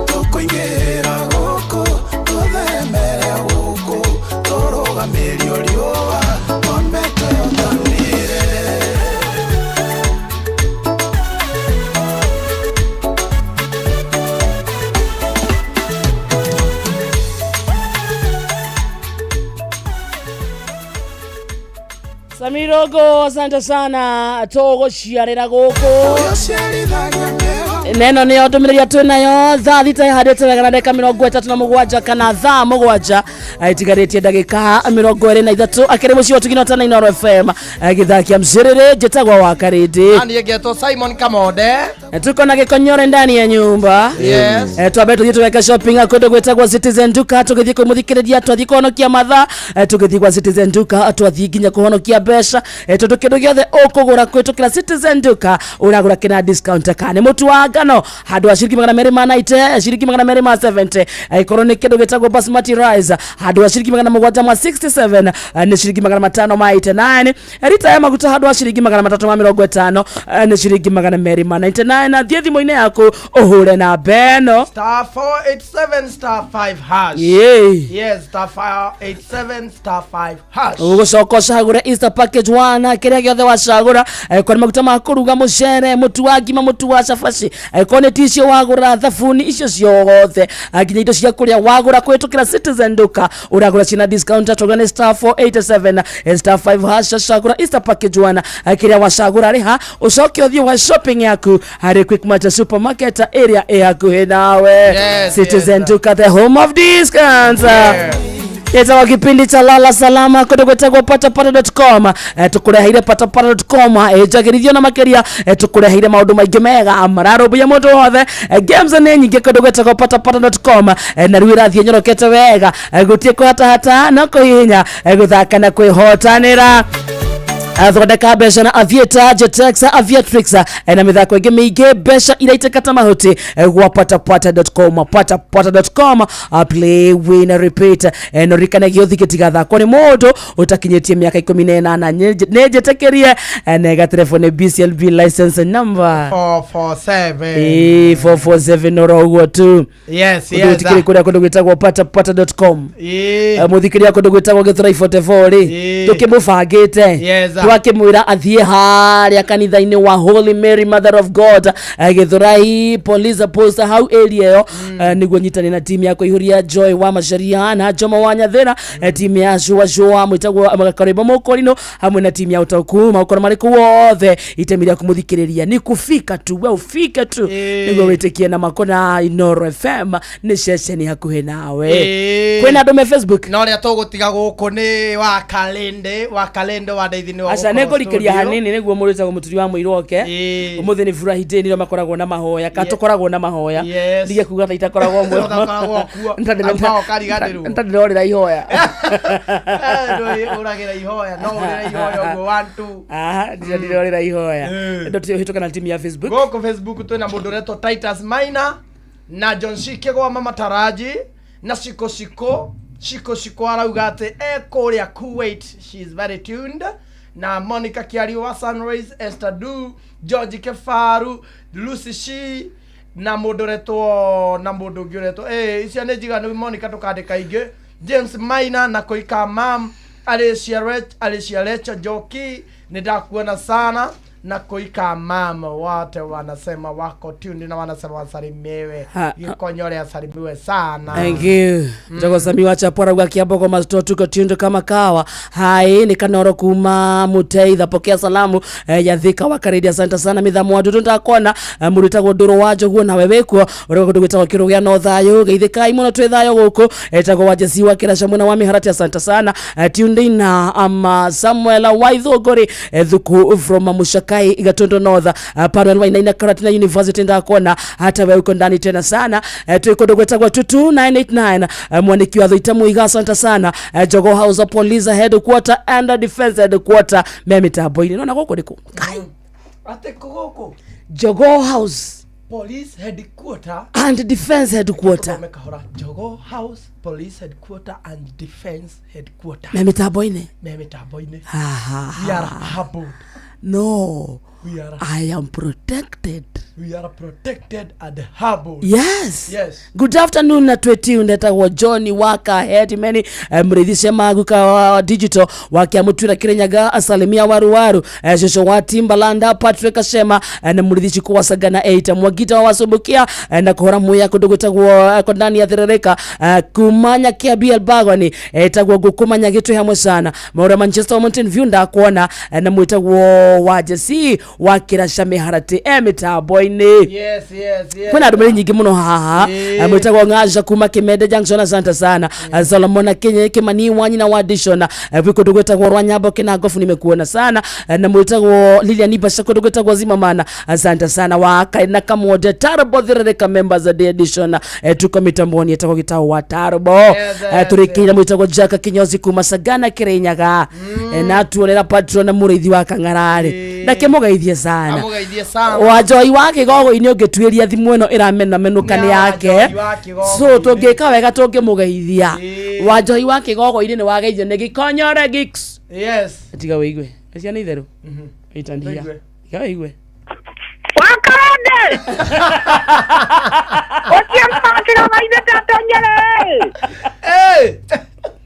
tũkũingĩra gũkũ tũtheremere gũkũ, tũrũgamĩrio riũa twambe twĩhotanĩre. Samirogo, asante sana tũgũciarĩra gũkũ neno nĩyo ndũmĩrĩri twĩ nayo thaa thita ĩhandĩte wega na ndagĩka 37 kana thaa 7 itigarĩtie ndagĩka 23 akĩrĩ mũciĩ wa Tugina Tana Inooro FM gĩthaa kĩa mcĩrĩrĩ njĩtagwo wa Karĩndĩ. Niĩ ngetwo Simon Kamonde. Tuko na gĩkonyore ndani ya nyumba. Yes. Twambe tũthiĩ tũgeke shopping kũndũ gwĩtagwo Citizen Duka, tũgĩthiĩ kũmũthikĩrĩria twathiĩ kũhonokia mathaa, tũgĩthiĩ gwa Citizen Duka twathiĩ nginya kũhonokia mbeca, tondũ kĩndũ gĩothe ũkũgũra kũhĩtũkĩra Citizen Duka ũragũra kĩna discount, kana nĩ mũtu wa ngano handũ ha ciringi 290 ciringi 270, angĩkorwo nĩ kĩndũ gĩtagwo basmati rice handũ ha ciringi 767 nĩ ciringi 589, rita ya maguta handũ ha ciringi 350 nĩ ciringi 299. Na thiĩ thimũ-inĩ yaku ũhũre namba ĩno Star 487 star 5 hash. Yay. Yes, star 487 star 5 hash. Ũgũcoka ũcagũre Easter package 1 kĩrĩa gĩothe wacagũra, angĩkorwo nĩ maguta ma kũruga, mũcere, mũtu wa ngima, mũtu wa cabaci, angĩkorwo nĩ tissue wagũra, thabuni, icio ciothe, nginya indo cia kũrĩa wagũra kũhĩtũkĩra Citizen Duka ũragũra ciĩna discount. Tũga nĩ star 487 star 5 hash, cagũra Easter package 1, kĩrĩa wacagũra rĩha ũcoke ũthiĩ wa shopping yaku harĩ Quickmart supermarket ĩrĩa ĩ hakuhĩ nawe. Yes, Citizen Duka, the home of discounts. Ĩtagwo kipindi cha lala salama kũndũ gwĩtagwo patapata.com. Tũkũreheire patapata.com ĩnjagĩrithio na makĩria, tũkũreheire maũndũ maingĩ mega mararũmbũiya mũndũ wothe. Games nĩ nyingĩ kũndũ gwĩtagwo patapata.com, na rĩu ĩrathiĩ nyorokete wega, gũtirĩ kũhatahata no kũhihinya, gũthaka na kwĩhotanĩra. Thondeka mbeca na Aviator, Jetex, Aviatrix, na mĩthako ĩngĩ mĩingĩ, mbeca iraitĩka ta mahuti, gwa patapata.com, patapata.com, play, win, repeat. No ririkane gĩũthi gĩtigathakwo nĩ mũndũ ũtakinyĩtie mĩaka 18. Nĩ njĩtĩkĩrie, na ĩgaterebo nĩ BCLB license number 447. Ĩĩ, 447 oro ũguo tu. Yes, Ũndũ yes. ũtikĩrĩ kũrĩa kũndũ gwĩtagwo patapata.com. Ĩĩ. Mũthikĩria kũndũ gwĩtagwo Gĩthũrai 44 rĩ, Ĩĩ. tũkĩmũbangĩte Yes. Twakĩmwĩra athiĩ harĩa kanitha-inĩ wa Holy Mary Mother of God, Gĩthũrai Police Post hau area ĩyo, nĩguo nyitane na timu ya kũihũria Joy wa Macharia na Jomo wa Nyathĩra, timu ya Shua Shua mwĩtagwo Karĩmbo Mũkũrinũ hamwe na timu ya ũtaũku maũkorwo marĩ kũu othe. Itemi rĩa kũmũthikĩrĩria nĩ kũfika tu, we ufike tu nĩguo wĩtĩkie na makona Inoro FM nĩ ceceni hakuhĩ nawe. Kwĩna andũ me Facebook. Na ũrĩa tũgũtiga gũkũ nĩ wa Kalende, wa Kalende wa Ndeithi nĩ wa Aca gũkorwo nĩ ngũrikĩria studio. Hanini nĩguo mũndũ wĩtagwo mũturi wa mũirũ oke. Ũmũthĩ nĩ furahi day, nĩrĩo makoragwo na mahoya ka tũkoragwo na mahoya. Ndige kuga ta itakoragwo mwe. Ũtakoragwo kuo. Auma ũkariganĩrwo. Ntandirorĩra ihoya. Ndũĩ ũragĩra ihoya, no ũrĩre ihoya ũguo, one two. Aha, ndirorĩra ihoya. Ndũhĩtũka na timu ya Facebook. Gũkũ Facebook twĩna mũndũ ũretwo Titus Maina na John Shikĩgwa, Mama Taraji na Shiko Shiko Shiko Shiko arauga atĩ e kũrĩa Kuwait, she is very tuned, na Monica Kiario wa Sunrise, Esther Du, George Kefaru, Lucy Shi na mũndũ ũretwo na mũndũ ũngĩ ũretwo icio nĩ njiganu. Monica ndũkandĩka ingĩ. James Maina na Koika Mam, Alicia Rech, Alicia Lecho Njoki, nĩ ndakuona sana na Koika Mam, wote wanasema wako tuned na wanasema wasalimiwe. Gikonyore asalimiwe sana. Thank you. Njogo Sami wa Chapo arauga Kiambogo Masto tuko tuned kama kawa. Hai ni Kanoro kuma Muteitha, pokea salamu ya Thika wa Karidi, asante sana. Mithamo wa Dudu ndakona, mũrutagwo Ndũrũ wa Njoguo nawe wĩkuo ũrĩa kũndũ gwĩtagwo Kĩrũgĩa no thayũ geithĩkai mũno, twĩ thayũ gũkũ. Etagwo wa Jesi wa Kĩraca mwena wa Mĩharati, asante sana. Tuned in na ama Samuel Waithũngũrĩ, Thuku from Mushakai Gatundu North, Panuel Wainaina Karatina University ndakona hata wewe uko ndani tena sana. Twĩ kũndũ gwĩtagwo 22989, mwaniki wa Thuita Muiga, asante sana. Jogo House of Police Headquarter and Defense Headquarter me mitambo-inĩ nona gũkũ nĩkũ? Atĩ kũ gũkũ? Jogo House Police Headquarter and Defense Headquarter. Thome kahora. Jogo House Police Headquarter and Defense Headquarter me mitambo-inĩ. Me mitambo-inĩ. Ha, ha, We are ha. humbled. No. We are I am protected. We are protected and humbled. Yes. Yes. Good afternoon na tweti ndetagwo John Waka Headman, murithi Cemaguka wa digital wakiamutwira Kirinyaga, asalimia waruwaru, shosho wa Timbalanda Patrick Shema, na murithi Chiku wa Sagana 8 Mwagita wa Wasumbukia, na kuhora muya kundu gwitagwo kondani ya Thirereka, kumanya kia BL Bagoni etagwo ngukumanya gitu hamwe sana Maura Manchester wa Mountain View ndakuona, na mwitagwo wa Jesse wa Kiraca Miharati e mitambo-inĩ. Yes. Kwĩna ndũmĩrĩri nyingĩ mũno haha. Mwĩtagwo Ng'aja kuma Kimende Junction, asante sana. Solomon Akinyi Kimani wa nyina wa Dishona, gwĩ kũndũ gwĩtagwo Rwanyambo Kinangofu, nimekuona sana. Na mwĩtagwo Lilian Basha kũndũ gwĩtagwo Zimamana, asante sana. Wa Kaina Kamwode Tarbo Thirĩrĩka members of the edition, tuko mitamboni etagwo gĩtaũ wa Tarbo. Tũrĩkĩire mwĩtagwo Jack Kinyozi kuma Sagana Kirinyaga, na tuonera patron na mũrĩithi wa Kang'ararĩ na kĩmũgeithie sana. Amũgeithie sana. Wanjoi wa Kĩgogo-inĩ ũngĩtuĩria thimũ ĩno ĩramenamenũka nĩ yake. Wanjohi wa Kĩgogo-inĩ. So tũngĩka wega tũngĩmũgeithia. Wanjohi wa Kĩgogo-inĩ nĩ wageithio nĩ Gĩkonyore Geeks. Tiga wĩigue ciana itherũ itandia. Tũigue. Tiga wĩigue. Wakarande! Ũcio makĩroga-inĩ tatonyere!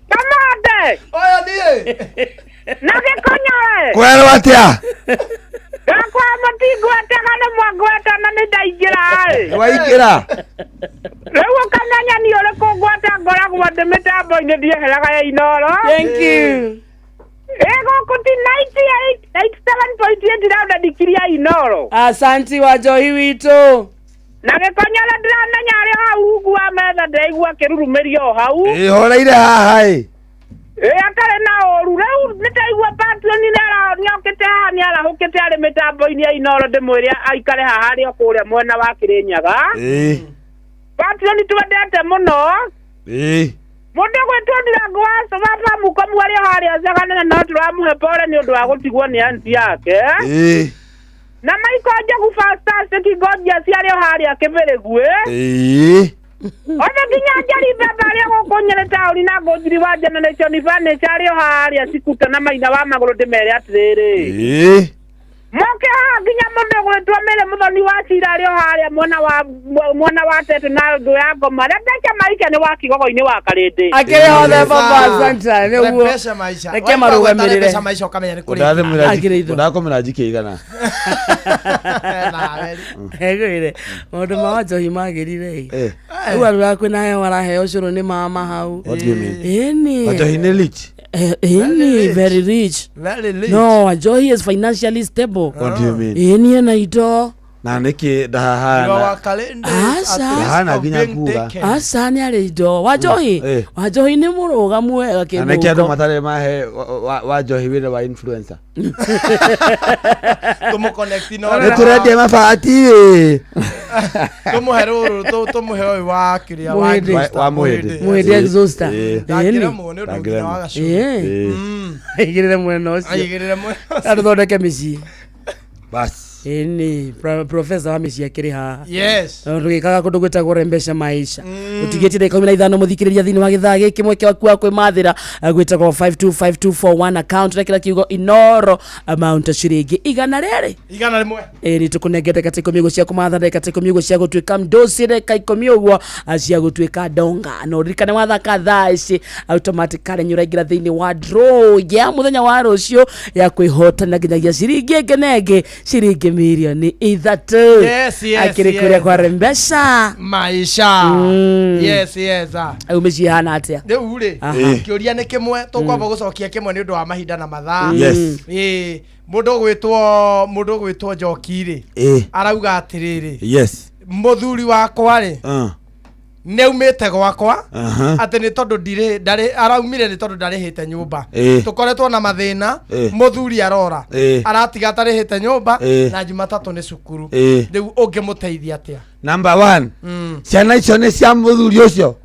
Kamande! Oya niĩ! Na Gĩkonyore! Kwerwo atia? Gakwa mũtingwetaga nĩ mwangweta na nĩ ndaingĩra ĩ. Waingĩra. Rĩu ũkamenya nĩ ũrĩkũ ngweta, ngoragwo ndĩ mĩtambo-inĩ ndieheraga ya Inoro. Thank you. Ĩ gũkũ ti 98 97.8 ndĩrauda ndikiria Inoro. Asanti Wanjohi witũ. Na Gĩkonyore ndĩramenya arĩ hau rungu wa metha, ndĩraigua akĩrurumĩria o hau. Ĩhoreire haha ĩ. Ĩ atarĩ na ũru rĩu nĩtaigua patron nĩokĩte haha, nĩarahũkĩte arĩ mĩtambo-inĩ ya Inoro, ndĩmwĩre aikare haha arĩ o kũrĩa mwena wa Kĩrĩnyaga. Patron twendete mũno. Mũndũ gwĩtwo Ndirango wa baba Mũkomu arĩ o harĩa Caganene, no tũramũhe pole nĩ ũndũ wa gũtigwo nĩ anti yake. Na Michael Njogu Fantastic Gorgeous arĩ o harĩa Kĩbĩrĩguĩ. Othe nginya Njeri Baba arĩa gũkũ Nyĩrĩ taũni na Ngũnjiri wa Generation Furniture arĩ o harĩa Cikuta na Maina wa Magũrũ, ndĩmere atĩrĩrĩ moke haha nginya. Nginya mũndũ ũgwĩtwo Mary Mũthoni wa Cira arĩ o harĩa mwena wa mwena wa Tete na thũ ya ngoma. Rembesha maisha nĩ wa Kigogo-inĩ wa Karĩndĩ. Akĩrĩ hothe baba asante nĩguo. Rembesha maisha. Reke marũgamĩrĩre. Rembesha maisha ũkamenya nĩ kũrĩ. Akĩrĩ itho. Ũrakomera njike igana. Egwĩre maũndũ ma wanjohi magĩrire ĩ. Eh. Rĩu andũ arĩa kwĩna heo araheo cũrũ nĩ mama hau. What do you mean? Ĩni. Wanjohi nĩ rich. Ĩni very rich. Very rich. No, Wanjohi is financially stable. What do you mean? Ĩni ena indo. Na nĩkĩ ndahahana. Aca. Ndahana nginya kuga. Aca nĩ arĩ indo. Wanjohi. Eh. Wanjohi nĩ mũrũgamu wega Na nĩkĩ andũ kĩmũhuko. matarĩ mahe Wanjohi wĩra wa influencer. Tũmũconnect na Nĩ tũrendia mabati ĩ. Tũmũhe rũrũ tũmũhe ũyũ wa kĩrĩa wa Mũhĩndĩ. Wa Mũhĩndĩ. Mũhĩndĩ exhauster. Ĩ. Ndangĩremwo nĩ ũndũ nginya wa gacũrũ. Ĩ. Aigĩrĩre mwena ũcio. Aigĩrĩre mwena ũcio. Atũthondeke mĩciĩ. Bas. Ĩni profesa wa mĩciĩ akĩrĩ haha. Yes. Tũgĩkaga kũndũ gwĩtagwo rembesha maisha. Ũtigĩtie ndagĩka 15 mũthikĩrĩria thĩinĩ wa gĩthaa gĩkĩ mweke waku wa kwĩmathĩra gwĩtagwo 525241 account rekĩra kiugo inoro amount ciringi 100. 101. Ĩ nĩ tũkũnengete ndagĩka ta 10 ũguo cia kũmatha ndagĩka ta 10 ũguo cia gũtuĩka mdosi ndagĩka 10 ũguo cia gũtuĩka ndonga na ũririkane wathaka thaa ici automatically nĩ ũraingĩra thĩinĩ wa draw ya mũthenya wa rũciũ ya kwĩhotana nginyagia ciringi ĩngĩ na ĩngĩ ciringi mirioni 3. Yes, yes, Akĩrĩ yes. kũrĩa kwa Rembesha Maisha. Yes, yes. ah. Rĩu mĩciĩ ĩhana atĩa? Rĩu rĩ Aha. kĩũria nĩ kĩmwe tũkwamba gũcokia kĩmwe nĩ ũndũ wa mahinda na mathaa. Yes. Ĩ mũndũ ũgwĩtwo mũndũ ũgwĩtwo Njoki rĩ Ĩ. arauga atĩrĩrĩ Yes. mũthuri wakwa rĩ nĩ aumĩte gwakwa Aha. atĩ nĩ tondũ ndirĩ ndarĩ araumire nĩ tondũ ndarĩhĩte nyũmba Ĩ. tũkoretwo na mathĩna Ĩ. mũthuri arora Ĩ. aratiga atarĩhĩte nyũmba Ĩ. na jumatatũ nĩ cukuru Ĩ. rĩu ũngĩmũteithia atĩa Number one. Ciana icio nĩ cia mũthuri ũcio.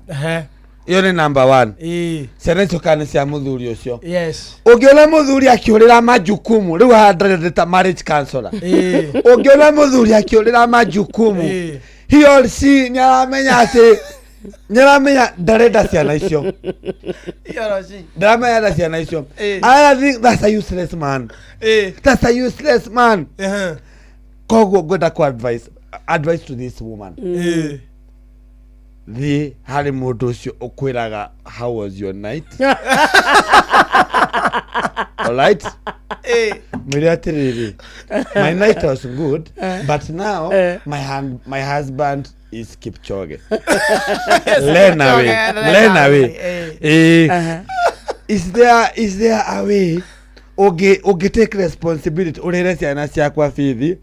Ehe. Ĩyo nĩ number one. Ĩ. Ciana icio kana nĩ cia mũthuri ũcio. Yes. Ũngĩona mũthuri akĩũrĩra majukumu rĩu haha ndĩrenda ta marriage counselor. Ĩ. Ũngĩona mũthuri akĩũrĩra majukumu Ĩ. he or she nĩ aramenya atĩ nĩ aramenya ndarenda ciana icio. He or she. Ndaramenya ndarenda ciana icio. Ĩ. I think that's a useless man. Ĩ. That's a useless man. Ehe. Koguo ngwenda ku advice advice to this woman. Ĩ. Thiĩ harĩ mũndũ ũcio ũkwĩraga how was your night. Alright? Ĩ. Mwĩre atĩrĩrĩ my night was good but now my, hand, my husband is Kipchoge. Learn away. Learn away. Eh, is there is there a way ũngĩ ũngĩ take responsibility ũrĩre ciana ciakwa bithi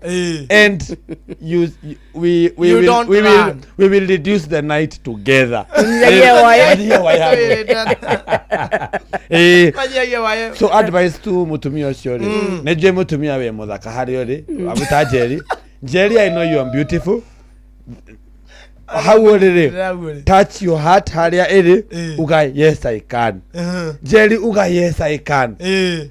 and you, we, we, You will, don't we, will, run. we will reduce the night together. Nyagia wae. Nyagia wae. Eh, Manyihagia wae. so advice to mutumia ũcio rĩ nĩ njũĩ mũtumia wĩ mũthaka harĩa ũrĩ amuta Njeri Njeri I know you are beautiful hau ũrĩ rĩ Hau ũrĩ. touch your heart harĩa ĩrĩ uga yes I can Mhm. Njeri uga yes I can Ĩ.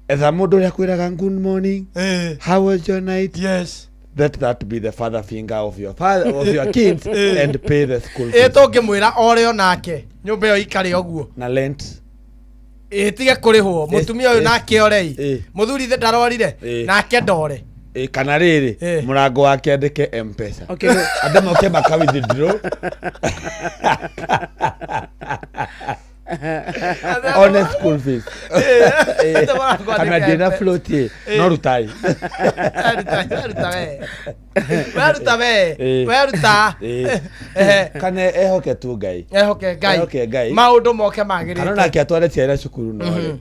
etha mũndũ ũrĩa kwĩraga good morning Ĩ. how was your night Yes. let that be the father finger of your father of your kids Eh. and pay the school Ĩ fees tũngĩmwĩra ore onake nyũmba ĩyo ikare ũguo na rent ĩtige kũrĩhwo mũtumia ũyũ Yes. nake orei Ĩ. mũthuri ithe ndarorire Ĩ. nake ndore Ĩ, kana rĩrĩ Eh. mũrango wake andĩke mpesa Okay, no. andũ moke maka withdraw one school fees Eh, Eh, kana ndĩna float ĩ, no rutai weruta we weruta we Eh. weruta Eh. Ehe. kana ehoke tu ngai ehoke ngai Ehoke Ngai. maũndũ moke kana magĩrĩte onake atware ciana cukuru no rĩ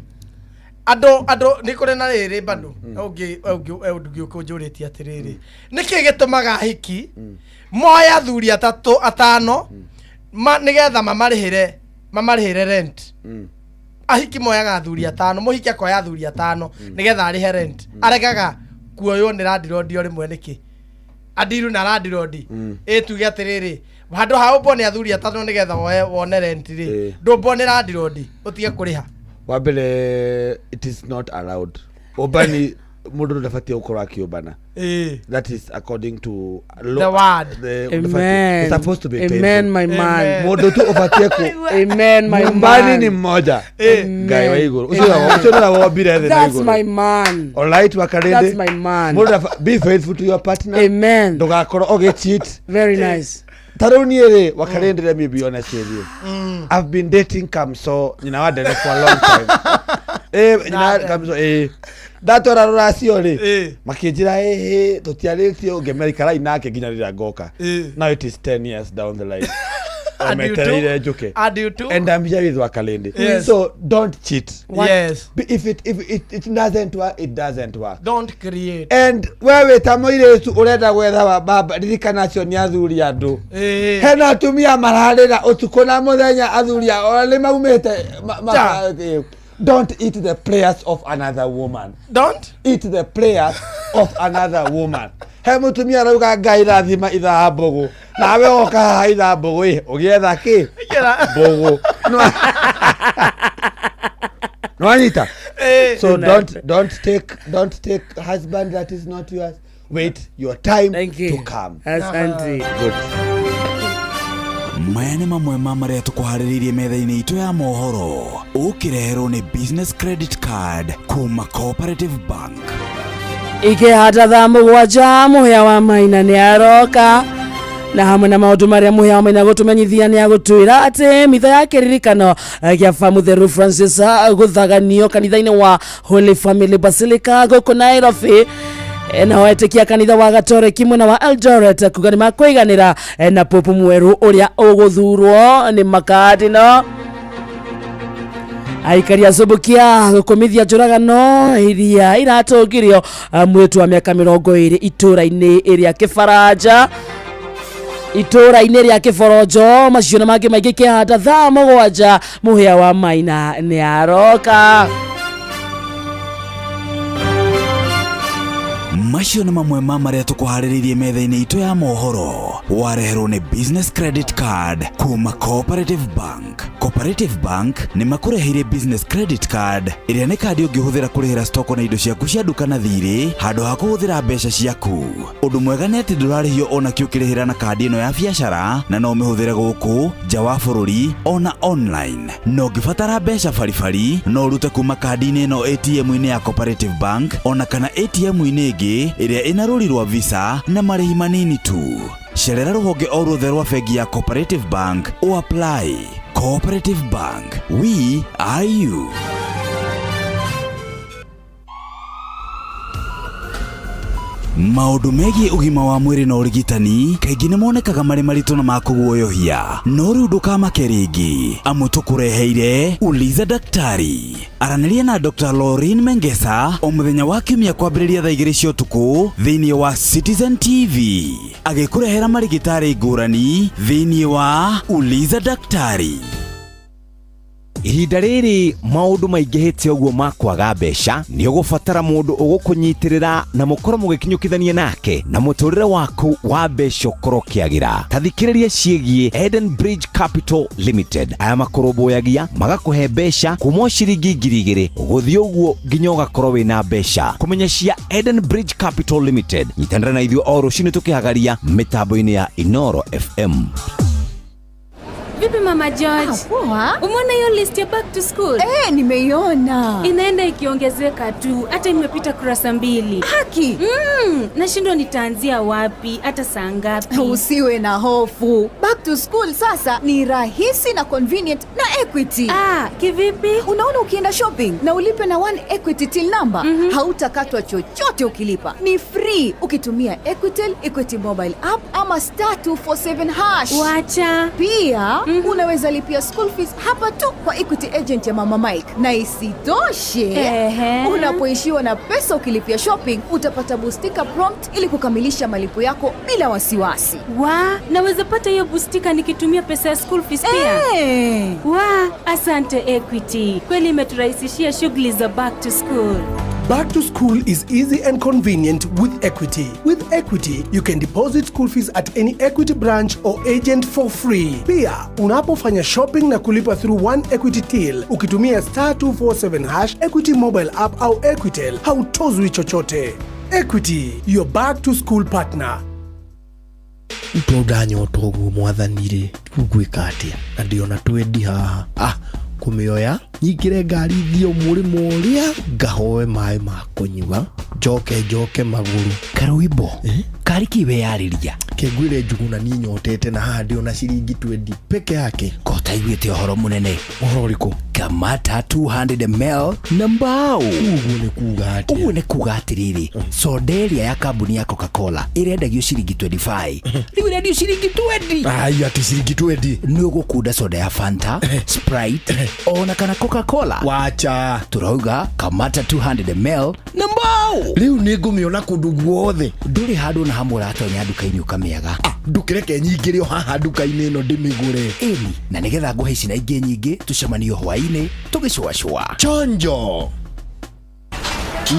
andå andå nä kå rä na rä rä bado ũngĩ ũndũ ũkũnjũrĩtie atĩrĩrĩ nĩ kä gä tå maga hiki moe athuri atatũ atano nĩgetha mamarĩhĩre mamarĩhĩre rent ahiki moyaga athuri atano mũhiki akoya athuri atano nĩgetha arĩhe rent aregaga kuoywo nĩ landirondi o rĩmwe nĩkĩ andiru na landirondi ĩ tuge atĩrĩrĩ handũ ha ũmbwo nĩ athuri atano nĩgetha woe wone rent rĩ Eh. ndũmbwo nĩ landirondi ũtige kũrĩha wa mbere it is not allowed ũmbani Mundu ndabatie gukorwo akiumbana. That is according to The word. Amen. It's supposed to be Amen, painful. my man. Amen. Mundu tu ubatie ku Amen, my Mumbani man. ni mmoja. Amen. Ngai wa iguru. Ucio nĩwe wombire thĩ na That's igũrũ. my man. All right, wakarĩndĩ. That's my man. Mũndũ be faithful to your partner. Amen. Ndũgakorwo ũgĩ-cheat. Very nice. Ta rĩu niĩ rĩ, wakarĩndĩ, let me be honest with you. I've been dating Kamso, nyina wa Deno, for a long time. Nyina wa Kamso, ndatwara rũracio rĩ, makĩnjĩra ĩhĩ tũtiarĩtio, ngĩmera ikarai nake nginya rĩrĩa ngoka. Now it is 10 years down the line. And you Metereire too? njuke. And you too? And I'm here with Wakalindi. Yes. So don't cheat. What? Yes. If it doesn't work, it doesn't work. Don't create. And we wĩ ta mũirĩtu ũrenda gwetha wa baba, ririkana acio nĩ athuri andũ. Hena atumia mararĩra ũtukũ na mũthenya, athuri ao ona nĩ maumĩte don't eat the prayers of another woman. Don't eat the prayers of another woman. He mũtumia arauga Ngai rathima ithaa mbũgũ, nawe woka haha ithaa mbũgũ ĩ ũgĩetha kĩ mbũgũ nwanyita. So don't take husband that is not yours. Wait your time. Thank you. To come. Asante. Good. Maya nĩ mamwe ma marĩa tũkũharĩrĩirie metha-inĩ itũ ya mohoro, ũkĩreherwo nĩ business credit card kuma Cooperative Bank. Ikĩhata thaa 7, mũhĩa wa Maina nĩ aroka na hamwe na maũndũ marĩa mũhĩa wa Maina gũtũmenyithia, nĩ agũtwĩra atĩ mitha ya kĩririkano gĩa ba mũtheru Francis gũthaganio kanitha-inĩ wa Holy Family Basilica gũkũ Nairobi. Nao etĩkia kanitha wa Gatoreki mwena wa Eldoret kuga nĩ makũiganĩra na popu mwerũ ũrĩa ũgũthurwo nĩ makadino. Aikari a Subukia gũkũmithia njũragano iria iratũngirio mwĩtu wa mĩaka 20 itũra-inĩ rĩa Kĩbaranja, itũra-inĩ rĩa Kĩboronjo. Macio na mangĩ maingĩ kĩhanda thaa 7, mũhĩa wa Maina nĩ aroka. Macio nĩ mamwe ma marĩa tũkũharĩrĩirie metha-inĩ itũ ya mohoro, wareherwo nĩ business credit card kuma Cooperative Bank. Cooperative Bank nĩ makũreheire business credit card, ĩrĩa nĩ kandi ũngĩhũthĩra kũrĩhĩra stoko na indo ciaku cia nduka na thirĩ handũ ha kũhũthĩra mbeca ciaku. Ũndũ mwega nĩ atĩ ndũrarĩhio ona kĩ ũkĩrĩhĩra na kandi ĩno ya biacara, na no ũmĩhũthĩre gũkũ nja wa bũrũri ona online. Na ũngĩbatara mbeca baribari, no ũrute kuma kandi-inĩ ĩno ATM-inĩ ya Cooperative Bank ona kana ATM-inĩ ĩngĩ ĩrĩa ĩna rũri rwa Visa na marĩhi manini tu. Cerera rũhonge o ruothe rwa bengi ya Cooperative Bank o apply. Cooperative Bank, we are you. Maũndũ megiĩ ũgima wa mwĩrĩ na ũrigitani kaingĩ nĩ monekaga marĩ maritũ na makũguoyohia, no rĩu ndũkamake rĩngĩ, amu tũkũreheire Uliza Daktari. Aranĩria na Dr. Lorin Mengesa o mũthenya wa kiumia kwambĩrĩria thaa 2 cia ũtukũ thĩinĩ wa Citizen TV, agĩkũrehera marigĩtarĩ ngũrani thĩinĩ wa Uliza Daktari. Ihinda rĩrĩ maũndũ maingĩhĩte ũguo ma kwaga mbeca, nĩ ũgũbatara mũndũ ũgũkũnyitĩrĩra na mũkorwo mũgĩkinyũkithania nake na mũtũrĩre waku wa mbeca ũkorwo ũkĩagĩra. Ta thikĩrĩria ciĩgiĩ Eden Bridge Capital Limited. Aya makũrũmbũyagia magakũhe mbeca kuma o ciringi 2,000 gũthiĩ ũguo nginya ũgakorwo wĩna mbeca. Kũmenya cia Eden Bridge Capital Limited, nyitanĩra na ithuĩ o rũcinĩ tũkĩhagaria mĩtambo-inĩ ya Inoro FM. Vipi Mama George? Poa. Umeona hiyo list ya back to school? Eh, nimeiona. Inaenda ikiongezeka tu, hata imepita kurasa 2. Haki. Nashindwa nitaanzia wapi, hata saa ngapi? Usiwe na hofu. Back to school sasa ni rahisi na convenient na Equity. Ah, kivipi? Unaona, ukienda shopping na ulipe na One Equity till number, hautakatwa chochote ukilipa. Ni free ukitumia Equitel, Equity mobile app ama *247#. Wacha. Pia unaweza lipia school fees hapa tu kwa Equity agent ya Mama Mike. Na isitoshe, unapoishiwa na pesa ukilipia shopping, utapata bustika prompt ili kukamilisha malipo yako bila wasiwasi. Wa, naweza pata hiyo bustika nikitumia pesa ya school fees pia? Eh. Wa, asante Equity. Kweli imeturahisishia shughuli za back to school. Back to school is easy and convenient with Equity. With Equity, you can deposit school fees at any Equity branch or agent for free. Pia, unapofanya shopping na kulipa through One Equity Till, ukitumia star 247 hash Equity mobile app au Equitel, hautozwi chochote. Equity, your back to school partner. To ndanyota ũguo mwathani rĩ, rĩu ngwĩka atĩa na ndĩona twendi haha, ah, kũmĩoya nyingĩre ngari thiĩ mũrĩmo ũrĩa ngahoe maĩ ma kũnyua, njoke njoke magũrũ. Karwimbo karĩ kĩ weyarĩria? Kengwĩre Njuguna, niĩ nyotete na haha ndĩona ciringi 20 peke yake. Kotaiguĩte ũhoro mũnene? Ũhoro ũrĩkũ? Kamata 200 ml na mbao. Ũguo nĩ kuga atĩa? Ũguo nĩ kuga atĩrĩrĩ, soda ĩrĩa ya kambuni ya Coca-Cola ĩrendagio ciringi 25, rĩu ĩrendio ciringi 20. Ai, atĩ ciringi 20? Nĩ ũgũkunda soda ya Fanta, Sprite ona kana Coca-Cola. Wacha. Tũrauga kamata 200 ml na mbao. Rĩu nĩ ngũmĩona kũndũ guothe? Ndũrĩ handũ na hamwe ũratonya nduka-inĩ ũkamĩaga. Ndũkĩreke nyingĩre o haha nduka-inĩ ĩno ndĩmĩgũre. Ĩni, na nĩgetha ngũhe ici na ingĩ nyingĩ, tũcemanio hwaĩ-inĩ tũgĩcũacũa. Chonjo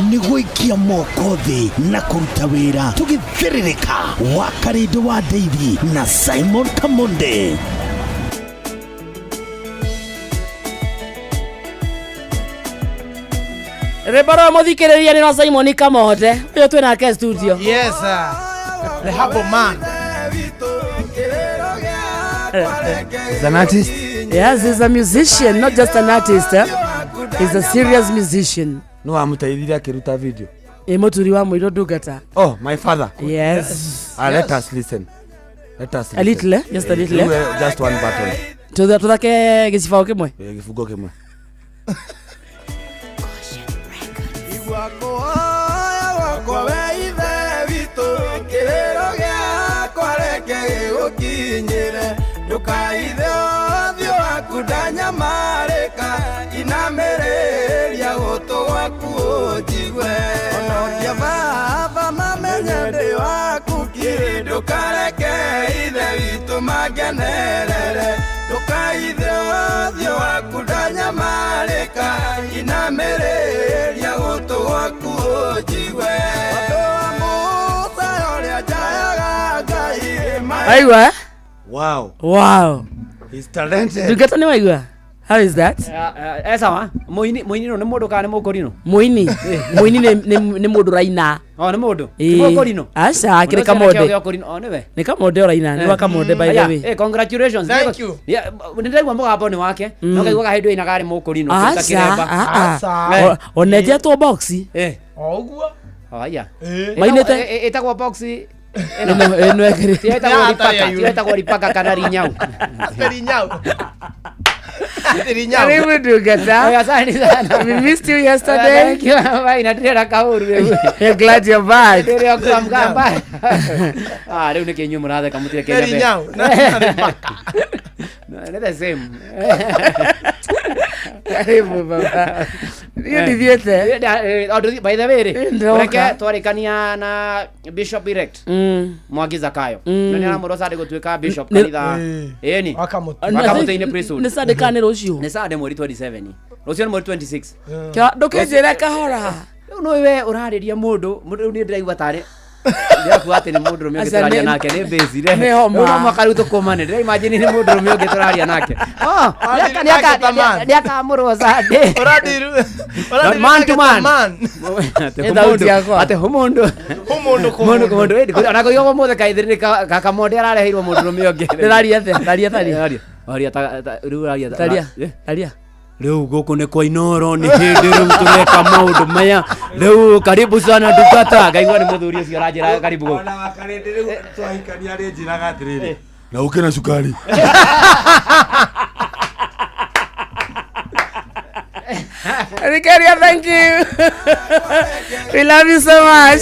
nĩ gũikia moko thĩ na kũruta wĩra tũgĩthĩrĩrĩka wa Karĩndĩ wa Ndeithi na Simon Kamonde. Rwĩmbo rwa mũthikĩrĩria nĩ rwa Simon Kamonde ũyũ twĩ nake studio. Yes, the humble man. He's an artist. Yes, he's a musician, not just an artist, eh? He's a serious musician. No amũteithirie akĩruta video. Ĩ, mũturi wa mũirũ ndungata. Oh, my father. Yes. Ah, let us listen. Let us listen. A little, eh? Just a little, eh? Rĩu, just one button. Tũthake gĩcibaũ kĩmwe. Eh, gĩbungo kĩmwe. Igua kũhoya gwakwa we ithe witũ, kĩrĩro gĩakwa reke gĩgũkinyĩre, ndũkaithe ũthiũ waku ndanyamarĩka, inamĩrĩria gũtũ gwaku ũnjigue. Honokia baba mamenye ndĩ waku kiri, ndũkareke ithe witũ mangenerere, ndũkaithe ũthiũ waku ndanyamarĩka, inamĩrĩria gũtũ gwaku ũnjigue. Ũndũ wa Musa ũrĩa njayaga Ngai, Waigua, eh? Wow. Wow. He's talented. Ndungata nĩ waigua? How is that? Eh, sawa. Mũini, mũini nĩ mũndũ kana nĩ mũkũrinũ? Mũini. Mũini nĩ mũndũ ũraina. Oh, nĩ mũndũ. Ĩĩ. Ti mũkũrinũ? Aca, akĩrĩ Mũndũ ũcio Kamonde. ena kĩo gĩa ũkũrinũ. Oh, nĩwe. Nĩ Kamonde ũraina, nĩ wa Kamonde by the Aya, way. eh, congratulations. Thank you. Yeah, nĩ ndĩraigua mũgambo nĩ wake. No ngaiguaga hĩndĩ ĩinaga arĩ mũkũrinũ. Aca, kĩremba. ah, ah. Eh. Onetjetwo box. Eh. O ũguo. Oh, aya. Mainĩte? Ĩtagwo box. Ĩno ĩkĩrĩ. Tiyo ĩtagwo ripaka, tiyo ĩtagwo ripaka kana rinyau. Rinyau. Rinyau. Karibu ndungata. Oya, asante sana. We missed you yesterday. Thank you. Bye, na ndĩrera kaũru rĩu. We're glad you're back. Ndĩrĩa kwa mgamba. Ah, rĩu nĩkĩ inyuĩ mũratheka mũtirĩ Kenya Nĩ rinyau, na ripaka. Nĩ the same. Karibu baba. Niĩ ndithiĩte. By the way rĩ, Ndoka. reke twarĩkania na Bishop elect Mwangi Zakayo. Na nĩ aramwĩrwo Sunday gũtuĩka bishop kanitha. Ĩni. Wakamũtĩ-inĩ priesthood. Nĩ Sunday kana nĩ rũciũ? Nĩ Sunday mweri 27. Rũciũ nĩ mweri 26. Ndũkĩnjĩre kahora. Rĩu no we ũrarĩria mũndũ, mũndũ rĩu niĩ ndĩraigua tarĩ ndĩrakua atĩ nĩ mũndũrũme ũngĩ Aca, tũraria nake nĩ mbĩcire. nĩ homa. Rĩu no mũhaka rĩu tũkũmane. Ndĩra imagine nĩ mũndũrũme ũngĩ tũraria nake. Oh, nĩ akamũrwo Sunday. Ũradiru Man to man. Atĩ Nĩ thauti hũmũndũ- yakwa. atĩ hũmũndũ. Hũmũndũ Mũndũ kũmũndũ. Ĩndĩ, ona kũigua ũmũthĩ kaithĩrĩ kamonde arareheirwo mũndũrũme ũngĩ. Ndĩraria atĩa? Raria tharia. Aria. Aria rĩu ũraria Taria. Eh? Taria. Rĩu gũkũ nĩ kwa Inoro, nĩ hĩndĩ rĩu tũreka maũndũ maya. Rĩu karibu sana ndungata. Ngaigua nĩ mũthuri ũcio aranjĩra karibu gũkũ. Ona wakarĩndĩ rĩu twahikania arĩnjĩraga atĩrĩrĩ, na ũke na cukari. Rikeria, thank you. We love you so much.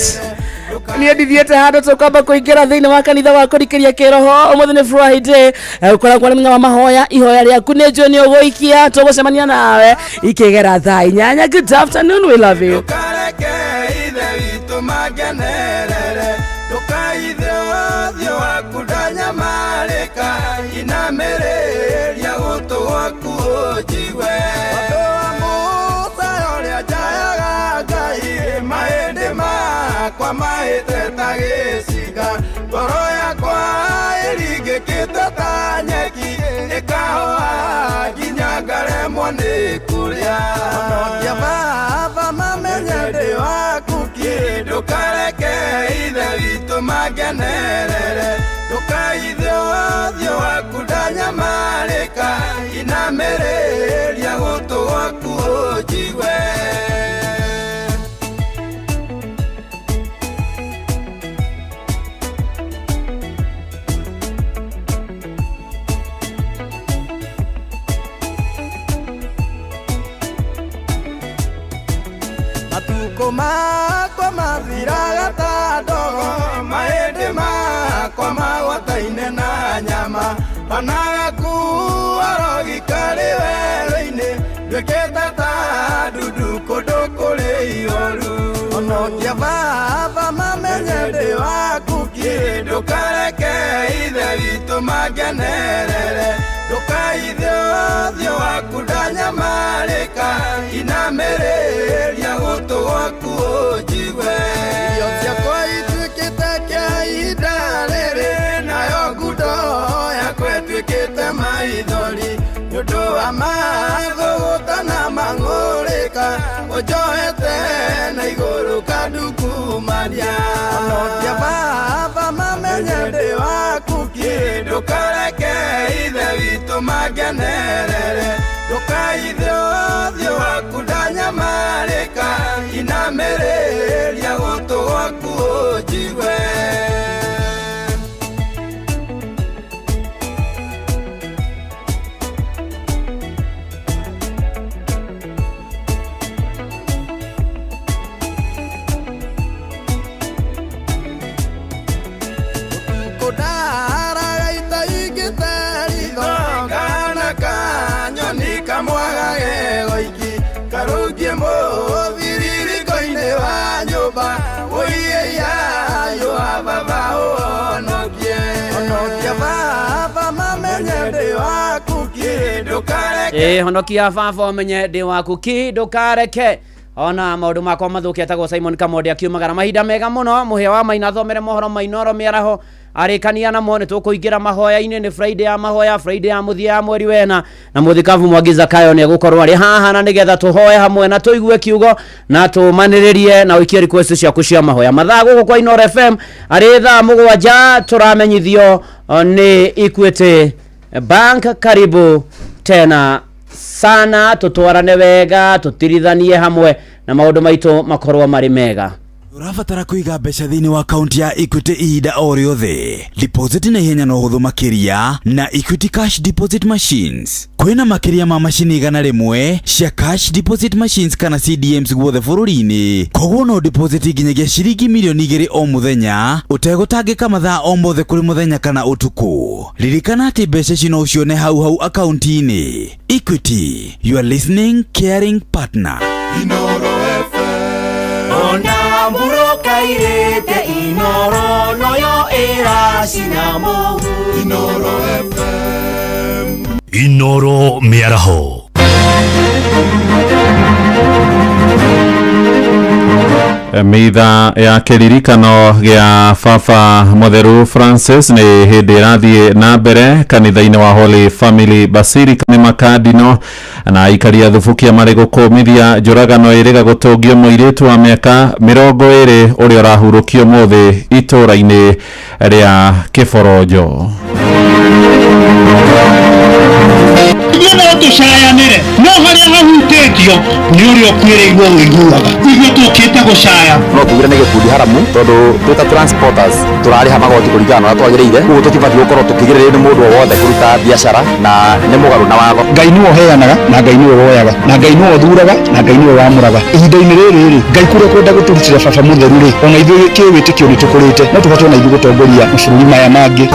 Niĩ ndithiĩte handũ, tũkwamba kũingĩra thĩinĩ wa kanitha wa kũrikĩria kĩroho. Ũmũthĩ nĩ Friday. Ũkoragwo nĩ mũthenya wa mahoya. Ihoya rĩaku nĩ njũĩ nĩ ũgũikia, tũgũcemania nawe ikĩgera thaa 8. Good afternoon, we love you. Ndũkareke ithe witũ mangenerere, ndũkaithe ũthiũ waku ndanyamarĩka, inamĩrĩria gũtũ gwaku ũnjigue. Ũndũ wa Musa ũrĩa njayaga Ngai. ĩhahĩte ta gĩcinga ngoro yakwa ĩringĩkĩte ta nyeki ĩkahoa nginya ngaremwo nĩ kũrĩa honokia baba mamenye ndĩ waku ki ndũkareke ithe witũ mangenerere ndũkaithe ũthiũ waku ndanyamarĩka inamĩrĩria gũtũ gwaku ũnjigue. Matukũ makwa mathiraga ta ndogo mahĩndĩ makwa magwataine na nyama panagakuua rogi karĩ werũ-inĩ nduĩkĩte ta ndundu kũndũ kũrĩ ihoru honokia baba mamenye ndĩ waku ki ndũkareke ithe witũ mangenerere ndũkaithe ũthiũ waku ndanyamarĩka inamĩrĩria gũtũ gwaku ũnjigue irio ciakwa ituĩkĩte kĩa ihinda rĩrĩ nayo ngundo yakwa ĩtuĩkĩte maithori nĩ ũndũ wa mathũgũta na mang'ũrĩka ũnjohete na igũrũ kandukumania honokia baba mamenye ndĩ waku ki ndũkareke ithe witũ mangenerere ndũkaithe ũthiũ waku ndanyamarĩka inamĩrĩria gũtũ gwaku ũnjigue. Honokia baba ũmenye ndĩ waku ki ndũkareke ona maũndũ makwa mathũke etagwo Simon Kamonde akiumagara mahinda mega mũno mũhĩa wa maina thomere mohoro mainoro mĩaraho arĩkania namo nĩ tũkũingĩra mahoya-inĩ nĩ Friday ya mahoya Friday ya mũthia ya mweri wena na mũthikabu Mwangi Zakayo nĩ egũkorwo arĩ haha na nĩgetha tũhoe hamwe na tũigue kiugo na tũmanĩrĩrie na ũikie request ciaku cia mahoya mathaa gũkũ kwa Inooro FM arĩ thaa 7 tũramenyithio nĩ Equity Bank. Karibu tena sana tutwarane wega tutirithanie hamwe na maundu maitu makorwo mari mega. Ũrabatara kũiga mbeca thĩinĩ wa akaunti ya Equity ihinda o rĩothe. Deposit na ihenya na ũhũthũ makĩria na Equity Cash Deposit Machines. Kwĩna makĩria ma macini 100 cia Cash Deposit Machines kana CDMs guothe bũrũri-inĩ. Koguo no deposit nginyagia ciringi mirioni 2 o mũthenya ũtegũtangĩka mathaa o mothe kũrĩ mũthenya kana ũtukũ. Ririkana atĩ mbeca ici no ũcione hau hau akaunti-inĩ. Equity, your listening, caring partner. Inooro FM. Ona mburoka irĩte Inooro noyo ĩracina mũhu. Inooro FM. Inooro mĩaraho. Mitha ya kĩririkano gĩa Baba Mũtheru Francis nĩ hĩndĩ ĩrathiĩ na mbere kanitha-inĩ wa Holy Family Basilica nĩ makadino na aikaria thubukia marĩ gũkũmithia njũragano ĩrĩga gũtũngio mũirĩtu wa mĩaka 20 ũrĩa ũrahurũkio mũthĩ itũũra-inĩ rĩa Kĩboronjo. Ithuĩ no tũcayanĩre no harĩa hahutĩtio nĩ ũrĩa ũkuĩrĩirwo ũiguaga ithuĩ tũkĩte gũcaya no tugire nĩ gĩkundi haramu tondũ twĩ ta transporters tũrarĩha magoti kũringana na ũrĩa twagĩrĩire koguo tũtibatiĩ gũkorwo tũkĩgirĩrĩrio nĩ mũndũ o wothe kũruta biacara na nĩ mũgarũ na watho. Ngai nĩwe ũheanaga na Ngai nĩwe woyaga na Ngai nĩwe ũthuraga na Ngai nĩwe wamũraga. Ihinda-inĩ rĩrĩ rĩ Ngai kũrĩa kwenda gũtũrutĩra baba mũtheru rĩ ona ithuĩ kĩwĩtĩkio nĩ tũkũrĩte no tũhote ona ithuĩ gũtongoria mabũrũri maya mangĩ.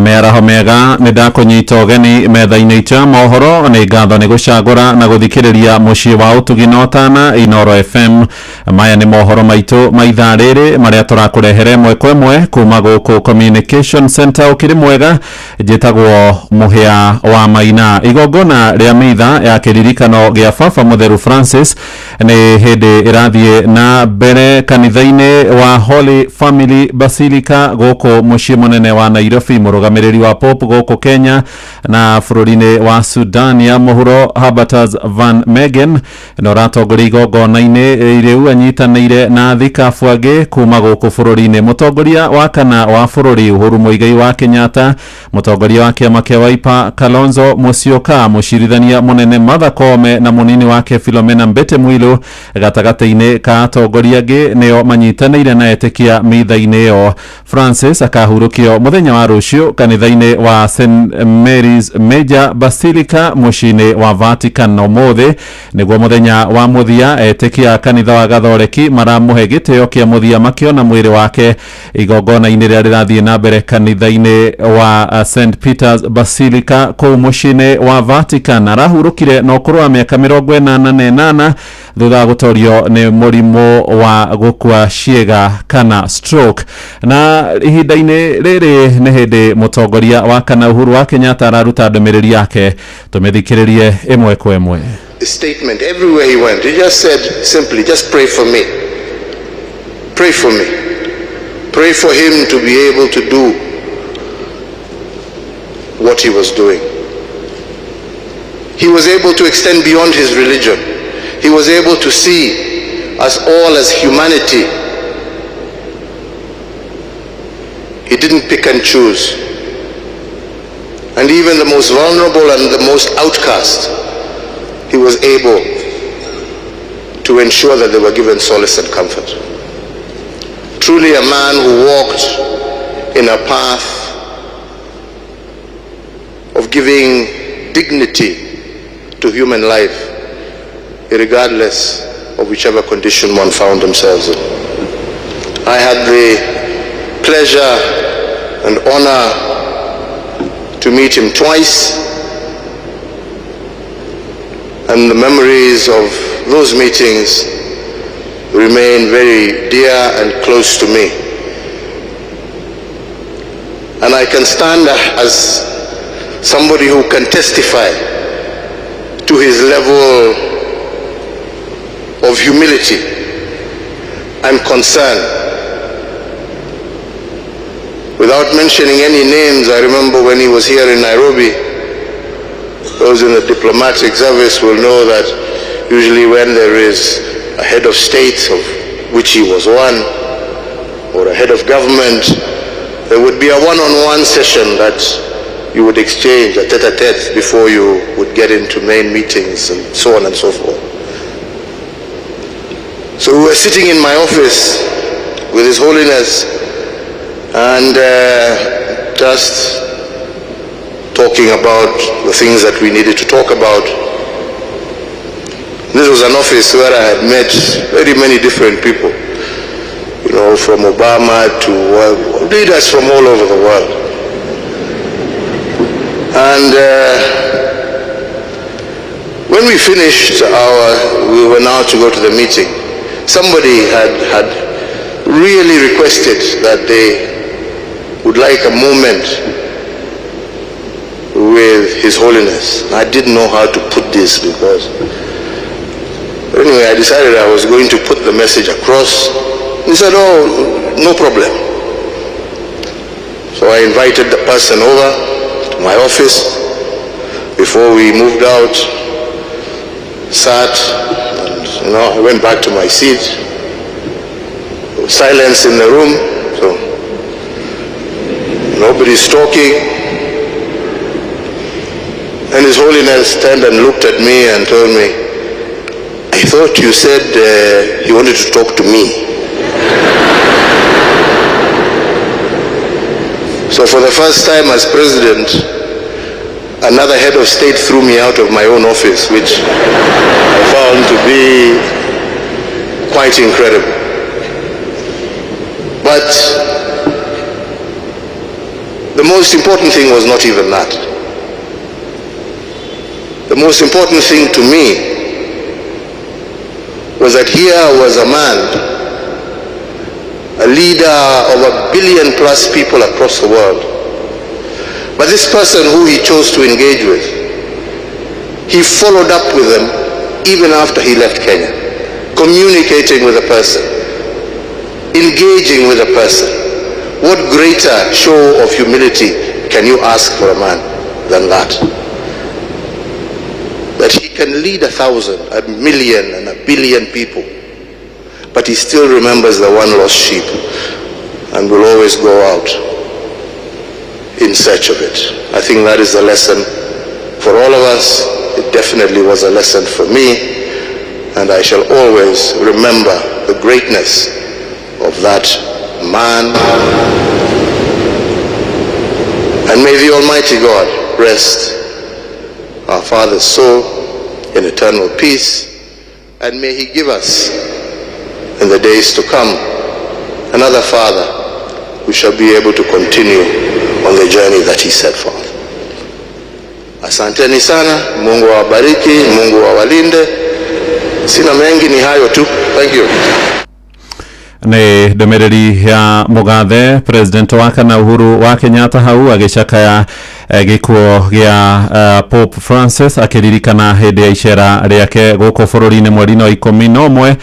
Mĩaraho mĩega nĩ ndakũnyita ũgeni metha-inĩ itũ ya mohoro. Nĩ ngatho nĩ gũcagũra na gũthikĩrĩria mũciĩ wa ũtugi na ũtana Inoro FM. Maya nĩ mohoro maitũ ma ithaa rĩrĩ marĩa tũrakũrehere ĩmwe kwa ĩmwe kuma gũkũ Communication Center. Ũkĩrĩ mwega, njĩtagwo Mũhĩa wa Maina. Igongona rĩa mitha ya kĩririkano gĩa Baba Mũtheru Francis nĩ hĩndĩ ĩrathiĩ na mbere kanitha-inĩ wa Holy Family Basilica gũkũ mũciĩ mũnene wa Nairobi. Mũrũgamĩrĩri wa Pope gũkũ Kenya na bũrũri-inĩ wa Sudan ya mũhuro Hubertus Van Megen na ũratongoria igongona-inĩ rĩu anyitanĩire na thikabu angĩ kuma gũkũ bũrũri-inĩ. Mũtongoria wa kana wa bũrũri Uhuru Muigai wa Kenyatta, mũtongoria wa kĩama kĩa Wiper Kalonzo Musyoka, mũcirithania mũnene Martha Koome na mũnini wake Philomena Mbete Mwilu gatagatĩ-inĩ ka atongoria angĩ nĩo manyitanĩire na etĩkia mitha-inĩ ĩyo. Francis akahurũkio mũthenya wa rũciũ kanitha-inĩ wa St Mary's Major Basilica mũciĩ-inĩ wa Vatican. Na ũmũthĩ nĩguo mũthenya wa mũthia etĩkia a kanitha wa Gathoreki maramũhe gĩtĩo kĩa mũthia makĩona mwĩrĩ wake igongona-inĩ rĩrĩa rĩrathiĩ na mbere kanitha-inĩ wa St Peter's Basilica kũu mũciĩ-inĩ wa Vatican. Arahurũkire na ũkũrũ wa mĩaka 88 thutha wa gũtorio nĩ mũrimũ wa gũkua ciĩga kana stroke. Na ihinda-inĩ rĩrĩ nĩ hĩndĩ mũtongoria wa kana Uhuru wa Kenyatta araruta ndũmĩrĩri yake, tũmĩthikĩrĩrie ĩmwe kwa ĩmwe. The statement everywhere he went, he just said simply, just pray for me. Pray for me. Pray for him to be able to do what he was doing. He was able to extend beyond his religion. He was able to see us all as humanity. He didn't pick and choose. And even the most vulnerable and the most outcast, he was able to ensure that they were given solace and comfort. Truly a man who walked in a path of giving dignity to human life, regardless of whichever condition one found themselves in. I had the pleasure and honor to meet him twice, and the memories of those meetings remain very dear and close to me. And I can stand as somebody who can testify to his level of humility and concern. Without mentioning any names, I remember when he was here in Nairobi, those in the diplomatic service will know that usually when there is a head of state, of which he was one, or a head of government, there would be a one-on-one session that you would exchange, a tete-a-tete, before you would get into main meetings and so on and so forth. So we were sitting in my office with His Holiness and just talking about the things that we needed to talk about. This was an office where I had met very many different people, you know, from Obama to leaders from all over the world. And when we finished we were now to go to the meeting. Somebody had really requested that they would like a moment with His Holiness. I didn't know how to put this because, anyway, I decided I was going to put the message across. He said, oh, no problem. So I invited the person over to my office. Before we moved out, sat, and I went back to my seat. There was silence in the room, so nobody's talking. And His Holiness turned and looked at me and told me, I thought you said you wanted to talk to me. So for the first time as president, another head of state threw me out of my own office, which I found to be quite incredible. But The most important thing was not even that. The most important thing to me was that here was a man, a leader of 1 billion plus people across the world. But this person who he chose to engage with, he followed up with them even after he left Kenya, communicating with a person, engaging with a person. What greater show of humility can you ask for a man than that? That he can lead 1,000, 1 million, and 1 billion people, but he still remembers the one lost sheep and will always go out in search of it. I think that is a lesson for all of us. It definitely was a lesson for me, and I shall always remember the greatness of that man. And may the Almighty God rest our father's soul in eternal peace, and may he give us in the days to come another father who shall be able to continue on the journey that he set forth. Asanteni sana, Mungu awabariki, Mungu awalinde. Sina mengi, ni hayo tu. Thank you. Nĩ ndũmĩrĩri ya mũgathe President wa kana Uhuru wa Kenyatta hau agĩcakaya gĩkuo gĩa Pope Francis, akĩririkana hĩndĩ ya icera rĩake gũkũ bũrũri-inĩ mweri-inĩ wa 11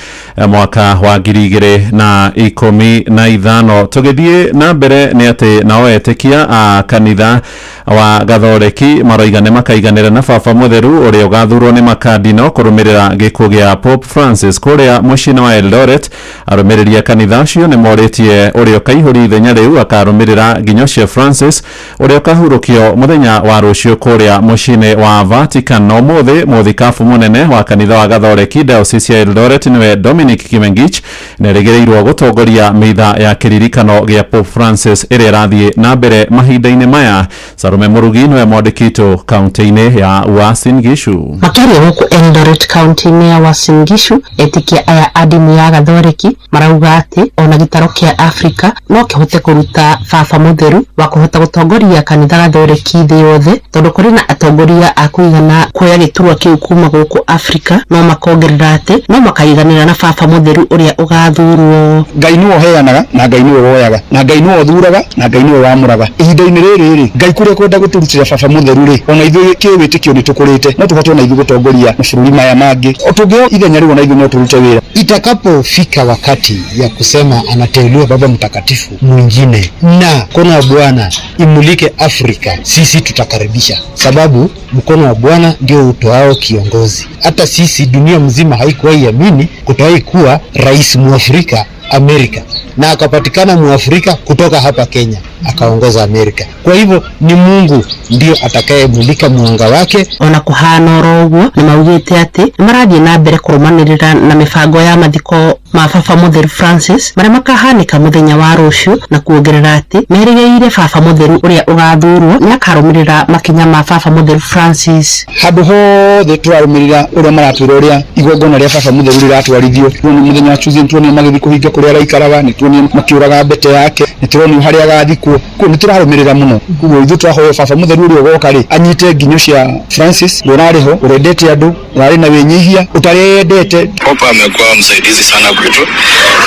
mwaka wa 2015. Tũgĩthiĩ na mbere nĩ atĩ nao etĩkia a kanitha wa Gathoreki maroiga nĩ makaiganĩra na baba mũtheru ũrĩa ũgathurwo nĩ makandino kũrũmĩrĩra gĩkuũ gĩa Pope Francis. Kũrĩa mũciĩ-inĩ wa Eldoret, arũmĩrĩri a kanitha ũcio nĩ morĩtie ũrĩa ũkaihũria ithenya rĩu akarũmĩrĩra nginya ũcio Francis, ũrĩa ũkahurũkio mũthenya wa rũciũ kũrĩa mũciĩ-inĩ wa Vatican. Na ũmũthĩ mũthikabu mũnene wa kanitha wa Gathoreki Diocese ya Eldoret, nĩwe Dominic Kimengich, nĩerĩgĩrĩirwo gũtongoria mitha ya kĩririkano gĩa Pope Francis ĩrĩa ĩrathiĩ na mbere mahinda-inĩ maya. Salome Mũrugi nĩwe mwandĩki witũ kaunti-inĩ ya Uasin Gishu. Makĩaria gũkũ Eldoret kaunti-inĩ ya Uasin Gishu, etĩkia aya a ndini ya Gathoreki marauga atĩ ona gĩtaro kĩa Afrika no kĩhote kũruta baba mũtheru wa kũhota gũtongoria kanitha Gathoreki thĩ yothe, tondũ kũrĩ na atongoria a kũigana kuoya gĩturwa kĩu kuma gũkũ Afrika. No makongerera atĩ no makaiganĩra na baba mũtheru ũrĩa ũgathurwo. Ngai nĩwe ũheanaga na Ngai nĩwe woyaga na Ngai nĩwe ũthuraga na Ngai nĩwe wamũraga. Ihinda-inĩ rĩrĩ rĩ, Ngai kũrĩa kwenda gũtũrutĩra baba mũtheru rĩ, ona ithuĩ kĩwĩtĩkio nĩ tũkũrĩte, no tũhote ona ithuĩ gũtongoria mabũrũri maya mangĩ. O tũngĩoya ithenya rĩu, ona ithuĩ no tũrute wĩra. Itakapofika wakati ya kusema anateuliwa baba mtakatifu mwingine na mkono wa Bwana imulike Afrika, sisi tutakaribisha, sababu mkono wa Bwana ndio utoao kiongozi. Hata sisi dunia mzima haikuwahi amini kutowahi kuwa rais Mwafrika Amerika, na akapatikana Mwafrika kutoka hapa Kenya akaongoza Amerika. Kwa hivyo ni Mungu ndio atakayemulika mwanga wake. Ona kuhana oro ũguo, nĩ maugĩte atĩ nĩ marathiĩ na mbere kũrũmanĩrĩra na mĩbango ya mathiko ma baba mũtheru Francis marĩa makahanĩka mũthenya wa rũciũ, na kuongerera atĩ merĩgĩrĩire baba mũtheru ũrĩa ũgathurwo nĩ akarũmĩrĩra makinya ma baba mũtheru Francis. Handũ hothe tũrarũmĩrĩra ũrĩa maratwĩra ũrĩa igongona rĩa baba mũtheru rĩratwarithio. Tuone mũthenya wa Tuesday, nĩtuonire magĩthiĩ kũhinga kũrĩa araikaraga, nĩtuonire makĩũraga mbete yake, nĩtũronio harĩa agathikwo. Koguo nĩtũrarũmĩrĩra mũno. Koguo ithuĩ tũrahoya baba mũtheru ũrĩa ũgoka rĩ, anyite nginyo cia Francis ũrĩa ũrarĩ ho, ũrendete andũ, ũrarĩ na wĩnyihia, ũtarĩendete. Pope amekuwa msaidizi sana kwetu,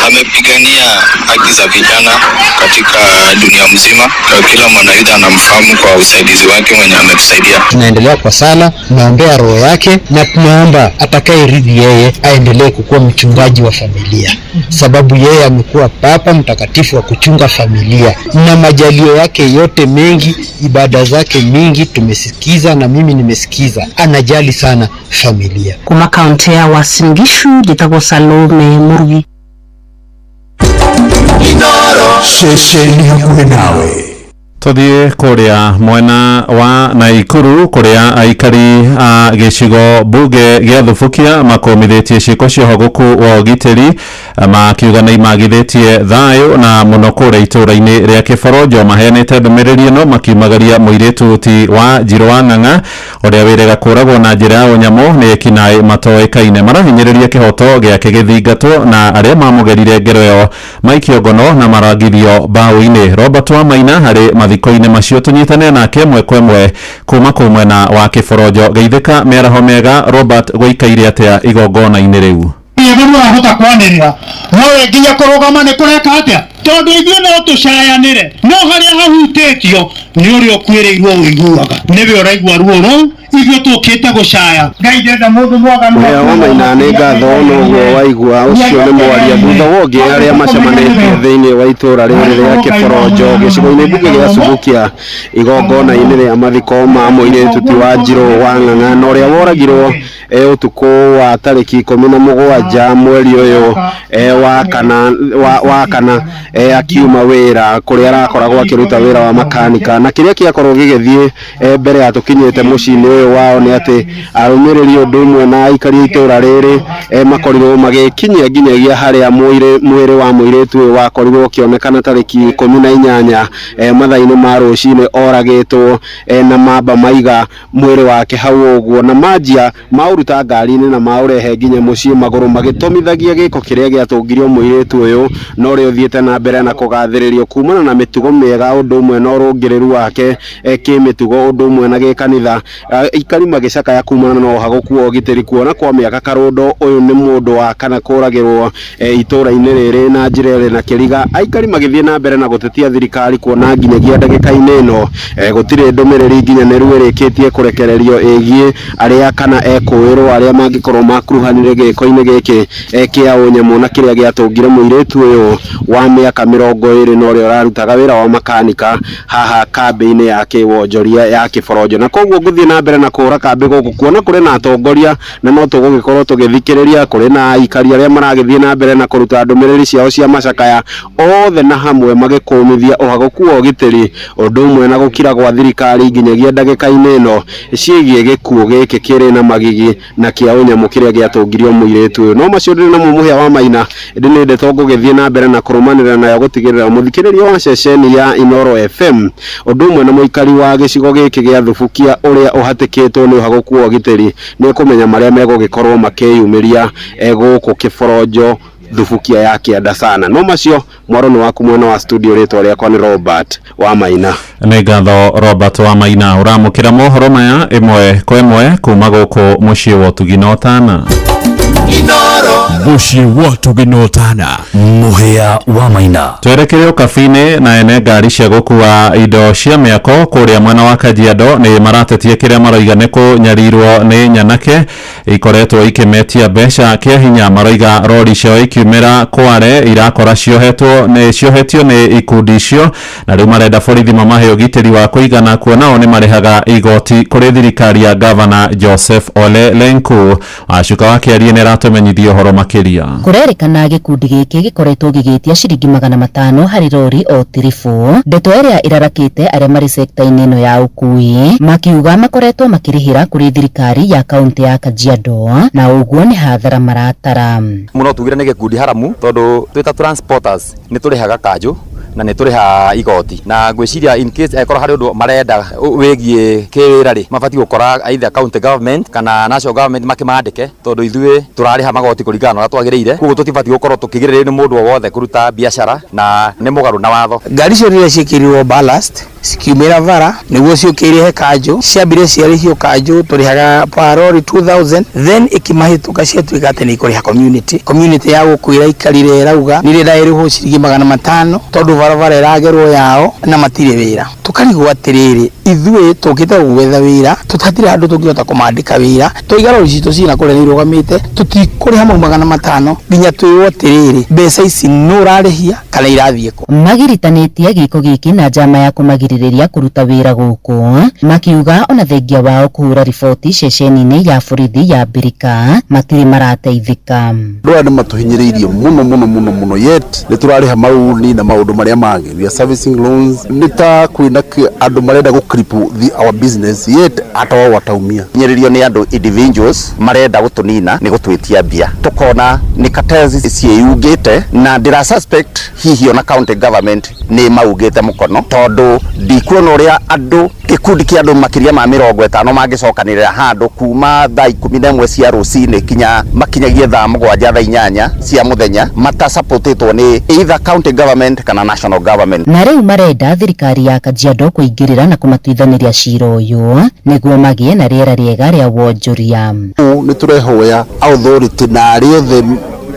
amepigania haki za vijana katika dunia mzima. Kila mwanayouth anamfahamu kwa usaidizi wake mwenye ametusaidia. Tunaendelea kwa sala, tunaombea roho yake na tunaomba atakayerithi yeye aendelee kukuwa mchungaji wa familia, sababu yeye amekuwa papa mtakatifu wa kuchunga familia, na majalio yake yote mengi, ibada zake mingi tumesikiza na mimi nimesikiza, anajali sana familia. Kuma kaunti ya Uasin Gishu, njĩtagwo Salome Murugi. Ceceni hakuhĩ nawe. Tuthiĩ kũrĩa mwena wa Naikuru, kũrĩa aikari a gĩcigo mbunge gĩa Thubukia makũmithĩtie ciĩko cia ũhogoku wa ũgitĩri, makiuga nĩ imagithĩtie thayũ na mũno kũrĩa itũũra-inĩ rĩa Kĩboronjo. Maheanĩte ndũmĩrĩri ĩno makiumagaria mũirĩtu ti wa Njirũ wa Ng'ang'a ũrĩa wĩrĩga kũragwo na njĩra ya ũnyamũ nĩ ekinaĩ matoĩkaine. Marahinyĩrĩria kĩhoto gĩake gĩthingatwo na arĩa mamũgerire ngero ĩyo maikio ngono na marangithio mbaũ-inĩ. Robert Wamaina harĩ mathiko-inĩ macio. Tũnyitane nake ĩmwe kwa ĩmwe kuma kũu mwena wa Kĩboronjo. Geithĩka mĩaraho mĩega Robert, gũikaire atĩa igongona-inĩ rĩu? Rĩu wahota kwanĩrĩra nowe nginya kũrũgama nĩ kũreka atĩa, tondũ ithuĩ no tũcayanĩre, no harĩa hahutĩtio nĩ ũrĩa ũkuĩrĩirwo ũiguaga, nĩwe ũraigua ruo rũu, ithuĩ tũkĩte gũcaya. Ngai ndenda mũndũ mwaganu. Mũhĩa wa Maina nĩ ngatho noguo waigua ũcio nĩ mwaria thutha wa ũngĩ arĩa macemanĩtie thĩinĩ wa itũra rĩrĩ rĩa Kĩboronjo gĩcigo-inĩ mbunge gĩa Subukia igongona-inĩ rĩa mathiko ma mũirĩtu ti wa Njirũ wa Ng'ang'a na ũrĩa woragirwo ũtukũ wa tarĩki 17 mweri ũyũ wa kana akiuma wĩra kũrĩa arakoragwo akĩruta wĩra wa makanika. Na kĩrĩa kĩakorwo gĩgĩthiĩ mbere ya tũkinyĩte mũciĩ-inĩ ũyũ wao nĩ atĩ arũmĩrĩri ũndũ ũmwe na aikari a itũra rĩrĩ makorirwo magĩkinyia nginyagia harĩa mwĩrĩ wa mũirĩtu ũyũ wakorirwo ũkĩonekana tarĩki 18 mathaa-inĩ ma rũcinĩ oragĩtwo na mamba maiga mwĩrĩ wake hau ũguo, na manjia maũruta ngari-inĩ na maũrehe nginya mũciĩ magũrũ magĩtũmithagia gĩko kĩrĩa gĩatũngirio mũirĩtu ũyũ, na ũrĩa ũthiĩte na mbere na kũgathĩrĩrio kumana na mĩtugo mĩega ũndũ ũmwe na ũrũngĩrĩru wake kĩmĩtugo ũndũ ũmwe na gĩkanitha. Aikari magĩcakaya kumana na ũhagũku wa ũgitĩri kuona kwa mĩaka karũndo ũyũ nĩ mũndũ wa kana kũragĩrwo itũra-inĩ rĩrĩ na njĩra ĩrĩ na kĩriga. Aikari magĩthiĩ na mbere na gũtetia thirikari kuona nginyagia ndagĩka-inĩ ĩno gũtirĩ ndũmĩrĩri nginyanĩru ĩrĩkĩtie kũrekererio ĩgiĩ arĩa kana ekũĩrwo arĩa mangĩkorwo makuruhanire gĩko-inĩ gĩkĩ kĩa ũnyamũ na kĩrĩa gĩatũngire mũirĩtu ũyũ wa mĩaka 20 na ũrĩa ũrarutaga wĩra wa makanika haha kambĩ-inĩ ya kĩwonjoria ya Kĩboronjo. Na koguo ngũthiĩ na mbere na kũhũra kambĩ gũkũ kuona kũrĩ na atongoria na no tũgũgĩkorwo tũgĩthikĩrĩria kũrĩ na aikari arĩa maragĩthiĩ na mbere na kũruta ndũmĩrĩri ciao cia macakaya othe na hamwe magĩkũmithia ũhagũku wa ũgitĩri ũndũ ũmwe na gũkira gwa thirikari nginyagia ndagĩka-inĩ ĩno ciĩgiĩ gĩkuũ gĩkĩ kĩrĩ na magigi na kĩa ũnyamũ kĩrĩa gĩatũngirio mũirĩtu ũyũ. No macio ndĩrĩ namo mũhĩa wa Maina, ĩndĩ nĩ ndeto ngũgĩthiĩ na mbere na kũrũmanĩrĩra nayo gũtigĩrĩra mũthikĩrĩria wa ceceni ya Inooro FM ũndũ ũmwe na mũikari wa gĩcigo gĩkĩ gĩa Thubukia ũrĩa ũhatĩkĩtwo nĩ ũhagũku wa ũgitĩri nĩ ũkũmenya marĩa megũgĩkorwo makĩyumĩria gũkũ Kĩboronjo Thubukia ya kĩanda sana. No macio mwaro nĩ waku mwena wa studio, rĩtwa rĩakwa nĩ Robert wa Maina. Nĩ ngatho Robert wa Maina. Ũramũkĩra mohoro maya ĩmwe kwa ĩmwe kuma gũkũ mũciĩ wa ũtugi na ũtana. Mũciĩ wa ũtugi na ũtana, Mũhĩa wa Maina. Twerekere ũkabi-inĩ na ene ngari cia gũkua indo cia mĩako kũrĩa mwena wa Kajiado nĩ maratetie kĩrĩa maroiga nĩ kũnyarirwo nĩ nyanake ikoretwo ikĩmetia mbeca kĩa hinya. Maroiga rori ciao ikiumĩra Kware irakora ciohetio nĩ ikundi icio, na rĩu marenda borithi mamahe ũgitĩri wa kũigana kuona o nĩ marĩhaga igoti kũrĩ thirikari ya Gavana Joseph Ole Lenku. Wacuka wa Kĩarie nĩ aratũmenyithia ũhoro makĩria. Kũrerĩkana gĩkundi gĩkĩ gĩkoretwo gĩgĩtia ciringi 500 harĩ rori o tiribũ, ndeto ĩrĩa ĩrarakĩte arĩa marĩ sekta-inĩ ĩno ya ũkui makiuga makoretwo makĩrĩhĩra kũrĩ thirikari ya kaunti ya Kajiado na ũguo nĩ hathara maratara. Mũno tugire nĩ gĩkundi haramu tondũ twĩ ta transporters nĩ tũrĩhaga kanjũ na nĩ tũrĩhaga igoti, na ngwĩciria in case angĩkorwo harĩ ũndũ marenda wĩgiĩ kĩwĩra rĩ, mabatiĩ gũkora either county government kana national government makĩmandĩke, tondũ ithuĩ tũrarĩha magoti kũringana na ũrĩa twagĩrĩire, koguo tũtibatiĩ gũkorwo tũkĩgirĩrĩrio nĩ mũndũ o wothe kũruta biacara na nĩ mũgarũ na watho. Ngari icio rĩrĩa ciĩkĩrirwo ballast cikiumĩra bara nĩguo ciũke irĩhe kanjũ, ciambire ciarĩhio kanjũ tũrĩhaga per lorry 2000, then ĩkĩmahĩtũka ciatuĩka atĩ nĩ ikũrĩha community. Community ya gũkũ ĩraikarire ĩrauga nĩ ĩrenda ĩrĩhwo ciringi 500 tondũ barabara ĩragerwo yao na matirĩ wĩra. Tũkarigwo atĩrĩrĩ, ithuĩ tũkĩte gwetha wĩra, tũtatirĩ handũ tũngĩhota kũmandĩka wĩra, twaiga rori citũ ciĩna kũrĩa nĩ irũgamĩte, tũtikũrĩha mau 500 nginya twĩrwo atĩrĩrĩ, mbeca ici nũ ũrarĩhia kana irathiĩ kũ. Magiritanĩtie gĩko gĩkĩ na njama ya kũmagirĩrĩria kũruta wĩra gũkũ, makiuga ona thengia wao kũhũra riboti ceceni-inĩ ya borithi ya Mbirika matirĩ marateithĩka. Andũ aya nĩ matũhinyĩrĩirie mũno mũno mũno mũno, yet nĩ tũrarĩha marũni na maũndũ marĩa mangĩ, we are servicing loans, nĩ ta kwĩna andũ marenda gũ cripple our business, yet hata wao wataumia. Hinyĩrĩrio nĩ andũ individuals marenda gũtũnina nĩ gũtwĩtia mbia, tũkona nĩ cartels ciĩyungĩte na ndĩra suspect hihi ona county government nĩ maugĩte mũkono, tondũ ndikuona ũrĩa andũ Gĩkundi kĩa andũ makĩria ma 50 mangĩcokanĩrĩra handũ kuma thaa 11 cia rũcinĩ kinya makinyagie thaa 7 thaa 8 cia mũthenya matasupportĩtwo nĩ either county government kana national government. Na rĩu marenda thirikari ya Kajiado kũingĩrĩra na kũmatuithanĩria cira ũyũ nĩguo magĩe na rĩera rĩega rĩa wonjoria. Nĩ tũrehoya authority na arĩa othe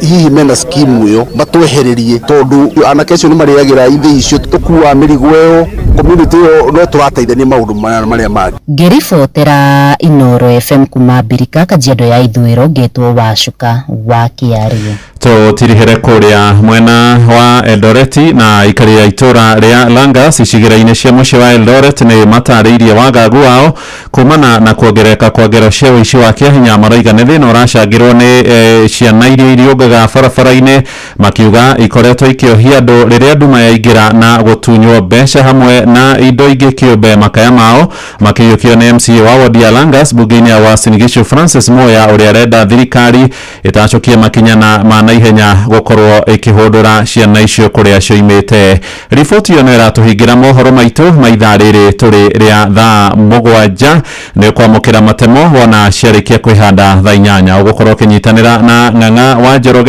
hihi mena skimu ĩyo matwehererie tondũ anake acio nĩ marĩagĩra ithĩ icio tũkuaga mĩrigo ĩyo community ĩyo no tũrateithania maũndũ marĩa mangĩ. Ngĩribotera Inooro FM kuma Mbirika, Kajiado ya Ithũĩro, ngetwo Wacuka wa Kĩario. Tũtirihere kũrĩa mwena wa Eldoret na ikari ya itũra rĩa Langas icigĩrĩra-inĩ cia mũciĩ wa Eldoret nĩ matarĩirie wagagu wao kumana na kuongerereka kwa ngero cia ũici wa kĩahinya. Maroiga nĩ thĩna ũracangĩrwo nĩ ciana iria iriũngaga barabara-inĩ, makiuga ikoretwo ikĩohia andũ rĩrĩa nduma yaingĩra na gũtunywo mbeca hamwe na indo ingĩ kĩũmbe. Makaya mao makĩiyũkio nĩ MCA wa wodi ya Langas bunge-inĩ ya Uasin Gishu Francis Moya ũrĩa arenda thirikari ĩtacũkie makinya na ma naihenya gũkorwo ĩkĩhũndũra ciana icio kũrĩa cioimĩte. Riboti ĩyo no ĩratũhingĩra mohoro maitũ ma ithaa rĩrĩ tũrĩ rĩa thaa 7. Nĩ ũkwamũkĩra matemo wona ciarĩkia kwĩhanda thaa 8. Ũgũkorwo ũkĩnyitanĩra na Ng'ang'a wa Njoroge.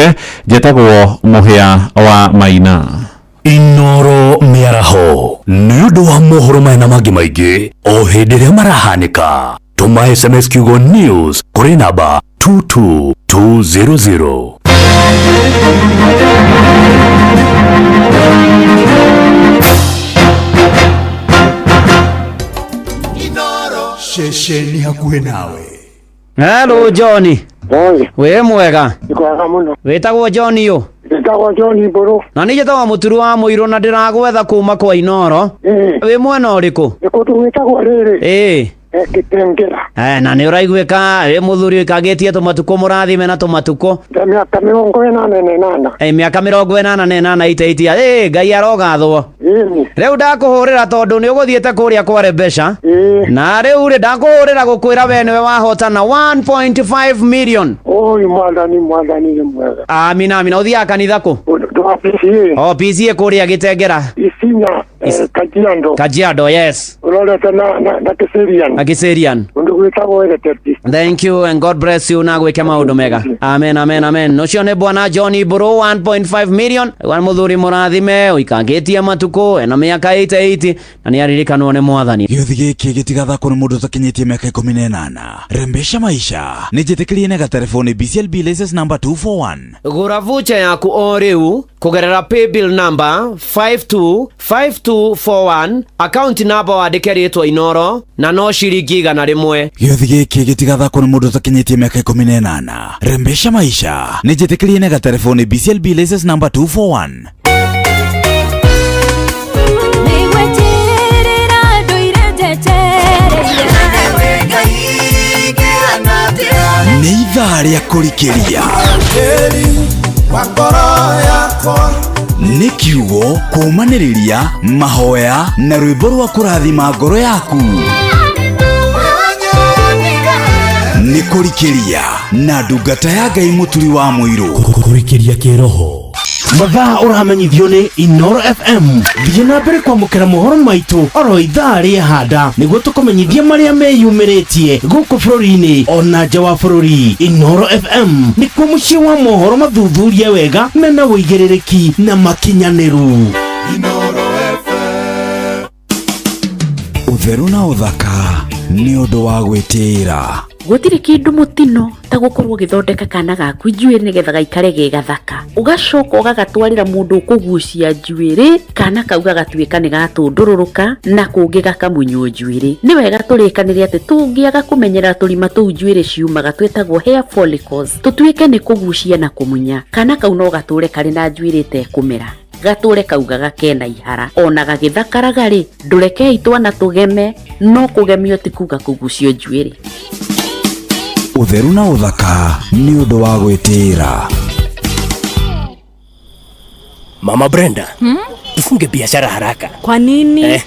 Njĩtagwo Mũhĩa wa Maina. Inooro mĩaraho nĩ ũndũ wa mohoro maya na mangĩ maingĩ o hĩndĩ ĩrĩa marahanĩka. Tũma SMS kiugo news kũrĩ namba 22200. Ceceni hakuhĩ nawe. Hello Johnny. Wĩ mwega? Nĩ mũno. Wĩtagwo John ũ? Njĩtagwo John Mbũrũ. Na niĩ njĩtagwo Mũturu wa Mũirũ na ndĩragwetha kuma kwa Inooro. Wĩ mwena ũrĩkũ? Nĩ kũndũ gwĩtagwo rĩrĩ. Gĩtengera. Na nĩ ũraiguĩka wĩ mũthuri ũikangĩtie tũmatukũ mũrathime na tũmatukũ. Mĩaka 88. Mĩaka 88 iteitia. Ngai arogathwo. Rĩu ndakũhũrĩra tondũ nĩ ũgũthiĩte kũrĩa kware mbeca. Na rĩu rĩ ndakũhũrĩra gũkwĩra we nĩwe wahotana 1.5 million. Oi mwathani mwathani nĩ mwega. Amina amina. Ũthiaga kanitha kũ? PCA. O PCA kũrĩa Gĩtengera. Isinya Kajiado. Kajiado, yes. Ũrorete na Kiserian. Na Kiserian. Ũndũ gwĩtagwo Ereteti. Thank you and God bless you na gwĩke maũndũ mega. Amen amen amen. Ũcio nĩ bwana John Mbũrũ 1.5 million. Wa mũthuri mũrathime ũikangĩtie matukũ ena mĩaka 88 na nĩ aririkanwo nĩ mwathani. Gĩũthi gĩkĩ gĩtigathakwo nĩ mũndũ ũtakinyĩtie mĩaka 18. Rembesha maisha nĩ njĩtĩkĩrie na gatelefoni BCLB license number 241. Gũra vucha yaku o rĩu kũgerera paybill number 525241 account number wandĩke rĩtwa Inooro na no ciringi 100. Gĩũthi gĩkĩ gĩtigathakwo nĩ mũndũ ũtakinyĩtie mĩaka 18. Rembesha maisha nĩ njĩtĩkĩrie na gatelefoni BCLB license number 241. Nĩ ithaa rĩa kũrikĩria. Nĩ kiugo kũũmanĩrĩria mahoya na rwĩmbo rwa kũrathima ngoro yaku. Nĩ kũrikĩria na ndungata ya Ngai Mũturi wa Mũirũ. Kũrikĩria kĩroho. Mathaa ũramenyithio nĩ Inooro FM. Thiĩ na mbere kwamũkĩra mohoro maitũ oro ithaa rĩa handa nĩguo tũkũmenyithie marĩa meyumĩrĩtie gũkũ bũrũri-inĩ ona nja wa bũrũri. Inooro FM nĩkuo mũciĩ wa mohoro mathuthurie wega mena ũigĩrĩrĩki na makinyanĩru. Ũtheru na ũthaka nĩ ũndũ wa gwĩtĩĩra. Gũtirĩ kĩndũ mũtino ta gũkorwo ũgĩthondeka kana gaku njuĩrĩ nĩgetha gaikare ge gathaka, ũgacoka ũgagatwarĩra mũndũ ũkũgucia njuĩrĩ, kana kau gagatuĩka nĩ gatũndũrũrũka na kũngĩ gakamunywo njuĩrĩ. Nĩ wega tũrĩkanĩre atĩ tũngĩaga kũmenyerera tũrima tũu njuĩrĩ ciumaga twĩtagwo hair follicles, tũtuĩke nĩ kũgucia na kũmunya, kana kau no gatũre karĩ na njuĩrĩ ĩtekũmera, gatũre kaugaga kena ihara ona gagĩthakaraga rĩ, ndũrekei twana tũgeme, no kũgemio ti kuga kũgucio njuĩrĩ. Ũtheru na ũthaka nĩ ũndũ wa gwĩtĩĩra. Mama Brenda, tufunge biashara haraka. Kwa nini?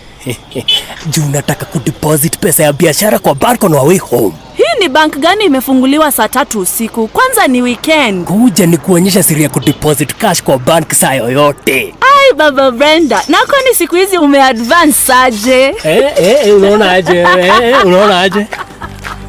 Juu nataka kudeposit pesa ya biashara kwa bank on our way home. Hii ni bank gani imefunguliwa saa 3 usiku? Kwanza ni weekend. Kuja ni kuonyesha siri ya kudeposit cash kwa bank saa yoyote. Ai, Baba Brenda, na kwani siku hizi umeadvance aje? Eh, eh, unaona aje? Eh, unaona aje?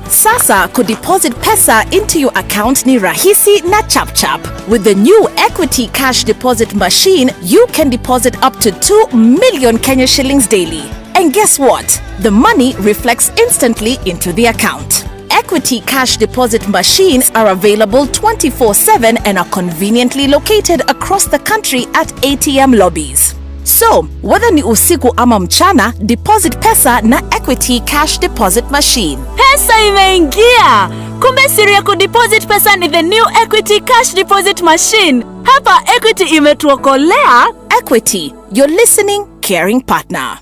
Sasa kudeposit pesa into your account ni rahisi na chapchap. With the new Equity Cash Deposit Machine, you can deposit up to 2 million Kenya shillings daily. And guess what? The money reflects instantly into the account. Equity Cash Deposit Machines are available 24/7 and are conveniently located across the country at ATM lobbies. So, whether ni usiku ama mchana, deposit pesa na Equity Cash Deposit Machine. Pesa imeingia! Kumbe siri ya kudeposit pesa ni the new Equity Cash Deposit Machine. Hapa Equity imetuokolea. Equity, your listening, caring partner.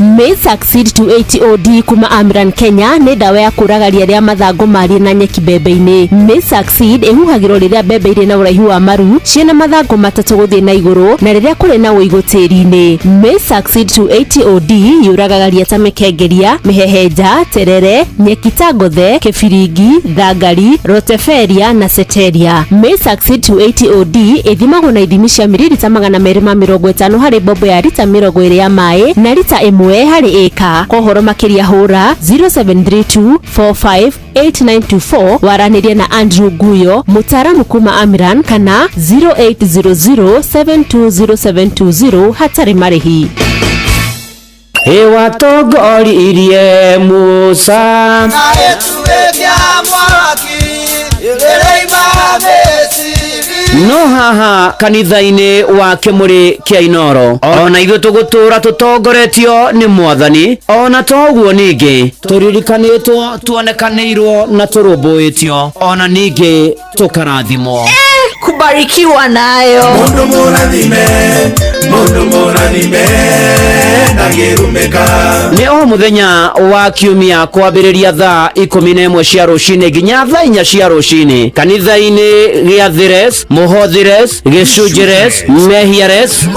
May Succeed 280 OD kuma Amran Kenya nĩ ndawa ya kũraga ria rĩa mathangũ marie na nyeki mbembe-inĩ. May Succeed ĩhuhagĩrwo rĩrĩa mbembe irĩ na ũraihu wa maru ciĩna mathangũ matatũ gũthiĩ na igũrũ na rĩrĩa kũrĩ na ũigũ tĩri-inĩ. May Succeed 280 OD yũragaga ria ta mĩkengeria, mĩhehenja, terere, nyeki ta ngothe, kĩbiringi, thangari, roteferia na ceteria. May Succeed 280 OD ĩthimagwo na ithimi cia mililita 250 harĩ mbombo ya rita 20 ya maĩ na rita 1 harĩ ĩka. Kwa ũhoro makĩria hũra 0732458924 waranĩrie na Andrew Guyo mũtaaramu kuma Amiran kana 0800720720 hatarĩ marĩhi. Ĩwatongoririe Musa no haha kanitha-inĩ wa kĩmũrĩ kĩa Inoro ona ithuĩ tũgũtũra tũtongoretio nĩ mwathani ona toguo ningĩ tũririkanĩtwo tuonekanĩirwo na tũrũmbũĩtio ona ningĩ tũkarathimwo. Kubarikiwa nayo. Mundu murathime, mundu murathime ndangĩrumĩka. Nĩ o mũthenya wa kiumia kwambĩrĩria thaa 11 cia rũcinĩ nginya thaa 4 cia rũcinĩ kanitha-inĩ gĩa Thires, Mũhothires, Gĩcunjĩres, Mehiares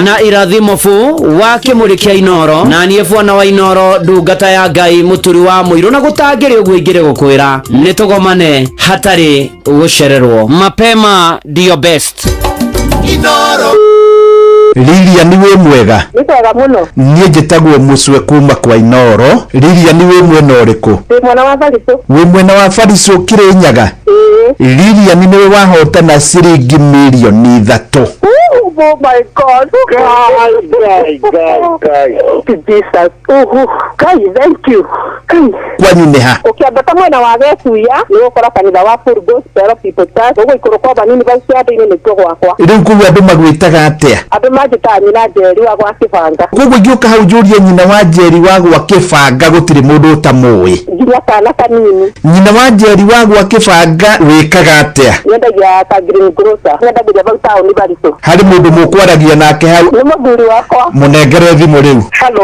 na irathimo bu wa kĩmũrĩ kĩa Inoro na niĩ bwana wa Inoro ndungata ya Ngai mũturi wa mũirũ na gũtangĩrĩ ũguo ingĩrĩ gũkwĩra nĩ tũgomane hatarĩ gũcererwo. Mapema ndio best. Inoro. Lilian wĩ mwega? Nĩ kwega mũno. Niĩ njĩtagwo Mũcwe kuma kwa Inoro. Lilian wĩ mwena ũrĩkũ? Ndĩ mwena wa Baritũ. Wĩ mwena wa Baritũ Kĩrĩnyaga? Ĩĩ. Lilian nĩwe wahotana ciringi mirioni 3. Oh my God. God, God, God, God. Jesus. Oh, Kai, thank you. Kai. Kwanyu nĩ ha? Ũkĩambata mwena wa Getuya nĩ ũgũkora kanitha wa Full Gospel People Church. Ũgũikũrũka o hanini vau kĩanda-inĩ nĩkuo gwakwa. Rĩu kũu andũ magwĩtaga atĩa? Andũ manjĩtaga nyina Njeri wa gwa Kĩbanga. Koguo ingĩũka hau njũrie nyina wa Njeri wa gwa Kĩbanga gũtirĩ mũndũ ũtamũĩ. Nginya kana kanini. Nyina wa Njeri wa gwa Kĩbanga wĩkaga atĩa? Nyendagia ta green grocer. Nyendagĩria vau taũni Baritũ. Harĩ mũndũ mũkwaragia nake hau? Nĩ mũthuri wakwa. Mũnengere thimũ rĩu. Hello.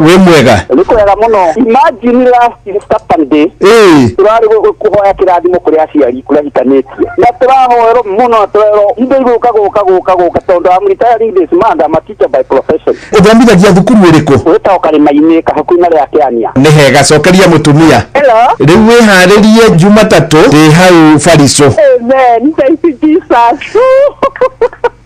Wĩ mwega? Nĩ kwega mũno. Imagine last Saturday. Ĩĩ. Tũrarĩ kũhoya kĩrathimo kũrĩ aciari kũrĩa hikanĩtie. Na tũrahoerwo mũno na tũrerwo indo igũka gũka gũka gũka tondũ I'm retiring this month, I'm a teacher by profession. Ũthomithagia thukuru ĩrĩkũ? Wĩtagwo Karĩma-inĩ Kahaku-inĩ rĩa Kĩania. Nĩ hega, cokeria mũtumia. Hello. Rĩu wĩharĩrie Jumatatũ ndĩ hau Baritũ. Amen. Thank you Jesus.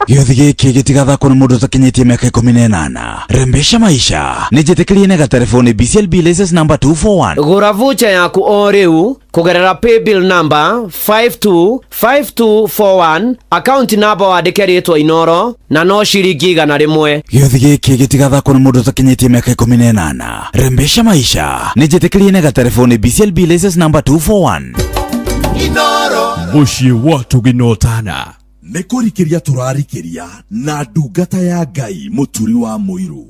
Gĩothi gĩkĩ gĩtigathakwo nĩ mũndũ ũtakinyĩtie mĩaka 18. Rembesha maisha nĩ njĩtĩkĩrie na gatelefoni BCLB license number 241. Gũra vucha yaku o rĩu kũgerera paybill number 525241 account number wandĩke rĩtwa Inoro na no ciringi 100. Gĩothi gĩkĩ gĩtigathakwo nĩ mũndũ ũtakinyĩtie mĩaka 18. Rembesha maisha nĩ njĩtĩkĩrie na gatelefoni BCLB license number 241. Inoro. Mũciĩ wa Tũginotana. Nĩ kũrikĩria tũrarikĩria na ndungata ya Ngai mũturi wa mũirũ.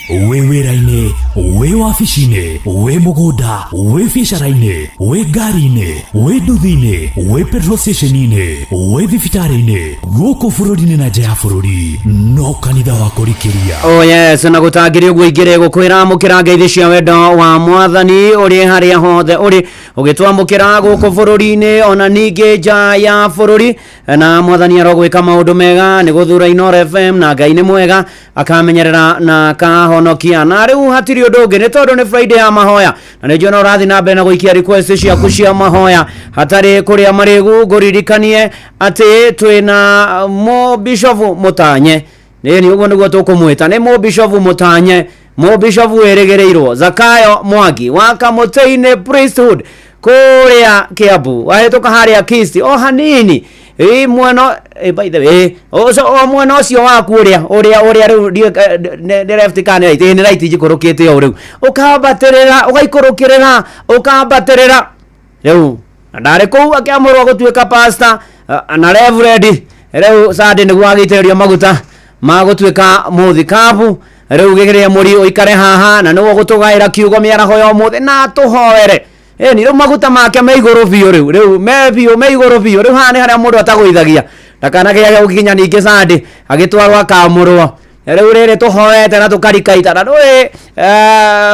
Wĩ wĩra-inĩ, wĩ wabici-inĩ, wĩ mũgũnda, wĩ biacara-inĩ, wĩ ngari-inĩ, wĩ nduthi-inĩ, wĩ petrol station-inĩ, wĩ thibitarĩ-inĩ, gũkũ bũrũri-inĩ na nja ya bũrũri, no kanitha wa kũrikĩria. Oh yes, na gũtangĩrĩ ũguo ingĩrĩ gũkwĩra amũkĩra ngeithi cia wendo wa mwathani ũrĩ harĩa hothe ũrĩ. Ũgĩtwamũkĩra gũkũ bũrũri-inĩ ona ningĩ nja ya bũrũri, na mwathani arogwĩka maũndũ mega nĩ gũthura Inooro FM, na Ngai nĩ mwega akamenyerera na akahonokia. Na rĩu hatirĩ ũndũ ũngĩ, nĩ tondũ nĩ Friday ya mahoya, na nĩ njũĩ no ũrathiĩ na mbere na gũikia request ciaku cia mahoya hatarĩ kũrĩa marĩgu. Ngũririkanie atĩ twĩna mũbishofu Mũtanye, nĩ ũguo nĩguo tũkũmwĩta, nĩ mũbishofu Mũtanye, mũbishofu wĩrĩgĩrĩirwo Zakayo Mwangi wa Kamũtĩ-inĩ Priesthood kũrĩa Kiambu, wahĩtũka harĩa Kisti o hanini ĩ mwena ĩ, by the way ũcio o mwena ũcio waku ũrĩa ũrĩa ũrĩa rĩu nĩ left kana nĩ right, ĩ nĩ right njikũrũkĩte o rĩu, ũkambatĩrĩra ũgaikũrũkĩrĩra ũkambatĩrĩra rĩu, na ndarĩ kũu akĩamũrwo gũtuĩka pastor na reverend. Rĩu Sunday nĩguo agĩitĩrĩrio maguta ma gũtuĩka mũthikabu. Rĩu gĩkĩrĩa mũri ũikare haha na nĩguo gũtũgaĩra kiugo mĩaraho ya ũmũthĩ na tũhoere. Ĩni rĩu maguta make me igũrũ biũ, rĩu rĩu me biũ, me igũrũ biũ. Rĩu haha nĩ harĩa mũndũ atagũithagia ndakanagĩage gũkinya ningĩ Sunday agĩtwarwo akamũrwo. Rĩu rĩrĩ tũhoete na tũkarikaita na ndũĩ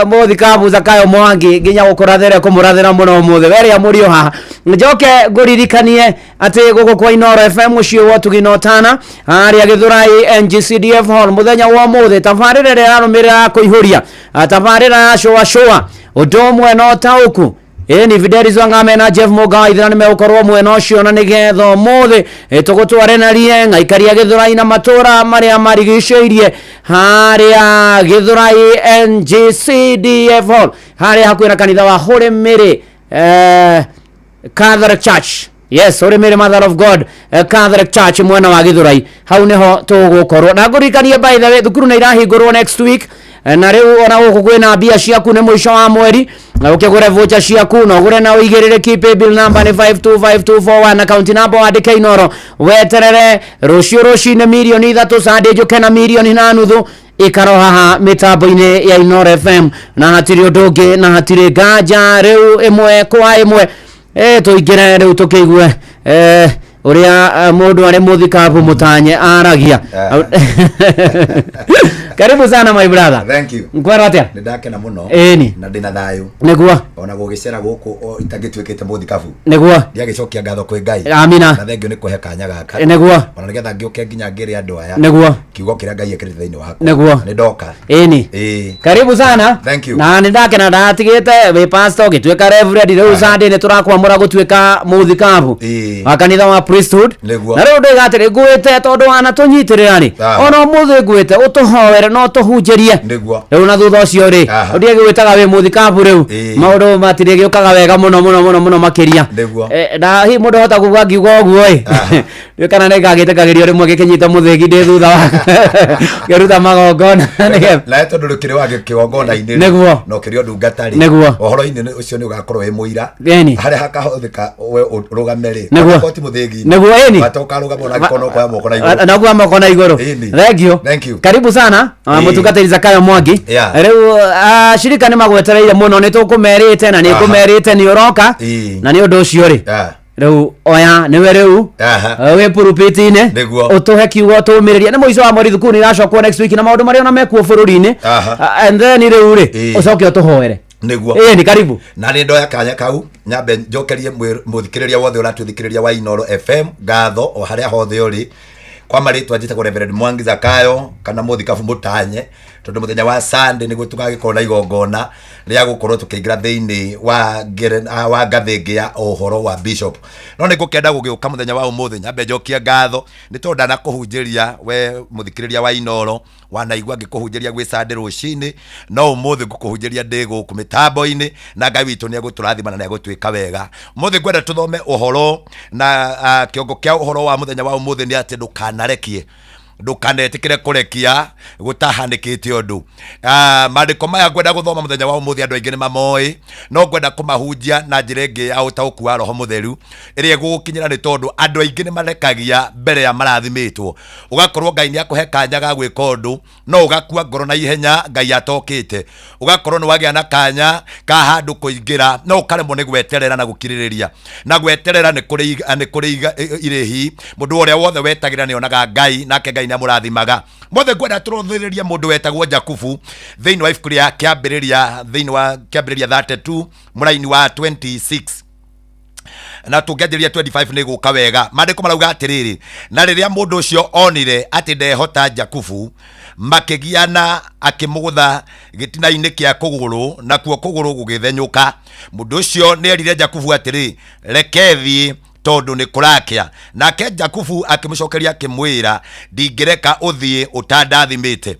mũthikabu Zakayo Mwangi nginya gũkũrathĩra kũmũrathĩra mũno ũmũthĩ werĩa mũriũ haha. Njoke ngũririkanie atĩ gũkũ kwa Inooro FM mũciĩ wa ũtugi na ũtana harĩa Gĩthũrai NGCDF Hall mũthenya wa ũmũthĩ, tabarĩra ĩrĩa ĩrarũmĩrĩra ya kũihũria tabarĩra ya cũa cũa ũndũ ũmwe na ũtaũku. Ĩni Fidelis Wangame na Jeff Mũga wa Ithira nĩmegũkorwo mwena ũcio, na nĩgetha ũmũthĩ tũgũtware na rie aikaria Gĩthũrai na matũra marĩa marigicĩirie harĩa Gĩthũrai NGCDF Hall, harĩa hakuhĩ na kanitha wa Holy Mary Catholic Church. Yes, Holy Mary Mother of God Catholic Church mwena wa Gĩthũrai, hau nĩho tũgũkorwo. Na ngũririkanie, by the way, thukuru nĩ irahingũrwo next week, na rĩu ona gũkũ kwĩna mbia ciaku, nĩ mũico wa mweri, na ũkĩgũre voucher ciaku na ũgũre na ũigĩrĩrĩki. Paybill number nĩ 525241, account number wandĩke Inooro, weterere rũciũ rũcinĩ 3 mirioni, Sunday njũke na 1.5 mirioni. Ikaro haha mĩtambo-inĩ ya Inooro FM, na hatirĩ ũndũ ũngĩ na hatirĩ nganja. Rĩu ĩmwe kwa ĩmwe tũingĩre rĩu tũkĩigue ũrĩa mũndũ arĩ mũthikabu Mũtanye aragia. Karibu sana, my brother. Thank you. Nkwĩrwo atĩa? Nĩ ndakena mũno. Ĩni. Na ndĩna thayũ. Nĩguo. Ona gũgĩcera gũkũ o itangĩtuĩkĩte mũthikabu. Nĩguo. Ndiagĩcokia ngatho kwĩ Ngai. Amina. Na thengio nĩ kũhe kanya gaka. Nĩguo. Ona nĩgetha ngĩũke nginya ngĩre andũ aya. Nĩguo. Kiugo kĩrĩa Ngai ekĩrĩte thĩinĩ wakwa. Nĩguo. Na nĩ ndoka. Ĩni. Ĩĩ. Karibu sana. Thank you. Na nĩ ndakena ndatigĩte wĩ pastor ũgĩtuĩka reverend, rĩu Sunday nĩ tũrakwamũra gũtuĩka mũthikabu Ĩĩ. wa kanitha wa Priesthood. Nĩguo. Na rĩu ndĩga atĩrĩ, ngwĩte tondũ wanatũnyitĩrĩra rĩ, ona ũmũthĩ ngwĩte ũtũhoere na ũtũhunjĩrie. Nĩguo. Rĩu na thutha ũcio rĩ, ũndige gwĩtaga wĩ mũthikabu, rĩu Ĩĩ. maũndũ matirĩgĩũkaga wega mũno mũno mũno mũno makĩria. Nĩguo. Na hihi mũndũ hota kuga ngiuga ũguo ĩ, ndiũĩ kana nĩ ngagĩtĩkagĩrio rĩmwe gĩkĩnyita mũthĩgi ndĩ thutha wa ngĩruta magongona nĩgetha Nawe tondũ rĩkĩrĩ wa kĩgongona-inĩ rĩ, Nĩguo. na ũkĩrĩ o ndungata rĩ, Nĩguo. ũhoro-inĩ ũcio nĩ ũgakorwo wĩ mũira. Ĩni. Harĩa hakahũthĩka we ũrũgame rĩ, Nĩguo. onakorwo ti mũthĩgi. Nĩguo, ĩni. Bata ũkarũgama ona angĩkorwo no kuoya moko na igũrũ. Na kuoya moko na igũrũ. Ĩni. Thank you. Thank you. Karibu sana. Ĩĩ. Mũtungatĩri Zakayo Mwangi. Yeah. Rĩu shirika nĩ magwetereire mũno, nĩ tũkũmerĩte na nĩ ngũmerĩte nĩ ũroka. Ĩĩ. Na nĩ ũndũ ũcio rĩ, rĩu oya nĩwe rĩu wĩ pulpit-inĩ. Nĩguo. Ũtũhe kiugo tũmĩrĩrie, nĩ mũico wa mweri, thukuru nĩ iracokwo next week na maũndũ marĩa ona mekuo bũrũri-inĩ. And then rĩu rĩ, Ĩĩ. ũcoke ũtũhoere. Nĩguo. Ĩĩ, ni karibu. Na nĩ ndoya kanya kau nyambe njokerie mũthikĩrĩria wothe ũratũthikĩrĩria wa Inooro FM ngatho o harĩa hothe ũrĩ. Kwa marĩtwa njĩtagwo Reverend Mwangi Zakayo kana mũthikabu Mũtanye, tondũ mũthenya wa Sunday nĩguo tũgagĩkorwo na igongona rĩa gũkorwo tũkĩingĩra thĩinĩ wa wa ngathĩ ĩngĩ ya ũhoro wa bishop. No nĩ ngũkĩenda gũgĩũka mũthenya wa ũmũthĩ nyambe njokie ngatho nĩ tondũ ndanakũhunjĩria we mũthikĩrĩria wa Inooro, wanaigua ngĩkũhunjĩria gwĩ Sunday rũcinĩ, no ũmũthĩ ngũkũhunjĩria ndĩ gũkũ mĩtambo-inĩ, na Ngai witũ nĩ egũtũrathima na nĩ egũtwĩka wega. Ũmũthĩ ngwenda tũthome ũhoro na kĩongo kĩa ũhoro wa mũthenya wa ũmũthĩ nĩ atĩ ndũkanarekie, ndũkanetĩkĩre kũrekia gũtahanĩkĩte ũndũ. Maandĩko maya ngwenda gũthoma mũthenya wa ũmũthĩ andũ aingĩ nĩ mamoĩ, no ngwenda kũmahunjia na njĩra ĩngĩ ya ũtaũku wa Roho Mũtheru ĩrĩa ĩgũgũkinyĩra, nĩ tondũ andũ aingĩ nĩ marekagia mbere ya marathimĩtwo. Ũgakorwo Ngai nĩ akũhe kanya ga gwĩka ũndũ, no ũgakua ngoro na ihenya Ngai atokĩte. Ũgakorwo nĩ wagĩa na kanya ka handũ kũingĩra, no ũkaremwo nĩ gweterera na gũkirĩrĩria. Na gweterera nĩ kũrĩ irĩhi. Mũndũ ũrĩa wothe wetagĩrĩra nĩ onaga Ngai, nake Ngai Ngai nĩ amũrathimaga. Mothe ngwenda tũrũthĩrĩrie mũndũ wetagwo Jakubu thĩinĩ wa ibuku rĩa Kĩambĩrĩria, thĩinĩ wa Kĩambĩrĩria 32 mũraini wa 26 na tũngĩanjĩrĩria 25 nĩ gũka wega. Maandĩko marauga atĩrĩrĩ, na rĩrĩa mũndũ ũcio onire atĩ ndehota Jakubu, makĩgiana, akĩmũgũtha gĩtina-inĩ kĩa kũgũrũ, nakuo kũgũrũ gũgĩthenyũka. Mũndũ ũcio nĩerire Jakubu atĩrĩ, reke thiĩ, tondũ nĩ kũrakĩa. Nake Jakubu akĩmũcokeria akĩmwĩra, ndingĩreka ũthiĩ ũtandathimĩte.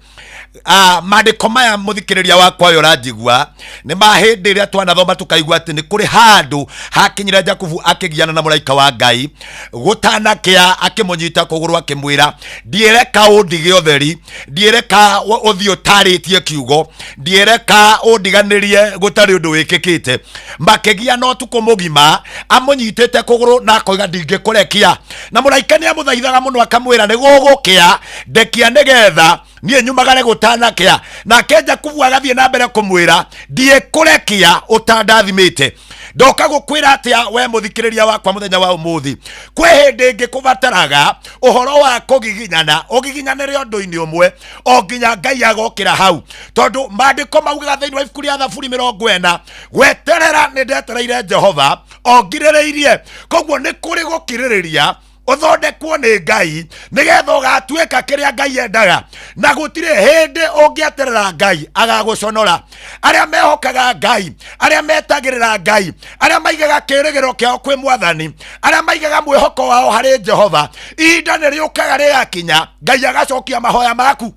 Maandĩko maya mũthikĩrĩria wakwa ũyũ ũranjigua nĩ ma hĩndĩ ĩrĩa twanathoma tũkaigua atĩ nĩ kũrĩ handũ hakinyire Jakubu akĩgiana na mũraika wa Ngai gũtanakĩa, akĩmũnyita kũgũrũ akĩmwĩra, ndiĩreka ũndige ũtheri, ndiĩreka ũthiĩ ũtarĩtie kiugo, ndiĩreka ũndiganĩrie gũtarĩ ũndũ wĩkĩkĩte. Makĩgiana ũtukũ mũgima amũnyitĩte kũgũrũ na akoiga ndingĩkũrekia, na mũraika nĩ amũthaithaga mũno akamwĩra nĩ gũgũkĩa, ndekia nĩgetha niĩ nyumagare gũtanakĩa. Nake Jakubu agathiĩ na mbere kũmwĩra ndiĩkũrekia ũtandathimĩte. Ndoka gũkwĩra atĩa we mũthikĩrĩria wakwa mũthenya wa ũmũthĩ, kwĩ hĩndĩ ĩngĩ kũbataraga ũhoro wa kũgiginyana, ũgiginyanĩre ũndũ-inĩ ũmwe o nginya Ngai agokĩra hau, tondũ maandĩko maugaga thĩinĩ wa ibuku rĩa Thaburi 40, gweterera nĩ ndetereire Jehova o ngirĩrĩirie. Koguo nĩ kũrĩ gũkirĩrĩria ũthondekwo nĩ Ngai nĩgetha ũgatuĩka kĩrĩa Ngai endaga, na gũtirĩ hĩndĩ ũngĩeterera Ngai agagũconora. Arĩa mehokaga Ngai, arĩa metagĩrĩra Ngai, arĩa maigaga kĩrĩgĩrĩro kĩao kwĩ Mwathani, arĩa maigaga mwĩhoko wao harĩ Jehova, ihinda nĩ rĩũkaga rĩgakinya Ngai agacokia mahoya maku.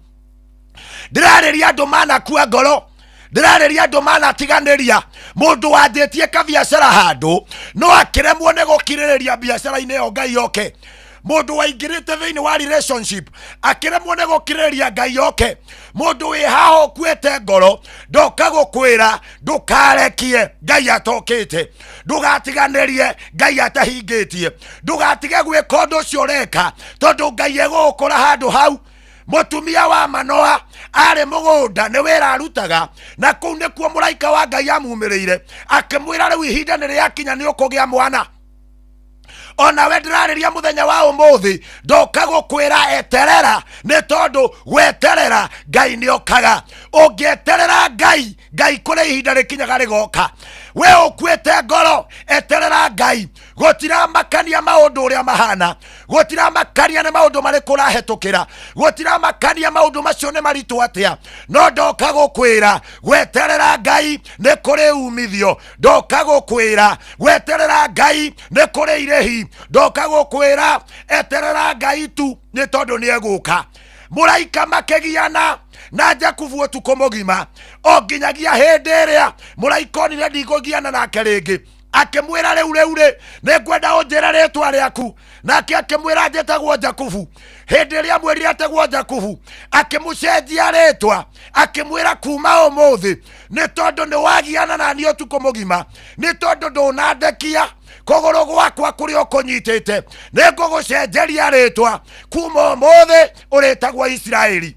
Ndĩrarĩria andũ manakua ngoro, ndĩrarĩria andũ manatiganĩria. Mũndũ wanjĩtie kabiacara handũ no akĩremwo nĩ gũkirĩrĩria biacara-inĩ ĩyo Ngai oke. Mũndũ waingĩrĩte thĩinĩ wa relationship akĩremwo nĩ gũkirĩrĩria Ngai oke. Mũndũ wĩ haha ũkuĩte ngoro, ndoka gũkwĩra ndũkarekie Ngai atokĩte, ndũgatiganĩrie Ngai atahingĩtie, ndũgatige gwĩka ũndũ ũcio ũreka tondũ Ngai egũgũkora handũ hau. Mũtumia wa Manoa arĩ mũgũnda nĩ wĩra arutaga, na kũu nĩkuo mũraika wa Ngai amumĩrĩire akĩmwĩra rĩu ihinda nĩ rĩakinya nĩ ũkũgĩa mwana. Onawe ndĩrarĩria mũthenya wa ũmũthĩ, ndoka gũkwĩra eterera, nĩ tondũ gweterera Ngai nĩ okaga. Ũngĩeterera Ngai, Ngai kũrĩ ihinda rĩkinyaga rĩgoka. We ũkuĩte ngoro, eterera Ngai. Gũtiramakania maũndũ ũrĩa mahana, gũtiramakania nĩ maũndũ marĩkũ ũrahetũkĩra, gũtiramakania maũndũ macio nĩ maritũ atĩa, no ndoka gũkwĩra gweterera Ngai nĩ kũrĩ umithio. Ndoka gũkwĩra gweterera Ngai nĩ kũrĩ irĩhi. Ndoka gũkwĩra eterera Ngai tu, nĩ tondũ nĩ egũka. Mũraika makĩgiana na Jakubu ũtukũ mũgima o nginyagia hĩndĩ ĩrĩa mũraika onire ndikũgiana nake rĩngĩ, akĩmwĩra rĩu rĩu rĩ nĩ ngwenda ũnjĩre rĩtwa rĩaku. Nake akĩmwĩra njĩtagwo Jakubu. Hĩndĩ ĩrĩa amwĩrire etagwo Jakubu, akĩmũcenjia rĩtwa akĩmwĩra kuma ũmũthĩ nĩ tondũ nĩ wagiana na niĩ ũtukũ mũgima, nĩ tondũ ndũnandekia kũgũrũ gwakwa kũrĩa ũkũnyitĩte, nĩ ngũgũcenjeria rĩtwa kuma ũmũthĩ ũrĩtagwo Isiraeli.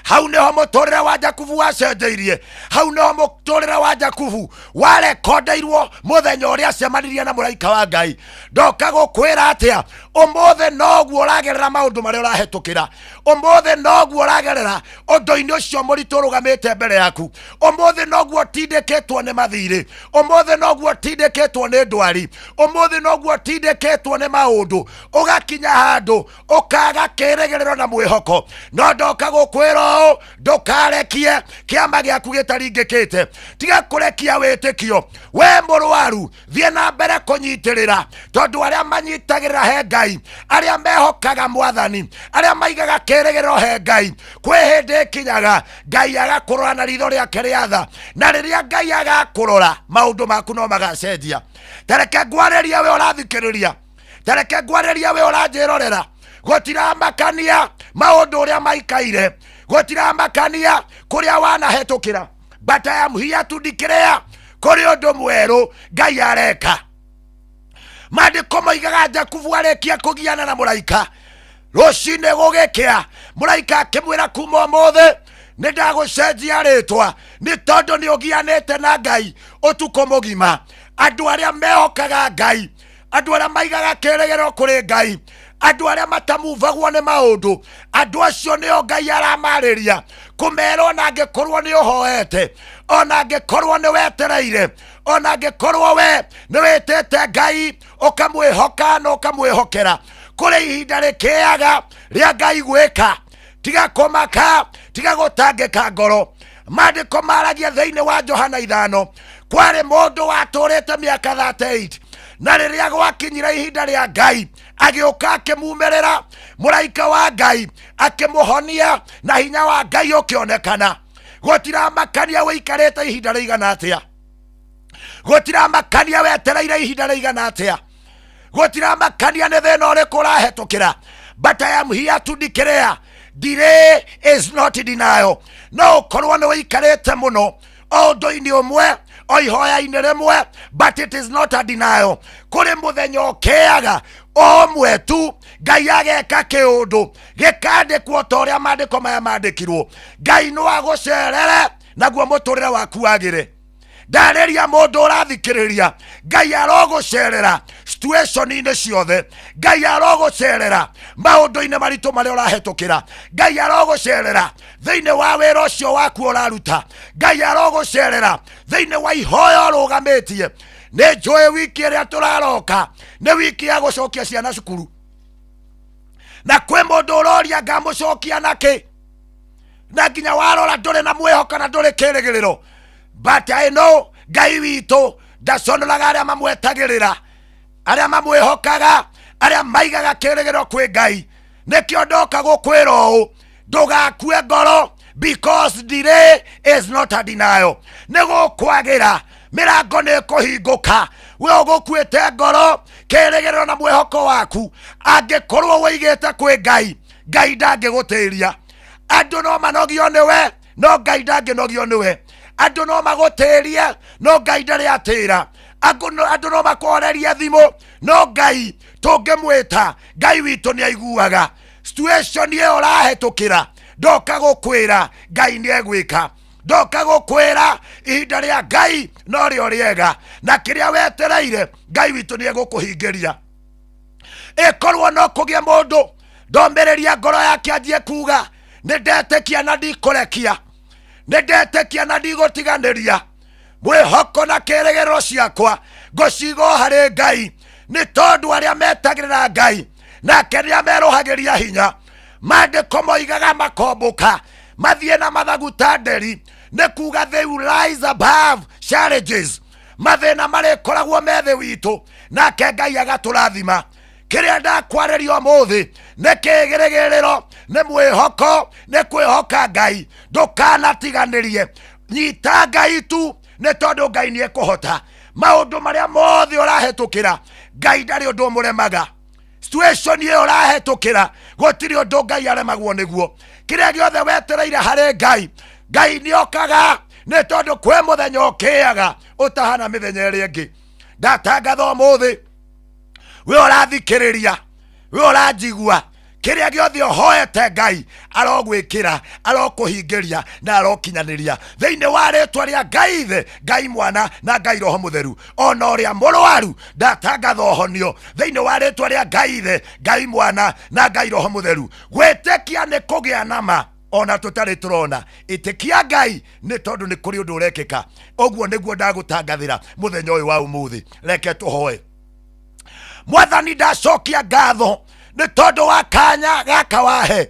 Hau nĩho mũtũrĩre wa Jakubu wacenjeirie, hau nĩho mũtũrĩre wa Jakubu warekondeirwo mũthenya ũrĩa acemanirie na mũraika wa Ngai. Ndoka gũkwĩra atĩa ũmũthĩ noguo ũragerera maũndũ marĩa ũrahetũkĩra, ũmũthĩ noguo ũragerera ũndũ-inĩ ũcio mũritũ ũrũgamĩte mbere yaku, ũmũthĩ noguo ũtindĩkĩtwo nĩ mathirĩ, ũmũthĩ noguo ũtindĩkĩtwo nĩ ndwari, ũmũthĩ noguo ũtindĩkĩtwo nĩ maũndũ, ũgakinya handũ ũkaga kĩrĩgĩrĩro na mwĩhoko. No ndoka gũkwĩra ũũ, ndũkarekie kĩama gĩaku gĩtaringĩkĩte, tiga kũrekia wĩtĩkio. We mũrwaru, thiĩ na mbere kũnyitĩrĩra, tondũ arĩa manyitagĩrĩra he Ngai, arĩa mehokaga Mwathani, arĩa maigaga kĩrĩgĩrĩro he Ngai, kwĩ hĩndĩ ĩkinyaga Ngai agakũrora na ritho rĩake rĩa tha, na rĩrĩa Ngai agakũrora maũndũ maku no magacenjia. Tareke ngwarĩrie we ũrathikĩrĩria, tareke ngwarĩrie we ũranjĩrorera, gũtiramakania maũndũ ũrĩa maikaire, gũtiramakania kũrĩa wanahetũkĩra, but I am here to declare kũrĩ ũndũ mwerũ Ngai areka. Maandĩko moigaga Jakubu arĩkia kũgiana na mũraika rũcinĩ gũgĩkĩa, mũraika akĩmwĩra kuma ũmũthĩ nĩ ndagũcenjia rĩtwa, nĩ tondũ nĩ ũgianĩte na Ngai ũtukũ mũgima. Andũ arĩa mehokaga Ngai, andũ arĩa maigaga kĩrĩgĩrĩro kũrĩ Ngai, Andũ arĩa matamuvagwo nĩ maũndũ, andũ acio nĩo Ngai aramarĩria kũmera, ona angĩkorwo nĩ ũhoete, ona angĩkorwo nĩ wetereire, ona angĩkorwo we nĩ wĩtĩte Ngai ũkamwĩhoka na ũkamwĩhokera, kũrĩ ihinda rĩkĩaga rĩa Ngai gwĩka. Tiga kũmaka, tiga gũtangĩka ngoro. Maandĩko maragia thĩinĩ wa Johana 5, kwarĩ mũndũ watũrĩte mĩaka 38, na rĩrĩa gwakinyire ihinda rĩa Ngai agĩũka akĩmumĩrĩra, mũraika wa Ngai akĩmũhonia na hinya wa Ngai ũkĩonekana. Gũtiramakania wĩikarĩte ihinda rĩigana atĩa, gũtiramakania wetereire ihinda rĩigana atĩa, gũtiramakania nĩ thĩna ũrĩkũ ũrahetũkĩra, but I am here to declare delay is not denial. No ũkorwo nĩ ũikarĩte mũno o ũndũ-inĩ ũmwe, o ihoya-inĩ rĩmwe, but it is not a denial. Kũrĩ mũthenya ũkĩaga o ũmwe tu Ngai ageka kĩũndũ gĩkandĩkwo ta ũrĩa maandĩko maya mandĩkirwo. Ngai no agũcerere naguo mũtũrĩre waku wagĩre. Ndarĩria mũndũ ũrathikĩrĩria, Ngai arogũcerera situation-inĩ ciothe, Ngai arogũcerera maũndũ-inĩ maritũ marĩa ũrahetũkĩra, Ngai arogũcerera thĩinĩ wa wĩra ũcio waku ũraruta, Ngai arogũcerera thĩinĩ wa ihoya ũrũgamĩtie. Nĩ njũĩ wiki ĩrĩa tũraroka nĩ wiki ya gũcokia ciana cukuru, na kwĩ mũndũ ũroria ngamũcokia nakĩ, na nginya warora ndũrĩ na mwĩhoko na ndũrĩ kĩrĩgĩrĩro, but I know Ngai witũ ndaconoraga arĩa mamwetagĩrĩra, arĩa mamwĩhokaga, arĩa maigaga kĩrĩgĩrĩro kwĩ Ngai. Nĩkĩo ndoka gũkwĩra ũũ, ndũgakue ngoro, because delay is not a denial. Nĩ gũkwagĩra, mĩrango nĩ ĩkũhingũka. We ũgũkuĩte ngoro, kĩrĩgĩrĩro na mwĩhoko waku angĩkorwo wĩigĩte kwĩ Ngai, Ngai ndangĩgũtĩria. Andũ no manogio nĩwe, no Ngai ndangĩnogio nĩwe. Andũ no magũtĩrie, no Ngai ndarĩ atĩra. Andũ no makworerie thimũ, no Ngai tũngĩmwĩta Ngai witũ nĩ aiguaga. Situation ĩyo ũrahetũkĩra, ndoka gũkwĩra Ngai nĩ egwĩka. Ndoka gũkwĩra ihinda rĩa Ngai no rĩo rĩega, na kĩrĩa wetereire Ngai witũ nĩ egũkũhingĩria. Ĩkorwo no kũgĩe mũndũ ndomĩrĩria ngoro yake anjie kuga, nĩ ndetĩkia na ndikũrekia, nĩ ndetĩkia na ndigũtiganĩria, mwĩhoko na kĩrĩgĩrĩro ciakwa ngũciga harĩ Ngai, nĩ tondũ arĩa metagĩrĩra Ngai nake nĩ amerũhagĩria hinya. Maandĩko moigaga makombũka mathiĩ na mathagu ta nderi, nĩ kuga they will rise above challenges. Mathĩna marĩkoragwo me thĩ witũ, nake Ngai agatũrathima. Kĩrĩa ndakwarĩria ũmũthĩ nĩ kĩgĩrĩgĩrĩro, nĩ mwĩhoko, nĩ kwĩhoka Ngai. Ndũkanatiganĩrie, nyita Ngai tu, nĩ tondũ Ngai nĩ ekũhota. Maũndũ marĩa mothe ũrahetũkĩra, Ngai ndarĩ ũndũ ũmũremaga. Situation ĩyo ũrahetũkĩra, gũtirĩ ũndũ Ngai aremagwo nĩguo. Kĩrĩa gĩothe wetereire harĩ Ngai, Ngai nĩ okaga, nĩ tondũ kwĩ mũthenya ũkĩaga ũtahana mĩthenya ĩrĩa ĩngĩ. Ndatangatha ũmũthĩ, we ũrathikĩrĩria, we ũranjigua, kĩrĩa gĩothe ũhoete Ngai arogwĩkĩra, arokũhingĩria na arokinyanĩria thĩinĩ wa rĩtwa rĩa Ngai Ithe, Ngai Mwana na Ngai Roho Mũtheru. Ona ũrĩa mũrwaru ndatangatha ũhonio thĩinĩ wa rĩtwa rĩa Ngai Ithe, Ngai Mwana na Ngai Roho Mũtheru. Gwĩtĩkia nĩ kũgĩa na ma ona tũtarĩ tũrona. Ĩtĩkia Ngai nĩ tondũ nĩ kũrĩ ũndũ ũrekĩka. Ũguo nĩguo ndagũtangathĩra mũthenya ũyũ wa ũmũthĩ. Reke tũhoe. Mwathani, ndacokia ngatho nĩ tondũ wa kanya gaka wahe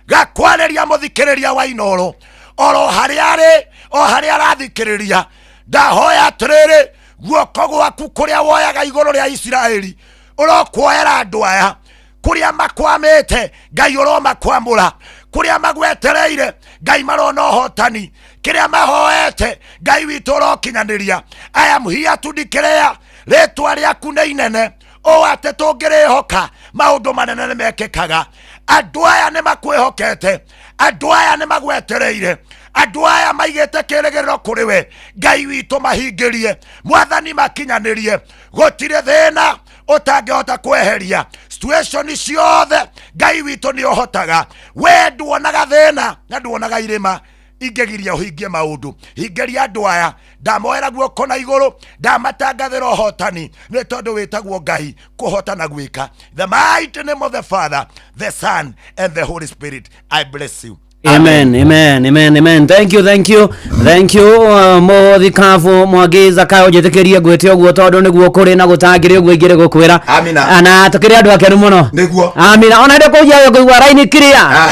gakwarĩria mũthikĩrĩria wa Inooro oro harĩa arĩ, o harĩa arathikĩrĩria. Ndahoya atĩrĩrĩ, guoko gwaku kũrĩa woyaga igũrũ rĩa Isiraeli ũrokuoera andũ aya kũrĩa makwamĩte, Ngai ũromakwamũra, kũrĩa magwetereire, Ngai marona ũhotani, kĩrĩa mahoete, Ngai witũ ũrokinyanĩria. I am here to declare rĩtwa rĩaku nĩ inene, ũũ atĩ tũngĩrĩhoka maũndũ manene nĩ mekĩkaga. Andũ aya nĩ makwĩhokete, andũ aya nĩ magwetereire, andũ aya maigĩte kĩrĩgĩrĩro kũrĩ we. Ngai witũ mahingĩrie, Mwathani makinyanĩrie. Gũtirĩ thĩna ũtangĩhota kweheria, situation ciothe Ngai witũ nĩ ũhotaga. We nduonaga thĩna na nduonaga irĩma. Ingĩgiria ũhingie maũndũ, hingĩria andũ aya. Ndamoera guoko na igũrũ, ndamatangathĩra ũhotani, nĩ tondũ wĩtagwo Ngai kũhota na gwĩka. The mighty name of the Father, the Son and the Holy Spirit, I bless you. Amen, amen, amen, amen. Thank you, thank you, thank you. Mũthikabu Mwangi Zakayo, njĩtĩkĩrie ngwĩte ũguo tondũ nĩguo kũrĩ na gũtangĩrĩ ũguo ingĩrĩ gũkwĩra. Amina. Na tũkĩrĩ andũ akenu mũno. Nĩguo. Amina. Ona ndĩ kũu njayo ngũigua raini clear.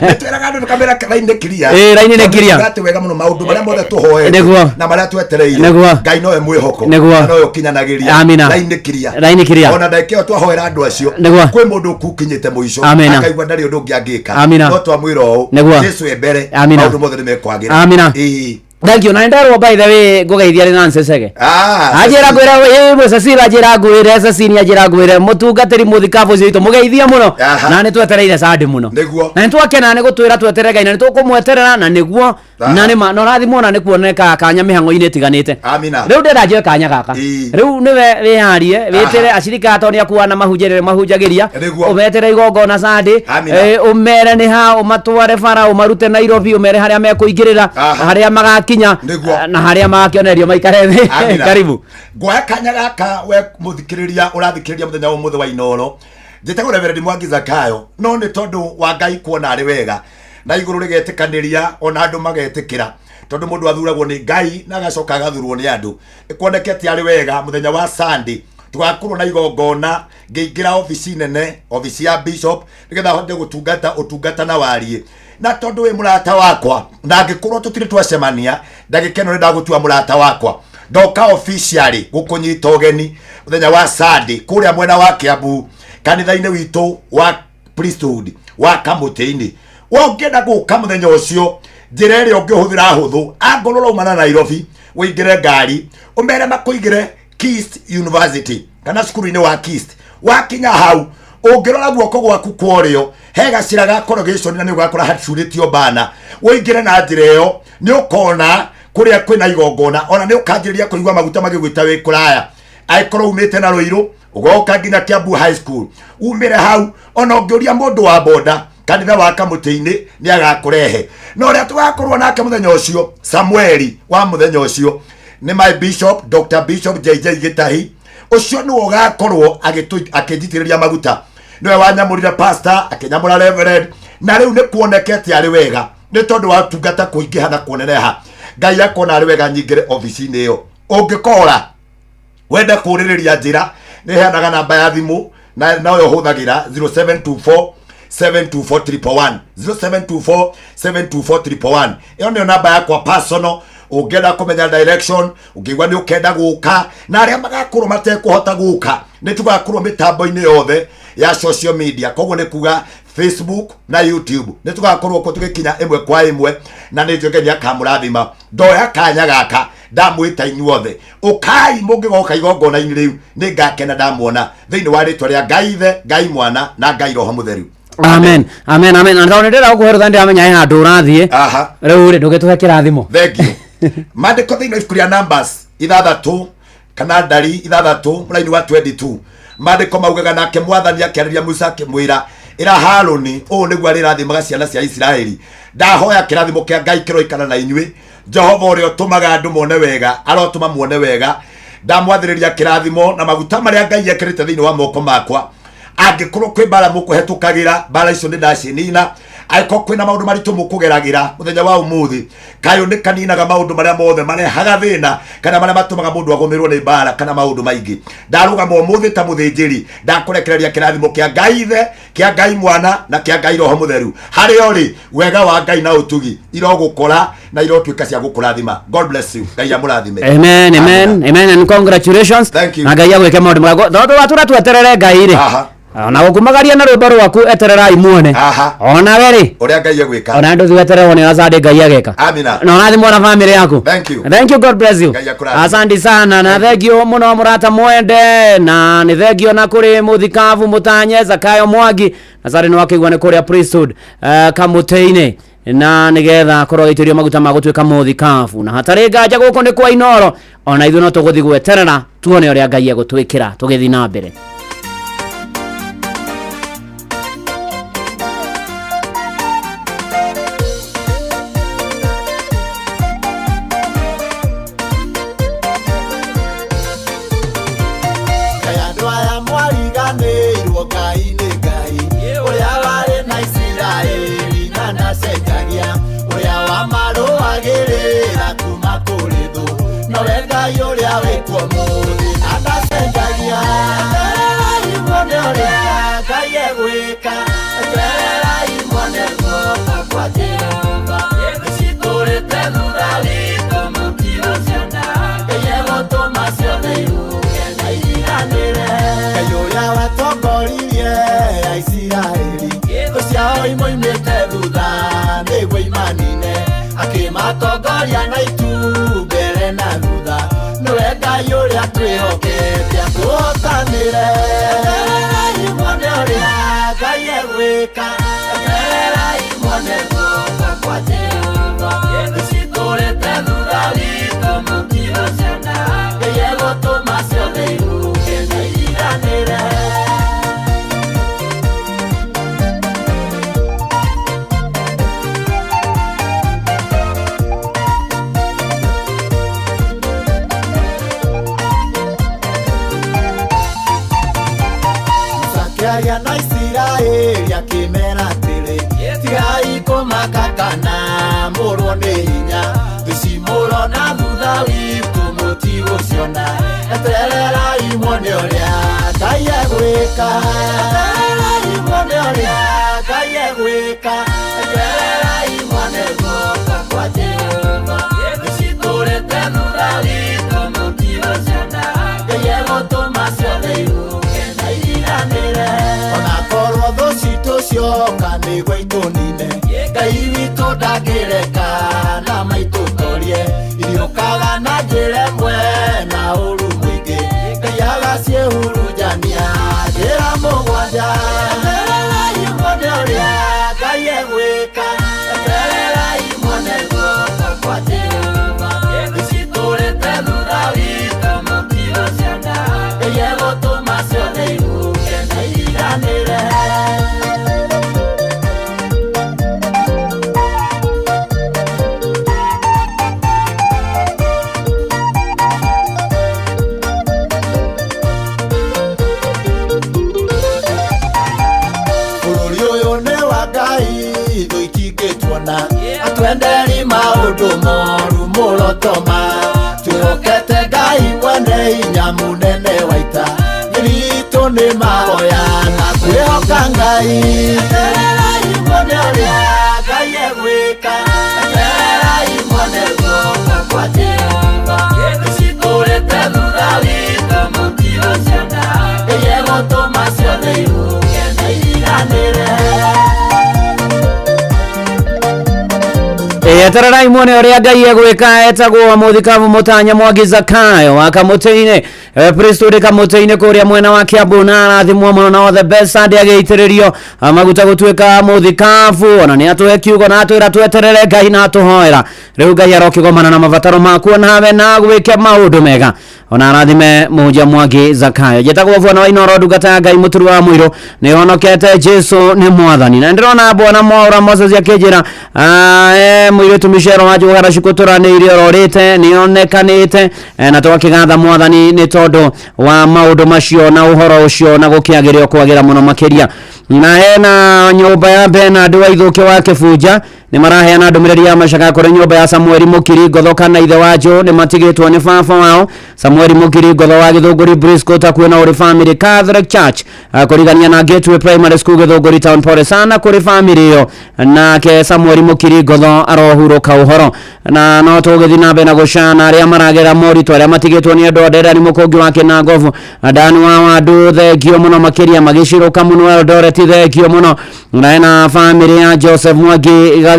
Twĩraga andũ tũkamera raini nĩ clear. Ĩĩ, raini nĩ clear. Tondũ atĩ wega mũno maũndũ marĩa mothe tũhoete Nĩguo. na marĩa twetereire. Nĩguo. Ngai nowe mwĩhoko. Nĩguo. Na nowe ũkinyanagĩria. Amina. Raini nĩ clear. Raini clear. Ona ndagĩka ĩyo twahoera andũ acio. Nĩguo. Kwĩ mũndũ ũkukinyĩte mũico. Amina. Akaigua ndarĩ ũndũ ũngĩ angĩka. Amina. No twamwĩra ũũ. Nĩguo. Jesu e mbere. Amina. Maũndũ mothe nĩ mekwagĩra. Amina. Ĩĩ. Thank you. Na nĩnderwo by the way ngũgeithia rĩ Nancy Chege. Ah. Anjĩra ngwĩre ĩ mũ Cecile anjĩra ngwĩre Cecile anjĩra ngwĩre mũtungatĩri mũthikabu ũcio witũ mũgeithie mũno na nĩ twetereire Sunday mũno. Nĩguo. Na nĩ twakena nĩ gũtwĩra tweterere Ngai na nĩ tũkũmweterera na nĩguo Aha. na nĩ ma na ũrathimwo na nĩ kuoneka kanya mĩhang'o-inĩ ĩtiganĩte. Amina. Rĩu ndĩrenda njoe kanya gaka. Rĩu nĩwe wĩyarie wĩtĩre acirika tondũ nĩ akuana mahunjĩrĩre mahunjagĩria Nĩguo. ũmetĩre igongona Sunday Amina. ũmere nĩ ha ũmatware bara ũmarute Nairobi ũmere harĩa mekũingĩrĩra harĩa magakinya Nĩguo. na harĩa magakĩonererio maikare thĩ Amina. karibu. Ngwoya kanya gaka we mũthikĩrĩria ũrathikĩrĩria mũthenya wa ũmũthĩ wa Inooro. Njĩtagwo Reverend Mwangi Zakayo, no nĩ tondũ wa Ngai kuona arĩ wega na igũrũ rĩgetĩkanĩria ona andũ magetĩkĩra, tondũ mũndũ athuragwo nĩ Ngai na agacoka agathurwo nĩ andũ. Kuonekete arĩ wega mũthenya wa Sunday tũgakorwo na igongona, ngĩingĩra obici nene, obici ya bishop, nĩgetha hote gũtungata ũtungata na wariĩ. Na tondũ wĩ mũrata wakwa, na angĩkorwo tũtirĩ twacemania, ndagĩka ĩno nĩ ndagũtua mũrata wakwa. Ndoka officially gũkũnyita ũgeni mũthenya wa Sunday kũrĩa mwena wa Kiambu, kanitha-inĩ witũ wa priesthood wa Kamũtĩ-inĩ. We ũngĩenda gũka mũthenya ũcio, njĩra ĩrĩa ũngĩhũthĩra hũthũ, angorwo ũrauma na Nairobi, ũingĩre ngari, ũmere makũigĩre Kist University kana cukuru-inĩ wa Kist. Wakinya hau, ũngĩrora guoko gwaku kwa ũrĩo, he gacĩra ga corrugation na nĩ ũgakora hacurĩtio bana. Ũingĩre na njĩra ĩyo, nĩ ũkona kũrĩa kwĩna igongona, ona nĩ ũkanjĩrĩria kũigua maguta magĩgwĩta wĩ kũraya. Angĩkorwo umĩte na Ruiru, ũgoka nginya Kiambu High School, umĩre hau, ona ũngĩũria mũndũ wa boda kanitha wa Kamũtĩ-inĩ nĩ agakũrehe. Na ũrĩa tũgakorwo nake mũthenya ũcio, Samueli wa mũthenya ũcio nĩ my bishop, Dr. Bishop JJ Gĩtahi. Ũcio nĩwe ũgakorwo akĩnjitĩrĩria maguta, nĩwe wanyamũrire pastor, akĩnyamũra reverend, na rĩu nĩ kuonekete arĩ wega nĩ tondũ wa tungata kũingĩha na kuonereha. Ngai akona arĩ wega nyingĩre obici-inĩ ĩyo. Ũngĩkora wenda kũrĩrĩria njĩra, nĩ heanaga namba ya thimũ na noyo hũthagĩra 0724 724 0724 724 ĩyo nĩyo namba yakwa personal. Ũngĩenda kũmenya direction, ũngĩigua nĩ ũkenda gũka, na arĩa magakorwo matekũhota gũka, nĩ tũgakorwo mĩtambo-inĩ yothe ya social media. Koguo nĩ kuga Facebook na YouTube nĩ tũgakorwo kuo tũgĩkinya ĩmwe kwa ĩmwe, na nĩ njũĩ Ngai nĩ akamũrathima. Ndoya kanya gaka ndamwĩta inyuothe, ũkai mũngĩgoka igongona-inĩ rĩu, nĩ ngakena ndamuona thĩinĩ wa rĩtwa rĩa Ngai Ithe, Ngai Mwana na Ngai Roho Mũtheru. Amen, amen, amen. Na tondũ nĩndĩrenda gũkũhe rũtha, ndĩramenya he handũ ũrathiĩ. Rĩu rĩ, ndũgĩtũhe kĩrathimo. Thank you. Maandĩko thĩinĩ wa ibuku rĩa Numbers 6 kana ndari 6 mũraini wa 22, maandĩko maugaga, nake mwathani akĩarĩria Musa akĩmwĩra, ĩra Harũni ũũ nĩguo arĩrathimaga ciana cia Isiraeli. Ndahoya kĩrathimo kĩa Ngai kĩroikara na inyuĩ. Jehova ũrĩa ũtũmaga andũ mone wega arotũma muone wega. Ndamwathĩrĩria kĩrathimo na maguta marĩa Ngai ekĩrĩte thĩinĩ wa moko makwa. Angĩkorwo kwĩ mbara mũkũhetũkagĩra, mbara icio nĩ ndacinina. Angĩkorwo kwĩna maũndũ maritũ mũkũgeragĩra mũthenya wa ũmũthĩ, kayũ nĩ kaninaga maũndũ marĩa mothe marehaga thĩna kana marĩa matũmaga mũndũ agũmĩrwo nĩ mbara kana maũndũ maingĩ. Ndarũgama ũmũthĩ ta mũthĩnjĩri, ndakũrekereria kĩrathimo kĩa Ngai Ithe, kĩa Ngai Mwana na kĩa Ngai Roho Mũtheru. Harĩa ũrĩ, wega wa Ngai na ũtugi irogũkora na irotuĩka cia gũkũrathima. God bless you. Ngai amũrathime. Amen, amen, amen, and congratulations. Thank you. Na Ngai agwĩke maũndũ mega. Tondũ watũra tweterere Ngai rĩ. Ona gũkumagaria na rwĩmbo rwaku etererai muone. Ona we rĩ. Ũrĩa Ngai egwĩka. Ona ndũthi weterere wone ũrĩa Sunday Ngai ageka. Amina. Na ũrathimwo na family yaku. Thank you. Thank you, God bless you. Ngai akũrathime. Asante sana na thank you mũno mũrata mwende, na nĩ thank you na kũrĩ mũthikabu mũtanye Zakayo Mwangi na Sunday nĩ wakĩigua nĩ kũrĩa priesthood Kamũtĩ-inĩ, na nĩgetha akorwo agĩitĩrĩrio maguta ma gũtuĩka mũthikabu. Na hatarĩ nganja gũkũ nĩ kwa Inooro, ona ithuĩ no tũgũthiĩ gweterera tuone ũrĩa Ngai egũtwĩkĩra tũgĩthiĩ na mbere. ũtacenjagia ũrĩa wamarũagĩrĩra kuma kũrĩ thũ nowe Ngai ũrĩa wĩkuo mũthĩ na ndacenjagia. Etererai muone ũrĩa Ngai egwĩka, etererai muone guoko kwa Jehova. Nĩcitũrĩte thutha witũ mũtigũciona, Ngai egũtũma ciothe ihuke na iriganĩre. Ngai ũrĩa watongoririe Aisiraeli thũ ciao imoimĩte thutha nĩguo imanine, akĩmatongoria na itu mbere na thutha, nĩwe Ngai ũrĩa twĩhokete atũhotanĩre. Etererai muone ũrĩa Ngai egwĩka, etererai muone guoko kwa Jehova. Nĩcitũrĩte thutha witũ mũtigũciona, Ngai egũtũma ciothe ihuke na iriganĩre. Musa akĩaria na Isiraeli akĩmera atĩrĩ, tigai kũmaka kana mũrwo nĩ hinya, thũ ici mũrona thutha witũ mũtigũciona, etererai muone ũrĩa Ngai egwĩka. Etererai muone ũrĩa Ngai egwĩka, etererai muone guoko kwa Jehova. Nĩcitũrĩte thutha witũ mũtigũciona, Ngai egũtũma ciothe ihuke na iriganĩre. Ona korwo thũ citũ cioka nĩguo itũnine, Ngai witũ ndangĩreka na maitũtorie, iriũkaga na njĩra ĩmwe na ũru mũingĩ, Ngai agaciĩhurunjania njĩra mũgwanja. Etererai muone ũrĩa Ngai egwĩka, etererai muone guoko kwa Jehova. Nĩcitũrĩte thutha witũ mũtigũciona, Ngai egũtũma ciothe ihuke na iriganĩre. Bũrũri ũyũ nĩ wa Ngai thũ itingĩtuona, atwenderi maũndũ moru mũrotoma, twĩhokete Ngai mwene hinya mũnene wa ita, thiritũ nĩ mahoya na kwĩhoka Ngai. Etererai muone ũrĩa Ngai egwĩka, etererai muone guoko kwa Jehova. Nĩcitũrĩte thutha witũ mũtigũciona, Ngai egũtũma ciothe ihuke na iriganĩre. Etererai muone ũrĩa Ngai egwĩka. Etagwo mũthikabu mũtanya Mwangi Zakayo wa Kamũtĩ-inĩ, priesthood Kamũtĩ-inĩ kũrĩa mwena wa Kiambu, na arathimwo mũno na all the best. Sunday agĩitĩrĩrio maguta gũtuĩka mũthikabu, ona nĩ atũhe kiugo na atwĩra tweterere Ngai na atũhoera. Rĩu Ngai arokĩgomana na mabataro maku nawe na gwĩke maũndũ mega, ona arathime mũhunjia Mwangi Zakayo. Njĩtagwo bwana wa Inoro, ndungata ya Ngai, mũturu wa mũirũ, nĩ honokete, Jesu nĩ mwathani. Na ndĩrona bwana Mwaura Moses akĩnjĩra mũirĩtu Michelle wa Njũgara cikũtũranĩire ororĩte nĩ onekanĩte, na twakĩgatha mwathani nĩ tondũ wa maũndũ macio na ũhoro ũcio na gũkĩagĩrĩo kwagĩra mũno makĩria. Na hena nyũmba ya Bernard wa Ithũkĩ wa Kĩbunja nĩ maraheana ndũmĩrĩri ya macaka kũrĩ nyũmba ya Samueli Mũkiri Ngotho kana ithe wa Njũ nĩ matigĩtwo nĩ baba wao Samueli Mũkiri Ngotho wa Gĩthũngũri Briscoe takuĩ na ũrĩ Family Catholic Church, kũrigania na Gateway Primary School Gĩthũngũri Town. Pole sana kũrĩ family ĩyo, nake Samueli Mũkiri Ngotho arohurũka ũhoro. Na no tũgĩthiĩ na mbere na gũcana arĩa maragera moritũ, arĩa matigĩtwo nĩ andũ a Nderani Mũkũngi wa Kĩnangobu, Dani wa Wandu, thengio mũno makĩria, magĩcirũka mũno Eldoret, thengio mũno. Na ena family ya Joseph Mwangi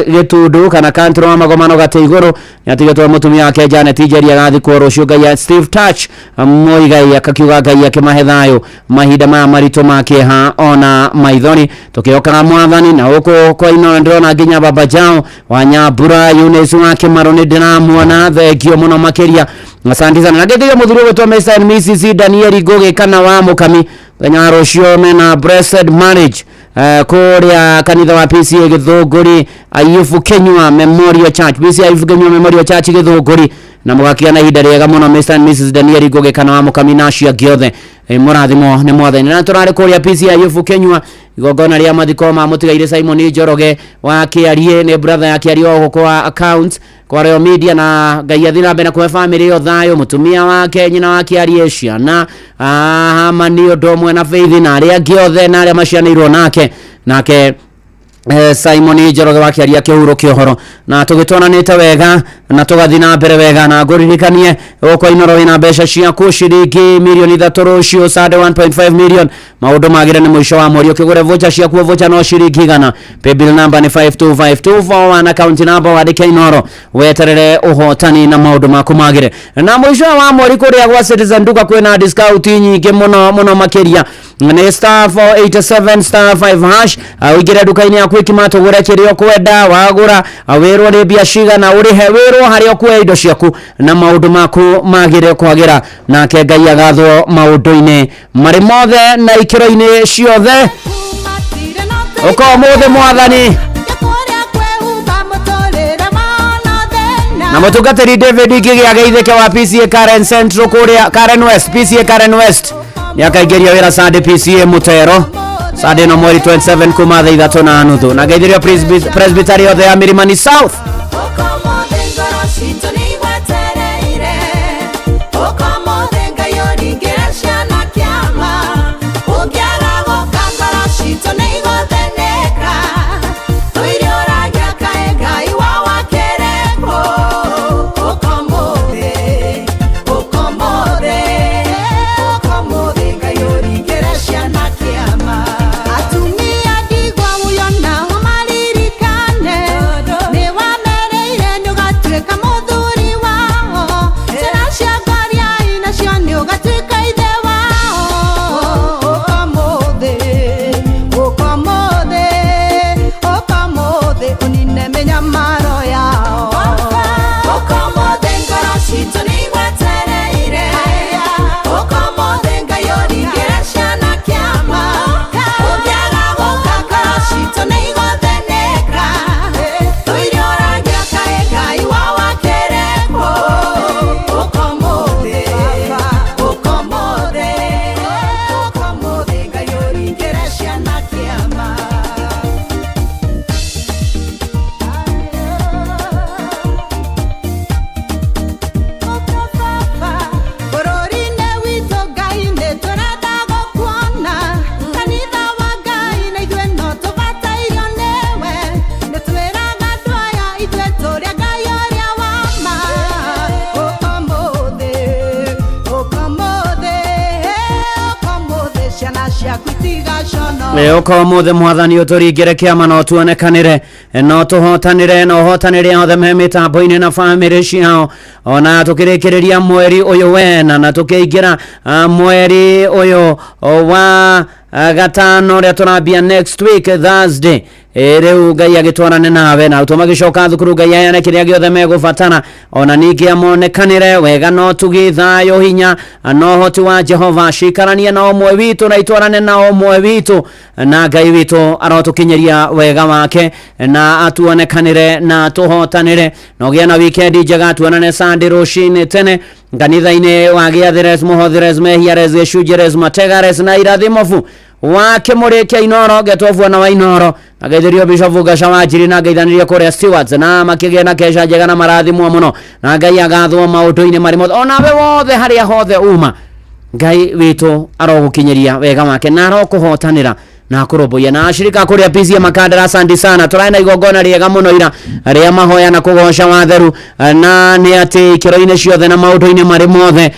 Gĩtundu kana Kantro wa Magomano Gatĩ Igũrũ nĩatigĩtwo mũtumia wake Janet Njeri, agathikwo rũciũ. Ngai ya Steve Touch Muigai akakiuga Ngai akĩmahe thayũ mahinda maya maritũ ma kĩeha ona maithori, tũkĩhokaga mwathani. Na gũkũ kwa ino ndĩrona nginya baba Jao wa Nyambura Eunice wa Kĩmaro nĩ ndĩramuona, thengio mũno makĩria, asante sana. Na ngĩngeria mũthuri ũgwĩtwo Mr and Mrs Danieli Ngũgĩ kana wa Mũkami, mũthenya wa rũciũ mena blessed marriage kũrĩa kanitha wa PCA Gĩthũngũri Ayubu Kinyua Memorial Church, PCA Ayubu Kinyua Memorial Church Gĩthũngũri, na mũgakĩgĩa na ihinda rĩega mũno Mr and Mrs Danieli Ngũgĩ kana wa Mũkami na acio angĩ othe. Mũrathimwo nĩ mwathani. Na tũrarĩ kũrĩa PCA Ayubu Kinyua. Igongona rĩa mathiko ma mũtigairĩ Simon Njoroge wa Kĩariĩ, nĩ brother ya Kĩariĩ wa gũkũ wa account kwa Royal Media, na Ngai athi na mbere na kũhe family ĩyo thayũ, mũtumia wake, nyina wa Kĩariĩ, ciana, Hamani ũndũ ũmwe na Faith na arĩa angĩ othe na arĩa macianĩirwo nake. Nake Simon Njoroge wa Kĩaria kĩhurũke ũhoro, na tũgĩtwaranĩte wega na tũgathiĩ na mbere wega. Na ngũririkanie gũkũ Inoro wĩna mbeca ciaku ciringi mirioni 3 rũciũ Sunday 1.5 million. Maũndũ magĩre nĩ mũico wa mweri, ũkĩgũre voucher ciaku, voucher no ciringi 100, paybill number nĩ 525241, account number wandĩke Inoro, weterere ũhotani na maũndũ maku magĩre. Na mũico wa mweri kũrĩa gwa Citizen Duka kwĩna discount nyingĩ mũno mũno makĩria, nĩ star 487 star 5 hash. Ũingĩre nduka-inĩ yaku ikima tũgũre kĩrĩa ũkwenda, wagũra wĩrwo nĩ mbia cigana ũrĩhe, wĩrwo harĩa ũkuoya indo ciaku na maũndũ maku magĩre kwagĩra. Nake Ngai agathwo maũndũ-inĩ marĩ mothe na ikĩro-inĩ ciothe. Ũka ũmũthĩ mwathani na mũtungatĩri David Ngigi ageithĩke wa PCA Karen Central kũrĩa Karen West, PCA Karen West nĩ akaingĩria wĩra Sunday PCA Mutero Sunday no mweri 27 kuma thaa 3:30, na ngeithĩrio Presbytery yothe ya Milimani South. Atumia ndigwa ũyũ nao maririkane nĩ wamereire nĩũgatuĩka mũthuri wao, ciana cia ngoriai nacio nĩũgatuĩka ithe wao. Ũka ũmũthĩ, ũka ũmũthĩ, ũka ũmũthĩ ũnine mĩnyamaro yao. Ũka ũmũthĩ ngoro citũ nĩigwetereire, ũka ũmũthĩ Ngai ũringĩre ciana kĩama, ũngĩaga gũka ngoro citũ nĩigũthĩnĩka, tũire ũragia kaĩ Ngai wa wakĩrĩkũ. Ũka ũmũthĩ, ũka ũmũthĩ, ũka ũmũthĩ Ngai ũringĩre ciana kĩama. Bũrũri-inĩ witũ Ngai nĩ tũrenda gũkuona, kanitha wa Ngai na ithuĩ no tũbatairio nĩwe, nĩ twĩraga andũ aya ithuĩ tũrĩ a Ngai ũrĩa wa ma. Ũka ũmũthĩ, ũka ũmũthĩ, ũka ũmũthĩ ciana ciaku itigaconoka. Ũka ũmũthĩ mwathani ũtũringĩre kĩama no tuonekanĩre no tũhotanĩre na ũhotanĩre othe me mĩtambo-inĩ na bamĩrĩ ciao, ona tũkĩrĩkĩrĩria mweri ũyũ wena na tũkĩingĩra mweri ũyũ wa gatano ũrĩa tũrambia next week Thursday. Rĩu Ngai agĩtwarane nawe na arutwo magĩcoka thukuru, Ngai aheane kĩrĩa gĩothe megũbatara, ona ningĩ amonekanĩre wega no tũgĩ thayũ hinya na ũhoti wa Jehova cikaranie na ũmwe witũ na itwarane na ũmwe witũ, na Ngai witũ arotũkinyĩria wega wake na atuonekanĩre na tũhotanĩre, na ũgĩe na wikendi njega. Tuonane Sunday rũcinĩ tene kanitha-inĩ wa gĩathĩres mũhothĩres mehiares gĩcunjĩres mategares na irathimobu wa kĩmũrĩ kĩa Inoro ngetwo bwana wa Inoro, ageithĩrio Bishop Gaca wa Njiri na ngeithanĩrio kũrĩa Stewards na makĩgĩa na keca njega na marathimwo mũno, na Ngai agathwo maũndũ-inĩ marĩ mothe, onawe wothe harĩa hothe uma Ngai witũ arogũkinyĩria wega wake na arokũhotanĩra na akũrũmbũiya. Na ashirika kũrĩa PCA Makandara, asante sana, tũrarĩ na igongona rĩega mũno ira rĩa mahoya na kũgoca watheru, na nĩ atĩ ikĩro-inĩ ciothe na maũndũ-inĩ marĩ mothe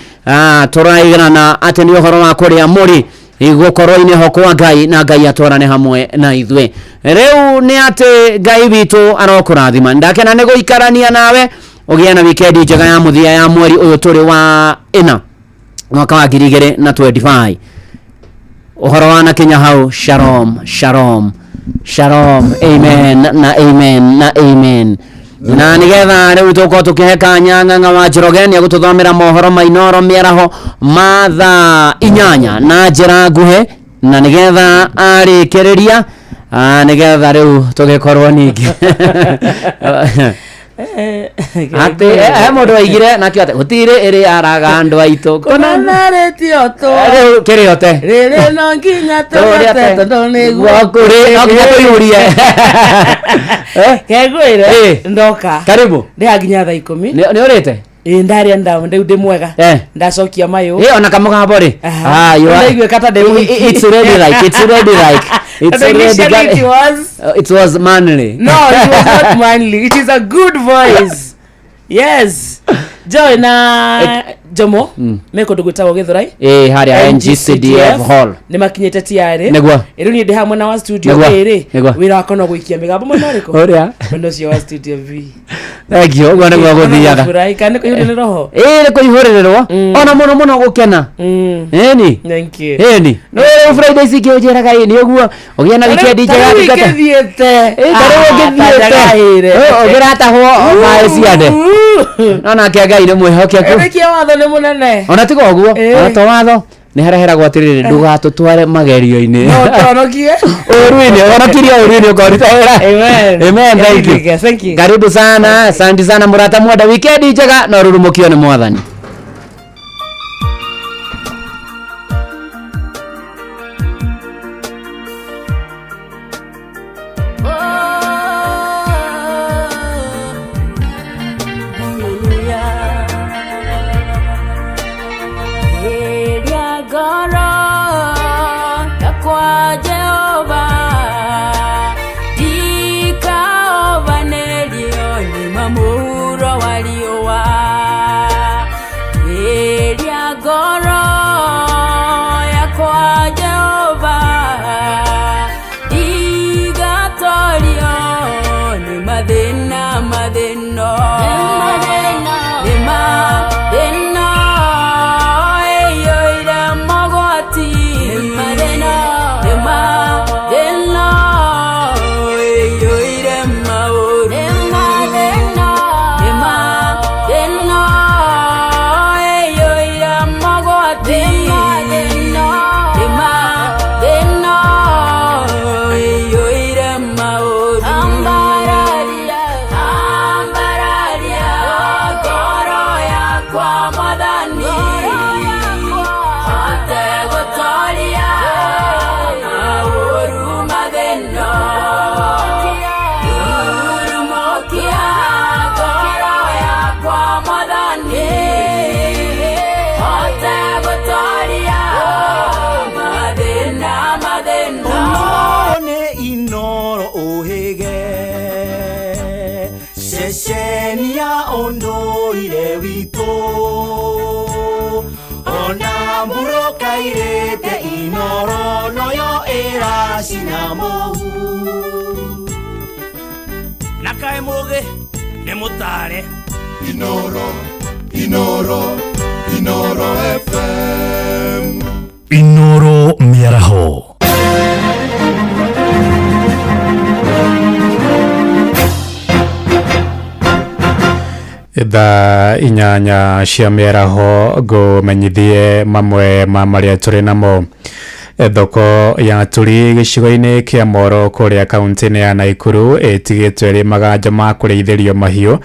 tũraigana atĩ nĩ ũhoro wa kũrĩa mũrĩ gũkorwo-inĩ ho kwa Ngai, na Ngai atwarane hamwe na ithuĩ. Rĩu nĩ atĩ Ngai witũ arokũrathima, ndakena nĩ gũikarania nawe, ũgĩe na wikendi njega ya mũthia ya mweri ũyũ tũrĩ wa ĩna mwaka wa 2025. Ũhoro wa nakinya hau. Shalom, shalom, shalom, amen na amen na amen. Na nigetha rĩu tũkorwo tũkĩhe kanya Ng'ang'a wa Njoroge nĩ egũtũthomera mohoro ma Inoro mĩaraho ma thaa 8 na njĩra nguhĩ, na nigetha arĩkĩrĩria, nigetha rĩu tũgĩkorwo ningĩ. Atĩ he mũndũ waigire nakĩo atĩ gũtirĩ ĩrĩ yaraga andũ aitũ. Kũna narĩtio tũ. Rĩu kĩrĩ ote. Rĩrĩ no nginya Tũrĩa tũrate te- tondũ nĩguo Kũrĩ, no nginya tũihũrie. Kengwĩre Eh. ndoka. Karibu. Ndĩha nginya thaa 10. Nĩ ũrĩte? Ĩ ndarĩa ndawa ndĩu ndĩ mwega. Eh. Ndacokia mayũ. Ĩ ona kamũgambo rĩ. Aha. Ah, you are- Ndaiguĩka ta ndĩ mũhiki. It's already like, it's already like. It's Tondũ already initially it was It was manly. No, it was not manly. It is a good voice. Yes. Joy na Jomo me kũndũ gwĩtagwo Gĩthũrai. Ĩ harĩa NGCDF hall. Nĩ makinyĩte tiarĩ. Nĩguo. Rĩu niĩ ndĩ hamwe na wa studio Nĩguo. A rĩ. Nĩguo. Wĩra wakwa no gũikia mĩgambo mwena ũrĩkũ? Ũrĩa. Mwena ũcio wa studio B. Thank you. Ũguo nĩguo gũthiaga. Furahi kana nĩ kũihũrĩrĩrwo ho? Ĩ nĩ kũihũrĩrĩrwo. Ona mũno mũno gũkena. Ĩni. Thank you. Ĩni. No rĩu Friday ici ingĩ ũnjĩraga ĩ nĩ ũguo ũgĩe na weekend njega Ta rĩu ndungata. ingĩthiĩte. Ĩ ta rĩu ũngĩthiĩte. Ũngĩratahwo maĩ ciande. No nake Ngai nĩ mwĩhokeku. Ĩrĩkia watho nĩ mũnene. Ona tiga ũguo, Ĩ. ona to watho nĩ hareheragwo atĩrĩrĩ ndũgatũtware magerio-inĩ. No ũtonokie. Ũru-inĩ, ũhonokirie ũru-inĩ ũkaruta wĩra. Amen. Amen, thank you. Thank you. Karibu sana, asante sana mũrata mwenda wikendi njega na ũrurumũkio nĩ mwathani. Ĩrĩa ngoro yakwa Jehova ndikaobanĩrio nĩ mamũhuro wa riũa. Ĩrĩa ngoro yakwa Jehova ndigatorio nĩ mathĩna mathĩno nĩ mathĩna ĩiyũire mogwati nĩ mathĩna ĩiyũire maũru nĩ mathĩna ĩiyũire mogwati nĩ mathĩna ĩiyũire maũru ambararia ambararia ngoro yakwa mwathani hote gũtoria maũru mathĩna rurumũkia ngoro yakwa mwathani hote gũtoria mathĩna mathĩna Ũnoro nĩ inoro ũhĩge ceceni ya ũndũire witũ ona mbũrũka irĩte inoro noyo ĩracina mũhu na kaĩ mũgĩ nĩ mũtare Inoro, Inoro, Inoro FM. Inoro mĩaraho Thaa 8 cia mĩaraho ngũmenyithie mamwe ma marĩa tũrĩ namo. Thoko ya Turi gĩcigo-inĩ kĩa Moro kũrĩa kaunti-inĩ ya Naikuru ĩtigĩtwo ĩrĩ maganja ma kũrĩithĩrio mahiũ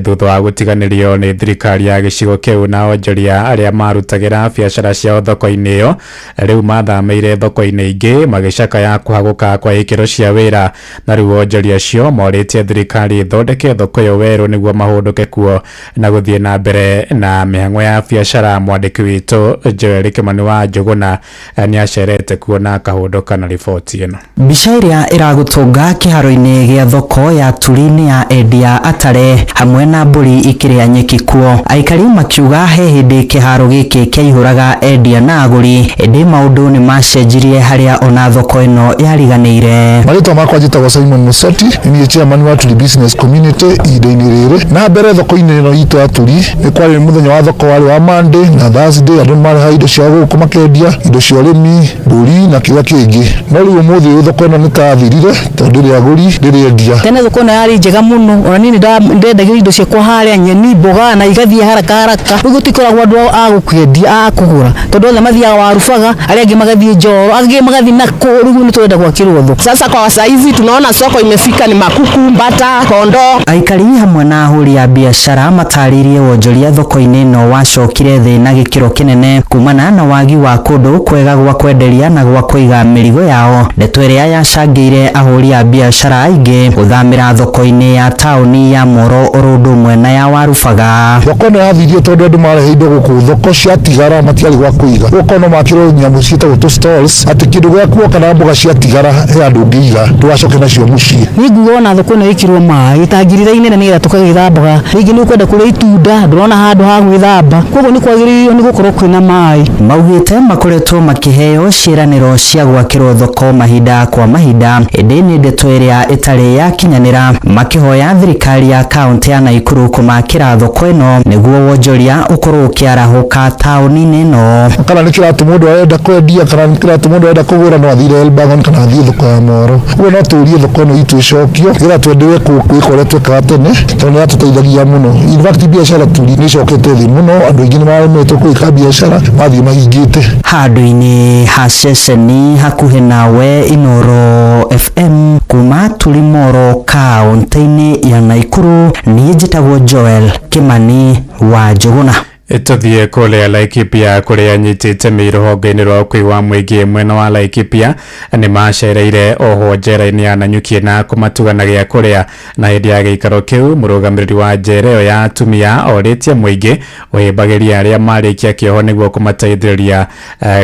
thutha wa gũtiganĩrio nĩ thirikari ya gĩcigo kĩu na onjoria arĩa marutagĩra biacara ciao thoko-inĩ ĩyo rĩu mathamĩire thoko-inĩ ingĩ magĩcakaya kũhagũka kwa ikĩro cia wĩra na rĩu onjoria acio morĩtie thirikari ĩthondeke thoko ĩyo werũ nĩguo mahũndũke kuo na gũthiĩ na mbere na mĩhang'o ya biacara. Mwandĩki witũ Joel Kĩmani wa Njũgũna nĩ acerete kuo na akahũndũka na riboti ĩno. Mbica ĩrĩa ĩragũtũnga kĩharo-inĩ gĩa thoko ya Turi nĩ ya endia atare hamwe na mbũri ikĩrĩa nyeki kuo. Aikari makiuga he hĩndĩ kĩharo gĩkĩ kĩaihũraga endia na agũri, ĩndĩ maũndũ nĩ macenjirie harĩa ona thoko ĩno yariganĩire. Marĩtwa makwa njĩtagwo Simon Musoti, nĩ niĩ chairman wa Turi Business Community ihinda-inĩ rĩrĩ. Na mbere thoko-inĩ ĩno itũ ya Turi nĩ kwarĩ mũthenya wa thoko warĩ wa Monday na Thursday, andũ nĩ marehaga indo ciao gũkũ makendia, indo cia ũrĩmi, Mbũri na kĩrĩa kĩngĩ. No rĩu ũmũthĩ ũyũ thoko ĩno nĩ ta yathirire tondũ ndĩrĩ agũri, ndĩrĩ endia. Tene thoko ĩno yarĩ njega mũno, ona niĩ nĩ ndendagio indo ciakwa harĩa, nyeni, mboga na igathiĩ haraka haraka. Rĩu gũtikoragwo andũ a gũkĩendia, a kũgũra tondũ othe mathiaga Warubaga, arĩa angĩ magathiĩ Njoro, angĩ magathiĩ nakũ, rĩu nĩ tũrenda gwakĩrwo thoko. Sasa kwa saizi tunaona soko imefika ni makuku, mbata, kondoo. Aikari hamwe na ahũri a biacara matarĩirie wonjoria thoko-inĩ ĩno wacokire thĩ na gĩkĩro kĩnene kumana na wagi wa kũndũ kwega gwa kwenderia na gwa kũiga mĩrigo yao, ndeto ĩrĩa yacangĩire ahũri a biacara aingĩ gũthamĩra thoko-inĩ ya taũni ya Moro oro ũndũ ũmwe na ya Warubaga. Thoko ĩno yathirie tondũ andũ marehe indo gũkũ thoko ciatigara matiarĩ gwa kũiga. Ũguo no makĩrwo nyamũ ciĩtagwo tũ stalls atĩ kĩndũ gĩaku kana mboga ciatigara he handũ ũngĩiga ndũgacoke nacio mũciĩ. Niĩ nguga ona thoko ĩno ĩkĩrwo maĩ itangirira inene nĩgetha tũkagĩthambaga, rĩngĩ nĩ ũkwenda kũrĩa itunda ndũrona handũ ha gwĩthamba, koguo nĩ kwagĩrĩirwo nĩ gũkorwo kwĩna maĩ. Maugĩte makoretwo makĩheo ciĩranĩro cia gwakĩrwo thoko mahinda kwa mahinda, ĩndĩ nĩ ndeto ĩrĩa ĩtarĩ yakinyanĩra, makĩhoya thirikari ya kaunti ya Naikuru kũmakĩra thoko ĩno nĩguo wonjoria ũkorwo ũkĩarahũka taũni-inĩ ĩno. Kana nĩ kĩratũ mũndũ arenda kwendia kana nĩ kĩratũ mũndũ arenda kũgũra no athire Elbagon kana athiĩ thoko ya Moro. Ũguo no tũrie thoko ĩno itũ ĩcokio nĩgetha twendelee gwĩka ũrĩa twekaga tene tondũ nĩ yatũteithagia mũno. In fact biacara turi nĩ ĩcokete thĩ mũno, andũ aingĩ nĩ maremetwo gwĩka biacara mathiĩ mahingĩte. Handũ-inĩ ha ceceni hakuhĩ nawe Inooro FM kuma Turi Moro kaunti-inĩ ya Naikuru, niĩ njĩtagwo Joel Kimani wa Njũgũna. Tũthiĩ kũrĩa Laikipia kũrĩa anyiti itemi rũhonge-inĩ rwa ũkui wa mũingĩ mwena wa Laikipia nĩ macereire ohwo njera-inĩ ya Nanyuki na kũmatuga na gĩa kũrĩa. Na hĩndĩ ya gĩikaro kĩu mũrũgamĩrĩri wa njera ĩyo ya atumia orĩtie mũingĩ ũhĩmbagĩria arĩa marĩkia kĩoho nĩguo kũmateithĩrĩria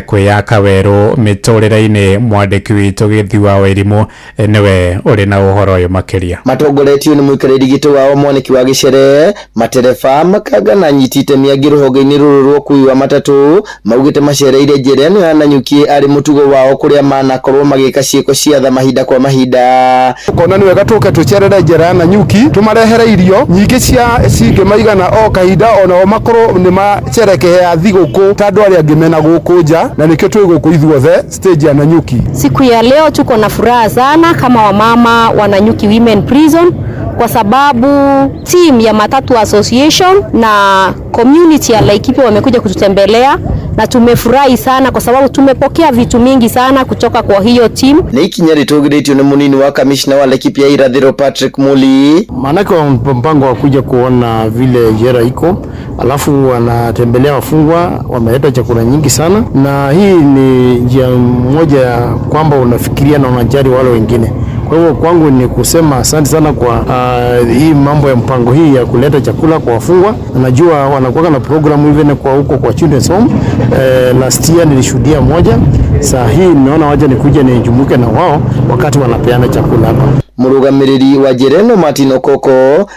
kwĩyaka werũ mĩtũrĩre-inĩ. Mwandĩki witũ Gĩthiu wa Wairimu nĩwe ũrĩ na ũhoro ũyũ makĩria. Matongoretio nĩ mũikarĩri gĩtĩ wao Mwaniki wa Gĩcere, matereba makanga na anyiti itemi angĩ rũhonge-inĩ rũrũ rwa ũkui wa matatũ maugĩte macereire njĩra ĩno ya Nanyuki arĩ mũtugo wao kũrĩa manakorwo magĩka ciĩko cia tha mahinda kwa mahinda. Ũkona nĩ wega tũke tũcerere njĩra ya Nanyuki tũmarehere irio nyingĩ cia cingĩmaigana o kahinda, onao makorwo nĩ macerekea thigũkũ ta andũ arĩa angĩ mena gũkũ nja, na nĩkĩo twĩ gũkũ ithuothe stage ya Nanyuki. Siku ya leo tuko na furaha sana kama wamama wa Nanyuki Women Prison kwa sababu team ya Matatu Association na community ya Laikipia wamekuja kututembelea na tumefurahi sana kwa sababu tumepokea vitu mingi sana kutoka kwa hiyo team. Nĩ ikinya rĩtũgĩrĩtio nĩ mũnini wa kamishna wa Laikipia irathĩro Patrick Muli. Maanake wa mpango wa kuja kuona vile jera iko, alafu wanatembelea wafungwa, wameleta chakula nyingi sana, na hii ni njia moja ya kwamba unafikiria na unajali wale wengine. Kwa hivyo kwangu ni kusema asante sana kwa hii mambo ya mpango hii ya kuleta chakula kwa wafungwa. Najua wanakuwa na programu even kwa huko kwa Children's Home. Last year nilishuhudia moja, saa hii nimeona waje nikuje nijumuike na wao wakati wanapeana chakula hapa. Mũrũgamĩrĩri wa njera ĩno Martin Okoko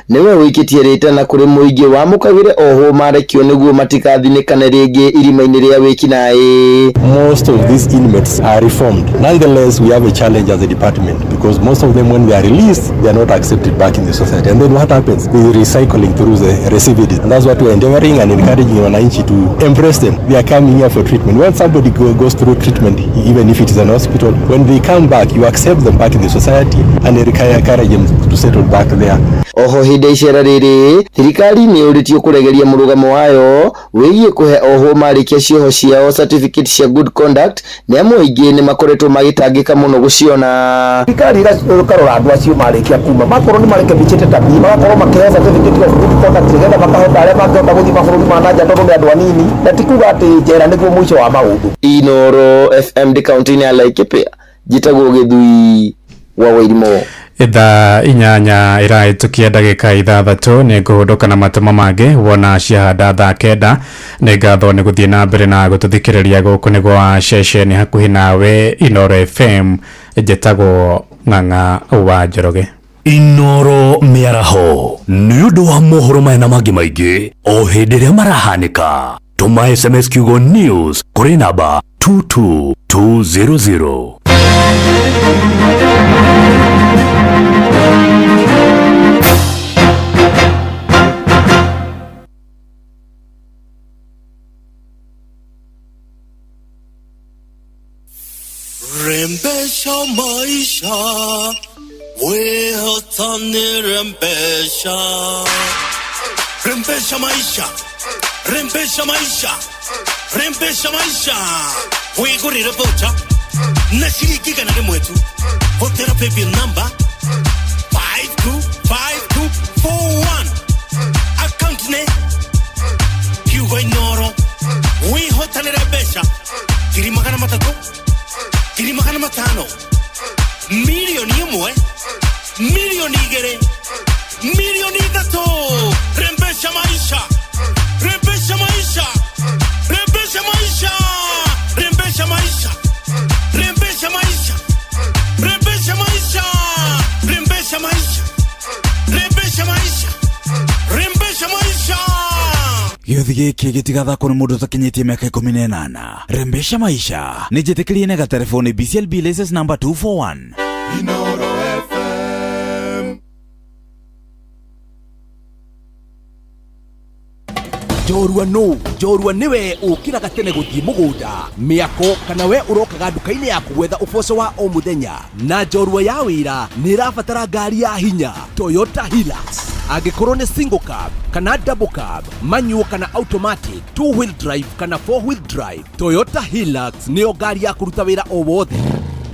nĩwe ũikĩtie rĩtana kũrĩ mũingĩ wamũkagĩre ohwo marekio nĩguo matikathinĩkane rĩngĩ irima-inĩ rĩa wĩkinaĩ. Most of these inmates are reformed. Nonetheless, we have a challenge as a department because most of them, when they are released, they are not accepted back in the society. And then what happens? They recycling through the recidivism. And that's what we are endeavoring and encouraging wananchi to embrace them. They are coming here for treatment. When somebody goes through treatment, even if it is an hospital, when they come back, you accept them back in the society and encourage them to settle back there. Oho hĩndĩ ya icera rĩrĩ thirikari nĩ yũrĩtio kũregeria mũrũgamo wayo wĩgiĩ kũhe ohwo marĩkia cioho ciao certificate cia good conduct, nĩ amu aingĩ nĩ makoretwo magĩtangĩka mũno gũciona. Thirikari ĩkarora andũ acio marĩkia kuma makorwo nĩ marekebicĩte tabia, magakorwo makĩheo certificate of good conduct nĩgetha makahota arĩa mangĩhota gũthiĩ mabũrũri ma na nja tondũ nĩ andũ anini, na ti kuga atĩ njera nĩguo mũico wa maũndũ. Inooro FM ndĩ kaunti-inĩ ya Laikipia, njĩtagwo Gĩthui wa Wairimu. Thaa 8 ĩrahĩtũkia ndagĩka 6 nĩ ngũhũndũka na matũma mangĩ wona ciahanda thaa 9. Nĩ ngatho nĩ gũthiĩ na mbere na gũtũthikĩrĩria gũkũ nĩ gwa ceceni hakuhĩ nawe Inooro FM. Njĩtagwo Ng'ang'a wa Njoroge. Inooro mĩaraho nĩ ũndũ wa mohoro maya na mangĩ maingĩ o hĩndĩ ĩrĩa marahanĩka. Tũma SMS kiugo news kũrĩ namba 22200. Maisha wĩhotanĩre mbeca. Rembesha maisha, rembesha maisha, rembesha maisha. Wĩgũrĩre voucher na ciringi 100 tu. Hũthĩra paybill number 525241, account nĩ kiugo Inoro. Wĩhotanĩre mbeca 300,000, 500,000, 1,000,000, 2,000,000, 3,000,000. Rembesha maisha, rembesha maisha, rembesha maisha, rembesha maisha, rembesha maisha, rembesha maisha, rembesha maisha, rembesha maisha, rembesha maisha. Gĩũthi gĩkĩ gĩtigathakwo nĩ mũndũ ũtakinyĩtie mĩaka 18. Rembesha maisha nĩ njĩtĩkĩrie na gatelefoni BCLB license number 241. Inoro FM. Njorua nũ njorua nĩwe ũkĩraga tene gũthiĩ mũgũnda mĩako kana we ũrokaga nduka-inĩ yaku gwetha ũboco wa o mũthenya, na njorua ya wĩra nĩ ĩrabatara ngari ya hinya Toyota Hilux. Angĩkorwo nĩ single cab kana double cab, manual kana automatic, two wheel drive kana four wheel drive, Toyota Hilux nĩyo ngari ya kũruta wĩra o wothe.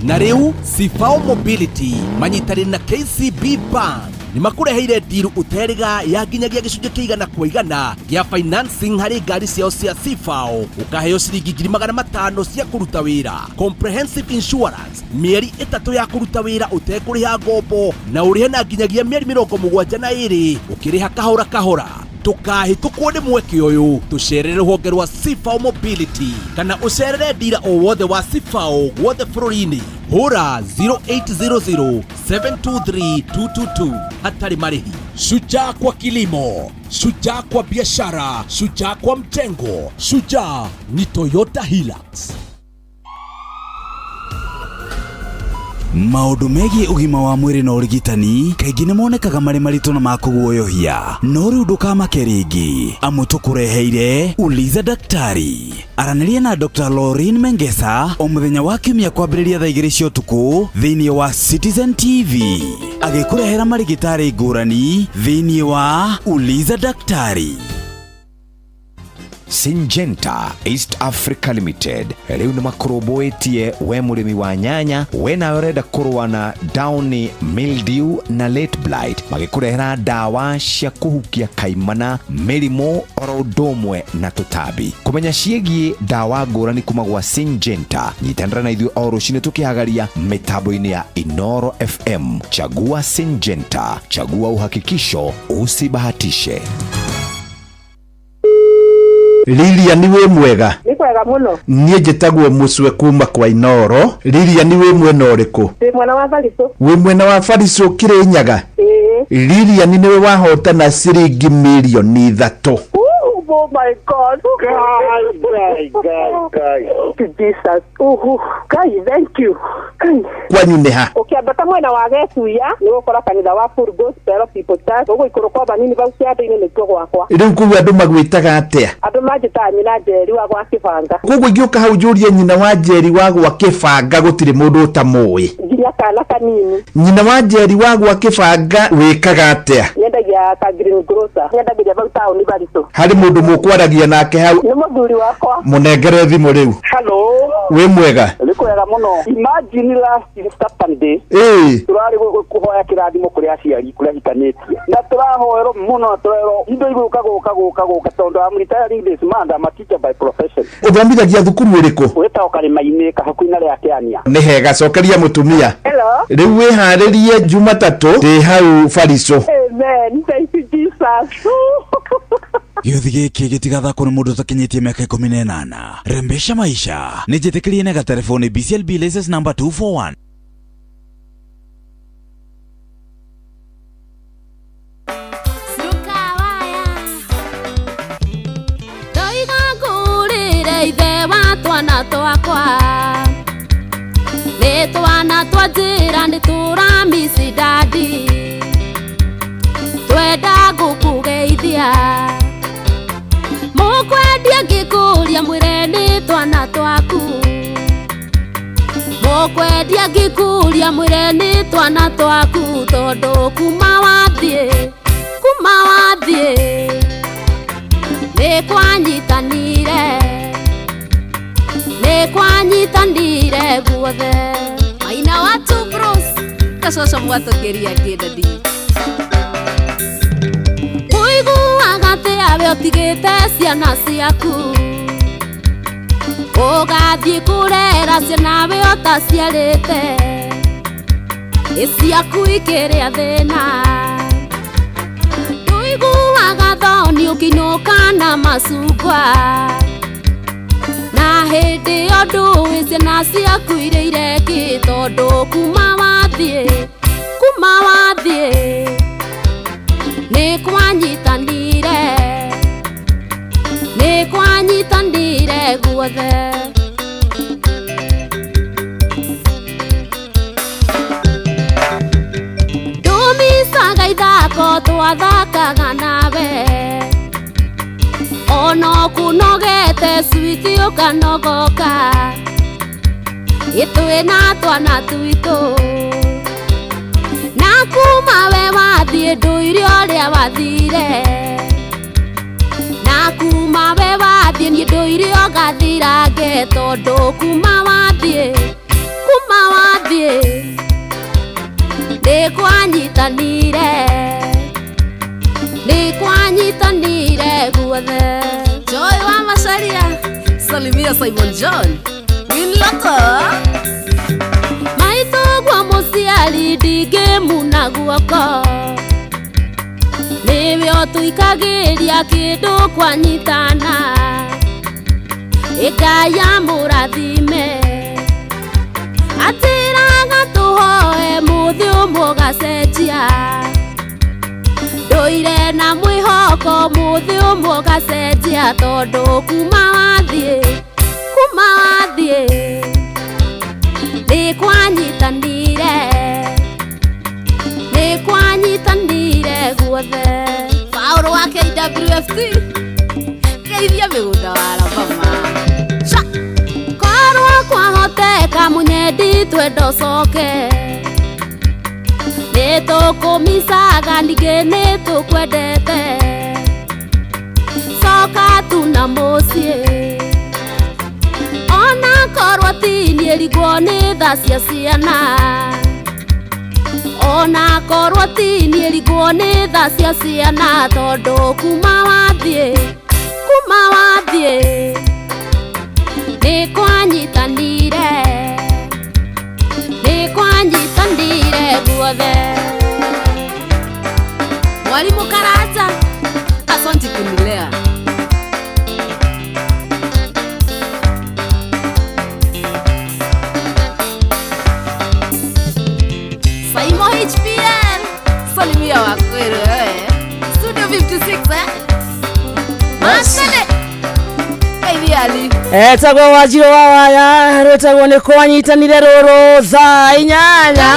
Na rĩu Cifao Mobility manyitanĩire na KCB Bank nĩ makũreheire ndiru ũterĩga ya nginyagia gĩcunjĩ kĩa 100% gĩa financing harĩ ngari ciao cia Cifao, ũkaheo ciringi 500,000 cia kũruta wĩra, comprehensive insurance mĩeri 3 ya kũruta wĩra ũtekũrĩha ngombo, na ũrĩhe na nginyagia mĩeri 72 ũkĩrĩha kahora kahora. Ndũkahĩtũkwo nĩ mweke ũyũ, tũcerere rũhonge rwa Cifao Mobility kana ũcerere ndira o wothe wa Cifao guothe bũrũri-inĩ. Hũra 0800 723 222 hatarĩ marĩhi. Shujaa kwa kilimo, shujaa kwa biashara, shujaa kwa mjengo, shujaa ni Toyota Hilux. Maũndũ megiĩ ũgima wa mwĩrĩ na ũrigitani kaingĩ nĩ monekaga marĩ maritũ na makũguoyohia, no rĩu ndũkamake rĩngĩ amu tũkũreheire Uliza Daktari. Aranĩria na Dr. Lauren Mengesa o mũthenya wa kiumia kwambĩrĩria thaa 2 cia ũtukũ thĩinĩ wa Citizen TV, agĩkũrehera marigĩtarĩ ngũrani thĩinĩ wa Uliza Daktari. Syngenta East Africa Limited rĩu nĩ makũrũmbũĩtie we mũrĩmi wa nyanya, we nawe ũrenda kũrũa na downy mildew na late blight, magĩkũrehera ndawa cia kũhukia kaimana, mĩrimũ oro ũndũ ũmwe na tũtambi. Kũmenya ciĩgiĩ ndawa ngũrani kuma gwa Syngenta, nyitanĩra na ithuĩ o rũcinĩ tũkĩhagaria mĩtambo-inĩ ya Inoro FM. Chagua Syngenta, chagua uhakikisho, usibahatishe. Lilian wĩ mwega? Nĩ kwega mũno. Niĩ njĩtagwo Mũcwe kuma kwa Inoro. Lilian wĩ mwena ũrĩkũ? Ndĩ mwena wa Barisũ. Wĩ mwena wa Barisũ Kĩrĩnyaga? Ĩĩ. Lilian nĩwe wahotana ciringi 3,000,000. Oh my God. Guy, guy, guy, guy. Jesus. Oh, guy, thank you. Guy. Kwanyu nĩ ha? Ũkĩambata mwena wa Getuya nĩ ũgũkora kanitha wa Full Gospel People Church. Ũgũikũrũka banini bau kĩanda-inĩ nĩkuo gwakwa. Rĩu kũu andũ magwĩtaga atĩa? Andũ manjĩtaga nyina Njeri wa gwa Kĩbanga. Koguo ingĩũka hau njũrie nyina wa Njeri wa gwa Kĩbanga gũtirĩ mũndũ ũtamũĩ. Nginya kana kanini. Nyina wa Njeri wa gwa Kĩbanga wĩkaga atĩa? Nyendagia ka green grocer. Nyendagĩria bau taũni Barisũ. Harĩ mũndũ mũkwaragia nake hau? Nĩ mũthuri wakwa. Mũnengere thimũ rĩu. Hello. Wĩ mwega? Nĩ kwega mũno. Imagine last Saturday. Ĩĩ. Tũrarĩ kũhoya kĩrathimo kũrĩ aciari kũrĩa hikanĩtie. Na tũrahoerwo mũno tũrerwo indo igũka gũka gũka gũka tondũ I'm retiring this month, I'm a teacher by profession. Ũthomithagia thukuru ĩrĩkũ? Wĩtagwo Karĩma-inĩ kahakuĩ na rĩa Kĩania. Nĩ hega, cokeria mũtumia. Hello. Rĩu wĩharĩrie Jumatatũ ndĩ hau Barisũ. Amen. Thank you Jesus. Gĩũthi gĩkĩ gĩtigathakwo nĩ mũndũ ũtakinyĩtie mĩaka 18. Rembesha maisha nĩ njĩtĩkĩrie na gatelefoni BCLB license number 241. Ndoiga ngũrĩre ithe wa twana twakwa, nĩ twana twa njĩra nĩ tũramici dadi, twenda gũkũgeithia mũkwendia ngĩkũria mwĩre nĩ twana twaku. Ũkwendia ngĩkũria mwĩre nĩ twana twaku tondũ kuma wathiĩ kuma wathiĩ nĩ kwanyitanire nĩ kwanyitanire guothe. Maina wa Two Bros gacoco mwatũkĩria ngĩndadi. Ũiguaga atĩa we ũtigĩte ciana ciaku ũgathiĩ kũrera ciana we ũtaciarĩte ĩ ciaku ikĩrĩa thĩna ndũiguaga thoni ũkĩinũka na macungwa na hĩndĩ ĩyo ndũĩ ciana ciaku irĩire kĩ tondũ kuma wathiĩ kuma wathiĩ nĩ kwanyitanire nĩ kwanyitanire guothe. Ndũmicaga ithako twathakaga nawe ona ũkũnogete switi ũkanogoka ĩtwĩ na twana twitũ na kuma we wathiĩ ndũire ũrĩa wathire na kuma we wathiĩ niĩ ndũire ũgathirange tondũ kuma wathiĩ nĩ kwanyitanire nĩ kwanyitanire guothe. Joy wa Macharia salimia Simon John Winloto. Maitũ gwa mũciari ndingĩmuna guoko nĩwe ũtũikagĩria kĩndũ kwanyitana ĩkaya mũrathime atĩraga tũhoe mũthĩ ũmwe ũgacenjia ndũire na mwĩhoko mũthĩ ũmwe ũgacenjia tondũ kuma wathiĩ nĩ kwanyitanire nĩ kwanyitanire guothe. Paũlũ wa KWFT geithia mĩgũnda wa Alabama. Korwo kwahoteka mũnyendi twenda ũcoke nĩ tũkũmicaga ningĩ nĩ tũkwendete coka tu na mũciĩ ona korwo ti niĩ rigwo nĩ tha cia ciana ona korwo ti niĩ rigwo nĩ tha cia ciana tondũ kuma wathiĩ nĩ kwanyitanire nĩ kwanyitanire guothe. Mwalimu Karata asante kunilea. Saimo HPL salimia wakwere wewe. Studio 56 Masele Ali. Etagwo Wanjirũ wa Waya rwĩtagwo nĩ kwanyitanire rũrũ thaa inyanya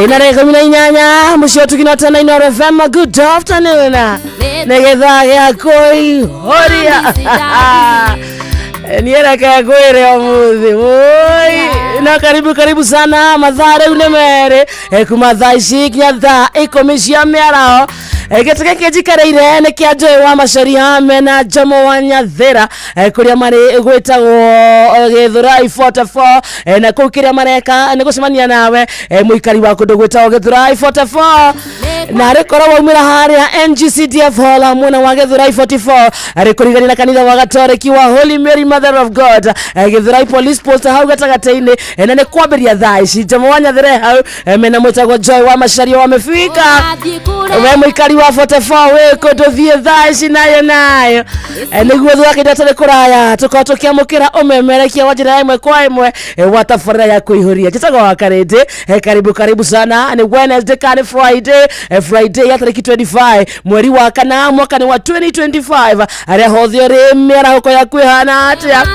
ina na 18 mũciĩ ũtugino tena Inooro FM. Good afternoon nĩ gĩthaa gĩa kũihũria niĩ reke ngwĩre ũmũthĩ woi na karibu karibu sana mathaa rĩu nĩ merĩ kuma thaa ici nginya thaa 10 cia mĩaraho. Gĩtĩ gĩkĩ njikarĩire nĩ kĩa Joy wa Macharia mena Jomo wa Nyathĩra kũrĩa marĩ gwĩtagwo Gĩthũrai 44 na kũu kĩrĩa mareka nĩ gũcemania nawe mũikari wa kũndũ gwĩtagwo Gĩthũrai 44 na rĩkorwo waumĩra harĩa NGCDF Hall mwena wa Gĩthũrai 44 rĩkũrigania na kanitha wa Gatoreki wa Holy Mary Mother of God Gĩthũrai Police Post hau gatagatĩ-inĩ na nĩ kwambĩrĩria thaa ici. Jomo wa Nyathĩra hau mena mwĩtagwo Joy wa Macharia wamefika we mũikari wa 44 wĩ kũndũ thiĩ thaa ici nayo nayo nĩguo thutha tũrĩ kũraya tũkorwo tũkĩamũkĩra ũmemerekia wa njĩra ya ĩmwe kwa ĩmwe wa tabarĩra ya kũihũria. Njĩtagwo wa Karĩndĩ, karibu karibu sana. Nĩ Wednesday kana Friday, Friday ya tarĩki 25 mweri wa kana mwaka nĩ wa 2025 arĩa hothe ũrĩ mĩarahũko yaku ĩhana atĩa.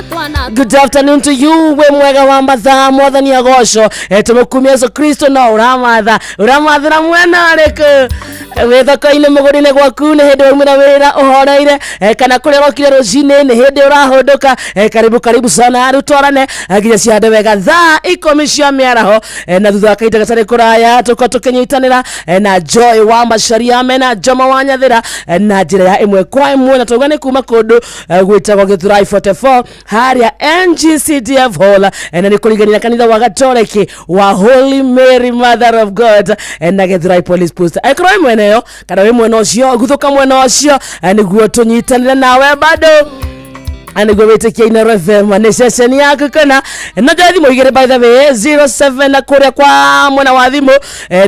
Good afternoon to you we mwega wa mathaa mwathani agoco tũmũkumia Yesu Kristo no ũramatha ũramathĩra mwena ũrĩkũ Wĩ thoko-inĩ, mũgũnda-inĩ gwaku, nĩ hĩndĩ waumĩra wĩra ũhoreire, kana kũrĩa ũrokire rũcinĩ nĩ hĩndĩ ũrahũndũka. Karibu karibu sana, rĩu twarane nginya cihande wega thaa 10 cia mĩaraho. Na thutha wa kahinda gatarĩ kũraya tũkorwo tũkĩnyitanĩra na Joy wa Macharia mena Jomo wa Nyathĩra na njĩra ya ĩmwe kwa ĩmwe, na twauga nĩ kuma kũndũ gwĩtagwo Gĩthurai 44 harĩa NGCDF Hall, na nĩ kũrigania na kanitha wa Gatoreki wa Holy Mary Mother of God na Gĩthurai Police Post. Angĩkorwo wĩ mwena ĩyo kana wĩ mwena ũcio, guthũka mwena ũcio nĩguo tũnyitanĩre nawe bado nĩguo wĩtĩkia Inooro FM nĩ ceceni yaku. Kana no njoe thimũ igĩrĩ, by the way, 07 na kũrĩa kwa mwena wa thimũ,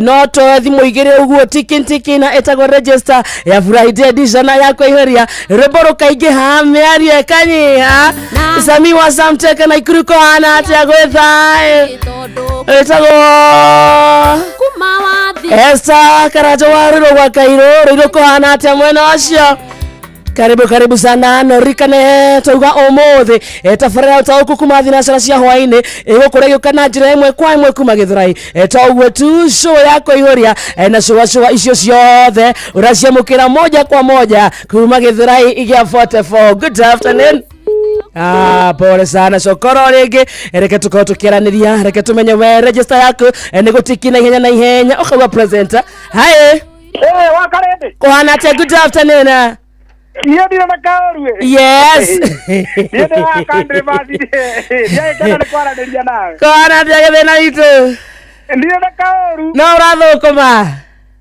no toe thimũ igĩrĩ ũguo tiki tiki, na ĩtagwo register ya Friday edition ya kũihũria rwĩmbo rũkaingĩha, mĩario ĩkanyiha. Sami wa Samteke na Ikuru, kũhana atĩa gwĩ thayũ? Ĩtagwo kuma wathi. Esther Karajo wa Rũirũ gwa Kairũ. Rũirũ kũhana atĩa mwena ũcio? Karibu karibu sana. Norikane twauga ũmũthĩ tabarĩra ũtaũku kuma thinacara cia hwaĩ-inĩ ĩgũkorwo ĩgĩũka na njĩra ĩmwe kwa ĩmwe kuma Gĩthurai. To ũguo tu, show ya kũihũria na cũa cũa icio ciothe ũraciamũkĩra moja kwa moja kuma Gĩthurai gĩa 44. Good afternoon. Ah, pole sana cokoro rĩngĩ. Reke tũkorwo tũkĩaranĩria, reke tũmenye we register yaku nĩ gũtiki na ihenya na ihenya ũkauga presenter. Hi. Eh, wakarende. Kũhana atĩa? Good afternoon. Niĩ ndirĩ na kaũru. Yes. Niĩ ndĩrakandĩ bathi. Ndiagĩkena nĩ kwaranĩria nawe. Kũhana atĩa gĩthĩna witũ? Ndirĩ na kaũru. No ũrathũkũma?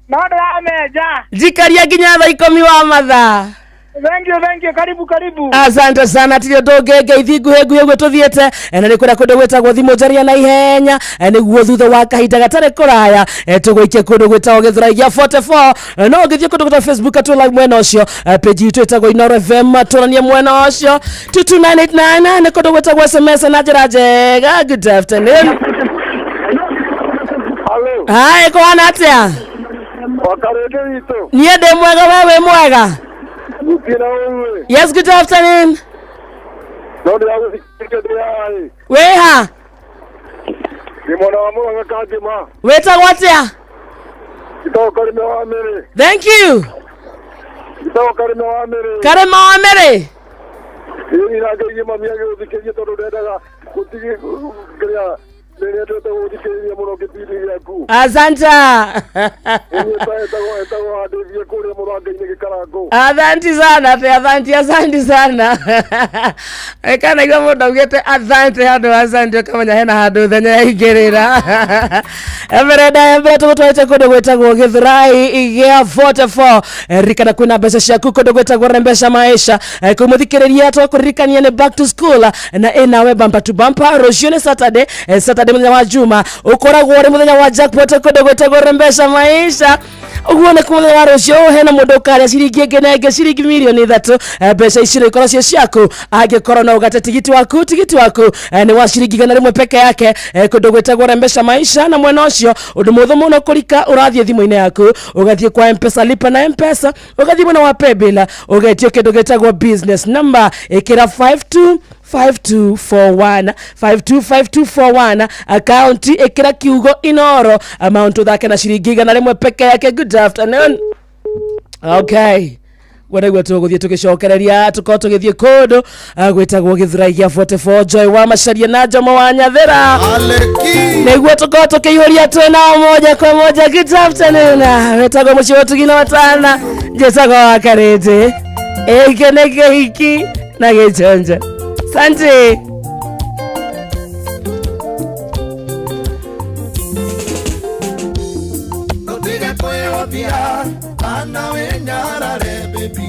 No ndĩramenja. Njikaria nginya thaa 10 wa mathaa. Thank you, thank you. Karibu, karibu. Asante sana. Tiri ũndũ ũngĩ ngeithi nguhĩ nguhĩ ũguo tũthiĩte. Na nĩ kwenda kũndũ gwĩtagwo thimũ njaria na ihenya, nĩguo thutha wa kahinda gatarĩ kũraya tũgũikie kũndũ gwĩtagwo Gĩthurai gĩa 44. No ũngĩthiĩ kũndũ gwĩtagwo Facebook atũ live mwena ũcio, page itũ ĩtagwo Inooro FM, tũranie mwena ũcio. 22989 nĩ kũndũ gwĩtagwo SMS na njĩra njega. Good afternoon. Hello. Hi, kũhana atĩa? Wakarende witũ. Niĩ ndĩ mwega, we wĩ mwega? Gũtirĩ na ũru. Yes, good afternoon. No ndĩragũthikĩrĩria ndĩ haha ĩ. Wĩha? Ndĩ mwena wa Mũrang'a Kangĩma. Wĩtagwo atĩa? Njĩtagwo Karĩme wa Mĩrĩ. Thank you. Njĩtagwo Karĩme wa Mĩrĩ. Karĩma wa Mĩrĩ. Ĩĩ, irageithie mami agĩgũthikĩrĩria tondũ ndendaga gũtigi kĩrĩa nĩnyendete gũthikĩrĩria mũno kĩbindi gĩaku. Asante. Ĩtagwo ĩtagwo handĩthie kũrĩa mũrango-inĩ gĩkarangũ. Asante sana te, asante, asante sana. Kana igua mũndũ augĩte asante handũ asante, ũkamenya hena handũ thenya yaingĩrĩra. Mbere ndaya mbere tũgũtwarĩte kũndũ gwĩtagwo Gĩthurai gĩa 44. Ririkana kwĩna mbeca ciaku kũndũ gwĩtagwo Rembesha Maisha. Kũmũthikĩrĩria twakũririkania nĩ back to school na ĩnawe bumper to bumper. Rũciũ nĩ Saturday, Saturday mũthenya wa Juma ũkoragwo ũrĩ mũthenya wa jackpot kũndũ gwĩtagwo Rembesha Maisha. Ũguo nĩ mũthenya wa rũciũ hena mũndũ ũkarĩa ciringi ĩngĩ na ĩngĩ ciringi mirioni 3. Mbeca ici rĩ ikorwo cio ciaku angĩkorwo no ũgate tigiti waku. Tigiti waku nĩ wa ciringi 100 peke yake, kũndũ gwĩtagwo Rembesha Maisha. Na mwena ũcio ũndũ mũhũthũ mũno kũrika, ũrathiĩ thimũ-inĩ yaku, ũgathiĩ kwa Mpesa, lipa na Mpesa, ũgathiĩ mwena wa paybill, ũgetio kĩndũ gĩtagwo business number, ĩkĩra 52 5241 525241, account ĩkĩra kiugo Inoro, amount ũthake na ciringi 100 peke yake. Good afternoon. Okay, guo nĩguo tũgũthiĩ tũgĩcokereria, tũkorwo tũgĩthiĩ kũndũ gwĩtagwo Gĩthurai gĩa 44, Joy wa Macaria na Jomo wa Nyathĩra, nĩguo tũkorwo tũkĩihũria twĩ nao moja kwa moja. Good afternoon. Wĩtagwo mũciĩ wa ũtugi na watana, njĩtagwo wa Karĩndĩ, ĩkĩ nĩ kĩhiki na gĩchonjo. Sante. Ndũtige kwĩhũthia kana wĩnyarare baby,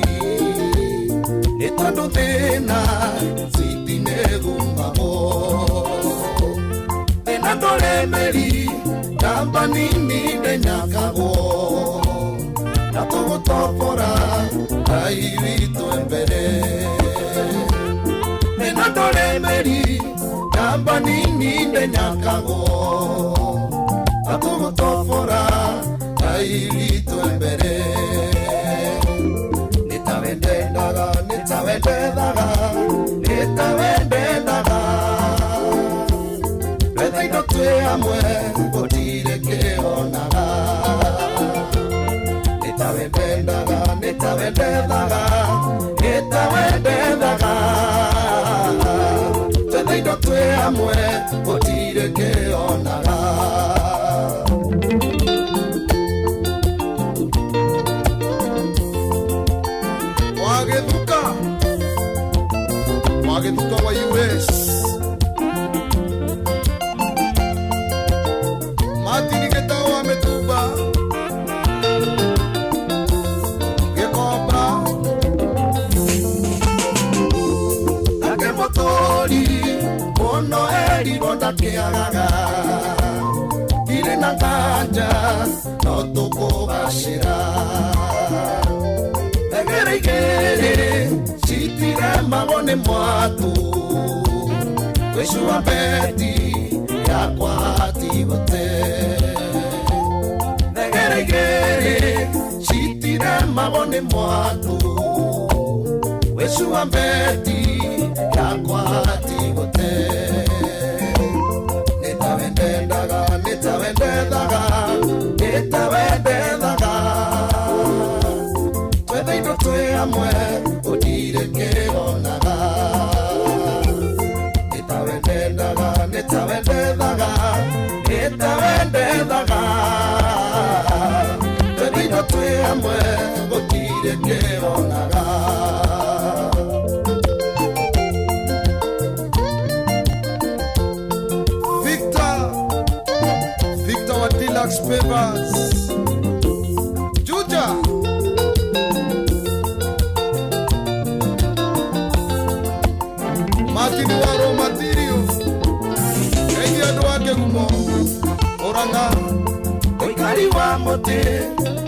nĩ tondũ thĩna citi nĩgumagwo, thĩna ndũrĩ mĩri, namba nini ndĩnyakagwo, na tũgũtobora Ngai witũ mbere. Thĩna ndũrĩ mĩri, namba nini ndĩnyakagwo, na tũgũtobora Ngai witũ mbere. Nĩ tawe ndendaga, nĩ tawe ndethaga, nĩ tawe ndendaga, twetha indo twĩ hamwe gũtirĩ kĩonaga. Nĩ Nĩtawe ndendaga, nĩtawe ndethaga, nĩtawe ndethaga. Twetha indo twĩ hamwe gũtirĩ kĩonaga. Wagĩthuka, wagĩthuka wa US. Martin Gitau wa Mĩtumba, Gĩkomba. Nake mũtũri mũno erirwo ndakĩagaga, ndirĩ na nganja no tũkũgacĩra. Thengere igĩrĩ citiremagwo nĩ mwatũ, gwĩcua beti yakwa tigũte. Thengere igĩrĩ citiremagwo nĩ mwatũ, gwĩcua beti yakwa tigũte. Nĩtawe ndendaga, nĩtawe ndethaga, nĩtawe ndethaga. Twetha indo twĩ hamwe gũtirĩ kĩonaga. Nĩtawe ndendaga, nĩtawe ndethaga, nĩtawe ndethaga. Twetha indo twĩ hamwe gũtirĩ kĩonaga. Victor, Victor wa Deluxe Papers, Juja. Martin wa Raw Materials, Eddie andũ a Kĩgumo, Ũrang'a. Ũikari wa mũtĩ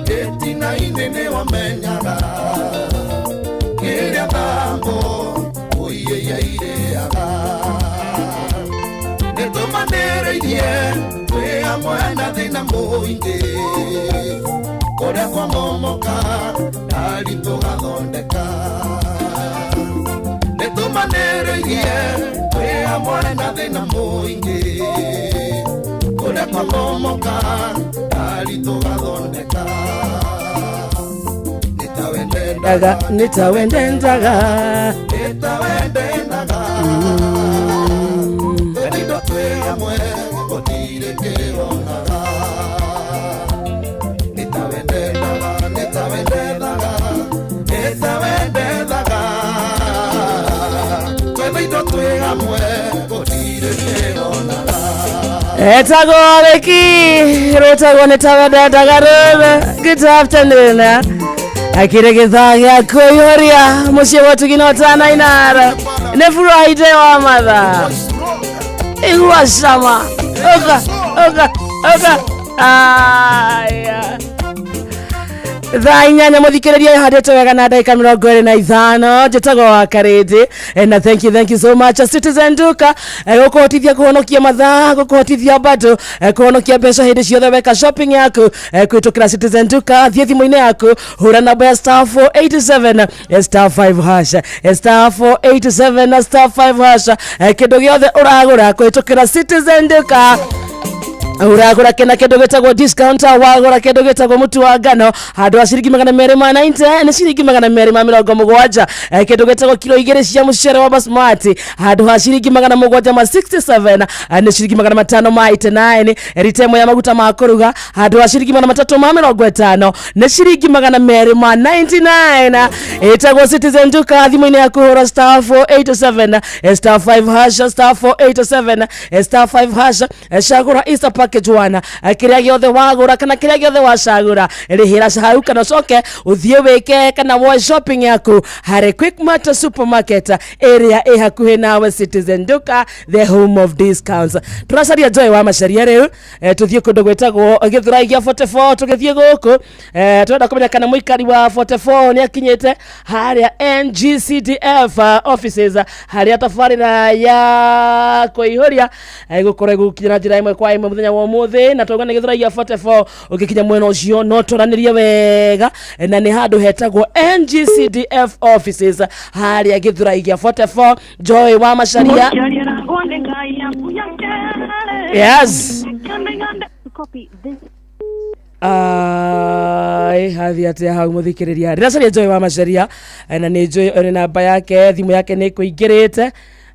gĩtina-inĩ nĩwamenyaga, kĩrĩa thambo ũiĩia irĩaga. Nĩtũmanĩrĩirie twĩ hamwe na thĩna mũingĩ, kũrĩa kwamomoka ndari tũgathondeka. Nĩtũmanĩrĩirie twĩ hamwe na thĩna mũingĩ, kũrĩa kwamomoka ndari tũgathondeka. Nĩtawe ndendaga, nĩtawe ndendaga, nĩtawe ndendaga. Twetha indo twĩ hamwe gũtirĩ kĩonaga. Nĩtawe ndendaga, nĩtawe ndethaga, nĩtawe ndethaga. Twetha indo twĩ hamwe gũtirĩ kĩonaga. Etagwo rĩki rwĩtagwo nĩtawe ndendaga rũme. Good afternoon. Akĩrĩ gĩthaa gĩa kũihũria mũciĩ wa ũtugi na ũtana inara nĩ Friday wa matha igua cama ũka ũka ũka aya thaa inyanya muthikiriria ihandĩtwo wega na ndagĩka 25 njĩtagwo wa karĩndĩ. Na thank you, thank you so much Citizen Duka, gũkũhotithia kũhonokia mathaa, gũkũhotithia bado kũhonokia mbeca hĩndĩ ciothe weka shopping yaku kũhĩtũkĩra Citizen Duka. Thiĩ thimũ-inĩ yaku, hũra namba ya star 487 star 5 hash, star 487 na star 5 hash. Kĩndũ gĩothe ũragũra kũhĩtũkĩra Citizen Duka, uragura kena kindu gitagwo discount. Wagura kindu gitagwo mutu wa ngano handu ha ciringi 290 ni ciringi 270. Kindu gitagwo kilo 2 cia mucere wa basmati handu ha ciringi 767 ni ciringi 589. Rita ĩmwe ya maguta ma kuruga handu ha ciringi 350 ni ciringi 299. Ĩtagwo Citizen Duka. Thimũ-inĩ yaku hũra star 487 star 5 hash, star 487 star 5 hash. Cagũra Easter package 1. Kĩrĩa gĩothe wagũra kana kĩrĩa gĩothe wacagũra rĩhĩra hau kana ũcoke ũthiĩ wĩke kana woe shopping yaku harĩ Quickmart supermarket ĩrĩa ĩ hakuhĩ nawe. Citizen Duka, the home of discounts. Tũracaria Joy wa Macharia rĩu, tũthiĩ kũndũ gwĩtagwo Gĩthũrai gĩa 44. Tũgĩthiĩ gũkũ, tũrenda kũmenya kana mũikari wa 44 nĩ akinyĩte harĩa NGCDF offices, harĩa tabarĩra ya kũihũria ĩgũkorwo ĩgũkinya na njĩra ĩmwe kwa ĩmwe mũthenya wa ũmũthĩ. Na twauga nĩ Gĩthũrai gĩa 44, ũngĩkinya mwena ũcio no twaranĩrie wega, na nĩ handũ hetagwo NGCDF offices harĩa Gĩthũrai gĩa 44. Joy wa Macharia, yes. Ai hathi atia hau muthikiriria ndiracaria Joy wa Macharia na nĩ njũĩ nĩ namba yake thimũ yake nĩ kũingĩrĩte.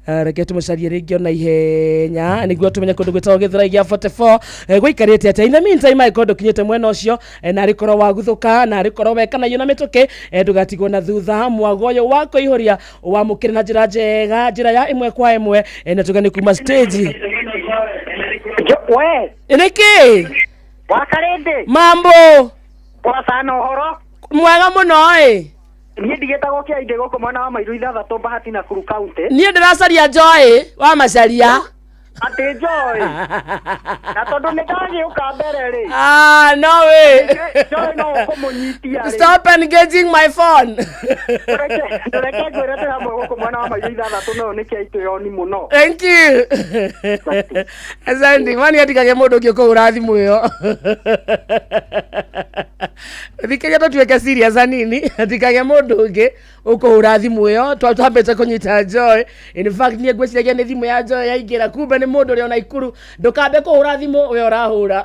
Reke tũmũcarie rĩngĩ ona ihenya nĩguo tũmenye kũndũ gwĩtagwo Gĩthũrai gĩa 44 gũikarĩte atĩa. In the meantime angĩkorwo ndũkinyĩte mwena ũcio na arĩkorwo waguthũka na arĩkorwo weka nayo na mĩtũkĩ, ndũgatigwo na thutha. Mwago ũyũ wa kũihũria wamũkĩre na njĩra njega, njĩra ya ĩmwe kwa ĩmwe, na tuge nĩ kuma stage. We nĩkĩ Wakarĩndĩ mambo poa sana ũhoro mwega mũno ĩ. Niĩ ndigĩtagwo kĩaindĩ gũkũ mwena wa Mairu 6 Bahati Nakuru County. Niĩ ndĩracaria Joy wa Macharia. Atĩ Joy na tondũ nĩ ndagĩũka mbere rĩ. Ah, no way. Joy no ũkũmũnyitia rĩ. Stop engaging my phone. Reke ngwĩre twĩ hamwe gũkũ mwena wa Mairu 6 no nĩ kĩaitũ yoni mũno. Thank you. Asante. Mani atikage mũndũ ũngĩ ũkũhũra thimũ ĩyo. Thikĩria tũtuĩke serious hanini, atikage mũndũ ũngĩ ũkũhũra thimũ ĩyo. Twambĩte kũnyita Joy. In fact niĩ ngwĩciragia nĩ thimũ ya Joy yaingĩra, kumbe nĩ mũndũ ũrĩa ona Ikuru. Ndũkambe kũhũra thimũ we ũrahũra.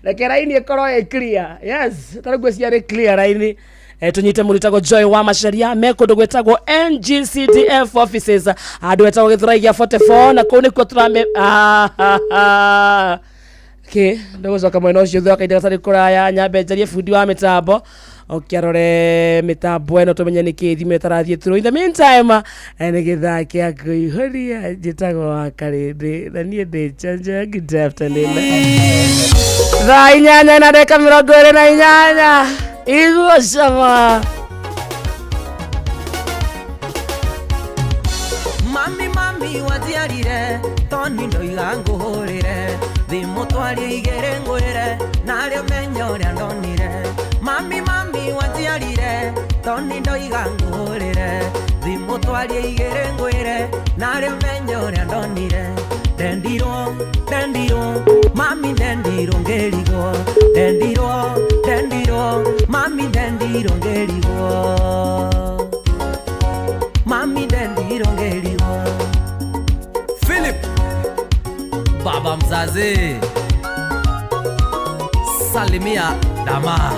Reke raini ĩkorwo ĩ clear. Yes, tarĩu ngwĩciria nĩ clear raini. Tunyite mũndũ wĩtagwo Joy wa Macharia me kũndũ gwĩtagwo NGCDF offices handũ wetagwo Gĩthũrai gĩa 44 na kũu nĩkuo tũrame okay ndũgũcoka mwena ũcio thutha wa kahinda gatarĩ kũraya nyambe njarie bundi wa mĩtambo ũkĩarore mĩtambo ĩno tũmenye nĩkĩ thimũ ĩtarathiĩ through. In the meantime nĩ gĩthaa kĩa kũihũria. Njĩtagwo wa Karĩndĩ na niĩ ndĩ Njanjo. Good afternoon. Thaa 8:28 iguo cama. Mami mami wajiarire toni ndoiga nguhurire thimu twarie igĩrĩ ngwĩre narĩo menya ũrĩa ndonire. Mami mami wajiarire toni ndoiga nguhurire thimu twarie igĩrĩ ngwĩre narĩo menya ũrĩa ndonire. Ndendirwo ndendirwo mami ndendirwo ngĩrigwo ndendirwo ndendirwo mami ndendirwo ngĩrigwo mami ndendirwo ngĩrigwo. Philip baba mzazi salimia dama.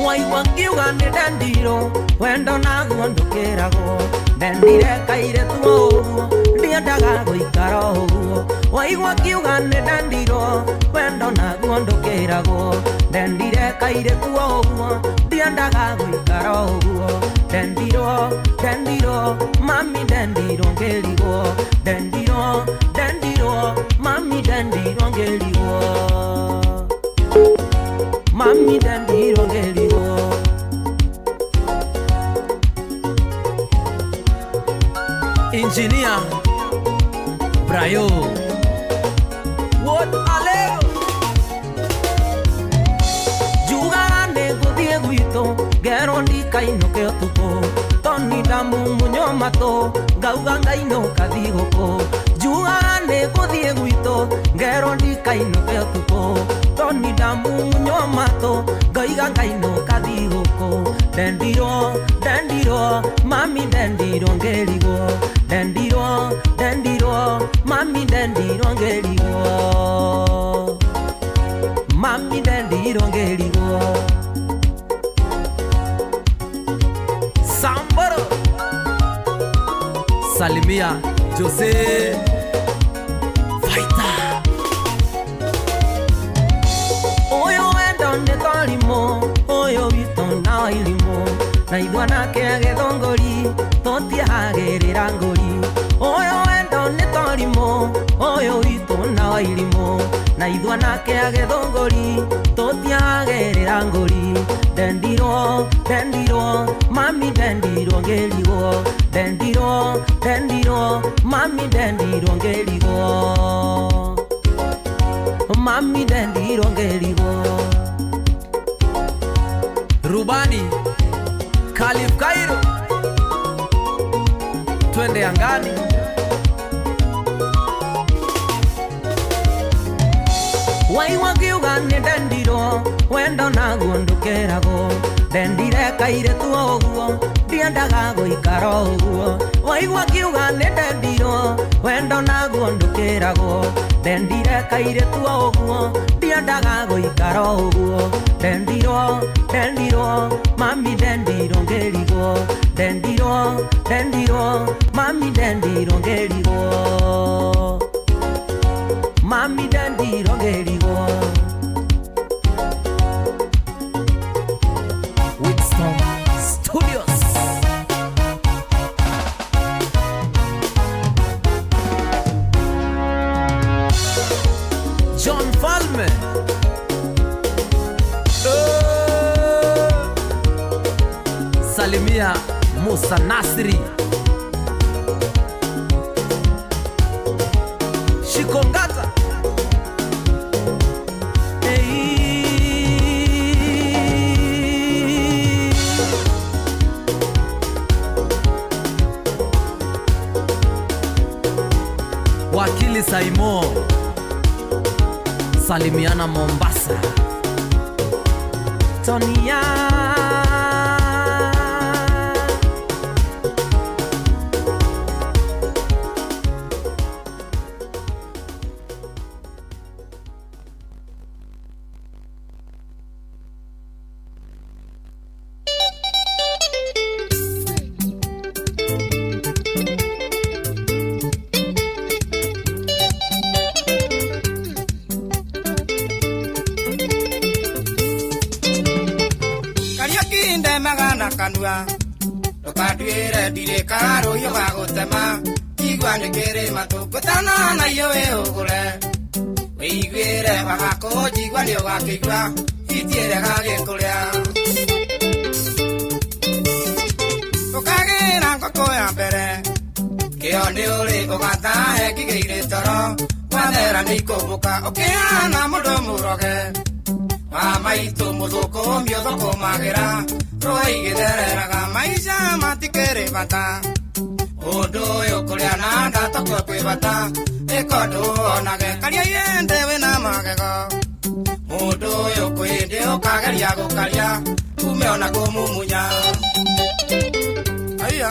Waigua ngiuga nĩ ndendirwo wendo naguo ndũkĩragwo ndendire kairĩtu ũguo ndiendaga gũikara ũguo. Waigua ngiuga nĩ ndendirwo wendo naguo ndũkĩragwo ndendire kairĩtu ũguo ndiendaga gũikara ũguo. Ndendirwo ndendirwo mami ndendirwo ngĩrigwo ndendirwo ndendirwo mami ndendirwo ngĩrigwo mami ndendirwo ngĩrigwo. Engineer Brayo What aleo Jugaga nĩ ngũthiĩ gwitũ ngerwo ndikainũke ũtukũ toni ndamumunywo matũ ngauga ngainũka thigũkũ. Jugaga nĩ ngũthiĩ gwitũ ngerwo ndikainũke ũtukũ toni ndamumunywo matũ ngauga ngainũka thigũkũ. Ndendirwo ndendirwo mami ndendirwo ngĩrigwo ndendirwo ndendirwo mami ndendirwo ngĩrigwo mami ndendirwo ngĩrigwo. Samboro salimia Jose Fighter. Ũyũ wendo nĩ torimũ ũyũ witũ na wairimũ na ithuĩ anake a Gĩthũngũri tũtiehagĩrĩra ngũri. Ũyũ wendo nĩ torimũ ũyũ witũ na wairimũ na ithuĩ anake a Gĩthũngũri tũtiehagĩrĩra ngũri. Ndendirwo ndendirwo mami ndendirwo ngĩrigwo ndendirwo ndendirwo mami ndendirwo ngĩrigwo mami ndendirwo ngĩrigwo. Rubani Khalif Cairo twende angani. Waigua ngiuga nĩ ndendirwo wendo naguo ndũkĩragwo ndendire kairĩtu ũguo Ndiendaga gũikara ũguo waigua ngiuga nĩ ndendirwo wendo naguo ndũkĩragwo ndendire kairĩtu o ũguo ndiendaga gũikara ũguo ndendirwo ndendirwo mami ndendirwo ngĩrigwo ndendirwo ndendirwo mami ndendirwo ngĩrigwo mami ndendirwo ngĩrigwo. Winston Studios. John Falme. Salimia Musa Nasri. Shikongata. Hey. Wakili Saimo. Salimiana Mombasa. Tonia. Kariũki ndemaga na kanua ndũkanduĩre ndirĩ karũhiũ ga gũtema igua nĩ kĩrĩma tũngũtana na iũĩ ũgũre wĩiguĩre wagakũnjigua nĩ ũgakĩigua itiĩrega gĩkũrĩa ũkagĩra ngũkũ ya mbere kĩo nĩ ũrĩ ũgatahe ngigĩire toro wathera nĩ ikũmbũka ũkĩhana mũndũ mũroge wa maitũ mũthũkũmi ũthũkũmagĩra rũĩ igĩthereraga maica matikĩrĩ bata ũndũ ũyũ kũrĩa na nda tokuo kwĩ bata ĩka ũndũ wonage karia yende wĩna magego mũndũ ũyũ kwĩndĩ ũkageria gũkaria ume ona kũmumunya aiya.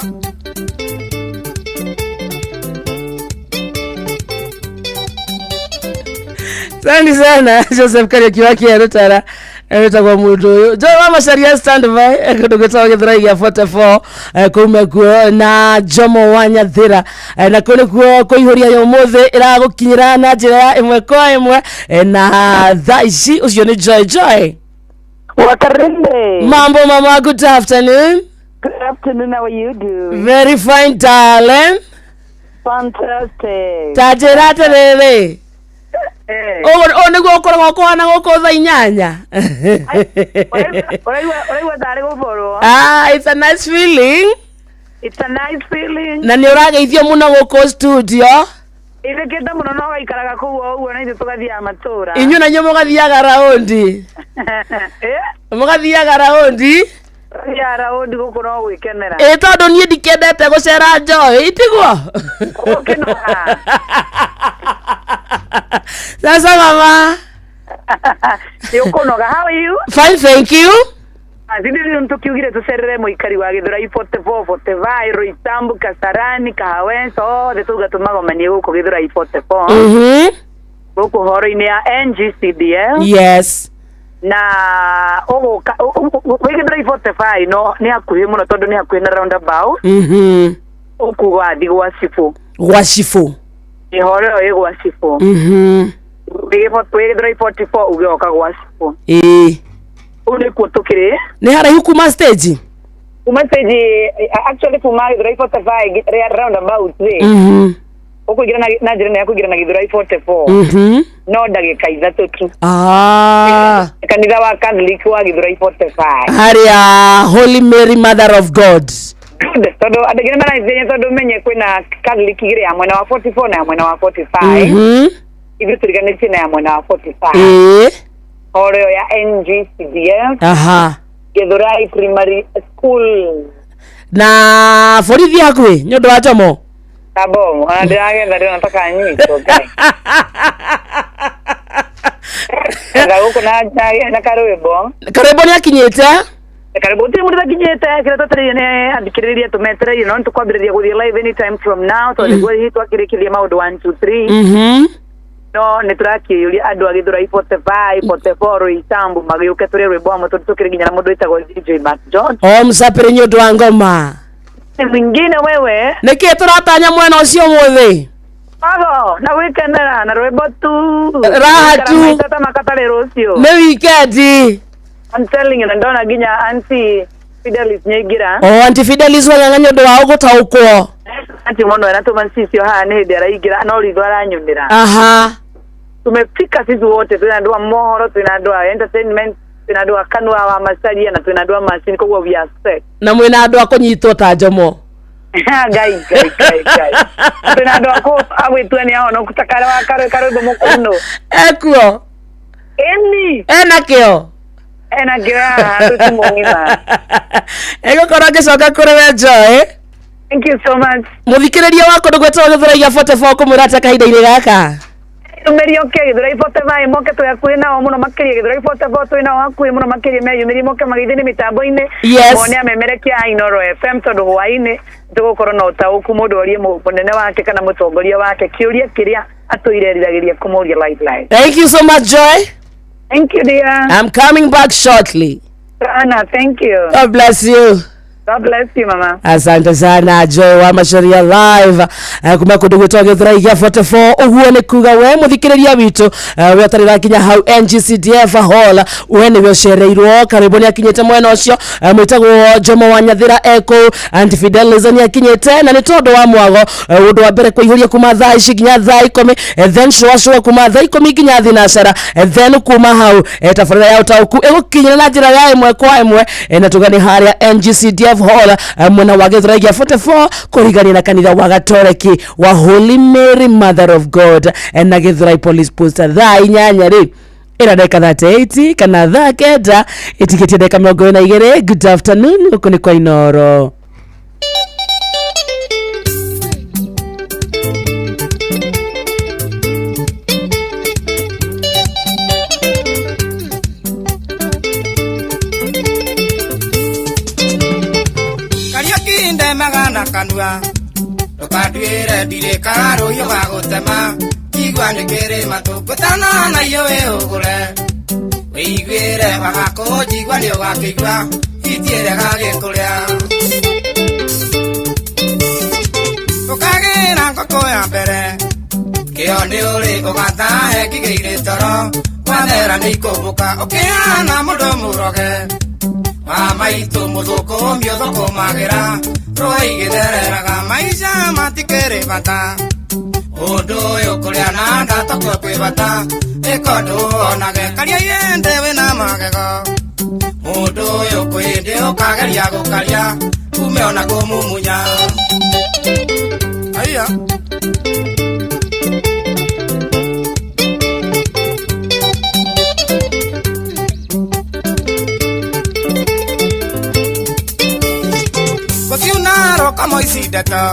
Asante sana Joseph Kariuki wa Kĩerũtara wĩtagwo mũndũ ũyũ Joy wa Macharia standby kũndũ gwĩtagwo Gĩthũrai gĩa 44 kuma kuo na Jomo wa Nyathĩra na kũu nĩkuo kũihũria ya ũmũthĩ ĩragũkinyĩra na njĩra ya ĩmwe kwa ĩmwe na thaa ici ũcio nĩ Joy Joy. Wakarinde. Mambo mama, good afternoon. Good afternoon, how are you doing? Very fine darling. Fantastic. Ta njĩra atĩrĩrĩ, Eh. ũũ nĩguo ũkoragwo kũhana gũkũ thaa inyanya. Ũraigua tarĩ gũborwo. Ah, it's a nice feeling. It's a nice feeling. Na nĩ ũrageithio mũno gũkũ studio. Ithĩkĩte mũno no gaikaraga kũu o ũguo na ithuĩ tũgathiaga matũra. Inyuĩ na inyuĩ mũgathiaga raundi. Eh? Mũgathiaga raundi. Tũgathiaga raundi gũkũ no gwĩkenera. Ĩ tondũ niĩ ndikendete gũcera Joy, tiguo? Ũkĩnoga. Sasa mama. Nĩ ũkũnoga. How are you? Fine, thank you. Zindi rĩu tũkiugire tũcerere mũikari wa Gĩthũrai 44, 45, Roysambu, Kasarani, Kahawenso, othe tuga tũmagomanie gũkũ Gĩthũrai 44. Gũkũ horo-inĩ ya NGCDL. Yes. Na ũgũka wĩ Gĩthũrai 45 no nĩ hakuhĩ mũno tondũ nĩ hakuhĩ na roundabout. Ũkuga wathi gwa cibũ. Gwa cibũ. Ĩhoro ĩyo ĩ gwa cibũ. Wĩ Gĩthũrai 44 uge oka gwa cibũ. Ĩĩ. Kũu nĩkuo tũkĩrĩ. Nĩ haraihu kuma stage? Kuma stage actually kuma Gĩthũrai 45 roundabout rĩ. Ũkũingĩra na njĩra ĩno ya kũingĩra na Gĩthũrai 44. No ndagĩka ithatũ tu. Ah. Kanitha wa Catholic wa Gĩthũrai 45. Harĩa Holy Mary Mother of God. Good. Tondũ andũ aingĩ nĩmarathĩnia tondũ menye kwĩna Catholic igĩrĩ ya mwena wa 44 na ya mwena wa 45. Ithuĩ tũriganĩtie na ya mwena wa 45. Ĩĩ. Horo ĩyo ya NGCDF. Aha. Gĩthũrai Primary School. Na borithi hakuhĩ nĩ ũndũ wa Jomo. Kabomo, ona ndĩragetha rĩu nataka nyitwo Ngai. Etha gũkũ na karwĩmbo. Karwĩmbo nĩ akinyĩte? Karibu gũtirĩ mũndũ ũtakinyĩte kĩrĩa twetereire nĩ athikĩrĩria tũmetereire no nĩtũkwambĩrĩria gũthiĩ live anytime from now tondũ nĩguo hihi twakĩrĩkĩria maũndũ 1 2 3. No nĩ tũrakĩũria andũ a Gĩthũrai 45 44 Roysambu magĩũke tũrĩe rwĩmbo hamwe tondũ tũkĩrĩ nginya na mũndũ wĩtagwo DJ Mark George. O msapĩrĩ nĩ ũndũ wa ngoma. Nĩ mwingine wewe. Nĩkĩ tũratanya mwena ũcio ũmũthĩ? Ago na gwĩkenera na rwĩmbo tu. Raha tu. Maita ta makatarĩ rũciũ. Nĩ wikendi. I'm telling you, na ndona nginya Auntie Fidelis nĩaingĩra. O Auntie Fidelis wang'ang'a nĩ ũndũ wa gũtaũkwo. Auntie mũno anatũma cicio haha nĩ hĩndĩ araingĩra no ritho aranyunĩra. Aha. Tumefika sisi wote, twĩna andũ a mohoro, twĩna andũ a entertainment, twĩna andũ a kanua wa macaria na twĩna andũ a macini, koguo we are set. Na mwĩna andũ a kũnyitwo ta njomo. Ngai ngai ngai ngai, twĩna andũ a gwĩtua nĩ ahonoku ta kare wa karwe karwĩmbo mũkũnũ. Ekuo. Ĩni. Ena kĩo. Ena kĩo haha tũtimũng'ima. Ĩgũkorwo ngĩcoka kũrĩ we Joy. Thank you so much. Mũthikĩrĩria wa kũndũ gwĩtagwo Gĩthũrai gĩa 44 kũmwĩra atĩa kahinda-inĩ gaka? Yumĩrie oke Gĩthũrai 45 moke twĩ hakuhĩ nao mũno makĩria. Gĩthũrai 44 twĩ nao hakuhĩ mũno makĩria, meyumĩrie moke magĩthiĩ nĩ mĩtambo-inĩ. Yes. Mone amemerekia a Inooro FM tondũ hwaĩ-inĩ tũgũkorwo na ũtaũku mũndũ orie mũnene wake kana mũtongoria wake kĩũria kĩrĩa atũire eriragĩria kũmũria live live. Thank you so much, Joy. Thank you, dear. I'm coming back shortly. Sana, thank you. God bless you. God bless you, mama. Asante sana Joy wa Macharia live kuma kũndũ gwĩtwo Gĩthũrai gĩa 44. Ũguo nĩ kuga we mũthikĩrĩria witũ, we ũtarĩ rakinya hau NGCDF hall, we nĩwe ũcereirwo. Karibu nĩ akinyĩte mwena ũcio, mwĩtagwo Jomo wa Nyathĩra ekũu, Auntie Fidelis nĩ akinyĩte, na nĩ tondũ wa mwago, ũndũ wa mbere kũihũria kuma thaa ici nginya thaa 10, then cũa cũa kuma thaa 10 nginya thinacara, then kuma hau, tabarĩra ya ũtaũku ĩgũkinyĩra na njĩra ya ĩmwe kwa ĩmwe, na tuga nĩ harĩa NGCDF hall, mwena wa Gĩthũrai gĩa 44 kũrigania na kanitha wa Gatoreki wa Holy Mary Mother of God, na Gĩthũrai Police Post thaa 8 rĩ ĩna ndagĩka 38 kana thaa 9 ĩtigĩtie ndagĩka 42. Good afternoon, gũkũ nĩ kwa Inooro. Kariũki ndemaga na kanua ndũkanduĩre ndirĩ karũhiũ ga gũtema igua nĩ kĩrĩ matũ ngũtana na iyo wĩhũgũre wĩiguĩre wagakũnjigua nĩ ũgakĩigua itiĩre gagĩkũrĩa ũkagĩra ngũkũ ya mbere kĩo nĩ ũrĩ ũgatahe ngigĩire toro wathera nĩ ikũmbũka ũkĩhana mũndũ mũroge wa maitũ mũthũkũmi ũthũkũmagĩra rũĩ igĩthereraga maica matikĩrĩ bata ũndũ ũyũ kũrĩa na ndatokwo kwĩ bata ĩka ũndũ wonage karia yende wĩna magego mũndũ ũyũ kwĩ hĩndĩ ũkageria gũkaria ume ona kũmumunya aiya. Gũtiunaro kamoici ndeto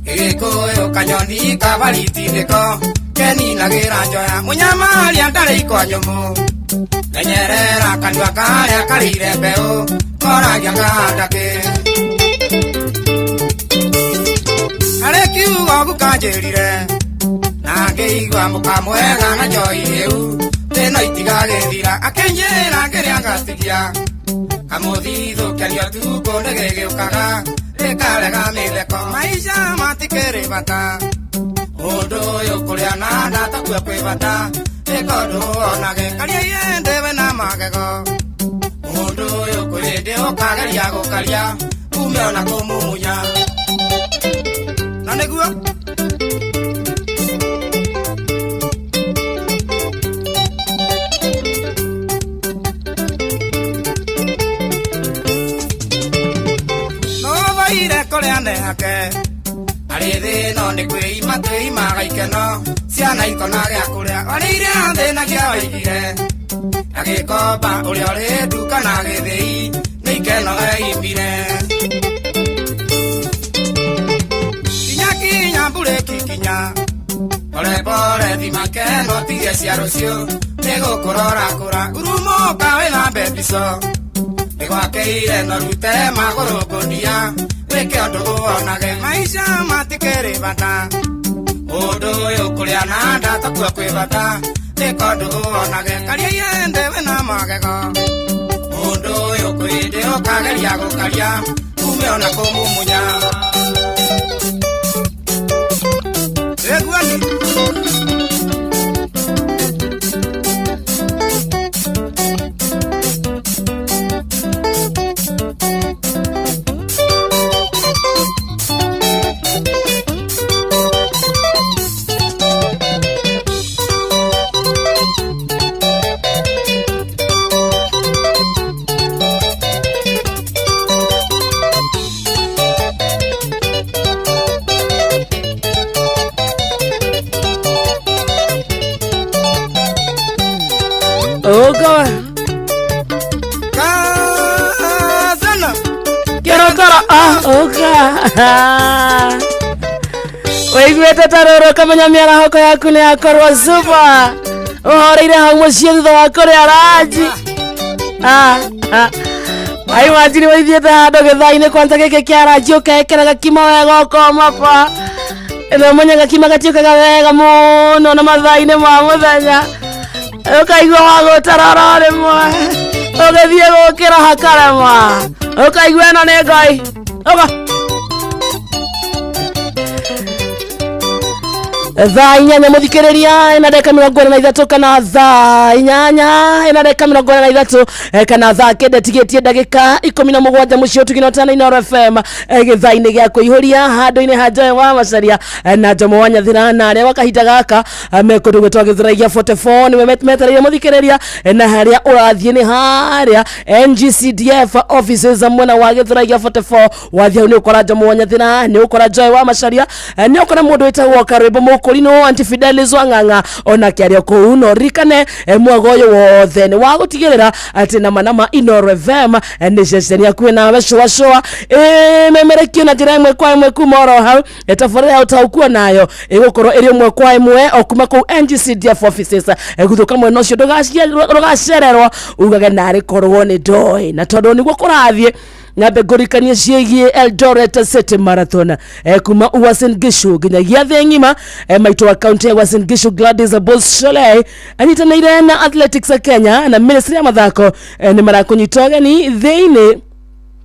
gĩgĩkũyũ kanyoni kabaritindĩko keninagĩra njoya mũnyamaria ndarĩ ikwa nyũmũ menyerera kanua karĩa karĩire mbeũ koragia kahanda kĩ harĩ kiugo gukanjĩrire na ngĩigua mũkamwega na njoi ĩu thĩna itigagĩthira akĩnjĩra ngĩrĩa ngatigia kamũthithũ kĩario tukũ nĩgĩgĩũkaga rĩkarega mĩtheko maica matikĩrĩ bata ũndũ ũyũ kũrĩa na ndatokua kwĩ bata ĩka ũndũ wonage karia yende wĩna magego mũndũ ũyũ kwĩ hĩndĩ ũkageria gũkaria ume ona kũmumunya na nĩguo. Kũrĩa nehake arĩ thĩno nĩ kwĩima twĩimaga ikeno ciana ikona gĩa kũrĩa warĩire thĩnagia waigire agĩkomba ũrĩa ũrĩ nduka na gĩthĩi nĩ ikeno eimire kinya kinya mburĩki kinya pole pole thima keno tige cia rũciũ nĩ gũkũra ũrakũra urumũka wĩna mbebico nĩ Ngĩgwakĩire na rute magũrũ ngũnia wĩke ũndũ wonage maica matikĩrĩ bata ũndũ ũyũ kũrĩa na nda takuo kwĩ bata ĩka ũndũ wonage karia yende wĩna magego ũndũ ũyũ kwĩndĩ ũkageria gũkaria ume ona kũmumunya Eguani. Ũka. Kazana. Kĩrokoro ũka. Wĩiguĩte ta rũrũ ũkamenya mĩarahũko yaku nĩ yakorwo super. Ũhoreire hau mũciĩ thutha wa kũrĩa ranji. Ai wanjiri waithiĩte handũ gĩthaa-inĩ kwanza gĩkĩ kĩa ranji ũkekĩra gakima wega ũkoma pa. Na ũmenye gakima gatiũkaga wega mũno na mathaa-inĩ ma mũthenya. Ũkaigua wagũtarora rĩmwe. Ũgĩthiĩ gũkĩra hakarema. Ũkaigua ĩno nĩ Ngai. Ũka. Thaa 8 mũthikĩrĩria ĩna ndagĩka 43 kana thaa 8 ĩna ndagĩka 43 kana thaa 9 tigĩtie ndagĩka 17 mũciĩ ũtugino tana Inooro FM gĩthaa-inĩ gĩa kũihũria handũ-inĩ ha Joy wa Macharia na Jomo wa Nyathira na arĩa gwa kahinda gaka me kũndũ gwĩtwo Gĩthũrai 44 nĩwe metereire mũthikĩrĩria na harĩa ũrathiĩ nĩ harĩa NGCDF offices mwena wa Gĩthũrai 44 wathiĩ hau nĩ ũkora Jomo wa Nyathira nĩ ũkora Joy wa Macharia nĩ ũkora mũndũ wĩtagwo Karwĩmbo Mũkũrinũ Aunty Fidelis Wang'ang'a ona kĩario kũu no ririkane mwago ũyũ wothe nĩ wa gũtigĩrĩra atĩ nama nama Inooro FM nĩ ceceni yaku nawe cũa cũa ĩmemerekio na njĩra ĩmwe kwa ĩmwe kuma oro hau tabarĩra ya ũtaũku nayo ĩgũkorwo ĩrĩ ĩmwe kwa ĩmwe o kuma kũu NGCDF offices guthũka mwena ũcio ndũgacererwo ugage narĩ korwo nĩ ndoĩ na tondũ nĩguo kũrathiĩ nyambe ngũrikanie ciĩgiĩ Eldoret City Marathon kuma Uasin Gishu nginyagia thĩ ng'ima maitũ wa kaunti ya Uasin Gishu Gladys Boschole anyitanĩire na Athletics Kenya na Ministry ya mathako nĩ marakũnyita ũgeni thĩinĩ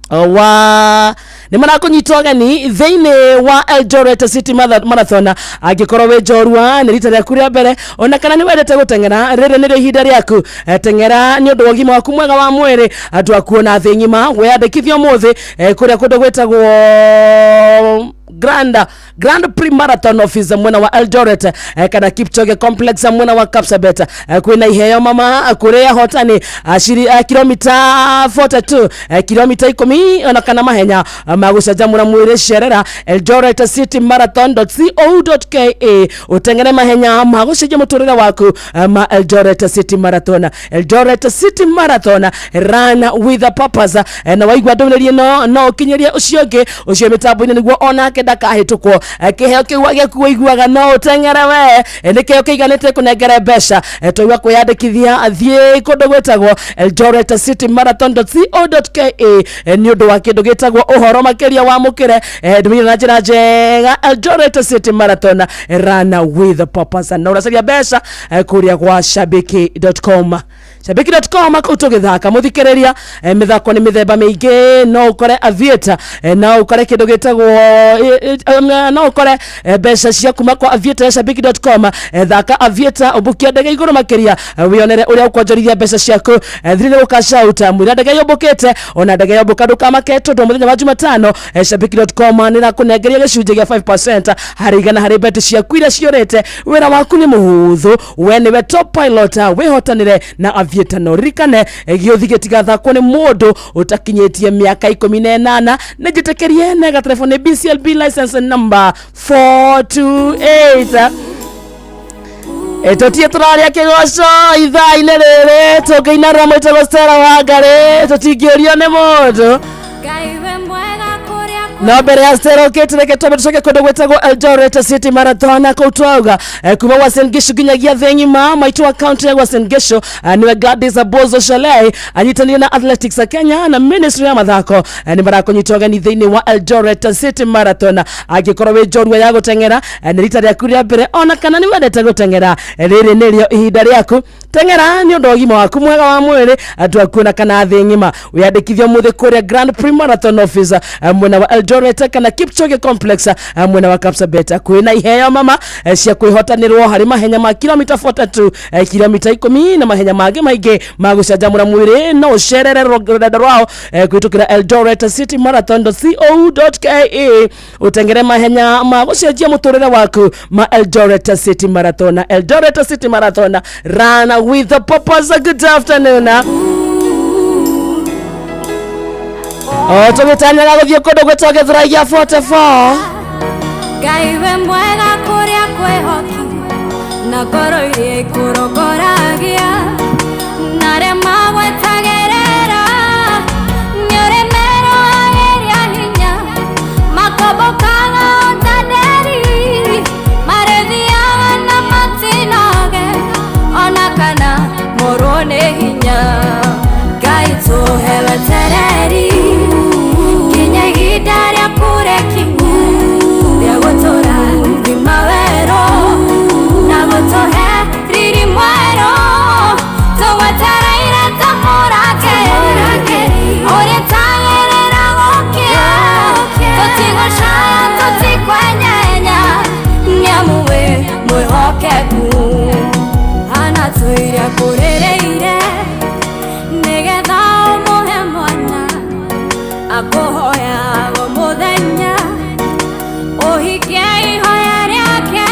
wa nĩ marakũnyita ũgeni thĩinĩ wa Eldoret City Marathon angĩkorwo wĩ njorua nĩ rita rĩaku rĩa mbere ona kana nĩ wendete gũteng'era rĩrĩ nĩrĩo ihinda rĩaku teng'era nĩ ũndũ wa ũgima waku mwega wa mwĩrĩ andũ aku ona thĩ ng'ima wĩyandĩkithie ũmũthĩ kũrĩa kũndũ gwĩtagwo Grand Prix Marathon office mwena wa Eldoret kana Kipchoge Complex mwena wa Kapsabet kwĩna iheo mama kũrĩ ahotani kilomita 42 kilomita 10 ona kana mahenya ma gũcanjamũra mwĩrĩ cerera Eldoret City Marathon.co.ke ũteng'ere mahenya ma gũcenjia mũtũrĩre waku ma Eldoret City Marathon. Eldoret City Marathon, run with a purpose. Na waigua ndũmĩrĩri ĩno no ũkinyĩrie ũcio ũngĩ ũcio mĩtambo-inĩ nĩguo onake ndakahĩtũkwo kĩheo kĩu gĩaku ũiguaga no ũteng'ere we nĩ kĩheo kĩiganĩte kũnengere mbeca twaigua kwĩyandĩkithia thiĩ kũndũ gwĩtagwo Eldoret City Marathon.co.ke nĩ ũndũ wa kĩndũ gĩtagwo ũhoro makĩria wamũkĩre ndũmĩrĩri na njĩra njega Eldoret City Marathon, run with a purpose. Na ũracaria mbeca kũrĩa gwa shabiki.com shabiki.com kũu tũgĩthaka mũthikĩrĩria mĩthako nĩ mĩthemba mĩingĩ no ũkore aviator no ũkore kĩndũ gĩtagwo no ũkore mbeca cia kuma kwa aviator ya shabiki.com thaka aviator ũmbũkia ndege igũrũ makĩria wĩonere ũrĩa ũkwonjorithia mbeca ciaku thiri nĩ gũcash out mwĩra ndege yũmbũkĩte ona ndege yombũka ndũkamake tondũ mũthenya wa Jumatano shabiki.com nĩ ĩrakũnengeria gĩcunjĩ gĩa 5% harĩ igana harĩ beti ciaku iria ciũrĩte wĩra waku nĩ mũhũthũ we nĩwe top pilot wĩhotanĩre na aviator no ririkane gĩũthi gĩtigathakwo nĩ mũndũ ũtakinyĩtie mĩaka 18 nĩ njĩtĩkĩrie nega telefoni BCLB license number 428 tũtie tũraria kĩgoco ithaa-inĩ rĩrĩ tũngĩinarĩra mwĩtagwo Stella Wangari tũtingĩũrio nĩ mũndũ Ngai we mwega kũrĩa No mbere ya Stella okĩte reke twambe tũcoke kũndũ gwĩtagwo Eldoret City Marathon na kũu twauga kuma Uasin Gishu nginyagia thĩ ng'ima. Maitũ wa kaunti ya Uasin Gishu nĩwe Gladys Abozo Shalei anyitanĩire na Athletics ya Kenya na Ministry ya mathako nĩ marakũnyita ũgeni thĩinĩ wa Eldoret City Marathon. Angĩkorwo wĩ njorua ya gũteng'era, nĩ rita rĩaku rĩa mbere ona kana nĩ wendete gũteng'era, rĩrĩ nĩrĩo ihinda rĩaku. Teng'era nĩ ũndũ wa ũgima waku mwega wa mwĩrĩ, andũ aku na kana thĩ ng'ima. Wĩyandĩkithia ũmũthĩ kũrĩa Grand Prix Marathon Office mwena wa Eldoret kana Kipchoge Complex mwena wa Kapsabet. Kwĩna iheo mama cia kwĩhotanĩrwo harĩ mahenya ma kilomita 42, kilomita 10 na mahenya mangĩ maingĩ ma gũcanjamũra mwĩrĩ. No ũcerere rũrenda rwao kũhĩtũkĩra Eldoret City Marathon.co.ke ũteng'ere mahenya ma gũcenjia mũtũrĩre waku ma Eldoret City Marathon. Eldoret City Marathon, run with the purpose. Good afternoon. O tũgĩtanyaga gũthiĩ kũndũ gwĩtwo Gĩthũrai gĩa 44. Ngai we mwega kũrĩa kwĩhoki na ngoro iria ikũrongoragia na arĩa magwetagĩrĩra nĩ ũrĩ meroagĩria hinya makombokaga o ta nderi marĩthiaga na matinoge ona kana morwo nĩ hinya. Ngai tũhe wetereri nginya ihinda rĩaku rĩkinye rĩa gũtũra ngima werũ na gũtũhe riri mwerũ tũgwetereire ta mũrangĩri ũrĩa tagĩrĩra gũkĩa tũtigũcaya tũtikwenyenya nĩamu wĩ mwĩhokeku hana tũire kũrĩrĩire nĩgetha ũmũhe mwana akũhoyaga mũthenya ũhikie ihoya rĩake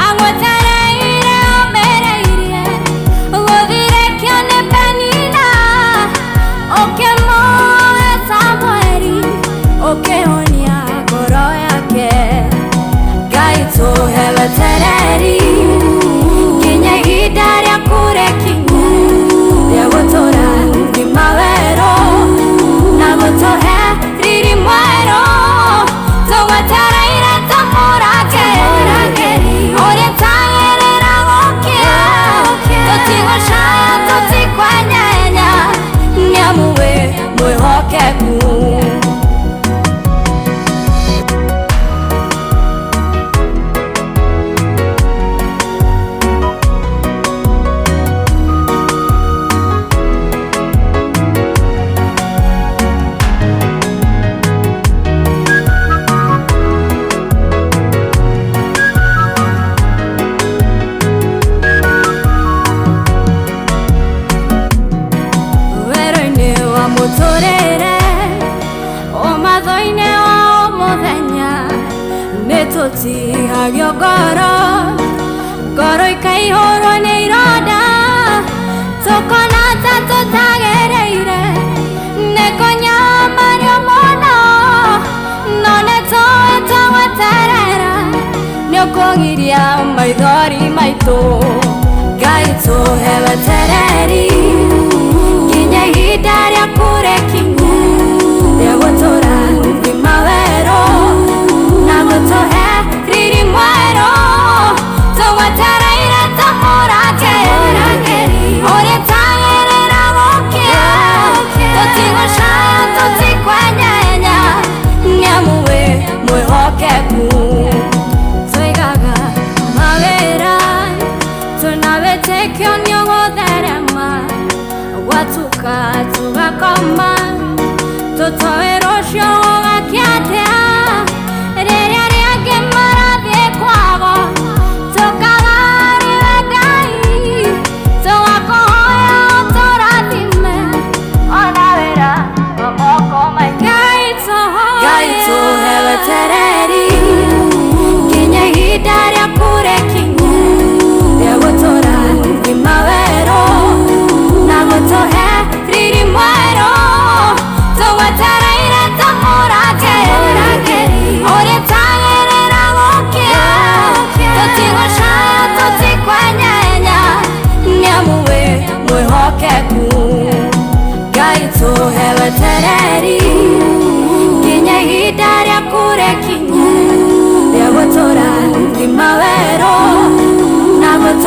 agwetereire ũmĩrĩirie gũthirĩkio nĩ Penina ũkĩmũhe Samueli ũkĩhonia ngoro yake. Ngai tũhe wetereri nginya ihinda rĩaku rĩkinye rĩa gũtũra ngima werũ na gũtũhe riri mwerũ tũgwetereire ta mũrangĩri ũrĩa tagĩrĩra gũkĩa tũtigũcaya tũtikwenyenya nĩamu wĩ mwĩhokeku. Werũ-inĩ wa mũtũrĩre ũmatho-inĩ wa mũthenya nĩ tũtihagio ngoro ngoro ikaihũrwo nĩ ironda tũkona ta tũtagĩrĩire nĩ kũnyamario mũno no nĩ tũĩ tũgweterera nĩ ũkũgiria maithori maitũ. Ngai tũhe wetereri nginya ihinda rĩaku rĩkinye rĩa gũtũra ngima werũ na gũtũhe riri mwerũ tũgwetereire ta mũrangĩri ũrĩa tagĩrĩra gũkĩa tũtigũcaya tũtikwenyenya nĩamu wĩ mwĩhokeku. Tũigaga mawĩra tũna wĩtĩkio nĩ ũgũthe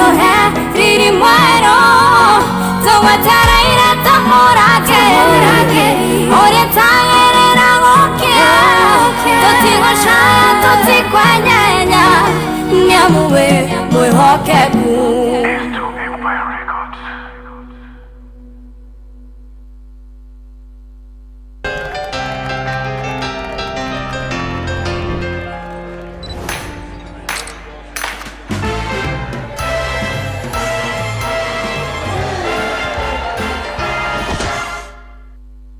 Agatũhe riri mwerũ tũgwetereire tũmũrangĩri ũrĩa tagĩrĩra gũkĩa tũtigũcaya tũtikwenyenya nĩamu wĩ mwĩhokeku.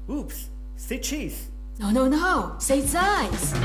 Oops, say cheese. No, no, no. Say size.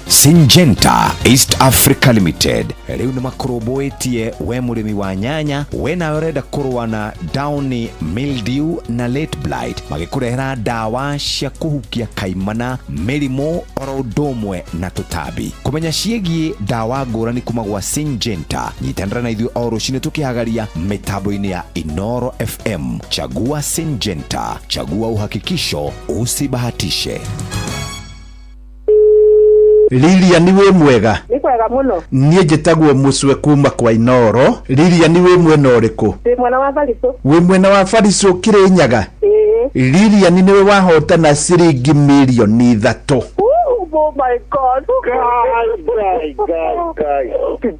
Syngenta East Africa Limited rĩu nĩ makũrũmbũĩtie we mũrĩmi wa nyanya, we nawe ũrenda kũrũa na downy mildew na late blight, magĩkũrehera ndawa cia kũhukia kaimana, mĩrimũ oro ũndũ ũmwe na tũtambi. Kũmenya ciĩgiĩ ndawa ngũrani kuma gwa Syngenta, nyitanĩra na ithuĩ o rũcinĩ tũkĩhagaria mĩtambo-inĩ ya Inoro FM. Chagua Syngenta, chagua uhakikisho, usibahatishe. Lilian wĩ mwega? Nĩ kwega mũno. Niĩ njĩtagwo Mũcwe kuma kwa Inoro. Lilian wĩ mwena ũrĩkũ? Ndĩ mwena wa Baritũ. Wĩ mwena wa Baritũ Kĩrĩnyaga? Ĩĩ. Lilian nĩwe wahotana ciringi mirioni 3. Oh my God. Guy, guy, guy, guy.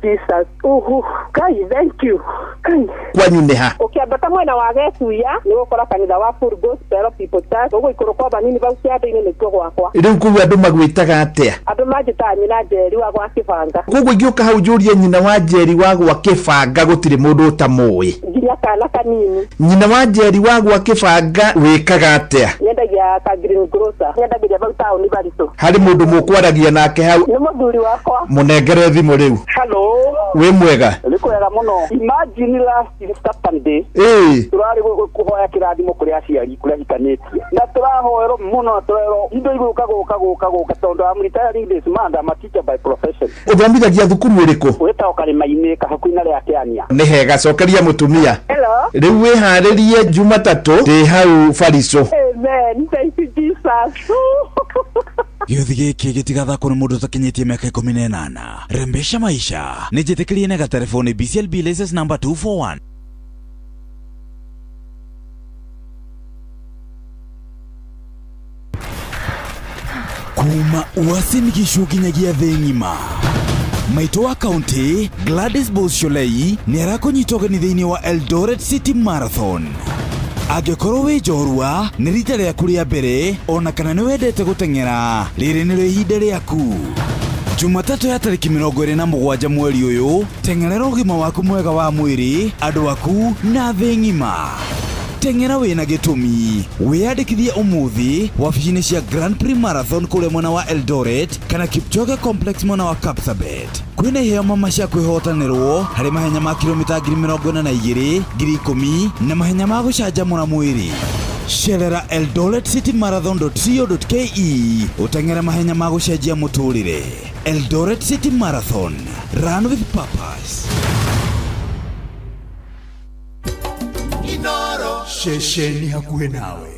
Jesus. Oh, Guy, thank you. Guy. Kwanyu nĩ ha? Ũkĩambata mwena wa Getuya nĩ ũgũkora kanitha wa Full Gospel People Church. Ũgũikũrũka banini bau kĩanda-inĩ nĩkuo gwakwa. Rĩu kũu andũ magwĩtaga atĩa? Andũ manjĩtaga nyina Njeri wa gwa Kĩbanga. Koguo ingĩũka hau njũrie nyina wa Njeri wa gwa Kĩbanga gũtirĩ mũndũ ũtamũĩ. Nginya kana kanini. Nyina wa Njeri wa gwa Kĩbanga wĩkaga atĩa? Nyendagia ka green grocer. Nyendagĩria bau taũni Baritũ. Harĩ mũndũ mũkwaragia nake hau? Nĩ mũthuri wakwa. Mũnengere thimũ rĩu. Hello. Wĩ mwega? Nĩ kwega mũno. Imagine last Saturday. Ĩĩ. Tũrarĩ kũhoya kĩrathimo kũrĩ aciari kũrĩa hikanĩtie. Na tũrahoerwo mũno na tũrerwo indo igũka gũka gũka gũka tondũ I'm retiring this month, I'm a teacher by profession. Ũthomithagia thukuru ĩrĩkũ? Wĩtagwo Karĩma-inĩ kahakuĩ na rĩa Kĩania. Nĩ hega, cokeria mũtumia. Hello. Rĩu wĩharĩrie Jumatatũ ndĩ hau Baritũ. Amen. Thank you Jesus. Gĩũthi gĩkĩ gĩtigathakwo nĩ mũndũ ũtakinyĩtie mĩaka 18. Rembesha maisha nĩ njĩtĩkĩrie na gatelefoni BCLB license number 241. Kuma Uasin Gishu nginyagia thĩ ng'ima. Maitũ wa kaunti Gladys Bolsholei nĩ arakũnyita ũgeni thĩinĩ wa Eldoret City Marathon. Angĩkorwo wĩ njorua nĩ rita rĩaku rĩa mbere ona kana nĩ wendete gũteng'era, rĩrĩ nĩrĩo ihinda rĩaku. Jumatatũ ya tarĩki 27 mweri ũyũ, teng'erera ũgima waku mwega wa mwĩrĩ, andũ aku na thĩ ng'ima. Teng'era wĩna gĩtũmi. Wĩyandĩkithie ũmũthĩ wabici-inĩ cia Grand Prix Marathon kũrĩa mwena wa Eldoret kana Kipchoge Complex mwena wa Kapsabet. Kwĩna iheo mama cia kwĩhotanĩrwo harĩ mahenya ma kilomita 42,000, 10,000 na mahenya ma gũcanjamũra mwĩrĩ. Cerera eldoretcitymarathon.co.ke ũteng'ere mahenya ma gũcenjia mũtũrĩre. Eldoret City Marathon. Run with purpose. Ceceni hakuhĩ nawe.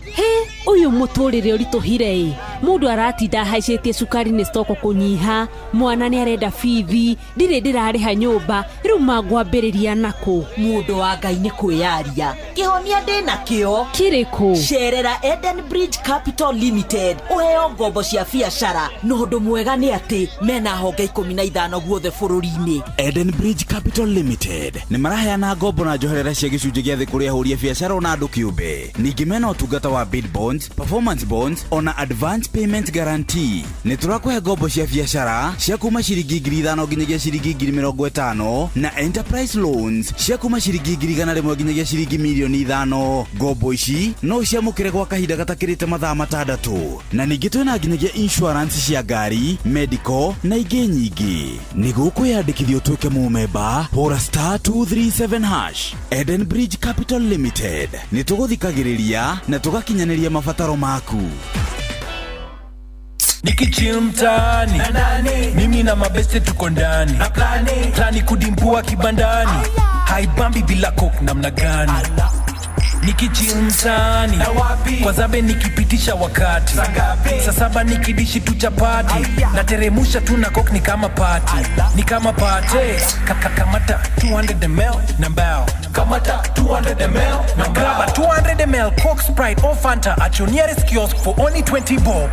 He, ũyũ mũtũrĩre ũritũhire ĩ. Mũndũ aratinda ahaicĩtie cukari nĩ stoko kũnyiha, mwana nĩ arenda bithi, ndirĩ ndĩrarĩha nyũmba, rĩu mangwambĩrĩria nakũ? Mũndũ wa Ngai nĩ kwĩyaria. Kĩhonia ndĩnakĩo. Kĩrĩkũ? Cerera Eden Bridge Capital Limited ũheo ngombo cia biacara. Na ũndũ mwega nĩ atĩ mena honge 15 guothe bũrũri-inĩ. Eden Bridge Capital Limited nĩ maraheana ngombo na njoherera cia gĩcunjĩ gĩa thĩ kũrĩ ahũri a biacara ona andũ kĩũmbe. Ningĩ mena ũtungata wa bid bonds, performance bonds ona advance payment guarantee. Nĩ tũrakũhe ngombo cia biacara cia kuma ciringi 5,000 nginyagia ciringi 50,000 na enterprise loans cia kuma ciringi 100,000 nginyagia ciringi 5,000,000. Ngombo ici no ũciamũkĩre gwa kahinda gatakĩrĩte mathaa 6. Na ningĩ twĩna nginyagia insurance cia ngari, medical na ingĩ nyingĩ. Nĩguo kwĩyandĩkithia ũtuĩke mũmemba, hũra *237#. Eden Bridge Capital Limited. Nĩ tũgũthikagĩrĩria na tũgakinyanĩria mabataro maku. Nikichill mtaani, mimi na mabeste tuko ndani. Plani kudimbua kibandani, haibambi bila coke namna gani? Nikichill mtaani kwa zabe nikipitisha wakati saa saba nikidishi tu chapati nateremusha tu na coke ni kama party ni kama party kamata 200 ml na mbao kamata 200 ml na grab a 200 ml Coke, Sprite or Fanta at your nearest kiosk for only 20 bob.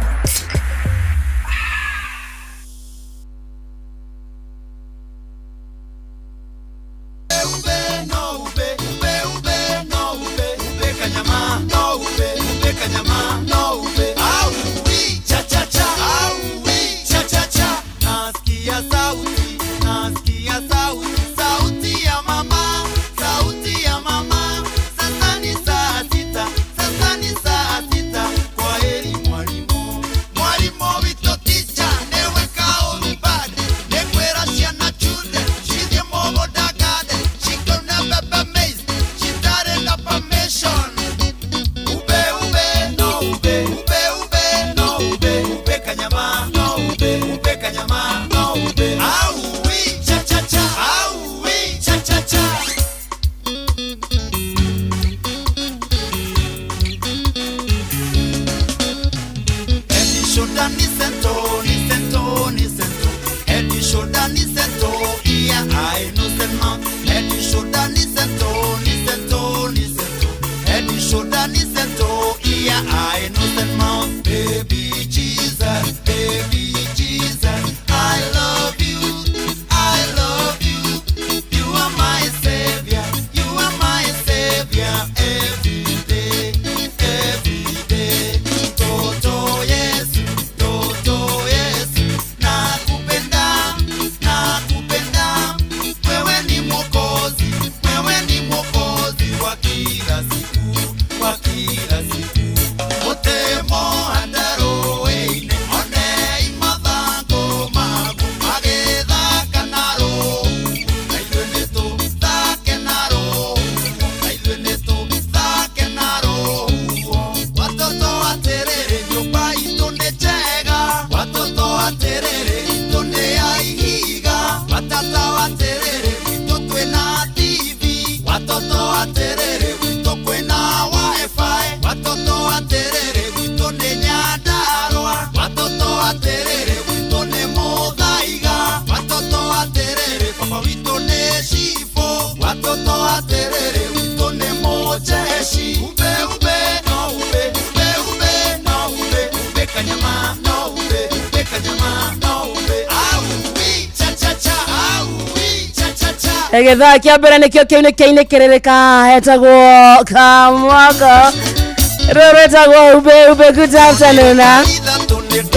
Githaa kia mbere nikio kiu ni kiainĩkĩrĩrĩka hetagwo kamwaka rũrũ rwĩtagwo ube ube. Good afternoon.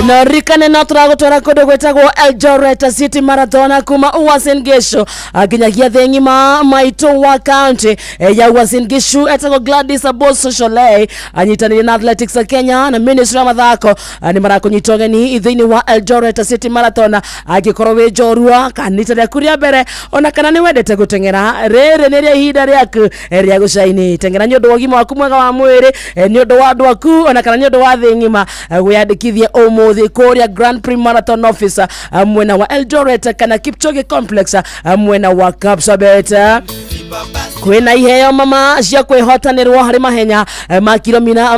No ririkane no tũragũtwara kũndũ gwĩtagwo Eldoret City Marathon kuma Uasin Gishu nginyagia thĩ ng'ima maitũ wa county ya Uasin Gishu etagwo Gladys Aboso Sholei anyitanĩire na Athletics Kenya na Ministry ya mathako nĩ marakũnyita ũgeni thĩinĩ wa Eldoret City Marathon. Angĩkorwo wĩ njorua kana rita rĩaku rĩa mbere ona kana nĩ wendete gũteng'era, rĩrĩ nĩrĩo ihinda rĩaku rĩa gũcaini. Teng'era nĩ ũndũ wa ũgima waku mwega wa mwĩrĩ, nĩ ũndũ wa andũ aku ona kana nĩ ũndũ wa thĩ ng'ima. Wĩyandĩkithie ũmũthĩ kũrĩa Grand Prix Marathon Office mwena wa Eldoret kana Kipchoge Complex mwena wa Kapsabet. Kwĩna iheo mama cia kwĩhotanĩrwo harĩ mahenya ma kilomita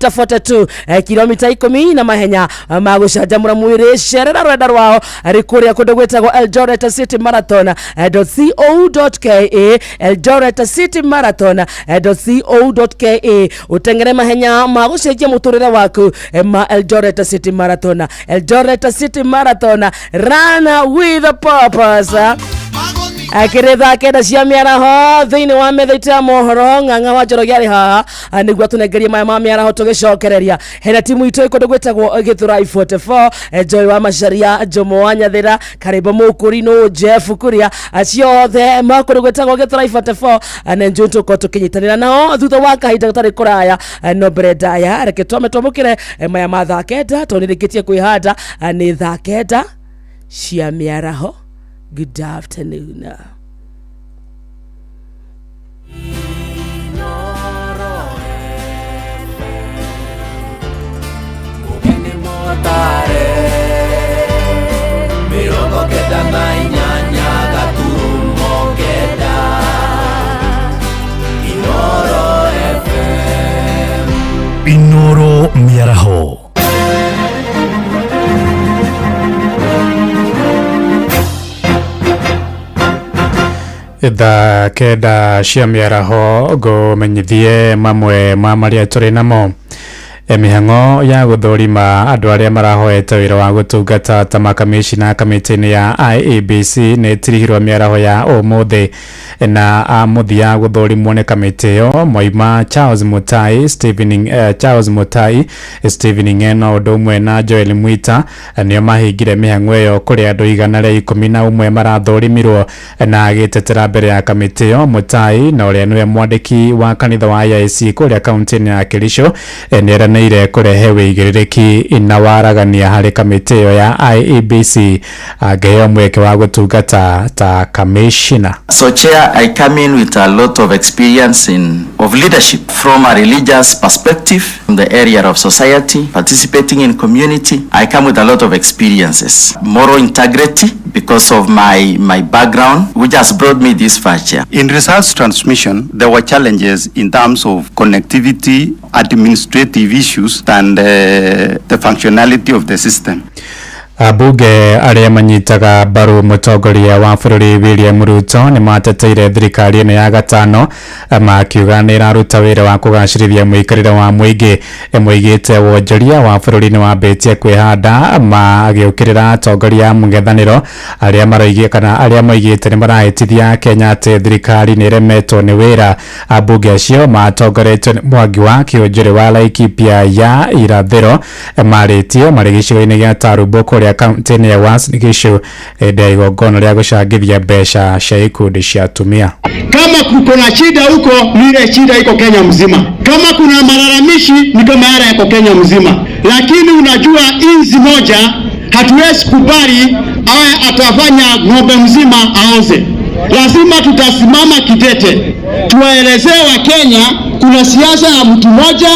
42, kilomita 10 na mahenya ma gũcanjamũra mwĩrĩ. Cerera rwenda rwao rĩ kũrĩa kũndũ gwĩtagwo Eldoret City Marathon .co.ke, Eldoret City Marathon .co.ke. Ũteng'ere mahenya ma gũcenjia mũtũrĩre waku ma Eldoret City Marathon. Eldoret City Marathon, run with a purpose. Akĩrĩ thaa kenda cia mĩaraho thĩinĩ wa metha itũ ya mohoro. Ng'ang'a wa Njoroge arĩ haha nĩguo atũnengerie maya ma mĩaraho tũgĩcokereria. Hena timu itũ ĩ kũndũ gwĩtagwo Gĩthũrai 44, Joy wa Macharia, Jomo wa Nyathĩra, Karĩmbo Mũkũrinũ, Jeff Kuria, acio othe ma kũndũ gwĩtagwo Gĩthũrai 44 na njũĩ tũkorwo tũkĩnyitanĩra nao thutha wa kahinda gatarĩ kũraya. No mbere ndaya reke twame twamũkĩre maya ma thaa kenda tondũ nĩrĩkĩtie kwĩhanda nĩ thaa kenda cia mĩaraho. Good afternoon. Mirongo kenda na inyanya gaturumo kenda Inoro FM. Thaa 9 cia mĩaraho ngũmenyithie mamwe ma marĩa tũrĩ namo. Mĩhang'o ya gũthũrima andũ arĩa marahoete wĩra wa gũtungata ta makamĩcina kamĩtĩ-inĩ ya IEBC nĩ ĩtirihirwo mĩaraho ya ũmũthĩ na a mũthia gũthũrimwo nĩ kamĩtĩ ĩyo moima Charles Mutai Stephen, Charles Mutai Stephen Ng'eno ũndũ ũmwe na Joel Mwita nĩo mahingire mĩhang'o ĩyo kũrĩ andũ 111 marathũrimirwo. Na agĩtetera mbere ya kamĩtĩ ĩyo Mutai na ũrĩa nĩwe mwandĩki wa kanitha wa AIC kũrĩa kaunti-inĩ ya Kericho nĩeranĩire kũrehe wĩigĩrĩrĩki na waragania harĩ kamĩtĩ ĩyo ya IEBC angĩheo mweke wa gũtungata ta kamĩcina. So, Chair, I come in with a lot of experience of leadership from a religious perspective, in the area of society, participating in community. I come with a lot of experiences. Moral integrity, because of my background, which has brought me this far, Chair. In results transmission, there were challenges in terms of connectivity, administrative issues, and the functionality of the system. Ambunge arĩa manyitaga mbaru mũtongoria wa bũrũri William Ruto nĩ mateteire thirikari ĩno ya gatano makiuga nĩ ĩraruta wĩra wa kũgacĩrithia mũikarĩre wa mũingĩ. Moigĩte wonjoria wa bũrũri nĩ wambĩtie kwĩhanda magĩũkĩrĩra atongoria a mũng'ethanĩro arĩa maroigĩte kana arĩa moigĩte nĩ marahĩtithia Kenya atĩ thirikari nĩ ĩremetwo nĩ wĩra. Ambunge acio matongoretio nĩ Mwangi wa Kĩũnjũrĩ wa Laikipia ya irathĩro marĩtio marĩ gĩcigo-inĩ gĩa Tarumbu kũrĩa kaunti-inĩ ya Uasin Gishu hĩndĩ ya igongona rĩa gũcangithia mbeca cia ikundi cia atumia. Kama kuko na shida huko, ni ile shida iko Kenya mzima. Kama kuna malalamishi, ni kama yale yako Kenya mzima. Lakini unajua inzi moja hatuwezi kubali awe atafanya ng'ombe mzima aoze. Lazima tutasimama kidete, tuwaelezee Wakenya kuna siasa ya mtu mmoja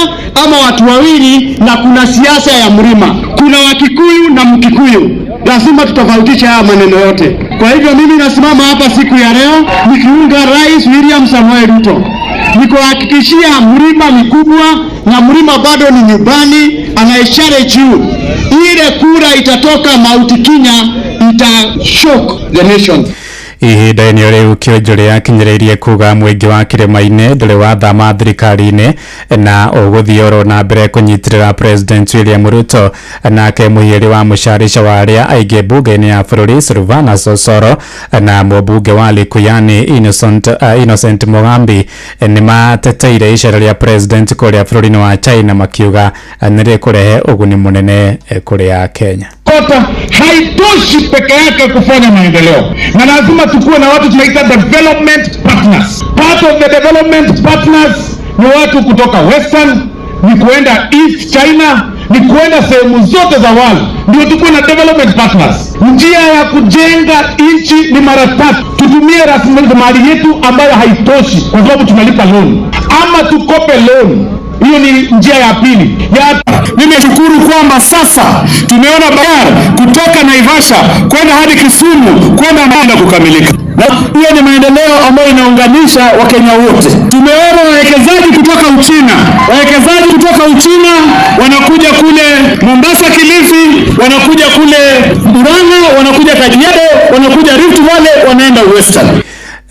ama watu wawili, na kuna siasa ya mlima, kuna Wakikuyu na Mkikuyu. Lazima tutofautishe haya maneno yote. Kwa hivyo mimi nasimama hapa siku ya leo nikiunga Rais William Samoei Ruto, nikuhakikishia mlima ni kubwa na mlima bado ni nyumbani, anaishare juu. Ile kura itatoka Mount Kenya ita shock the nation. Ihinda-inĩ rĩu Kĩonjũrĩ akinyĩrĩirie kuga mũingĩ wa kĩrĩma-inĩ ndũrĩ wathama thirikari-inĩ na ũgũthiĩ oro na mbere kũnyitĩrĩra President William Ruto. Nake mũhĩrĩ wa mũcarica wa arĩa aingĩ mbunge-inĩ ya bũrũri Silvana Sosoro na mũmbunge wa Likuyani Innocent Mugambi nĩ mateteire icera rĩa President kũrĩa bũrũri-inĩ wa China makiuga nĩ rĩkũrehe ũguni mũnene kũrĩ Kenya. Kota haitoshi peke yake kufanya maendeleo, na lazima tukuwe na watu tunaita development partners. Part of the development partners ni watu kutoka Western, ni kuenda East China, ni kuenda sehemu zote za world, ndio tukuwe na development partners. Njia ya kujenga nchi ni mara tatu: tutumie rasilimali yetu ambayo haitoshi kwa sababu tunalipa loan, ama tukope loan. Hiyo ni njia ya pili. Nimeshukuru kwamba sasa tumeona barabara kutoka Naivasha kwenda hadi Kisumu kwenda Manda kukamilika. Na hiyo ni maendeleo ambayo inaunganisha Wakenya wote. Tumeona wawekezaji kutoka Uchina, wawekezaji kutoka Uchina wanakuja kule Mombasa, Kilifi, wanakuja kule Murang'a, wanakuja Kajiado, wanakuja Rift Valley, wanaenda Western.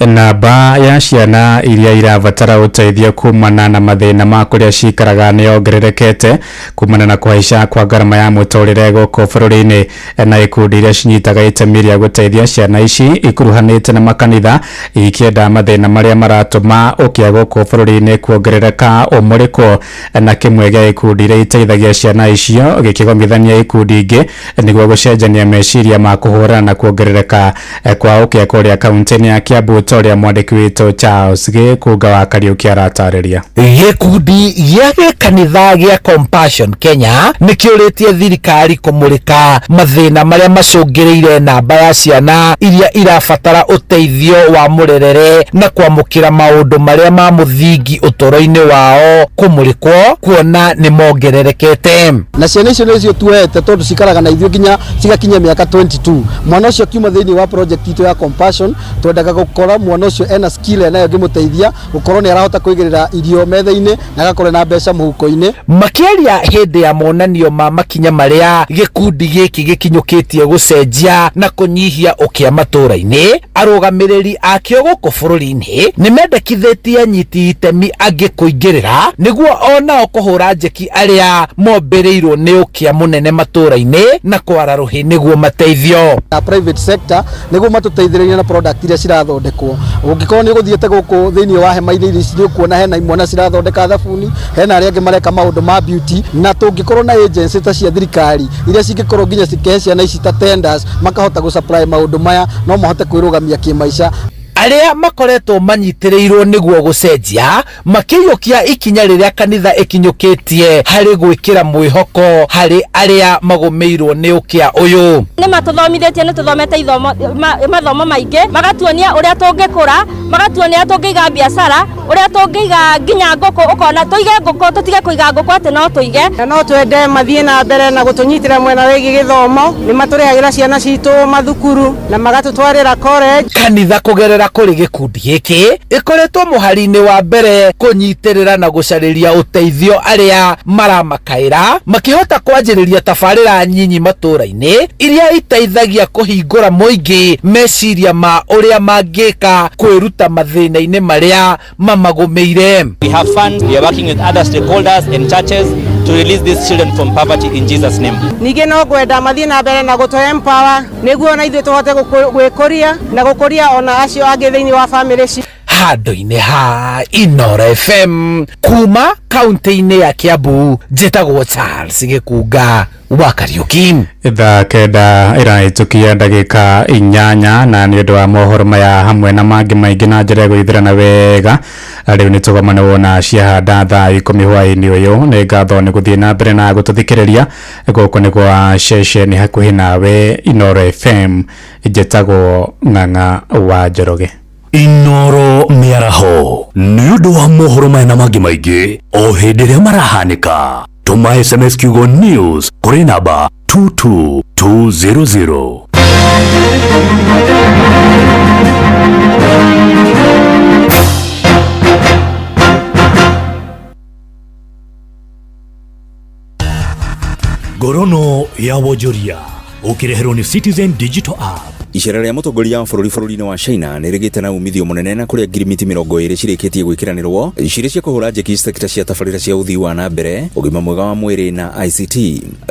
Namba ya ciana iria irabatara ũteithio kumana na mathĩna ma kũrĩa cikaraga nĩ yongererekete kumana na kũhaica kwa ngarama ya mũtũrĩre gũkũ bũrũri-inĩ, na ikundi iria cinyitaga itemi rĩa gũteithia ciana ici ikuruhanĩte na makanitha ikĩenda mathĩna marĩa maratũma ũkĩa gũkũ bũrũri-inĩ kuongerereka ũmũrĩkwo, na kĩmwe gĩa ikundi iria iteithagia ciana icio gĩkĩgomithania ikundi ingĩ nĩguo gũcenjania meciria ma kũhũrana na kuongerereka kwa ũkĩa kũrĩa kaunti-inĩ ya Kiambu, ũrĩa mwandĩki witũ Charles Gĩkũnga wa Kariũki aratarĩria. Gĩkundi gĩa gĩkanitha gĩa Compassion Kenya nĩkĩũrĩtie thirikari kũmũrĩka mathĩna marĩa macũngĩrĩire namba ya ciana iria irabatara ũteithio wa mũrerere na kwamũkĩra maũndũ marĩa ma mũthingi ũtũũro-inĩ wao kũmũrĩkwo kuona nĩ mongererekete. Na ciana icio nĩcio tuoete tondũ cikaraga na ithuĩ nginya cigakinyia mĩaka 22. Mwana ũcio akiuma thĩinĩ wa project itũ ya Compassion twendaga gũkora Mwana ũcio ena skill enayo ĩngĩmũteithia gũkorwo nĩ arahota kwĩgĩrĩra irio metha-inĩ na agakorwo na mbeca mũhuko-inĩ. Makĩaria hĩndĩ ya monanio ma makinya marĩa gĩkundi gĩkĩ gĩkinyũkĩtie gũcenjia na kũnyihia ũkĩa matũũra-inĩ, arũgamĩrĩri akĩo gũkũ bũrũri-inĩ nĩ mendekithĩtie anyiti itemi angĩ kũingĩrĩra nĩguo onao kũhũra njeki arĩa mombĩrĩirwo nĩ ũkĩa mũnene matũũra-inĩ na kwara rũhĩ nĩguo mateithio. Na private sector nĩguo matũteithĩrĩrie na product iria cirathondekwo. Ũngĩkorwo nĩ ũgũthiĩte gũkũ thĩinĩ wa hema-inĩ iria ici, nĩ ũkuona hena imwana cirathondeka thabuni, hena arĩa angĩ mareka maũndũ ma beauty, na tũngĩkorwo na agency ta cia thirikari iria cingĩkorwo nginya cikĩhe ciana ici ta tenders, makahota gũ supply maũndũ maya, no mahote kwĩrũgamia kĩmaica. Arĩa makoretwo manyitĩrĩirwo nĩguo gũcenjia makĩiyũkia ikinya rĩrĩa kanitha ĩkinyũkĩtie harĩ gwĩkĩra mwĩhoko harĩ arĩa magũmĩirwo nĩ ũkĩa ũyũ. Nĩ matũthomithĩtie, nĩ tũthomete ithomo, mathomo maingĩ, magatuonia ũrĩa tũngĩkũra, magatuonia tũngĩiga biacara, ũrĩa tũngĩiga nginya ngũkũ, ũkona tũige ngũkũ, tũtige kũiga ngũkũ atĩ no tũige. Na no twende mathiĩ na mbere na gũtũnyitĩra mwena wĩgiĩ gĩthomo, nĩ matũrĩhagĩra ciana citũ mathukuru na magatũtwarĩra college. Kanitha kũgerera kũrĩ gĩkundi gĩkĩ ĩkoretwo mũhari-inĩ wa mbere kũnyitĩrĩra na gũcarĩria ũteithio arĩa maramakaĩra, makĩhota kwanjĩrĩria tabarĩra nyinyi matũũra-inĩ iria iteithagia kũhingũra mũingĩ meciria ma ũrĩa mangĩka kwĩruta mathĩna-inĩ marĩa mamagũmĩire. We have funds, we are working with other stakeholders and churches to release these children from poverty in Jesus' name. Ningĩ no ngwenda mathiĩ na mbere na gũtũ empower nĩguo ona ithuĩ tũhote gwĩkũria na gũkũria ona acio angĩ thĩinĩ wa famĩlĩ citũ. Handũ-inĩ ha Inooro FM kuma kaunti-inĩ ya Kiambu, njĩtagwo Charles Gĩkunga wa Kariuki. Thaa 9 ĩrahĩtũkia ndagĩka 8, na nĩ ũndũ wa mohoro maya hamwe na mangĩ maingĩ na njĩra ya gũithĩrana wega, rĩu nĩ tũgomane wona ciahanda thaa 10 hwaĩ-inĩ ũyũ. Nĩ ngatho nĩ gũthiĩ na mbere na gũtũthikĩrĩria. Gũkũ nĩ gwa ceceni hakuhĩ nawe Inooro FM, njĩtagwo Ng'ang'a wa Njoroge. Inooro mĩaraho nĩ ũndũ wa mohoro maya na mangĩ maingĩ o hĩndĩ ĩrĩa marahanĩka. Tũma SMS kiugo news kũrĩ namba 22200. Ngorono ya wonjoria ũkĩreherwo nĩ Citizen Digital App. Icera rĩa mũtongoria wa bũrũri bũrũri-inĩ wa China nĩ rĩgĩte na umithio mũnene, na kũrĩa ngirimiti 20 cirĩkĩtie gwĩkĩranĩrwo cirĩ cia kũhũra njeki sekta cia tabarĩra cia ũthii wa na mbere, ũgima mwega wa mwĩrĩ na ICT.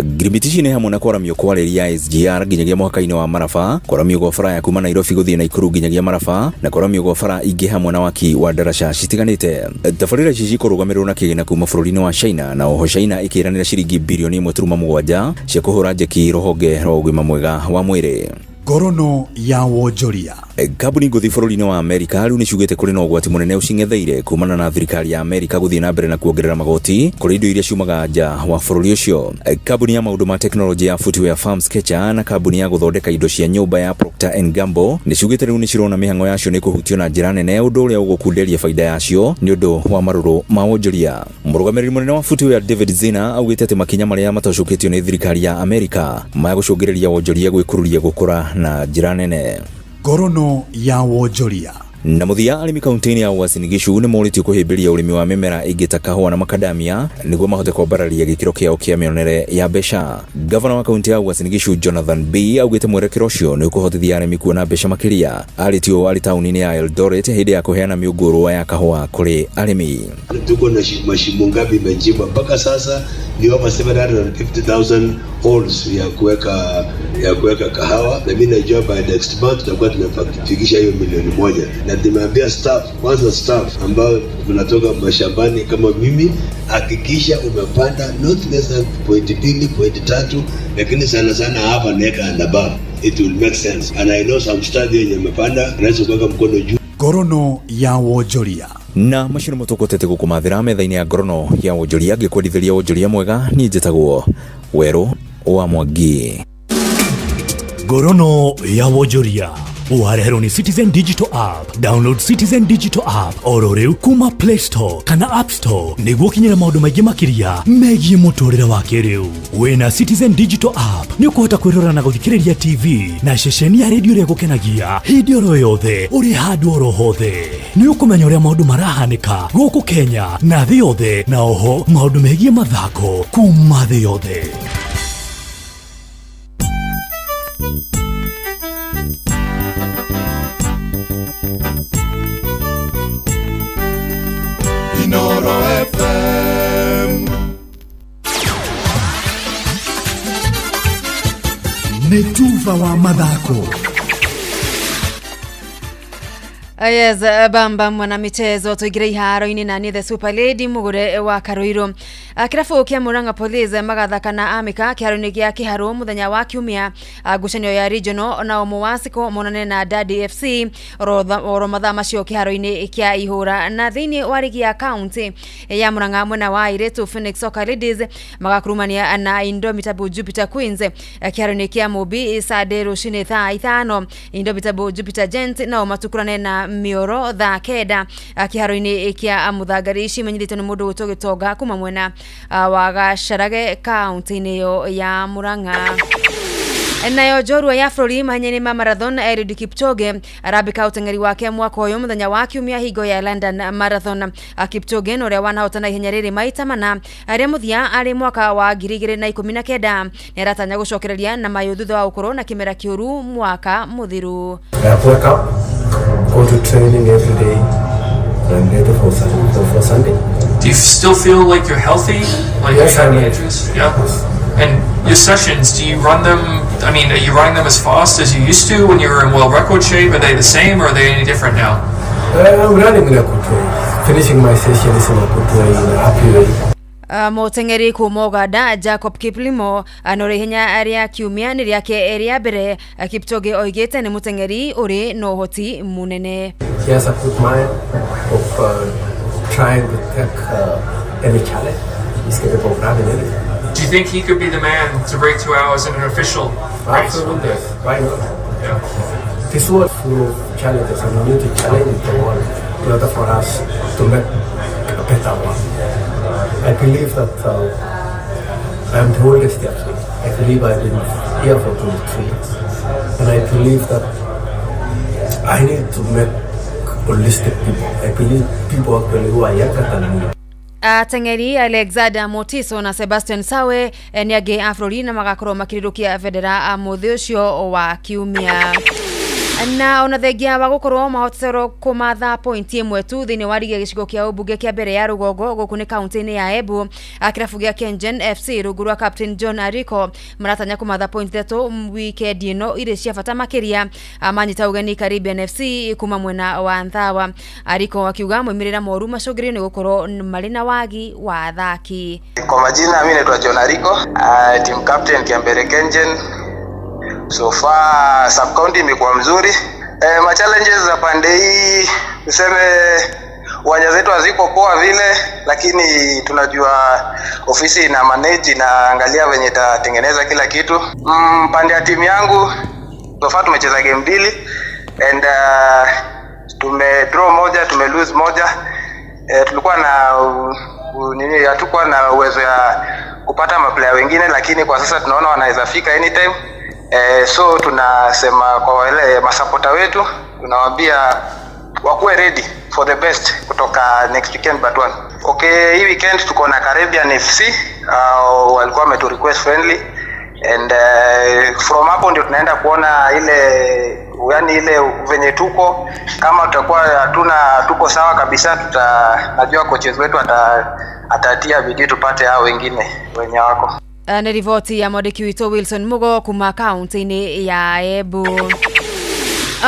Ngirimiti ici nĩ hamwe na kwaramio kwa reri ya SGR nginyagia mũhaka-inĩ wa Maraba, kwaramio gwa bara ya kuma Nairobi gũthiĩ Naikuru nginyagia Maraba, na kwaramio gwa bara ingĩ hamwe na waki wa ndaraca citiganĩte. Tabarĩra ici cikũrũgamĩrĩrwo na kĩgĩna kuma bũrũri-inĩ wa China, na oho China ĩkĩranĩra ciringi birioni 1.7 cia kũhũra njeki rũhonge rwa ũgima mwega wa mwĩrĩ. Ngorono ya wonjoria. Kambuni ngũthi bũrũri-inĩ wa Amerika rĩu nĩ ciugĩte kũrĩ na ũgwati mũnene ũcing'etheire kumana na thirikari ya Amerika gũthiĩ na mbere na kuongerera magoti kũrĩ indo iria ciumaga nja wa bũrũri ũcio. Kambuni ya maũndũ ma tekinoronjĩ ya footwear firm Skechers na kambuni ya gũthondeka indo cia nyũmba ya Procter and Gamble nĩ ciugĩte rĩu nĩ cirona mĩhang'o yacio nĩ kũhutio na njĩra nene, ũndũ ũrĩa ũgũkunderia baida yacio nĩ ũndũ wa marũrũ ma wonjoria. Mũrũgamĩrĩri mũnene wa footwear David Zina augĩte atĩ makinya marĩa matacũkĩtio nĩ thirikari ya Amerika magũcũngĩrĩria wonjoria gwĩkururia gũkũra na njĩra nene. Ngorono ya wonjoria. Na mũthia, arĩmi kaunti-inĩ ya Uasin Gishu nĩ morĩtio kũhĩmbĩria ũrĩmi wa mĩmera ĩngĩ ta kahũa na makadamia nĩguo mahote kwambararia gĩkĩro kĩao kĩa mĩonere ya mbeca. Gavana wa kaunti ya Uasin Gishu Jonathan B augĩte mwerekero ũcio nĩ ũkũhotithia arĩmi kuona mbeca makĩria. Arĩtio arĩ taũni-inĩ ya Eldoret hĩndĩ ya kũheana mĩũngũrwa ya kahũa kũrĩ arĩmi. Tuko na mashimo ngapi imechimbwa mpaka sasa? Ni over 750,000 holes ya kuweka kahawa, na mimi najua by next month tutakuwa tunafikisha hiyo 1,000,000. Na nimeambia staff, kwanza staff ambao tunatoka mashambani kama mimi, hakikisha umepanda not less than 0.2, 0.3, lakini sana sana hapa naweka and above. It will make sense. And I know some staff yenye amepanda, anaweza kuweka mkono juu. Ngorono ya wonjoria. Na macio nĩmo tũkũtete gũkũmathĩra metha-inĩ ya ngorono ya wonjoria. Ngĩkwendithĩria wonjoria mwega, niĩ njĩtagwo Werũ wa Mwangi. Ngorono ya wonjoria. Wareherwo nĩ Citizen Digital App. Download Citizen Digital App oro rĩu kuma Play Store kana App Store nĩguo ũkinyĩre maũndũ maingĩ makĩria megiĩ mũtũrĩre wa kĩrĩu. Wĩna Citizen Digital App nĩ ũkũhota kwĩrora na gũthikĩrĩria TV na ceceni ya redio ĩrĩa ĩgũkenagia hĩndĩ oro yothe ũrĩ handũ oro hothe. Nĩ ũkũmenya ũrĩa maũndũ marahanĩka gũkũ Kenya na thĩ yothe na oho maũndũ megiĩ mathako kuma thĩ yothe. Inoro FM. Nĩ tuba wa mathako. Yes, bamba mwanamichezo tuingire iharo-inĩ na niĩ the super lady mũgũre wa Karoiro. Kĩrabu kĩa Murang'a Police magathaka na Amika kĩharo-inĩ gĩa Kĩharũ mũthenya wa Kiumia. Ngucanio ya regional nao Mũwasiko monane na Dadi FC oro mathaa macio kĩharo-inĩ kĩa Ihũra. Na thĩinĩ wa rigi ya county ya Murang'a mwena wa airĩtu Phoenix Soccer Ladies magakurumania na Indomitable Jupiter Queens kĩharo-inĩ kĩa Mũmbi Sunday rũcinĩ thaa 5. Indomitable Jupiter Gents nao matukurane na Mioro thaa 9 kĩharo-inĩ kĩa Mũthangari. Ici imenyithĩtio nĩ mũndũ gwĩtwo Gĩtonga kuma mwena wa Gacarage kaunti-inĩ ĩyo ya Murang'a. Nayo njorua ya bũrũri mahenya-inĩ ma marathon Eliud Kipchoge arambĩka ũteng'eri wake mwaka ũyũ mũthenya wa Kiumia hingo ya London Marathon. Kipchoge na ũrĩa wanahotana ihenya rĩrĩ maita mana rĩa mũthia arĩ mwaka wa 2019 nĩ aratanya gũcokereria na mayũ thutha wa gũkorwo na kĩmera kĩũru mwaka mũthiru. I wake up, go to training every day, and I'm ready for Sunday. Do you still feel like you're healthy? Like Yes, you have I any am. injuries? Yeah. And your sessions, do you run them? I mean, are you running them as fast as you used to when you were in world record shape? Are they the same or are they any different now? I'm running in a good way. Finishing my session is in a good way, in a happy way. Mũteng'eri kuma Uganda Jacob Kiplimo na ũrĩa ihenya rĩa Kiumia nĩ rĩake rĩa mbere. Kipchoge oigĩte nĩ mũteng'eri ũrĩ na ũhoti mũnene. He has a good mind of trying to take any challenge. He's capable of running anything. Do you think he could be the man to break 2 hours in an official race? Absolutely. Why not? Yeah. This world is full of challenges, and we need to challenge the world in order for us to make a better one. I believe that I am the oldest athlete. I believe I've been here for 23 years. And I believe that I need to make holistic people. I believe people actually who are younger than me. Ateng'eri Alexander Motiso na Sebastian Sawe nĩ angĩ a bũrũri na magakorwo makĩrĩrũkia bendera mũthĩ ũcio wa Kiumia. Na ona thengia wa gũkorwo mahotete kũmatha pointi ĩmwe tu thĩinĩ wa rigi ya gĩcigo kĩa ũmbunge kĩa mbere ya rũgongo gũkũ nĩ kaunti-inĩ ya Embu, kĩrabu gĩa Kengen FC rungu rwa Captain John Ariko maratanya kũmatha pointi 3 wikendi ĩno irĩ cia bata makĩria manyita ũgeni Caribbean FC kuma mwena wa Nthawa. Ariko akiuga moimĩrĩra moru macũngĩrĩrio nĩ gũkorwo marĩ na wagi wa athaki. Kwa majina mimi naitwa John Ariko, team captain Kiambere Kengen. So far sub county imekuwa mzuri. Ma challenges za pande hii tuseme uwanja zetu haziko poa vile, lakini tunajua ofisi ina manage inaangalia venye itatengeneza kila kitu. Pande ya timu yangu so far tumecheza game 2 and tume draw moja, tume lose moja. Tulikuwa na nini, hatukuwa na uwezo ya kupata maplayer wengine, lakini kwa sasa tunaona wanaweza fika anytime. So tunasema kwa wale masapota wetu, tunawaambia wakuwe ready for the best kutoka next weekend but one. Okay, hii weekend tuko na Caribbean FC, walikuwa wametu request friendly and from hapo ndio tunaenda kuona ile, yani ile venye tuko, kama tutakuwa hatuna tuko sawa kabisa, najua coaches wetu atatia bidii tupate hao wengine wenye wako. Nĩ riboti ya mwandĩki witũ Wilson Mugo kuma kaunti-inĩ ya Embu.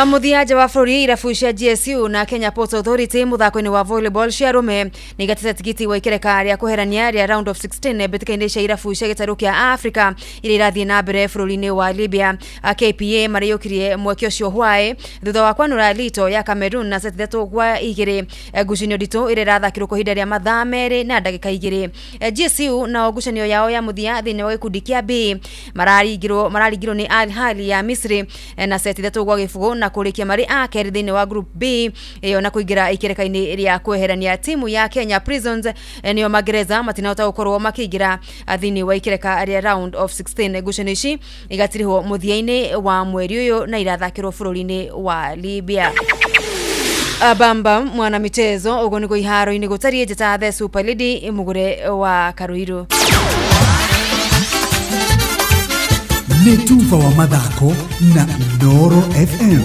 Mũthia nja wa bũrũri irabu cia GSU na Kenya Ports Authority mũthako-inĩ wa volleyball cia arũme nĩ igatĩte tigiti wa ikereka rĩa kũherania rĩa round of 16 mbĩtĩka-inĩ cia irabu cia gĩtarũ kĩa Africa iria irathiĩ na mbere bũrũri-inĩ wa Libya. KPA marĩyũkirie mweke ũcio hwaĩ thutha wa kwanũra Lito ya Cameroon na seti 3-2 ngucanio nditũ ĩrĩa ĩrathakirwo kwa ihinda rĩa mathaa 2 na ndagĩka 2. GSU nao ngucanio yao ya mũthia thĩinĩ wa gĩkundi kĩa B mararingirwo nĩ Al Ahly ya Misri na seti 3-0 Na kũrĩkia marĩ a kerĩ thĩinĩ wa Group B ĩyo na kũingĩra ikereka-inĩ rĩa kweherania timu ya Kenya Prisons. Nĩo magereza matinahota gũkorwo makĩingĩra thĩinĩ wa ikereka rĩa round of 16. Ngucanio ici igatirihwo mũthia-inĩ wa mweri ũyũ na irathakĩrwo bũrũri-inĩ wa Libya. Bamba mwana michezo ũguo nĩguo iharo-inĩ gũtariĩ. Njĩta The Super Lady Mũgũre wa Karuiru. Nĩ tuba wa mathako na Inooro FM.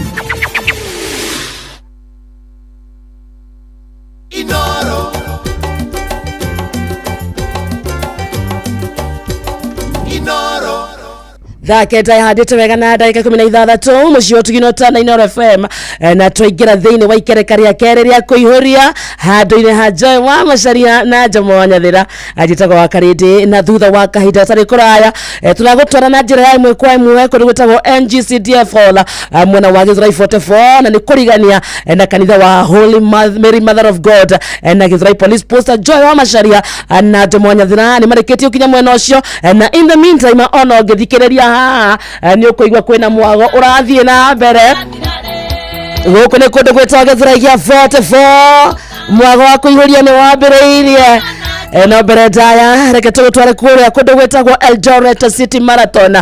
Inoro. Inoro. Thaa 9 ihandĩte wega na ndagĩka 16, mũciĩ wa Ũtugino na Inooro FM. Na twaingĩra thĩinĩ wa ikereka rĩa kerĩ rĩa kũihũria handũ-inĩ ha Joy wa Macaria na Njomo wa Nyathĩra. Njĩtagwo wa Karĩndĩ, na thutha wa kahinda gatarĩ kũraya tũragũtwara na njĩra ya ĩmwe kwa ĩmwe kũndũ gwĩtagwo NGCDF Hall, mwena wa Gĩthũrai 44, na nĩ kũrigania na kanitha wa Holy Mary Mother of God na Gĩthũrai Police Post. Joy wa Macaria na Njomo wa Nyathĩra nĩ marĩkĩtie gũkinya mwena ũcio, na in the meantime ona ũngĩthikĩrĩria haha nĩ ũkũigua kwĩna mwago ũrathiĩ na mbere gũkũ. Nĩ kũndũ gwĩtagwo Gĩthũrai gĩa 44. Mwago wa kũihũria nĩ wambĩrĩirie. No mbere ndaya reke tũgũtware kũrĩa kũndũ gwĩtagwo Eldoret City Marathon,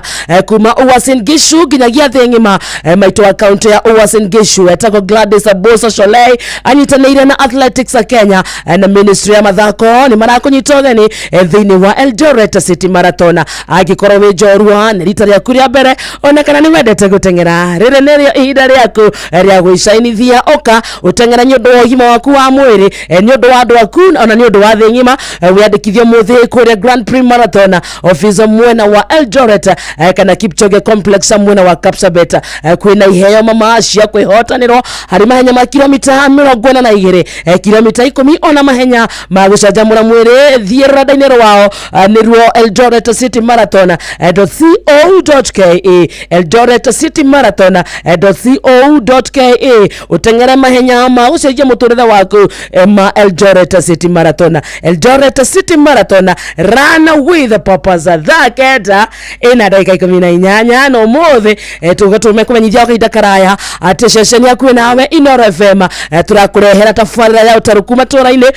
kuma Uasin Gishu nginyagia thĩ ng'ima. Maitũ wa kaunti ya Uasin Gishu etagwo Gladys Abosa Sholei anyitanĩire na Athletics Kenya na Ministry ya mathako nĩ marakũnyita ũgeni thĩinĩ wa Eldoret City Marathon. Angĩkorwo wĩ njorua, nĩ rita rĩaku rĩa mbere, ona kana nĩ wendete gũteng'era, rĩrĩ nĩrĩo ihinda rĩaku rĩa gwĩcainithia. Ũka ũteng'era nĩ ũndũ wa ũgima waku wa mwĩrĩ, nĩ ũndũ wa andũ aku, ona nĩ ũndũ wa thĩ ng'ima. Wĩandĩkithio mũthĩ kũrĩa Grand Prix Marathon office mwena wa Eldoret kana Kipchoge Complex mwena wa Kapsabet. Kwĩna iheo mama cia kwĩhotanĩrwo harĩ mahenya ma kilomita 42, kilomita 10, ona mahenya ma gũcanjamũra mwĩrĩ. Thiĩ rũrenda-inĩ rwao, nĩruo Eldoret City Marathon co.ke, Eldoret City Marathon co.ke, ũteng'ere mahenya ma gũcenjia mũtũrĩre waku ma Eldoret City Marathon. Eldoret City Marathon, run with the purpose. Thaa 9 ina ndagĩka 18, na ũmũthĩ tũgũtũme kũmenyithia o kahinda karaya atĩ ceceni yaku nawe Inooro FM tũrakũrehera tabarĩra ya ũtarũku matũra-inĩ.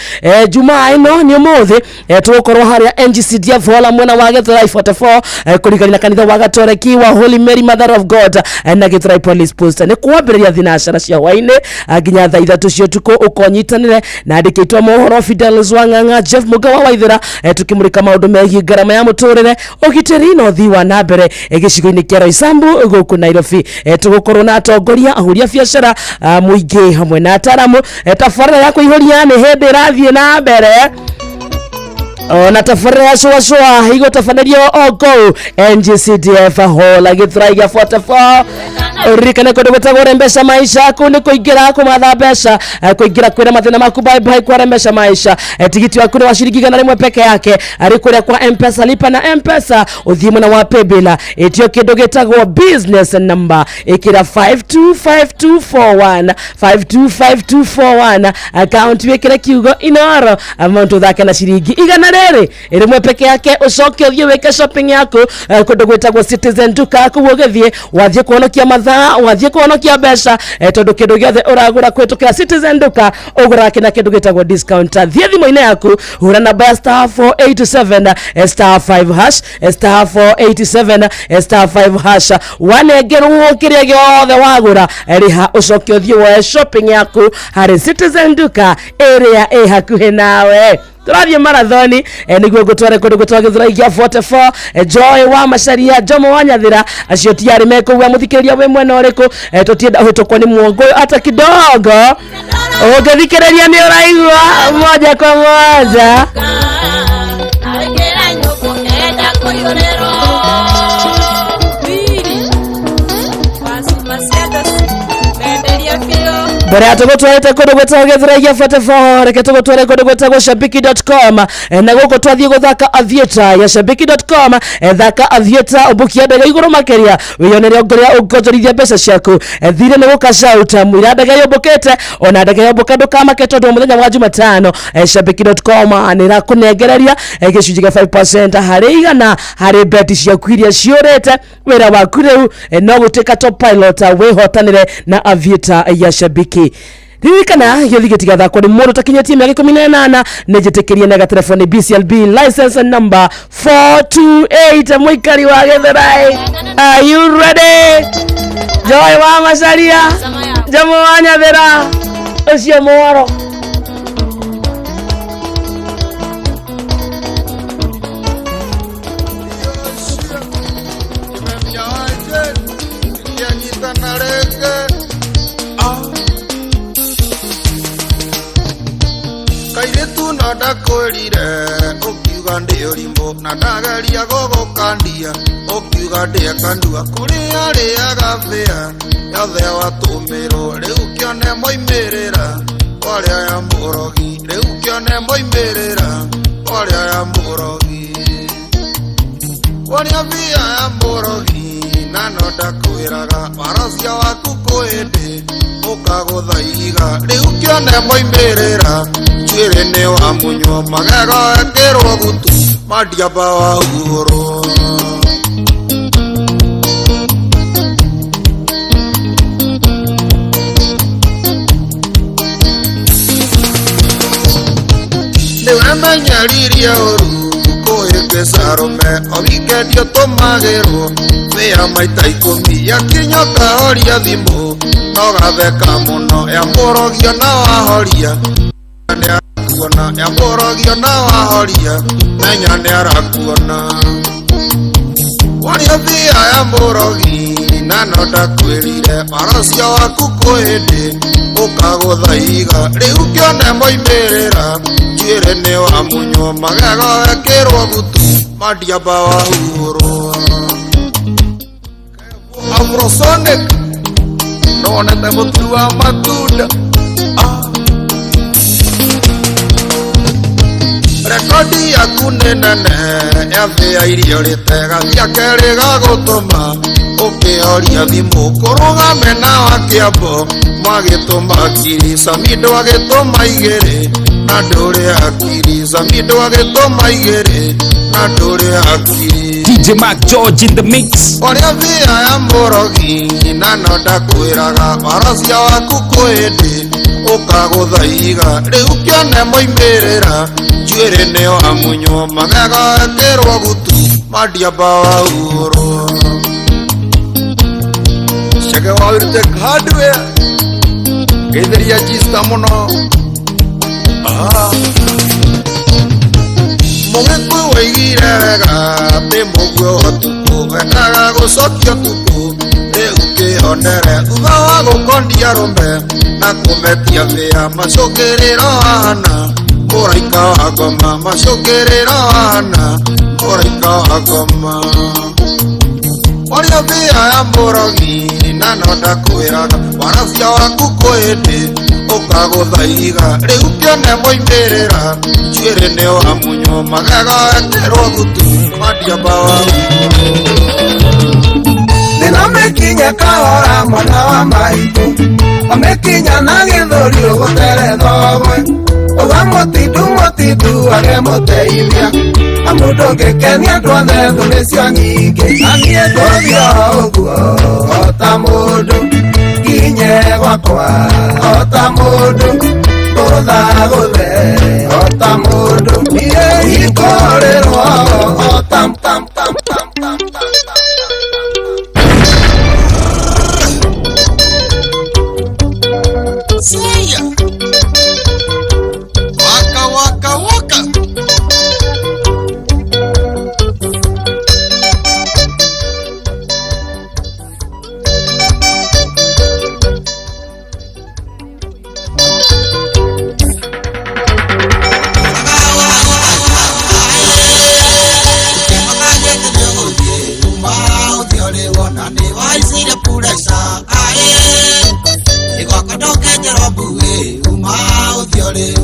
Jumaa ĩno nĩ ũmũthĩ tũgũkorwo harĩa NGCDF Hall mwena wa Gĩthũrai 44, kũrigania na kanitha wa Gatoreki wa Holy Mary Mother of God na Gĩthũrai Police Post. Nĩ kwambĩrĩria thinacara cia hwaĩ-inĩ nginya thaa 3 cia ũtukũ. Ũkonyitanĩre na andĩkĩtwo mohoro Fidel Zwang'ang'a, Jeff Muga wa Waithĩra, tukĩmũrĩka maũndũ megiĩ ngarama ya mũtũrĩre, ũgitĩri na ũthii wa na mbere gĩcigo-inĩ kĩa Roysambu gũkũ Nairobi. Tũgũkorwo na atongoria, ahũri a biacara, mũingĩ hamwe na ataramu. Tabarĩra ya kũihũria nĩ hĩndĩ ĩrathiĩ na mbere, ona tabarĩra ya cũa igũtabanĩrio o kũu NGCDF Hall Gĩthũrai gĩa 44. Ũririkane kũndũ gwĩtagwo Rembesha Maisha, kũu nĩ kũingĩra kũmatha mbeca, kũingĩra kwĩra mathĩna maku bye bye kwa Rembesha Maisha. Tigiti waku nĩ wa ciringi 100 peke yake arĩ kũrĩa kwa Mpesa, lipa na Mpesa, ũthiĩ mwena wa paybill, ĩtio kĩndũ gĩtagwo business number, ĩkĩra 525241, 525241, account wĩkĩre kiugo Inooro, amount ũthake na ciringi 100 peke yake, ũcoke ũthiĩ wĩke shopping yaku kũndũ gwĩtagwo Citizen Duka. Kũu ũgĩthiĩ wathiĩ kũhonokia mathaa, wathiĩ kũhonokia mbeca, tondũ kĩndũ gĩothe ũragũra kũhĩtũkĩra Citizen Duka ũgũraga kĩna kĩndũ gĩtagwo discount. Thiĩ thimũ-inĩ yaku, hũra namba ya star 487 star 5 hash, star 487 star 5 hash, wanengerwo kĩrĩa gĩothe wagũra, rĩha, ũcoke ũthiĩ woe shopping yaku harĩ Citizen Duka ĩrĩa ĩ hakuhĩ nawe. Tũrathiĩ marathoni nĩguo ngũtware kũndũ gwĩtagwo Gĩthũrai gĩa 44. Joy wa Macaria, Jomo wa Nyathĩra, acio tiarĩ mekũu. Mũthikĩrĩria wĩ mwena ũrĩkũ? Tũtienda ũhĩtũkwo nĩ mwongo ũyũ ata kidogo. Ũngĩthikĩrĩria nĩ ũraigua moja kwa moja. Arekera nyoko enda kũihũrĩrwo. Pili, Wazuma Sedas, menderia biũ. Mbere ya tũgũtwarĩte kũndũ gwĩtagwo Gĩthũrai 44, reke tũgũtware kũndũ gwĩtagwo shabiki.com. Na gũkũ twathiĩ gũthaka aviator ya shabiki.com. Thaka aviator, ũmbũkia ndege igũrũ makĩria, wĩyonere ũngũrĩa ũngonjorithia mbeca ciaku. Thirĩ nĩ gũkacauta mũira ndege yũmbũkĩte, ona ndege yũmbũka ndũkamake, tondũ mũthenya wa Jumatano shabiki.com nĩ ĩrakũnengereria gĩcunjĩ kĩa 5% harĩ igana harĩ beti ciaku iria ciũrĩte. Wĩra waku rĩu no gũtuĩka top pilot, wĩhotanĩre na aviator ya Shabiki. Ririkana gĩũthi gĩtigathakwo nĩ mũndũ ũtakinyĩtie mĩaka 18. Nĩ njĩtĩkĩrie na gatelefoni BCLB license number 428. Mũikari wa Gĩthũrai, are you ready? Joy wa Macaria, Njamu wa Nyathĩra, ũcio mworo. Ikianyitana rĩngĩ. Kairĩtu no ndakwĩrire, ũkiuga ndĩ ũrimũ, na ndageria gũgũkandia, ũkiuga ndĩ kanua kũrĩa rĩaga bĩa yothe watũmĩrwo. Rĩu kĩone moimĩrĩra warĩa ya mũrogi, rĩu kĩone moimĩrĩra warĩa ya mũrogi, warĩa bĩa ya mũrogi. Na no ndakwĩraga waracia waku kwĩndĩ ũkagũthaiga, rĩu kĩone moimĩrĩra njuĩrĩ nĩ wamunywo, magego ekĩrwo gutu, mandiamba wahuhũrwo. Nĩwe menyeririe ũru kũhĩngĩca arũme, o wikendi ũtũmagĩrwo bĩa maita 10, yakinya ũkahoria thimũ no gatheka mũno, yamũrogio na wahoria nĩarakuona, yamũrogio na wahoria menya nĩarakuona. Waria bĩa ya mũrogi, na no ndakwĩrire waracia waku kwĩndĩ ũkagũthaiga, rĩu kĩone moimĩrĩra njuĩrĩ nĩ wamunywo, magego ekĩrwo gutu, mandiamba wahuhũrwo. Afrosonic nĩwonete mũturi wa matunda. Rekodi yaku nĩ nene ya bĩa iria ũrĩte, gathia kerĩ gagũtũma ũkĩhoria thimũ, kũrũgame na wa kĩambo magĩtũma ngiri, Samido agĩtũma 2 na ndũrĩ hakiri, Samido agĩtũma 2 na ndũrĩ hakiri. DJ Mark George in the mix. Warĩa bĩa ya mũrogi, na no ndakwĩraga waracia waku kwĩndĩ ũkagũthaiga, rĩu kĩone moimĩrĩra njuĩrĩ nĩ wamunywo, magego ekĩrwo gutu, mandiamba wahuhũrwo. Chege wa Wirtek Hardware geithĩria jista mũno. Mũgĩkũyũ waigire wega atĩ mũguo ũtukũ wendaga gũcokia ũtukũ, rĩu kĩonere thutha wa gũkondia arũme na kũmetia bĩa, macũngĩrĩro hana mũraika wa ngoma, macũngĩrĩro hana mũraika wa ngoma. Waria bĩa ya mũrogi, na no ndakwĩraga waracia waku kwĩndĩ ũkagũthaiga, rĩu kĩone moimĩrĩra njuĩrĩ nĩ wamunywo, magego ekĩrwo gutu, mandiamba wahuhũrwo. Nĩnamekinya kahora mwana wa maitũ, amekinya na gĩthũri ũgũtere thogwe, uga mũtindu mũtindu age mũteithia, amu ndũngĩkenia andũ othe thũ nĩcio nyingĩ, na niĩ ngũthiĩ o ũguo o ta mũndũ, nginye gwakwa o ta mũndũ, ngũthagũthe o ta mũndũ, niĩ hingũrĩrwo o tam tam tam tam tam. Suya. Waka waka waka. rĩu.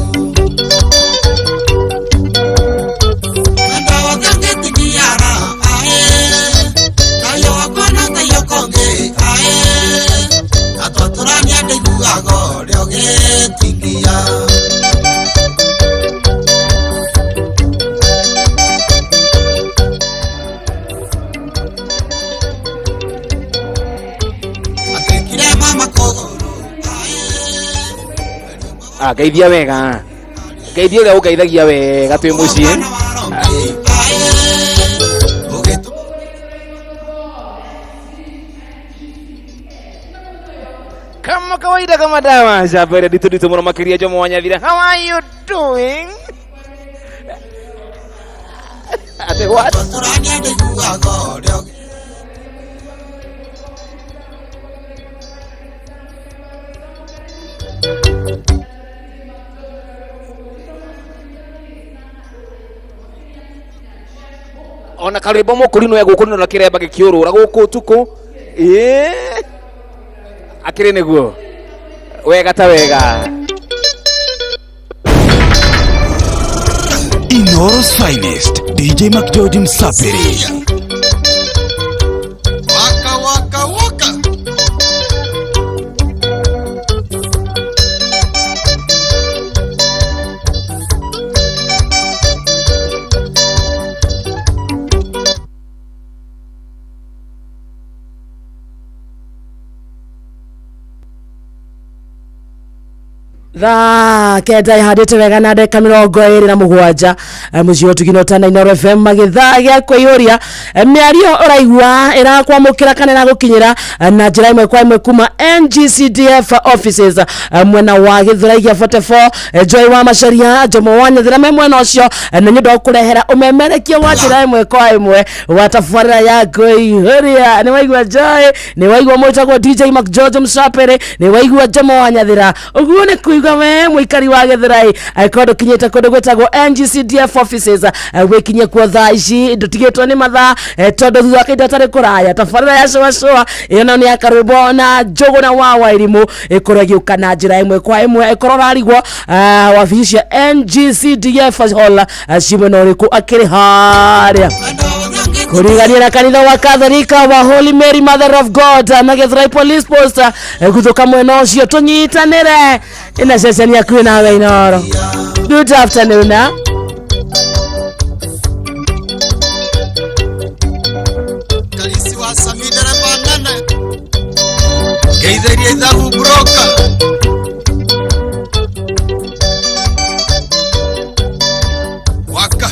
Wendo wothe ũngĩtigiara, ae, thayũ wakwa na thayũ kũngĩ, ae, na twatũrania ndĩiguaga ũrĩa ũgĩtingia. Atuĩkire mama kũgũrũ. Ah, ngeithia wega, ngeithia ũrĩa ũngeithagia wega twĩ mũciĩ. Kama kawaida, kama dawa Shabere ditu ditu mũno makĩria. Jomo wa Nyathira, how are you doing? Ate what? Twatũrania ndĩiguaga ũrĩa Ona karwĩmbo mũkũrinũ ya gũkũ nĩna kĩremba gĩkĩũrũra gũkũ ũtukũ ĩĩ akĩrĩ nĩguo wega ta wega. Inoro's finest, DJ McGeorge Msapiri. Waka waka waka. Thaa 9 ihandĩte wega na ndagĩka 27, mũciĩ ũtugino tana Inooro FM magĩthaa gĩa kwĩyũria. Mĩario ũraigua ĩrakwamũkĩra kana ĩragũkinyĩra na njĩra ĩmwe kwa ĩmwe kuma NGCDF offices, mwena wa Gĩthũrai gĩa 44. Joy wa Macharia, Jomo wa Nyathira me mwena ũcio, na nĩ ũndũ wa kũrehera ũmemerekia wa njĩra ĩmwe kwa ĩmwe wa tabarĩra ya kwĩihũria. Nĩ waigua Joy, nĩ waigua mwĩtagwo DJ McGeorge Msapere, nĩ waigua Jomo wa Nyathira. Ũguo nĩ kuiga we mũikari wa Gĩthũrai, angĩkorwo ndũkinyĩte kũndũ gwĩtagwo NGCDF offices, wĩkinyie kuo thaa ici, ndũtigĩtwo nĩ mathaa, tondũ thutha wa kahinda gatarĩ kũraya tabarĩra ya cũa cũa ĩyo nayo nĩ ya karwĩmbo na njũgũ na wa wairimũ ĩkorwo ĩgĩũka na njĩra ĩmwe kwa ĩmwe. Ĩkorwo ũrarigwo wabici cia NGCDF hall ci mwena ũrĩkũ, akĩrĩ harĩa kũrigania na kanitha wa Katholika wa Holy Mary Mother of God na Gĩthũrai Police Post, guthũka mwena ũcio tũnyitanĩre ina ceceni yaku nawe Inooro. Good afternoon, ah. Kalisi wa Sami dereba nene. Ngeithĩria ithabu broker. Waka.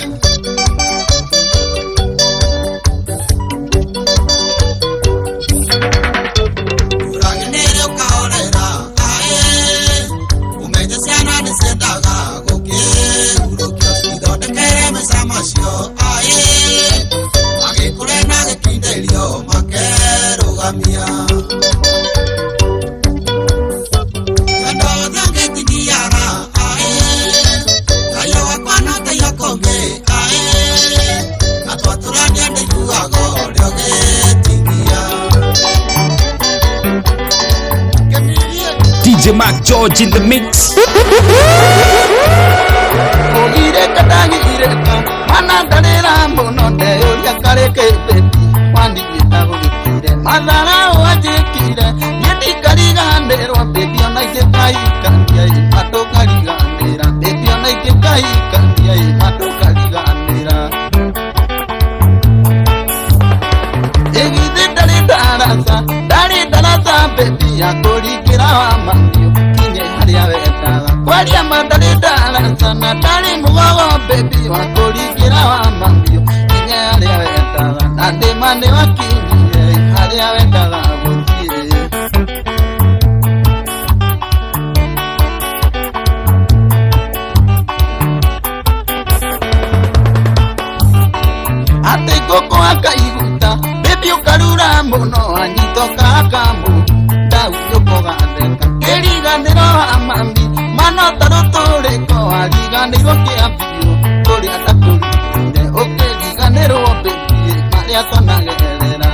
Ũragenere ũkahorera, ae, ũmenye ciana nĩciendaga gũkĩhurũkio, ithondekere maica macio, ae, magĩkũre na gĩkindĩrio makerũgamia. Wendo wothe ũngĩtigiara, ae, thayũ wakwa na thayũ kũngĩ, ae, na twatũrania ndĩiguaga ũrĩa ũgĩtingia. DJ Mark George in the mix. Kũgirĩka ndagirĩka mana ndarĩra mũno ndeyũria karĩ kĩbeti wandigĩta gũgĩkire matharaũ anjĩkire niĩ ndikariganĩrwo bĩbi ona ingĩkahikania ĩ matũkariganĩra bĩbi ona ingĩkahikania ĩ matũkariganĩra ĩgithĩ ndarĩ ndaraca ndarĩ ndaraca bĩbi ya kũringĩra wa mahiũ kinye harĩa wendaga kwaria ma ndarĩ ndaraca na ndarĩ mũgogo bĩbi wa kũringĩra wa mahiũ kinye harĩa wendaga na ndĩma nĩ wakinyire harĩa wendaga gũthiĩ. Atĩ ngũkũ akaiguta bĩbi ũkarura mũno anyitoka akamũ ndauyũko gatheka kĩriganĩro wa mami mano tarũtũrĩko wariganĩirwo kĩa biũ kũrĩa ndakũrutire ũkĩriganĩrwo bĩbi marĩa twanagerera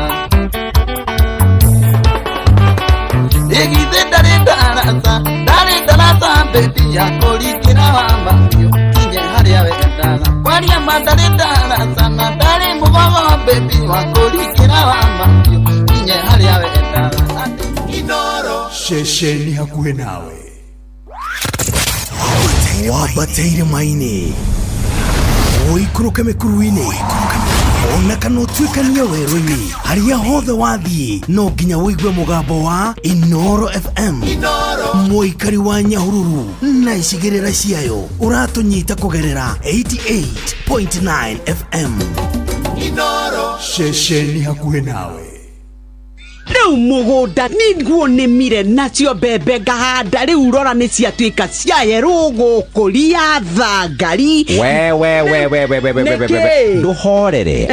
ĩgithĩ ndarĩ ndaraca ndarĩ ndaraca bĩbi ya kũringĩra kũringĩra wa mahiũ kinye harĩa wendaga kwaria ma ndarĩ ndaraca na ndarĩ mũgogo bebi wa kũringĩra wa mahiũ kinye harĩa wendaga. Inoro ceceni hakuhĩ nawe wambateire maini ũikũrũke mĩkuru-inĩ ona kana ũtuĩkanie werũ-inĩ harĩa hothe wathiĩ no nginya ũigue mũgambo wa Inoro FM. Mũikari wa Nyahururu na icigĩrĩra ciayo ũratũnyita kũgerera 88.9 FM. Inoro ceceni hakuhĩ nawe. Rĩu mũgũnda nĩguo nĩmire nacio mbembe ngahanda rĩu rora nĩ ciatuĩka cia yerũ gũkũ ria thangari. We we we we we we we we we we. Nĩkĩ? Ndũhorere.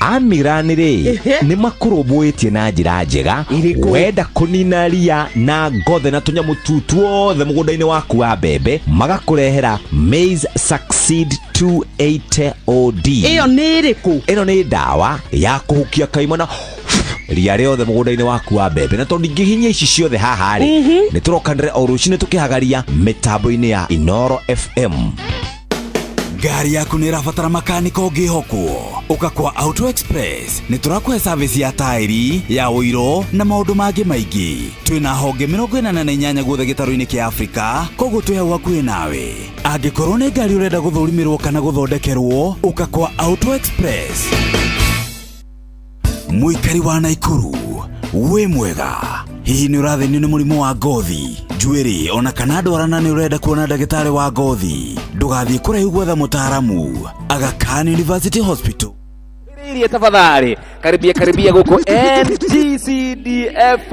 Amirani rĩ Ehe. nĩ makũrũmbũĩtie na njĩra njega wenda kũnina ria na ngothe na tũnyamũ tu tuothe mũgũnda-inĩ waku wa mbembe magakũrehera Maize Succeed 280 OD. Ĩyo nĩ ĩrĩkũ? Ĩno nĩ ndawa ya kũhukia kaima na ria rĩothe mũgũnda-inĩ waku wa mbembe na tondũ ndingĩhinyia ici ciothe haha rĩ nĩ tũrokanĩre o rũcinĩ tũkĩhagaria mĩtambo-inĩ ya Inoro FM. Ngari yaku nä ĩrabatara makanika ũngĩhokwo ũka kwa Auto Express nĩ tũrakũhe service ya taĩri ya ũiro na maũndũ mangĩ maingĩ twĩna honge 48 guothe gĩtarũ-inĩ kĩa Afrika koguo twĩ hau hakuhĩ nawe angĩkorwo nĩ ngari ũrenda gũthũrimĩrwo kana gũthondekerwo ũka kwa Auto Express. Mũikari wa Naikuru wĩ mwega hihi nĩ ũrathĩnio nĩ mũrimũ wa ngothi njuĩrĩ ona kana ndwara na nĩ ũrenda kuona ndagĩtarĩ wa ngothi ndũgathiĩ kũraihu gwetha mũtaaramu Aga Khan University Hospital. Irie tafadhali karibia karibia guku NGCDF.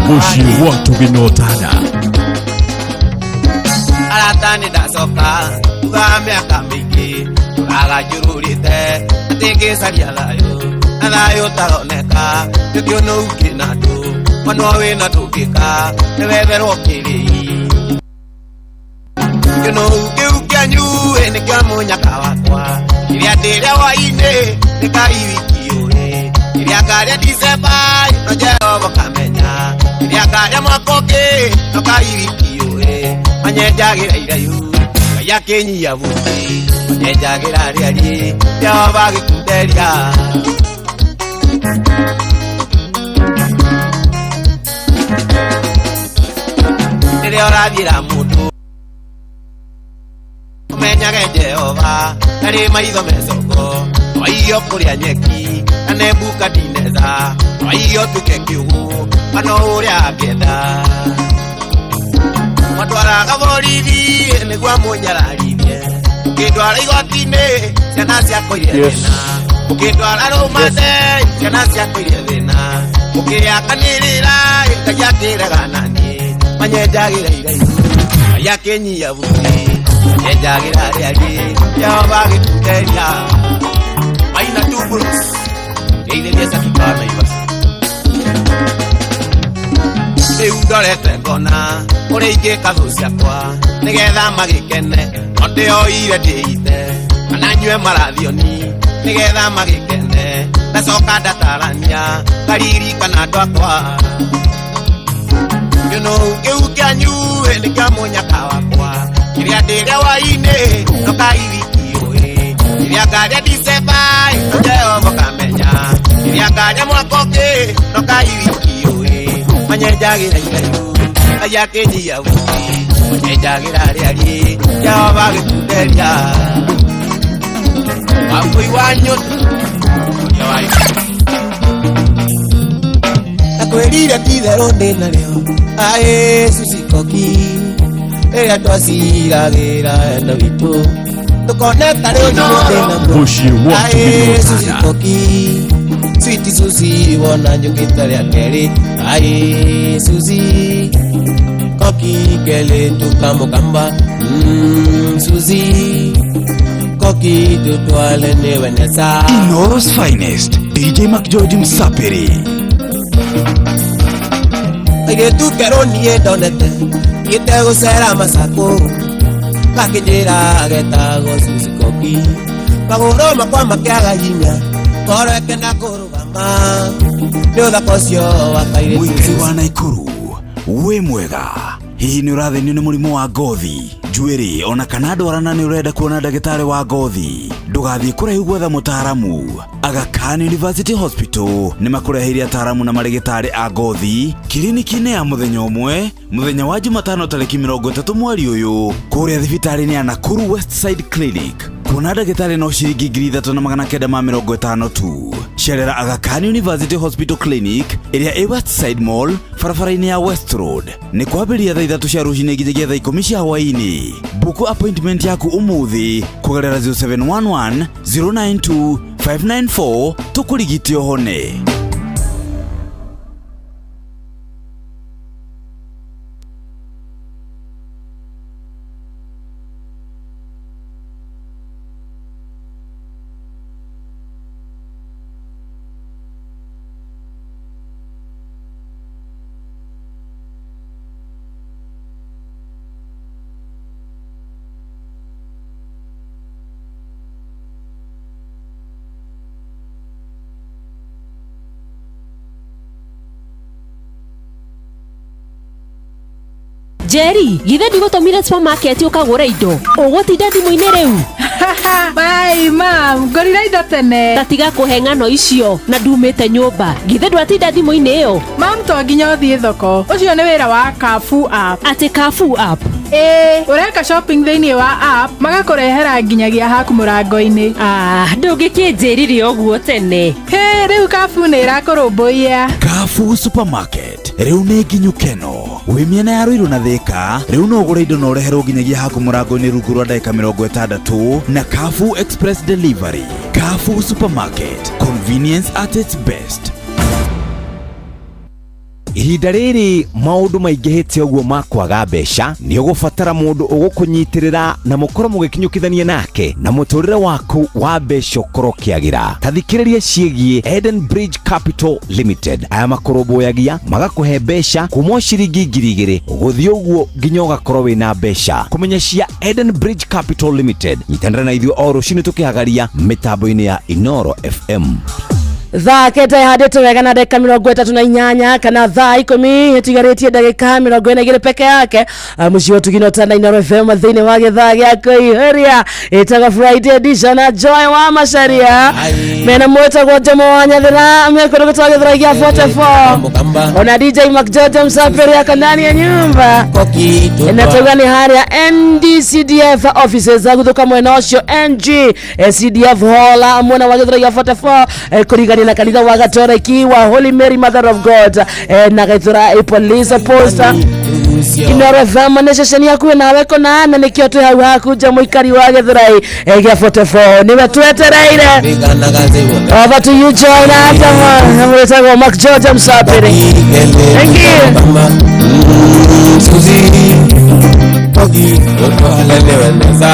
Mũciĩ wa Tũgĩnotana. Arata nĩ ndacoka thutha wa mĩaka mĩingĩ tũraga njũrũrĩte atĩ ngĩcaria thayũ na thayũ ũtaroneka nĩkĩo kĩna andũ mwana wĩna ndũngĩka nĩwetherwo kĩrĩi kĩno kĩu kĩanyu ĩ nĩ kĩa mũnyaka wakwa kĩrĩa ndĩrĩa hwainĩ nĩ kai wiki ũrĩ kĩrĩa ngarĩa Dicemba no Jehova kamenya kĩrĩa ngarĩa mwaka ũngĩ no kai wiki ũrĩ manyenjagĩra irayu Ngai akĩnyia buti manyenjagĩra rĩariĩ Jehova agĩkunderia. Rĩrĩa ũrathiĩra mũndũ ũmenyage Jehova ndarĩ maitho mecongo twaiyo kũrĩa nyeki na Nebukadineza twaiyo tuke kĩũgũ kana ũrĩa angĩenda matwaraga borithi nĩguo amũnyararithie ũkĩndwara igoti-inĩ ciana ciakwa irie thĩna ũkĩndwara rũmande ciana ciakwa irie thĩna ũkĩakanĩrĩra Ngai akĩrega naniĩ manyenjagĩra iraihu Ngai akĩnyia buti manyenjagĩra rĩariĩ Jehova agĩkunderia maina tubulos ngeithĩrie Sakika Naivas rĩu ndorete ngona ũrĩa ingĩka thũ ciakwa nĩgetha magĩkene no ndĩoire ndĩite kana nyue marathioni nĩgetha magĩkene ndacoka ndatarania ngaririkana andũ akwa kĩno kĩu kĩanyu nĩ kĩa mũnyaka wakwa kĩrĩa ndĩrĩa hwainĩ no kai wiki ũĩ kĩrĩa ngarĩa Dicemba no Jehova kamenya kĩrĩa ngarĩa mwaka ũngĩ no kai wiki ũĩ manyenjagĩra iraihu Ngai akĩnyia buti manyenjagĩra rĩariĩ Jehova agĩkunderia Wambui wa nyũta ũrĩa wa Nakwĩrire ti-itherũ ndĩ narĩo aĩ Susi Koki rĩrĩa twaciragĩra wendo witũ ndũkone tarĩ ũrimũ ndĩ naguo Mũciĩ wa aĩ Tũgĩnotana. Susi Koki switi Susi wona njũkĩte rĩa kerĩ aĩ Susi Koki kelĩ tũkamũkamba Susi Koki tutwale nĩwe nesa. Inoro's finest DJ McGeorge Msapiri. Kairĩtu kerũ niĩ ndonete thiĩte gũcera Masakũ gakĩnjĩra getagwo Susi Koki magũrũ makwa makĩaga hinya Ngoro ĩkena kũrũgama nĩ ũthaka ũcio wa kairĩtu. Mũikari wa Naikuru wĩ mwega, hihi nĩ ũrathĩnio nĩ mũrimũ wa ngothi, njuĩrĩ ona kana ndwara na nĩ ũrenda kuona ndagĩtarĩ wa ngothi? Ndũgathiĩ kũraihu gwetha mũtaaramu. Aga Khan University Hospital nĩ makũreheire ataaramu na marĩgĩtarĩ a ngothi kiriniki-inĩ ya mũthenya ũmwe, mũthenya wa Jumatano tarĩki 30 mweri ũyũ, kũrĩa thibitarĩ-inĩ ya Nakuru West Side Clinic. Kuona ndagĩtarĩ no ciringi 3950 tu. Cerera Aga Khan University Hospital Clinic ĩrĩa ĩ West Side Mall, barabara-inĩ ya West Road, nĩ kwambĩrĩria thaa 3 cia rũcinĩ nginyagia thaa 10 cia hwaĩ-inĩ. Buku appointment yaku ũmũthĩ kũgerera 0711 092 594 tũkũrigite ũhone. Njeri, githĩ ndigũtũmire supermarket ũkagũre indo? Ũgũtinda thimũ-inĩ rĩu? Mai mam, ngũrire indo tene. Ta tiga kũhe ng'ano icio na ndumĩte nyũmba. Githĩ ndwatinda thimũ-inĩ ĩyo? Mam, to nginya ũthiĩ thoko. Ũcio nĩ wĩra wa Carrefour app. Atĩ Carrefour app? Ĩĩ, ũreka shopping thĩinĩ wa app, magakũrehera nginyagia haku mũrango-inĩ. Ah, ndũngĩkĩnjĩrire ũguo tene. Hĩ, rĩu Carrefour nĩ ĩrakũrũmbũiya. Carrefour Supermarket rĩu nĩ nginyu keno wĩ mĩena ya Ruiru na Thika. Rĩu no ũgũre indo na ũreherwo nginyagia haku mũrango-inĩ rungu rwa ndagĩka 60 na Carrefour Express Delivery. Carrefour Supermarket, convenience at its best. Ihinda rĩrĩ maũndũ maingĩhĩte ũguo ma kwaga mbeca, nĩ ũgũbatara mũndũ ũgũkũnyitĩrĩra na mũkorwo mũgĩkinyũkithania nake na mũtũrĩre waku wa mbeca ũkorwo ũkĩagĩra. Ta thikĩrĩria ciĩgiĩ Eden Bridge Capital Limited. Aya makũrũmbũyagia magakũhe mbeca kuma o ciringi 2000 gũthiĩ ũguo nginya ũgakorwo wĩna mbeca. Kũmenya cia Eden Bridge Capital Limited, nyitanĩra na ithuĩ o rũcinĩ tũkĩhagaria mĩtambo-inĩ ya Inoro FM. Thaa 9 ihandĩtwo wega na ndagĩka 38, kana thaa 10 ĩtigarĩtie ndagĩka 42 peke yake. Mũciĩ wa Tugino Tana Inoro FM thĩinĩ wa gĩthaa gĩa kũihũria ĩtagwo Friday Edition na Joy wa Macharia mena mwĩtagwo Jomo wa Nyathira mekũndũ gũtwa gĩthũrai gĩa 44, ona DJ McGeorge Msafiri ako ndani ya nyumba, na tauga nĩ harĩa NDCDF offices gũthũka mwena ũcio NG CDF Hall mwena wa gĩthũrai gĩa 44, kũrigania na kanitha wa Gatoreki wa Holy Mary Mother of God, na Gĩthũrai Police Post. Inoro FM nĩ ceceni hakuhĩ nawe kũna, na nĩkĩo twĩ hau haku nja. Mũikari wa Gĩthũrai gĩa 44 nĩwe twetereire. Over to you, Joy na Adama mwĩtagwo Mark George Msafiri. Thank you. Suzy, Kogi, Otwaleleweneza.